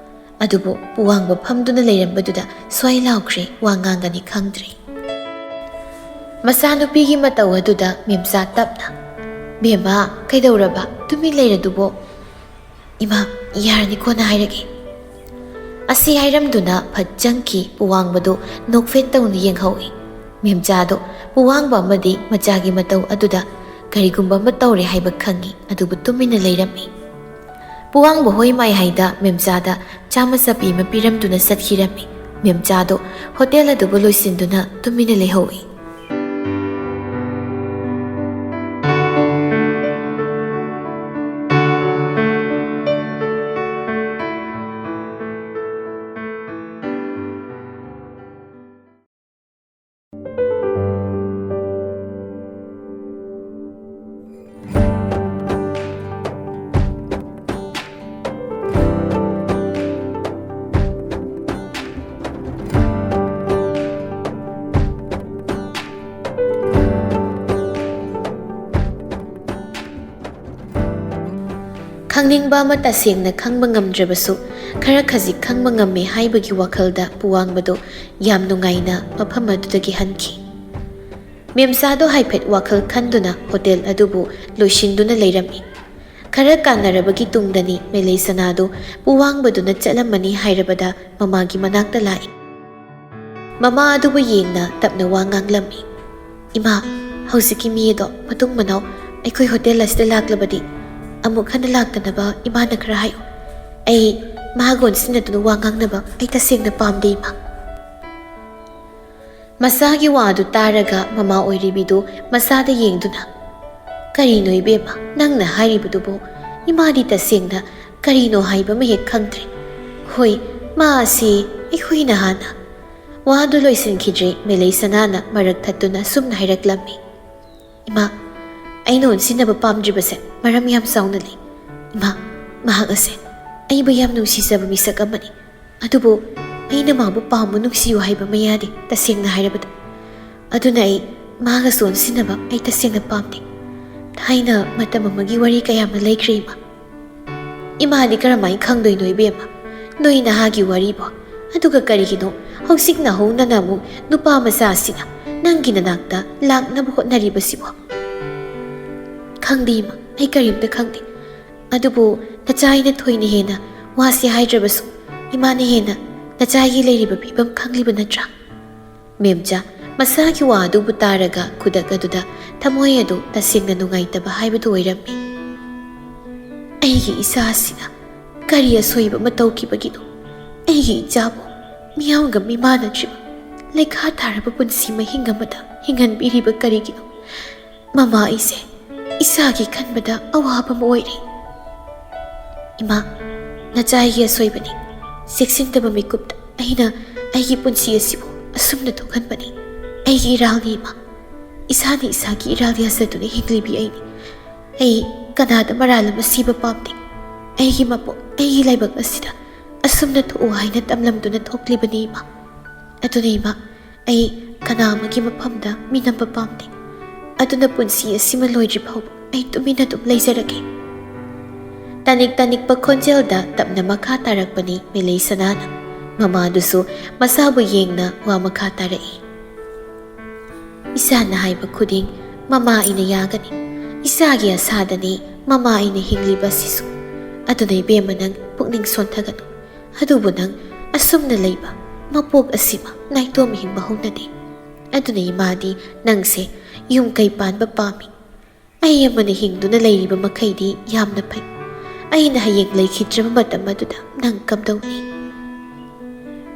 ꯑꯗꯨꯕꯨ ꯄꯨꯋꯥꯡꯕ ꯐꯝꯗꯨꯅ ꯂꯩꯔꯝꯕꯗꯨꯗ ꯁ꯭ꯋꯥꯏ ꯂꯥꯎꯈ꯭ꯔꯦ, ꯋꯥ ꯉꯥꯡꯒꯅꯤ ꯈꯪꯗ꯭ꯔꯦ꯫ ꯃꯆꯥꯅꯨꯄꯤꯒꯤ ꯃꯇꯧ ꯑꯗꯨꯗ ꯃꯦꯝꯆꯥ ꯇꯞꯅ, "ꯕꯦꯝꯃ, ꯀꯩꯗꯧꯔꯕ? ꯇꯨꯃꯤꯟ ꯂꯩꯔꯗꯨꯕꯣ?" "ꯏꯃꯥ, ꯌꯥꯔꯅꯤ, ꯀꯣꯟꯅ ꯍꯥꯏꯔꯒꯦ꯫" ꯑꯁꯤ ꯍꯥꯏꯔꯝꯗꯨꯅ ꯐꯠ ꯆꯪꯈꯤ ꯄꯨꯋꯥꯡꯕꯗꯨ ꯅꯣꯛꯐꯦꯠ ꯇꯧꯅ ꯌꯦꯡꯍꯧꯏ꯫ ꯃꯦꯝꯆꯥꯗꯣ ꯄꯨꯋꯥꯡꯕ ꯑꯃꯗꯤ ꯃꯆꯥꯒꯤ ꯃꯇꯧ ꯑꯗꯨꯗ ꯀꯔꯤꯒꯨꯝꯕ ꯑꯃ ꯇꯧꯔꯦ ꯍꯥꯏꯕ ꯈꯪꯏ, ꯑꯗꯨꯕꯨ ꯇꯨꯃꯤꯟꯅ ꯂꯩꯔꯝꯃꯤ꯫ ꯄꯨꯋꯥꯡꯕ ꯍꯣꯏ ꯃꯥꯏ ꯍꯥꯏꯗ ꯃꯦꯝꯆꯥꯗ ꯆꯥꯃ ꯆꯄꯤ ꯑꯃ ꯄꯤꯔꯝꯗꯨꯅ ꯆꯠꯈꯤꯔꯝꯃꯤ꯫ ꯃꯦꯝꯆꯥꯗꯣ ꯍꯣꯇꯦꯜ ꯑꯗꯨꯕꯨ ꯂꯣꯏꯁꯤꯟꯗꯨꯅ ꯇꯨꯃꯤꯟꯅ ꯂꯩꯍꯧꯏ꯫ ꯈꯪꯅꯤꯡꯕ ꯑꯃ ꯇꯁꯦꯡꯅ ꯈꯪꯕ ꯉꯝꯗ꯭ꯔꯕꯁꯨ, ꯈꯔ ꯈꯖꯤꯛ ꯈꯪꯕ ꯉꯝꯃꯦ ꯍꯥꯏꯕꯒꯤ ꯋꯥꯈꯜꯗ ꯄꯨꯋꯥꯡꯕꯗꯨ ꯌꯥꯝ ꯅꯨꯡꯉꯥꯏꯅ ꯃꯐꯝ ꯑꯗꯨꯗꯒꯤ ꯍꯟꯈꯤ꯫ ꯃꯦꯝꯆꯥꯗꯣ ꯍꯥꯏꯐꯦꯠ ꯋꯥꯈꯜ ꯈꯟꯗꯨꯅ ꯍꯣꯇꯦꯜ ꯑꯗꯨꯕꯨ ꯂꯣꯏꯁꯤꯟꯗꯨꯅ ꯂꯩꯔꯝꯃꯤ꯫ ꯈꯔ ꯀꯥꯟꯅꯔꯕꯒꯤ ꯇꯨꯡꯗꯅꯤ ꯃꯦꯂꯩ ꯁꯅꯥꯗꯨ ꯄꯨꯋꯥꯡꯕꯗꯨꯅ ꯆꯠꯂꯝꯃꯅꯤ ꯍꯥꯏꯔꯕꯗ ꯃꯃꯥꯒꯤ ꯃꯅꯥꯛꯇ ꯂꯥꯛꯏ꯫ ꯃꯃꯥ ꯑꯗꯨꯕꯨ ꯌꯦꯡꯅ ꯇꯞꯅ ꯋꯥ ꯉꯥꯡꯂꯝꯃꯤ꯫ "ꯏꯃꯥ, ꯍꯧꯖꯤꯛꯀꯤ ꯃꯤ ꯑꯗꯣ ꯃꯇꯨꯡ ꯃꯅꯥꯎ ꯑꯩꯈꯣꯏ ꯍꯣꯇꯦꯜ ꯑꯁꯤꯗ ꯂꯥꯛꯂꯕꯗꯤ ꯑꯃꯨꯛ ꯍꯟꯅ ꯂꯥꯛꯇꯅꯕ ꯏꯃꯥꯅ ꯈꯔ ꯍꯥꯏꯌꯨ꯫ ꯑꯩ ꯃꯍꯥꯛ ꯑꯣꯟꯁꯤꯟꯅꯗꯨꯅ ꯋꯥ ꯉꯥꯡꯅꯕ ꯑꯩ ꯇꯁꯦꯡꯅ ꯄꯥꯝꯗꯦ, ꯏꯃꯥ꯫" ꯃꯆꯥꯒꯤ ꯋꯥꯗꯨ ꯇꯥꯔꯒ ꯃꯃꯥ ꯑꯣꯏꯔꯤꯕꯤꯗꯨ ꯃꯆꯥꯗ ꯌꯦꯡꯗꯨꯅ, "ꯀꯔꯤꯅꯣ ꯏꯕꯦꯝꯃ, ꯅꯪꯅ ꯍꯥꯏꯔꯤꯕꯗꯨꯕꯨ? ꯏꯃꯥꯗꯤ ꯇꯁꯦꯡꯅ ꯀꯔꯤꯅꯣ ꯍꯥꯏꯕ ꯑꯃ ꯍꯦꯛ ꯈꯪꯗ꯭ꯔꯦ꯫ ꯍꯣꯏ, ꯃꯥ ꯑꯁꯤ ꯑꯩꯈꯣꯏꯅ ꯍꯥꯟꯅ꯫" ꯋꯥꯗꯨ ꯂꯣꯏꯁꯤꯟꯈꯤꯗ꯭ꯔꯦ ꯃꯦꯂꯩ ꯁꯅꯥꯅ ꯃꯔꯛ ꯊꯠꯇꯨꯅ ꯑꯁꯨꯝꯅ ꯍꯥꯏꯔꯛꯂꯝꯃꯤ꯫ "ꯏꯃꯥ, ꯑꯩꯅ ꯑꯣꯟꯁꯤꯟꯅꯕ ꯄꯥꯝꯗ꯭ꯔꯤꯕꯁꯦ ꯃꯔꯝ ꯌꯥꯝ ꯆꯥꯎꯅ ꯂꯩ꯫ ꯏꯃꯥ, ꯃꯍꯥꯛ ꯑꯁꯦ ꯑꯩꯕꯨ ꯌꯥꯝ ꯅꯨꯡꯁꯤꯖꯕ ꯃꯤꯁꯛ ꯑꯃꯅꯤ꯫ ꯑꯗꯨꯕꯨ ꯑꯩꯅ ꯃꯥꯕꯨ ꯄꯥꯝꯃꯨ ꯅꯨꯡꯁꯤꯌꯨ ꯍꯥꯏꯕ ꯑꯃ ꯌꯥꯗꯦ, ꯇꯁꯦꯡꯅ ꯍꯥꯏꯔꯕꯗ꯫ ꯑꯗꯨꯅ ꯑꯩ ꯃꯥꯒꯁꯨ ꯑꯣꯟꯁꯤꯟꯅꯕ ꯑꯩ ꯇꯁꯦꯡꯅ ꯄꯥꯝꯗꯦ꯫ ꯊꯥꯏꯅ ꯃꯇꯝ ꯑꯃꯒꯤ ꯋꯥꯔꯤ ꯀꯌꯥ ꯑꯃ ꯂꯩꯈ꯭ꯔꯦ, ꯏꯃꯥ꯫" "ꯏꯃꯥꯗꯤ ꯀꯔꯝꯍꯥꯏꯅ ꯈꯪꯗꯣꯏꯅꯣ ꯏꯕꯦꯝꯃ? ꯅꯣꯏ ꯅꯍꯥꯒꯤ ꯋꯥꯔꯤꯕꯣ? ꯑꯗꯨꯒ ꯀꯔꯤꯒꯤꯅꯣ ꯍꯧꯖꯤꯛ ꯅꯍꯧꯅꯅ ꯑꯃꯨꯛ ꯅꯨꯄꯥ ꯃꯆꯥꯁꯤꯅ ꯅꯪꯒꯤ ꯅꯅꯥꯛꯇ ꯂꯥꯛꯅꯕ ꯍꯣꯠꯅꯔꯤꯕꯁꯤꯕꯣ?" "ꯈꯪꯗꯦ ꯏꯃꯥ, ꯑꯩ ꯀꯔꯤꯝꯇ ꯈꯪꯗꯦ꯫ ꯑꯗꯨꯕꯨ ꯅꯆꯥ ꯑꯩꯅ ꯊꯣꯏꯅ ꯍꯦꯟꯅ ꯋꯥꯁꯤ ꯍꯥꯏꯗ꯭ꯔꯕꯁꯨ ꯏꯃꯥꯅ ꯍꯦꯟꯅ ꯅꯆꯥꯒꯤ ꯂꯩꯔꯤꯕ ꯐꯤꯕꯝ ꯈꯪꯂꯤꯕ ꯅꯠꯇ꯭ꯔꯥ?" ꯃꯦꯝꯆꯥ ꯃꯁꯥꯒꯤ ꯋꯥ ꯑꯗꯨꯕꯨ ꯇꯥꯔꯒ ꯈꯨꯗꯛ ꯑꯗꯨꯗ ꯊꯃꯣꯏ ꯑꯗꯨ ꯇꯁꯦꯡꯅ ꯅꯨꯡꯉꯥꯏꯇꯕ ꯍꯥꯏꯕꯗꯨ ꯑꯣꯏꯔꯝꯃꯤ꯫ "ꯑꯩꯒꯤ ꯏꯆꯥꯁꯤꯅ ꯀꯔꯤ ꯑꯁꯣꯏꯕ ꯑꯃ ꯇꯧꯈꯤꯕꯒꯤꯅꯣ? ꯑꯩꯒꯤ ꯏꯆꯥꯕꯨ ꯃꯤꯌꯥꯝꯒ ꯃꯤꯃꯥꯟꯅꯗ꯭ꯔꯤꯕ ꯂꯩꯈꯥ ꯊꯥꯔꯕ ꯄꯨꯟꯁꯤ ꯃꯍꯤꯡ ꯑꯃꯗ ꯍꯤꯡꯍꯟꯕꯤꯔꯤꯕ ꯀꯔꯤꯒꯤꯅꯣ? ꯃꯃꯥ ꯑꯩꯁꯦ ꯏꯁꯥꯒꯤ ꯈꯟꯕꯗ ꯑꯋꯥꯕ ꯑꯃ ꯑꯣꯏꯔꯦ꯫" "ꯏꯃꯥ, ꯅꯆꯥꯒꯤ ꯑꯁꯣꯏꯕꯅꯤ꯫ ꯆꯦꯛꯁꯤꯟꯗꯕ ꯃꯤꯀꯨꯞꯇ ꯑꯩꯅ ꯑꯩꯒꯤ ꯄꯨꯟꯁꯤ ꯑꯁꯤꯕꯨ ꯑꯁꯨꯝꯅ ꯊꯣꯛꯍꯟꯕꯅꯤ꯫ ꯑꯩꯒꯤ ꯏꯔꯥꯜꯅꯤ, ꯏꯃꯥ꯫ ꯏꯁꯥꯅ ꯏꯁꯥꯒꯤ ꯏꯔꯥꯜ ꯌꯥꯖꯗꯨꯅ ꯍꯤꯡꯂꯤꯕꯤ ꯑꯩꯅꯤ꯫ ꯑꯩ ꯀꯅꯥꯗ ꯃꯔꯥꯜ ꯑꯃ ꯁꯤꯕ ꯄꯥꯝꯗꯦ꯫ ꯑꯩꯒꯤ ꯃꯄꯣꯛ, ꯑꯩꯒꯤ ꯂꯥꯏꯕꯛ ꯑꯁꯤꯗ ꯑꯁꯨꯝꯅ ꯊꯣꯛꯎ ꯍꯥꯏꯅ ꯇꯝꯂꯝꯗꯨꯅ ꯊꯣꯛꯂꯤꯕꯅꯤ, ꯏꯃꯥ꯫ ꯑꯗꯨꯅ ꯏꯃꯥ, ꯑꯩ ꯀꯅꯥ ꯑꯃꯒꯤ ꯃꯐꯝꯗ ꯃꯤꯅꯝꯕ ꯄꯥꯝꯗꯦ꯫ ꯑꯗꯨꯅ ꯄꯨꯟꯁꯤ ꯑꯁꯤꯃ ꯂꯣꯏꯗ꯭ꯔꯤ ꯐꯥꯎꯕ ꯑꯩ ꯇꯨꯃꯤꯟꯅ ꯑꯗꯨꯝ ꯂꯩꯖꯔꯒꯦ꯫" ꯇꯅꯤꯛ ꯇꯅꯤꯛꯄ ꯈꯣꯟꯖꯦꯜꯗ ꯇꯞꯅ ꯃꯈꯥ ꯇꯥꯔꯛꯄꯅꯤ ꯃꯦꯂꯩ ꯁꯅꯥꯅ꯫ ꯃꯃꯥꯗꯨꯁꯨ ꯃꯁꯥꯕꯨ ꯌꯦꯡꯅ ꯋꯥ ꯃꯈꯥ ꯇꯥꯔꯛꯏ꯫ "ꯏꯆꯥꯅ ꯍꯥꯏꯕ ꯈꯨꯗꯤꯡ ꯃꯃꯥ ꯑꯩꯅ ꯌꯥꯒꯅꯤ꯫ ꯏꯆꯥꯒꯤ ꯑꯁꯥꯗꯅꯤ ꯃꯃꯥ ꯑꯩꯅ ꯍꯤꯡꯂꯤꯕ ꯑꯁꯤꯁꯨ꯫ ꯑꯗꯨꯅ ꯏꯕꯦꯝꯃ, ꯅꯪ ꯄꯨꯛꯅꯤꯡ ꯁꯣꯟꯊꯒꯅꯨ꯫ ꯑꯗꯨꯕꯨ ꯅꯪ ꯑꯁꯨꯝꯅ ꯂꯩꯕ ꯃꯄꯣꯛ ꯑꯁꯤꯃ ꯅꯥꯏꯇꯣꯝ ꯍꯤꯡꯕ ꯍꯧꯅꯗꯦ꯫ ꯑꯗꯨꯅ ꯏꯃꯥꯗꯤ ꯅꯪꯁꯦ ꯌꯨꯝ ꯀꯩ ꯄꯥꯟꯕ ꯄꯥꯝꯃꯤ꯫ ꯑꯩ ꯑꯃꯅ ꯍꯤꯡꯗꯨꯅ ꯂꯩꯔꯤꯕ ꯃꯈꯩꯗꯤ ꯌꯥꯝꯅ ꯐꯩ꯫ ꯑꯩꯅ ꯍꯌꯦꯡ ꯂꯩꯈꯤꯗ꯭ꯔꯕ ꯃꯇꯝ ꯑꯗꯨꯗ ꯅꯪ ꯀꯝꯗꯧꯅꯤ?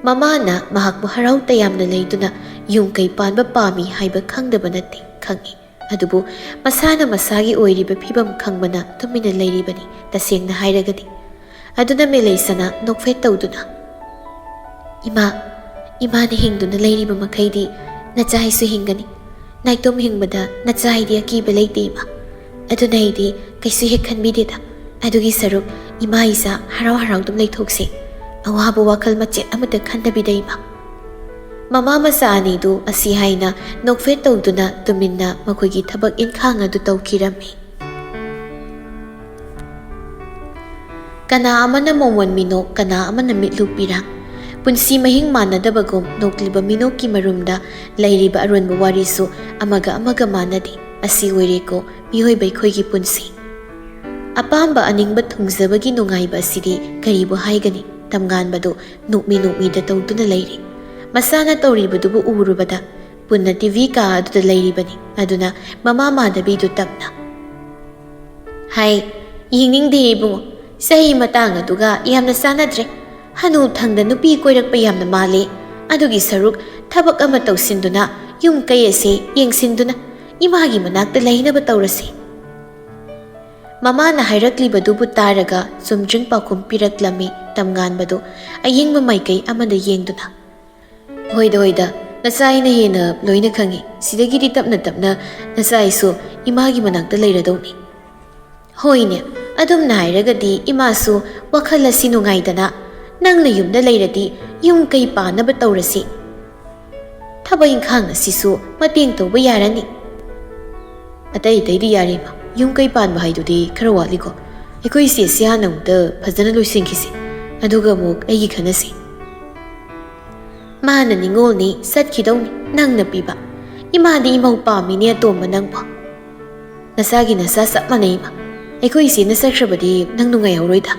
ꯃꯃꯥꯅ ꯃꯍꯥꯛꯄꯨ ꯍꯔꯥꯎ ꯇꯌꯥꯝꯅ ꯂꯩꯗꯨꯅ ꯌꯨꯝ ꯀꯩ ꯄꯥꯟꯕ ꯄꯥꯝꯃꯤ ꯍꯥꯏꯕ ꯈꯪꯗꯕ ꯅꯠꯇꯦ, ꯈꯪꯏ꯫ ꯑꯗꯨꯕꯨ ꯃꯁꯥꯅ ꯃꯁꯥꯒꯤ ꯑꯣꯏꯔꯤꯕ ꯐꯤꯕꯝ ꯈꯪꯕꯅ ꯇꯨꯃꯤꯟꯅ ꯂꯩꯔꯤꯕꯅꯤ, ꯇꯁꯦꯡꯅ ꯍꯥꯏꯔꯒꯗꯤ꯫ ꯑꯗꯨꯅ ꯃꯦꯂꯩꯁꯅꯥ ꯅꯣꯛꯐꯦꯠ ꯇꯧꯗꯨꯅ, "ꯏꯃꯥ, ꯏꯃꯥꯅ ꯍꯤꯡꯗꯨꯅ ꯂꯩꯔꯤꯕ ꯃꯈꯩꯗꯤ ꯅꯆꯥ ꯑꯩꯁꯨ ꯍꯤꯡꯒꯅꯤ꯫ ꯅꯥꯏꯇꯣꯝ ꯍꯤꯡꯕꯗ ꯅꯆꯥ ꯑꯩꯗꯤ ꯑꯀꯤꯕ ꯂꯩꯇꯦ, ꯏꯃꯥ꯫ ꯑꯗꯨꯅ ꯑꯩꯗꯤ ꯀꯩꯁꯨ ꯍꯦꯛ ꯈꯟꯕꯤꯗꯦꯗ꯫ ꯑꯗꯨꯒꯤ ꯁꯔꯨꯛ ꯏꯃꯥ ꯏꯆꯥ ꯍꯔꯥꯎ ꯍꯔꯥꯎ ꯑꯗꯨꯝ ꯂꯩꯊꯣꯛꯁꯦ꯫ ꯑꯋꯥꯕ ꯋꯥꯈꯜ ꯃꯆꯦꯠ ꯑꯃꯠꯇ ꯈꯟꯗꯕꯤꯗ, ꯏꯃꯥ꯫" ꯃꯃꯥ ꯃꯆꯥ ꯑꯅꯤꯗꯨ ꯑꯁꯤ ꯍꯥꯏꯅ ꯅꯣꯛꯐꯦꯠ ꯇꯧꯗꯨꯅ ꯇꯨꯃꯤꯟꯅ ꯃꯈꯣꯏꯒꯤ ꯊꯕꯛ ꯏꯟꯈꯥꯡ ꯑꯗꯨ ꯇꯧꯈꯤꯔꯝꯃꯤ꯫ ꯀꯅꯥ ꯑꯃꯅ ꯃꯣꯃꯣꯟ ꯃꯤꯅꯣꯛ, ꯀꯅꯥ ꯑꯃꯅ ꯃꯤꯠꯂꯨ ꯄꯤꯔꯥꯡ꯫ ꯄꯨꯟꯁꯤ ꯃꯍꯤꯡ ꯃꯥꯟꯅꯗꯕꯒꯨꯝ ꯅꯣꯛꯂꯤꯕ ꯃꯤꯅꯣꯛꯀꯤ ꯃꯔꯨꯝꯗ ꯂꯩꯔꯤꯕ ꯑꯔꯣꯟꯕ ꯋꯥꯔꯤꯁꯨ ꯑꯃꯒ ꯑꯃꯒ ꯃꯥꯟꯅꯗꯦ꯫ ꯑꯁꯤ ꯑꯣꯏꯔꯦꯀꯣ ꯃꯤꯑꯣꯏꯕ ꯑꯩꯈꯣꯏꯒꯤ ꯄꯨꯟꯁꯤ꯫ ꯑꯄꯥꯝꯕ ꯑꯅꯤꯡꯕ ꯊꯨꯡꯖꯕꯒꯤ ꯅꯨꯡꯉꯥꯏꯕ ꯑꯁꯤꯗꯤ ꯀꯔꯤꯕꯨ ꯍꯥꯏꯒꯅꯤ? ꯇꯝꯉꯥꯟꯕꯗꯨ ꯅꯣꯛꯃꯤ ꯅꯣꯛꯃꯤꯗ ꯇꯧꯗꯨꯅ ꯂꯩꯔꯦ꯫ ꯃꯁꯥꯅ ꯇꯧꯔꯤꯕꯗꯨꯕꯨ ꯎꯔꯨꯕꯗ ꯄꯨꯟꯅ ꯇꯤ ꯚꯤ ꯀꯥ ꯑꯗꯨꯗ ꯂꯩꯔꯤꯕꯅꯤ꯫ ꯑꯗꯨꯅ ꯃꯃꯥ ꯃꯥꯙꯕꯤꯗꯨ ꯇꯞꯅ, "ꯍꯥꯏ, ꯌꯦꯡꯅꯤꯡꯗꯦ ꯏꯕꯨꯡꯉꯣ꯫ ꯆꯍꯤ ꯃꯇꯥꯡ ꯑꯗꯨꯒ ꯌꯥꯝꯅ ꯆꯥꯟꯅꯗ꯭ꯔꯦ꯫ ꯍꯅꯨ ꯊꯪꯗ ꯅꯨꯄꯤ ꯀꯣꯏꯔꯛꯄ ꯌꯥꯝꯅ ꯃꯥꯜꯂꯦ꯫ ꯑꯗꯨꯒꯤ ꯁꯔꯨꯛ ꯊꯕꯛ ꯑꯃ ꯇꯧꯁꯤꯟꯗꯨꯅ ꯌꯨꯝ ꯀꯩ ꯑꯁꯦ ꯌꯦꯡꯁꯤꯟꯗꯨꯅ ꯏꯃꯥꯒꯤ ꯃꯅꯥꯛꯇ ꯂꯩꯅꯕ ꯇꯧꯔꯁꯤ꯫" ꯃꯃꯥꯅ ꯍꯥꯏꯔꯛꯂꯤꯕꯗꯨꯕꯨ ꯇꯥꯔꯒ ꯆꯨꯝꯗ꯭ꯔꯤꯡ ꯄꯥꯎꯈꯨꯝ ꯄꯤꯔꯛꯂꯝꯃꯤ ꯇꯝꯉꯥꯟꯕꯗꯨ ꯑꯌꯦꯡꯕ ꯃꯥꯏꯀꯩ ꯑꯃꯗ ꯌꯦꯡꯗꯨꯅ꯫ "ꯍꯣꯏꯗ, ꯍꯣꯏꯗ, ꯅꯆꯥ ꯑꯩꯅ ꯍꯦꯟꯅ ꯂꯣꯏꯅ ꯈꯪꯏ꯫ ꯁꯤꯗꯒꯤꯗꯤ ꯇꯞꯅ ꯇꯞꯅ ꯅꯆꯥ ꯑꯩꯁꯨ ꯏꯃꯥꯒꯤ ꯃꯅꯥꯛꯇ ꯂꯩꯔꯗꯧꯅꯤ꯫" "ꯍꯣꯏꯅꯦ, ꯑꯗꯨꯝꯅ ꯍꯥꯏꯔꯒꯗꯤ ꯏꯃꯥꯁꯨ ꯋꯥꯈꯜ ꯑꯁꯤ ꯅꯨꯡꯉꯥꯏꯗꯅ꯫ ꯅꯪꯅ ꯌꯨꯝꯗ ꯂꯩꯔꯗꯤ ꯌꯨꯝ ꯀꯩ ꯄꯥꯟꯅꯕ ꯇꯧꯔꯁꯤ꯫ ꯊꯕꯛ ꯏꯪꯈꯥꯡ ꯑꯁꯤꯁꯨ ꯃꯇꯦꯡ ꯇꯧꯕ ꯌꯥꯔꯅꯤ꯫" "ꯑꯇꯩ ꯑꯇꯩꯗꯤ ꯌꯥꯔꯦ ꯏꯃꯥ, ꯌꯨꯝ ꯀꯩ ꯄꯥꯟꯕ ꯍꯥꯏꯗꯨꯗꯤ ꯈꯔ ꯋꯥꯠꯂꯤꯀꯣ꯫ ꯑꯩꯈꯣꯏ ꯏꯆꯦꯁꯤ ꯍꯥꯟꯅ ꯑꯃꯨꯛꯇ ꯐꯖꯅ ꯂꯣꯏꯁꯤꯟꯈꯤꯁꯤ, ꯑꯗꯨꯒ ꯑꯃꯨꯛ ꯑꯩꯒꯤ ꯈꯟꯅꯁꯤ꯫" "ꯃꯥꯅ ꯅꯤꯡꯉꯣꯜꯅꯤ, ꯆꯠꯈꯤꯗꯧꯅꯤ, ꯅꯪꯅ ꯄꯤꯕ꯫ ꯏꯃꯥꯗꯤ ꯏꯃꯧ ꯄꯥꯝꯃꯤꯅꯦ ꯑꯇꯣꯝꯕ ꯅꯪꯕꯣ꯫ ꯅꯁꯥꯒꯤ ꯅꯁꯥ ꯆꯞ ꯃꯥꯟꯅꯩ ꯏꯃꯥ꯫ "ꯑꯩꯈꯣꯏ ꯏꯆꯦꯅ ꯆꯠꯈ꯭ꯔꯕꯗꯤ ꯅꯪ ꯅꯨꯡꯉꯥꯏꯍꯧꯔꯣꯏꯗ꯫"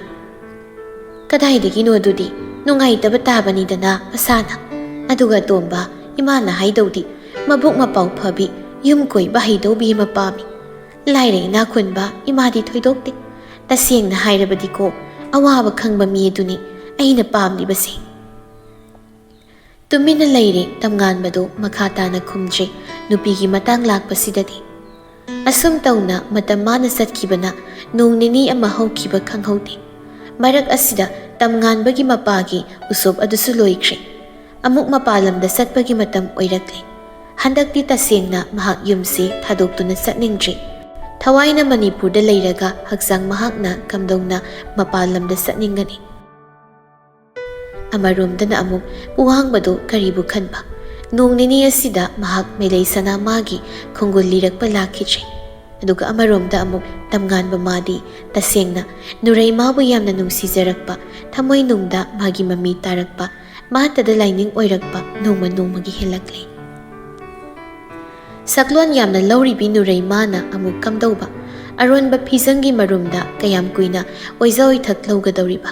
"ꯀꯗꯥꯏꯗꯒꯤꯅꯣ ꯑꯗꯨꯗꯤ? ꯅꯨꯡꯉꯥꯏꯇꯕ ꯇꯥꯕꯅꯤꯗꯅ ꯃꯁꯥꯅ꯫ ꯑꯗꯨꯒ ꯇꯣꯝꯕ, ꯏꯃꯥꯅ ꯍꯥꯏꯗꯧꯗꯤ ꯃꯕꯨꯛ ꯃꯄꯥꯎ ꯐꯕꯤ, ꯌꯨꯝ ꯀꯣꯏꯕ ꯍꯩꯗꯧꯕꯤ ꯑꯃ ꯄꯥꯝꯃꯤ꯫ ꯂꯥꯏꯔ ꯏꯅꯥꯛ ꯈꯨꯟꯕ ꯏꯃꯥꯗꯤ ꯊꯣꯏꯗꯣꯛꯇꯦ꯫ ꯇꯁꯦꯡꯅ ꯍꯥꯏꯔꯕꯗꯤꯀꯣ, ꯑꯋꯥꯕ ꯈꯪꯕ ꯃꯤ ꯑꯗꯨꯅꯤ ꯑꯩꯅ ꯄꯥꯝꯂꯤꯕꯁꯦ꯫" ꯇꯨꯃꯤꯟꯅ ꯂꯩꯔꯦ꯫ ꯇꯝꯉꯥꯟꯕꯗꯨ ꯃꯈꯥ ꯇꯥꯅ ꯈꯨꯝꯗ꯭ꯔꯦ꯫ ꯅꯨꯄꯤꯒꯤ ꯃꯇꯥꯡ ꯂꯥꯛꯄꯁꯤꯗꯗꯤ꯫ ꯑꯁꯨꯝ ꯇꯧꯅ ꯃꯇꯝ ꯃꯥꯅ ꯆꯠꯈꯤꯕꯅ ꯅꯣꯡ ꯅꯤꯅꯤ ꯑꯃ ꯍꯧꯈꯤꯕ ꯈꯪꯍꯧꯗꯦ꯫ ꯃꯔꯛ ꯑꯁꯤꯗ ꯇꯝꯉꯥꯟꯕꯒꯤ ꯃꯄꯥꯒꯤ ꯎꯁꯣꯞ ꯑꯗꯨꯁꯨ ꯂꯣꯏꯈ꯭ꯔꯦ꯫ ꯑꯃꯨꯛ ꯃꯄꯥꯟ ꯂꯝꯗ ꯆꯠꯄꯒꯤ ꯃꯇꯝ ꯑꯣꯏꯔꯛꯂꯦ꯫ ꯍꯟꯗꯛꯇꯤ ꯇꯁꯦꯡꯅ ꯃꯍꯥꯛ ꯌꯨꯝꯁꯦ ꯊꯥꯗꯣꯛꯇꯨꯅ ꯆꯠꯅꯤꯡꯗ꯭ꯔꯦ꯫ ꯊꯋꯥꯏꯅ ꯃꯅꯤꯄꯨꯔꯗ ꯂꯩꯔꯒ ꯍꯛꯆꯥꯡ ꯃꯍꯥꯛꯅ ꯀꯝꯗꯧꯅ ꯃꯄꯥꯟ ꯂꯝꯗ ꯆꯠꯅꯤꯡꯒꯅꯤ? ꯑꯃꯔꯣꯝꯗꯅ ꯑꯃꯨꯛ ꯄꯨꯋꯥꯡꯕꯗꯨ ꯀꯔꯤꯕꯨ ꯈꯟꯕ? ꯅꯣꯡ ꯅꯤꯅꯤ ꯑꯁꯤꯗ ꯃꯍꯥꯛ ꯃꯦꯂꯩ ꯁꯅꯥ ꯃꯥꯒꯤ ꯈꯣꯡꯒꯨꯜ ꯂꯤꯔꯛꯄ ꯂꯥꯛꯈꯤꯗ꯭ꯔꯦ꯫ ꯑꯗꯨꯒ ꯑꯃꯔꯣꯝꯗ ꯑꯃꯨꯛ ꯇꯝꯉꯥꯟꯕ ꯃꯥꯗꯤ ꯇꯁꯦꯡꯅ ꯅꯨꯔꯩ ꯃꯥꯕꯨ ꯌꯥꯝꯅ ꯅꯨꯡꯁꯤꯖꯔꯛꯄ, ꯊꯃꯣꯏꯅꯨꯡꯗ ꯃꯥꯒꯤ ꯃꯃꯤ ꯇꯥꯔꯛꯄ, ꯃꯥꯇꯗ ꯂꯥꯏꯅꯤꯡ ꯑꯣꯏꯔꯛꯄ ꯅꯣꯡꯃ ꯅꯣꯡꯃꯒꯤ ꯍꯦꯜꯂꯛꯂꯦ꯫ ꯁꯛꯂꯣꯟ ꯌꯥꯝꯅ ꯂꯧꯔꯤꯕꯤ ꯅꯨꯔꯩ ꯃꯥꯅ ꯑꯃꯨꯛ ꯀꯝꯗꯧꯕ? ꯑꯔꯣꯟꯕ ꯐꯤꯖꯪꯒꯤ ꯃꯔꯨꯝꯗ ꯀꯌꯥꯝ ꯀꯨꯏꯅ ꯑꯣꯏꯖ ꯑꯣꯏꯊꯛ ꯂꯧꯒꯗꯧꯔꯤꯕ?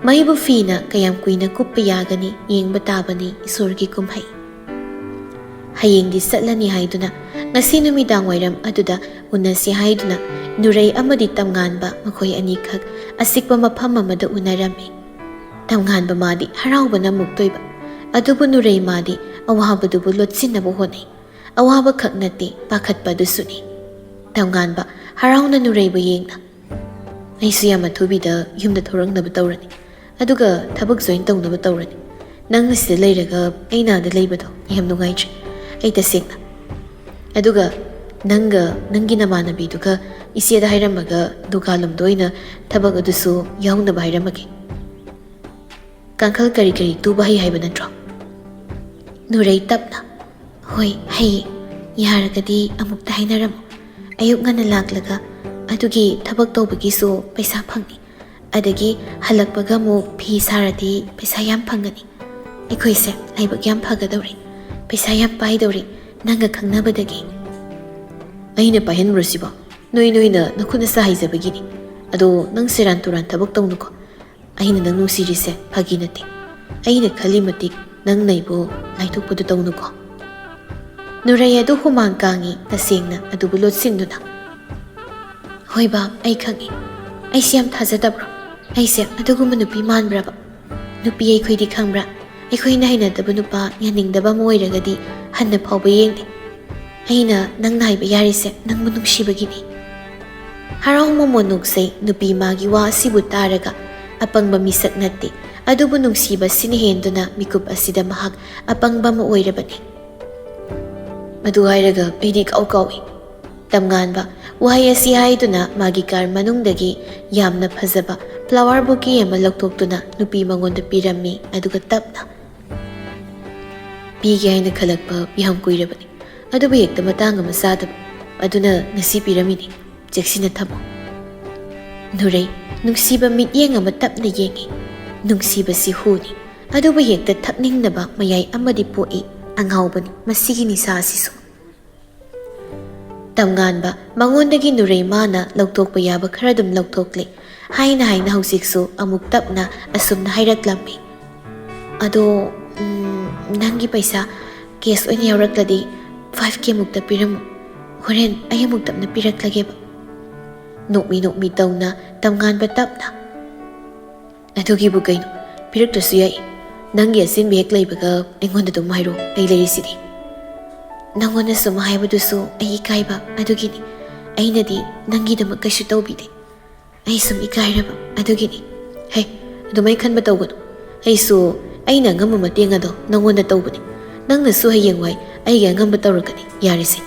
ꯃꯩꯕꯨ ꯐꯤꯅ ꯀꯌꯥꯝ ꯀꯨꯏꯅ ꯀꯨꯞꯄ ꯌꯥꯒꯅꯤ? ꯌꯦꯡꯕ ꯇꯥꯕꯅꯤ ꯏꯁꯣꯔꯒꯤ ꯀꯨꯝꯍꯩ꯫ ꯍꯌꯦꯡꯗꯤ ꯆꯠꯂꯅꯤ ꯍꯥꯏꯗꯨꯅ, ꯉꯁꯤ ꯅꯨꯃꯤꯗꯥꯡ ꯋꯥꯏꯔꯝ ꯑꯗꯨꯗ ꯎꯅꯁꯤ ꯍꯥꯏꯗꯨꯅ ꯅꯨꯔꯩ ꯑꯃꯗꯤ ꯇꯝꯉꯥꯟꯕ ꯃꯈꯣꯏ ꯑꯅꯤꯈꯛ ꯑꯆꯤꯛꯄ ꯃꯐꯝ ꯑꯃꯗ ꯎꯅꯔꯝꯃꯤ꯫ ꯇꯝꯉꯥꯟꯕ ꯃꯥꯗꯤ ꯍꯔꯥꯎꯕꯅ ꯃꯨꯛꯇꯣꯏꯕ, ꯑꯗꯨꯕꯨ ꯅꯨꯔꯩ ꯃꯥꯗꯤ ꯑꯋꯥꯕꯗꯨꯕꯨ ꯂꯣꯠꯁꯤꯟꯅꯕ ꯍꯣꯠꯅꯩ꯫ ꯑꯋꯥꯕ ꯈꯛ ꯅꯠꯇꯦ, ꯄꯥꯈꯠꯄ ꯑꯗꯨꯁꯨꯅꯤ꯫ ꯇꯝꯉꯥꯟꯕ ꯍꯔꯥꯎꯅ ꯅꯨꯔꯩꯕꯨ ꯌꯦꯡꯅ, "ꯑꯩꯁꯨ ꯌꯥꯝ ꯑꯊꯨꯕꯤꯗ ꯌꯨꯝꯗ ꯊꯣꯔꯛꯅꯕ ꯇꯧꯔꯅꯤ, ꯑꯗꯨꯒ ꯊꯕꯛ ꯖꯣꯏꯟ ꯇꯧꯅꯕ ꯇꯧꯔꯅꯤ꯫ ꯅꯪꯅ ꯁꯤꯗ ꯂꯩꯔꯒ ꯑꯩꯅ ꯑꯥꯗ ꯂꯩꯕꯗꯣ ꯌꯥꯝ ꯅꯨꯡꯉꯥꯏꯇ꯭ꯔꯦ, ꯑꯩ ꯇꯁꯦꯡꯅ꯫ ꯑꯗꯨꯒ ꯅꯪꯒ ꯅꯪꯒꯤ ꯅꯃꯥꯟꯅꯕꯤꯗꯨꯒ ꯏꯆꯦꯗ ꯍꯥꯏꯔꯝꯃꯒ ꯗꯨꯀꯥꯟ ꯂꯣꯝꯗ ꯑꯣꯏꯅ ꯊꯕꯛ ꯑꯗꯨꯁꯨ ꯌꯥꯎꯅꯕ ꯍꯥꯏꯔꯝꯃꯒꯦ꯫ ꯀꯥꯡꯈꯜ ꯀꯔꯤ ꯀꯔꯤ ꯇꯨꯕ ꯍꯩ ꯍꯥꯏꯕ ꯅꯠꯇ꯭ꯔꯣ?" ꯅꯨꯔꯩ ꯇꯞꯅ, "ꯍꯣꯏ, ꯍꯩꯌꯦ꯫ ꯌꯥꯔꯒꯗꯤ ꯑꯃꯨꯛꯇ ꯍꯥꯏꯅꯔꯝꯃꯨ꯫ ꯑꯌꯨꯛ ꯉꯟꯅ ꯂꯥꯛꯂꯒ ꯑꯗꯨꯒꯤ ꯊꯕꯛ ꯇꯧꯕꯒꯤꯁꯨ ꯄꯩꯁꯥ ꯐꯪꯅꯤ꯫ ꯑꯗꯒꯤ ꯍꯜꯂꯛꯄꯒ ꯑꯃꯨꯛ ꯐꯤ ꯁꯥꯔꯗꯤ ꯄꯩꯁꯥ ꯌꯥꯝ ꯐꯪꯒꯅꯤ꯫ ꯑꯩꯈꯣꯏꯁꯦ ꯂꯥꯏꯕꯛ ꯌꯥꯝ ꯐꯒꯗꯧꯔꯤ꯫ ꯄꯩꯁꯥ ꯌꯥꯝ ꯄꯥꯏꯗꯧꯔꯤ, ꯅꯪꯒ ꯈꯪꯅꯕꯗꯒꯤ꯫" "ꯑꯩꯅ ꯄꯥꯏꯍꯟꯕ꯭ꯔꯣ ꯁꯤꯕꯣ?" ꯅꯣꯏ ꯅꯣꯏꯅ ꯅꯈꯨꯠ ꯅꯁꯥ ꯍꯩꯖꯕꯒꯤꯅꯤ꯫ ꯑꯗꯣ ꯅꯪ ꯁꯦꯔꯥꯟ ꯇꯨꯔꯥꯟ ꯊꯕꯛ ꯇꯧꯅꯨꯀꯣ꯫ ꯑꯩꯅ ꯅꯪ ꯅꯨꯡꯁꯤꯔꯤꯁꯦ ꯐꯥꯒꯤ ꯅꯠꯇꯦ꯫ ꯑꯩꯅ ꯈꯜꯂꯤ ꯃꯇꯤꯛ ꯅꯪꯅ ꯑꯩꯕꯨ ꯂꯥꯏꯊꯣꯛꯄꯗꯨ ꯇꯧꯅꯨꯀꯣ꯫ ꯅꯨꯔꯩ ꯑꯗꯨ ꯍꯨꯃꯥꯡ ꯀꯥꯡꯉꯤ ꯇꯁꯦꯡꯅ ꯑꯗꯨꯕꯨ ꯂꯣꯠꯁꯤꯟꯗꯨꯅ꯫ ꯍꯣꯏ ꯕꯥ, ꯑꯩ ꯈꯪꯉꯤ꯫ ꯑꯩꯁꯦ ꯌꯥꯝ ꯊꯥꯖꯗꯕ꯭ꯔꯣ? ꯑꯩꯁꯦ ꯑꯗꯨꯒꯨꯝꯕ ꯅꯨꯄꯤ ꯃꯥꯟꯕ꯭ꯔꯕ? ꯅꯨꯄꯤ ꯑꯩꯈꯣꯏꯗꯤ ꯈꯪꯕ꯭ꯔꯥ? ꯑꯩꯈꯣꯏꯅ ꯍꯩꯅꯗꯕ ꯅꯨꯄꯥ, ꯌꯥꯅꯤꯡꯗꯕ ꯑꯃ ꯑꯣꯏꯔꯒꯗꯤ ꯍꯟꯅ ꯐꯥꯎꯕ ꯌꯦꯡꯗꯦ꯫ ꯑꯩꯅ ꯅꯪꯅ ꯍꯥꯏꯕ ꯌꯥꯔꯤꯁꯦ ꯅꯪꯕꯨ ꯅꯨꯡꯁꯤꯕꯒꯤꯅꯤ꯫ ꯍꯔꯥꯎ ꯃꯃꯣꯟ ꯅꯣꯛꯆꯩ꯫ ꯅꯨꯄꯤ ꯃꯥꯒꯤ ꯋꯥ ꯑꯁꯤꯕꯨ ꯇꯥꯔꯒ ꯑꯄꯪꯕ ꯃꯤꯁꯛ ꯅꯠꯇꯦ, ꯑꯗꯨꯕꯨ ꯅꯨꯡꯁꯤꯕ ꯁꯤꯅ ꯍꯦꯟꯗꯨꯅ ꯃꯤꯀꯨꯞ ꯑꯁꯤꯗ ꯃꯍꯥꯛ ꯑꯄꯪꯕ ꯑꯃ ꯑꯣꯏꯔꯕꯅꯤ꯫ ꯑꯗꯨ ꯍꯥꯏꯔꯒ ꯑꯩꯗꯤ ꯏꯀꯥꯎ ꯀꯥꯎꯏ꯫ ꯇꯝꯉꯥꯟꯕ ꯋꯥꯍꯩ ꯑꯁꯤ ꯍꯥꯏꯗꯨꯅ ꯃꯥꯒꯤ ꯀꯥꯔ ꯃꯅꯨꯡꯗꯒꯤ ꯌꯥꯝꯅ ꯐꯖꯕ flower bouquet ꯑꯃ ꯂꯧꯊꯣꯛꯇꯨꯅ ꯅꯨꯄꯤ ꯃꯉꯣꯟꯗ ꯄꯤꯔꯝꯃꯤ, ꯑꯗꯨꯒ ꯇꯞꯅ, "ꯄꯤꯒꯦ ꯍꯥꯏꯅ ꯈꯜꯂꯛꯄ ꯌꯥꯝ ꯀꯨꯏꯔꯕꯅꯤ, ꯑꯗꯨꯕꯨ ꯍꯦꯛꯇ ꯃꯇꯥꯡ ꯑꯃ ꯆꯥꯗꯕ, ꯑꯗꯨꯅ ꯉꯁꯤ ꯄꯤꯔꯝꯃꯤꯅꯤ, ꯆꯦꯛꯁꯤꯟꯅ ꯊꯝꯃꯨ꯫" ꯅꯨꯔꯩ ꯅꯨꯡꯁꯤꯕ ꯃꯤꯠꯌꯦꯡ ꯑꯃ ꯇꯞꯅ ꯌꯦꯡꯉꯤ꯫ ꯅꯨꯡꯁꯤꯕꯁꯤ ꯍꯨꯅꯤ, ꯑꯗꯨꯕꯨ ꯍꯦꯛꯇ ꯊꯛꯅꯤꯡꯅꯕ ꯃꯌꯥꯏ ꯑꯃꯗꯤ ꯄꯣꯛꯏ꯫ ꯑꯉꯥꯎꯕꯅꯤ ꯃꯁꯤꯒꯤ ꯅꯤꯁꯥ ꯑꯁꯤꯁꯨ꯫ ꯇꯝꯉꯥꯟꯕ ꯃꯉꯣꯟꯗꯒꯤ ꯅꯨꯔꯩ ꯃꯥꯅ ꯂꯧꯊꯣꯛꯄ ꯌꯥꯕ ꯈꯔ ꯑꯗꯨꯝ ꯂꯧꯊꯣꯛꯂꯦ꯫ ꯍꯥꯏꯅ ꯍꯥꯏꯅ ꯍꯧꯖꯤꯛꯁꯨ ꯑꯃꯨꯛ ꯇꯞꯅ ꯑꯁꯨꯝꯅ ꯍꯥꯏꯔꯛꯂꯝꯃꯤ꯫ "ꯑꯗꯣ, ꯎꯝ, ꯅꯪꯒꯤ ꯄꯩꯁꯥ cash ꯑꯣꯏꯅ ꯌꯥꯎꯔꯛꯂꯗꯤ five K ꯃꯨꯛꯇ ꯄꯤꯔꯝꯃꯨ꯫ ꯍꯣꯔꯦꯟ ꯑꯩ ꯑꯃꯨꯛ ꯇꯞꯅ ꯄꯤꯔꯛꯂꯒꯦꯕ꯫" ꯅꯣꯛꯃꯤ ꯅꯣꯛꯃꯤ ꯇꯧꯅ ꯇꯝꯉꯥꯟꯕ ꯇꯞꯅ, "ꯑꯗꯨꯒꯤꯕꯨ ꯀꯩꯅꯣ? ꯄꯤꯔꯛꯇ꯭ꯔꯁꯨ ꯌꯥꯏ꯫ ꯅꯪꯒꯤ ꯑꯆꯤꯟꯕ ꯍꯦꯛ ꯂꯩꯕꯒ ꯑꯩꯉꯣꯟꯗ ꯑꯗꯨꯝ ꯍꯥꯏꯔꯣ, ꯑꯩ ꯂꯩꯔꯤꯁꯤꯗꯤ꯫" "ꯅꯪꯉꯣꯟꯗ ꯁꯨꯝ ꯍꯥꯏꯕꯗꯨꯁꯨ ꯑꯩ ꯏꯀꯥꯏꯕ, ꯑꯗꯨꯒꯤꯅꯤ꯫ ꯑꯩꯅꯗꯤ ꯅꯪꯒꯤꯗꯃꯛ ꯀꯩꯁꯨ ꯇꯧꯕꯤꯗꯦ꯫ ꯑꯩ ꯁꯨꯝ ꯏꯀꯥꯏꯔꯕ, ꯑꯗꯨꯒꯤꯅꯤ꯫" "ꯍꯦ, ꯑꯗꯨꯃꯥꯏ ꯈꯟꯕ ꯇꯧꯒꯅꯨ꯫ ꯑꯩꯁꯨ ꯑꯩꯅ ꯑꯉꯝꯕ ꯃꯇꯦꯡ ꯑꯗꯣ ꯅꯪꯉꯣꯟꯗ ꯇꯧꯕꯅꯤ꯫ ꯅꯪꯅꯁꯨ ꯍꯌꯦꯡꯋꯥꯏ ꯑꯩꯒꯤ ꯑꯉꯝꯕ ꯇꯧꯔꯛꯀꯅꯤ꯫ ꯌꯥꯔꯦꯁꯦ,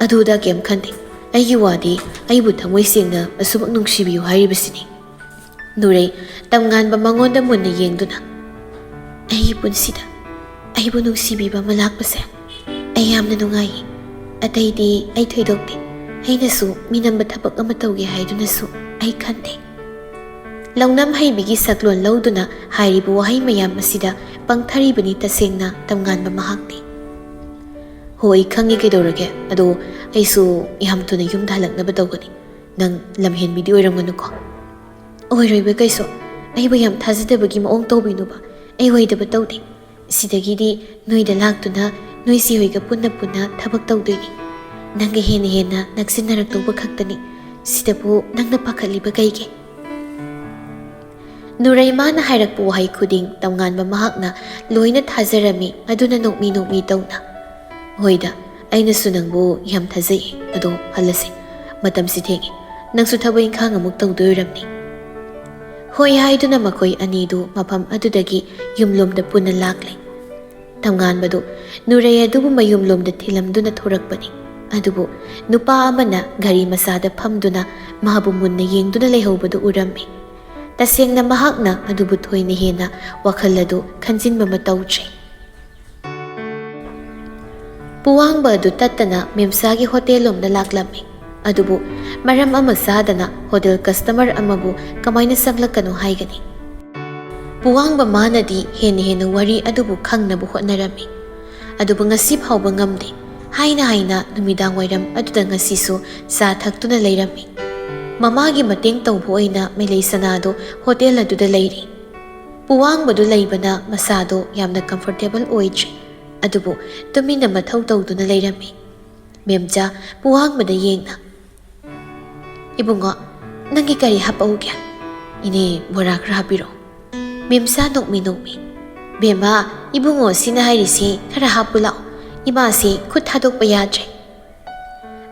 ꯑꯗꯨꯗ ꯀꯩꯝ ꯈꯟꯗꯦ꯫ ꯑꯩꯒꯤ ꯋꯥꯗꯤ ꯑꯩꯕꯨ ꯊꯃꯣꯏ ꯁꯦꯡꯅ ꯑꯁꯨꯃꯛ ꯅꯨꯡꯁꯤꯕꯤꯌꯨ ꯍꯥꯏꯔꯤꯕꯁꯤꯅꯤ꯫" ꯅꯨꯔꯩ ꯇꯝꯉꯥꯟꯕ ꯃꯉꯣꯟꯗ ꯃꯨꯟꯅ ꯌꯦꯡꯗꯨꯅ, "ꯑꯩꯒꯤ ꯄꯨꯟꯁꯤꯗ ꯑꯩꯕꯨ ꯅꯨꯡꯁꯤꯕꯤꯕ ꯑꯃ ꯂꯥꯛꯄꯁꯦ ꯑꯩ ꯌꯥꯝꯅ ꯅꯨꯡꯉꯥꯏꯌꯦ꯫ ꯑꯇꯩꯗꯤ ꯑꯩ ꯊꯣꯏꯗꯣꯛꯇꯦ꯫ ꯑꯩꯅꯁꯨ ꯃꯤꯅꯝꯕ ꯊꯕꯛ ꯑꯃ ꯇꯧꯒꯦ ꯍꯥꯏꯗꯨꯅꯁꯨ ꯑꯩ ꯈꯟꯗꯦ꯫" ꯂꯧꯅꯝ ꯍꯩꯕꯤꯒꯤ ꯁꯛꯂꯣꯟ ꯂꯧꯗꯨꯅ ꯍꯥꯏꯔꯤꯕ ꯋꯥꯍꯩ ꯃꯌꯥꯝ ꯑꯁꯤꯗ ꯄꯪꯊꯔꯤꯕꯅꯤ ꯇꯁꯦꯡꯅ ꯇꯝꯉꯥꯟꯕ ꯃꯍꯥꯛꯇꯤ꯫ "ꯍꯣꯏ, ꯈꯪꯉꯤ, ꯀꯩꯗꯧꯔꯒꯦ? ꯑꯗꯣ ꯑꯩꯁꯨ ꯌꯥꯝ ꯊꯨꯅ ꯌꯨꯝꯗ ꯍꯜꯂꯛꯅꯕ ꯇꯧꯒꯅꯤ꯫ ꯅꯪ ꯂꯝꯍꯦꯟꯕꯤꯗꯤ ꯑꯣꯏꯔꯝꯒꯅꯨꯀꯣ?" "ꯑꯣꯏꯔꯣꯏꯕ ꯀꯩꯁꯨ꯫ ꯑꯩꯕꯨ ꯌꯥꯝ ꯊꯥꯖꯗꯕꯒꯤ ꯃꯑꯣꯡ ꯇꯧꯕꯤꯅꯨꯕ꯫ ꯑꯩ ꯑꯣꯏꯗꯕ ꯇꯧꯗꯦ꯫ ꯁꯤꯗꯒꯤꯗꯤ ꯅꯣꯏꯗ ꯂꯥꯛꯇꯨꯅ ꯅꯣꯏ ꯆꯦ ꯍꯣꯏꯒ ꯄꯨꯟꯅ ꯄꯨꯟꯅ ꯊꯕꯛ ꯇꯧꯗꯣꯏꯅꯤ꯫ ꯅꯪꯒ ꯍꯦꯟꯅ ꯍꯦꯟꯅ ꯅꯛꯁꯤꯟꯅꯔꯛꯇꯧꯕ ꯈꯛꯇꯅꯤ꯫ ꯁꯤꯗꯕꯨ ꯅꯪꯅ ꯄꯥꯈꯠꯂꯤꯕ ꯀꯩꯒꯤ?" ꯅꯨꯔꯩꯃꯥꯅ ꯍꯥꯏꯔꯛꯄ ꯋꯥꯍꯩ ꯈꯨꯗꯤꯡ ꯇꯝꯉꯥꯟꯕ ꯃꯍꯥꯛꯅ ꯂꯣꯏꯅ ꯊꯥꯖꯔꯝꯃꯤ꯫ ꯑꯗꯨꯅ ꯅꯣꯛꯃꯤ ꯅꯣꯛꯃꯤ ꯇꯧꯅ, "ꯍꯣꯏꯗ, ꯑꯩꯅꯁꯨ ꯅꯪꯕꯨ ꯌꯥꯝ ꯊꯥꯖꯩ꯫ ꯑꯗꯣ ꯍꯜꯂꯁꯤ, ꯃꯇꯝꯁꯤ ꯊꯦꯡꯉꯤ꯫ ꯅꯪꯁꯨ ꯊꯕꯛ ꯏꯪꯈꯥꯡ ꯑꯃꯨꯛ ꯇꯧꯗꯣꯏ ꯑꯣꯏꯔꯝꯅꯤ꯫" ꯍꯣꯏ ꯍꯥꯏꯗꯨꯅ ꯃꯈꯣꯏ ꯑꯅꯤꯗꯨ ꯃꯐꯝ ꯑꯗꯨꯗꯒꯤ ꯌꯨꯝꯂꯣꯝꯗ ꯄꯨꯟꯅ ꯂꯥꯛꯂꯦ꯫ ꯇꯝꯉꯥꯟꯕꯗꯨ ꯅꯨꯔꯩ ꯑꯗꯨꯕꯨ ꯃꯌꯨꯝꯂꯣꯝꯗ ꯊꯤꯜꯂꯝꯗꯨꯅ ꯊꯣꯔꯛꯄꯅꯤ꯫ ꯑꯗꯨꯕꯨ ꯅꯨꯄꯥ ꯑꯃꯅ ꯒꯥꯔꯤ ꯃꯆꯥꯗ ꯐꯝꯗꯨꯅ ꯃꯥꯕꯨ ꯃꯨꯟꯅ ꯌꯦꯡꯗꯨꯅ ꯂꯩꯍꯧꯕꯗꯨ ꯎꯔꯝꯃꯤ꯫ ꯇꯁꯦꯡꯅ ꯃꯍꯥꯛꯅ ꯑꯗꯨꯕꯨ ꯊꯣꯏꯅ ꯍꯦꯟꯅ ꯋꯥꯈꯜ ꯑꯗꯨ ꯈꯟꯖꯤꯟꯕ ꯑꯃ ꯇꯧꯗ꯭ꯔꯦ꯫ ꯄꯨꯋꯥꯡꯕ ꯑꯗꯨ ꯇꯠꯇꯅ ꯃꯦꯝꯆꯥꯒꯤ ꯍꯣꯇꯦꯜ ꯂꯣꯝꯗ ꯂꯥꯛꯂꯝꯃꯤ꯫ ꯑꯗꯨꯕꯨ ꯃꯔꯝ ꯑꯃ ꯆꯥꯗꯅ ꯍꯣꯇꯦꯜ ꯀꯁꯇꯃꯔ ꯑꯃꯕꯨ ꯀꯃꯥꯏꯅ ꯆꯪꯂꯛꯀꯅꯣ ꯍꯥꯏꯒꯅꯤ? ꯄꯨꯋꯥꯡꯕ ꯃꯥꯅꯗꯤ ꯍꯦꯟꯅ ꯍꯦꯟꯅ ꯋꯥꯔꯤ ꯑꯗꯨꯕꯨ ꯈꯪꯅꯕ ꯍꯣꯠꯅꯔꯝꯃꯤ꯫ ꯑꯗꯨꯕꯨ ꯉꯁꯤ ꯐꯥꯎꯕ ꯉꯝꯗꯦ꯫ ꯍꯥꯏꯅ ꯍꯥꯏꯅ ꯅꯨꯃꯤꯗꯥꯡ ꯋꯥꯏꯔꯝ ꯑꯗꯨꯗ ꯉꯁꯤꯁꯨ ꯆꯥ ꯊꯛꯇꯨꯅ ꯂꯩꯔꯝꯃꯤ꯫ ꯃꯃꯥꯒꯤ ꯃꯇꯦꯡ ꯇꯧꯕ ꯑꯣꯏꯅ ꯃꯦꯂꯩ ꯁꯅꯥꯗꯣ ꯍꯣꯇꯦꯜ ꯑꯗꯨꯗ ꯂꯩꯔꯤ꯫ ꯄꯨꯋꯥꯡꯕꯗꯨ ꯂꯩꯕꯅ ꯃꯁꯥꯗꯣ ꯌꯥꯝꯅ ꯀꯝꯐꯣꯔꯇꯦꯕꯜ ꯑꯣꯏꯗ꯭ꯔꯤ꯫ ꯑꯗꯨꯕꯨ ꯇꯨꯃꯤꯟꯅ ꯃꯊꯧ ꯇꯧꯗꯨꯅ ꯂꯩꯔꯝꯃꯤ꯫ ꯃꯦꯝꯆꯥ ꯄꯨꯋꯥꯡꯕꯗ ꯌꯦꯡꯅ, "ꯏꯕꯨꯡꯉꯣ, ꯅꯪꯒꯤ ꯀꯔꯤ ꯍꯥꯞꯄꯛꯎꯒꯦ?" "ꯏꯅꯦ, ꯕꯣꯔꯥ ꯈꯔ ꯍꯥꯞꯄꯤꯔꯛꯑꯣ꯫" ꯃꯦꯝꯆꯥ ꯅꯣꯛꯃꯤ ꯅꯣꯛꯃꯤ, "ꯕꯦꯝꯃ, ꯏꯕꯨꯡꯉꯣ ꯁꯤꯅ ꯍꯥꯏꯔꯤꯁꯤ ꯈꯔ ꯍꯥꯞꯄꯨ ꯂꯥꯛꯑꯣ꯫ ꯏꯃꯥꯁꯤ ꯈꯨꯠ ꯊꯥꯗꯣꯛꯄ ꯌꯥꯗ꯭ꯔꯦ꯫"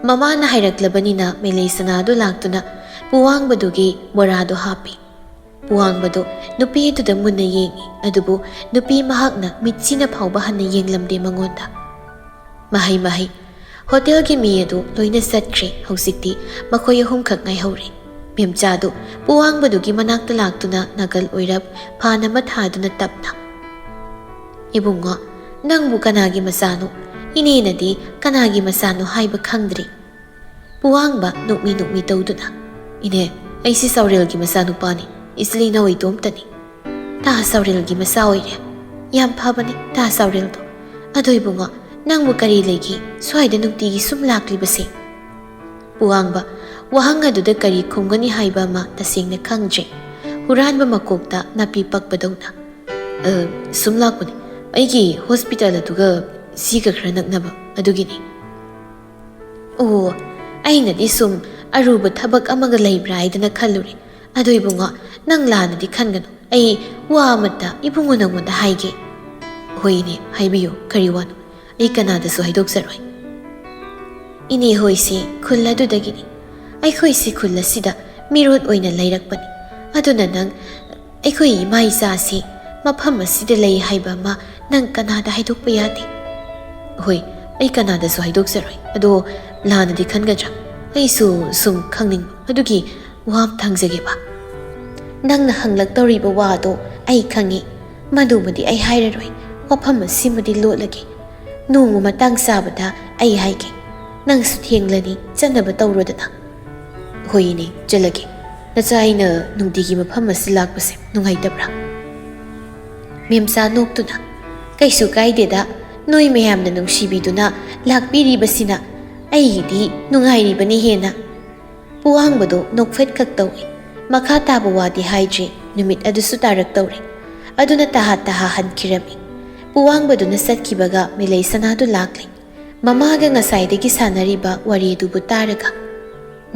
ꯃꯃꯥꯅ ꯍꯥꯏꯔꯛꯂꯕꯅꯤꯅ ꯃꯦꯂꯩ ꯁꯅꯥꯗꯨ ꯂꯥꯛꯇꯨꯅ ꯄꯨꯋꯥꯡꯕꯗꯨꯒꯤ ꯕꯣꯔꯥꯗꯨ ꯍꯥꯞꯄꯤ꯫ ꯄꯨꯋꯥꯡꯕꯗꯨ ꯅꯨꯄꯤꯗꯨꯗ ꯃꯨꯟꯅ ꯌꯦꯡꯏ, ꯑꯗꯨꯕꯨ ꯅꯨꯄꯤ ꯃꯍꯥꯛꯅ ꯃꯤꯠꯁꯤꯅ ꯐꯥꯎꯕ ꯍꯟꯅ ꯌꯦꯡꯂꯝꯗꯦ ꯃꯉꯣꯟꯗ꯫ ꯃꯍꯩ ꯃꯍꯩ꯫ ꯍꯣꯇꯦꯜꯒꯤ ꯃꯤ ꯑꯗꯨ ꯂꯣꯏꯅ ꯆꯠꯈ꯭ꯔꯦ꯫ ꯍꯧꯖꯤꯛꯇꯤ ꯃꯈꯣꯏ ꯑꯍꯨꯝꯈꯛ ꯉꯥꯏꯍꯧꯔꯦ꯫ ꯃꯦꯝꯆꯥꯗꯨ ꯄꯨꯋꯥꯡꯕꯗꯨꯒꯤ ꯃꯅꯥꯛꯇ ꯂꯥꯛꯇꯨꯅ ꯅꯥꯀꯜ ꯑꯣꯏꯔꯞ ꯐꯥꯟ ꯑꯃ ꯊꯥꯗꯨꯅ ꯇꯞꯅ, "ꯏꯕꯨꯡꯉꯣ, ꯅꯪꯕꯨ ꯀꯅꯥꯒꯤ ꯃꯆꯥꯅꯣ? ꯏꯅꯦꯅꯗꯤ ꯀꯅꯥꯒꯤ ꯃꯆꯥꯅꯣ ꯍꯥꯏꯕ ꯈꯪꯗ꯭ꯔꯤ꯫" ꯄꯨꯋꯥꯡꯕ ꯅꯣꯛꯃꯤ ꯅꯣꯛꯃꯤ ꯇꯧꯗꯨꯅ, "ꯏꯅꯦ, ꯑꯩꯁꯤ ꯆꯥꯎꯔꯦꯜꯒꯤ ꯃꯆꯥꯅꯨꯄꯥꯅꯤ꯫ ꯏꯆꯤꯜ ꯏꯅꯥꯎ ꯏꯇꯣꯝꯇꯅꯤ꯫" "ꯇꯥ ꯆꯥꯎꯔꯦꯜꯒꯤ ꯃꯆꯥ ꯑꯣꯏꯔꯦ꯫ ꯌꯥꯝ ꯐꯕꯅꯤ ꯇꯥ ꯆꯥꯎꯔꯦꯜꯗꯣ꯫ ꯑꯗꯣ ꯏꯕꯨꯡꯉꯣ, "ꯅꯪꯕꯨ ꯀꯔꯤ ꯂꯩꯒꯦ ꯁ꯭ꯋꯥꯏꯗ ꯅꯨꯡꯇꯤꯒꯤ ꯁꯨꯝ ꯂꯥꯛꯂꯤꯕꯁꯦ?" ꯄꯨꯋꯥꯡꯕ ꯋꯥꯍꯪ ꯑꯗꯨꯗ ꯀꯔꯤ ꯈꯨꯝꯒꯅꯤ ꯍꯥꯏꯕ ꯑꯃ ꯇꯁꯦꯡꯅ ꯈꯪꯗ꯭ꯔꯦ꯫ ꯍꯨꯔꯥꯟꯕ ꯃꯀꯣꯛꯇ ꯅꯥꯄꯤ ꯄꯛꯄꯗꯧꯅ, "ꯑ, ꯁꯨꯝ ꯂꯥꯛꯄꯅꯤ꯫ ꯑꯩꯒꯤ ꯍꯣꯁꯄꯤꯇꯥꯜ ꯑꯗꯨꯒ ꯁꯤꯒ ꯈꯔ ꯅꯛꯅꯕ ꯑꯗꯨꯒꯤꯅꯤ꯫" "ꯑꯣ, ꯑꯩꯅꯗꯤ ꯁꯨꯝ ꯑꯔꯨꯕ ꯊꯕꯛ ꯑꯃꯒ ꯂꯩꯕ꯭ꯔꯥ ꯍꯥꯏꯗꯅ ꯈꯜꯂꯨꯔꯦ꯫ ꯑꯗꯣ ꯏꯕꯨꯡꯉꯣ, ꯅꯪ ꯂꯥꯟꯅꯗꯤ ꯈꯟꯒꯅꯨ꯫ ꯑꯩ ꯋꯥ ꯑꯃꯇ ꯏꯕꯨꯡꯉꯣ ꯅꯪꯉꯣꯟꯗ ꯍꯥꯏꯒꯦ꯫" "ꯍꯣꯏꯅꯦ, ꯍꯥꯏꯕꯤꯌꯨ, ꯀꯔꯤ ꯋꯥꯅꯣ? ꯑꯩ ꯀꯅꯥꯗꯁꯨ ꯍꯥꯏꯗꯣꯛꯆꯔꯣꯏ꯫" "ꯏꯅꯦ ꯍꯣꯏꯁꯤ ꯈꯨꯜ ꯑꯗꯨꯗꯒꯤꯅꯤ꯫ ꯑꯩꯈꯣꯏꯁꯤ ꯈꯨꯜ ꯑꯁꯤꯗ ꯃꯤꯔꯣꯠ ꯑꯣꯏꯅ ꯂꯩꯔꯛꯄꯅꯤ꯫ ꯑꯗꯨꯅ ꯅꯪ, ꯑꯩꯈꯣꯏ ꯏꯃꯥ ꯏꯆꯥꯁꯤ ꯃꯐꯝ ꯑꯁꯤꯗ ꯂꯩ ꯍꯥꯏꯕ ꯑꯃ ꯅꯪ ꯀꯅꯥꯗ ꯍꯥꯏꯗꯣꯛꯄ ꯌꯥꯗꯦ꯫" "ꯍꯣꯏ, ꯑꯩ ꯀꯅꯥꯗꯁꯨ ꯍꯥꯏꯗꯣꯛꯆꯔꯣꯏ꯫ ꯑꯗꯣ ꯂꯥꯟꯅꯗꯤ ꯈꯟꯒꯗ꯭ꯔꯥ? ꯑꯩꯁꯨ ꯁꯨꯝ ꯈꯪꯅꯤꯡꯕ ꯑꯗꯨꯒꯤ ꯋꯥ ꯑꯃ ꯊꯝꯖꯒꯦꯕ꯫" "ꯅꯪꯅ ꯍꯪꯂꯛꯇꯧꯔꯤꯕ ꯋꯥꯗꯣ ꯑꯩ ꯈꯪꯉꯤ꯫ ꯃꯗꯨꯃꯗꯤ ꯑꯩ ꯍꯥꯏꯔꯔꯣꯏ꯫ ꯋꯥꯐꯝ ꯑꯁꯤꯃꯗꯤ ꯂꯣꯠꯂꯒꯦ꯫ ꯅꯣꯡꯃ ꯃꯇꯥꯡ ꯆꯥꯕꯗ ꯑꯩ ꯍꯥꯏꯒꯦ꯫ ꯅꯪꯁꯨ ꯊꯦꯡꯂꯅꯤ, ꯆꯠꯅꯕ ꯇꯧꯔꯣꯗꯅ꯫" "ꯍꯣꯏ ꯏꯅꯦ, ꯆꯠꯂꯒꯦ꯫ ꯅꯆꯥ ꯑꯩꯅ ꯅꯨꯡꯇꯤꯒꯤ ꯃꯐꯝ ꯑꯁꯤ ꯂꯥꯛꯄꯁꯦ ꯅꯨꯡꯉꯥꯏꯇꯕ꯭ꯔꯥ?" ꯃꯦꯝꯆꯥ ꯅꯣꯛꯇꯨꯅ, "ꯀꯩꯁꯨ ꯀꯥꯏꯗꯦꯗ, ꯅꯣꯏ ꯃꯌꯥꯝꯅ ꯅꯨꯡꯁꯤꯕꯤꯗꯨꯅ ꯂꯥꯛꯄꯤꯔꯤꯕꯁꯤꯅ ꯑꯩꯒꯤꯗꯤ ꯅꯨꯡꯉꯥꯏꯔꯤꯕꯅꯤ ꯍꯦꯟꯅ꯫" ꯄꯨꯋꯥꯡꯕꯗꯨ ꯅꯣꯛꯐꯦꯠ ꯈꯛ ꯇꯧꯏ꯫ ꯃꯈꯥ ꯇꯥꯕ ꯋꯥꯗꯤ ꯍꯥꯏꯗ꯭ꯔꯤ꯫ ꯅꯨꯃꯤꯠ ꯑꯗꯨꯁꯨ ꯇꯥꯔꯛꯇꯧꯔꯦ꯫ ꯑꯗꯨꯅ ꯇꯍꯥ ꯇꯍꯥ ꯍꯟꯈꯤꯔꯝꯃꯤ꯫ ꯄꯨꯋꯥꯡꯕꯗꯨꯅ ꯆꯠꯈꯤꯕꯒ ꯃꯤꯂꯩ ꯁꯅꯥꯗꯨ ꯂꯥꯛꯂꯦ꯫ ꯃꯃꯥꯒ ꯉꯁꯥꯏꯗꯒꯤ ꯁꯥꯟꯅꯔꯤꯕ ꯋꯥꯔꯤꯗꯨꯕꯨ ꯇꯥꯔꯒ,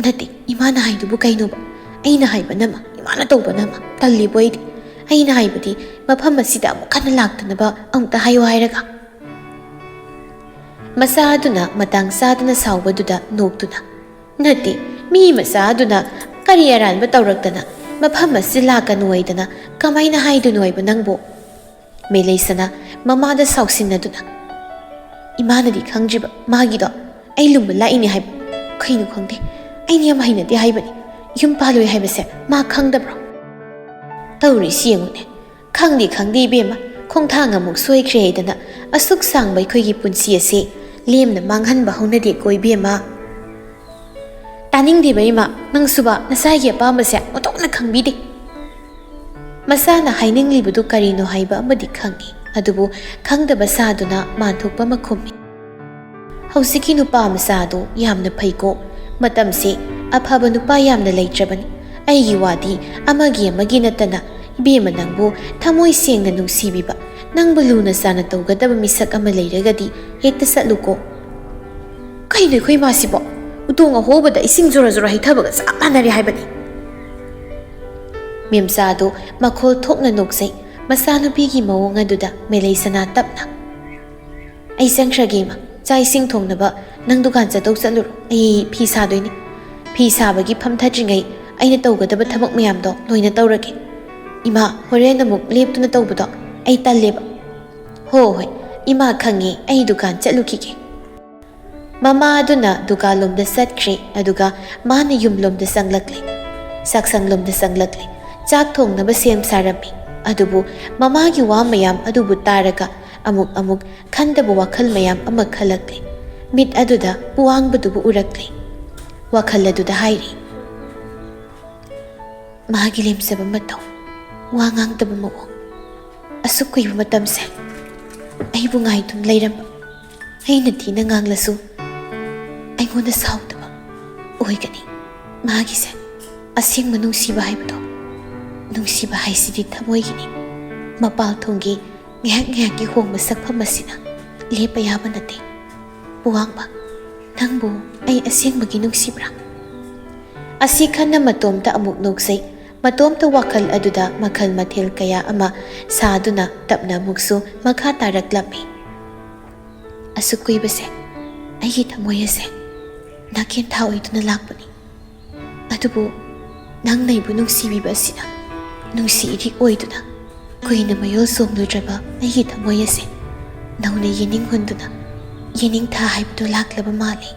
"ꯅꯠꯇꯦ, ꯏꯃꯥꯅ ꯍꯥꯏꯗꯨꯕꯨ ꯀꯩꯅꯣꯕ? ꯑꯩꯅ ꯍꯥꯏꯕꯅ ꯑꯃ, ꯏꯃꯥꯅ ꯇꯧꯕꯅ ꯑꯃ꯫ ꯇꯜꯂꯤꯕꯣ ꯑꯩꯗꯤ꯫ ꯑꯩꯅ ꯍꯥꯏꯕꯗꯤ ꯃꯐꯝ ꯑꯁꯤꯗ ꯑꯃꯨꯛ ꯍꯟꯅ ꯂꯥꯛꯇꯅꯕ ꯑꯃꯨꯛꯇ ꯍꯥꯏꯌꯨ ꯍꯥꯏꯔꯒ꯫" ꯃꯆꯥ ꯑꯗꯨꯅ ꯃꯇꯥꯡ ꯆꯥꯗꯅ ꯁꯥꯎꯕꯗꯨꯗ ꯅꯣꯛꯇꯨꯅ, "ꯅꯠꯇꯦ, ꯃꯤ ꯃꯆꯥ ꯑꯗꯨꯅ ꯀꯔꯤ ꯑꯔꯥꯟꯕ ꯇꯧꯔꯛꯇꯅ ꯃꯐꯝ ꯑꯁꯤ ꯂꯥꯛꯀꯅꯨ ꯍꯥꯏꯗꯅ ꯀꯃꯥꯏꯅ ꯍꯥꯏꯗꯣꯏꯅꯣ ꯍꯥꯏꯕ ꯅꯪꯕꯨ?" ꯃꯦꯂꯩꯁꯅꯥ ꯃꯃꯥꯗ ꯁꯥꯎꯁꯤꯟꯅꯗꯨꯅ, "ꯏꯃꯥꯅꯗꯤ ꯈꯪꯗ꯭ꯔꯤꯕ ꯃꯥꯒꯤꯗꯣ ꯑꯩ ꯂꯨꯝꯕ ꯂꯥꯛꯏꯅꯦ ꯍꯥꯏꯕ? ꯀꯩꯅꯣ ꯈꯪꯗꯦ, ꯑꯩꯅ ꯌꯥꯝ ꯍꯩꯅꯗꯦ ꯍꯥꯏꯕꯅꯤ꯫ ꯌꯨꯝ ꯄꯥꯜꯂꯣꯏ ꯍꯥꯏꯕꯁꯦ ꯃꯥ ꯈꯪꯗꯕ꯭ꯔꯣ? ꯇꯧꯔꯤꯁꯤ ꯌꯦꯡꯉꯨꯅꯦ꯫ ꯈꯪꯗꯦ ꯈꯪꯗꯦ ꯏꯕꯦꯝꯃ, ꯈꯣꯡꯊꯥꯡ ꯑꯃꯨꯛ ꯁꯣꯏꯈ꯭ꯔꯦ ꯍꯥꯏꯗꯅ ꯑꯁꯨꯛ ꯁꯥꯡꯕ ꯑꯩꯈꯣꯏꯒꯤ ꯄꯨꯟꯁꯤ ꯑꯁꯦ ꯂꯦꯝꯅ ꯃꯥꯡꯍꯟꯕ ꯍꯧꯅꯗꯦꯀꯣ ꯏꯕꯦꯝꯃ꯫" "ꯇꯥꯅꯤꯡꯗꯦꯕ ꯏꯃꯥ, ꯅꯪꯁꯨꯕ ꯅꯆꯥꯒꯤ ꯑꯄꯥꯝꯕꯁꯦ ꯑꯣꯟꯊꯣꯛꯅ ꯈꯪꯕꯤꯗꯦ꯫" ꯃꯆꯥꯅ ꯍꯥꯏꯅꯤꯡꯂꯤꯕꯗꯨ ꯀꯔꯤꯅꯣ ꯍꯥꯏꯕ ꯑꯃꯗꯤ ꯈꯪꯏ, ꯑꯗꯨꯕꯨ ꯈꯪꯗꯕ ꯁꯥꯗꯨꯅ ꯃꯥꯟꯊꯣꯛꯄ ꯑꯃ ꯈꯨꯝꯃꯤ꯫ "ꯍꯧꯖꯤꯛꯀꯤ ꯅꯨꯄꯥ ꯃꯆꯥꯗꯣ ꯌꯥꯝꯅ ꯐꯩꯀꯣ꯫ ꯃꯇꯝꯁꯦ ꯑꯐꯕ ꯅꯨꯄꯥ ꯌꯥꯝꯅ ꯂꯩꯇ꯭ꯔꯕꯅꯤ꯫ ꯑꯩꯒꯤ ꯋꯥꯗꯤ ꯑꯃꯒꯤ ꯑꯃꯒꯤ ꯅꯠꯇꯅ, ꯏꯕꯦꯝꯃ ꯅꯪꯕꯨ ꯊꯃꯣꯏ ꯁꯦꯡꯅ ꯅꯨꯡꯁꯤꯕꯤꯕ, ꯅꯪꯕꯨ ꯂꯨꯅ ꯆꯥꯟꯅ ꯇꯧꯒꯗꯕ ꯃꯤꯁꯛ ꯑꯃ ꯂꯩꯔꯒꯗꯤ ꯍꯦꯛꯇ ꯆꯠꯂꯨꯀꯣ"꯫ "ꯀꯩꯅꯣ ꯑꯩꯈꯣꯏ ꯏꯃꯥꯁꯤꯕꯣ? ꯎꯇꯣꯡ ꯑꯍꯣꯕꯗ ꯏꯁꯤꯡ ꯖꯣꯔꯣ ꯖꯣꯔꯣ ꯍꯩꯊꯕꯒ ꯆꯞ ꯃꯥꯟꯅꯔꯦ ꯍꯥꯏꯕꯅꯤ"꯫ ꯃꯦꯝꯆꯥꯗꯨ ꯃꯈꯣꯜ ꯊꯣꯛꯅ ꯅꯣꯛꯆꯩ꯫ ꯃꯆꯥꯅꯨꯄꯤꯒꯤ ꯃꯑꯣꯡ ꯑꯗꯨꯗ ꯃꯦꯂꯩꯁꯅꯥ ꯇꯞꯅ, "ꯑꯩ ꯆꯪꯈ꯭ꯔꯒꯦ ꯏꯃꯥ, ꯆꯥꯛ ꯏꯁꯤꯡ ꯊꯣꯡꯅꯕ ꯅꯪ ꯗꯨꯀꯥꯟ ꯆꯠꯇꯧ ꯆꯠꯂꯨꯔꯣ꯫ ꯑꯩ ꯐꯤ ꯁꯥꯗꯣꯏꯅꯤ꯫ ꯐꯤ ꯁꯥꯕꯒꯤ ꯐꯝꯊꯗ꯭ꯔꯤꯉꯩ ꯑꯩꯅ ꯇꯧꯒꯗꯕ ꯊꯕꯛ ꯃꯌꯥꯝꯗꯣ ꯂꯣꯏꯅ ꯇꯧꯔꯒꯦ꯫ ꯏꯃꯥ, ꯍꯣꯔꯦꯟ ꯑꯃꯨꯛ ꯂꯦꯞꯇꯨꯅ ꯇꯧꯕꯗꯣ ꯑꯩ ꯇꯜꯂꯦꯕ"꯫ "ꯍꯣ ꯍꯣꯏ ꯏꯃꯥ, ꯈꯪꯉꯦ, ꯑꯩ ꯗꯨꯀꯥꯟ ꯆꯠꯂꯨꯈꯤꯒꯦ"꯫ ꯃꯃꯥ ꯑꯗꯨꯅ ꯗꯨꯀꯥꯟꯂꯣꯝꯗ ꯆꯠꯈ꯭ꯔꯦ, ꯑꯗꯨꯒ ꯃꯥꯅ ꯌꯨꯝꯂꯣꯝꯗ ꯆꯪꯂꯛꯂꯦ꯫ ꯆꯥꯛꯁꯪꯂꯣꯝꯗ ꯆꯪꯂꯛꯂꯦ꯫ ꯆꯥꯛ ꯊꯣꯡꯅꯕ ꯁꯦꯝ ꯁꯥꯔꯝꯃꯤ꯫ ꯑꯗꯨꯕꯨ ꯃꯃꯥꯒꯤ ꯋꯥ ꯃꯌꯥꯝ ꯑꯗꯨꯕꯨ ꯇꯥꯔꯒ ꯑꯃꯨꯛ ꯑꯃꯨꯛ ꯈꯟꯗꯕ ꯋꯥꯈꯜ ꯃꯌꯥꯝ ꯑꯃ ꯈꯜꯂꯛꯂꯦ꯫ ꯃꯤꯠ ꯑꯗꯨꯗ ꯄꯨꯋꯥꯡꯕꯗꯨꯕꯨ ꯎꯔꯛꯂꯦ꯫ ꯋꯥꯈꯜ ꯑꯗꯨꯗ ꯍꯥꯏꯔꯤ, "ꯃꯥꯒꯤ ꯂꯦꯝꯖꯕ ꯃꯇꯧ, ꯋꯥ ꯉꯥꯡꯗꯕ ꯃꯑꯣꯡ, ꯑꯁꯨꯛ ꯀꯨꯏꯕ ꯃꯇꯝꯁꯦ ꯑꯩꯕꯨ ꯉꯥꯏꯗꯨꯅ ꯂꯩꯔꯝꯕ, ꯑꯩꯅ ꯊꯤꯅ ꯉꯥꯡꯂꯁꯨ ꯑꯩꯉꯣꯟꯗ ꯁꯥꯎꯗꯕ ꯑꯣꯏꯒꯅꯤ꯫ ꯃꯥꯒꯤꯁꯦ ꯑꯁꯦꯡꯕ ꯅꯨꯡꯁꯤꯕ ꯍꯥꯏꯕꯗꯣ, ꯅꯨꯡꯁꯤꯕ ꯍꯥꯏꯁꯤꯗꯤ ꯊꯃꯣꯏꯒꯤꯅꯤ꯫ ꯃꯄꯥꯜ ꯊꯣꯡꯒꯤ ꯉꯥꯏꯍꯥꯛ ꯉꯥꯏꯍꯥꯛꯀꯤ ꯍꯣꯡꯕ ꯁꯛꯐꯝ ꯑꯁꯤꯅ ꯂꯦꯞꯄ ꯌꯥꯕ ꯅꯠꯇꯦ"꯫ "ꯄꯨꯋꯥꯡꯕ, ꯅꯪꯕꯨ ꯑꯩ ꯑꯁꯦꯡꯕꯒꯤ ꯅꯨꯡꯁꯤꯕ꯭ꯔꯥ?" ꯑꯁꯤ ꯈꯟꯅ ꯃꯇꯣꯝꯇ ꯑꯃꯨꯛ ꯅꯣꯛꯆꯩ꯫ ꯃꯇꯣꯝꯇ ꯋꯥꯈꯜ ꯑꯗꯨꯗ ꯃꯈꯜ ꯃꯊꯦꯜ ꯀꯌꯥ ꯑꯃ ꯁꯥꯗꯨꯅ ꯇꯞꯅ ꯑꯃꯨꯛꯁꯨ ꯃꯈꯥ ꯇꯥꯔꯛꯂꯝꯃꯤ꯫ "ꯑꯁꯨꯛ ꯀꯨꯏꯕꯁꯦ ꯑꯩꯒꯤ ꯊꯃꯣꯏ ꯑꯁꯦ ꯅꯥꯀꯦꯟ ꯊꯥ ꯑꯣꯏꯗꯨꯅ ꯂꯥꯛꯄꯅꯤ꯫ ꯑꯗꯨꯕꯨ ꯅꯪꯅ ꯑꯩꯕꯨ ꯅꯨꯡꯁꯤꯕꯤꯕ ꯑꯁꯤꯅ ꯅꯨꯡꯁꯤ ꯏꯔꯤꯛ ꯑꯣꯏꯗꯨꯅ ꯀꯨꯏꯅ ꯃꯌꯣꯜ ꯆꯣꯡꯂꯨꯗ꯭ꯔꯕ ꯑꯩꯒꯤ ꯊꯃꯣꯏ ꯑꯁꯦ ꯅꯧꯅ ꯌꯦꯅꯤꯡ ꯍꯨꯟꯗꯨꯅ ꯌꯦꯅꯤꯡꯊꯥ ꯍꯥꯏꯕꯗꯨ ꯂꯥꯛꯂꯕ ꯃꯥꯜꯂꯤ"꯫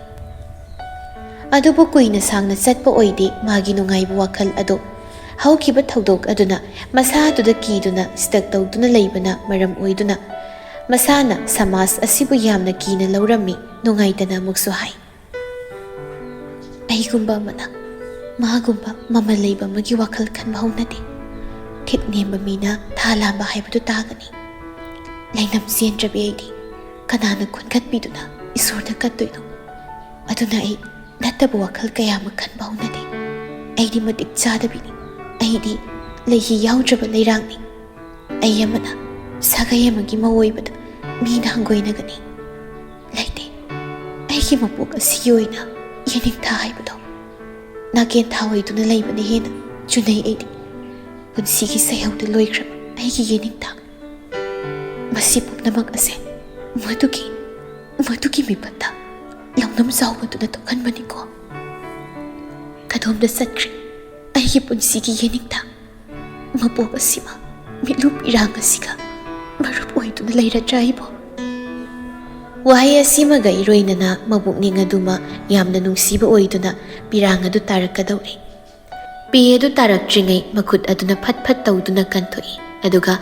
ꯑꯗꯨꯕꯨ ꯀꯨꯏꯅ ꯁꯥꯡꯅ ꯆꯠꯄ ꯑꯣꯏꯗꯦ ꯃꯥꯒꯤ ꯅꯨꯡꯉꯥꯏꯕ ꯋꯥꯈꯜ ꯑꯗꯨ꯫ ꯍꯧꯈꯤꯕ ꯊꯧꯗꯣꯛ ꯑꯗꯨꯅ ꯃꯁꯥ ꯑꯗꯨꯗ ꯀꯤꯗꯨꯅ ꯁ꯭ꯇꯛ ꯇꯧꯗꯨꯅ ꯂꯩꯕꯅ ꯃꯔꯝ ꯑꯣꯏꯗꯨꯅ ꯃꯁꯥꯅ ꯁꯃꯥꯖ ꯑꯁꯤꯕꯨ ꯌꯥꯝꯅ ꯀꯤꯅ ꯂꯧꯔꯝꯃꯤ꯫ ꯅꯨꯡꯉꯥꯏꯇꯅ ꯑꯃꯨꯛꯁꯨ ꯍꯥꯏ, "ꯑꯩꯒꯨꯝꯕ ꯑꯃꯅ ꯃꯥꯒꯨꯝꯕ ꯃꯃꯜ ꯂꯩꯕ ꯑꯃꯒꯤ ꯋꯥꯈꯜ ꯈꯟꯕ ꯍꯧꯅꯗꯦ꯫ ꯊꯤꯛ ꯅꯦꯝꯕ ꯃꯤꯅ ꯊꯥ ꯂꯥꯝꯕ ꯍꯥꯏꯕꯗꯨ ꯇꯥꯒꯅꯤ꯫ ꯂꯩꯉꯝ ꯆꯦꯟꯗ꯭ꯔꯕꯤ ꯑꯩꯗꯤ ꯀꯅꯥꯅ ꯈꯨꯟꯒꯠꯄꯤꯗꯨꯅ ꯏꯁꯣꯔꯗ ꯀꯠꯇꯣꯏꯅꯣ? ꯑꯗꯨꯅ ꯑꯩ ꯅꯠꯇꯕ ꯋꯥꯈꯜ ꯀꯌꯥ ꯑꯃ ꯈꯟꯕ ꯍꯧꯅꯗꯦ꯫ ꯑꯩꯗꯤ ꯃꯇꯤꯛ ꯆꯥꯗꯕꯤꯅꯤ꯫ ꯑꯩꯗꯤ ꯂꯩꯍꯤ ꯌꯥꯎꯗ꯭ꯔꯕ ꯂꯩꯔꯥꯡꯅꯤ꯫ ꯑꯩ ꯑꯃꯅ ꯁꯥꯒꯩ ꯑꯃꯒꯤ ꯃꯧ ꯑꯣꯏꯕꯗ ꯃꯤꯅ ꯍꯪꯒꯣꯏꯅꯒꯅꯤ꯫ ꯂꯩꯇꯦ꯫ ꯑꯩꯒꯤ ꯃꯄꯣꯛ ꯑꯁꯤꯒꯤ ꯑꯣꯏꯅ ꯌꯦꯅꯤꯡꯊꯥ ꯍꯥꯏꯕꯗꯣ ꯅꯥꯀꯦꯟꯊꯥ ꯑꯣꯏꯗꯨꯅ ꯂꯩꯕꯅ ꯍꯦꯟꯅ ꯆꯨꯅꯩ꯫ ꯑꯩꯗꯤ ꯄꯨꯟꯁꯤꯒꯤ ꯁꯩꯍꯧꯗ ꯂꯣꯏꯈ꯭ꯔꯕ ꯑꯩꯒꯤ ꯌꯦꯅꯤꯡꯊꯥ, ꯃꯁꯤ ꯄꯨꯝꯅꯃꯛ ꯑꯁꯦ ꯃꯗꯨꯒꯤ, ꯃꯗꯨꯒꯤ ꯃꯤꯄꯠꯇ ꯂꯧꯅꯝ ꯆꯥꯎꯕꯗꯨꯅ ꯊꯣꯛꯍꯟꯕꯅꯤꯀꯣ꯫ ꯀꯗꯣꯝꯗ ꯆꯠꯈ꯭ꯔꯦ ꯑꯩꯒꯤ ꯄꯨꯟꯁꯤꯒꯤ ꯌꯦꯅꯤꯡꯊꯥ? ꯃꯄꯣꯛ ꯑꯁꯤꯃ ꯃꯤꯠꯂꯨ ꯄꯤꯔꯥꯡ ꯑꯁꯤꯒ ꯃꯔꯨꯞ ꯑꯣꯏꯗꯨꯅ ꯂꯩꯔꯗ꯭ꯔꯥ ꯑꯩꯕꯣ? ꯋꯥꯍꯩ ꯑꯁꯤꯃꯒ ꯏꯔꯣꯏꯅꯅ ꯃꯕꯨꯛꯅꯤꯡ ꯑꯗꯨꯃ ꯌꯥꯝꯅ ꯅꯨꯡꯁꯤꯕ ꯑꯣꯏꯗꯨꯅ ꯄꯤꯔꯥꯡ ꯑꯗꯨ ꯇꯥꯔꯛꯀꯗꯧꯔꯦ꯫ ꯄꯤ ꯑꯗꯨ ꯇꯥꯔꯛꯇ꯭ꯔꯤꯉꯩ ꯃꯈꯨꯠ ꯑꯗꯨꯅ ꯐꯠ ꯐꯠ ꯇꯧꯗꯨꯅ ꯀꯟꯊꯣꯛꯏ, ꯑꯗꯨꯒ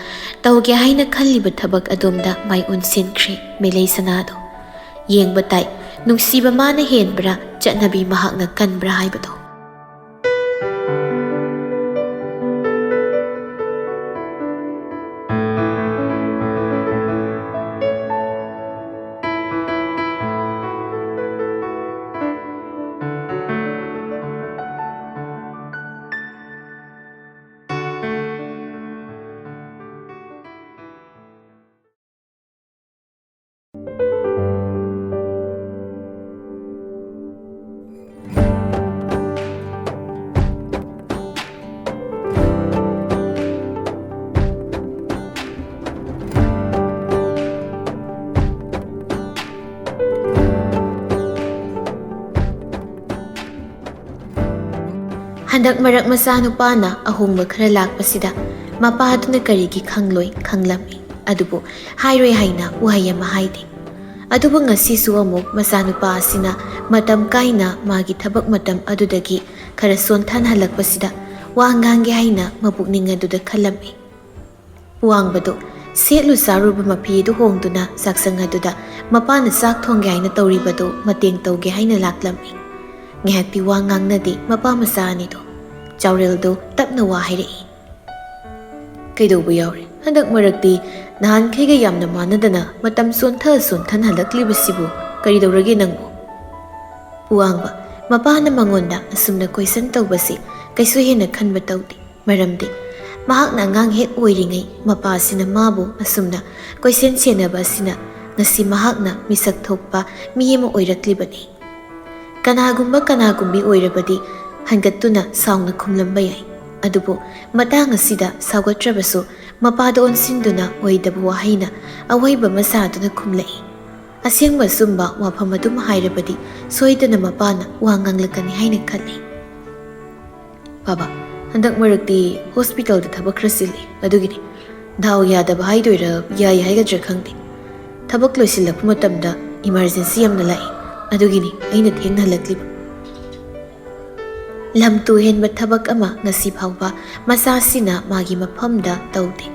ꯇꯧꯒꯦ ꯍꯥꯏꯅ ꯈꯜꯂꯤꯕ ꯊꯕꯛ ꯑꯗꯣꯝꯗ ꯃꯥꯏ ꯑꯣꯟꯁꯤꯟꯈ꯭ꯔꯦ ꯃꯦꯂꯩ ꯁꯅꯥꯗꯣ꯫ ꯌꯦꯡꯕ ꯇꯥꯏ, ꯅꯨꯡꯁꯤꯕ ꯃꯥꯅ ꯍꯦꯟꯕ꯭ꯔꯥ, ꯆꯠꯅꯕꯤ ꯃꯍꯥꯛꯅ ꯀꯟꯕ꯭ꯔꯥ ꯍꯥꯏꯕꯗꯣ꯫ ꯍꯟꯗꯛ ꯃꯔꯛ ꯃꯆꯥꯅꯨꯄꯥꯅ ꯑꯍꯣꯡꯕ ꯈꯔ ꯂꯥꯛꯄꯁꯤꯗ ꯃꯄꯥꯗꯨꯅ ꯀꯔꯤꯒꯤ ꯈꯪꯂꯣꯏ ꯈꯪꯂꯝꯃꯤ꯫ ꯑꯗꯨꯕꯨ ꯍꯥꯏꯔꯣꯏ ꯍꯥꯏꯅ ꯋꯥꯍꯩ ꯑꯃ ꯍꯥꯏꯗꯦ꯫ ꯑꯗꯨꯕꯨ ꯉꯁꯤꯁꯨ ꯑꯃꯨꯛ ꯃꯆꯥꯅꯨꯄꯥ ꯑꯁꯤꯅ ꯃꯇꯝ ꯀꯥꯏꯅ ꯃꯥꯒꯤ ꯊꯕꯛ ꯃꯇꯝ ꯑꯗꯨꯗꯒꯤ ꯈꯔ ꯁꯣꯟꯊꯍꯜꯂꯛꯄꯁꯤꯗ ꯋꯥ ꯉꯥꯡꯒꯦ ꯍꯥꯏꯅ ꯃꯄꯨꯛꯅꯤꯡ ꯑꯗꯨꯗ ꯈꯜꯂꯝꯃꯤ꯫ ꯋꯥꯡꯕꯗꯨ ꯁꯦꯠꯂꯨ ꯆꯥꯔꯨꯕ ꯃꯐꯤ ꯑꯗꯨ ꯍꯣꯡꯗꯨꯅ ꯆꯥꯛꯁꯪ ꯑꯗꯨꯗ ꯃꯄꯥꯅ ꯆꯥꯛ ꯊꯣꯡꯒꯦ ꯍꯥꯏꯅ ꯇꯧꯔꯤꯕꯗꯨ ꯃꯇꯦꯡ ꯇꯧꯒꯦ ꯍꯥꯏꯅ ꯂꯥꯛꯂꯝꯃꯤ꯫ ꯉꯥꯏꯍꯥꯛꯇꯤ ꯋꯥ ꯉꯥꯡꯅꯗꯦ ꯃꯄꯥ ꯃꯆꯥ ꯑꯅꯤꯗꯨ꯫ ꯆꯥꯎꯔꯦꯜꯗꯨ ꯇꯞꯅ ꯋꯥ ꯍꯥꯏꯔꯛꯏ꯫ "ꯀꯩꯗꯧꯕ ꯌꯥꯎꯔꯦ? ꯍꯟꯗꯛ ꯃꯔꯛꯇꯤ ꯅꯍꯥꯟꯈꯩꯒ ꯌꯥꯝꯅ ꯃꯥꯟꯅꯗꯅ ꯃꯇꯝ ꯁꯣꯟꯊ ꯁꯣꯟꯊꯅ ꯍꯜꯂꯛꯂꯤꯕꯁꯤꯕꯨ?" "ꯀꯔꯤꯗꯧꯔꯒꯦ ꯅꯪꯕꯨ?" ꯄꯨꯋꯥꯡꯕ ꯃꯄꯥꯅ ꯃꯉꯣꯟꯗ ꯑꯁꯨꯝꯅ question ꯇꯧꯕꯁꯤ ꯀꯩꯁꯨ ꯍꯦꯟꯅ ꯈꯟꯕ ꯇꯧꯗꯦ꯫ ꯃꯔꯝꯗꯤ ꯃꯍꯥꯛꯅ ꯑꯉꯥꯡ ꯍꯦꯛ ꯑꯣꯏꯔꯤꯉꯩ ꯃꯄꯥꯁꯤꯅ ꯃꯥꯕꯨ ꯑꯁꯨꯝꯅ ꯀꯣꯏꯁꯦꯟ ꯁꯦꯟꯅꯕ ꯑꯁꯤꯅ ꯉꯁꯤ ꯃꯍꯥꯛꯅ ꯃꯤꯁꯛ ꯊꯣꯛꯄ ꯃꯤ ꯑꯃ ꯑꯣꯏꯔꯛꯂꯤꯕꯅꯤ꯫ ꯀꯅꯥꯒꯨꯝꯕ ꯀꯅꯥꯒꯨꯝꯕꯤ ꯑꯣꯏꯔꯕꯗꯤ ꯍꯟꯒꯠꯇꯨꯅ ꯁꯥꯎꯅ ꯈꯨꯝꯂꯝꯕ ꯌꯥꯏ꯫ ꯑꯗꯨꯕꯨ ꯃꯇꯥꯡ ꯑꯁꯤꯗ ꯁꯥꯎꯒꯠꯇ꯭ꯔꯕꯁꯨ ꯃꯄꯥꯗ ꯑꯣꯟꯁꯤꯟꯗꯨꯅ ꯑꯣꯏꯗꯕ ꯋꯥꯍꯩꯅ ꯑꯋꯥꯏꯕ ꯑꯃ ꯁꯥꯗꯨꯅ ꯈꯨꯝꯂꯛꯏ꯫ ꯑꯁꯦꯡꯕ ꯑꯆꯨꯝꯕ ꯋꯥꯐꯝ ꯑꯗꯨꯝ ꯍꯥꯏꯔꯕꯗꯤ ꯁꯣꯏꯗꯅ ꯃꯄꯥꯅ ꯋꯥ ꯉꯥꯡꯂꯛꯀꯅꯤ ꯍꯥꯏꯅ ꯈꯜꯂꯤ꯫ "ꯕꯥꯕꯥ, ꯍꯟꯗꯛ ꯃꯔꯛꯇꯤ ꯍꯣꯁꯄꯤꯇꯥꯜꯗ ꯊꯕꯛ ꯈꯔ ꯆꯤꯜꯂꯤ, ꯑꯗꯨꯒꯤꯅꯤ꯫ ꯗꯥꯎ ꯌꯥꯗꯕ ꯍꯥꯏꯗꯣꯏꯔꯥ, ꯌꯥꯏ ꯍꯥꯏꯒꯗ꯭ꯔꯥ ꯈꯪꯗꯦ꯫ ꯊꯕꯛ ꯂꯣꯏꯁꯤꯜꯂꯛꯄ ꯃꯇꯝꯗ emergency ꯌꯥꯝꯅ ꯂꯥꯛꯏ, ꯑꯗꯨꯒꯤꯅꯤ ꯑꯩꯅ ꯊꯦꯡꯅ ꯍꯜꯂꯛꯂꯤꯕ꯫" ꯂꯝ ꯇꯨ ꯍꯦꯟꯕ ꯊꯕꯛ ꯑꯃ ꯉꯁꯤ ꯐꯥꯎꯕ ꯃꯆꯥꯁꯤꯅ ꯃꯥꯒꯤ ꯃꯐꯝꯗ ꯇꯧꯗꯦ꯫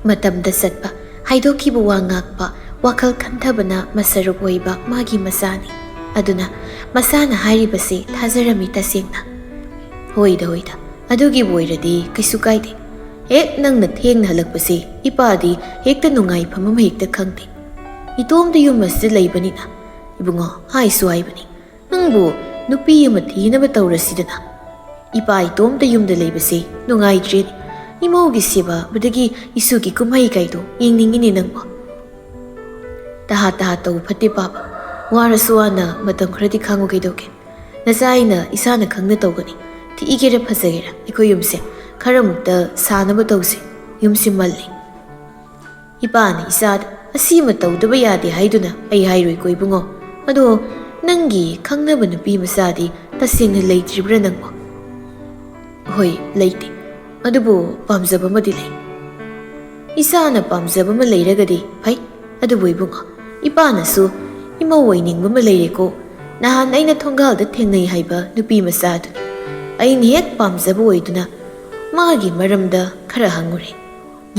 ꯃꯇꯝꯗ ꯆꯠꯄ, ꯍꯥꯏꯗꯣꯛꯈꯤꯕ ꯋꯥ ꯉꯥꯛꯄ, ꯋꯥꯈꯜ ꯈꯟꯊꯕꯅ ꯃꯁꯔꯨꯛ ꯑꯣꯏꯕ ꯃꯥꯒꯤ ꯃꯆꯥꯅꯤ꯫ ꯑꯗꯨꯅ ꯃꯆꯥꯅ ꯍꯥꯏꯔꯤꯕꯁꯤ ꯊꯥꯖꯔꯝꯃꯤ ꯇꯁꯦꯡꯅ꯫ "ꯍꯣꯏꯗ, ꯍꯣꯏꯗ, ꯑꯗꯨꯒꯤꯕꯨ ꯑꯣꯏꯔꯗꯤ ꯀꯩꯁꯨ ꯀꯥꯏꯗꯦ꯫ ꯍꯦꯛ ꯅꯪꯅ ꯊꯦꯡꯅ ꯍꯜꯂꯛꯄꯁꯤ ꯏꯄꯥꯗꯤ ꯍꯦꯛꯇ ꯅꯨꯡꯉꯥꯏꯐꯝ ꯑꯃ ꯍꯦꯛꯇ ꯈꯪꯗꯦ꯫ ꯏꯇꯣꯝꯇ ꯌꯨꯝ ꯑꯁꯤꯗ ꯂꯩꯕꯅꯤꯅ, ꯏꯕꯨꯡꯉꯣ, ꯍꯥꯏꯁꯨ ꯍꯥꯏꯕꯅꯤ, ꯅꯪꯕꯨ ꯅꯨꯄꯤ ꯑꯃ ꯊꯤꯅꯕ ꯇꯧꯔꯁꯤꯗꯅ꯫ ꯏꯄꯥ ꯏꯇꯣꯝꯇ ꯌꯨꯝꯗ ꯂꯩꯕꯁꯦ ꯅꯨꯡꯉꯥꯏꯇ꯭ꯔꯦꯅꯦ꯫ ꯏꯃꯧꯒꯤ ꯁꯦꯕꯥ, ꯑꯗꯒꯤ ꯏꯁꯨꯒꯤ ꯀꯨꯝꯍꯩ ꯀꯥꯏꯗꯣ ꯌꯦꯡꯅꯤꯡꯉꯤꯅꯦ ꯅꯪꯕꯨ꯫" "ꯇꯍꯥ ꯇꯍꯥ ꯇꯧ ꯐꯠꯇꯦ ꯄꯥꯕ꯫ ꯋꯥꯔꯁꯨ ꯋꯥꯅ ꯃꯇꯝ ꯈꯔꯗꯤ ꯈꯥꯡꯉꯨ ꯀꯩꯗꯧꯒꯦ? ꯅꯆꯥ ꯑꯩꯅ ꯏꯁꯥꯅ ꯈꯪꯅ ꯇꯧꯒꯅꯤ꯫ ꯊꯤꯒꯦꯔꯥ ꯐꯖꯒꯦꯔꯥ ꯑꯩꯈꯣꯏ ꯌꯨꯝꯁꯦ ꯈꯔ ꯑꯃꯨꯛꯇ ꯁꯥꯅꯕ ꯇꯧꯁꯦ꯫ ꯌꯨꯝꯁꯦ ꯃꯜꯂꯦ꯫" "ꯏꯄꯥꯅ ꯏꯆꯥꯗ ꯑꯁꯤꯃ ꯇꯧꯗꯕ ꯌꯥꯗꯦ ꯍꯥꯏꯗꯨꯅ ꯑꯩ ꯍꯥꯏꯔꯣꯏꯀꯣ ꯏꯕꯨꯡꯉꯣ꯫ ꯑꯗꯣ ꯅꯪꯒꯤ ꯈꯪꯅꯕ ꯅꯨꯄꯤ ꯃꯆꯥꯗꯤ ꯇꯁꯦꯡꯅ ꯂꯩꯇ꯭ꯔꯤꯕ꯭ꯔꯥ ꯅꯪꯕꯣ?" "ꯍꯣꯏ, ꯂꯩꯇꯦ꯫ ꯑꯗꯨꯕꯨ ꯄꯥꯝꯖꯕ ꯑꯃꯗꯤ ꯂꯩ꯫" "ꯏꯆꯥꯅ ꯄꯥꯝꯖꯕ ꯑꯃ ꯂꯩꯔꯒꯗꯤ ꯐꯩ꯫ ꯑꯗꯨꯕꯨ ꯏꯕꯨꯡꯉꯣ, ꯏꯄꯥꯅꯁꯨ ꯏꯃꯧ ꯑꯣꯏꯅꯤꯡꯕ ꯑꯃ ꯂꯩꯔꯦꯀꯣ꯫ ꯅꯍꯥꯟ ꯑꯩꯅ ꯊꯣꯡꯒꯥꯜꯗ ꯊꯦꯡꯅꯩ ꯍꯥꯏꯕ ꯅꯨꯄꯤ ꯃꯆꯥꯗꯨꯅꯤ꯫ ꯑꯩꯅ ꯍꯦꯛ ꯄꯥꯝꯖꯕ ꯑꯣꯏꯗꯨꯅ ꯃꯥꯒꯤ ꯃꯔꯝꯗ ꯈꯔ ꯍꯪꯉꯨꯔꯦ꯫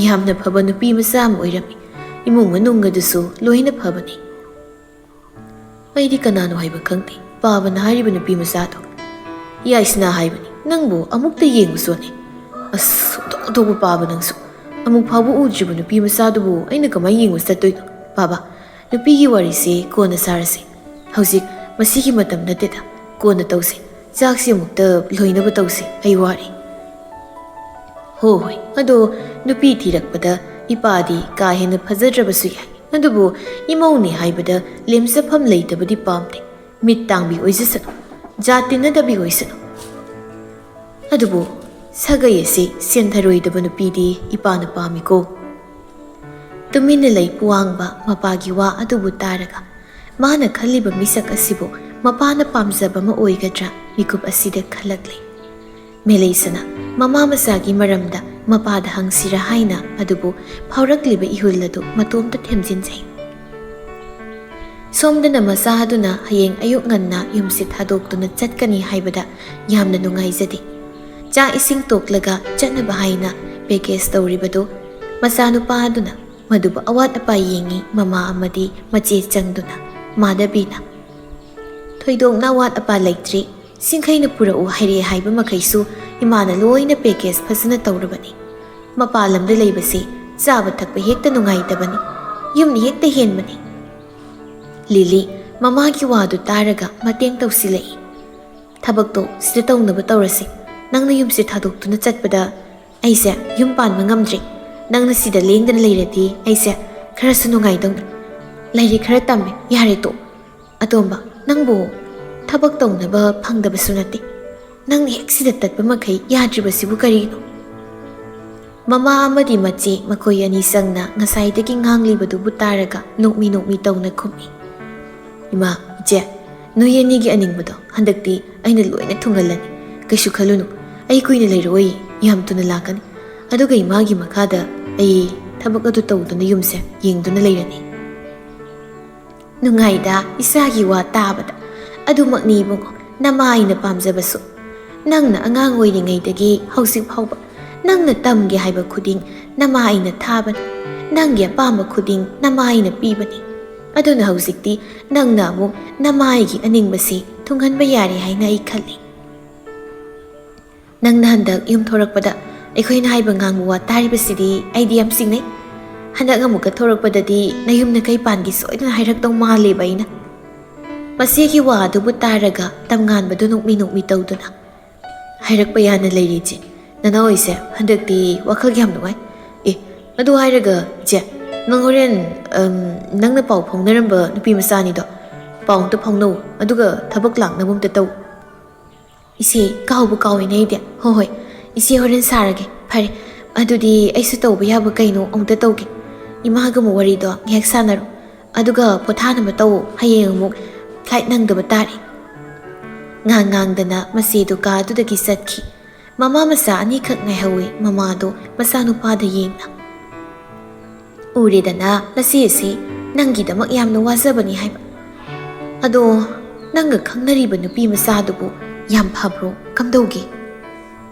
ꯌꯥꯝꯅ ꯐꯕ ꯅꯨꯄꯤ ꯃꯆꯥ ꯑꯃ ꯑꯣꯏꯔꯝꯃꯤ꯫ ꯏꯃꯨꯡ ꯃꯅꯨꯡ ꯑꯗꯨꯁꯨ ꯂꯣꯏꯅ ꯐꯕꯅꯤ꯫" "ꯑꯩꯗꯤ ꯀꯅꯥꯅꯣ ꯍꯥꯏꯕ ꯈꯪꯗꯦ, ꯄꯥꯕꯅ ꯍꯥꯏꯔꯤꯕ ꯅꯨꯄꯤ ꯃꯆꯥꯗꯣ꯫ ꯌꯥꯏꯁꯅꯥ ꯍꯥꯏꯕꯅꯤ, ꯅꯪꯕꯨ ꯑꯃꯨꯛꯇ ꯌꯦꯡꯉꯨ ꯆꯣꯅꯦ꯫" "ꯑꯁ, ꯑꯣꯟꯊꯣꯛ ꯑꯣꯟꯊꯣꯛꯄ ꯄꯥꯕ ꯅꯪꯁꯨ꯫ ꯑꯃꯨꯛ ꯐꯥꯎꯕ ꯎꯗ꯭ꯔꯤꯕ ꯅꯨꯄꯤ ꯃꯆꯥꯗꯨꯕꯨ ꯑꯩꯅ ꯀꯃꯥꯏꯅ ꯌꯦꯡꯕ ꯆꯠꯇꯣꯏꯅꯣ? ꯄꯥꯕ, ꯅꯨꯄꯤꯒꯤ ꯋꯥꯔꯤꯁꯦ ꯀꯣꯟꯅ ꯁꯥꯔꯁꯦ꯫ ꯍꯧꯖꯤꯛ ꯃꯁꯤꯒꯤ ꯃꯇꯝ ꯅꯠꯇꯦꯗ꯫ ꯀꯣꯟꯅ ꯇꯧꯁꯦ꯫ ꯆꯥꯛꯁꯤ ꯑꯃꯨꯛꯇ ꯂꯣꯏꯅꯕ ꯇꯧꯁꯦ꯫ ꯑꯩ ꯋꯥꯔꯦ꯫ ꯍꯣ ꯍꯣꯏ꯫ ꯑꯗꯣ ꯅꯨꯄꯤ ꯊꯤꯔꯛꯄꯗ ꯏꯄꯥꯗꯤ ꯀꯥ ꯍꯦꯟꯅ ꯐꯖꯗ꯭ꯔꯕꯁꯨ ꯌꯥꯏ꯫ ꯑꯗꯨꯕꯨ ꯏꯃꯧꯅꯤ ꯍꯥꯏꯕꯗ ꯂꯦꯝꯖꯐꯝ ꯂꯩꯇꯕꯗꯤ ꯄꯥꯝꯗꯦ꯫ ꯃꯤꯠ ꯇꯥꯡꯕꯤ ꯑꯣꯏꯖꯁꯅꯨ꯫ ꯖꯥꯠ ꯇꯤꯟꯅꯗꯕꯤ ꯑꯣꯏꯁꯅꯨ꯫ ꯑꯗꯨꯕꯨ ꯁꯥꯒꯩ ꯑꯁꯤ ꯁꯦꯟꯊꯔꯣꯏꯗꯕ ꯅꯨꯄꯤꯗꯤ ꯏꯄꯥꯅ ꯄꯥꯝꯃꯤꯀꯣ꯫ ꯇꯨꯃꯤꯟꯅ ꯂꯩ ꯄꯨꯋꯥꯡꯕ ꯃꯄꯥꯒꯤ ꯋꯥ ꯑꯗꯨꯕꯨ ꯇꯥꯔꯒ ꯃꯥꯅ ꯈꯜꯂꯤꯕ ꯃꯤꯁꯛ ꯑꯁꯤꯕꯨ ꯃꯄꯥꯅ ꯄꯥꯝꯖꯕ ꯑꯃ ꯑꯣꯏꯒꯗ꯭ꯔꯥ ꯃꯤꯀꯨꯞ ꯑꯁꯤꯗ ꯈꯜꯂꯛꯂꯦ꯫ ꯃꯦꯂꯩꯁꯅ ꯃꯃꯥ ꯃꯆꯥꯒꯤ ꯃꯔꯝꯗ ꯃꯄꯥꯗ ꯍꯪꯁꯤꯔꯥ ꯍꯥꯏꯅ ꯑꯗꯨꯕꯨ ꯐꯥꯎꯔꯛꯂꯤꯕ ꯏꯍꯨꯜ ꯑꯗꯨ ꯃꯇꯣꯝꯇ ꯊꯦꯝꯖꯤꯟꯖꯩ꯫ ꯁꯣꯝꯗꯅ ꯃꯆꯥ ꯑꯗꯨꯅ ꯍꯌꯦꯡ ꯑꯌꯨꯛ ꯉꯟꯅ ꯌꯨꯝꯁꯤ ꯊꯥꯗꯣꯛꯇꯨꯅ ꯆꯠꯀꯅꯤ ꯍꯥꯏꯕꯗ ꯌꯥꯝꯅ ꯅꯨꯡꯉꯥꯏꯖꯗꯦ꯫ ꯆꯥꯛ ꯏꯁꯤꯡ ꯇꯣꯛꯂꯒ ꯆꯠꯅꯕ ꯍꯥꯏꯅ ꯄꯦꯀꯦꯖ ꯇꯧꯔꯤꯕꯗꯨ ꯃꯆꯥꯅꯨꯄꯥ ꯑꯗꯨꯅ ꯃꯗꯨꯕꯨ ꯑꯋꯥꯠ ꯑꯄꯥ ꯌꯦꯡꯉꯤ꯫ ꯃꯃꯥ ꯑꯃꯗꯤ ꯃꯆꯦ ꯆꯪꯗꯨꯅ, "ꯃꯥꯙꯕꯤꯅ, ꯊꯣꯏꯗꯣꯛꯅ ꯑꯋꯥꯠ ꯑꯄꯥ ꯂꯩꯇ꯭ꯔꯤ꯫ ꯁꯤꯡꯈꯩꯅ ꯄꯨꯔꯛꯎ ꯍꯥꯏꯔꯛꯑꯦ ꯍꯥꯏꯕ ꯃꯈꯩꯁꯨ ꯏꯃꯥꯅ ꯂꯣꯏꯅ ꯄꯦꯀꯦꯖ ꯐꯖꯅ ꯇꯧꯔꯕꯅꯤ꯫ ꯃꯄꯥꯟ ꯂꯝꯗ ꯂꯩꯕꯁꯤ ꯆꯥꯕ ꯊꯛꯄ ꯍꯦꯛꯇ ꯅꯨꯡꯉꯥꯏꯇꯕꯅꯤ꯫ ꯌꯨꯝꯅ ꯍꯦꯛꯇ ꯍꯦꯟꯕꯅꯤ꯫" ꯂꯤꯂꯤ ꯃꯃꯥꯒꯤ ꯋꯥꯗꯨ ꯇꯥꯔꯒ ꯃꯇꯦꯡ ꯇꯧꯁꯤꯜꯂꯛꯏ꯫ "ꯊꯕꯛꯇꯣ ꯁꯤꯗ ꯇꯧꯅꯕ ꯇꯧꯔꯁꯤ꯫ ꯅꯪꯅ ꯌꯨꯝꯁꯦ ꯊꯥꯗꯣꯛꯇꯨꯅ ꯆꯠꯄꯗ ꯑꯩꯁꯦ ꯌꯨꯝ ꯄꯥꯟꯕ ꯉꯝꯗ꯭ꯔꯤ꯫ ꯅꯪꯅ ꯁꯤꯗ ꯂꯦꯡꯗꯅ ꯂꯩꯔꯗꯤ ꯑꯩꯁꯦ ꯈꯔꯁꯨ ꯅꯨꯡꯉꯥꯏꯗꯧꯅꯤ꯫ ꯂꯥꯏꯔꯤꯛ ꯈꯔ ꯇꯝꯃꯦ, ꯌꯥꯔꯦ ꯇꯣꯛ꯫ ꯑꯇꯣꯝꯕ, ꯅꯪꯕꯨ ꯊꯕꯛ ꯇꯧꯅꯕ ꯐꯪꯗꯕꯁꯨ ꯅꯠꯇꯦ꯫ ꯅꯪꯅ ꯍꯦꯛ ꯁꯤꯗ ꯇꯠꯄ ꯃꯈꯩ ꯌꯥꯗ꯭ꯔꯤꯕꯁꯤꯕꯨ ꯀꯔꯤꯅꯣ?" ꯃꯃꯥ ꯑꯃꯗꯤ ꯃꯆꯦ ꯃꯈꯣꯏ ꯑꯅꯤ ꯆꯪꯅ ꯉꯁꯥꯏꯗꯒꯤ ꯉꯥꯡꯂꯤꯕꯗꯨꯕꯨ ꯇꯥꯔꯒ ꯅꯣꯛꯃꯤ ꯅꯣꯛꯃꯤ ꯇꯧꯅ ꯈꯨꯝꯃꯤ꯫ "ꯏꯃꯥ, ꯏꯆꯦ, ꯅꯣꯏ ꯑꯅꯤꯒꯤ ꯑꯅꯤꯡꯕꯗꯣ ꯍꯟꯗꯛꯇꯤ ꯑꯩꯅ ꯂꯣꯏꯅ ꯊꯨꯡꯍꯜꯂꯅꯤ꯫ ꯀꯩꯁꯨ ꯈꯜꯂꯨꯅꯨ, ꯑꯩ ꯀꯨꯏꯅ ꯂꯩꯔꯛꯑꯣꯏ, ꯌꯥꯝ ꯊꯨꯅ ꯂꯥꯛꯀꯅꯤ꯫ ꯑꯗꯨꯒ ꯏꯃꯥꯒꯤ ꯃꯈꯥꯗ ꯑꯩ ꯊꯕꯛ ꯑꯗꯨ ꯇꯧꯗꯨꯅ ꯌꯨꯝꯁꯦ ꯌꯦꯡꯗꯨꯅ ꯂꯩꯔꯅꯤ꯫" "ꯅꯨꯡꯉꯥꯏꯗ ꯏꯆꯥꯒꯤ ꯋꯥ ꯇꯥꯕꯗ꯫ ꯑꯗꯨꯃꯛꯅꯤ ꯏꯕꯨꯡꯉꯣ, ꯅꯃꯥ ꯑꯩꯅ ꯄꯥꯝꯖꯕꯁꯨ꯫ ꯅꯪꯅ ꯑꯉꯥꯡ ꯑꯣꯏꯔꯤꯉꯩꯗꯒꯤ ꯍꯧꯖꯤꯛ ꯐꯥꯎꯕ ꯅꯪꯅ ꯇꯝꯒꯦ ꯍꯥꯏꯕ ꯈꯨꯗꯤꯡ ꯅꯃꯥ ꯑꯩꯅ ꯊꯥꯕꯅꯤ꯫ ꯅꯪꯒꯤ ꯑꯄꯥꯝꯕ ꯈꯨꯗꯤꯡ ꯅꯃꯥ ꯑꯩꯅ ꯄꯤꯕꯅꯤ꯫ ꯑꯗꯨꯅ ꯍꯧꯖꯤꯛꯇꯤ ꯅꯪꯅ ꯑꯃꯨꯛ ꯅꯃꯥ ꯑꯩꯒꯤ ꯑꯅꯤꯡꯕꯁꯤ ꯊꯨꯡꯍꯟꯕ ꯌꯥꯔꯦ ꯍꯥꯏꯅ ꯑꯩ ꯈꯜꯂꯤ꯫ ꯅꯪꯅ ꯍꯟꯗꯛ ꯌꯨꯝ ꯊꯣꯔꯛꯄꯗ ꯑꯩꯈꯣꯏꯅ ꯍꯥꯏꯕ ꯉꯥꯡꯕ ꯋꯥ ꯇꯥꯔꯤꯕꯁꯤꯗꯤ ꯑꯩꯗꯤ ꯌꯥꯝ ꯆꯤꯡꯅꯩ꯫ ꯍꯟꯗꯛ ꯑꯃꯨꯛꯀ ꯊꯣꯔꯛꯄꯗꯗꯤ ꯅꯌꯨꯝ ꯅꯀꯩ ꯄꯥꯟꯒꯦ ꯁꯣꯏꯗꯅ ꯍꯥꯏꯔꯛꯇꯧ ꯃꯥꯜꯂꯦꯕ ꯑꯩꯅ꯫ ꯃꯆꯦꯒꯤ ꯋꯥ ꯑꯗꯨꯕꯨ ꯇꯥꯔꯒ ꯇꯝꯉꯥꯟꯕꯗꯨ ꯅꯣꯛꯃꯤ ꯅꯣꯛꯃꯤ ꯇꯧꯗꯨꯅ, "ꯍꯥꯏꯔꯛꯄ ꯌꯥꯅ ꯂꯩꯔꯤ ꯏꯆꯦ꯫ ꯅꯅꯥꯎ ꯑꯩꯁꯦ ꯍꯟꯗꯛꯇꯤ ꯋꯥꯈꯜ ꯌꯥꯝ ꯅꯨꯡꯉꯥꯏ꯫ ꯑꯦ, ꯑꯗꯨ ꯍꯥꯏꯔꯒ ꯏꯆꯦ, ꯅꯪ ꯍꯣꯔꯦꯟ, ꯑꯝ, ꯅꯪꯅ ꯄꯥꯎ ꯐꯥꯎꯅꯔꯝꯕ ꯅꯨꯄꯤ ꯃꯆꯥ ꯑꯅꯤꯗꯣ ꯄꯥꯎ ꯑꯝꯇ ꯐꯥꯎꯅꯧ, ꯑꯗꯨꯒ ꯊꯕꯛ ꯂꯥꯛꯅꯕ ꯑꯝꯇ ꯇꯧ꯫" "ꯏꯆꯦ, ꯀꯥꯎꯕꯨ ꯀꯥꯎꯏꯅꯦ ꯑꯩꯗꯤ꯫ ꯍꯣꯏ, ꯍꯣꯏ, ꯏꯆꯦ ꯍꯣꯔꯦꯟ ꯁꯥꯔꯒꯦ꯫ ꯐꯔꯦ, ꯑꯗꯨꯗꯤ ꯑꯩꯁꯨ ꯇꯧꯕ ꯌꯥꯕ ꯀꯩꯅꯣ ꯑꯃꯨꯛꯇ ꯇꯧꯒꯦ꯫ ꯏꯃꯥꯒ ꯑꯃꯨꯛ ꯋꯥꯔꯤꯗꯣ ꯉꯥꯏꯍꯥꯛ ꯁꯥꯟꯅꯔꯣ꯫ ꯑꯗꯨꯒ ꯄꯣꯊꯥꯅꯕ ꯇꯧꯋꯣ, ꯍꯌꯦꯡ ꯑꯃꯨꯛ flight ꯅꯪꯗꯕ ꯇꯥꯔꯦ꯫" ꯉꯥꯡ ꯉꯥꯡꯗꯅ ꯃꯆꯦꯗꯨ ꯀꯥ ꯑꯗꯨꯗꯒꯤ ꯆꯠꯈꯤ꯫ ꯃꯃꯥ ꯃꯆꯥ ꯑꯅꯤꯈꯛ ꯉꯥꯏꯍꯧꯋꯤ꯫ ꯃꯃꯥꯗꯣ ꯃꯆꯥꯅꯨꯄꯥꯗ ꯌꯦꯡꯅ, "ꯎꯔꯦꯗꯅ, ꯅꯆꯦꯁꯤ ꯅꯪꯒꯤꯗꯃꯛ ꯌꯥꯝꯅ ꯋꯥꯖꯕꯅꯤ ꯍꯥꯏꯕ꯫ ꯑꯗꯣ ꯅꯪꯒ ꯈꯪꯅꯔꯤꯕ ꯅꯨꯄꯤ ꯃꯆꯥꯗꯨꯕꯨ ꯌꯥꯝ ꯐꯕ꯭ꯔꯣ? ꯀꯝꯗꯧꯒꯦ?"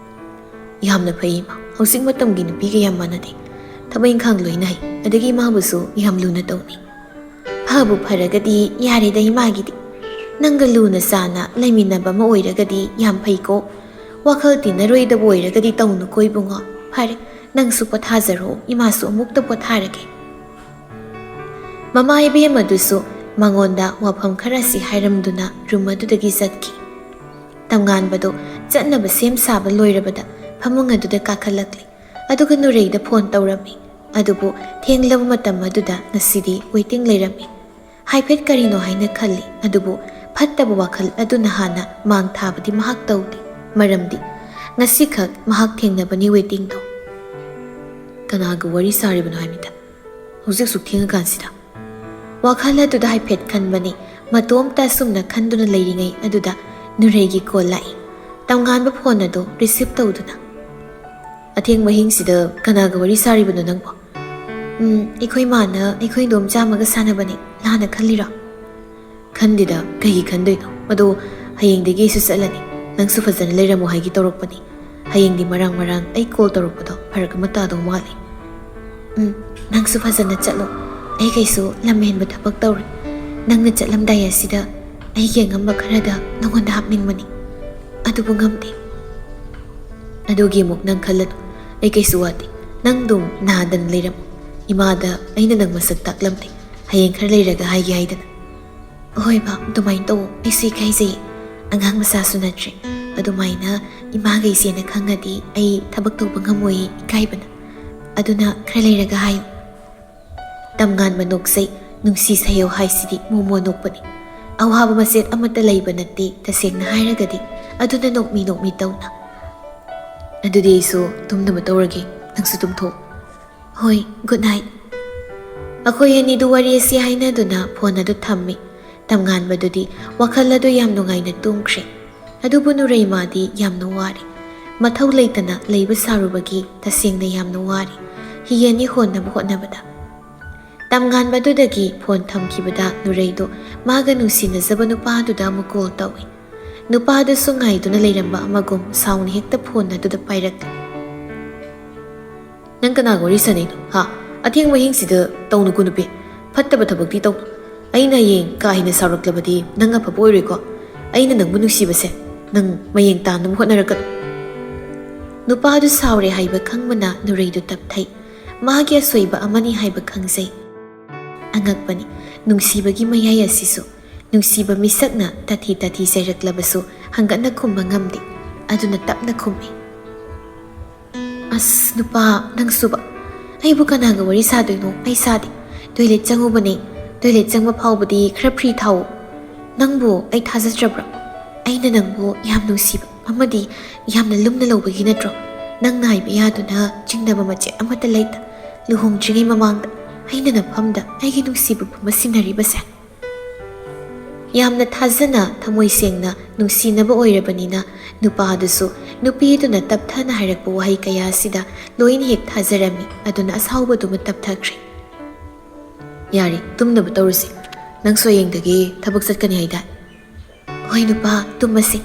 "ꯌꯥꯝꯅ ꯐꯩ ꯏꯃꯥ꯫ ꯍꯧꯖꯤꯛ ꯃꯇꯝꯒꯤ ꯅꯨꯄꯤꯒ ꯌꯥꯝ ꯃꯥꯟꯅꯗꯦ꯫ ꯊꯕꯛ ꯏꯪꯈꯥꯡ ꯂꯣꯏꯅ ꯍꯩ, ꯑꯗꯒꯤ ꯏꯃꯥꯕꯨꯁꯨ ꯌꯥꯝ ꯂꯨꯅ ꯇꯧꯅꯩ꯫" "ꯐꯕꯨ ꯐꯔꯒꯗꯤ ꯌꯥꯔꯦꯗ ꯏꯃꯥꯒꯤꯗꯤ꯫ ꯅꯪꯒ ꯂꯨꯅ ꯆꯥꯅ ꯂꯩꯃꯤꯟꯅꯕ ꯑꯃ ꯑꯣꯏꯔꯒꯗꯤ ꯌꯥꯝ ꯐꯩꯀꯣ꯫ ꯋꯥꯈꯜ ꯇꯤꯟꯅꯔꯣꯏꯗꯕ ꯑꯣꯏꯔꯒꯗꯤ ꯇꯧꯅꯨꯀꯣ ꯏꯕꯨꯡꯉꯣ꯫ ꯐꯔꯦ, ꯅꯪꯁꯨ ꯄꯣꯊꯥꯖꯔꯣ, ꯏꯃꯥꯁꯨ ꯑꯃꯨꯛꯇ ꯄꯣꯊꯥꯔꯒꯦ꯫" ꯃꯃꯥ ꯏꯕꯦꯝꯃꯗꯨꯁꯨ ꯃꯉꯣꯟꯗ ꯋꯥꯐꯝ ꯈꯔꯁꯤ ꯍꯥꯏꯔꯝꯗꯨꯅ ꯔꯨꯝ ꯑꯗꯨꯗꯒꯤ ꯆꯠꯈꯤ꯫ ꯇꯝꯉꯥꯟꯕꯗꯣ ꯆꯠꯅꯕ ꯁꯦꯝ ꯁꯥꯕ ꯂꯣꯏꯔꯕꯗ ꯐꯃꯨꯡ ꯑꯗꯨꯗ ꯀꯥꯈꯠꯂꯛꯂꯤ꯫ ꯑꯗꯨꯒ ꯅꯨꯔꯩꯗ ꯐꯣꯟ ꯇꯧꯔꯝꯃꯤ꯫ ꯑꯗꯨꯕꯨ ꯊꯦꯡꯂꯕ ꯃꯇꯝ ꯑꯗꯨꯗ ꯉꯁꯤꯗꯤ waiting ꯂꯩꯔꯝꯃꯤ꯫ ꯍꯥꯏꯐꯦꯠ ꯀꯔꯤꯅꯣ ꯍꯥꯏꯅ ꯈꯜꯂꯤ, ꯑꯗꯨꯕꯨ ꯐꯠꯇꯕ ꯋꯥꯈꯜ ꯑꯗꯨꯅ ꯍꯥꯟꯅ ꯃꯥꯡ ꯊꯥꯕꯗꯤ ꯃꯍꯥꯛ ꯇꯧꯗꯦ꯫ ꯃꯔꯝꯗꯤ ꯉꯁꯤꯈꯛ ꯃꯍꯥꯛ ꯊꯦꯡꯅꯕꯅꯤ waitingꯗꯣ꯫ "ꯀꯅꯥꯒ ꯋꯥꯔꯤ ꯁꯥꯔꯤꯕꯅꯣ ꯍꯥꯏꯃꯤꯗ, ꯍꯧꯖꯤꯛ ꯑꯁꯨꯛ ꯊꯦꯡꯉꯀꯥꯟꯁꯤꯗ?" ꯋꯥꯈꯜ ꯑꯗꯨꯗ ꯍꯥꯏꯐꯦꯠ ꯈꯟꯕꯅꯤ꯫ ꯃꯇꯣꯝꯇ ꯑꯁꯨꯝꯅ ꯈꯟꯗꯨꯅ ꯂꯩꯔꯤꯉꯩ ꯑꯗꯨꯗ ꯅꯨꯔꯩꯒꯤ call ꯂꯥꯛꯏ꯫ ꯇꯝꯉꯥꯟꯕ ꯐꯣꯟ ꯑꯗꯨ receive ꯇꯧꯗꯨꯅ, "ꯑꯊꯦꯡꯕ ꯑꯍꯤꯡꯁꯤꯗ ꯀꯅꯥꯒ ꯋꯥꯔꯤ ꯁꯥꯔꯤꯕꯅꯣ ꯅꯪꯕꯣ?" "ꯎꯝ, ꯑꯩꯈꯣꯏ ꯃꯥꯅ ꯑꯩꯈꯣꯏ ꯏꯗꯣꯝꯆꯥ ꯑꯃꯒ ꯁꯥꯟꯅꯕꯅꯦ, ꯂꯥꯟꯅ ꯈꯜꯂꯤꯔꯣ?" "ꯈꯟꯗꯦꯗ, ꯀꯩꯒꯤ ꯈꯟꯗꯣꯏꯅꯣ? ꯑꯗꯣ ꯍꯌꯦꯡꯗꯒꯤ ꯑꯩꯁꯨ ꯆꯠꯂꯅꯤ, ꯅꯪꯁꯨ ꯐꯖꯅ ꯂꯩꯔꯝꯃꯣ ꯍꯥꯏꯒꯦ ꯇꯧꯔꯛꯄꯅꯤ꯫ ꯍꯌꯦꯡꯗꯤ ꯃꯔꯥꯡ ꯃꯔꯥꯡ ꯑꯩ call ꯇꯧꯔꯛꯄꯗꯣ ꯐꯔꯛ ꯑꯃ ꯇꯥꯗꯧ ꯃꯥꯜꯂꯤ꯫" "ꯎꯝ, ꯅꯪꯁꯨ ꯐꯖꯅ ꯆꯠꯂꯣ꯫ ꯑꯩ ꯀꯩꯁꯨ ꯂꯝ ꯍꯦꯟꯕ ꯊꯕꯛ ꯇꯧꯔꯣꯏ꯫ ꯅꯪꯅ ꯆꯠꯂꯝꯗꯥꯏ ꯑꯁꯤꯗ ꯑꯩꯒꯤ ꯑꯉꯝꯕ ꯈꯔꯗ ꯅꯉꯣꯟꯗ ꯍꯥꯞꯅꯤꯡꯕꯅꯤ, ꯑꯗꯨꯕꯨ ꯉꯝꯗꯦ꯫" "ꯑꯗꯨꯒꯤ ꯑꯃꯨꯛ ꯅꯪ ꯈꯜꯂꯅꯨ, ꯑꯩ ꯀꯩꯁꯨ ꯋꯥꯗꯦ꯫ ꯅꯪ ꯑꯗꯨꯝ ꯅꯥꯗꯅ ꯂꯩꯔꯝꯃꯨ꯫ ꯏꯃꯥꯗ ꯑꯩꯅ ꯅꯪ ꯃꯁꯛ ꯇꯥꯛꯂꯝꯗꯦ, ꯍꯌꯦꯡ ꯈꯔ ꯂꯩꯔꯒ ꯍꯥꯏꯒꯦ ꯍꯥꯏꯗꯅ꯫ ꯍꯣꯏ ꯕꯥ, ꯑꯗꯨꯃꯥꯏꯅ ꯇꯧꯑꯣ, ꯑꯩꯁꯨ ꯏꯀꯥꯏꯖꯩ꯫ ꯑꯉꯥꯡ ꯃꯆꯥꯁꯨ ꯅꯠꯇ꯭ꯔꯦ꯫ ꯑꯗꯨꯃꯥꯏꯅ ꯏꯃꯥꯒ ꯏꯆꯦꯅ ꯈꯪꯉꯗꯤ ꯑꯩ ꯊꯕꯛ ꯇꯧꯕ ꯉꯝꯃꯣꯏꯌꯦ, ꯏꯀꯥꯏꯕꯅ꯫ ꯑꯗꯨꯅ ꯈꯔ ꯂꯩꯔꯒ ꯍꯥꯏꯌꯨ꯫ ꯇꯝꯉꯥꯟꯕ ꯅꯣꯛꯆꯩ꯫ ꯅꯨꯡꯁꯤ ꯁꯩꯌꯧ ꯍꯥꯏꯁꯤꯗꯤ ꯃꯣꯃꯣ ꯅꯣꯛꯄꯅꯤ꯫ ꯑꯋꯥꯕ ꯃꯆꯦꯠ ꯑꯃꯠꯇ ꯂꯩꯕ ꯅꯠꯇꯦ, ꯇꯁꯦꯡꯅ ꯍꯥꯏꯔꯒꯗꯤ꯫ ꯑꯗꯨꯅ ꯅꯣꯛꯃꯤ ꯅꯣꯛꯃꯤ ꯇꯧꯅ꯫ ꯑꯗꯨꯗꯤ ꯑꯩꯁꯨ ꯇꯨꯝꯅꯕ ꯇꯧꯔꯒꯦ, ꯅꯪꯁꯨ ꯇꯨꯝꯊꯣꯛꯑꯣ꯫ ꯍꯣꯏ, good night꯫ ꯑꯩꯈꯣꯏ ꯑꯅꯤꯗꯨ ꯋꯥꯔꯤ ꯑꯁꯤ ꯍꯥꯏꯅꯗꯨꯅ ꯐꯣꯟ ꯑꯗꯨ ꯊꯝꯃꯤ꯫ ꯇꯝꯉꯥꯟꯕꯗꯨꯗꯤ ꯋꯥꯈꯜ ꯑꯗꯨ ꯌꯥꯝ ꯅꯨꯡꯉꯥꯏꯅ ꯇꯨꯝꯈ꯭ꯔꯦ꯫ ꯑꯗꯨꯕꯨ ꯅꯨꯔꯩꯃꯥꯗꯤ ꯌꯥꯝꯅ ꯋꯥꯔꯤ꯫ ꯃꯊꯧ ꯂꯩꯇꯅ ꯂꯩꯕ ꯁꯥꯔꯨꯕꯒꯤ ꯇꯁꯦꯡꯅ ꯌꯥꯝꯅ ꯋꯥꯔꯤ꯫ ꯍꯤ ꯑꯅꯤ ꯍꯣꯟꯅꯕ ꯍꯣꯠꯅꯕꯗ꯫ ꯇꯝꯉꯥꯟꯕꯗꯨꯗꯒꯤ ꯐꯣꯟ ꯊꯝꯈꯤꯕꯗ ꯅꯨꯔꯩꯗꯨ ꯃꯥꯒ ꯅꯨꯡꯁꯤꯅꯖꯕ ꯅꯨꯄꯥꯗꯨꯗ ꯑꯃꯨꯛ ꯀꯣꯜ ꯇꯧꯏ꯫ ꯅꯨꯄꯥꯗꯨꯁꯨ ꯉꯥꯏꯗꯨꯅ ꯂꯩꯔꯝꯕ ꯑꯃꯒꯨꯝ ꯁꯥꯎꯅ ꯍꯦꯛꯇ ꯐꯣꯟ ꯑꯗꯨꯗ ꯄꯥꯏꯔꯛꯂꯦ꯫ "ꯅꯪ ꯀꯅꯥꯒ ꯋꯥꯔꯤ ꯁꯥꯟꯅꯩꯅꯣ, ꯍꯥ? ꯑꯊꯦꯡꯕ ꯑꯍꯤꯡꯁꯤꯗ ꯇꯧꯅꯨꯀꯣ ꯅꯨꯄꯤ꯫ ꯐꯠꯇꯕ ꯊꯕꯛꯇꯤ ꯇꯧꯅꯨ꯫ ꯑꯩꯅ ꯍꯌꯦꯡ ꯀꯥ ꯍꯦꯟꯅ ꯁꯥꯎꯔꯛꯂꯕꯗꯤ ꯅꯪ ꯑꯐꯕ ꯑꯣꯏꯔꯣꯏꯀꯣ꯫ ꯑꯩꯅ ꯅꯪꯕꯨ ꯅꯨꯡꯁꯤꯕꯁꯦ ꯅꯪ ꯃꯌꯦꯡ ꯇꯥꯅꯕ ꯍꯣꯠꯅꯔꯛꯀꯅꯨ꯫" ꯅꯨꯄꯥꯗꯨ ꯁꯥꯎꯔꯦ ꯍꯥꯏꯕ ꯈꯪꯕꯅ ꯅꯨꯔꯩꯗꯨ ꯇꯞꯊꯩ꯫ ꯃꯥꯒꯤ ꯑꯁꯣꯏꯕ ꯑꯃꯅꯤ ꯍꯥꯏꯕ ꯈꯪꯖꯩ꯫ ꯑꯉꯛꯄꯅꯤ, ꯅꯨꯡꯁꯤꯕꯒꯤ ꯃꯌꯥꯏ ꯑꯁꯤꯁꯨ꯫ ꯅꯨꯡꯁꯤꯕ ꯃꯤꯁꯛꯅ ꯇꯥꯊꯤ ꯇꯥꯊꯤ ꯆꯩꯔꯛꯂꯕꯁꯨ ꯍꯪꯒꯠꯅ ꯈꯨꯝꯕ ꯉꯝꯗꯦ꯫ ꯑꯗꯨꯅ ꯇꯞꯅ ꯈꯨꯝꯃꯤ꯫ "ꯑꯁ ꯅꯨꯄꯥ, ꯅꯪꯁꯨꯕ꯫ ꯑꯩꯕꯨ ꯀꯅꯥꯒ ꯋꯥꯔꯤ ꯁꯥꯗꯣꯏꯅꯣ? ꯑꯩ ꯁꯥꯗꯦ꯫ ꯇꯣꯏꯂꯦꯠ ꯆꯪꯉꯨꯕꯅꯦ꯫ ꯇꯣꯏꯂꯦꯠ ꯆꯪꯕ ꯐꯥꯎꯕꯗꯤ ꯈꯔ ꯐ꯭ꯔꯤ ꯊꯥꯎ꯫ ꯅꯪꯕꯨ ꯑꯩ ꯊꯥꯖꯗ꯭ꯔꯕ꯭ꯔꯥ? ꯑꯩꯅ ꯅꯪꯕꯨ ꯌꯥꯝ ꯅꯨꯡꯁꯤꯕ ꯑꯃꯗꯤ ꯌꯥꯝꯅ ꯂꯨꯝꯅ ꯂꯧꯕꯒꯤ ꯅꯠꯇ꯭ꯔꯣ? ꯅꯪꯅ ꯍꯥꯏꯕ ꯌꯥꯗꯨꯅ ꯆꯤꯡꯅꯕ ꯃꯆꯦꯠ ꯑꯃꯠꯇ ꯂꯩꯇ꯫ ꯂꯨꯍꯣꯡꯗ꯭ꯔꯤꯉꯩ ꯃꯃꯥꯡꯗ ꯑꯩꯅ ꯅꯐꯝꯗ ꯑꯩꯒꯤ ꯅꯨꯡꯁꯤꯕ ꯄꯨꯝꯕ ꯁꯤꯟꯅꯔꯤꯕꯁꯦ?" ꯌꯥꯝꯅ ꯊꯥꯖꯅ, ꯊꯃꯣꯏ ꯁꯦꯡꯅ ꯅꯨꯡꯁꯤꯅꯕ ꯑꯣꯏꯔꯕꯅꯤꯅ ꯅꯨꯄꯥꯗꯨꯁꯨ ꯅꯨꯄꯤꯗꯨꯅ ꯇꯞꯊꯅ ꯍꯥꯏꯔꯛꯄ ꯋꯥꯍꯩ ꯀꯌꯥ ꯑꯁꯤꯗ ꯂꯣꯏꯅ ꯍꯦꯛ ꯊꯥꯖꯔꯝꯃꯤ꯫ ꯑꯗꯨꯅ ꯑꯁꯥꯎꯕꯗꯨꯃ ꯇꯞꯊꯈ꯭ꯔꯦ꯫ "ꯌꯥꯔꯦ, ꯇꯨꯝꯅꯕ ꯇꯧꯔꯁꯤ꯫ ꯅꯪꯁꯨ ꯍꯌꯦꯡꯗꯒꯤ ꯊꯕꯛ ꯆꯠꯀꯅꯤ ꯍꯥꯏꯗꯥꯏ?" "ꯍꯣꯏ ꯅꯨꯄꯥ, ꯇꯨꯝꯃꯁꯤ꯫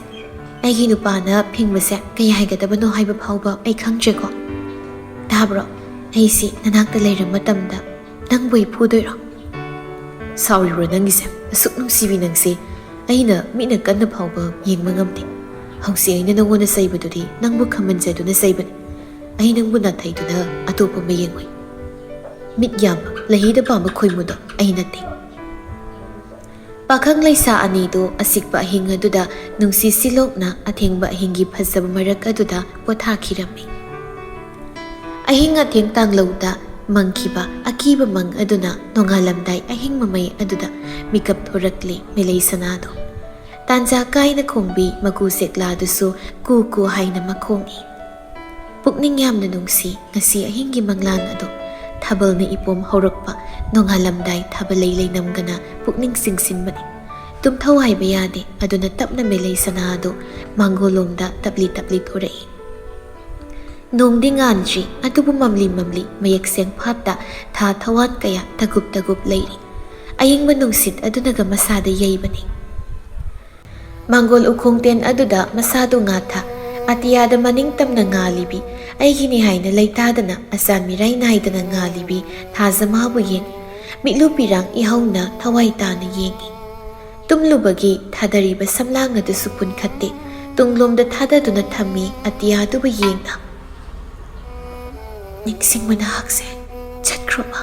ꯑꯩꯒꯤ ꯅꯨꯄꯥꯅ ꯐꯤꯡꯕꯁꯦ ꯀꯩ ꯍꯥꯏꯒꯗꯕꯅꯣ ꯍꯥꯏꯕ ꯐꯥꯎꯕ ꯑꯩ ꯈꯪꯗ꯭ꯔꯦꯀꯣ꯫ ꯇꯥꯕ꯭ꯔꯣ? ꯑꯩꯁꯦ ꯅꯅꯥꯛꯇ ꯂꯩꯔ ꯃꯇꯝꯗ ꯅꯪꯕꯨ ꯑꯩ ꯐꯨꯗꯣꯏꯔꯣ?" "ꯁꯥꯎꯔꯤꯕ꯭ꯔꯣ ꯅꯪꯒꯤꯁꯦ? ꯑꯁꯨꯛ ꯅꯨꯡꯁꯤꯕꯤ ꯅꯪꯁꯦ ꯑꯩꯅ ꯃꯤꯠꯅ ꯀꯟꯅ ꯐꯥꯎꯕ ꯌꯦꯡꯕ ꯉꯝꯗꯦ꯫ ꯍꯧꯖꯤꯛ ꯑꯩꯅ ꯅꯪꯉꯣꯟꯗ ꯆꯩꯕꯗꯨꯗꯤ ꯅꯪꯕꯨ ꯈꯝꯕꯟꯖꯗꯨꯅ ꯆꯩꯕꯅꯤ꯫ ꯑꯩ ꯅꯪꯕꯨ ꯅꯥꯊꯩꯗꯨꯅ ꯑꯇꯣꯞꯄ ꯑꯃ ꯌꯦꯡꯉꯣꯏ꯫" ꯃꯤꯠ ꯌꯥꯝꯕ, ꯂꯩꯍꯩꯗ ꯄꯥꯝꯕ ꯈꯣꯏꯃꯨꯗꯣ ꯑꯩ ꯅꯠꯇꯦ꯫ ꯄꯥꯈꯪ ꯂꯩꯁꯥ ꯑꯅꯤꯗꯨ ꯑꯁꯤꯛꯄ ꯑꯍꯤꯡ ꯑꯗꯨꯗ ꯅꯨꯡꯁꯤ ꯁꯤꯂꯣꯛꯅ ꯑꯊꯦꯡꯕ ꯑꯍꯤꯡꯒꯤ ꯐꯖꯕ ꯃꯔꯛ ꯑꯗꯨꯗ ꯄꯣꯊꯥꯈꯤꯔꯝꯃꯤ꯫ ꯑꯍꯤꯡ ꯑꯊꯦꯡ ꯇꯥꯡꯂꯧꯗ ꯃꯪꯈꯤꯕ ꯑꯀꯤꯕ ꯃꯪ ꯑꯗꯨꯅ ꯅꯣꯡꯉꯥꯜꯂꯝꯗꯥꯏ ꯑꯍꯤꯡ ꯃꯃꯩ ꯑꯗꯨꯗ ꯃꯤꯀꯞ ꯊꯣꯔꯛꯂꯤ ꯃꯦꯂꯩ ꯁꯅꯥꯗꯣ꯫ ꯇꯥꯟꯖꯥ ꯀꯥꯏꯅ ꯈꯣꯡꯕꯤ ꯃꯀꯨ ꯁꯦꯛꯂꯥꯗꯨꯁꯨ ꯀꯨ ꯀꯨ ꯍꯥꯏꯅ ꯃꯈꯣꯡꯏ꯫ ꯄꯨꯛꯅꯤꯡ ꯌꯥꯝꯅ ꯅꯨꯡꯁꯤ ꯉꯁꯤ ꯑꯍꯤꯡꯒꯤ ꯃꯪꯂꯥꯟ ꯑꯗꯣ꯫ ꯊꯥꯕꯜꯅ ꯏꯄꯣꯝ ꯍꯧꯔꯛꯄ ꯅꯣꯡꯉꯥꯜꯂꯝꯗꯥꯏ ꯊꯥꯕꯜꯂꯩ ꯂꯩꯅꯝꯒꯅ ꯄꯨꯛꯅꯤꯡ ꯆꯤꯡꯁꯤꯟꯕꯅꯤ꯫ ꯇꯨꯝꯊꯧ ꯍꯥꯏꯕ ꯌꯥꯗꯦ, ꯑꯗꯨꯅ ꯇꯞꯅ ꯃꯦꯂꯩ ꯁꯅꯥ ꯑꯗꯨ ꯃꯥꯡꯒꯣꯜꯂꯣꯝꯗ ꯇꯞꯂꯤ ꯇꯞꯂꯤ ꯊꯣꯔꯛꯏ꯫ ꯅꯣꯡꯗꯤ ꯉꯥꯟꯗ꯭ꯔꯤ, ꯑꯗꯨꯕꯨ ꯃꯝꯂꯤ ꯃꯝꯂꯤ ꯃꯌꯦꯛ ꯁꯦꯡꯐꯥꯠꯇ ꯊꯥ ꯊꯋꯥꯟ ꯀꯌꯥ ꯇꯒꯨꯞ ꯇꯒꯨꯞ ꯂꯩꯔꯤ꯫ ꯑꯏꯪꯕ ꯅꯨꯡꯁꯤꯠ ꯑꯗꯨꯅꯒ ꯃꯁꯥꯗ ꯌꯩꯕꯅꯤ꯫ ꯃꯥꯡꯒꯣꯜ ꯎꯈꯣꯡꯇꯦꯟ ꯑꯗꯨꯗ ꯃꯁꯥꯗꯨ ꯉꯥꯊ, ꯑꯇꯤꯌꯥꯗ ꯃꯅꯤꯡ ꯇꯝꯅ ꯉꯥꯜꯂꯤꯕꯤ, ꯑꯩꯒꯤꯅꯤ ꯍꯥꯏꯅ ꯂꯩꯇꯥꯗꯅ ꯑꯆꯥꯟ ꯃꯤꯔꯥꯏ ꯅꯥꯏꯗꯅ ꯉꯥꯜꯂꯤꯕꯤ ꯊꯥꯖꯃꯥꯕꯨ ꯌꯦꯡꯏ꯫ ꯃꯤꯠꯂꯨ ꯄꯤꯔꯥꯡ ꯏꯍꯧꯅ ꯊꯋꯥꯏ ꯇꯥꯅ ꯌꯦꯡꯏ꯫ ꯇꯨꯝꯂꯨꯕꯒꯤ ꯊꯥꯗꯔꯤꯕ ꯁꯝꯂꯥꯡ ꯑꯗꯨꯁꯨ ꯄꯨꯟꯈꯠꯇꯦ꯫ ꯇꯨꯡꯂꯣꯝꯗ ꯊꯥꯗꯗꯨꯅ ꯊꯝꯃꯤ ꯑꯇꯤꯌꯥꯗꯨꯕꯨ ꯌꯦꯡꯅ꯫ ꯅꯤꯡꯁꯤꯡꯕ ꯅꯍꯥꯛꯁꯦ ꯆꯠꯈ꯭ꯔꯕ?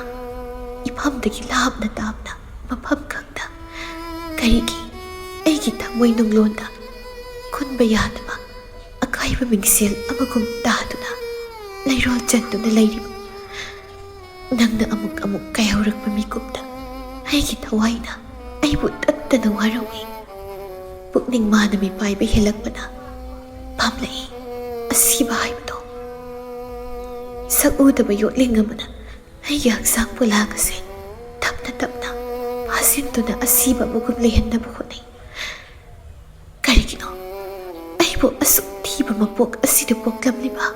ꯏꯐꯝꯗꯒꯤ ꯂꯥꯞꯅ ꯇꯥꯞꯅ ꯃꯐꯝ ꯈꯪꯗ꯫ ꯀꯔꯤꯒꯤ ꯑꯩꯒꯤ ꯊꯃꯣꯏ ꯅꯨꯡꯂꯣꯟꯗ ꯈꯨꯟꯕ ꯌꯥꯗꯕ ꯑꯀꯥꯏꯕ ꯃꯤꯡꯁꯦꯜ ꯑꯃꯒꯨꯝ ꯇꯥꯗꯨꯅ ꯂꯩꯔꯣꯜ ꯆꯟꯗꯨꯅ ꯂꯩꯔꯤꯕ? ꯅꯪꯅ ꯑꯃꯨꯛ ꯑꯃꯨꯛ ꯀꯥꯏꯍꯧꯔꯛꯄ ꯃꯤꯀꯨꯞꯇ ꯑꯩꯒꯤ ꯊꯋꯥꯏꯅ ꯑꯩꯕꯨ ꯇꯠꯇꯅ ꯋꯥꯔꯧꯏ꯫ ꯄꯨꯛꯅꯤꯡ ꯃꯥꯅ ꯃꯤꯄꯥꯏꯕ ꯍꯦꯜꯂꯛꯄꯅ ꯄꯥꯝꯂꯛꯏ꯫ ꯑꯁꯤꯕ ꯍꯥꯏꯕꯗꯣ ꯁꯛ ꯎꯗꯕ ꯌꯣꯠꯂꯤꯡ ꯑꯃꯅ ꯑꯩꯒꯤ ꯍꯛꯆꯥꯡ ꯄꯣꯂꯥꯡ ꯑꯁꯤ ꯇꯞꯅ ꯇꯞꯅ ꯐꯥꯖꯤꯟꯗꯨꯅ ꯑꯁꯤꯕ ꯑꯃꯒꯨꯝ ꯂꯩꯍꯟꯅꯕ ꯍꯣꯠꯅꯩ꯫ ꯀꯔꯤꯒꯤꯅꯣ ꯑꯩꯕꯨ ꯑꯁꯨꯛ ꯊꯤꯕ ꯃꯄꯣꯛ ꯑꯁꯤꯗ ꯄꯣꯛꯂꯝꯂꯤꯕ?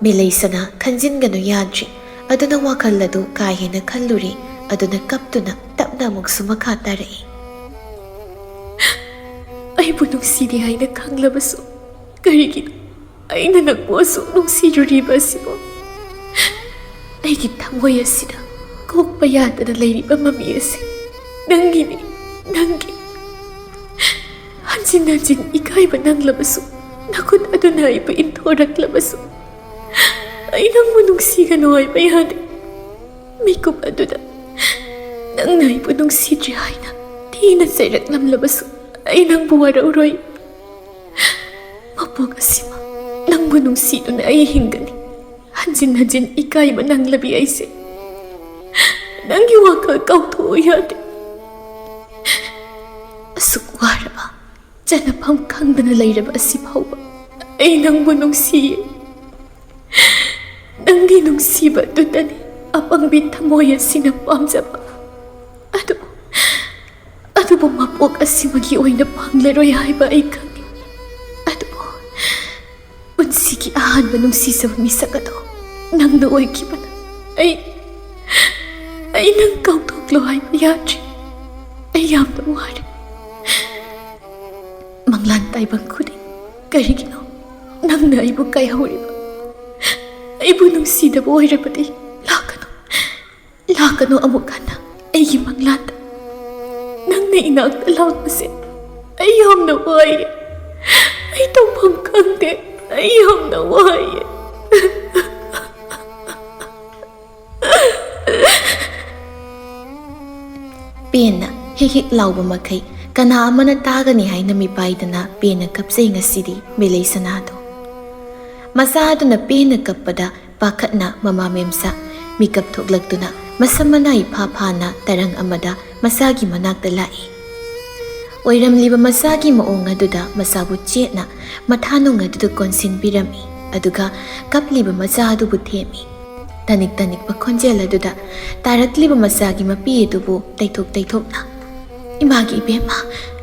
ꯃꯦꯂꯩ ꯁꯅꯥ ꯈꯟꯖꯤꯟꯒꯅꯨ ꯌꯥꯗ꯭ꯔꯤ꯫ ꯑꯗꯨꯅ ꯋꯥꯈꯜ ꯑꯗꯨ ꯀꯥ ꯍꯦꯟꯅ ꯈꯜꯂꯨꯔꯦ꯫ ꯑꯗꯨꯅ ꯀꯞꯇꯨꯅ ꯇꯞꯅ ꯑꯃꯨꯛꯁꯨ ꯃꯈꯥ ꯇꯥꯔꯛꯏ꯫ ꯑꯩꯕꯨ ꯅꯨꯡꯁꯤꯗꯦ ꯍꯥꯏꯅ ꯈꯪꯂꯕꯁꯨ ꯀꯔꯤꯒꯤꯅꯣ ꯑꯩꯅ ꯅꯪꯕꯨ ꯑꯁꯨꯛ ꯅꯨꯡꯁꯤꯔꯨꯔꯤꯕ ꯑꯁꯤꯕꯨ? ꯑꯩꯒꯤ ꯊꯃꯣꯏ ꯑꯁꯤꯗ ꯀꯣꯛꯄ ꯌꯥꯗꯅ ꯂꯩꯔꯤꯕ ꯃꯃꯤ ꯑꯁꯤ ꯅꯪꯒꯤꯅꯤ, ꯅꯪꯒꯤ꯫ ꯍꯟꯖꯤꯟ ꯍꯟꯖꯤꯟ ꯏꯀꯥꯏꯕ ꯅꯪꯂꯕꯁꯨ, ꯅꯈꯨꯠ ꯑꯗꯨꯅ ꯑꯩꯕꯨ ꯏꯟꯊꯣꯔꯛꯂꯕꯁꯨ, ꯑꯩ ꯅꯪꯕꯨ ꯅꯨꯡꯁꯤꯒꯅꯨ ꯍꯥꯏꯕ ꯌꯥꯗꯦ꯫ ꯃꯤꯀꯨꯞ ꯑꯗꯨꯗ ꯅꯪꯅ ꯑꯩꯕꯨ ꯅꯨꯡꯁꯤꯗ꯭ꯔꯦ ꯍꯥꯏꯅ ꯊꯤꯅ ꯆꯩꯔꯛꯂꯝꯂꯕꯁꯨ, ꯑꯩ ꯅꯪꯕꯨ ꯋꯥꯔꯧꯔꯣꯏ꯫ ꯃꯄꯣꯛ ꯑꯁꯤꯃ ꯅꯪꯕꯨ ꯅꯨꯡꯁꯤꯗꯨꯅ ꯑꯩ ꯍꯤꯡꯒꯅꯤ꯫ ꯍꯟꯖꯤꯟ ꯍꯟꯖꯤꯟ ꯏꯀꯥꯏꯕ ꯅꯪꯂꯕꯤ ꯑꯩꯁꯦ ꯅꯪꯒꯤ ꯋꯥꯈꯜ ꯀꯥꯎꯊꯣꯛꯎ ꯌꯥꯗꯦ꯫ ꯑꯁꯨꯛ ꯋꯥꯔꯕ, ꯆꯠꯅꯐꯝ ꯈꯪꯗꯅ ꯂꯩꯔꯕ ꯑꯁꯤ ꯐꯥꯎꯕ ꯑꯩ ꯅꯪꯕꯨ ꯅꯨꯡꯁꯤꯌꯦ꯫ ꯅꯪꯒꯤ ꯅꯨꯡꯁꯤꯕ ꯑꯗꯨꯇꯅꯤ ꯑꯄꯪꯕꯤ ꯊꯃꯣꯏ ꯑꯁꯤꯅ ꯄꯥꯝꯖꯕ꯫ ꯑꯗꯨꯕꯨ, ꯑꯗꯨꯕꯨ ꯃꯄꯣꯛ ꯑꯁꯤꯃꯒꯤ ꯑꯣꯏꯅ ꯐꯪꯂꯔꯣꯏ ꯍꯥꯏꯕ ꯑꯩ ꯈꯪꯏ꯫ ꯑꯗꯨꯕꯨ ꯄꯨꯟꯁꯤꯒꯤ ꯑꯍꯥꯟꯕ ꯅꯨꯡꯁꯤꯖꯕ ꯃꯤꯁꯛ ꯑꯗꯣ ꯅꯪꯅ ꯑꯣꯏꯈꯤꯕꯅ ꯑꯩ, ꯑꯩ ꯅꯪ ꯀꯥꯎꯊꯣꯛꯂꯣ ꯍꯥꯏꯕ ꯌꯥꯗ꯭ꯔꯦ꯫ ꯑꯩ ꯌꯥꯝꯅ ꯋꯥꯔꯦ꯫ ꯃꯪꯂꯥꯟ ꯇꯥꯏꯕꯪ ꯈꯨꯗꯤꯡ ꯀꯔꯤꯒꯤꯅꯣ ꯅꯪꯅ ꯑꯩꯕꯨ ꯀꯥꯏꯍꯧꯔꯤꯕ? ꯑꯩꯕꯨ ꯅꯨꯡꯁꯤꯗꯕ ꯑꯣꯏꯔꯕꯗꯤ ꯂꯥꯛꯀꯅꯨ, ꯂꯥꯛꯀꯅꯨ ꯑꯃꯨꯛ ꯍꯟꯅ ꯑꯩꯒꯤ ꯃꯪꯂꯥꯟꯗ꯫ ꯅꯪꯅ ꯏꯅꯥꯛꯇ ꯂꯥꯛꯄꯁꯦ ꯑꯩ ꯌꯥꯝꯅ ꯋꯥꯏꯌꯦ꯫ ꯑꯩ ꯇꯧꯐꯝ ꯈꯪꯗꯦ꯫ ꯑꯩ ꯌꯥꯝꯅ ꯋꯥꯏꯌꯦ꯫ ꯄꯦꯟꯅ ꯍꯤꯛ ꯍꯤꯛ ꯂꯥꯎꯕ ꯃꯈꯩ ꯀꯅꯥ ꯑꯃꯅ ꯇꯥꯒꯅꯤ ꯍꯥꯏꯅ ꯃꯤꯄꯥꯏꯗꯅ ꯄꯦꯟꯅ ꯀꯞꯆꯩ ꯉꯁꯤꯗꯤ ꯃꯤꯂꯩ ꯁꯅꯥꯗꯣ꯫ ꯃꯆꯥ ꯑꯗꯨꯅ ꯄꯦꯟꯅ ꯀꯞꯄꯗ ꯄꯥꯈꯠꯅ ꯃꯃꯥ ꯃꯦꯝꯆꯥ ꯃꯤꯀꯞ ꯊꯣꯛꯂꯛꯇꯨꯅ ꯃꯁꯝ ꯃꯅꯥ ꯏꯐꯥ ꯐꯥꯅ ꯇꯔꯪ ꯑꯃꯗ ꯃꯆꯥꯒꯤ ꯃꯅꯥꯛꯇ ꯂꯥꯛꯏ꯫ ꯑꯣꯏꯔꯝꯂꯤꯕ ꯃꯆꯥꯒꯤ ꯃꯑꯣꯡ ꯑꯗꯨꯗ ꯃꯆꯥꯕꯨ ꯆꯦꯠꯅ ꯃꯊꯥꯅꯨꯡ ꯑꯗꯨꯗ ꯀꯣꯟꯁꯤꯟꯕꯤꯔꯝꯃꯤ, ꯑꯗꯨꯒ ꯀꯞꯂꯤꯕ ꯃꯆꯥ ꯑꯗꯨꯕꯨ ꯊꯦꯝꯃꯤ꯫ ꯇꯅꯤꯛ ꯇꯅꯤꯛꯄ ꯈꯣꯟꯖꯦꯜ ꯑꯗꯨꯗ ꯇꯥꯔꯛꯂꯤꯕ ꯃꯆꯥꯒꯤ ꯃꯄꯤ ꯑꯗꯨꯕꯨ ꯇꯩꯊꯣꯛ ꯇꯩꯊꯣꯛꯅ, "ꯏꯃꯥꯒꯤ ꯏꯕꯦꯝꯃ,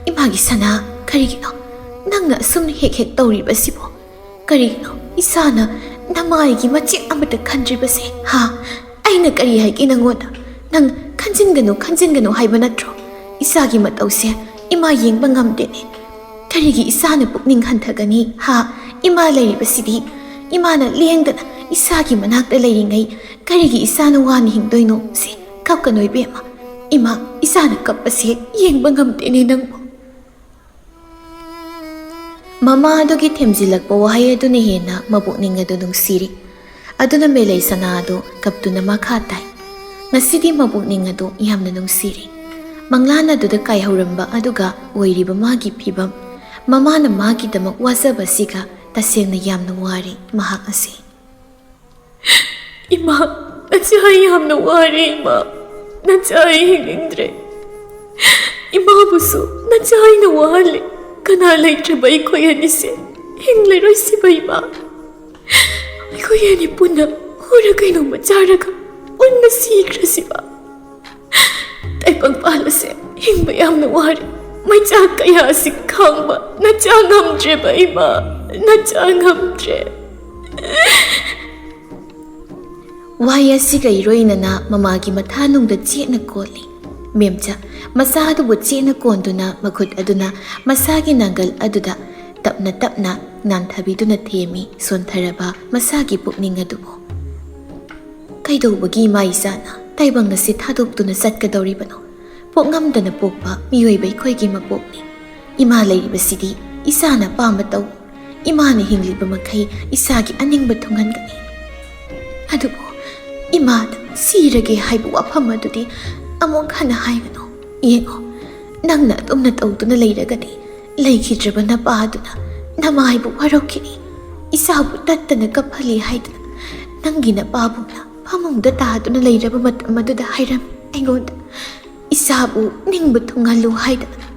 ꯏꯃꯥꯒꯤ ꯁꯅꯥ, ꯀꯔꯤꯒꯤꯅꯣ ꯅꯪꯅ ꯑꯁꯨꯝ ꯍꯦꯛ ꯍꯦꯛ ꯇꯧꯔꯤꯕꯁꯤꯕꯣ? ꯀꯔꯤꯒꯤꯅꯣ ꯏꯆꯥꯅ ꯅꯃꯥꯏꯒꯤ ꯃꯆꯦꯠ ꯑꯃꯠꯇ ꯈꯟꯗ꯭ꯔꯤꯕꯁꯦ, ꯍꯥ? ꯑꯩꯅ ꯀꯔꯤ ꯍꯥꯏꯒꯦ ꯅꯪꯉꯣꯟꯗ? ꯅꯪ ꯈꯟꯖꯤꯟꯒꯅꯨ, ꯈꯟꯖꯤꯟꯒꯅꯨ ꯍꯥꯏꯕ ꯅꯠꯇ꯭ꯔꯣ? ꯏꯆꯥꯒꯤ ꯃꯇꯧꯁꯦ ꯏꯃꯥ ꯌꯦꯡꯕ ꯉꯝꯗꯦꯅꯦ꯫ ꯀꯔꯤꯒꯤ ꯏꯆꯥꯅ ꯄꯨꯛꯅꯤꯡ ꯍꯟꯊꯒꯅꯤ, ꯍꯥ? ꯏꯃꯥ ꯂꯩꯔꯤꯕꯁꯤꯗꯤ, ꯏꯃꯥꯅ ꯂꯦꯡꯗꯅ ꯏꯆꯥꯒꯤ ꯃꯅꯥꯛꯇ ꯂꯩꯔꯤꯉꯩ ꯀꯔꯤꯒꯤ ꯏꯆꯥꯅ ꯋꯥꯅ ꯍꯤꯡꯗꯣꯏꯅꯣ? ꯁꯦ, ꯀꯞꯀꯅꯨ ꯏꯕꯦꯝꯃ꯫ ꯏꯃꯥ, ꯏꯆꯥꯅ ꯀꯞꯄꯁꯦ ꯌꯦꯡꯕ ꯉꯝꯗꯦꯅꯦ ꯅꯪꯕꯨ꯫" ꯃꯃꯥ ꯑꯗꯨꯒꯤ ꯊꯦꯝꯖꯤꯜꯂꯛꯄ ꯋꯥꯍꯩ ꯑꯗꯨꯅ ꯍꯦꯟꯅ ꯃꯄꯨꯛꯅꯤꯡ ꯑꯗꯨ ꯅꯨꯡꯁꯤꯔꯤ꯫ ꯑꯗꯨꯅ ꯃꯦꯂꯩ ꯁꯅꯥ ꯑꯗꯨ ꯀꯞꯇꯨꯅ ꯃꯈꯥ ꯇꯥꯏ꯫ ꯉꯁꯤꯗꯤ ꯃꯄꯨꯛꯅꯤꯡ ꯑꯗꯨ ꯌꯥꯝꯅ ꯅꯨꯡꯁꯤꯔꯦ꯫ ꯃꯪꯂꯥꯟ ꯑꯗꯨꯗ ꯀꯥꯏꯍꯧꯔꯝꯕ ꯑꯗꯨꯒ ꯑꯣꯏꯔꯤꯕ ꯃꯥꯒꯤ ꯐꯤꯕꯝ, ꯃꯃꯥꯅ ꯃꯥꯒꯤꯗꯃꯛ ꯋꯥꯖꯕ ꯑꯁꯤꯒ ꯇꯁꯦꯡꯅ ꯌꯥꯝꯅ ꯋꯥꯔꯦ ꯃꯍꯥꯛ ꯑꯁꯤ꯫ "ꯏꯃꯥ, ꯅꯆꯥ, ꯑꯩ ꯌꯥꯝꯅ ꯋꯥꯔꯦ ꯏꯃꯥ꯫ ꯅꯆꯥ, ꯑꯩ ꯍꯤꯡꯅꯤꯡꯗ꯭ꯔꯦ꯫ ꯏꯃꯥꯕꯨꯁꯨ ꯅꯆꯥ ꯑꯩꯅ ꯋꯥꯍꯜꯂꯦ꯫ ꯀꯅꯥ ꯂꯩꯇ꯭ꯔꯕ ꯑꯩꯈꯣꯏ ꯑꯅꯤꯁꯦ ꯍꯤꯡꯂꯔꯣꯏꯁꯤꯕ ꯏꯃꯥ? ꯑꯩꯈꯣꯏ ꯑꯅꯤ ꯄꯨꯟꯅ ꯍꯨꯔ ꯀꯩꯅꯣꯝꯃ ꯆꯥꯔꯒ ꯄꯨꯟꯅ ꯁꯤꯈ꯭ꯔꯁꯤꯕ꯫ ꯇꯥꯏꯕꯪꯄꯥꯜ ꯑꯁꯦ ꯍꯤꯡꯕ ꯌꯥꯝꯅ ꯋꯥꯔꯦ꯫ ꯃꯩꯆꯥꯛ ꯀꯌꯥ ꯑꯁꯤ ꯈꯥꯡꯕ ꯅꯆꯥ ꯉꯝꯗ꯭ꯔꯦꯕ ꯏꯃꯥ, ꯅꯆꯥ ꯉꯝꯗ꯭ꯔꯦ꯫" ꯋꯥꯍꯩ ꯑꯁꯤꯒ ꯏꯔꯣꯏꯅꯅ ꯃꯃꯥꯒꯤ ꯃꯊꯥꯅꯨꯡꯗ ꯆꯦꯠꯅ ꯀꯣꯜꯂꯤ꯫ ꯃꯦꯝꯆꯥ ꯃꯆꯥ ꯑꯗꯨꯕꯨ ꯆꯦꯠꯅ ꯀꯣꯟꯗꯨꯅ ꯃꯈꯨꯠ ꯑꯗꯨꯅ ꯃꯁꯥꯒꯤ ꯅꯥꯡꯒꯜ ꯑꯗꯨꯗ ꯇꯞꯅ ꯇꯞꯅ ꯅꯥꯟꯊꯕꯤꯗꯨꯅ ꯊꯦꯝꯃꯤ ꯁꯣꯟꯊꯔꯕ ꯃꯁꯥꯒꯤ ꯄꯨꯛꯅꯤꯡ ꯑꯗꯨꯕꯨ꯫ "ꯀꯩꯗꯧꯕꯒꯤ ꯏꯃꯥ ꯏꯆꯥꯅ ꯇꯥꯏꯕꯪ ꯑꯁꯤ ꯊꯥꯗꯣꯛꯇꯨꯅ ꯆꯠꯀꯗꯧꯔꯤꯕꯅꯣ? ꯄꯣꯛꯉꯝꯗꯅ ꯄꯣꯛꯄ ꯃꯤꯑꯣꯏꯕ ꯑꯩꯈꯣꯏꯒꯤ ꯃꯄꯣꯛꯅꯤ꯫ ꯏꯃꯥ ꯂꯩꯔꯤꯕꯁꯤꯗꯤ ꯏꯆꯥꯅ ꯑꯄꯥꯝꯕ ꯇꯧ꯫ ꯏꯃꯥꯅ ꯍꯤꯡꯂꯤꯕ ꯃꯈꯩ ꯏꯆꯥꯒꯤ ꯑꯅꯤꯡꯕ ꯊꯨꯡꯍꯟꯒꯅꯤ꯫ ꯑꯗꯨꯕꯨ ꯏꯃꯥꯗ ꯁꯤꯔꯒꯦ ꯍꯥꯏꯕ ꯋꯥꯐꯝ ꯑꯗꯨꯗꯤ ꯑꯃꯨꯛ ꯍꯟꯅ ꯍꯥꯏꯒꯅꯨ꯫ ꯌꯦꯡꯉꯣ, ꯅꯪꯅ ꯑꯗꯨꯝꯅ ꯇꯧꯗꯨꯅ ꯂꯩꯔꯒꯗꯤ ꯂꯩꯈꯤꯗ꯭ꯔꯕ ꯅꯄꯥ ꯑꯗꯨꯅ ꯅꯃꯥꯏꯕꯨ ꯋꯥꯔꯧꯈꯤꯅꯤ꯫ ꯏꯆꯥꯕꯨ ꯇꯠꯇꯅ ꯀꯞꯍꯜꯂꯤ ꯍꯥꯏꯗꯨꯅ ꯅꯪꯒꯤ ꯅꯄꯥꯕꯨꯡꯅ ꯐꯃꯨꯡꯗ ꯇꯥꯗꯨꯅ ꯂꯩꯔꯕ ꯃꯇꯝ ꯑꯗꯨꯗ ꯍꯥꯏꯔꯝꯃꯤ ꯑꯩꯉꯣꯟꯗ, ꯏꯆꯥꯕꯨ ꯅꯤꯡꯕ ꯊꯨꯡꯍꯜꯂꯨ ꯍꯥꯏꯗꯅ꯫"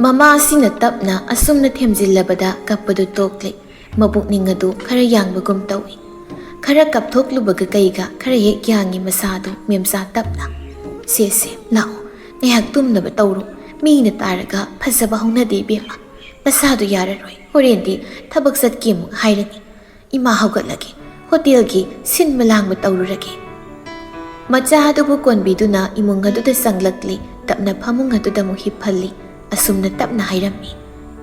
ꯃꯃꯥ ꯑꯁꯤꯅ ꯇꯞꯅ ꯑꯁꯨꯝꯅ ꯊꯦꯝꯖꯤꯜꯂꯕꯗ ꯀꯞꯄꯗꯨ ꯇꯣꯛꯂꯦ꯫ ꯃꯄꯨꯛꯅꯤꯡ ꯑꯗꯨ ꯈꯔ ꯌꯥꯡꯕꯒꯨꯝ ꯇꯧꯏ꯫ ꯈꯔ ꯀꯞꯊꯣꯛꯂꯨꯕꯒ ꯀꯩꯒ ꯈꯔ ꯍꯦꯛ ꯌꯥꯡꯉꯤ ꯃꯁꯥꯗꯨ ꯃꯦꯝꯆꯥ ꯇꯞꯅ꯫ "ꯁꯦ ꯁꯦ, ꯂꯥꯛꯑꯣ, ꯉꯥꯏꯍꯥꯛ ꯇꯨꯝꯅꯕ ꯇꯧꯔꯣ꯫ ꯃꯤꯅ ꯇꯥꯔꯒ ꯐꯖꯕ ꯍꯧꯅꯗꯦ ꯏꯕꯦꯝꯃ꯫ ꯅꯁꯥꯗꯨ ꯌꯥꯔꯔꯣꯏ, ꯍꯣꯔꯦꯟꯗꯤ ꯊꯕꯛ ꯆꯠꯀꯦ ꯑꯃꯨꯛ ꯍꯥꯏꯔꯅꯤ꯫ ꯏꯃꯥ ꯍꯧꯒꯠꯂꯒꯦ, ꯍꯣꯇꯦꯜꯒꯤ ꯁꯤꯟꯕ ꯂꯥꯡꯕ ꯇꯧꯔꯨꯔꯒꯦ꯫" ꯃꯆꯥ ꯑꯗꯨꯕꯨ ꯀꯣꯟꯕꯤꯗꯨꯅ ꯏꯃꯨꯡ ꯑꯗꯨꯗ ꯆꯪꯂꯛꯂꯤ, ꯇꯞꯅ ꯐꯃꯨꯡ ꯑꯗꯨꯗ ꯑꯃꯨꯛ ꯍꯤꯞꯍꯜꯂꯤ꯫ ꯑꯁꯨꯝꯅ ꯇꯞꯅ ꯍꯥꯏꯔꯝꯃꯤ,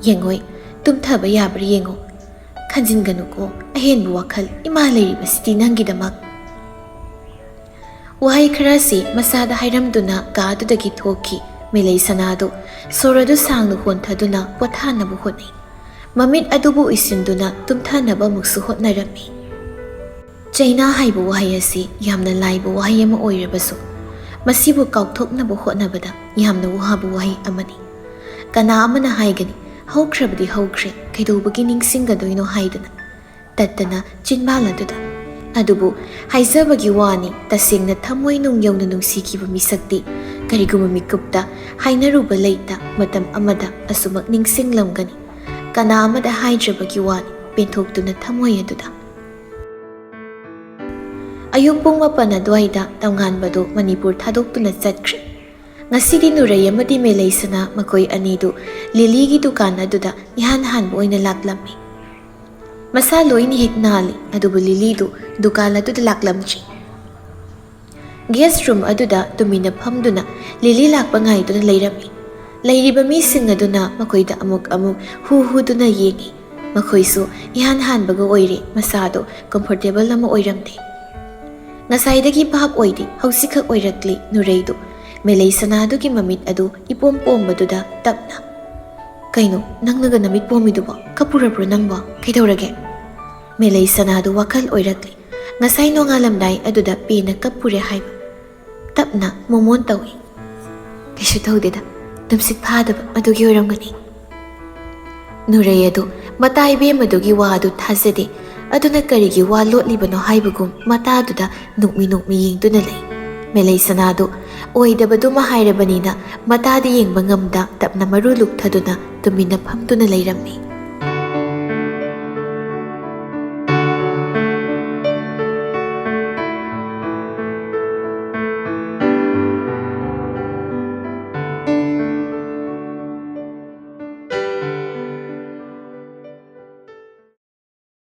"ꯌꯦꯡꯉꯣꯏ, ꯇꯨꯝꯊꯕ ꯌꯥꯕ꯭ꯔꯥ ꯌꯦꯡꯉꯣ꯫ ꯈꯟꯖꯤꯟꯒꯅꯨꯀꯣ, ꯑꯍꯦꯟꯕ ꯋꯥꯈꯜ, ꯏꯃꯥ ꯂꯩꯔꯤꯕꯁꯤꯗꯤ ꯅꯪꯒꯤꯗꯃꯛ꯫" ꯋꯥꯍꯩ ꯈꯔꯁꯤ ꯃꯁꯥꯗ ꯍꯥꯏꯔꯝꯗꯨꯅ ꯀꯥ ꯑꯗꯨꯗꯒꯤ ꯊꯣꯛꯈꯤ꯫ ꯃꯦꯂꯩ ꯁꯅꯥꯗꯨ ꯁꯣꯔ ꯑꯗꯨ ꯁꯥꯡꯅ ꯍꯣꯟꯊꯗꯨꯅ ꯄꯣꯊꯥꯅꯕ ꯍꯣꯠꯅꯩ꯫ ꯃꯃꯤꯠ ꯑꯗꯨꯕꯨ ꯎꯏꯁꯤꯟꯗꯨꯅ ꯇꯨꯝꯊꯅꯕ ꯑꯃꯨꯛꯁꯨ ꯍꯣꯠꯅꯔꯝꯃꯤ꯫ ꯆꯩꯅꯥ ꯍꯥꯏꯕ ꯋꯥꯍꯩ ꯑꯁꯤ ꯌꯥꯝꯅ ꯂꯥꯏꯕ ꯋꯥꯍꯩ ꯑꯃ ꯑꯣꯏꯔꯕꯁꯨ, ꯃꯁꯤꯕꯨ ꯀꯥꯎꯊꯣꯛꯅꯕ ꯍꯣꯠꯅꯕꯗ ꯌꯥꯝꯅ ꯋꯥꯕ ꯋꯥꯍꯩ ꯑꯃꯅꯤ꯫ ꯀꯅꯥ ꯑꯃꯅ ꯍꯥꯏꯒꯅꯤ, "ꯍꯧꯈ꯭ꯔꯕꯗꯤ ꯍꯧꯈ꯭ꯔꯦ, ꯀꯩꯗꯧꯕꯒꯤ ꯅꯤꯡꯁꯤꯡꯒꯗꯣꯏꯅꯣ?" ꯍꯥꯏꯗꯨꯅ ꯇꯠꯇꯅ ꯆꯤꯟꯕꯥꯜ ꯑꯗꯨꯗ꯫ ꯑꯗꯨꯕꯨ ꯍꯥꯏꯖꯕꯒꯤ ꯋꯥꯅꯤ, ꯇꯁꯦꯡꯅ ꯊꯃꯣꯏ ꯅꯨꯡ ꯌꯧꯅ ꯅꯨꯡꯁꯤꯈꯤꯕ ꯃꯤꯁꯛꯇꯤ ꯀꯔꯤꯒꯨꯝꯕ ꯃꯤꯀꯨꯞꯇ ꯍꯥꯏꯅꯔꯨꯕ ꯂꯩꯇ ꯃꯇꯝ ꯑꯃꯗ ꯑꯁꯨꯃꯛ ꯅꯤꯡꯁꯤꯡꯂꯝꯒꯅꯤ꯫ ꯀꯅꯥ ꯑꯃꯗ ꯍꯥꯏꯗ꯭ꯔꯕꯒꯤ ꯋꯥꯅꯤ, ꯄꯦꯟꯊꯣꯛꯇꯨꯅ ꯊꯃꯣꯏ ꯑꯗꯨꯗ꯫ ꯑꯌꯨꯛ ꯄꯨꯡ ꯃꯥꯄꯟ ꯑꯗꯨꯋꯥꯏꯗ ꯇꯝꯉꯥꯟꯕꯗꯨ ꯃꯅꯤꯄꯨꯔ ꯊꯥꯗꯣꯛꯇꯨꯅ ꯆꯠꯈ꯭ꯔꯦ꯫ ꯉꯁꯤꯗꯤ ꯅꯨꯔꯩ ꯑꯃꯗꯤ ꯃꯦꯂꯩꯁꯅꯥ ꯃꯈꯣꯏ ꯑꯅꯤꯗꯨ ꯂꯤꯂꯤꯒꯤ ꯗꯨꯀꯥꯟ ꯑꯗꯨꯗ ꯏꯍꯥꯟ ꯍꯥꯟꯕ ꯑꯣꯏꯅ ꯂꯥꯛꯂꯝꯃꯤ꯫ ꯃꯁꯥ ꯂꯣꯏꯅ ꯍꯦꯛ ꯅꯥꯜꯂꯤ, ꯑꯗꯨꯕꯨ ꯂꯤꯂꯤꯗꯨ ꯗꯨꯀꯥꯟ ꯑꯗꯨꯗ ꯂꯥꯛꯂꯝꯗ꯭ꯔꯤ꯫ ꯒꯦꯁ ꯔꯨꯝ ꯑꯗꯨꯗ ꯇꯨꯃꯤꯟꯅ ꯐꯝꯗꯨꯅ ꯂꯤꯂꯤ ꯂꯥꯛꯄ ꯉꯥꯏꯗꯨꯅ ꯂꯩꯔꯝꯃꯤ꯫ ꯂꯩꯔꯤꯕ ꯃꯤꯁꯤꯡ ꯑꯗꯨꯅ ꯃꯈꯣꯏꯗ ꯑꯃꯨꯛ ꯑꯃꯨꯛ ꯍꯨ ꯍꯨꯗꯨꯅ ꯌꯦꯡꯉꯤ꯫ ꯃꯈꯣꯏꯁꯨ ꯏꯍꯥꯟ ꯍꯥꯟꯕꯒ ꯑꯣꯏꯔꯦ, ꯃꯁꯥꯗꯣ ꯀꯝꯐꯣꯔꯇꯦꯕꯜ ꯑꯃ ꯑꯣꯏꯔꯝꯗꯦ꯫ ꯉꯁꯥꯏꯗꯒꯤ ꯚꯥꯞ ꯑꯣꯏꯗꯦ, ꯍꯧꯖꯤꯛꯈꯛ ꯑꯣꯏꯔꯛꯂꯤ ꯅꯨꯔꯩꯗꯨ꯫ ꯃꯦꯂꯩ ꯁꯅꯥꯗꯨꯒꯤ ꯃꯃꯤꯠ ꯑꯗꯨ ꯏꯄꯣꯝ ꯄꯣꯝꯕꯗꯨꯗ ꯇꯞꯅ, "ꯀꯩꯅꯣ, ꯅꯪꯅꯒ ꯅꯃꯤꯠ ꯄꯣꯝꯃꯤꯗꯨꯕꯣ? ꯀꯞꯄꯨꯔꯕ꯭ꯔꯣ ꯅꯪꯕꯣ? ꯀꯩꯗꯧꯔꯒꯦ?" ꯃꯦꯂꯩ ꯁꯅꯥꯗꯨ ꯋꯥꯈꯜ ꯑꯣꯏꯔꯛꯂꯤ꯫ ꯉꯁꯥꯏ ꯅꯣꯡꯉꯥꯜꯂꯝꯗꯥꯏ ꯑꯗꯨꯗ ꯄꯦꯅ ꯀꯞꯄꯨꯔꯦ ꯍꯥꯏꯕ꯫ ꯇꯞꯅ ꯃꯣꯃꯣꯟ ꯇꯧꯏ꯫ "ꯀꯩꯁꯨ ꯇꯧꯗꯦꯗ, ꯇꯨꯝꯁꯤꯠ ꯐꯥꯗꯕ ꯑꯗꯨꯒꯤ ꯑꯣꯏꯔꯝꯒꯅꯤ꯫" ꯅꯨꯔꯩ ꯑꯗꯨ ꯃꯇꯥ ꯏꯕꯦꯝꯃꯗꯨꯒꯤ ꯋꯥ ꯑꯗꯨ ꯊꯥꯖꯗꯦ꯫ ꯑꯗꯨꯅ ꯀꯔꯤꯒꯤ ꯋꯥ ꯂꯣꯠꯂꯤꯕꯅꯣ ꯍꯥꯏꯕꯒꯨꯝ ꯃꯇꯥꯗꯨꯗ ꯅꯣꯛꯃꯤ ꯅꯣꯛꯃꯤ ꯌꯦꯡꯗꯨꯅ ꯂꯩ꯫ ꯃꯦꯂꯩ ꯁꯅꯥꯗꯨ ꯑꯣꯏꯗꯕꯗꯨꯃ ꯍꯥꯏꯔꯕꯅꯤꯅ ꯃꯇꯥꯗ ꯌꯦꯡꯕ ꯉꯝꯗ ꯇꯞꯅ ꯃꯔꯨ ꯂꯨꯛꯊꯗꯨꯅ ꯇꯨꯃꯤꯟꯅ ꯐꯝꯗꯨꯅ ꯂꯩꯔꯝꯃꯤ꯫